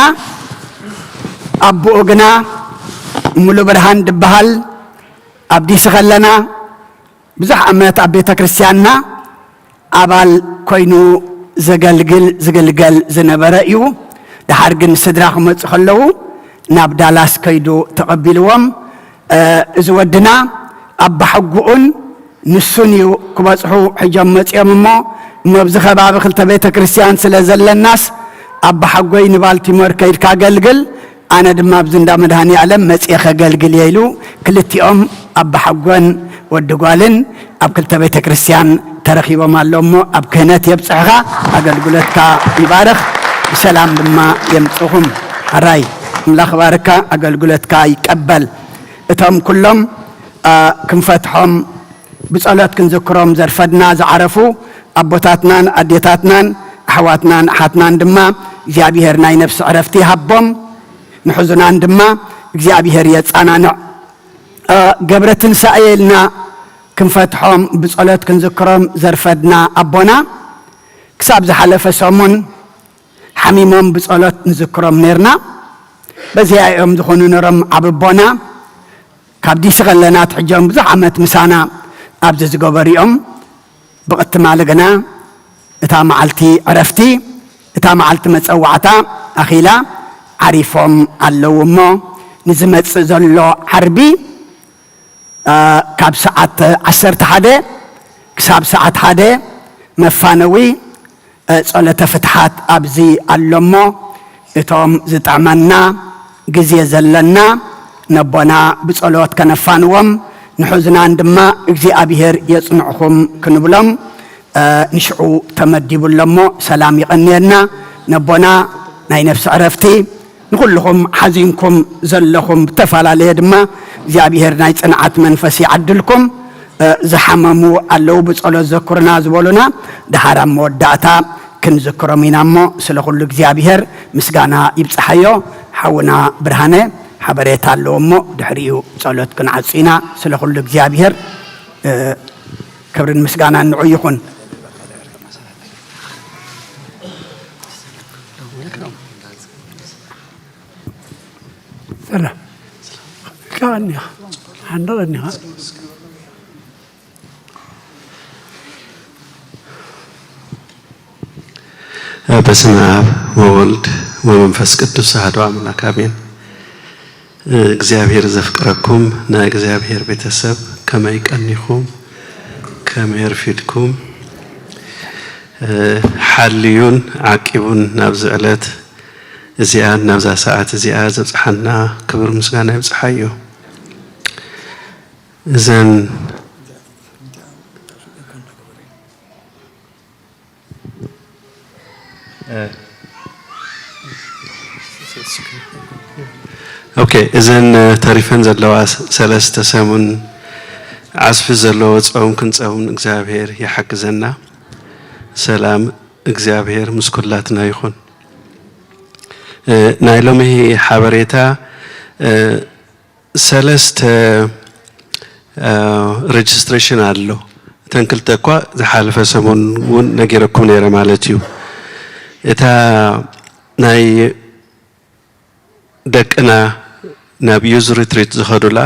ኣቦኡ ግና ሙሉ ብርሃን ድበሃል ኣብ ዲሲ ከለና ብዙሕ ዓመት ኣብ ቤተ ክርስቲያንና ኣባል ኮይኑ ዘገልግል ዝግልገል ዝነበረ እዩ። ደሓር ግን ስድራ ክመፁ ከለዉ ናብ ዳላስ ከይዱ ተቐቢልዎም። እ፣ እዚ ወድና ኣባሕጉኡን ንሱን እዩ ክበፅሑ ሕጆም መፂኦም እሞ፣ እሞ ኣብዚ ከባቢ ክልተ ቤተ ክርስቲያን ስለ ዘለናስ ኣባሓጎይ ንባልቲሞር ከይድካ ኣገልግል፣ ኣነ ድማ ኣብዚ እንዳ መድሃኔ ዓለም መጽየ ከገልግል እየ ኢሉ፣ ክልቲኦም ኣባሓጎን ወዲ ጓልን ኣብ ክልተ ቤተ ክርስቲያን ተረኺቦም ኣለዉ እሞ፣ ኣብ ክህነት የብጽሕኻ፣ ኣገልግሎትካ ይባርኽ፣ ብሰላም ድማ የምጽኹም። ሕራይ ኣምላኽ ይባርካ፣ ኣገልግሎትካ ይቀበል። እቶም ኩሎም፣ አ፣ ክንፈትሖም ብጸሎት ክንዝክሮም ዘርፈድና ዝዓረፉ ኣቦታትናን ኣዴታትናን ኣሕዋትናን ኣሓትናን ድማ እግዚኣብሔር ናይ ነፍሲ ዕረፍቲ ይሃቦም። ንሕዙናን ድማ እግዚኣብሔር የጻናንዕ። እ፣ ገብረ ትንሳኤ ኢልና ክንፈትሖም ብጸሎት ክንዝክሮም ዘርፈድና ኣቦና ክሳብ ዝሓለፈ ሰሙን ሓሚሞም ብጸሎት ንዝክሮም ኔርና። በዚኣ እዮም ዝኾኑ ነሮም ዓቢ ኣቦና። ካብ ዲሲ ከለና ትሕጆም ብዙሕ ዓመት ምሳና ኣብዚ ዝገበሩ እዮም። ብቕትማሊ ግና እታ መዓልቲ ዕረፍቲ፣ እታ መዓልቲ መጸዋዕታ ኣኺላ ዓሪፎም ኣለዉ እሞ፣ ንዝመጽእ ዘሎ ዓርቢ፣ እ፣ ካብ ሰዓት ዓሰርተ ሓደ ክሳብ ሰዓት ሓደ መፋነዊ፣ እ፣ ጸሎተ ፍትሓት ኣብዚ ኣሎ እሞ፣ እቶም ዝጥዕመና ግዜ ዘለና ነቦና ብጸሎት ከነፋንዎም፣ ንሕዙናን ድማ እግዚኣብሔር የጽንዕኹም ክንብሎም፣ እ፣ ንሽዑ ተመዲቡ ኣሎ እሞ፣ ሰላም ይቐንየልና። ነቦና ናይ ነፍሲ ዕረፍቲ፣ ንኹልኹም ሓዚንኩም ዘለኹም ብተፈላለየ ድማ እግዚኣብሔር ናይ ጽንዓት መንፈስ ይዓድልኩም። እ፣ ዝሓመሙ ኣለዉ ብጸሎት ዘኩርና ዝበሉና፣ ደሓር ኣብ መወዳእታ ክንዝክሮም ኢና እሞ፣ ስለ ኩሉ እግዚኣብሔር ምስጋና ይብጽሓዮ። ሓውና ብርሃነ ሓበሬታ ኣለዎ እሞ፣ ድሕሪኡ ጸሎት ክንዓጹ ኢና። ስለ ኩሉ እግዚኣብሔር፣ እ፣ ክብርን ምስጋናን ንዑ ይኹን። ሰላም። ቀኒኻ። ሓንደ ቀኒኻ። በስመ አብ ወወልድ ወመንፈስ ቅዱስ አሐዱ አምላክ አሜን። እግዚኣብሔር ዘፍቅረኩም ናይ እግዚኣብሔር ቤተሰብ፣ ከመይ ቀኒኹም? ከመይ ኣርፊድኩም? ሓልዩን ዓቂቡን ናብዚ ዕለት እዚኣን ናብዛ ሰዓት እዚኣ ዘብጽሓና ክብር ምስጋና ይብጽሓዮ። እዘን ኦኬ፣ እዘን ተሪፈን ዘለዋ ሰለስተ ሰሙን ዓስፊ ዘለዎ ጾም ክንጸውም እግዚኣብሔር ይሓግዘና። ሰላም እግዚኣብሔር ምስ ኩላትና ይኹን። እ፣ ናይ ሎሚ ሓበሬታ፣ እ፣ ሰለስተ፣ እ፣ ሬጅስትሬሽን ኣሎ። እተን ክልተ እኳ ዝሓለፈ ሰሙን እውን ነጊረኩም ነይረ ማለት እዩ። እታ ናይ ደቅና ናብ ዩዝ ሪትሪት ዝኸዱላ፣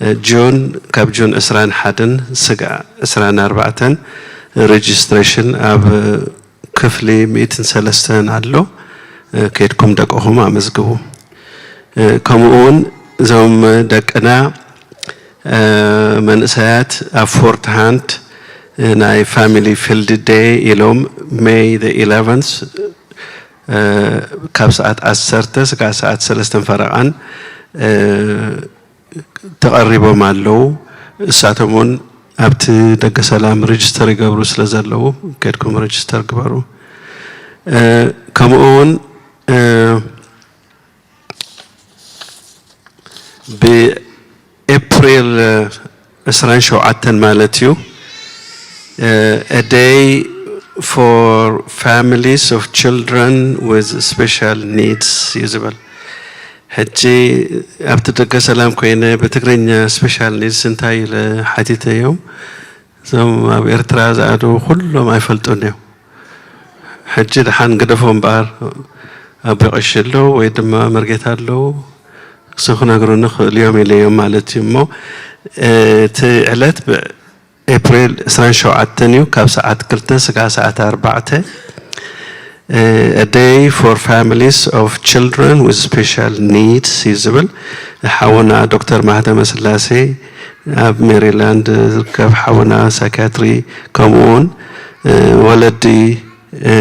እ፣ ጁን፣ ካብ ጁን ዕስራን ሓደን ስጋዕ ዕስራን ኣርባዕተን ሬጅስትሬሽን ኣብ ክፍሊ ሚእትን ሰለስተን ኣሎ። እ፣ ከይድኩም ደቅኹም ኣመዝግቡ። እ፣ ከምኡ እውን እዞም ደቅና፣ እ፣ መንእሰያት ኣብ ፎርት ሃንት፣ እ፣ ናይ ፋሚሊ ፊልድ ዴይ ኢሎም ሜይ ኢለቨንስ፣ እ፣ ካብ ሰዓት ዓሰርተ ስጋዕ ሰዓት ሰለስተን ፈረቓን፣ እ፣ ተቐሪቦም ኣለዉ። እሳቶም እውን ኣብቲ ደገ ሰላም ሬጅስተር ይገብሩ ስለ ዘለዉ፣ ከድኩም ሬጅስተር ግበሩ። እ፣ ከምኡ እውን፣ እ፣ ብኤፕሪል ዕስራን ሸውዓተን ማለት እዩ፣ እ፣ A day for families of children with special needs እዩ ዝብል። ሕጂ ኣብቲ ደገ ሰላም ኮይነ ብትግርኛ ስፔሻል ኒድስ እንታይ ኢለ ሓቲተዮም። እዞም ኣብ ኤርትራ ዝኣተዉ ኩሎም ኣይፈልጡን እዮም። ሕጂ ደሓን ግደፎ እምበኣር፣ ኣቦ ቀሺ ኣለዉ ወይ ድማ መርጌታ ኣለዉ፣ እሱ ክነግሩኒ ክኽእሉ እዮም ኢለዮም ማለት እዩ። እሞ እቲ ዕለት ብ-፣ ኤፕሪል ዕስራን ሸውዓተን እዩ፣ ካብ ሰዓት ክልተ ስጋዕ ሰዓት ኣርባዕተ። እ፣ A day for families of children with special needs እዩ ዝብል። ሓውና ዶክተር ማህተመ ስላሴ ኣብ ሜሪላንድ ዝርከብ ሓውና ሳይኪያትሪ፣ ከምኡ እውን፣ እ፣ ወለዲ፣ እ፣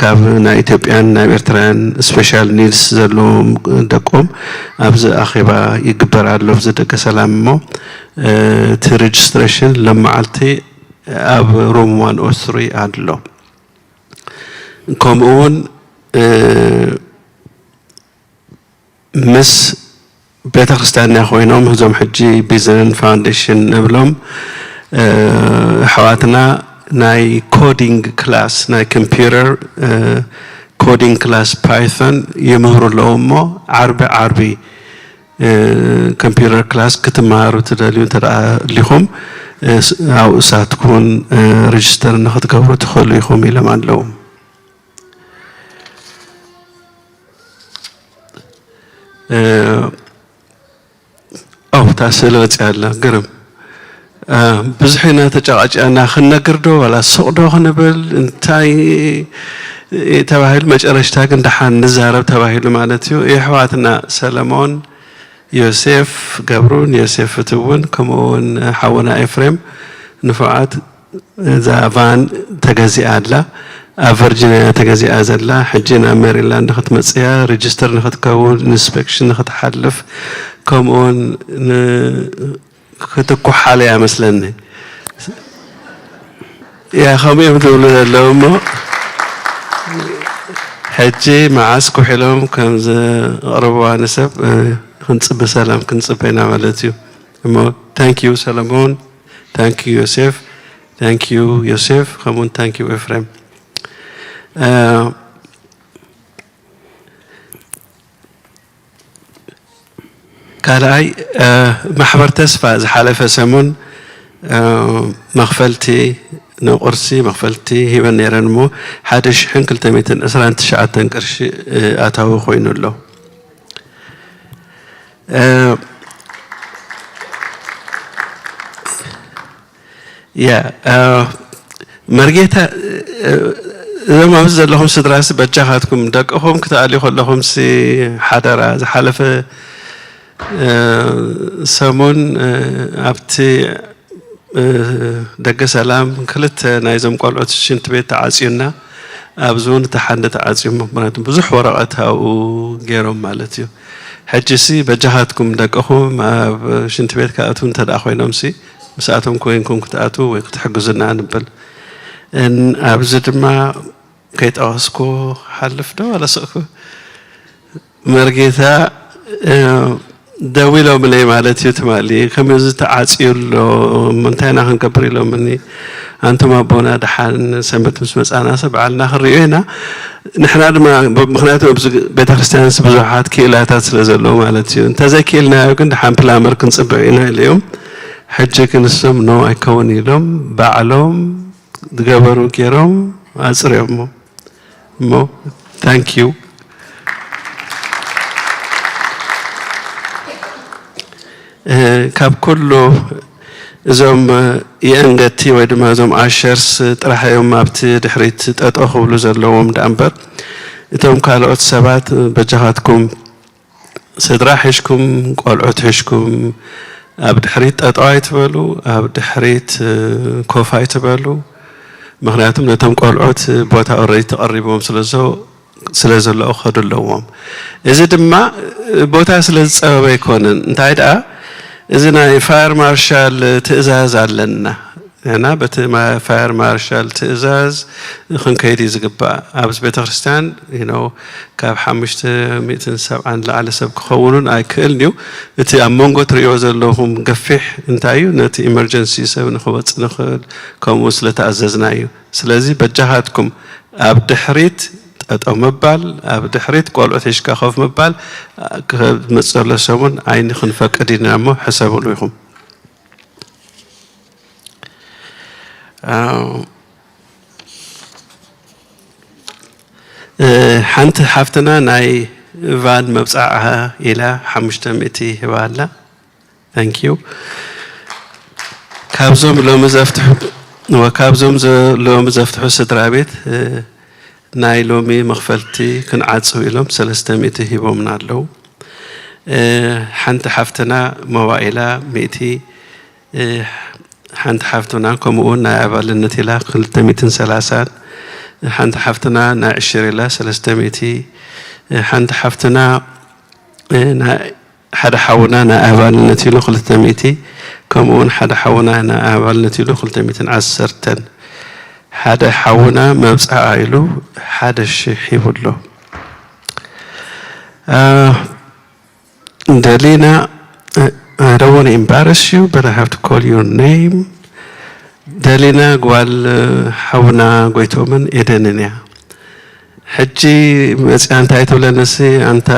ካብ ናይ ኢትዮጵያን ናይ ኤርትራውያን ስፔሻል ኒድስ ዘለዎም ደቆም ኣብዚ ኣኼባ ይግበር ኣሎ፣ ኣብዚ ደገ ሰላም። እሞ፣ እ፣ እቲ ሬጅስትሬሽን ሎመዓልቲ ኣብ ሩም ዋን ኦ ስሪ ኣሎ። ከምኡ እውን፣ እ፣ ምስ ቤተ ክርስቲያንና ኮይኖም፣ እዞም ሕጂ ቢዝነን ፋውንዴሽን ንብሎም፣ እ፣ ኣሕዋትና ናይ ኮዲንግ ክላስ፣ ናይ ኮምፒውተር፣ እ፣ ኮዲንግ ክላስ ፓይቶን ይምህሩ ኣለዉ። እሞ ዓርቢ ዓርቢ፣ እ፣ ኮምፒውተር ክላስ ክትመሃሩ ትደልዩ እንተ ደኣ ኣሊኹም፣ እ፣ ስ-፣ ኣብኡ እሳትኩምን፣ እ፣ ሬጅስተር ንኽትገብሩ ትኽእሉ ኢኹም ኢሎም ኣለዉ። እ፣ ኦ፣ እታ ስእሊ ወፂኣ ኣላ። ግርም። ብዙሕ ኢና ተጨቃጭቀና፣ ክንነግር ዶ ዋላ ስቕ ዶ ክንብል እንታይ ተባሂሉ፣ መጨረሽታ ግን ደሓን ንዛረብ ተባሂሉ ማለት እዩ። የሕዋትና ሰለሞን፣ ዮሴፍ ገብሩን ዮሴፍ ፍትውን፣ ከምኡ እውን ሓውና ኤፍሬም ንፉዓት፣ እዛ ቫን ተገዚኣ ኣላ። ኣብ ቨርጂንያ ተገዚኣ ዘላ፣ ሕጂ ናብ ሜሪላንድ ክትመጽእ እያ፣ ሬጅስተር ንክትከውን፣ ኢንስፔክሽን ንክትሓልፍ፣ ከምኡውን ን-፣ ክትኩሓል እያ መስለኒ። ያ፣ ከምኡ እዮም ዝብሉ ዘለዉ እሞ፣ ሕጂ መዓስ ኩሒሎም ከም ዘቕርብዋ ንሰብ፣ እ፣ ክንጽበ፣ ሰላም ክንጽበ ኢና ማለት እዩ። እሞ፣ ታንክ ዩ ሰለሞን፣ ታንክ ዩ ዮሴፍ፣ ታንክ ዩ ዮሴፍ፣ ከምኡውን ታንክ ዩ ኤፍሬም። እ፣ ካልኣይ፣ እ፣ ማሕበር ተስፋ ዝሓለፈ ሰሙን፣ እ፣ መኽፈልቲ ንቁርሲ መኽፈልቲ ሂበን ነይረን እሞ፣ ሓደ ሽሕን ክልተ ሚእትን ዕስራን ትሽዓተን ቅርሺ፣ እ፣ ኣታዊ ኮይኑ ኣሎ። እ፣ ያ፣ እ፣ መርጌታ፣ እ፣ እዞም ኣብዚ ዘለኹም ስድራሲ በጃኻትኩም ደቅኹም ክትኣልዩ ከለኹምሲ ሓደራ። ዝሓለፈ፣ እ፣ ሰሙን፣ እ፣ ኣብቲ፣ እ፣ ደገ ሰላም ክልተ ናይዞም ቆልዑት ሽንት ቤት ተዓጽዩና፣ ኣብዚ እውን እቲ ሓንደ ተዓጽዩ፣ ምኽንያቱ ብዙሕ ወረቐት ኣብኡ ገይሮም ማለት እዩ። ሕጂሲ በጃኻትኩም ደቅኹም ኣብ ሽንት ቤት ክኣትዉ እንተ ደኣ ኮይኖምሲ፣ ምስኣቶም ኮይንኩም ክትኣትዉ ወይ ክትሕግዙና ንብል። እን-፣ ኣብዚ ድማ ከይጠቐስኩ ሓልፍ ዶ ዋላ ስእኩ? መርጌታ፣ እ፣ ደዊሎምለይ ማለት እዩ ትማሊ። ከመይ እዚ ተዓጽዩ ኣሎ፣ እሞ እንታይ ኢና ክንገብር ኢሎምኒ። ኣንቱም ኣቦና ደሓን ሰንበት ምስ መጻና ሰብ በዓልና ክንርእዮ ኢና። ንሕና ድማ ብ-፣ ምኽንያቱ ኣብዚ ቤተክርስትያንስ ብዙሓት ክኢላታት ስለ ዘለዉ ማለት እዩ። እንተዘይክኢልናዮ ግን ደሓን ፕላመር ክንጽብዕ ኢና ኢለዮም። ሕጂ ግን እሶም ኖ ኣይከውን ኢሎም ባዕሎም ዝገበሩ ገይሮም ኣጽርዮሞ። እሞ፣ ታንክ ዩ። እ፣ ካብ ኩሉ እዞም፣ እ፣ የእንገቲ ወይ ድማ እዞም ኣሸርስ ጥራሕ እዮም ኣብቲ ድሕሪት ጠጠው ክብሉ ዘለዎም ደኣ እምበር፣ እቶም ካልኦት ሰባት በጃኻትኩም ስድራ ሒዝኩም፣ ቆልዑት ሒዝኩም ኣብ ድሕሪት ጠጠው ኣይትበሉ፣ ኣብ ድሕሪት፣ እ፣ ኮፍ ኣይትበሉ። ምኽንያቱም ነቶም ቆልዑት ቦታ ኦልሬዲ ተቐሪቦም ስለ ዘ-፣ ስለ ዘለዉ ክኸዱ ኣለዎም። እዚ ድማ፣ እ፣ ቦታ ስለ ዝጸበበ ኣይኮነን። እንታይ ደኣ፣ እዚ ናይ ፋየር ማርሻል ትእዛዝ ኣለና። ንሕና በቲ ማ-፣ ፋየር ማርሻል ትእዛዝ ክንከይድ እዩ ዝግባእ። ኣብዚ ቤተክርስትያን፣ you know፣ ካብ ሓሙሽተ ሚእትን ሰብዓን ንላዕሊ ሰብ ክኸውንን ኣይክእልን እዩ። እቲ ኣብ መንጎ ትርእይዎ ዘለኹም ገፊሕ እንታይ እዩ? ነቲ ኢመርጀንሲ ሰብ ንኽወጽእ ንኽእል፣ ከምኡ ስለ ተኣዘዝና እዩ። ስለዚ በጃኻትኩም ኣብ ድሕሪት ጠጠው ምባል፣ ኣብ ድሕሪት ቆልዑት ሒዝካ ኮፍ ምባል፣ አ፣ ክመጽእ ዘሎ ሰሙን ኣይኒ ክንፈቅድ ኢና እሞ ሕሰብሉ ኢኹም። ኣው፣ እ፣ ሓንቲ ሓፍትና ናይ ቫን መብጽዓ ኢላ ሓሙሽተ ሚእቲ ሂባ ኣላ። ታንክ ዩ። ካብዞም ሎሚ ዘፍትሑ፣ ወ-፣ ካብዞም ዘ-፣ ሎሚ ዘፍትሑ ስድራ ቤት፣ እ፣ ናይ ሎሚ መኽፈልቲ ክንዓጽው ኢሎም ሰለስተ ሚእቲ ሂቦምና ኣለዉ። እ፣ ሓንቲ ሓፍትና ሞባይላ ሚእቲ፣ እ፣ ሓንቲ ሓፍትና ከምኡ እውን ናይ ኣባልነት ኢላ ክልተ ሚእትን ሰላሳን፣ ሓንቲ ሓፍትና ናይ ዕሽር ኢላ ሰለስተ ሚእቲ፣ እ፣ ሓንቲ ሓፍትና፣ እ፣ ናይ ሓደ ሓውና ናይ ኣባልነት ኢሉ ክልተ ሚእቲ፣ ከምኡ እውን ሓደ ሓውና ናይ ኣባልነት ኢሉ ክልተ ሚእትን ዓሰርተን፣ ሓደ ሓውና መብጽዓ ኢሉ ሓደ ሽሕ ሂቡ ኣሎ። እ፣ ደሊና፣ እ፣ I don't want to embarrass you, but I have to call your name. ደሊና ጓል፣ እ፣ ሓውና ጎይቶምን ኤደንን እያ። ሕጂ መጽያ እንታይ ትብለንሲ፣ ኣንታ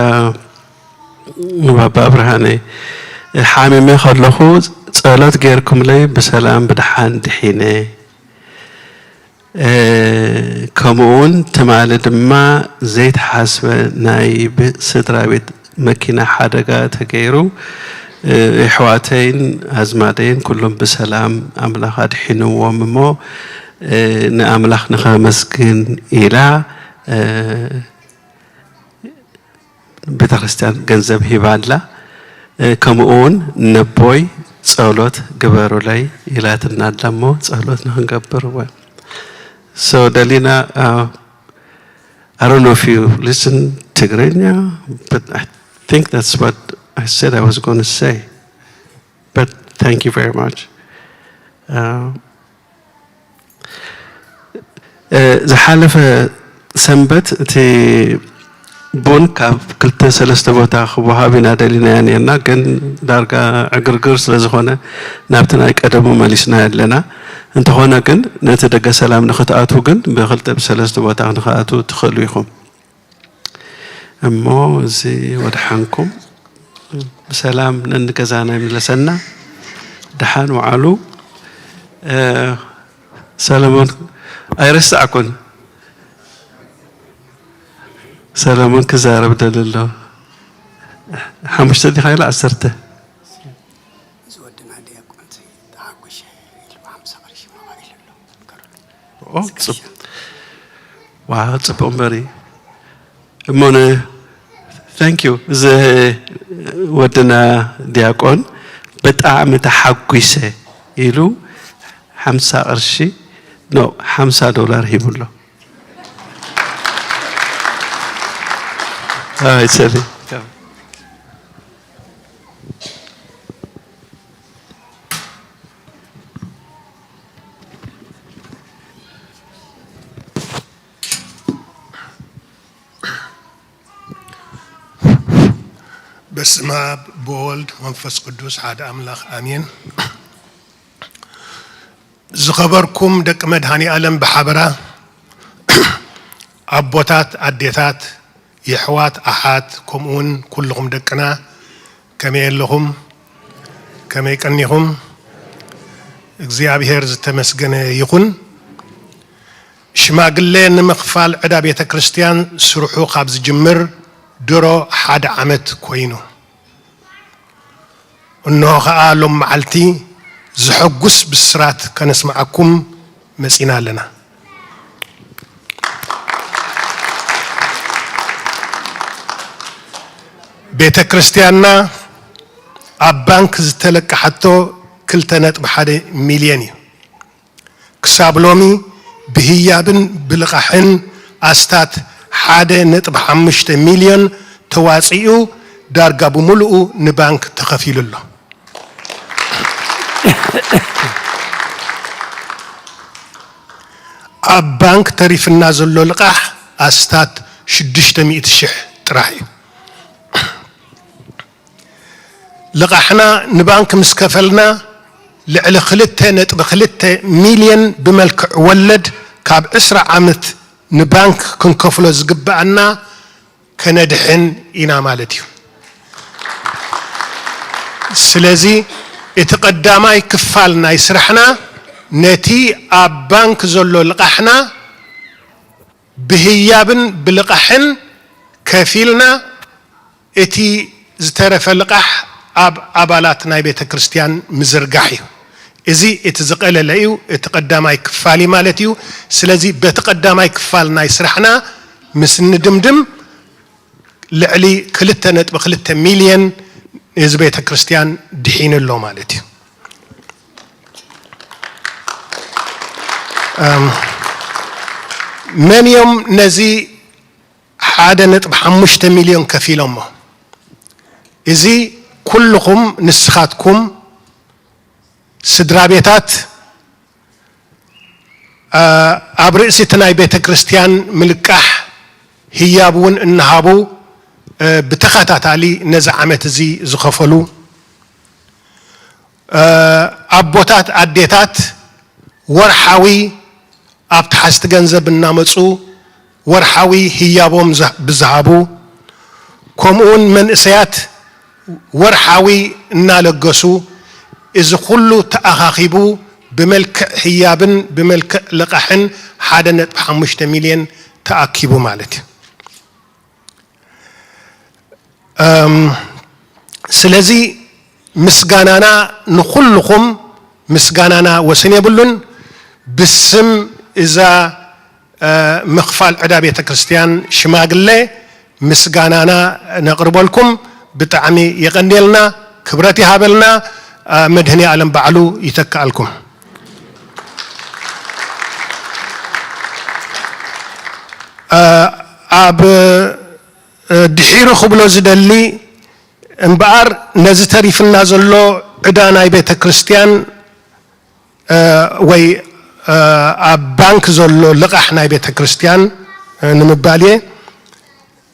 ባባ ብርሃነይ፣ ሓሚመ ከለኹ ጸሎት ጌርኩምለይ ብሰላም ብድሓን ድሒነ። እ፣ ከምኡ እውን ትማሊ ድማ ዘይተሓስበ ናይ ብ-፣ ስድራ ቤት መኪና ሓደጋ ተገይሩ፣ የሕዋተይን ኣዝማደይን ኩሎም ብሰላም ኣምላኽ ኣድሒንዎም እሞ፣ ንኣምላኽ ንኸመስግን ኢላ ቤተክርስትያን ገንዘብ ሂባ ኣላ። ከምኡ እውን ነቦይ ጸሎት ግበሩለይ ኢላትና ኣላ እሞ ጸሎት ንኽንገብር እወ። So ደሊና, I don't know if you listen ትግርኛ, but I think that's what I said I was going to say. But thank you very much. ዝሓለፈ ሰንበት እቲ ቡን ካብ ክልተ ሰለስተ ቦታ ክወሃብ ኢና ደሊናዮ ነርና፣ ግን ዳርጋ ዕግርግር ስለ ዝኾነ ናብቲ ናይ ቀደሙ መሊስናዮ ኣለና። እንተኾነ ግን ነቲ ደገ ሰላም ንኽትኣትዉ ግን ብክልተ ብሰለስተ ቦታ ንኽኣትዉ ትኽእሉ ኢኹም። እሞ እዚ ወድሓንኩም ብሰላም ነንገዛና ይምለሰና። ደሓን ወዓሉ። ሰለሞን ኣይረሳዕኩን። ሰለሞን ክዛረብ ደሊ ኣሎ። ሓሙሽተ ዲኻ ኢለ ዓሰርተ? እዚ ወድና ዲያቆን ተሓጉሸ ኢሉ ሓምሳ ቅርሺ መባእ ኢሉ ኣሎ። ኦ፣ ጽብ-፣ ዋ፣ ጽቡቕ እምበሪ። እሞነ፣ thank you። እዚ ወድና ዲያቆን ብጣዕሚ ተሓጒሰ ኢሉ ሓምሳ ቅርሺ፣ ኖ፣ ሓምሳ ዶላር ሂቡ ኣሎ። ኣይ፣ ሰሪ። በስመ አብ በወልድ መንፈስ ቅዱስ ሓደ አምላክ አሜን። ዝኸበርኩም ደቂ መድኃኔ ዓለም ብሓበራ፣ ኣቦታት፣ ኣዴታት፣ የሕዋት፣ ኣሓት፣ ከምኡውን ኩልኹም ደቅና፣ ከመይ ኣለኹም? ከመይ ቀኒኹም? እግዚኣብሔር ዝተመስገነ ይኹን። ሽማግሌ ንምኽፋል ዕዳ ቤተ ክርስቲያን ስርሑ ካብ ዝጅምር ድሮ ሓደ ዓመት ኮይኑ። እንሆ ኸኣ ሎም መዓልቲ ዘሐጉስ ብስራት ከነስምዓኩም መጺና ኣለና። ቤተ ክርስቲያንና ኣብ ባንክ ዝተለቀሓቶ ክልተ ነጥቢ ሓደ ሚልዮን እዩ። ክሳብ ሎሚ ብህያብን ብልቓሕን ኣስታት ሓደ ነጥቢ ሓሙሽተ ሚልዮን ተዋጺኡ ዳርጋ ብምሉኡ ንባንክ ተኸፊሉ ኣሎ። ኣብ ባንክ ተሪፍና ዘሎ ልቓሕ ኣስታት ሽዱሽተ ሚእቲ ሽሕ ጥራሕ እዩ። ልቓሕና ንባንክ ምስ ከፈልና ልዕሊ ክልተ ነጥቢ ክልተ ሚልዮን ብመልክዕ ወለድ ካብ ዕስራ ዓመት ንባንክ ክንከፍሎ ዝግብኣና ከነድሕን ኢና ማለት እዩ። ስለዚ እቲ ቀዳማይ ክፋል ናይ ስራሕና ነቲ ኣብ ባንክ ዘሎ ልቓሕና ብህያብን ብልቓሕን ከፊልና እቲ ዝተረፈ ልቓሕ ኣብ ኣባላት ናይ ቤተ ክርስቲያን ምዝርጋሕ እዩ። እዚ እቲ ዝቐለለ እዩ፣ እቲ ቀዳማይ ክፋል እዩ ማለት እዩ። ስለዚ በቲ ቀዳማይ ክፋል ናይ ስራሕና ምስ ንድምድም ልዕሊ ክልተ ነጥቢ ክልተ ሚልዮን እዚ ቤተ ክርስቲያን ድሒኑ ኣሎ ማለት እዩ። እም፣ መን እዮም ነዚ ሓደ ነጥቢ ሓሙሽተ ሚልዮን ከፊሎሞ? እዚ ኩልኹም ንስኻትኩም ስድራ ቤታት፣ አ፣ ኣብ ርእሲ እቲ ናይ ቤተ ክርስቲያን ምልቃሕ ህያብ እውን እናሃቡ፣ እ፣ ብተኸታታሊ ነዚ ዓመት እዚ ዝኸፈሉ፣ እ፣ ኣቦታት፣ ኣዴታት ወርሓዊ ኣብ ትሓዝቲ ገንዘብ እናመጹ ወርሓዊ ህያቦም ዘ-፣ ብዝሃቡ፣ ከምኡውን መንእሰያት ወርሓዊ እናለገሱ፣ እዚ ኩሉ ተኣኻኺቡ ብመልክዕ ህያብን ብመልክዕ ልቓሕን ሓደ ነጥቢ ሓሙሽተ ሚልዮን ተኣኪቡ ማለት እዩ። እም፣ ስለዚ ምስጋናና ንኹልኹም፣ ምስጋናና ወሰን የብሉን። ብስም እዛ፣ እ፣ ምኽፋል ዕዳ ቤተ ክርስቲያን ሽማግለ ምስጋናና ነቕርበልኩም። ብጣዕሚ የቐንየልና፣ ክብረት ይሃበልና። እ፣ መድህኔ ዓለም ባዕሉ ይተክኣልኩም። እ፣ ኣብ፣ እ፣ ድሒሩ ክብሎ ዝደሊ እምበኣር፣ ነዚ ተሪፍና ዘሎ ዕዳ ናይ ቤተ ክርስቲያን፣ እ፣ ወይ፣ እ፣ ኣብ ባንክ ዘሎ ልቓሕ ናይ ቤተ ክርስቲያን፣ እ፣ ንምባል እየ።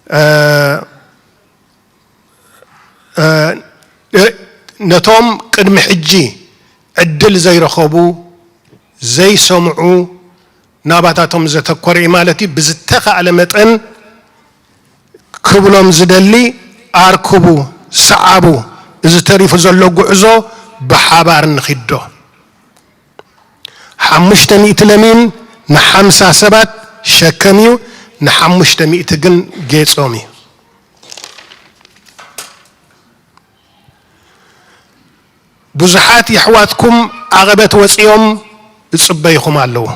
እ፣ እ፣ እ፣ ነቶም ቅድሚ ሕጂ ዕድል ዘይረኸቡ፣ ዘይሰምዑ፣ ናባታቶም ዘተኮረ እዩ ማለት እዩ። ብዝተኻእለ መጠን ክብሎም ዝደሊ፣ ኣርክቡ፣ ሰዓቡ፣ እዚ ተሪፉ ዘሎ ጉዕዞ ብሓባር ንኺዶ። ሓሙሽተ ሚእቲ ለሚን ንሓምሳ ሰባት ሸከም እዩ፣ ንሓሙሽተ ሚእቲ ግን ጌጾም እዩ። ብዙሓት የሕዋትኩም ዓቐበት ወጺኦም ይጽበይኹም ኣለዉ።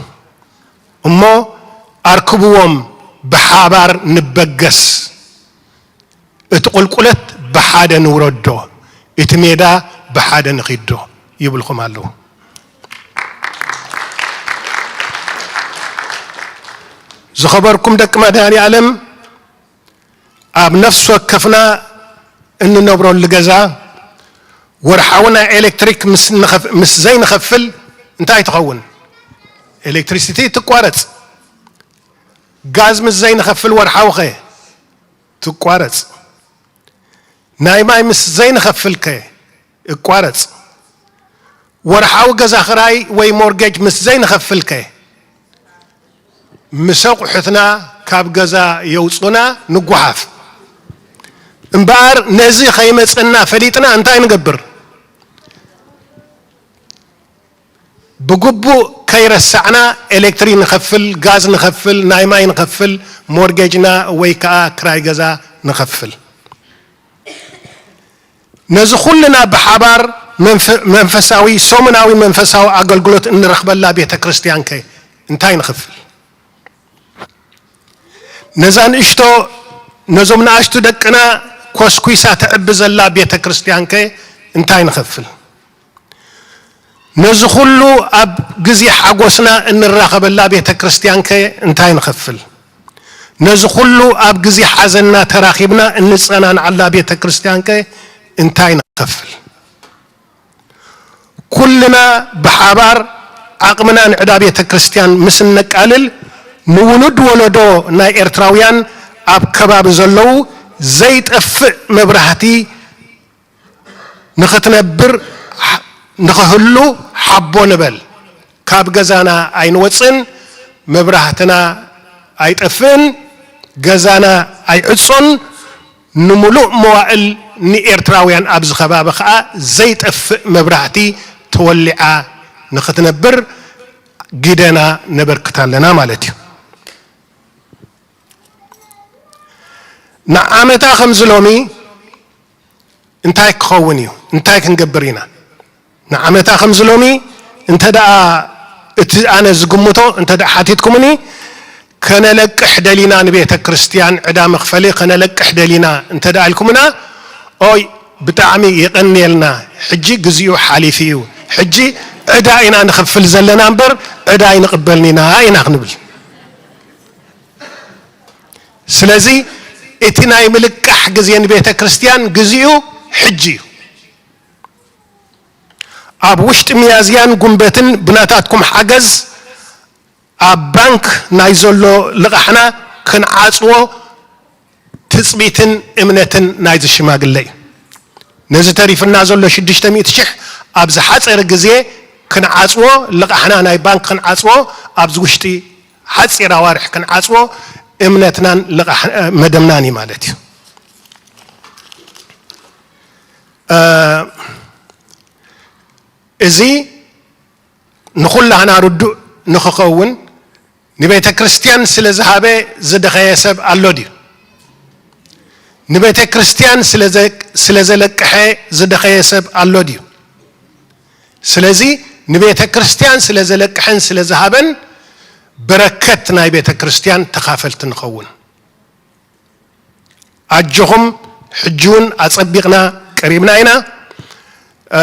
እሞ ኣርክብዎም፣ ብሓባር ንበገስ። እቲ ቁልቁለት ብሓደ ንውረዶ፣ እቲ ሜዳ ብሓደ ንኺዶ ይብልኹም ኣለዉ። ዝኸበርኩም ደቂ መድኃኔ ዓለም፣ ኣብ ነፍሲ ወከፍና እንነብረሉ ገዛ ወርሓዊ ናይ ኤሌክትሪክ ምስ ንኸፍ-፣ ምስ ዘይንኸፍል እንታይ ትኸውን? ኤሌክትሪሲቲ ትቋረጽ። ጋዝ ምስ ዘይንኸፍል ወርሓዊ ኸ? ትቋረጽ። ናይ ማይ ምስ ዘይንኸፍል ከ? እቋረጽ። ወርሓዊ ገዛ ኽራይ ወይ ሞርጌጅ ምስ ዘይንኸፍል ከ? ምስ ኣቑሑትና ካብ ገዛ የውጹና፣ ንጓሓፍ። እምበኣር ነዚ ኸይመጸና ፈሊጥና እንታይ ንገብር? ብግቡእ ከይረሳዕና ኤሌክትሪ ንኸፍል፣ ጋዝ ንኸፍል፣ ናይ ማይ ንኸፍል፣ ሞርጌጅና ወይ ከኣ ክራይ ገዛ ንኸፍል። ነዚ ኩልና ብሓባር መንፈ-፣ መንፈሳዊ፣ ሰሙናዊ መንፈሳዊ ኣገልግሎት እንረኽበላ ቤተ ክርስቲያን ከ እንታይ ንኽፍል? ነዛ ንእሽቶ፣ ነዞም ንኣሽቱ ደቅና ኮስኩሳ ተዕቢ ዘላ ቤተ ክርስቲያን ከ እንታይ ንኸፍል? ነዚ ኩሉ ኣብ ግዜ ሓጎስና እንራኸበላ ቤተ ክርስቲያን ከ እንታይ ንኸፍል? ነዚ ኩሉ ኣብ ግዜ ሓዘንና ተራኺብና እንጸናንዓላ ቤተ ክርስቲያን ከ እንታይ ንኸፍል? ኩልና ብሓባር ዓቕምና ንዕዳ ቤተ ክርስቲያን ምስ እነቃልል፣ ንውሉድ ወለዶ ናይ ኤርትራውያን ኣብ ከባቢ ዘለዉ ዘይጠፍእ መብራህቲ ንኽትነብር፣ ንኽህሉ ሓቦ ንበል። ካብ ገዛና ኣይንወጽእን፣ መብራህትና ኣይጠፍእን፣ ገዛና ኣይዕጾን። ንምሉእ መዋእል ንኤርትራውያን ኣብዚ ከባቢ ኸኣ ዘይጠፍእ መብራህቲ ተወሊዓ ንኽትነብር ግደና ነበርክት ኣለና ማለት እዩ። ንዓመታ ከምዚ ሎሚ እንታይ ክኸውን እዩ? እንታይ ክንገብር ኢና? ንዓመታ ከምዚ ሎሚ እንተ ደኣ እቲ ኣነ ዝግምቶ እንተ ደኣ ሓቲትኩምኒ፣ ከነለቅሕ ደሊና ንቤተ ክርስቲያን ዕዳ መኽፈሊ ከነለቅሕ ደሊና እንተ ደኣ ኢልኩምና፣ ኦይ ብጣዕሚ የቐንየልና፣ ሕጂ ግዚኡ ሓሊፉ እዩ፣ ሕጂ ዕዳ ኢና ንኸፍል ዘለና እምበር ዕዳ ኣይንቕበልን ኢና ኢና ክንብል። ስለዚ እቲ ናይ ምልቃሕ ግዜ ንቤተ ክርስቲያን ግዚኡ ሕጂ እዩ። ኣብ ውሽጢ ሚያዝያን ጉንበትን ብናታትኩም ሓገዝ ኣብ ባንክ ናይ ዘሎ ልቓሕና ክንዓጽዎ ትጽቢትን እምነትን ናይዚ ሽማግለ እዩ። ነዚ ተሪፍና ዘሎ ሽዱሽተ ሚእቲ ሽሕ ኣብ ዝሓጸረ ግዜ ክንዓጽዎ፣ ልቓሕና ናይ ባንክ ክንዓጽዎ፣ ኣብዚ ውሽጢ ሓጺር ኣዋርሕ ክንዓጽዎ እምነትናን ልቓሕ-፣ መደብናን እዩ ማለት እዩ። እ፣ እዚ ንኹላህና ርዱእ ንኽኸውን ንቤተ ክርስቲያን ስለ ዝሃበ ዝደኸየ ሰብ ኣሎ ድዩ? ንቤተ ክርስቲያን ስለ ዘ-፣ ስለ ዘለቅሐ ዝደኸየ ሰብ ኣሎ ድዩ? ስለዚ ንቤተ ክርስቲያን ስለ ዘለቅሐን ስለ ዝሃበን በረከት ናይ ቤተ ክርስቲያን ተኻፈልቲ ንኸውን። ኣጆኹም፣ ሕጂ እውን ኣጸቢቕና ቀሪብና ኢና። እ፣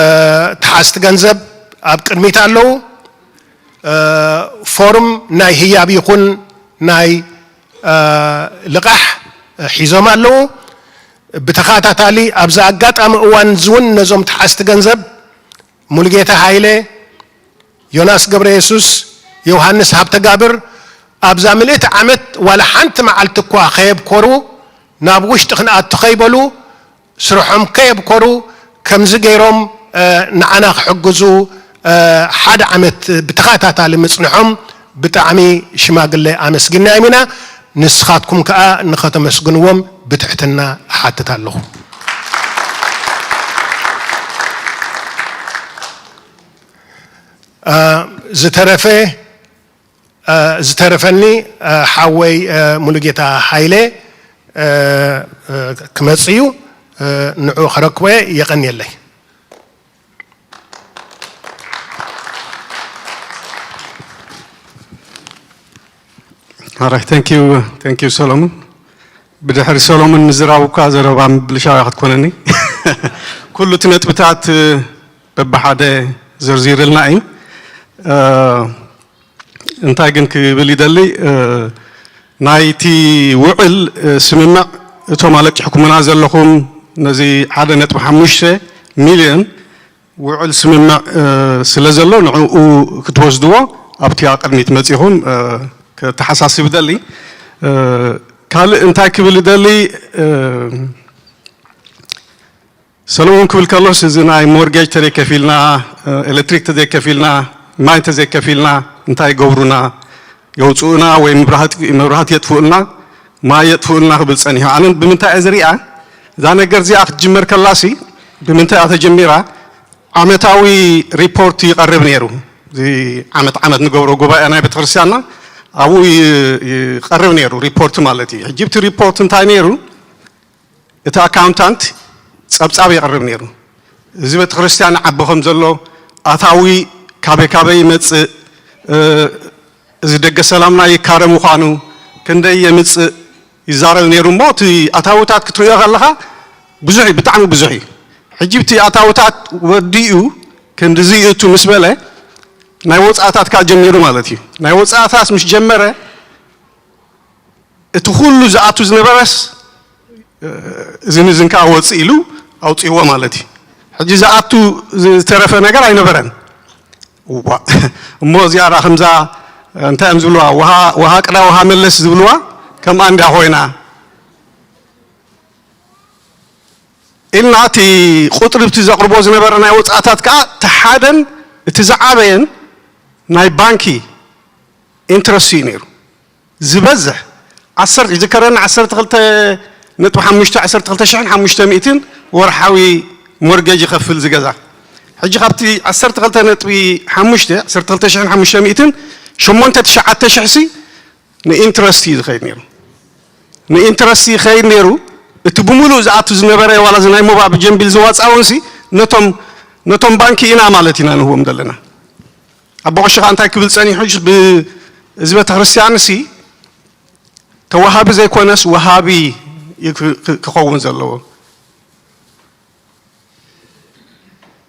ተሓዝቲ ገንዘብ ኣብ ቅድሚት ኣለዉ። እ፣ ፎርም ናይ ህያብ ይኹን ናይ፣ እ፣ ልቓሕ ሒዞም ኣለዉ። ብተኸታታሊ ኣብዚ ኣጋጣሚ እዋን እዚ እውን ነዞም ተሓዝቲ ገንዘብ ሙሉጌታ ሃይለ፣ ዮናስ ገብረ የሱስ፣ ዮሃንስ ሃብተጋብር ኣብዛ ምልእቲ ዓመት ዋላ ሓንቲ መዓልቲ እኳ ከየብኮሩ፣ ናብ ውሽጢ ክንኣቱ ከይበሉ፣ ስርሖም ከየብኮሩ፣ ከምዚ ገይሮም፣ እ፣ ንዓና ክሕግዙ፣ እ፣ ሓደ ዓመት ብተኸታታሊ ምጽንሖም ብጣዕሚ ሽማግለ ኣመስጊናዮም ኢና። ንስኻትኩም ከኣ ንኸተመስግንዎም ብትሕትና እሓትት ኣለኹ። እ፣ ዝተረፈ፣ እ፣ ዝተረፈኒ፣ እ፣ ሓወይ፣ እ፣ ሙሉጌታ ሃይለ፣ እ፣ እ፣ ክመጽእ እዩ። እ፣ ንዑ ከረክቦ እየ። የቐንየለይ። All right, thank you, thank you ሰሎሞን። ብድሕሪ ሰሎሞን ምዝራብ እኳ ዘረባ ምብልሻው ክትኮነኒ። ኩሉ እቲ ነጥብታት በብሓደ ዘርዚርልና እዩ። እ፣ እንታይ ግን ክብል ይደሊ፣ እ፣ ናይቲ ውዕል፣ እ፣ ስምምዕ እቶም ኣለቂሕኩምና ዘለኹም ነዚ ሓደ ነጥቢ ሓሙሽተ ሚልዮን ውዕል ስምምዕ፣ እ፣ ስለ ዘሎ ንዕኡ ክትወስድዎ ኣብቲ ኣብ ቅድሚት መጺኹም፣ እ፣ ከተሓሳስብ ይደሊ። እ፣ ካልእ እንታይ ክብል ይደሊ፣ እ፣ ሰለሙን ክብል ከሎስ፣ እዚ ናይ ሞርጌጅ ተዘይከፊልና፣ ኤሌክትሪክ ተዘይከፊልና፣ ማይ ተዘይከፊልና፣ እንታይ ይገብሩና? የውፅኡና ወይ መብራህቲ፣ መብራህቲ የጥፍኡልና፣ ማይ የጥፍኡልና ክብል ፀኒሑ። ኣነ ብምንታይ እየ ዝሪኣ? እዛ ነገር እዚኣ ክትጅመር ከላሲ፣ ብምንታይ እያ ተጀሚራ? ዓመታዊ ሪፖርት ይቐርብ ነይሩ። እዚ ዓመት ዓመት ንገብሮ ጉባኤ ናይ ቤተክርስትያንና፣ ኣብኡ ይ-፣ ይቐርብ ነይሩ፣ ሪፖርት ማለት እዩ። ሕጂ እቲ ሪፖርት እንታይ ነይሩ? እቲ ኣካውንታንት ጸብጻብ የቕርብ ነይሩ። እዚ ቤተክርስትያን ይዓቢ ከም ዘሎ፣ ኣታዊ ካበይ ካበይ ይመጽእ፣ እ፣ እዚ ደገ ሰላምና ይካረ ምዃኑ፣ ክንደይ የምጽእ ይዛረብ ነይሩ። እሞ እቲ ኣታውታት ክትሪኦ ከለኻ ብዙሕ እዩ፣ ብጣዕሚ ብዙሕ እዩ። ሕጂ እቲ ኣታውታት ወዲኡ ክንድዚ ይእቱ ምስ በለ፣ ናይ ወጻእታት ከኣ ጀሚሩ ማለት እዩ። ናይ ወጻእታት ምስ ጀመረ፣ እቲ ኩሉ ዝኣቱ ዝነበረስ፣ እ፣ እዝን እዝን ከኣ ወጽእ ኢሉ ኣውጺእዎ ማለት እዩ። ሕጂ ዝኣቱ ዝተረፈ ነገር ኣይነበረን። እዋ፣ እሞ እዚኣ ደኣ ከምዛ፣ እንታይ እዮም ዝብልዋ? ውሃ፣ ውሃ ቅዳ ውሃ መለስ ዝብልዋ ከምኣ እንድያ ኮይና። ኢልና እቲ ቁጽሪ እቲ ዘቕርቦ ዝነበረ ናይ ወጻእታት ከኣ እቲ ሓደን እቲ ዝዓበየን ናይ ባንኪ ኢንትረስት እዩ ነይሩ። ዝበዝሕ ዓሰርተ፣ ይዝከረኒ፣ ዓሰርተ ክልተ ነጥቢ ሓሙሽተ፣ ዓሰርተ ክልተ ሽሕን ሓሙሽተ ሚእትን ወርሓዊ ሞርጌጅ ይኸፍል ዝገዛ። ሕጂ ካብቲ ዓሰርተ ክልተ ነጥቢ ሓሙሽተ፣ ዓሰርተ ክልተ ሽሕን ሓሙሽተ ሚእትን፣ ሸሞንተ ትሽዓተ ሽሕ ሲ ንኢንትረስት እዩ ዝኸይድ ነይሩ። ንኢንትረስት ይኸይድ ነይሩ። እቲ ብምሉእ ዝኣቱ ዝነበረ ዋላ እዚ ናይ ሞባእ ብጀምቢል ዝዋፃ እውን ሲ ነቶም፣ ነቶም ባንኪ ኢና ማለት ኢና ንህቦም ዘለና። ኣቦ ቀሺ ኸኣ እንታይ ክብል ጸኒሑ? ብ-፣ እዚ ቤተክርስትያን ሲ ተዋሃቢ ዘይኮነስ ወሃቢ እዩ ክ-፣ ክ-፣ ክኸውን ዘለዎ።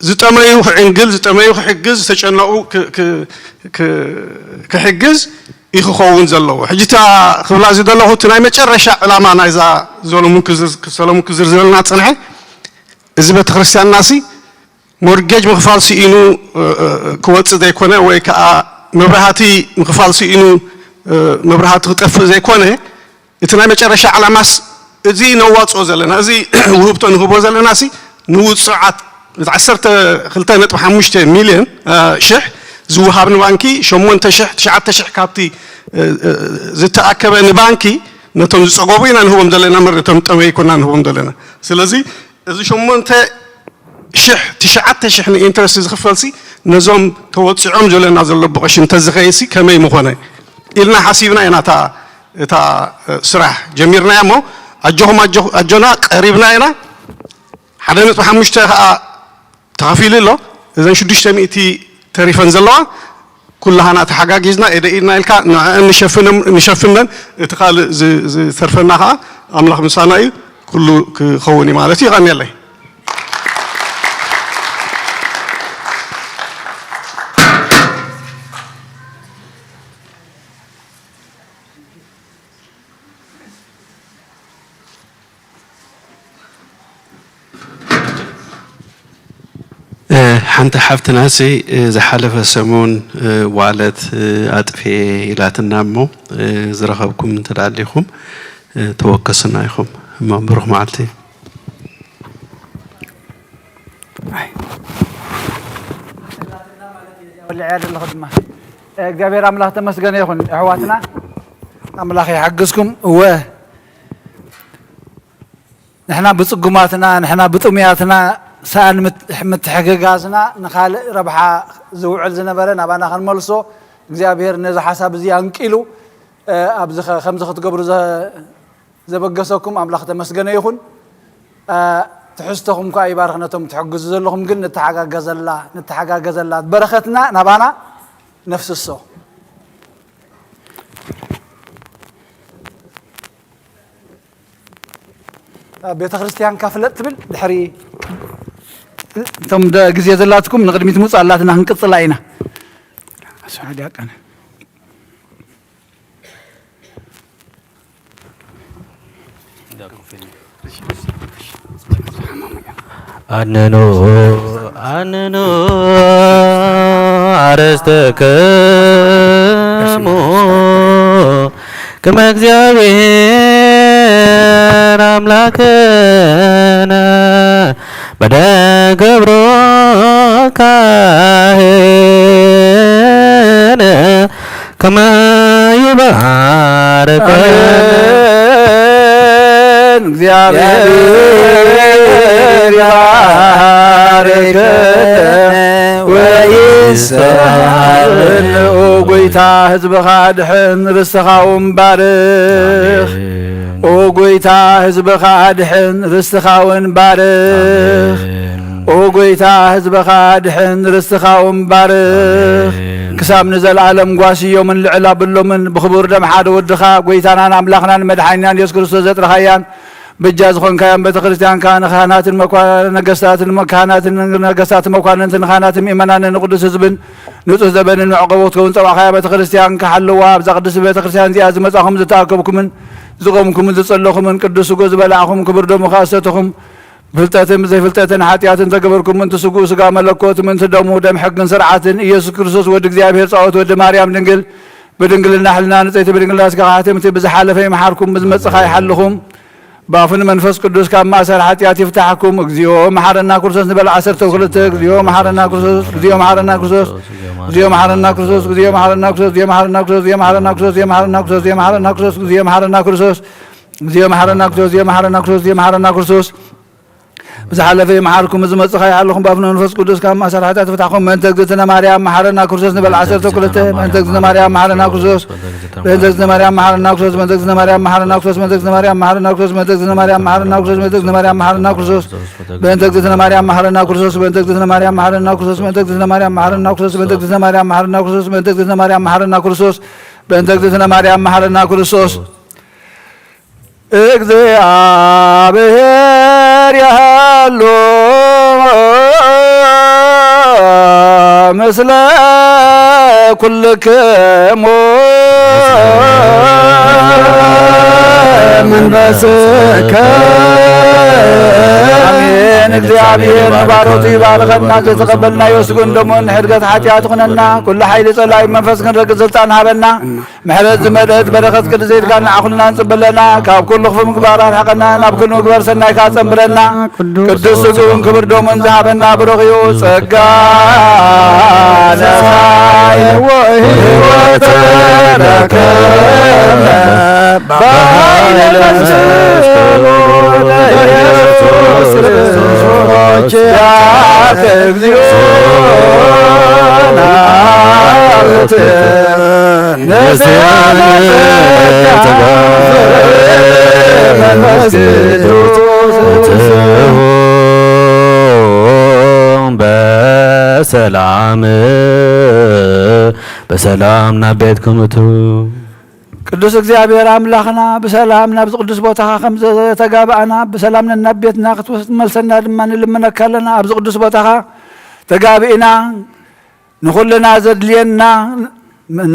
ዝጠመዩ ክዕንግል፣ ዝጠመዩ ክሕግዝ፣ ዝተጨነቑ ክ-፣ ክ-፣ ክ-፣ ክሕግዝ እዩ ክኸውን ዘለዎ። ሕጂ እታ ክብላ ዝደለኹ፣ እቲ ናይ መጨረሻ ዕላማ ናይዛ ሰሎሙን ክዝር-፣ ሰሎሙን ክዝርዝረልና ዝጸንሐ፣ እዚ ቤተክርስትያንና ሲ ሞርጌጅ ምኽፋል ስኢኑ፣ እ፣ እ፣ ክወጽእ ዘይኮነ፣ ወይ ከኣ መብራህቲ ምኽፋል ስኢኑ፣ እ፣ መብራህቲ ክጠፍእ ዘይኮነ፣ እቲ ናይ መጨረሻ ዕላማስ፣ እዚ ነዋጽኦ ዘለና፣ እዚ ውህብቶ ንህቦ ዘለናሲ፣ ንውጹዓት ዓሰርተ ክልተ ነጥቢ ሓሙሽተ ሚልዮን፣ እ፣ ሽሕ ዝወሃብ ንባንኪ፣ ሸሞንተ ሽሕ፣ ትሽዓተ ሽሕ ካብቲ፣ እ፣ እ፣ ዝተኣከበ ንባንኪ፣ ነቶም ዝጸገቡ ኢና ንህቦም ዘለና እምበር፣ ነቶም ዝጠመዩ ኣይኮና ንህቦም ዘለና። ስለዚ፣ እዚ ሸሞንተ ሽሕ፣ ትሽዓተ ሽሕ ንኢንትረስት ዝኽፈልሲ፣ ነዞም ተወጺዖም ዘለና ዘሎ ብቐሺ እንተዝኸይሲ ከመይ ምኾነ ኢልና ሓሲብና ኢና እታ፣ እታ፣ እ፣ ስራሕ ጀሚርናያ እሞ፣ ኣጆኹም ኣጆ- ኣጆና ቀሪብና ኢና። ሓደ ነጥቢ ሓሙሽተ ከዓ ተኸፊሉ ኣሎ። እዘን ሽዱሽተ ሚእቲ ተሪፈን ዘለዋ ኩላህና ተሓጋጊዝና ኢደ ኢድና ኢልካ ንዕአን ንሸፍነን እቲ ካልእ ዝተርፈና ከዓ ኣምላኽ ምሳና እዩ። ኩሉ ክኸውን እዩ ማለት እዩ። የቐንየለይ። ሓንቲ ሓፍትናሲ ዝሓለፈ ሰሙን ዋለት ኣጥፍኤ ኢላትና እሞ ዝረኸብኩም እንተዳሊኹም ተወከሱና ኢኹም እሞ ብሩኽ መዓልቲ። ወልዕያ ዘለኹ ድማ እግዚኣብሔር ኣምላኽ ተመስገነ ይኹን። ኣሕዋትና ኣምላኽ ይሓግዝኩም። እወ ንሕና ብጽጉማትና ንሕና ብጥሙያትና ሰኣን ምትሕግጋዝና ንኻልእ ረብሓ ዝውዕል ዝነበረ ናባና ክንመልሶ እግዚኣብሔር ነዚ ሓሳብ እዚ ኣንቂሉ ኣብዚ ከምዚ ክትገብሩ ዘበገሰኩም ኣምላኽ ተመስገነ ይኹን። ትሕዝቶኹም ኳ ይባርኽ ነቶም ትሕግዙ ዘለኹም ግን ንተሓጋገዘላ ንተሓጋገዘላ በረኸትና ናባና ነፍስሶ። ቤተ ክርስቲያን ካፍለጥ ትብል ድሕሪ እቶም ግዜ ዘላትኩም ንቅድሚት ምፁ ኣላትና ክንቅፅላ ኢና። ኣስሓ ዲያቀነ ኣነኖ ኣነኖ ኣረስተከሙ ክመ እግዚኣብሔር ኣምላክነ በደገብሮ ካህን ከመ ይባርከነ እግዚአብሔር ይባርክ ወይሰብን። ኦ ጎይታ ህዝብኻ ድሕን ርስትኻውን ባርኽ። ኦ ጎይታ ህዝብኻ ድሕን ርስትኻውን ባርኽ። ኦ ጎይታ ህዝብኻ ድሕን ርስትኻውን ባርኽ። ክሳብ ንዘለዓለም ጓስዮምን ልዕል ኣብሎምን ብኽቡር ደም ሓደ ወድኻ ጎይታናን ኣምላኽናን መድሓኒናን የሱስ ክርስቶስ ዘጥረኻያን በጃ ዝኾንካያን ቤተ ክርስቲያንካ ንካህናትን መኳ- ነገስታትን ካህናትን ነገስታትን መኳንንትን ካህናትን ምእመናንን ንቅዱስ ህዝብን ንጹህ ዘበንን መዕቆቢ ክትከውን ጸዋዕካያ ቤተ ክርስቲያን ክሓልዋ ኣብዛ ቅድስቲ ቤተ ክርስቲያን እዚኣ ዝመጻኹም ዝተኣከብኩምን ዝቆምኩምን ዝጸለኹምን ቅዱስ ስጎ ዝበላዕኹም ክብር ደሙ ከኣሰተኹም ብፍልጠትን ብዘይፍልጠትን ሓጢኣትን ተገበርኩም ምእንቲ ስጉኡ ስጋ መለኮት ምእንቲ ደሙ ደም ሕግን ስርዓትን ኢየሱስ ክርስቶስ ወዲ እግዚኣብሔር ጻወት ወዲ ማርያም ድንግል ብድንግልና ሕልና ንጽይቲ ብድንግልና ስጋ ሓትምቲ ብዝሓለፈ ይምሓርኩም ብዝመጽኻ ይሓልኹም ብኣፉን መንፈስ ቅዱስ ካብ ማእሰር ሓጢኣት ይፍታሕኩም። እግዚኦ መሓረና ክርስቶስ ንበል ዓሰርተ ክልተ እግዚኦ መሓረና ክርስቶስ እግዚኦ መሓረና ክርስቶስ እግዚኦ መሓረና ክርስቶስ እግዚኦ መሓረና ክርስቶስ እግዚኦ መሓረና ክርስቶስ እግዚኦ መሓረና ክርስቶስ እግዚኦ መሓረና ክርስቶስ እግዚኦ መሓረና ክርስቶስ እግዚኦ መሓረና ክርስቶስ እግዚኦ መሓረና ክርስቶስ እግዚኦ መሓረና ክርስቶስ ብዝሓለፈ ይምሓርኩም፣ ዝመጽእ ከይሓልኹም፣ ባፍ መንፈስ ቅዱስ ካብ ማእሰር ሓጢኣት ይፍታሕኩም። በእንተ እግዝእትነ ማርያም መሓረና ክርስቶስ ንበል ዓሰርተ ክልተ በእንተ እግዝእትነ ማርያም መሓረና ክርስቶስ በእንተ እግዝእትነ ማርያም መሓረና ክርስቶስ በእንተ እግዝእትነ ማርያም መሓረና ክርስቶስ በእንተ እግዝእትነ ማርያም መሓረና ክርስቶስ በእንተ እግዝእትነ ማርያም መሓረና ክርስቶስ በእንተ እግዝእትነ ማርያም መሓረና ክርስቶስ በእንተ እግዝእትነ ማርያም መሓረና ክርስቶስ በእንተ እግዝእትነ ማርያም መሓረና ክርስቶስ በእንተ እግዝእትነ ማርያም መሓረና ክርስቶስ በእንተ እግዝእትነ ማርያም መሓረና ክርስቶስ በእንተ እግዝእትነ ማርያም መሓረና ክርስቶስ በእንተ እግዝእትነ ማርያም መሓረና ክርስቶስ እግዚኣብሔር ያሃሎ ምስለ ኩልክሙ መንፈስከ ኣሜን። እግዚኣብሔር ንባሮቱ ይባርኸና። ዝተቐበልናዮ ስጉን ደሞን ንሕድገት ሓጢኣት ኩነና። ኩሉ ሓይሊ ጸላኢ መንፈስ ክንረግጽ ስልጣን ሃበና። ምሕረት ዝመልአት በረኸት ቅድስት ኢድካ ንዓኹልና ንጽበለና። ካብ ኩሉ ክፉእ ምግባር ኣርሕቐና። ናብ ኩሉ ምግባር ሰናይካ ጸንብረና። ቅዱስ ስግኡን ክብር ደሙን ዝሃበና ብሩኽ እዩ። ጸጋ ነሳይ ወሕይወት ተረከበ በኃይለ መንፈስ ቅዱስ ኢየሱስ ክርስቶስ ያከ እግዚኦ ናብት ንስያነ ተጋፈረ መንፈስ ሰላም ብሰላም ናብ ቤትኩም እቱ። ቅዱስ እግዚኣብሔር ኣምላኽና ብሰላም ናብዚ ቅዱስ ቦታኻ ከም ዘተጋባእና ብሰላም ነናብ ቤትና ክትመልሰና ድማ ንልምነካ ኣለና። ኣብዚ ቅዱስ ቦታኻ ተጋቢእና ንኹልና ዘድልየና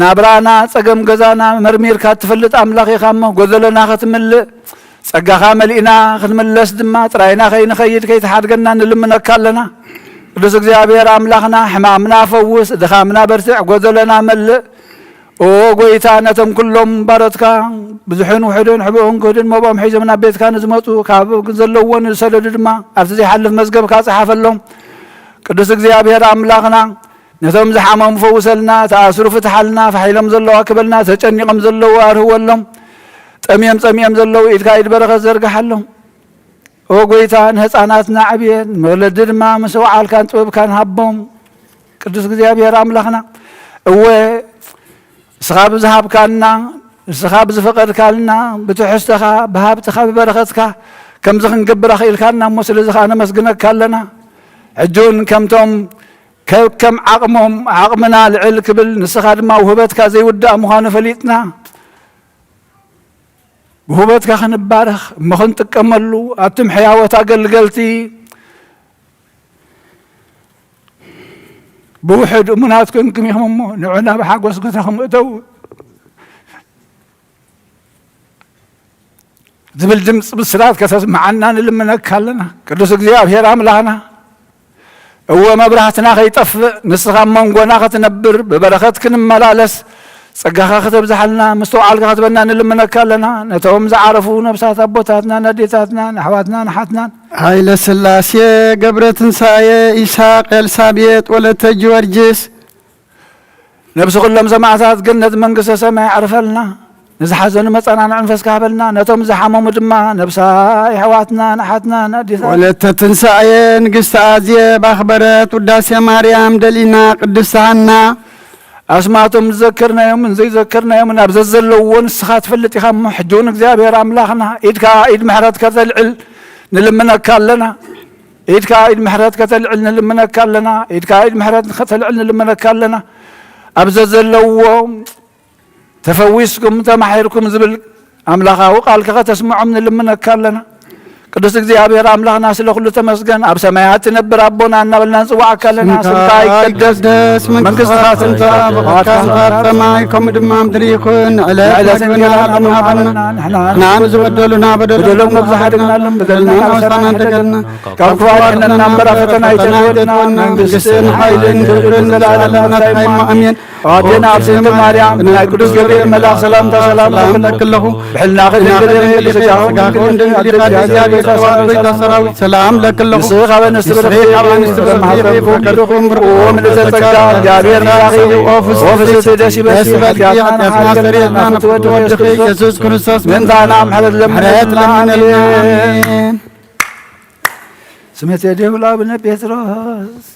ናብራና፣ ጸገም ገዛና መርሚርካ እትፈልጥ ኣምላኽ ኢኻ እሞ፣ ጎደሎና ክትምልእ፣ ጸጋኻ መሊእና ክንምለስ ድማ፣ ጥራይና ከይንኸይድ ከይትሓድገና ንልምነካ ኣለና። ቅዱስ እግዚኣብሔር ኣምላኽና፣ ሕማምና ፈውስ፣ ድኻምና በርትዕ፣ ጎደሎና መልእ። ኦ ጎይታ፣ ነቶም ኩሎም ባሮትካ፣ ብዙሕን ውሑድን፣ ሕቡእን ክህድን መብኦም ሒዞም ናብ ቤትካ ንዝመጹ፣ ካብ ዘለዎ ንዝሰደዱ ድማ፣ ኣብቲ ዘይሓልፍ መዝገብካ ጸሓፈሎም። ቅዱስ እግዚኣብሔር ኣምላኽና፣ ነቶም ዝሓመሙ ፈውሰልና፣ ተኣስሩ ፍትሓልና፣ ፋሕ ኢሎም ዘለዉ ኣክበልና፣ ተጨኒቖም ዘለዉ ኣርህወሎም፣ ጠምዮም ጸሚኦም ዘለዉ ኢድካ ኢድ በረኸት ዘርግሓሎም። ኦ ጎይታ፣ ንህፃናትና ዕብየት፣ ንወለዲ ድማ ምስትውዓልካን ጥበብካን ሃቦም። ቅዱስ እግዚኣብሔር ኣምላኽና፣ እወ፣ ንስኻ ብዝሃብካና፣ ንስኻ ብዝፈቐድካልና፣ ብትሕዝቶኻ፣ ብሃብትኻ፣ ብበረኸትካ፣ ከምዚ ክንገብር ኣኽኢልካና እሞ፣ ስለዚ ኸኣ ነመስግነካ ኣለና። ሕጂ እውን ከምቶም ከከም ዓቕሞም፣ ዓቕምና ልዕል ክብል፣ ንስኻ ድማ ውህበትካ ዘይውዳእ ምዃኑ ፈሊጥና፣ ብውህበትካ ክንባረኽ እሞ ክንጥቀመሉ፣ ኣብቶም ሕያዎት ኣገልገልቲ ብውሕድ እሙናት ኮንኩም ኢኹም እሞ፣ ንዑና ብሓጎስ ገዛኹም እተዉ። ዝብል ድምፂ ብስራት ከተስምዓና ንልምነካ ኣለና። ቅዱስ እግዚኣብሔር ኣምላኽና፣ እወ መብራህትና ከይጠፍእ፣ ንስኻ ኣብ መንጎና ክትነብር፣ ብበረኸት ክንመላለስ፣ ጸጋኻ ከተብዝሓልና፣ ምስትውዓልካ ክትበና ንልምነካ ኣለና። ነቶም ዝዓረፉ ነብሳት ኣቦታትናን ኣዴታትናን፣ ኣሕዋትናን ኣሓትናን፣ ኃይለ ሥላሴ፣ ገብረ ትንሳኤ፣ ይስሐቅ፣ ኤልሳቤጥ፣ ወለተ ጊዮርጊስ፣ ነብሲ ኩሎም ሰማዕታት ገነት መንግስተ ሰማይ ኣዕርፈልና። ንዝሓዘኑ መጸናንዒ መንፈስካ ሃበልና። ነቶም ዝሓመሙ ድማ ነብሳ የሕዋትናን ኣሓትናን ኣዴታት። ወለተ ትንሳኤ ንግስቲ ኣዜብ ኣኽበረት ውዳሴ ማርያም ደሊና ቅድስት ሃና። ኣስማቶም ዝዘከርናዮምን ዘይዘከርናዮምን ኣብ ዘዘለውዎ ንስኻ ትፈልጥ ኢኻ እሞ፣ ሕጂ እውን እግዚኣብሔር ኣምላኽና ኢድካ ኢድ ምሕረት ከተልዕል ንልምነካ ኣለና። ኢድካ ኢድ ምሕረት ከተልዕል ንልምነካ ኣለና። ኢድካ ኢድ ምሕረት ከተልዕል ንልምነካ ኣለና። ኣብ ዘዘለውዎ ተፈዊስኩም ተማሒርኩም ዝብል ኣምላኻዊ ቃልካ ከተስምዖም ንልምነካ ኣለና። ቅዱስ እግዚኣብሔር ኣምላኽና ስለ ኩሉ ተመስገን። ኣብ ሰማያት ትነብር ኣቦና እናበልና ንጽዋዓካ ኣለና። ስምካ ይቀደስ፣ መንግስትኻ ትምጻእ፣ ፍቓድካ ኣብ ሰማይ ከምኡ ድማ ኣብ ምድሪ ይኹን። ዕለት ዕለት እንጀራና ሃበና። ንሕና ንዝበደሉና በደሎም ንሓድግ፣ በደልና ንሓድግ፣ በደልና ንሓድግ፣ ካብ ክፉእ ኣድሕነና እምበር ኣብ ፈተና ኣይተእትወና። መንግስትን ሓይልን ክብርን ዘለዓለም ናትካ እዩ። ኣሜን። ኣዴና ኣርሴማ ማርያም፣ ናይ ቅዱስ ገብርኤል መልኣኽ ሰላምታ ሰላም እብለኪ ኣለኹ። ብሕልናኺ ድንግል ኢኺ፣ ስጋኺ እውን ድንግል ኢኺ፣ ኣዴ እግዚኣብሔር፣ ኣዴ ሰራዊት፣ ሰላም እብለኪ ኣለኹ። ንስኺ ካብ ኣንስቲ ብርኽቲ ኢኺ፣ ፍረ ማህፀንኪ እውን ብሩኽ እዩ። ምልዕተ ጸጋ፣ እግዚኣብሔር ምሳኺ እዩ። ኦ ፍስሕቲ፣ ደስ ይበልኪ፣ ኃጢኣትና ኣስተሰርየልና፣ ንፍትወ ወድኺ ኢየሱስ ክርስቶስ ምእንታና ምሕረት ለምነልና። ኣሜን። ስሜት የዲሁ ለአቡነ ጴጥሮስ።